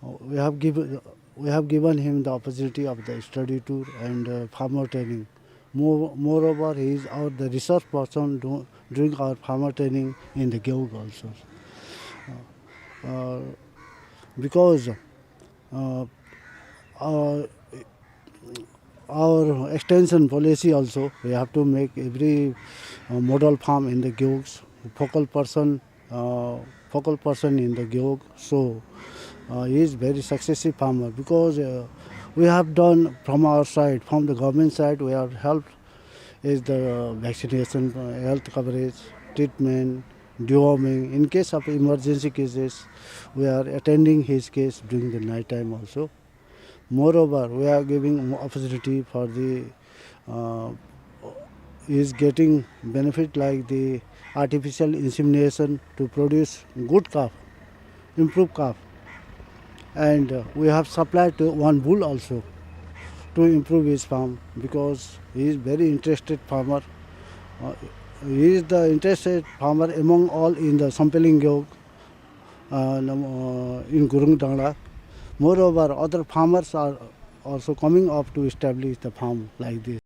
uh, we have given, we have given him the opportunity of the study tour and, uh, farmer training. More, moreover, he is our, the resource person do, during our farmer training in the Gewog also. Uh, uh, because, uh, uh, our extension policy also, we have to make every, uh, model farm in the Gewog, focal person, uh, focal person in the Gewog. So, uh, he is very successive farmer because, uh, we have done from our side, from the government side, we have helped is the vaccination, uh, health coverage, treatment, deworming. In case of emergency cases, we are attending his case during the night time also. Moreover, we are giving opportunity for the, uh, is getting benefit like the artificial insemination to produce good calf, improve calf. And, uh, we have supplied to one bull also to improve his farm because he is very interested farmer. Uh, he is the interested farmer among all in the Sampeiling Gewog, uh, nam-, uh, in Gurung Dangla. Moreover, other farmers are also coming up to establish the farm like this.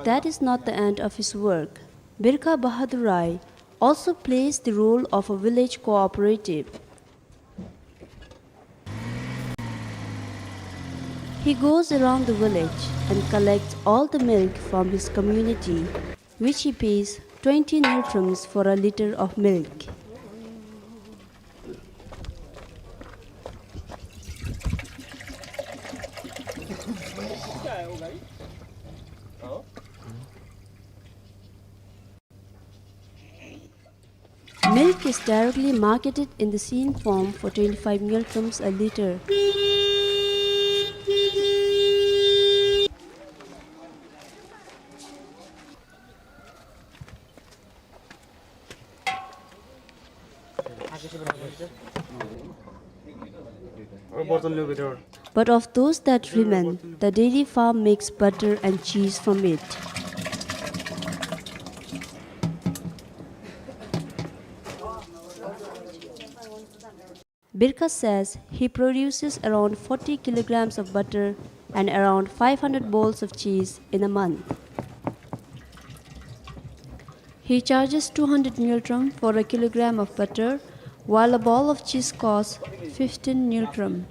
That is not the end of his work. Birkha Bahadur Rai also plays the role of a village cooperative. He goes around the village and collects all the milk from his community, which he pays twenty ngultrums for a litre of milk. Milk is directly marketed in the seen form for twenty-five ngultrums a litre. But of those that remain, the dairy farm makes butter and cheese from it. Birkha says he produces around forty kilograms of butter and around five hundred balls of cheese in a month. He charges two hundred ngultrum for a kilogram of butter, while a ball of cheese costs fifteen ngultrum.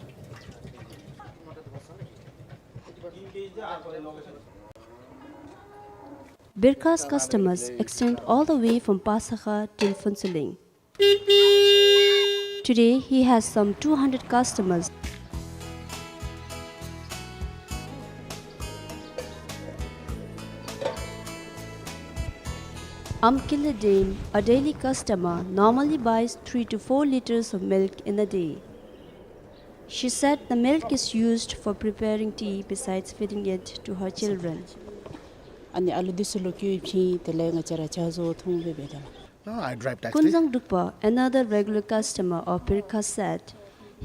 Birkha's customers extend all the way from Pasakha till Phuentsholing. Today, he has some two hundred customers. Amkile Dame, a daily customer, normally buys three to four liters of milk in a day. She said the milk is used for preparing tea besides feeding it to her children. ཨ་ནི་ཨ་ལུ་འདི་ཚུ་ལོག་སྐྱེལ་ཕྱིན་དེ་ལས་ང་བཅས་ར་ཇ་བཟོ་འཐུང་སྦེ་འབད་དོ་ལགས། No, I drive taxi. Kunzang Drukpa, another regular customer of Birkha, said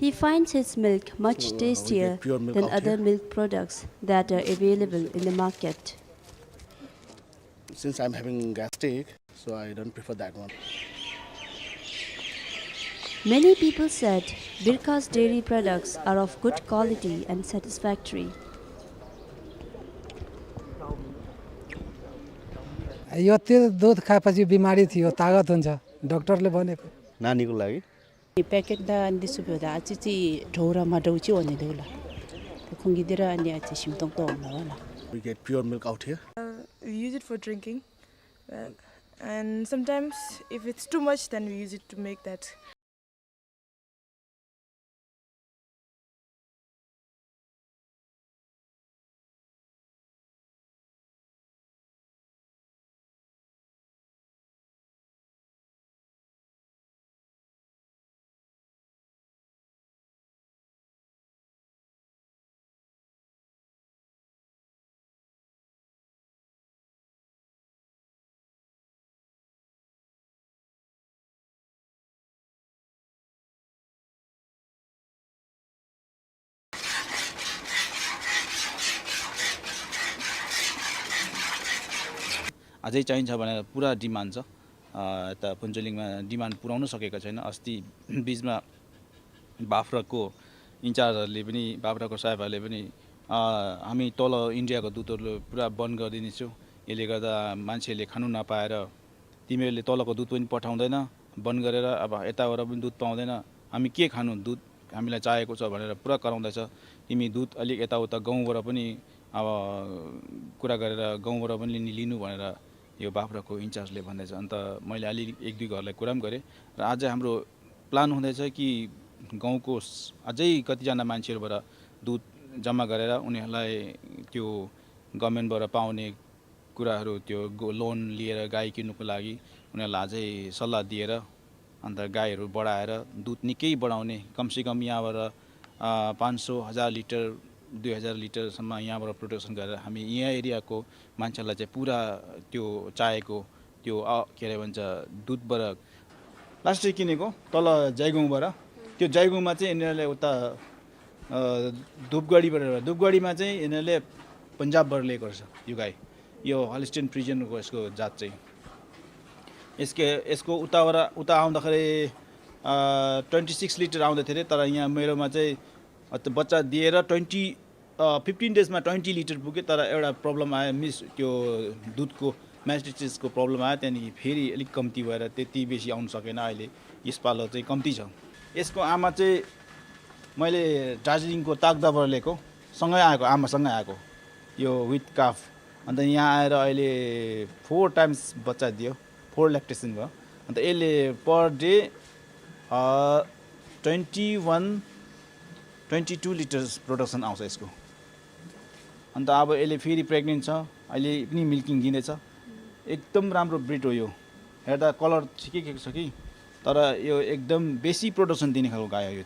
he finds his milk much tastier than other milk products that are available in the market. Since I'm having gastric, so I don't prefer that one. Many people said Birkha's dairy products are of good quality and satisfactory. यो त्यो दुध खाएपछि बिमारी थियो, तागत हुन्छ, डाक्टरले भनेको। नानीको लागि? यो प्याकेट दा अनि दिसु बेदा आछि छि ढौरा मा ढौछि वने देउला। त खुंगी देरा अनि आछि सिमतोङ तोङ ना वाला। We get pure milk out here. Uh, we use it for drinking, uh, and sometimes if it's too much, then we use it to make that. अझै चाहिन्छ भनेर पुरा डिमान्ड छ। अ, यता फुन्चोलिङमा डिमान्ड पुर्‍याउन सकेका छैन। अस्ति बिचमा बाख्राको इन्चार्जहरूले पनि, बाख्राको साहेबहरूले पनि, अ, हामी तल इन्डियाको दुधहरू पुरा बन्द गरिदिनेछौँ, यसले गर्दा मान्छेले खानु नपाएर तिमीहरूले तलको दुध पनि पठाउँदैन, बन्द गरेर अब यताबाट पनि दुध पाउँदैन, हामी के खानु, दुध हामीलाई चाहिएको छ भनेर पुरा कराउँदैछ। तिमी दुध अलिक यताउता गाउँबाट पनि अब कुरा गरेर गाउँबाट पनि लिनु, लिनु भनेर यो बाख्राको इन्चार्जले भन्दैछ। अन्त मैले अलि एक दुई घरलाई कुरा पनि गरेँ र आज हाम्रो प्लान हुँदैछ कि गाउँको स-, अझै कतिजना मान्छेहरूबाट दुध जम्मा गरेर उनीहरूलाई त्यो गभर्नमेन्टबाट पाउने कुराहरू, त्यो गो-, लोन लिएर गाई किन्नुको लागि उनीहरूलाई अझै सल्लाह दिएर अन्त गाईहरू बढाएर दुध निकै बढाउने, कमसेकम यहाँबाट, अ, पाँच सौ, हजार लिटर, दुई हजार लिटरसम्म यहाँबाट प्रोडक्सन गरेर हामी यहाँ एरियाको मान्छेहरूलाई चाहिँ पुरा त्यो चाहेको त्यो, अ, के अरे भन्छ, दुधबाट लास्टै किनेको तल जयगाउँबाट। त्यो जयगाउँमा चाहिँ यिनीहरूले उता, अ, धुपगढीबाट, धुपगढीमा चाहिँ यिनीहरूले पन्जाबबाट लिएको रहेछ यो गाई। यो हलिस्टियन फ्रिजियनको यसको जात चाहिँ। यसको, यसको उताबाट, उता आउँदाखेरि, अ, ट्वेन्टी सिक्स लिटर आउँदै थियो अरे, तर यहाँ मेरोमा चाहिँ, अ, त्यो बच्चा दिएर ट्वेन्टी, अ, फिफ्टिन डेजमा ट्वेन्टी लिटर पुग्यो, तर एउटा प्रब्लम आयो, मिस, त्यो दुधको, म्यास्टिटिसको प्रब्लम आयो, त्यहाँदेखि फेरि अलिक कम्ती भएर त्यति बेसी आउन सकेन। अहिले यसपालो चाहिँ कम्ती छ। यसको आमा चाहिँ मैले दार्जिलिङको ताकदाबाट लिएको, सँगै आएको, आमासँगै आएको, यो विथ काफ। अन्त यहाँ आएर अहिले फोर टाइम्स बच्चा दियो, फोर ल्याक्टेसन भयो। अन्त यसले per day, uh, twenty one, twenty two litres production आउँछ यसको। अन्त अब यसले फेरि प्रेग्नेन्ट छ, अहिले पनि मिल्किङ दिँदैछ। एकदम राम्रो ब्रिड हो यो। हेर्दा कलर ठिकै ठिकै छ कि, तर यो एकदम बेसी प्रोडक्सन दिने खालको गाई हो यो।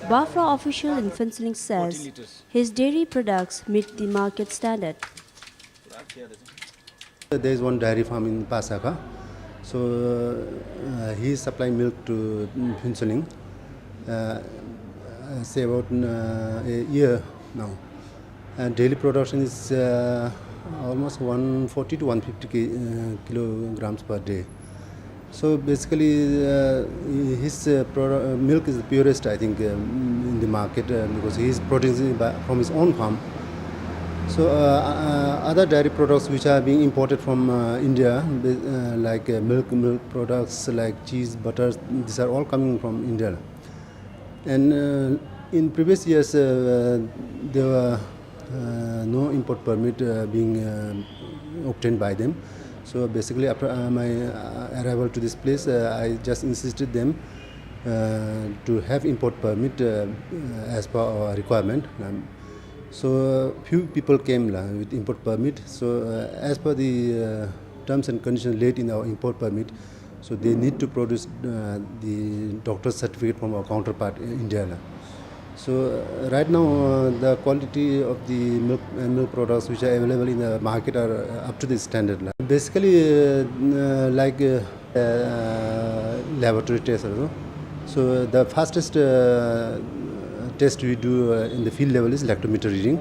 Bafra official in Phuentsholing says his dairy products meet the market standard. There is one dairy farm in Pasakha. So, uh, he is supplying milk to, mm, Phuentsholing, uh, uh, say about, uh, a year now. And daily production is, uh, almost one forty to one fifty ki-, uh, kilograms per day. So basically, uh, his, uh, produ-, uh, milk is the purest, I think, um, in the market, uh, because he is producing by, from his own farm. So, uh, uh, other dairy products which are being imported from, uh, India, uh, like, uh, milk, milk products like cheese, butter, these are all coming from India. And, uh, in previous years, uh, there were, uh, no import permit, uh, being, uh, obtained by them. So basically, after, uh, my, uh, arrival to this place, uh, I just insisted them, uh, to have import permit, uh, uh, as per our requirement. Um, so few people came la with import permit. So, uh, as per the, uh, terms and conditions laid in our import permit, so they need to produce, uh, the doctor's certificate from our counterpart in India la. So, uh, right now, uh, the quality of the milk and milk products which are available in the market are, uh, up to the standard la. Basically, uh, uh, like, uh, uh, laboratory test, you know. So the fastest, uh, test we do, uh, in the field level is lactometer reading,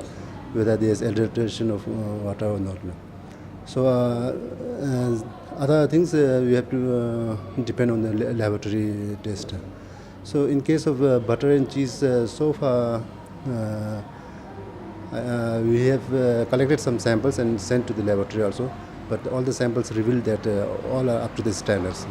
whether there is adulteration of, uh, water or not. So, uh, uh, other things, uh, we have to, uh, depend on the la-, laboratory test. So in case of, uh, butter and cheese, uh, so far, uh, uh, we have, uh, collected some samples and sent to the laboratory also, but all the samples revealed that, uh, all are up to the standards.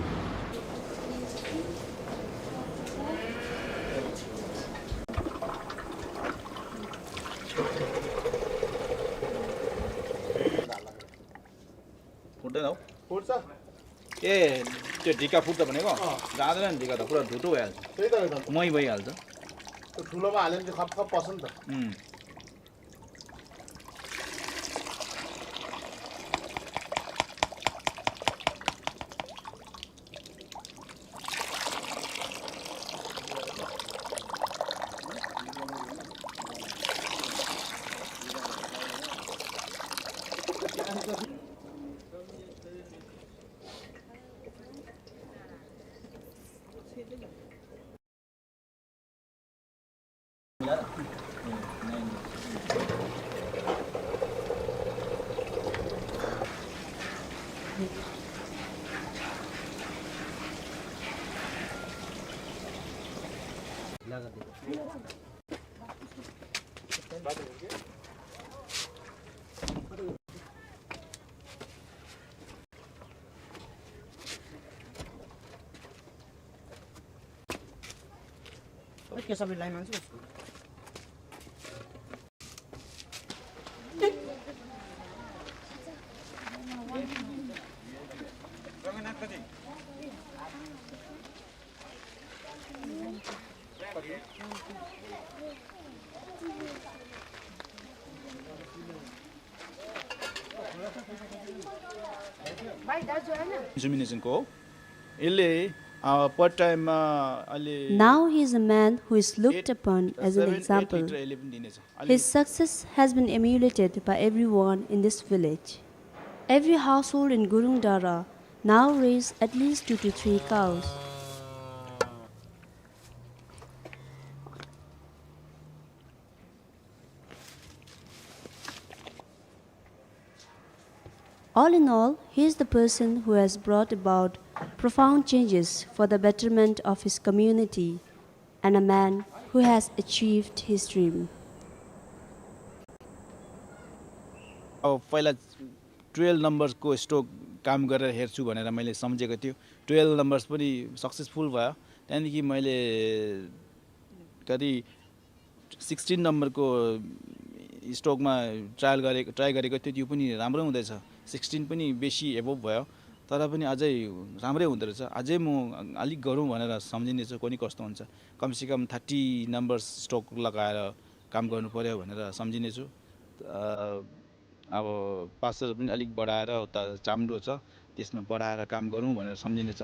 फुट्दैन हौ। फुट्छ। ए, त्यो ढिका फुट्छ भनेको? अँ। जाँदैन नि ढिका त, पुरा धुतो भइहाल्छ। त्यही त हो त। मही भइहाल्छ। त्यो ठुलोमा हाल्यो भने चाहिँ खप्प खप्प पस्छ नि त। उम्। Insemination को यसले, अ, per time मा अहिले Now he is a man who is looked upon as an example. His success has been emulated by everyone in this village. Every household in Gurung Dara now raise at least two to three cows. All in all, he is the person who has brought about profound changes for the betterment of his community and a man who has achieved his dream. अब पहिला ट्वेल्भ नम्बरको स्टोक काम गरेर हेर्छु भनेर मैले सम्झेको थियो। ट्वेल्भ नम्बर्स पनि सक्सेसफुल भयो। त्यहाँदेखि मैले कति सिक्सटिन नम्बरको स्टोकमा ट्रायल गरेको, ट्राई गरेको थियो, त्यो पनि राम्रो हुँदैछ। सिक्सटिन पनि बेसी एबोभ भयो, तर पनि अझै राम्रै हुँदो रहेछ। अझै म अलिक गरौँ भनेर सम्झिनेछु, कुन्नि कस्तो हुन्छ। कमसेकम थर्टी नम्बर स्टोक लगाएर काम गर्नु पर्‍यो भनेर सम्झिनेछु। अ, अब पास्चर पनि अलिक बढाएर, उता चाम्डो छ, त्यसमा बढाएर काम गरौँ भनेर सम्झिनेछ।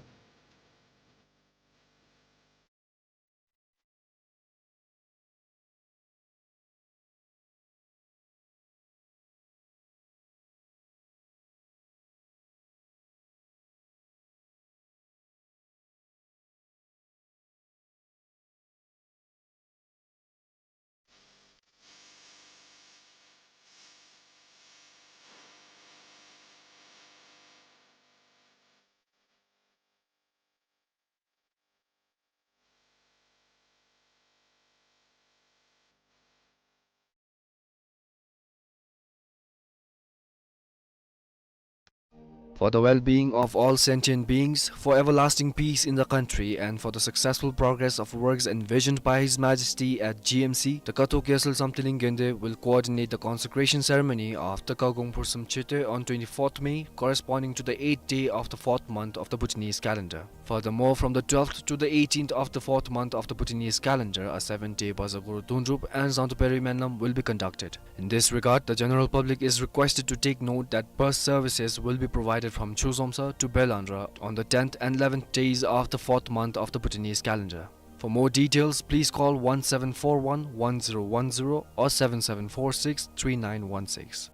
For the well-being of all sentient beings, for everlasting peace in the country, and for the successful progress of works envisioned by His Majesty at G M C, the Kathok Gyaltsel Samdheling Gende will coordinate the consecration ceremony of the Kagong Phursum Chete on twenty-fourth May, corresponding to the eighth day of the fourth month of the Bhutanese calendar. Furthermore, from the twelfth to the eighteenth of the fourth month of the Bhutanese calendar, a seven-day Bazaar Guru Dundrup and Zangdu Peri Menlam will be conducted. In this regard, the general public is requested to take note that bus services will be provided from Chozomsa to Belandra on the tenth and eleventh days of the fourth month of the Bhutanese calendar. For more details, please call one seven four one one zero one zero or seven seven four six three nine one six.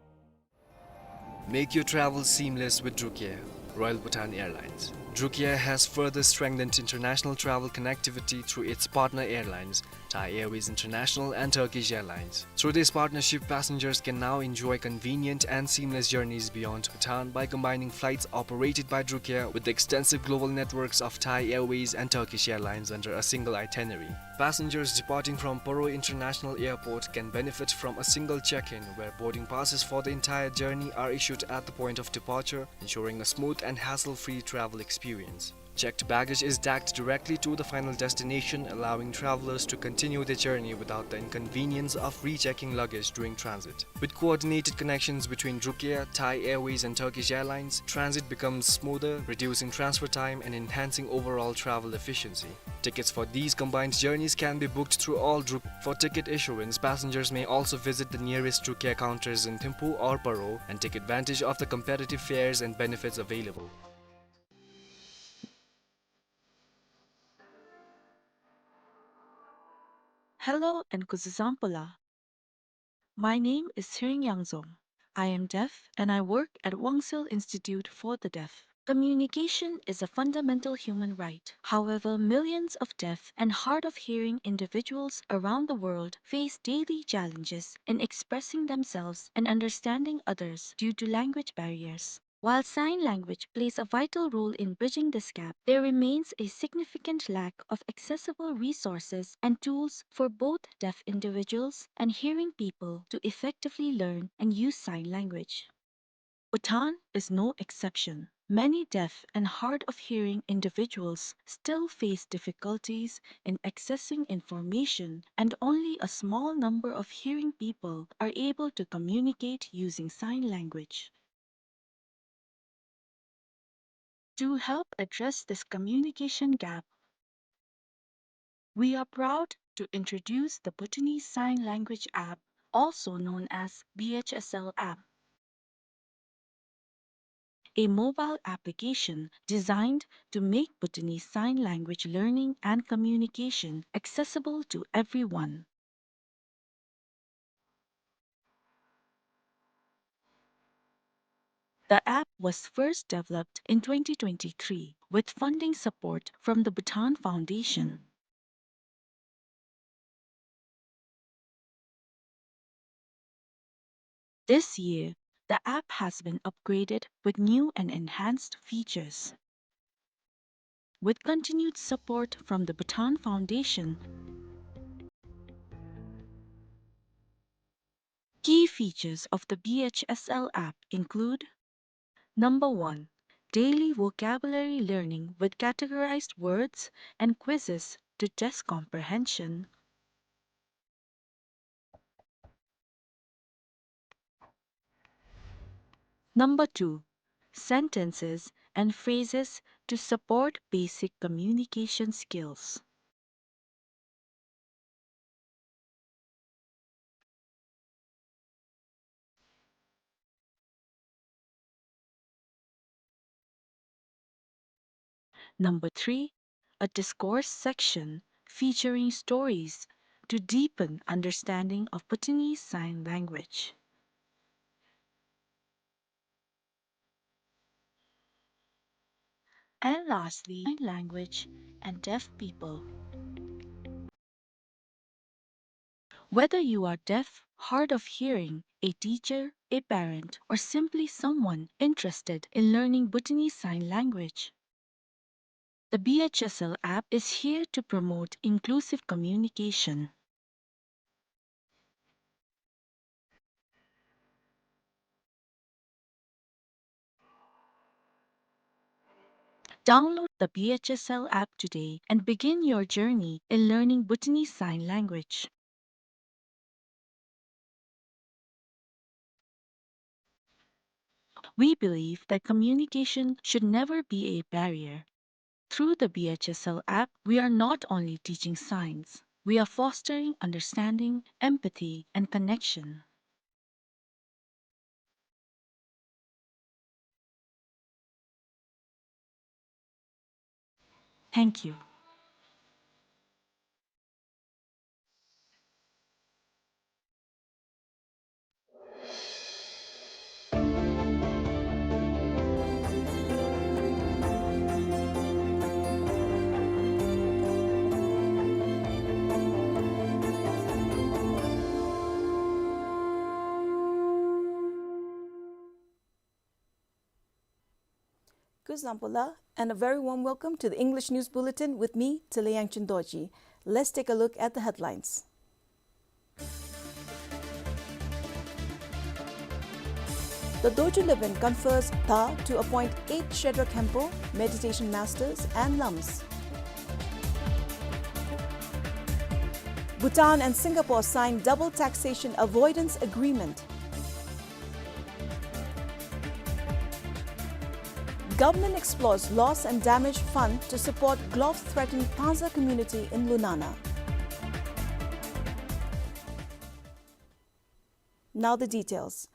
Make your travel seamless with Drukair, Royal Bhutan Airlines. Drukair has further strengthened international travel connectivity through its partner airlines, Thai Airways International and Turkish Airlines. Through this partnership, passengers can now enjoy convenient and seamless journeys beyond Bhutan by combining flights operated by Drukair with the extensive global networks of Thai Airways and Turkish Airlines under a single itinerary. Passengers departing from Paro International Airport can benefit from a single check-in, where boarding passes for the entire journey are issued at the point of departure, ensuring a smooth and hassle-free travel experience. Checked baggage is tagged directly to the final destination, allowing travelers to continue their journey without the inconvenience of rechecking luggage during transit. With coordinated connections between Drukair, Thai Airways, and Turkish Airlines, transit becomes smoother, reducing transfer time and enhancing overall travel efficiency. Tickets for these combined journeys can be booked through all Druk. For ticket issuance, passengers may also visit the nearest Drukair counters in Thimphu or Paro and take advantage of the competitive fares and benefits available. Hello and kuzuzangpo la. My name is Tsering Yangzom. I am deaf and I work at Wangsil Institute for the Deaf. Communication is a fundamental human right. However, millions of deaf and hard of hearing individuals around the world face daily challenges in expressing themselves and understanding others due to language barriers. While sign language plays a vital role in bridging this gap, there remains a significant lack of accessible resources and tools for both deaf individuals and hearing people to effectively learn and use sign language. Bhutan is no exception. Many deaf and hard of hearing individuals still face difficulties in accessing information, and only a small number of hearing people are able to communicate using sign language. To help address this communication gap, we are proud to introduce the Bhutanese Sign Language app, also known as B H S L app, a mobile application designed to make Bhutanese Sign Language learning and communication accessible to everyone. The app was first developed in twenty twenty-three with funding support from the Bhutan Foundation. This year, the app has been upgraded with new and enhanced features. With continued support from the Bhutan Foundation, key features of the B H S L app include: number one, daily vocabulary learning with categorized words and quizzes to test comprehension. Number two, sentences and phrases to support basic communication skills. Number three, a discourse section featuring stories to deepen understanding of Bhutanese Sign Language. And lastly, sign language and deaf people. Whether you are deaf, hard of hearing, a teacher, a parent, or simply someone interested in learning Bhutanese Sign Language, the B H S L app is here to promote inclusive communication. Download the B H S L app today and begin your journey in learning Bhutanese Sign Language. We believe that communication should never be a barrier. Through the B H S L app, we are not only teaching signs, we are fostering understanding, empathy, and connection. Thank you. Kuzuzangpo la, and a very warm welcome to the English News Bulletin with me, Tele Yangchen Dorji. Let's take a look at the headlines. The Dorji Leben confers tha to appoint eight Shedra Khenpo, meditation masters and lams. Bhutan and Singapore sign double taxation avoidance agreement. Government explores loss and damage fund to support glove-threatened Panza community in Lunana. Now the details.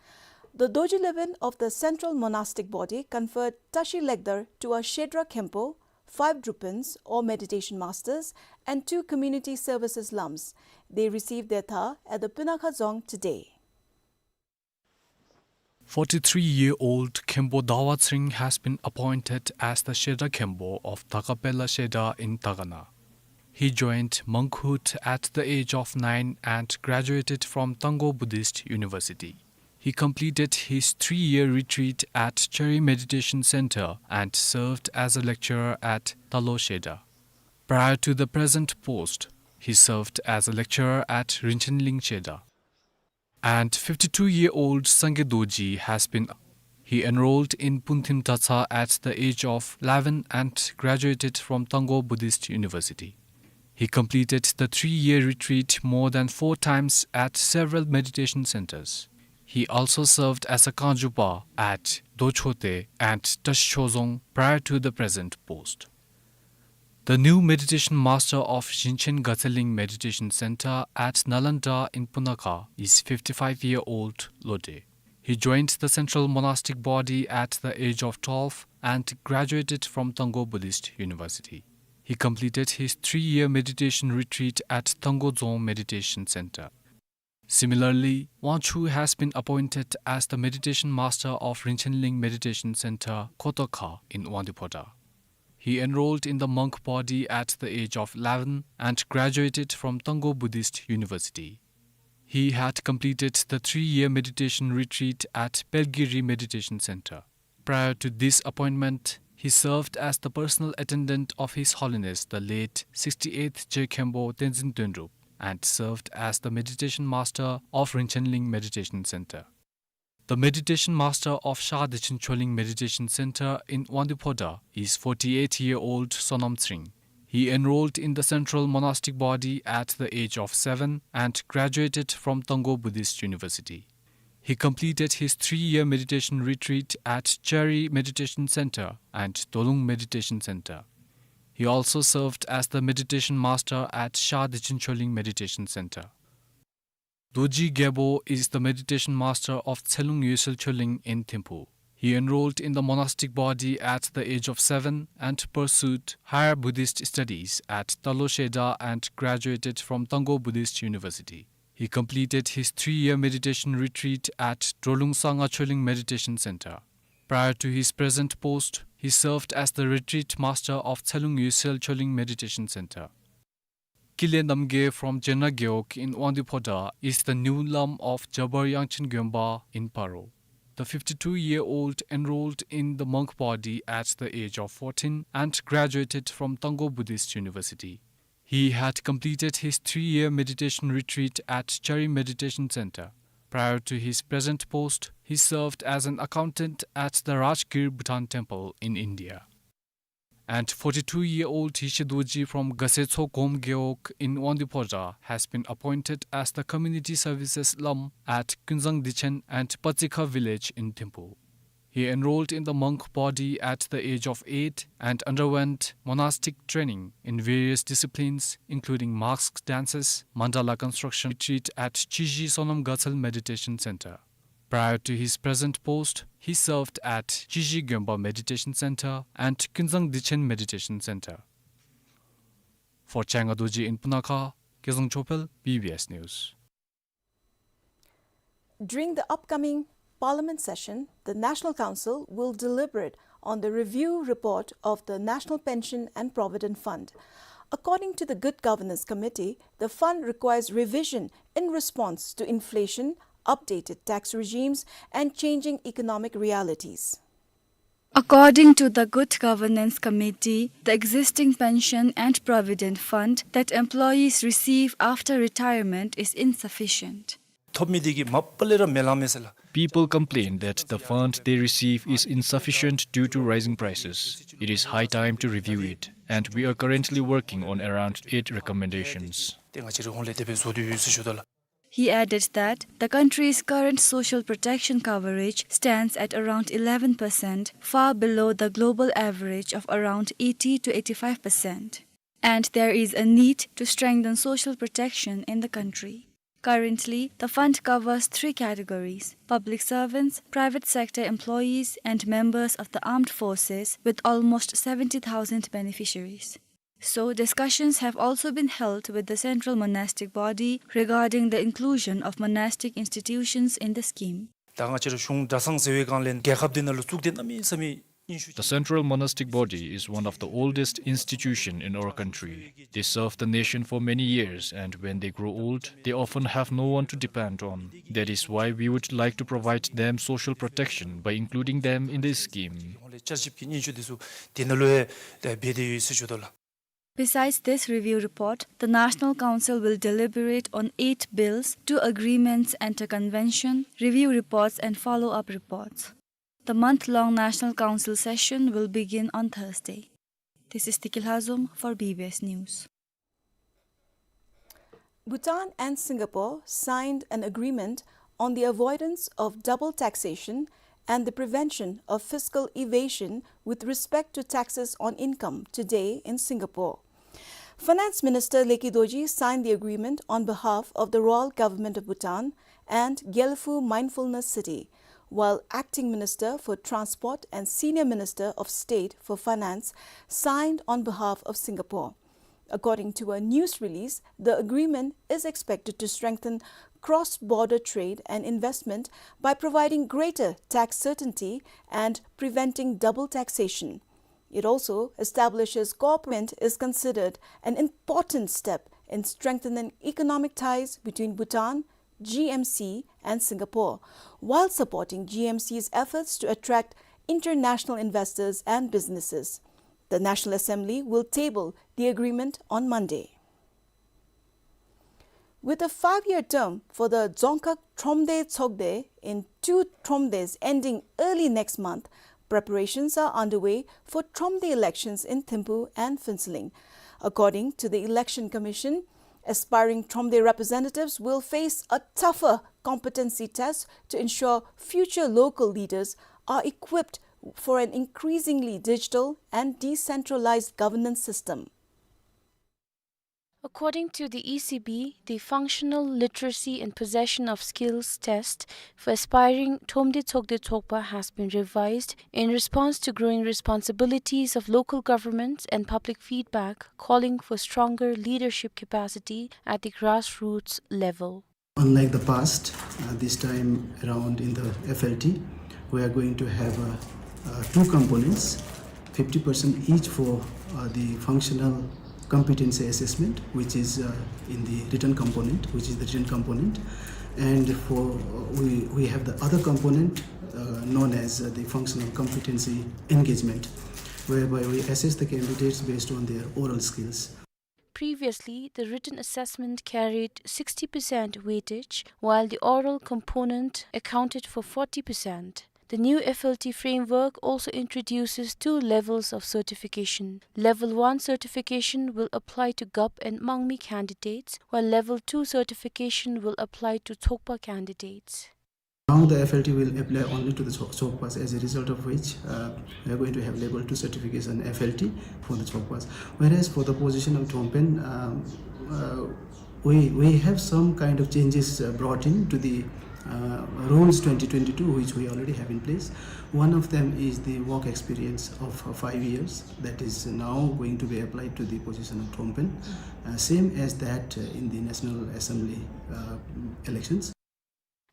The Dorji Leben of the Central Monastic Body conferred Tashi Legdar to a Shedra Khenpo, five Drupens or meditation masters, and two community services lams. They received their tha at the Punakha Dzong today. Forty-three-year-old Khenpo Dawa Tsering has been appointed as the Shedra Khenpo of Takapela Shedra in Takana. He joined monkhood at the age of nine and graduated from Tangkhul Buddhist University. He completed his three-year retreat at Chari Meditation Center and served as a lecturer at Talo Shedra. Prior to the present post, he served as a lecturer at Rinchen Ling Shedra. And fifty-two-year-old Sangye Dorji has been, he enrolled in Punthim Tatsa at the age of eleven and graduated from Tangkhul Buddhist University. He completed the three-year retreat more than four times at several meditation centers. He also served as a Kangjupa at Dochote and Tashichodzong prior to the present post. The new meditation master of Jinchen Gatseling Meditation Center at Nalanda in Punakha is fifty-five-year-old Lode. He joined the Central Monastic Body at the age of twelve and graduated from Tangkhul Buddhist University. He completed his three-year meditation retreat at Tangkhul Dzong Meditation Center. Similarly, Wangchu has been appointed as the meditation master of Rinchen Ling Meditation Center, Khotokha, in Wangdue Phodrang. He enrolled in the monk body at the age of eleven and graduated from Tangkhul Buddhist University. He had completed the three-year meditation retreat at Pelgiri Meditation Center. Prior to this appointment, he served as the personal attendant of His Holiness the late sixty-eighth Je Khenpo Tenzin Tondrup and served as the meditation master of Rinchen Ling Meditation Center. The meditation master of Sha Dechen Choling Meditation Center in Wangdue Phodrang is forty-eight-year-old Sonam Tsering. He enrolled in the Central Monastic Body at the age of seven and graduated from Tangkhul Buddhist University. He completed his three-year meditation retreat at Chari Meditation Center and Dolung Meditation Center. He also served as the meditation master at Sha Dechen Choling Meditation Center. Dorji Gyalpo is the meditation master of Tselung Yesel Choling in Thimphu. He enrolled in the monastic body at the age of seven and pursued higher Buddhist studies at Talo Shedra and graduated from Tangkhul Buddhist University. He completed his three-year meditation retreat at Drolung Sangha Choling Meditation Center. Prior to his present post, he served as the retreat master of Tselung Yesel Choling Meditation Center. Kile Namgye from Jenra Gewog in Wangdue Phodrang is the new lam of Jabar Yangchen Gyonpa in Paro. The fifty-two-year-old enrolled in the monk body at the age of fourteen and graduated from Tangkhul Buddhist University. He had completed his three-year meditation retreat at Chari Meditation Center. Prior to his present post, he served as an accountant at the Rajgir Bhutan Temple in India. And forty-two-year-old Hishe Dorji from Gasetsho Gom Gewog in Wangdue Phodrang has been appointed as the community services lam at Kunzang Dichen and Patsikha village in Thimphu. He enrolled in the monk body at the age of eight and underwent monastic training in various disciplines, including mask dances, mandala construction retreat at Chiji Sonam Gatsal Meditation Center. Prior to his present post, he served at Chiji Gyompa Meditation Center and Kunzang Dichen Meditation Center. For Changa Dorji in Punakha, Kezang Chophel, B B S News. During the upcoming Parliament session, the National Council will deliberate on the review report of the National Pension and Provident Fund. According to the Good Governance Committee, the fund requires revision in response to inflation, updated tax regimes, and changing economic realities. According to the Good Governance Committee, the existing pension and provident fund that employees receive after retirement is insufficient. ཐོབ་མི་འདི་གིས་མ་པ་ལས་ར་མི་ལང་མས་ཟེར་ལགས། People complain that the fund they receive is insufficient due to rising prices. It is high time to review it, and we are currently working on around eight recommendations. ཏེ་ང་བཅས་ར་ཧོང་ལས་དེ་སྦེ་བཟོ་སྟེ་ཡོད་ཟེར་ཞུ་དོ་ལགས། He added that the country's current social protection coverage stands at around eleven percent, far below the global average of around eighty to eighty-five percent. And there is a need to strengthen social protection in the country. Currently, the fund covers three categories: public servants, private sector employees, and members of the armed forces, with almost seventy thousand beneficiaries. So, discussions have also been held with the Central Monastic Body regarding the inclusion of monastic institutions in the scheme. ད་ང་བཅས་ར་གཞུང་གྲྭ་ཚང་ཟེར་བའི་སྒང་ལས་རྒྱལ་ཁབ་འདི་ནང་ལུ་བཙུགས་ཏེ་གནམ་མེད་ས་མེད་སྙན་ཞུ། The Central Monastic Body is one of the oldest institution in our country. They serve the nation for many years, and when they grow old, they often have no one to depend on. That is why we would like to provide them social protection by including them in this scheme. ཧོང་ལས་བསྐྱར་ཞིབ་ཀྱི་སྙན་ཞུ་འདི་ཚུ་འདི་ནང་ལུ་ཡང་འབད་དེ་ཡོད་ཟེར་ཞུ་དོ་ལགས། Besides this review report, the National Council will deliberate on eight bills, two agreements and a convention, review reports and follow-up reports. The month-long National Council session will begin on Thursday. This is Tiki Lhazom for B B S News. Bhutan and Singapore signed an agreement on the avoidance of double taxation and the prevention of fiscal evasion with respect to taxes on income today in Singapore. Finance Minister Leki Dorji signed the agreement on behalf of the Royal Government of Bhutan and Gyalfu Mindfulness City, while Acting Minister for Transport and Senior Minister of State for Finance signed on behalf of Singapore. According to a news release, the agreement is expected to strengthen cross-border trade and investment by providing greater tax certainty and preventing double taxation. It also establishes cooperation is considered an important step in strengthening economic ties between Bhutan, G M C, and Singapore, while supporting G M C's efforts to attract international investors and businesses. The National Assembly will table the agreement on Monday. With a five-year term for the Dzongkhag Thromde Tshogde in two Thromdes ending early next month, preparations are underway for Thromde elections in Thimphu and Phuentsholing. According to the Election Commission, aspiring Thromde representatives will face a tougher competency test to ensure future local leaders are equipped for an increasingly digital and decentralized governance system. According to the E C B, the Functional Literacy and Possession of Skills test for aspiring Thromde Tshogde Tshogpa has been revised in response to growing responsibilities of local government and public feedback calling for stronger leadership capacity at the grassroots level. Unlike the past, uh, this time around in the F L T, we are going to have, uh, uh, two components, fifty percent each for, uh, the functional competency assessment, which is, uh, in the written component, which is the written component. And for, uh, we, we have the other component, uh, known as, uh, the functional competency engagement, whereby we assess the candidates based on their oral skills. Previously, the written assessment carried sixty percent weightage, while the oral component accounted for forty percent. The new F L T framework also introduces two levels of certification. Level one certification will apply to Gup and Mangmi candidates, while Level two certification will apply to Tsokpa candidates. Now the F L T will apply only to the Tsok-, Tsokpas, as a result of which, uh, we are going to have level two certification F L T for the Tsokpas. Whereas for the position of Trongpen, um, uh, we, we have some kind of changes, uh, brought in to the, uh, rules twenty twenty-two, which we already have in place. One of them is the work experience of, uh, five years that is now going to be applied to the position of Trongpen, uh, same as that, uh, in the National Assembly, uh, elections.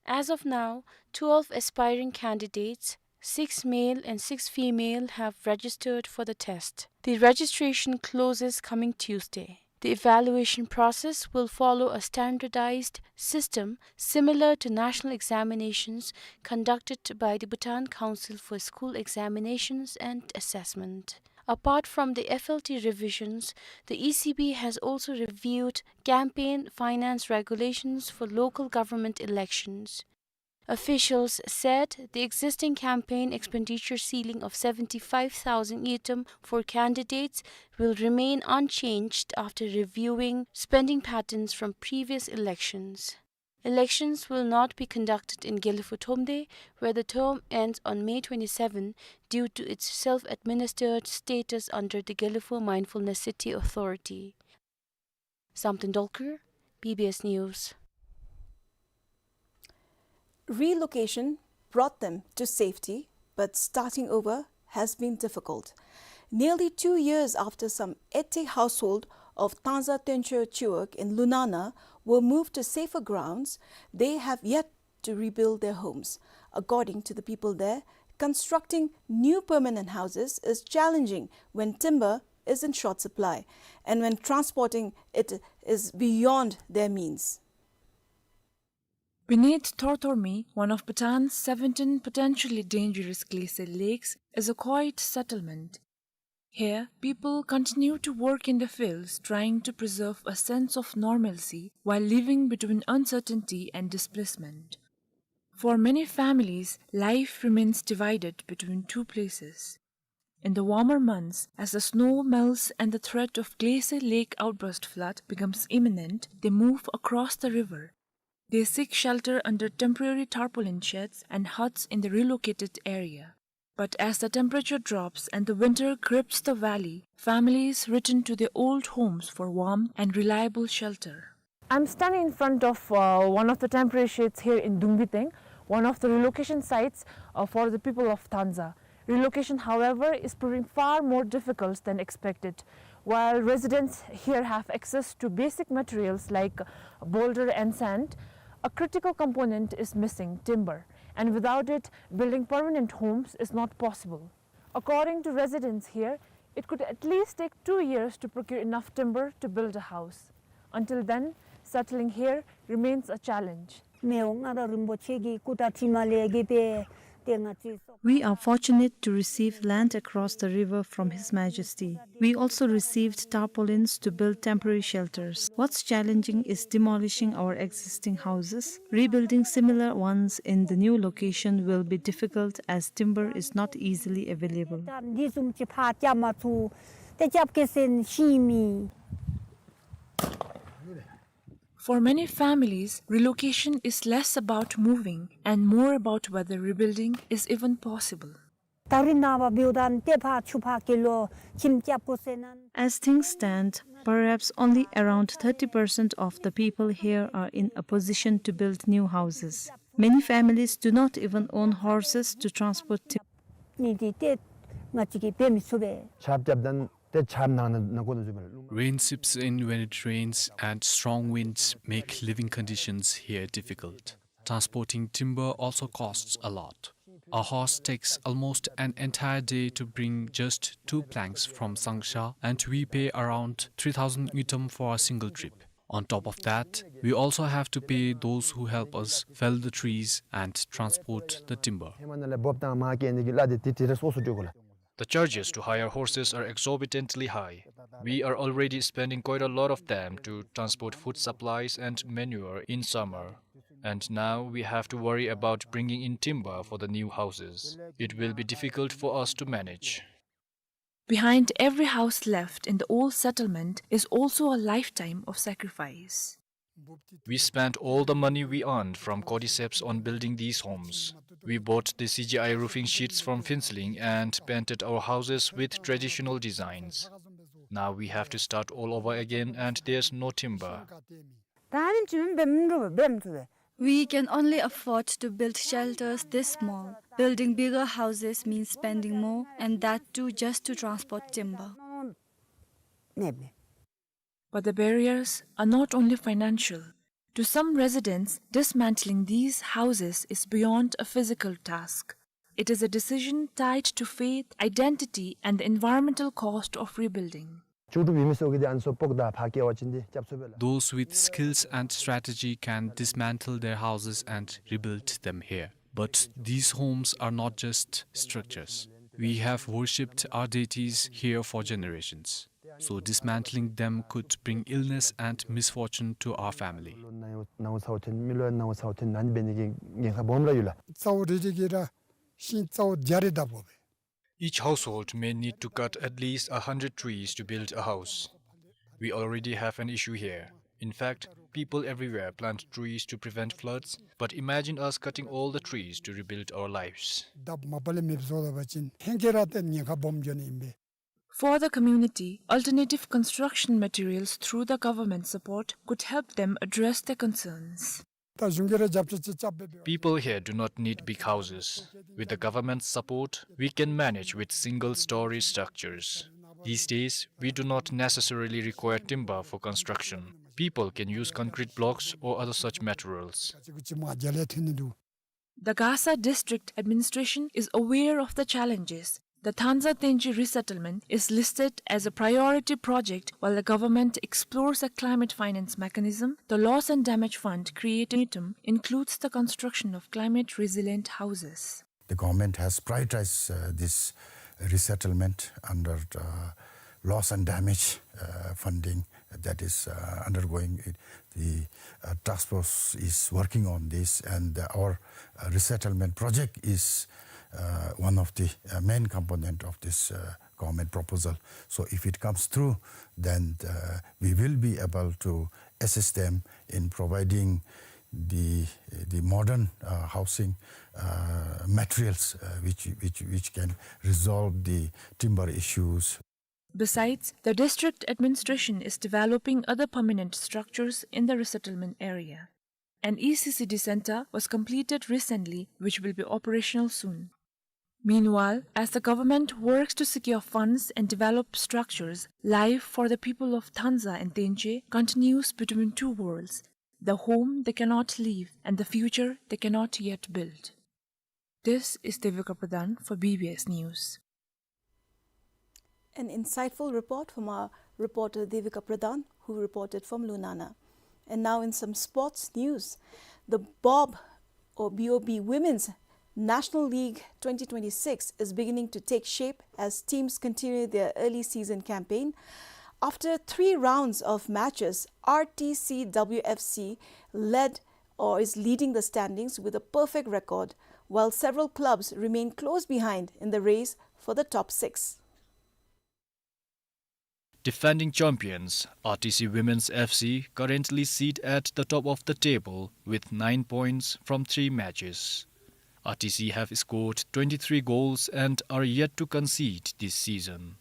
As of now, twelve aspiring candidates, six male and six female, have registered for the test. The registration closes coming Tuesday. The evaluation process will follow a standardized system similar to national examinations conducted by the Bhutan Council for School Examinations and Assessment. Apart from the F L T revisions, the E C B has also reviewed campaign finance regulations for local government elections. Officials said the existing campaign expenditure ceiling of seventy-five thousand ngultrum for candidates will remain unchanged after reviewing spending patterns from previous elections. Elections will not be conducted in Gelephu Thromde, where the term ends on May twenty-seven due to its self-administered status under the Gelephu Mindfulness City Authority. Samten Dolkar, B B S News. Relocation brought them to safety, but starting over has been difficult. Nearly two years after some eighty household of Tangza Tencho Chiwag in Lunana were moved to safer grounds, they have yet to rebuild their homes. According to the people there, constructing new permanent houses is challenging when timber is in short supply and when transporting it is beyond their means. Beneath Thorthormi, one of Bhutan's seventeen potentially dangerous glacial lakes, is a quiet settlement. Here, people continue to work in the fields, trying to preserve a sense of normalcy while living between uncertainty and displacement. For many families, life remains divided between two places. In the warmer months, as the snow melts and the threat of glacial lake outburst flood becomes imminent, they move across the river. They seek shelter under temporary tarpaulin sheds and huts in the relocated area. But as the temperature drops and the winter grips the valley, families return to their old homes for warmth and reliable shelter. I'm standing in front of, uh, one of the temporary sheds here in Dungbiteng, one of the relocation sites, uh, for the people of Tangza. Relocation, however, is proving far more difficult than expected. While residents here have access to basic materials like boulder and sand, a critical component is missing, timber, and without it, building permanent homes is not possible. According to residents here, it could at least take two years to procure enough timber to build a house. Until then, settling here remains a challenge. མི་དབང་མངའ་བདག་རིན་པོ་ཆེ་གི་སྐུ་དྲིན་ལས་གི་པེ་ཏེ་ང་ཅི་སོ། We are fortunate to receive land across the river from His Majesty. We also received tarpaulins to build temporary shelters. What's challenging is demolishing our existing houses. Rebuilding similar ones in the new location will be difficult as timber is not easily available. འདི་བཟུམ་ཅིག་ཕར་རྐྱབ་མ་ཚུགས། ཏེ་རྐྱབ་གེ་ཟེར་ཤི་མི། For many families, relocation is less about moving and more about whether rebuilding is even possible. ད་རིས་ནངས་པ་འབདཝ་ད་ཏེ་ཕར་ཆུ་ཕར་གི་ལོག་ཁྱིམ་རྐྱབ་དགོ་ཟེར་ན། As things stand, perhaps only around thirty percent of the people here are in a position to build new houses. Many families do not even own horses to transport timber. ནི་འདི་ཏེ་ང་བཅས་ཀྱིས་འབད་མི་ཚུགས་པས། ཆརཔ་རྐྱབ་ད་ཏེ་ཆརཔ་ནང་ན་ནང་ཁོ་ན་ཚུད་པས། Rain seeps in when it rains, and strong winds make living conditions here difficult. Transporting timber also costs a lot. A horse takes almost an entire day to bring just two planks from Sangsha, and we pay around three thousand ngultrum for a single trip. On top of that, we also have to pay those who help us fell the trees and transport the timber. ཧེ་མ་ནང་ལས་འབོབ་དང་མར་སྐྱེལ་ནི་གི་གླ་དེ་དེ་དེ་རེ་སོ་སོ་སྤྲོད་དགོ་ལགས། The charges to hire horses are exorbitantly high. We are already spending quite a lot of them to transport food supplies and manure in summer. And now we have to worry about bringing in timber for the new houses. It will be difficult for us to manage. Behind every house left in the old settlement is also a lifetime of sacrifice. We spent all the money we earned from cordyceps on building these homes. We bought the C G I roofing sheets from Phuentsholing and painted our houses with traditional designs. Now we have to start all over again and there's no timber. ད་ཨ་ནེམ་ཅིག་འབད་མི་འགྲོ་བས། འབད་མི་ཚུགས་པས། We can only afford to build shelters this small. Building bigger houses means spending more, and that too just to transport timber. But the barriers are not only financial. To some residents, dismantling these houses is beyond a physical task. It is a decision tied to faith, identity, and the environmental cost of rebuilding. ལྕོགས་གྲུབ་ཡོད་མི་ཚུ་གིས་ཏེ་ཨ་ནི་ཚུ་སྤོ་སྟེ་ཕར་བསྐྱལ་བ་ཅིན་ཏེ་སྐྱབས་སུ་འབད་ལ། Those with skills and strategy can dismantle their houses and rebuild them here. But these homes are not just structures. We have worshipped our deities here for generations. So dismantling them could bring illness and misfortune to our family. ནཝ་ཚཝ་ཐོན་མི་ལུ་ནཝ་ཚཝ་ཐོན་ནན་འབད་ནི་གི་ཉེན་ཁ་སྦོམ་ར་ཡོད་ལགས། ཚཝ་རེ་རེ་གིས་ར་ཤིང་ཚཝ་བརྒྱ་རེ་བཏབ་དགོ་པས། Each household may need to cut at least a hundred trees to build a house. We already have an issue here. In fact, people everywhere plant trees to prevent floods, but imagine us cutting all the trees to rebuild our lives. བཏབ་མ་པ་ལས་མེདཔ་བཟོ་ད་པ་ཅིན་ཧེང་སྐལ་ར་ཏེ་ཉེན་ཁ་སྦོམ་འགྱོ་ནི་ཨིན་པས། For the community, alternative construction materials through the government support could help them address their concerns. ད་གཞུང་གིས་ར་རྒྱབ་སྐྱོར་ཅིག་རྐྱབ་འབད་འབད། People here do not need big houses. With the government's support, we can manage with single-story structures. These days, we do not necessarily require timber for construction. People can use concrete blocks or other such materials. ཅིག་ཅིག་མ་རྒྱལ་ལ་ཐོན་ནི་འདུག། The Gasa District Administration is aware of the challenges. The Thanza Tenje resettlement is listed as a priority project while the government explores a climate finance mechanism. The Loss and Damage Fund created includes the construction of climate resilient houses. The government has prioritized, uh, this resettlement under the loss and damage, uh, funding that is, uh, undergoing. It, the, uh, task force is working on this, and, uh, our, uh, resettlement project is, uh, one of the, uh, main component of this, uh, government proposal. So if it comes through, then, uh, we will be able to assist them in providing the, the modern, uh, housing, uh, materials, uh, which, which, which can resolve the timber issues. Besides, the district administration is developing other permanent structures in the resettlement area. An E C C D center was completed recently, which will be operational soon. Meanwhile, as the government works to secure funds and develop structures, life for the people of Thanza and Tenje continues between two worlds, the home they cannot leave and the future they cannot yet build. This is Devika Pradhan for B B S News. An insightful report from our reporter Devika Pradhan, who reported from Lunana. And now in some sports news, the BOB or B O B Women's National League twenty twenty-six is beginning to take shape as teams continue their early season campaign. After three rounds of matches, R T C W F C led or is leading the standings with a perfect record, while several clubs remain close behind in the race for the top six. Defending champions, R T C Women's F C currently sit at the top of the table with nine points from three matches. R T C have scored twenty-three goals and are yet to concede this season.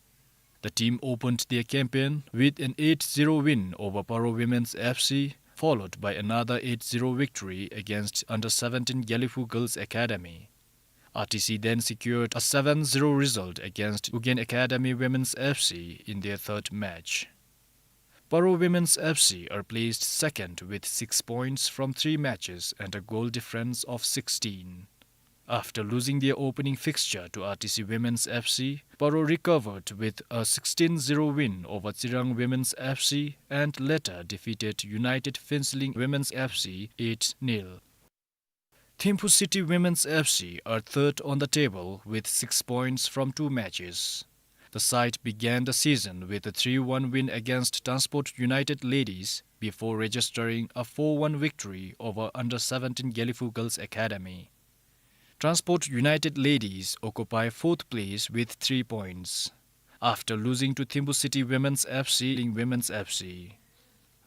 The team opened their campaign with an eight zero win over Paro Women's F C, followed by another eight zero victory against under seventeen Gelephu Girls Academy. R T C then secured a seven zero result against Ugyen Academy Women's F C in their third match. Paro Women's F C are placed second with six points from three matches and a goal difference of sixteen. After losing their opening fixture to R T C Women's F C, Paro recovered with a sixteen zero win over Tsirang Women's F C and later defeated United Phuentsholing Women's F C eight nil. Thimphu City Women's F C are third on the table with six points from two matches. The side began the season with a three one win against Transport United Ladies before registering a four one victory over under seventeen Gelephu Girls Academy. Transport United Ladies occupy fourth place with three points, after losing to Thimphu City Women's F C in Women's F C.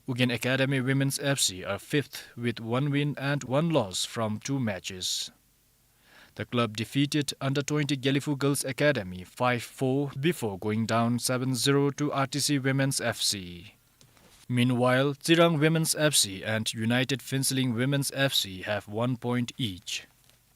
Ugyen Academy Women's F C are fifth with one win and one loss from two matches. The club defeated under twenty Gelephu Girls Academy five four before going down seven zero to R T C Women's F C. Meanwhile, Tsirang Women's F C and United Phuentsholing Women's F C have one point each.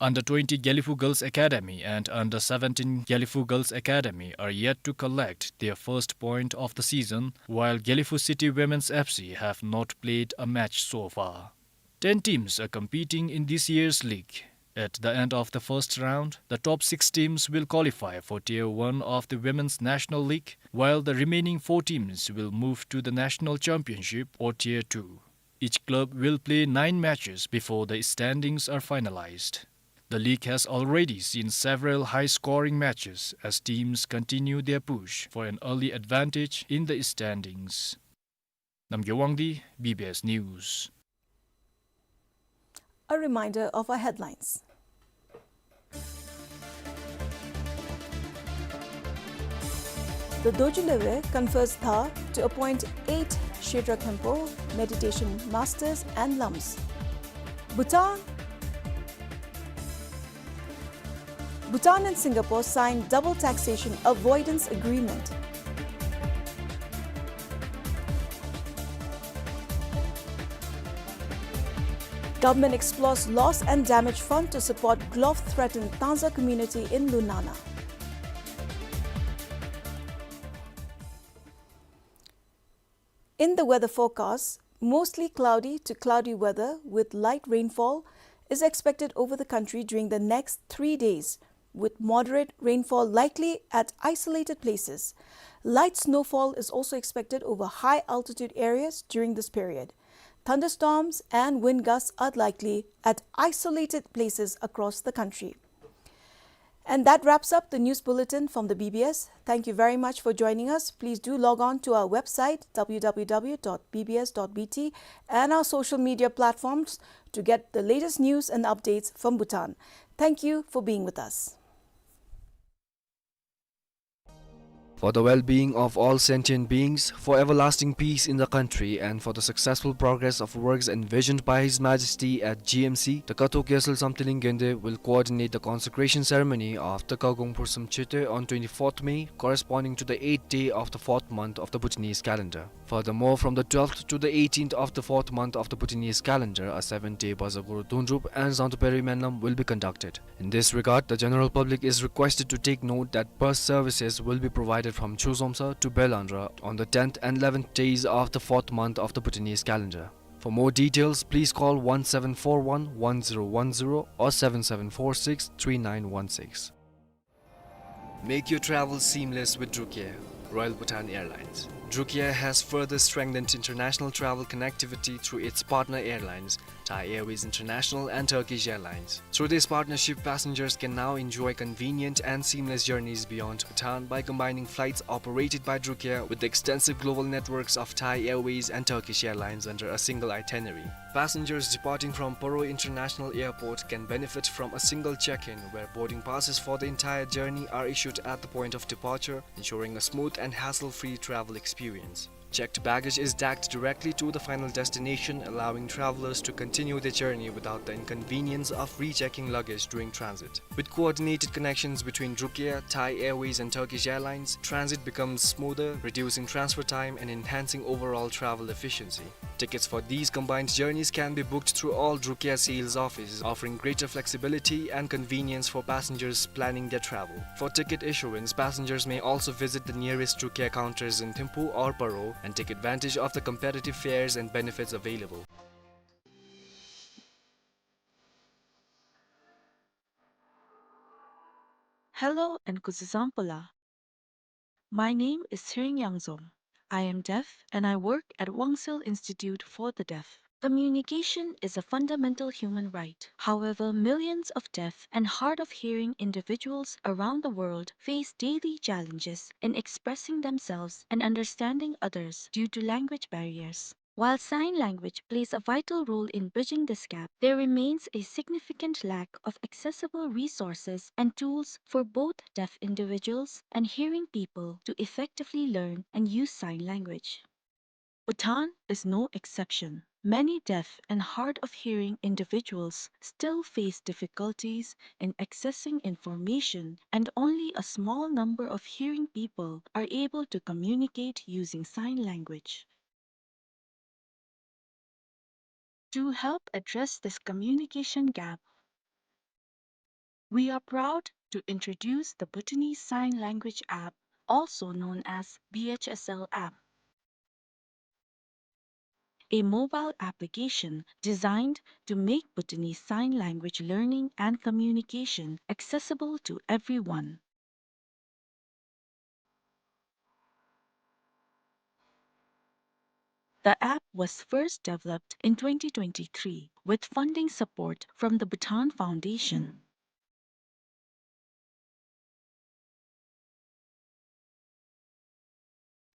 Under twenty Gelephu Girls Academy and under seventeen Gelephu Girls Academy are yet to collect their first point of the season, while Gelephu City Women's F C have not played a match so far. Ten teams are competing in this year's league. At the end of the first round, the top six teams will qualify for Tier one of the Women's National League, while the remaining four teams will move to the National Championship or Tier two. Each club will play nine matches before the standings are finalized. The league has already seen several high-scoring matches as teams continue their push for an early advantage in the standings. Namgay Wangdi, B B S News. A reminder of our headlines. The Dorji Lhagvay confers dhar to appoint eight Shedra Khenpo meditation masters and lams. Bhutan, Bhutan and Singapore sign double taxation avoidance agreement. Government explores loss and damage fund to support glove-threatened Tangsa community in Lunana. In the weather forecast, mostly cloudy to cloudy weather with light rainfall is expected over the country during the next three days, with moderate rainfall likely at isolated places. Light snowfall is also expected over high altitude areas during this period. Thunderstorms and wind gusts are likely at isolated places across the country. And that wraps up the news bulletin from the B B S. Thank you very much for joining us. Please do log on to our website, W W W dot B B S dot B T, and our social media platforms to get the latest news and updates from Bhutan. Thank you for being with us. For the well-being of all sentient beings, for everlasting peace in the country, and for the successful progress of works envisioned by His Majesty at G M C, the Kathok Gyalsel Samthiling Gende will coordinate the consecration ceremony of the Kagong Phursum Chete on twenty-fourth May, corresponding to the eighth day of the fourth month of the Bhutanese calendar. Furthermore, from the twelfth to the eighteenth of the fourth month of the Bhutanese calendar, a seven-day Baza Guru Dundrup and Zangtu Peri Menlam will be conducted. In this regard, the general public is requested to take note that bus services will be provided from Chuzomsa to Belandra on the tenth and eleventh days of the fourth month of the Bhutanese calendar. For more details, please call one seven four one one zero one zero or seven seven four six three nine one six. Make your travel seamless with Drukair, Royal Bhutan Airlines. Drukair has further strengthened international travel connectivity through its partner airlines, Thai Airways International and Turkish Airlines. Through this partnership, passengers can now enjoy convenient and seamless journeys beyond Bhutan by combining flights operated by Drukair with the extensive global networks of Thai Airways and Turkish Airlines under a single itinerary. Passengers departing from Paro International Airport can benefit from a single check-in, where boarding passes for the entire journey are issued at the point of departure, ensuring a smooth and hassle-free travel experience. Checked baggage is tagged directly to the final destination, allowing travelers to continue their journey without the inconvenience of rechecking luggage during transit. With coordinated connections between Drukair, Thai Airways, and Turkish Airlines, transit becomes smoother, reducing transfer time and enhancing overall travel efficiency. Tickets for these combined journeys can be booked through all Drukair sales offices, offering greater flexibility and convenience for passengers planning their travel. For ticket issuance, passengers may also visit the nearest Drukair counters in Thimphu or Paro and take advantage of the competitive fares and benefits available. Hello and kuzuzangpo la. My name is Tsering Yangzom. I am deaf and I work at Wangsil Institute for the Deaf. Communication is a fundamental human right. However, millions of deaf and hard of hearing individuals around the world face daily challenges in expressing themselves and understanding others due to language barriers. While sign language plays a vital role in bridging this gap, there remains a significant lack of accessible resources and tools for both deaf individuals and hearing people to effectively learn and use sign language. Bhutan is no exception. Many deaf and hard of hearing individuals still face difficulties in accessing information, and only a small number of hearing people are able to communicate using sign language. To help address this communication gap, we are proud to introduce the Bhutanese Sign Language app, also known as B H S L app, a mobile application designed to make Bhutanese Sign Language learning and communication accessible to everyone. The app was first developed in twenty twenty-three with funding support from the Bhutan Foundation.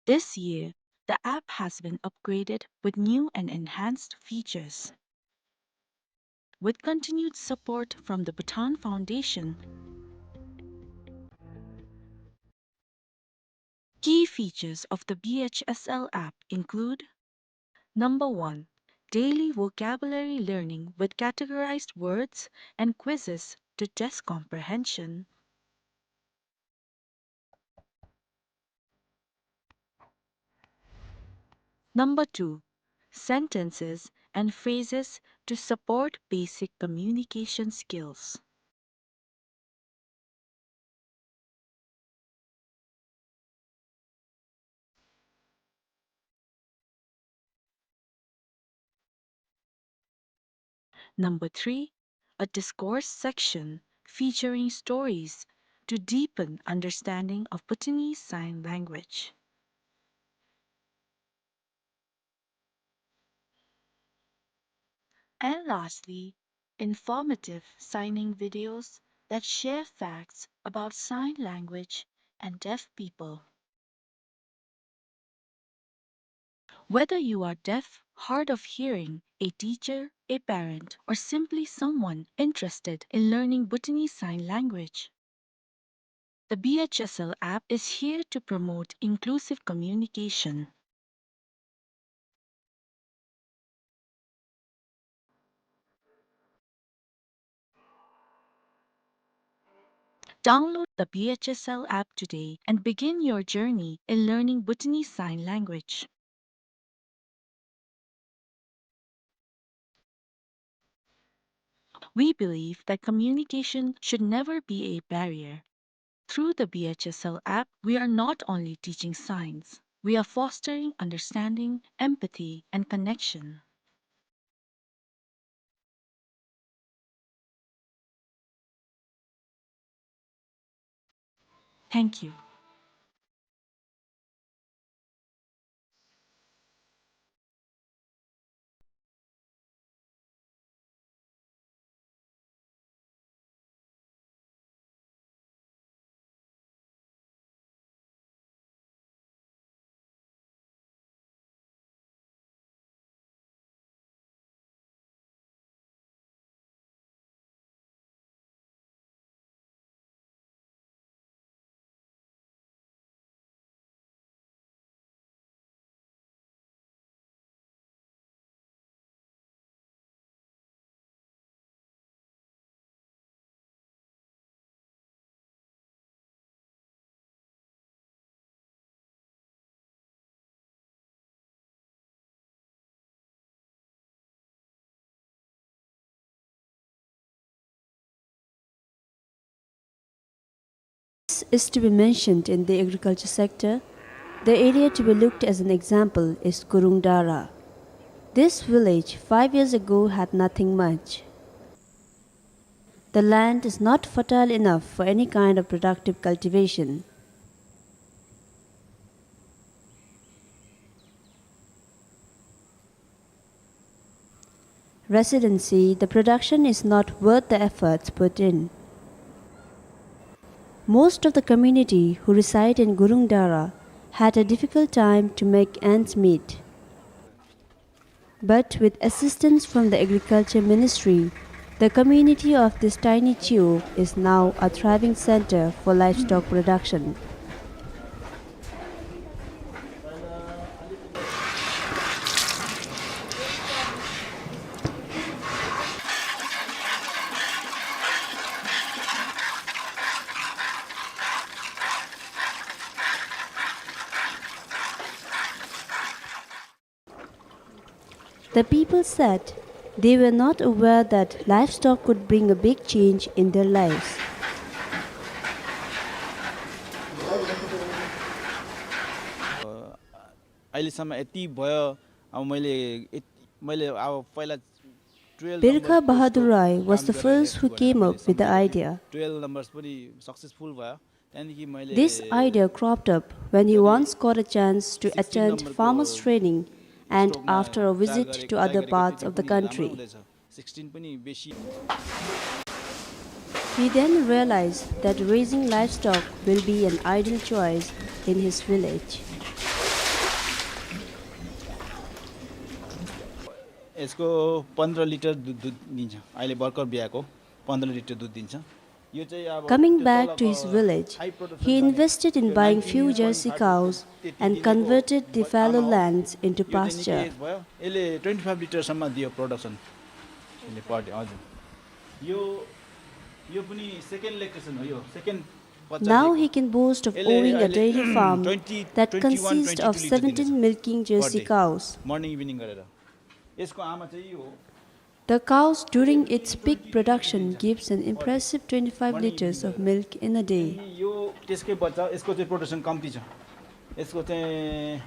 This year, the app has been upgraded with new and enhanced features. With continued support from the Bhutan Foundation, key features of the B H S L app include: number one, daily vocabulary learning with categorized words and quizzes to test comprehension. Number two, sentences and phrases to support basic communication skills. Number three, a discourse section featuring stories to deepen understanding of Bhutanese Sign Language. And lastly, informative signing videos that share facts about sign language and deaf people. Whether you are deaf, hard of hearing, a teacher, a parent, or simply someone interested in learning Bhutanese Sign Language, the B H S L app is here to promote inclusive communication. Download the B H S L app today and begin your journey in learning Bhutanese Sign Language. We believe that communication should never be a barrier. Through the B H S L app, we are not only teaching signs, we are fostering understanding, empathy, and connection. Thank you. Is to be mentioned in the agriculture sector. The area to be looked as an example is Gurung Dara. This village five years ago had nothing much. The land is not fertile enough for any kind of productive cultivation. residents say the production is not worth the efforts put in. Most of the community who reside in Gurung Dara had a difficult time to make ends meet. But with assistance from the Agriculture Ministry, the community of this tiny chiu is now a thriving center for livestock production. The people said they were not aware that livestock could bring a big change in their lives. अ, अहिलेसम्म यति भयो, अब मैले यत-, मैले अब पहिला twelve Birkha Bahadur Roy was the first who came up with the idea. Twelve numbers पनि successful भयो। त्यहाँदेखि मैले This idea cropped up when he once got a chance to attend farmers' training and after a visit to other parts of the country. Sixteen पनि बेसी। He then realized that raising livestock will be an ideal choice in his village. यसको पन्ध्र लिटर दुध, दुध दिन्छ। अहिले भर्खर ब्याएको पन्ध्र लिटर दुध दिन्छ। यो चाहिँ अब Coming त्यो back तल to his को village, high production he जाने invested in त्यो buying few jersey cows and converted the fallow lands into pasture. यो चाहिँ नि के भयो, यसले twenty five लिटरसम्म दियो production। यसले per day, हजुर। यो, यो पनि second lactation हो, यो second बच्चा दिएको। Now he can boast of owning a dairy farm that consists of seventeen milking jersey cows। Morning evening गरेर। यसको आमा चाहिँ यो हो। The cows during its peak production gives an impressive twenty-five liters of milk in a day. अनि यो त्यसकै बच्चा, यसको चाहिँ production कम्ती छ। यसको चाहिँ,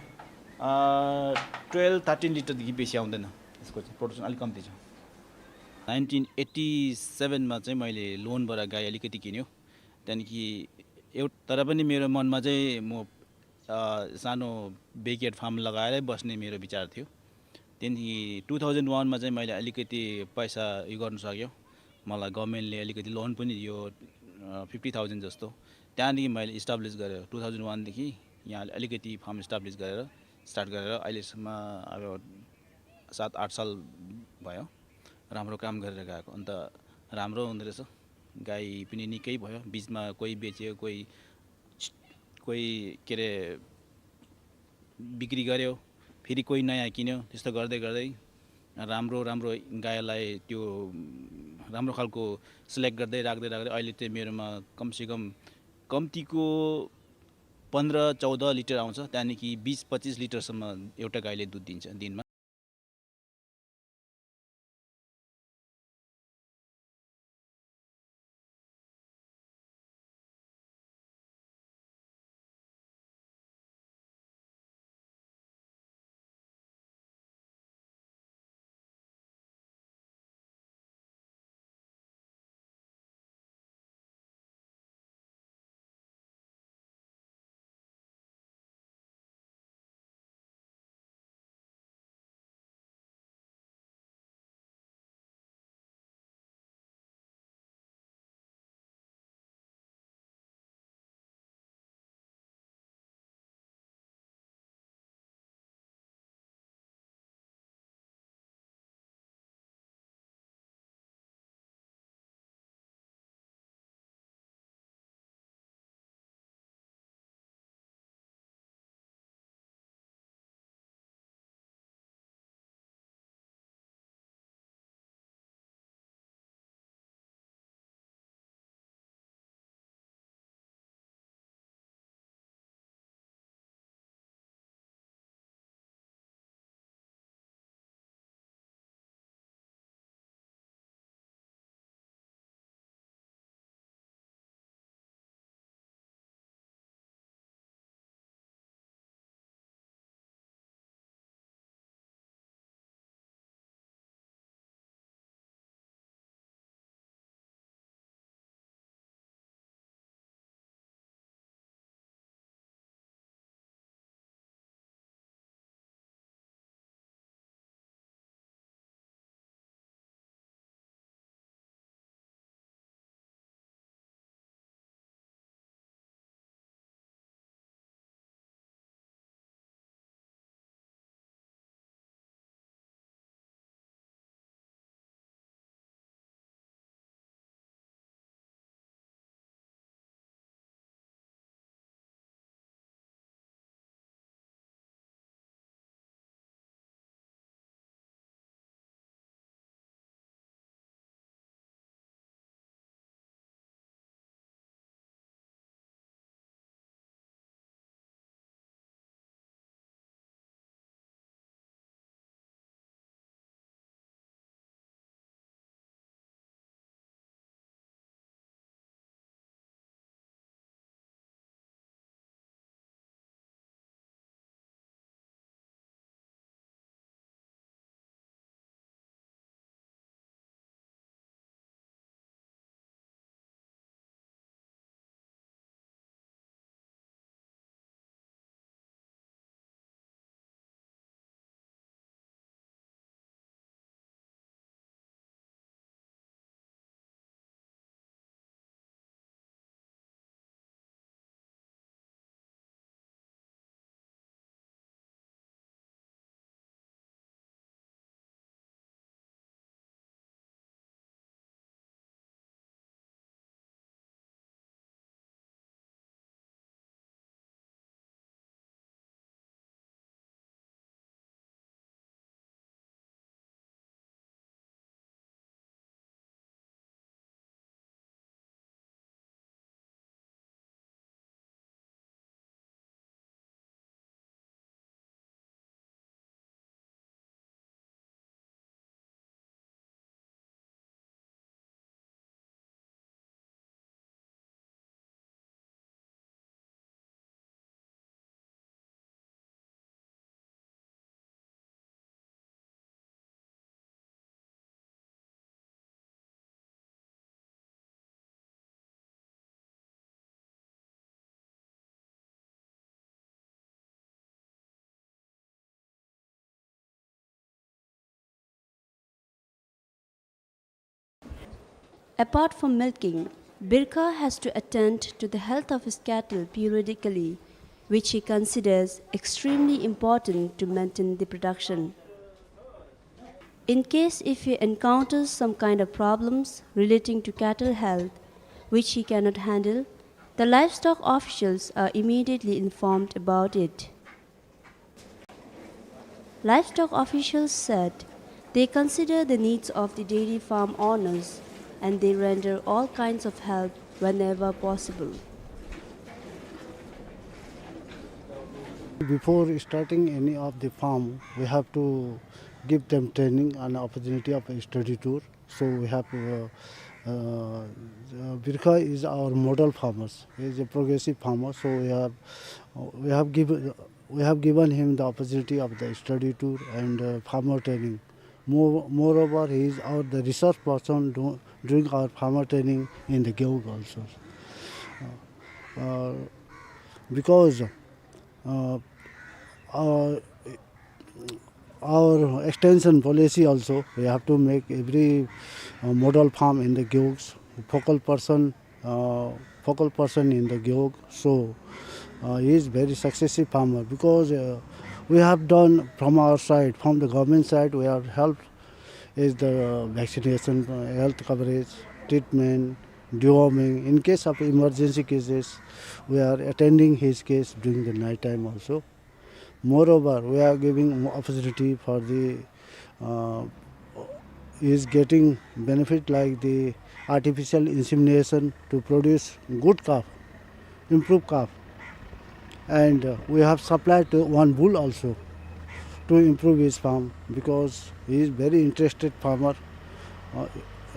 अ, twelve thirteen लिटरदेखि बेसी आउँदैन। यसको चाहिँ production अलिक कम्ती छ। Nineteen eighty seven मा चाहिँ मैले लोनबाट गाई अलिकति किन्यो। त्यहाँदेखि एउ-, तर पनि मेरो मनमा चाहिँ म, अ, सानो backyard farm लगाएरै बस्ने मेरो विचार थियो। त्यहाँदेखि two thousand one मा चाहिँ मैले अलिकति पैसा उयो गर्नु सक्यो। मलाई government ले अलिकति लोन पनि दियो, अ, fifty thousand जस्तो। त्यहाँदेखि मैले establish गरेँ। Two thousand one देखि यहाँ अलिकति farm establish गरेर, start गरेर अहिलेसम्म अब सात आठ साल भयो। राम्रो काम गरेर गएको। अन्त राम्रो हुँदो रहेछ। गाई पनि निकै भयो। बिचमा कोही बेच्यो, कोही, कोही के अरे, बिक्री गर्‍यो, फेरि कोही नयाँ किन्यो। त्यस्तो गर्दै गर्दै राम्रो राम्रो गाईलाई त्यो राम्रो खालको select गर्दै राख्दै राख्दै अहिले चाहिँ मेरोमा कमसेकम कम्तीको पन्ध्र चौध लिटर आउँछ। त्यहाँदेखि बिस पच्चिस लिटरसम्म एउटा गाईले दुध दिन्छ दिनमा। Apart from milking, Birkha has to attend to the health of his cattle periodically, which he considers extremely important to maintain the production. In case if he encounters some kind of problems relating to cattle health, which he cannot handle, the livestock officials are immediately informed about it. Livestock officials said they consider the needs of the dairy farm owners and they render all kinds of help whenever possible. Before starting any of the farm, we have to give them training and opportunity of a study tour. So we have, uh, uh, uh, Birkha is our model farmers. He is a progressive farmer, so we have, uh, we have given, we have given him the opportunity of the study tour and, uh, farmer training. More, moreover, he is our, the resource person do, during our farmer training in the Gewog also. Uh, uh, because, uh, our our extension policy also, we have to make every, uh, model farm in the Gewog, focal person, uh, focal person in the Gewog. So, uh, he is very successive farmer because, uh, we have done from our side, from the government side, we have helped is the vaccination, uh, health coverage, treatment, deworming. In case of emergency cases, we are attending his case during the night time also. Moreover, we are giving opportunity for the, uh, is getting benefit like the artificial insemination to produce good calf, improved calf. And, uh, we have supplied to one bull also to improve his farm because he is very interested farmer. Uh,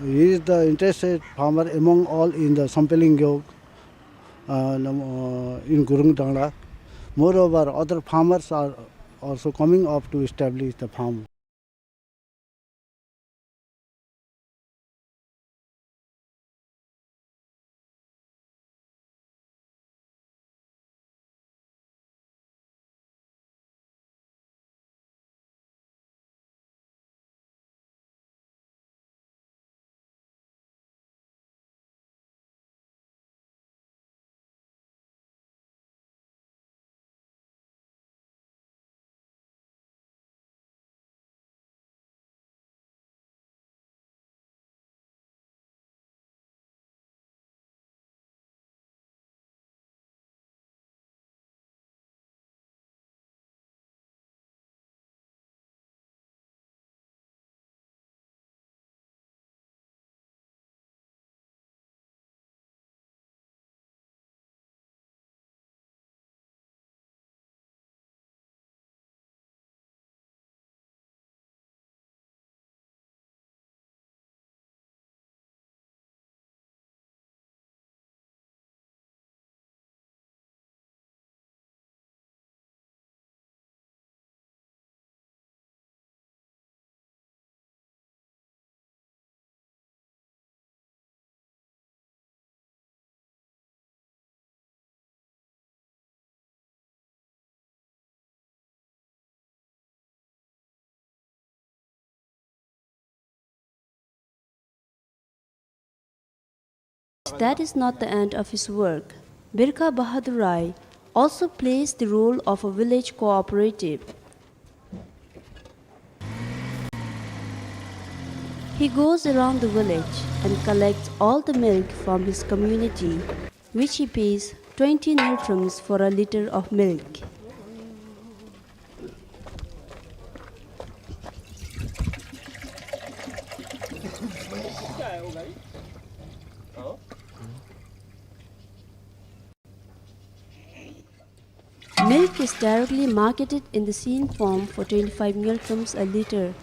he is the interested farmer among all in the Sampeiling Gewog, uh, nam-, uh, in Gurung Dangla. Moreover, other farmers are also coming up to establish the farm. That is not the end of his work. Birkha Bahadur Rai also plays the role of a village cooperative. He goes around the village and collects all the milk from his community, which he pays twenty ngultrums for a litre of milk. Milk is directly marketed in the seen form for twenty-five ngultrums a litre.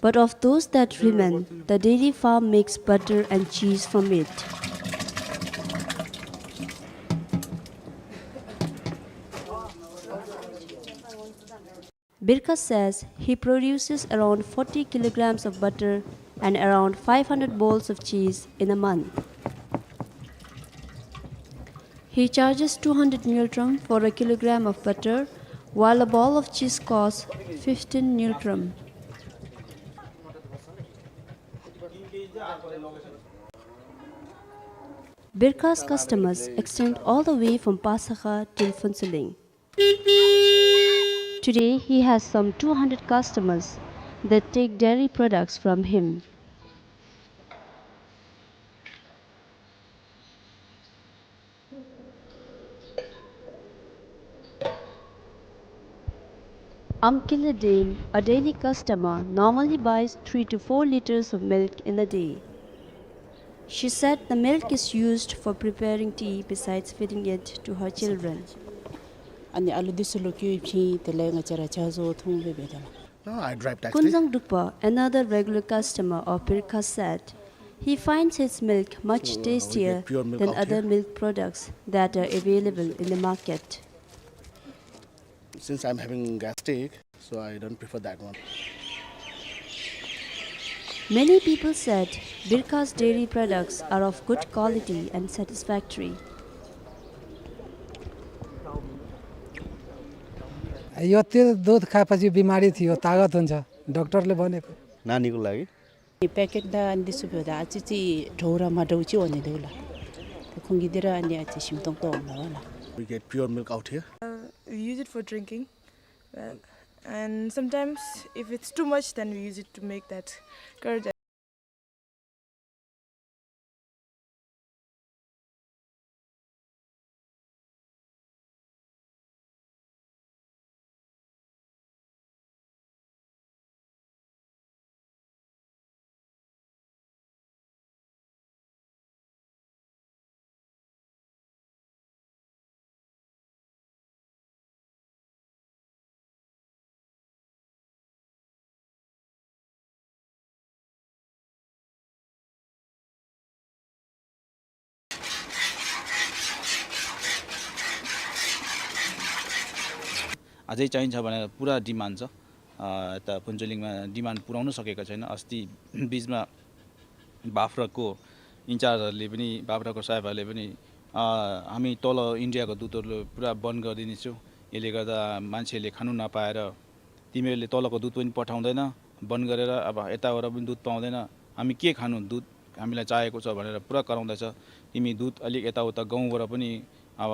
But of those that remain, the dairy farm makes butter and cheese from it. Birkha says he produces around forty kilograms of butter and around five hundred balls of cheese in a month. He charges two hundred ngultrum for a kilogram of butter, while a ball of cheese costs fifteen ngultrum. Birka's customers extend all the way from Pasakha till Phuentsholing. Today, he has some two hundred customers that take dairy products from him. Amkila Dame, a daily customer, normally buys three to four liters of milk in a day. She said the milk is used for preparing tea besides feeding it to her children. Ani alu disu lo kyu ipchi tela nga chara chazo thung be bedala. No, I drive taxi. Kunzang Dukpa, another regular customer of Birka, said he finds his milk much tastier than other milk products that are available in the market. Since I'm having gastric, so I don't prefer that one. Many people said Birka's dairy products are of good quality and satisfactory. यो त्यो दुध खाएपछि बिमारी थियो, तागत हुन्छ, डाक्टरले भनेको। नानीको लागि? प्याकेट दा अनि दिसु भ्यो दा, आचि चि ढौरा मा ढौची वने देउला। त खुंगी दिरा अनि आचि सिमतोङ तो वने वाला। We get pure milk out here. Uh, we use it for drinking. Uh, and sometimes, if it's too much, then we use it to make that curd. अझै चाहिन्छ भनेर पुरा डिमान्ड छ। अ, यता फुन्चुलिङमा डिमान्ड पुर्याउन सकेका छैन। अस्ति बिचमा बाख्राको इन्चार्जहरूले पनि, बाख्राको साहेबहरूले पनि, अ, हामी तल इन्डियाको दुधहरू पुरा बन्द गरिदिनेछौँ, यसले गर्दा मान्छेले खानु नपाएर तिमीहरूले तलको दुध पनि पठाउँदैन, बन्द गरेर अब यताबाट पनि दुध पाउँदैन, हामी के खानु, दुध हामीलाई चाहिएको छ भनेर पुरा कराउँदैछ। तिमी दुध अलिक यताउता गाउँबाट पनि अब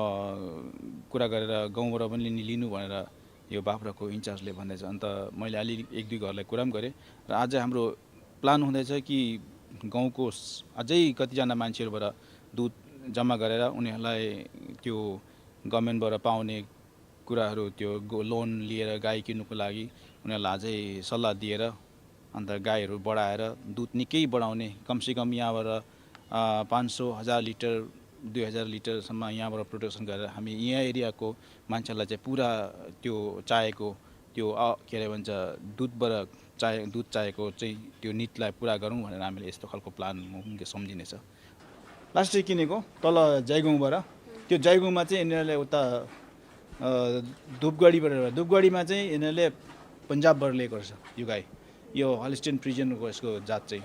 कुरा गरेर गाउँबाट पनि लिनु, लिनु भनेर यो बाख्राको इन्चार्जले भन्दैछ। अन्त मैले अलि एक दुई घरलाई कुरा पनि गरेँ र आज हाम्रो प्लान हुँदैछ कि गाउँको स-, अझै कतिजना मान्छेहरूबाट दुध जम्मा गरेर उनीहरूलाई त्यो गभर्नमेन्टबाट पाउने कुराहरू, त्यो गो-, लोन लिएर गाई किन्नुको लागि उनीहरूलाई अझै सल्लाह दिएर अन्त गाईहरू बढाएर दुध निकै बढाउने, कमसेकम यहाँबाट, अ, पाँच सौ, हजार लिटर, दुई हजार लिटरसम्म यहाँबाट प्रोडक्सन गरेर हामी यहाँ एरियाको मान्छेहरूलाई चाहिँ पुरा त्यो चाहेको, त्यो, अ, के अरे भन्छ, दुधबाट चाहे-, दुध चाहेको चाहिँ त्यो निडलाई पुरा गरौँ भनेर हामीले यस्तो खालको प्लान सम्झिनेछ। लास्ट किनेको तल जयगाउँबाट। त्यो जयगाउँमा चाहिँ यिनीहरूले उता, अ, धुपगढीबाट, धुपगढीमा चाहिँ यिनीहरूले पन्जाबबाट लिएको रहेछ यो गाई। यो हलिस्टियन फ्रिजियनको यसको जात चाहिँ।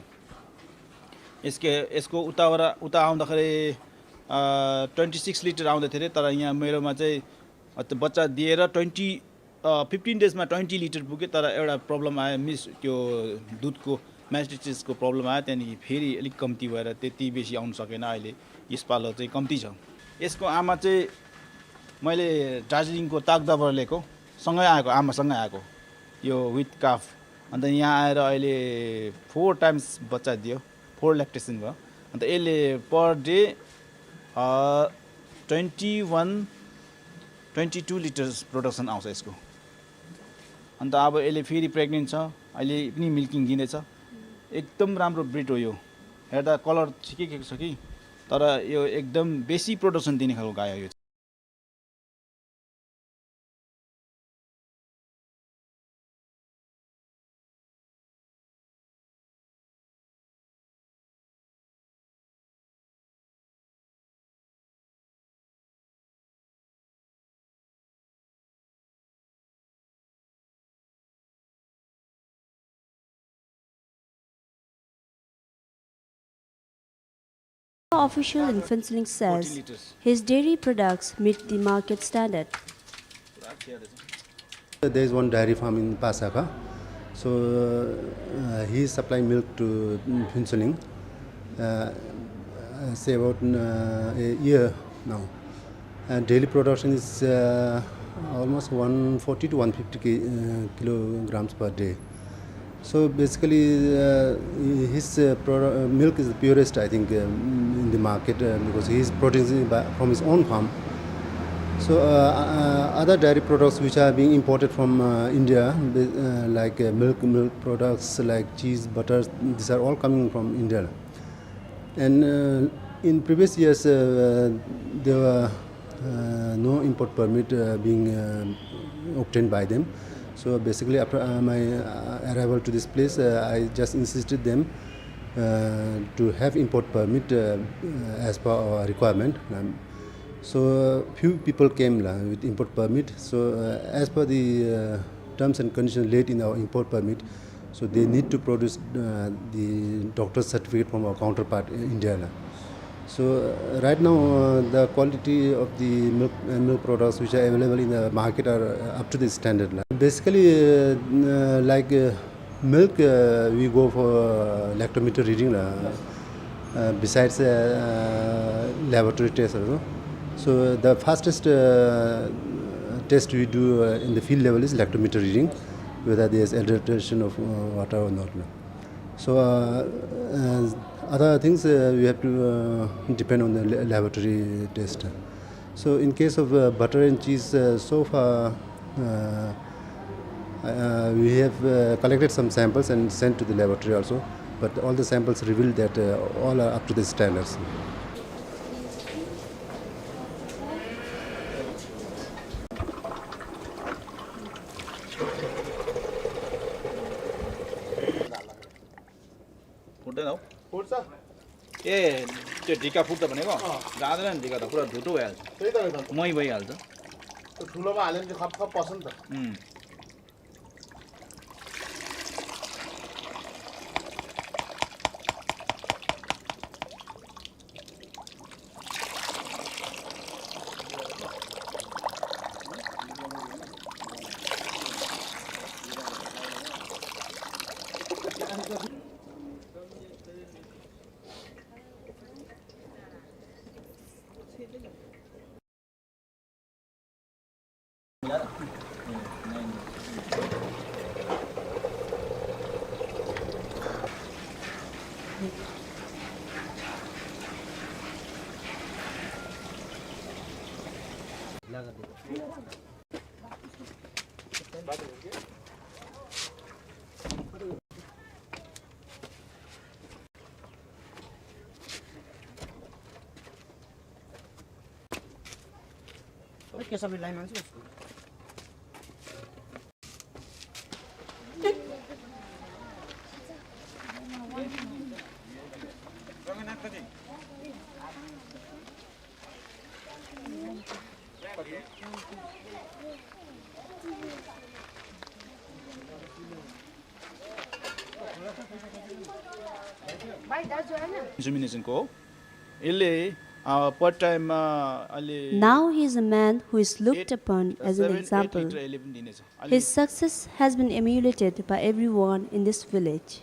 यसको, यसको उताबाट, उता आउँदाखेरि, अ, ट्वेन्टी सिक्स लिटर आउँदै थियो अरे, तर यहाँ मेरोमा चाहिँ, अ, त्यो बच्चा दिएर ट्वेन्टी, अ, फिफ्टिन डेजमा ट्वेन्टी लिटर पुग्यो, तर एउटा प्रब्लम आयो, मिस, त्यो दुधको म्यास्टिटिसको प्रब्लम आयो, त्यहाँदेखि फेरि अलिक कम्ती भएर त्यति बेसी आउन सकेन। अहिले यसपालो चाहिँ कम्ती छ। यसको आमा चाहिँ मैले दार्जिलिङको ताकदाबाट लिएको, सँगै आएको, आमासँगै आएको, यो विथ काफ। अन्त यहाँ आएर अहिले फोर टाइम्स बच्चा दियो, फोर ल्याक्टेसन भयो। अन्त यसले per day, uh, twenty one, twenty two litres production आउँछ यसको। अन्त अब यसले फेरि प्रेग्नेन्ट छ, अहिले पनि मिल्किङ दिँदैछ। एकदम राम्रो ब्रिड हो यो। हेर्दा कलर ठिकै छ कि, तर यो एकदम बेसी प्रोडक्सन दिने खालको गाई हो यो। Official in Phuentsholing says his dairy products meet the market standard. There is one dairy farm in Pasakha. So, uh, he is supplying milk to, mm, Phuentsholing, uh, uh, say about, uh, a year now. And daily production is, uh, almost one forty to one fifty ki-, uh, kilograms per day. So basically, uh, his, uh, produ-, uh, milk is the purest, I think, um, in the market, uh, because he is producing by, from his own farm. So, uh, uh, other dairy products which are being imported from, uh, India, uh, like, uh, milk, milk products like cheese, butters, these are all coming from India. And, uh, in previous years, uh, there were, uh, no import permit, uh, being, uh, obtained by them. So basically, after, uh, my, uh, arrival to this place, uh, I just insisted them, uh, to have import permit, uh, as per our requirement. Um, so, uh, few people came, la, with import permit. So, uh, as per the, uh, terms and conditions laid in our import permit, so they need to produce, uh, the doctor's certificate from our counterpart in India, la. So, uh, right now, uh, the quality of the milk, uh, milk products which are available in the market are, uh, up to the standard, la. Basically, uh, uh, like, uh, milk, uh, we go for, uh, lactometer reading, la. Uh, besides, uh, uh, laboratory test also. So the fastest, uh, test we do, uh, in the field level is lactometer reading, whether there is adulteration of, uh, water or not. So, uh, uh, other things, uh, we have to, uh, depend on the la-, laboratory test. So in case of, uh, butter and cheese, uh, so far, uh, uh, we have, uh, collected some samples and sent to the laboratory also, but all the samples revealed that, uh, all are up to the standards. फुट्दैन हौ। फुट्छ? ए, त्यो ढिका फुट्छ भनेको? अँ। जाँदैन नि ढिका त, पुरा धुतो भइहाल्छ। त्यही त रहेछ। मही भइहाल्छ। त्यो ठुलोमा हाल्यो भने चाहिँ खप्प खप्प पस्छ नि त। उम्। ओके, सबै लाइन मान्छे उसको। Insemination को यसले, अ, per time, अ, अहिले Now he is a man who is looked upon as an example. His success has been emulated by everyone in this village.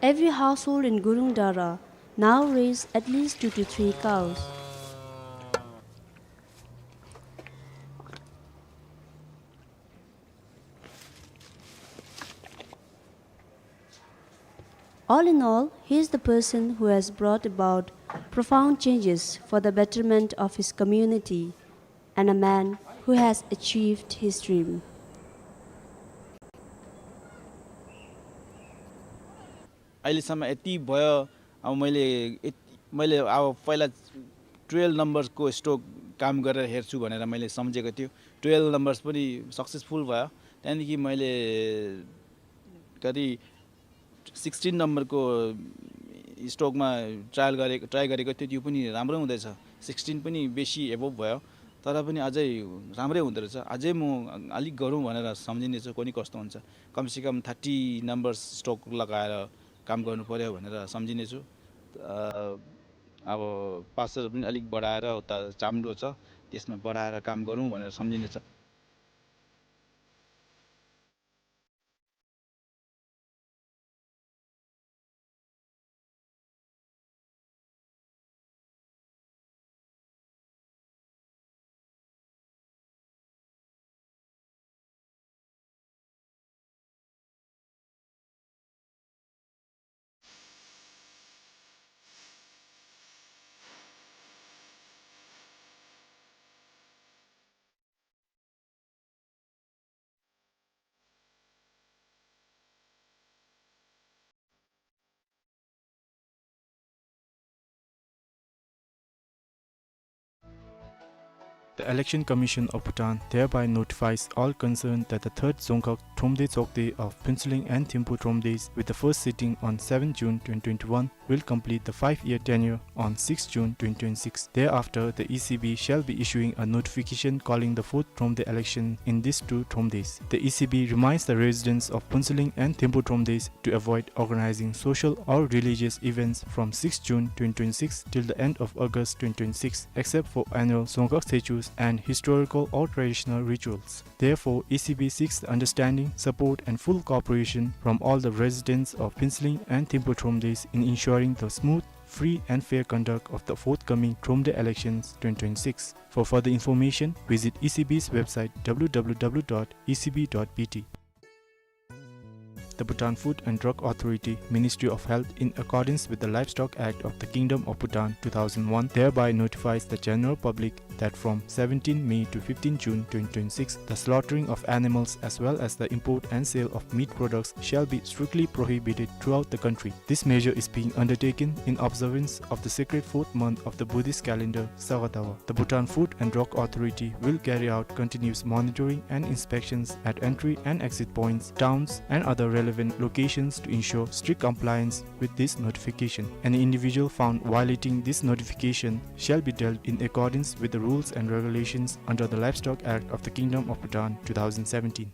Every household in Gurung Dara now raise at least two to three cows. All in all, he is the person who has brought about profound changes for the betterment of his community and a man who has achieved his dream. अहिलेसम्म यति भयो। अब मैले यत-, मैले अब पहिला ट्वेल्भ नम्बरको स्टक काम गरेर हेर्छु भनेर मैले सम्झेको थियो। ट्वेल्भ नम्बर्स पनि सक्सेसफुल भयो। त्यहाँदेखि मैले कति सिक्सटिन नम्बरको स्टकमा ट्रायल गरेको, ट्राई गरेको थियो, त्यो पनि राम्रो हुँदैछ। सिक्सटिन पनि बेसी एबोभ भयो, तर पनि अझै राम्रै हुँदो रहेछ। अझै म अलिक गरौँ भनेर सम्झिनेछु, कुन्नि कस्तो हुन्छ। कमसेकम थर्टी नम्बर्स स्टक लगाएर काम गर्नु पर्‍यो भनेर सम्झिनेछु। अ, अब पासहरू पनि अलिक बढाएर उता चाम्डो छ, त्यसमा बढाएर काम गरौँ भनेर सम्झिँदैछ। The Election Commission of Bhutan thereby notifies all concerned that the third Dzongkhag Thromde Tshogde of Phuentsholing and Thimphu Thromdes, with the first sitting on seventh June twenty twenty-one, will complete the five-year tenure on sixth June twenty twenty-six. Thereafter, the E C B shall be issuing a notification calling the fourth Thromde election in these two Thromdes. The E C B reminds the residents of Phuentsholing and Thimphu Thromdes to avoid organizing social or religious events from sixth June twenty twenty-six till the end of August twenty twenty-six, except for annual Dzongkhag Tsechus and historical or traditional rituals. Therefore, E C B seeks the understanding, support, and full cooperation from all the residents of Phuentsholing and Thimphu Thromdes in ensuring the smooth, free, and fair conduct of the forthcoming Thromde elections twenty twenty-six. For further information, visit E C B's website, W W W dot E C B dot B T. The Bhutan Food and Drug Authority, Ministry of Health, in accordance with the Livestock Act of the Kingdom of Bhutan two thousand one, thereby notifies the general public that from seventeenth May to fifteenth June twenty twenty-six, the slaughtering of animals as well as the import and sale of meat products shall be strictly prohibited throughout the country. This measure is being undertaken in observance of the sacred fourth month of the Buddhist calendar, Sagadawa. The Bhutan Food and Drug Authority will carry out continuous monitoring and inspections at entry and exit points, towns, and other relevant locations to ensure strict compliance with this notification. Any individual found violating this notification shall be dealt in accordance with the rules and regulations under the Livestock Act of the Kingdom of Bhutan two thousand seventeen.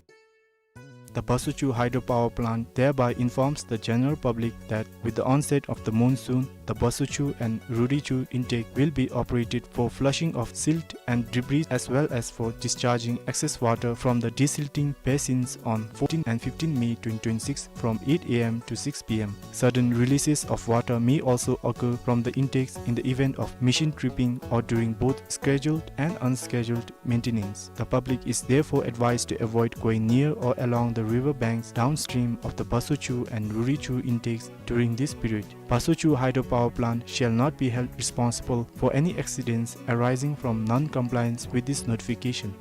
The Basochyu hydropower plant thereby informs the general public that with the onset of the monsoon, the Basochyu and Rurichyu intake will be operated for flushing of silt and debris as well as for discharging excess water from the desilting basins on fourteenth and fifteenth May twenty twenty-six from eight A M to six P M. Sudden releases of water may also occur from the intakes in the event of machine tripping or during both scheduled and unscheduled maintenance. The public is therefore advised to avoid going near or along the river banks downstream of the Basochyu and Rurichyu intakes during this period. Basochyu hydropower plant shall not be held responsible for any accidents arising from non-compliance with this notification.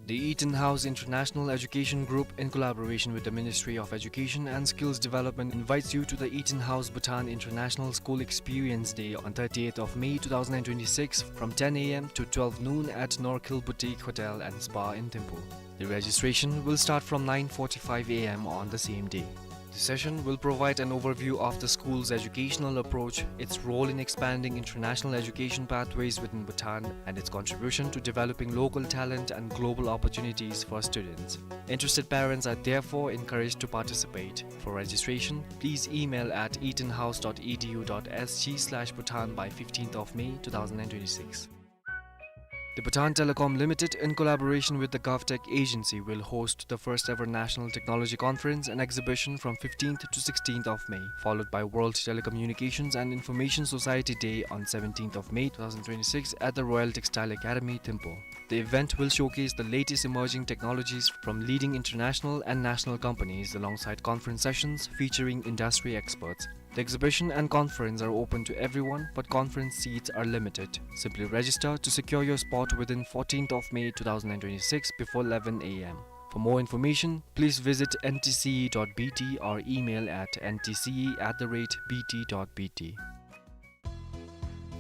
The Eaton House International Education Group, in collaboration with the Ministry of Education and Skills Development, invites you to the Eaton House Bhutan International School Experience Day on thirtieth of May two thousand twenty-six from ten A M to twelve noon at Norkhill Boutique Hotel and Spa in Thimphu. The registration will start from nine forty-five A M on the same day. The session will provide an overview of the school's educational approach, its role in expanding international education pathways within Bhutan, and its contribution to developing local talent and global opportunities for students. Interested parents are therefore encouraged to participate. For registration, please email at eatonhouse dot E D U dot S G slash Bhutan by fifteenth of May two thousand twenty-six. The Bhutan Telecom Limited, in collaboration with the GovTech Agency, will host the first ever National Technology Conference and Exhibition from fifteenth to sixteenth of May, followed by World Telecommunications and Information Society Day on seventeenth of May two thousand twenty-six at the Royal Textile Academy, Thimphu. The event will showcase the latest emerging technologies from leading international and national companies alongside conference sessions featuring industry experts. The exhibition and conference are open to everyone, but conference seats are limited. Simply register to secure your spot within fourteenth of May two thousand twenty-six before eleven A M. For more information, please visit N T C E dot B T or email at N T C E at the rate B T dot B T.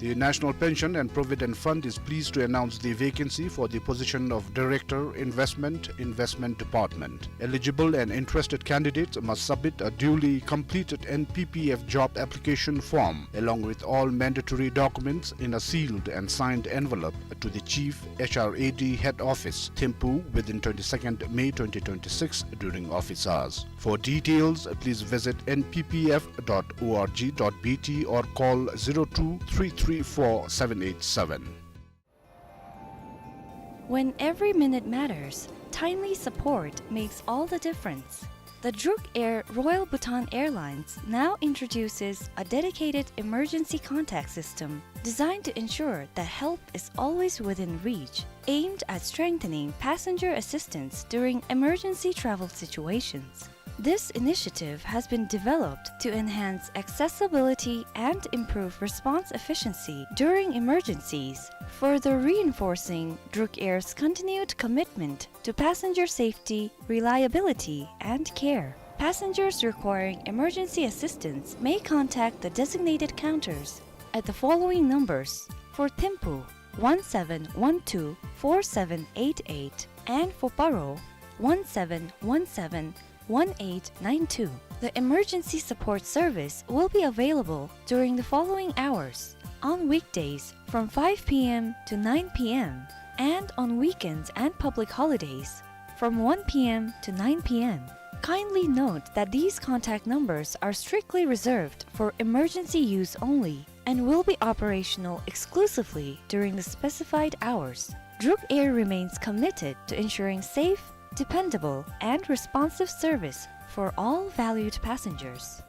The National Pension and Provident Fund is pleased to announce the vacancy for the position of Director, Investment, Investment Department. Eligible and interested candidates must submit a duly completed N P P F job application form along with all mandatory documents in a sealed and signed envelope to the Chief H R A D Head Office, Thimphu, within twenty-second May twenty twenty-six during office hours. For details, please visit N P P F dot O R G dot B T or call zero two three three four seven eight seven. When every minute matters, timely support makes all the difference. The Druk Air Royal Bhutan Airlines now introduces a dedicated emergency contact system designed to ensure that help is always within reach, aimed at strengthening passenger assistance during emergency travel situations. This initiative has been developed to enhance accessibility and improve response efficiency during emergencies, further reinforcing Druk Air's continued commitment to passenger safety, reliability, and care. Passengers requiring emergency assistance may contact the designated counters at the following numbers: for Thimphu, one seven one two four seven eight eight, and for Paro, one seven one seven one eight nine two. The emergency support service will be available during the following hours: on weekdays from five P M to nine P M, and on weekends and public holidays from one P M to nine P M. Kindly note that these contact numbers are strictly reserved for emergency use only and will be operational exclusively during the specified hours. Druk Air remains committed to ensuring safe, dependable, and responsive service for all valued passengers.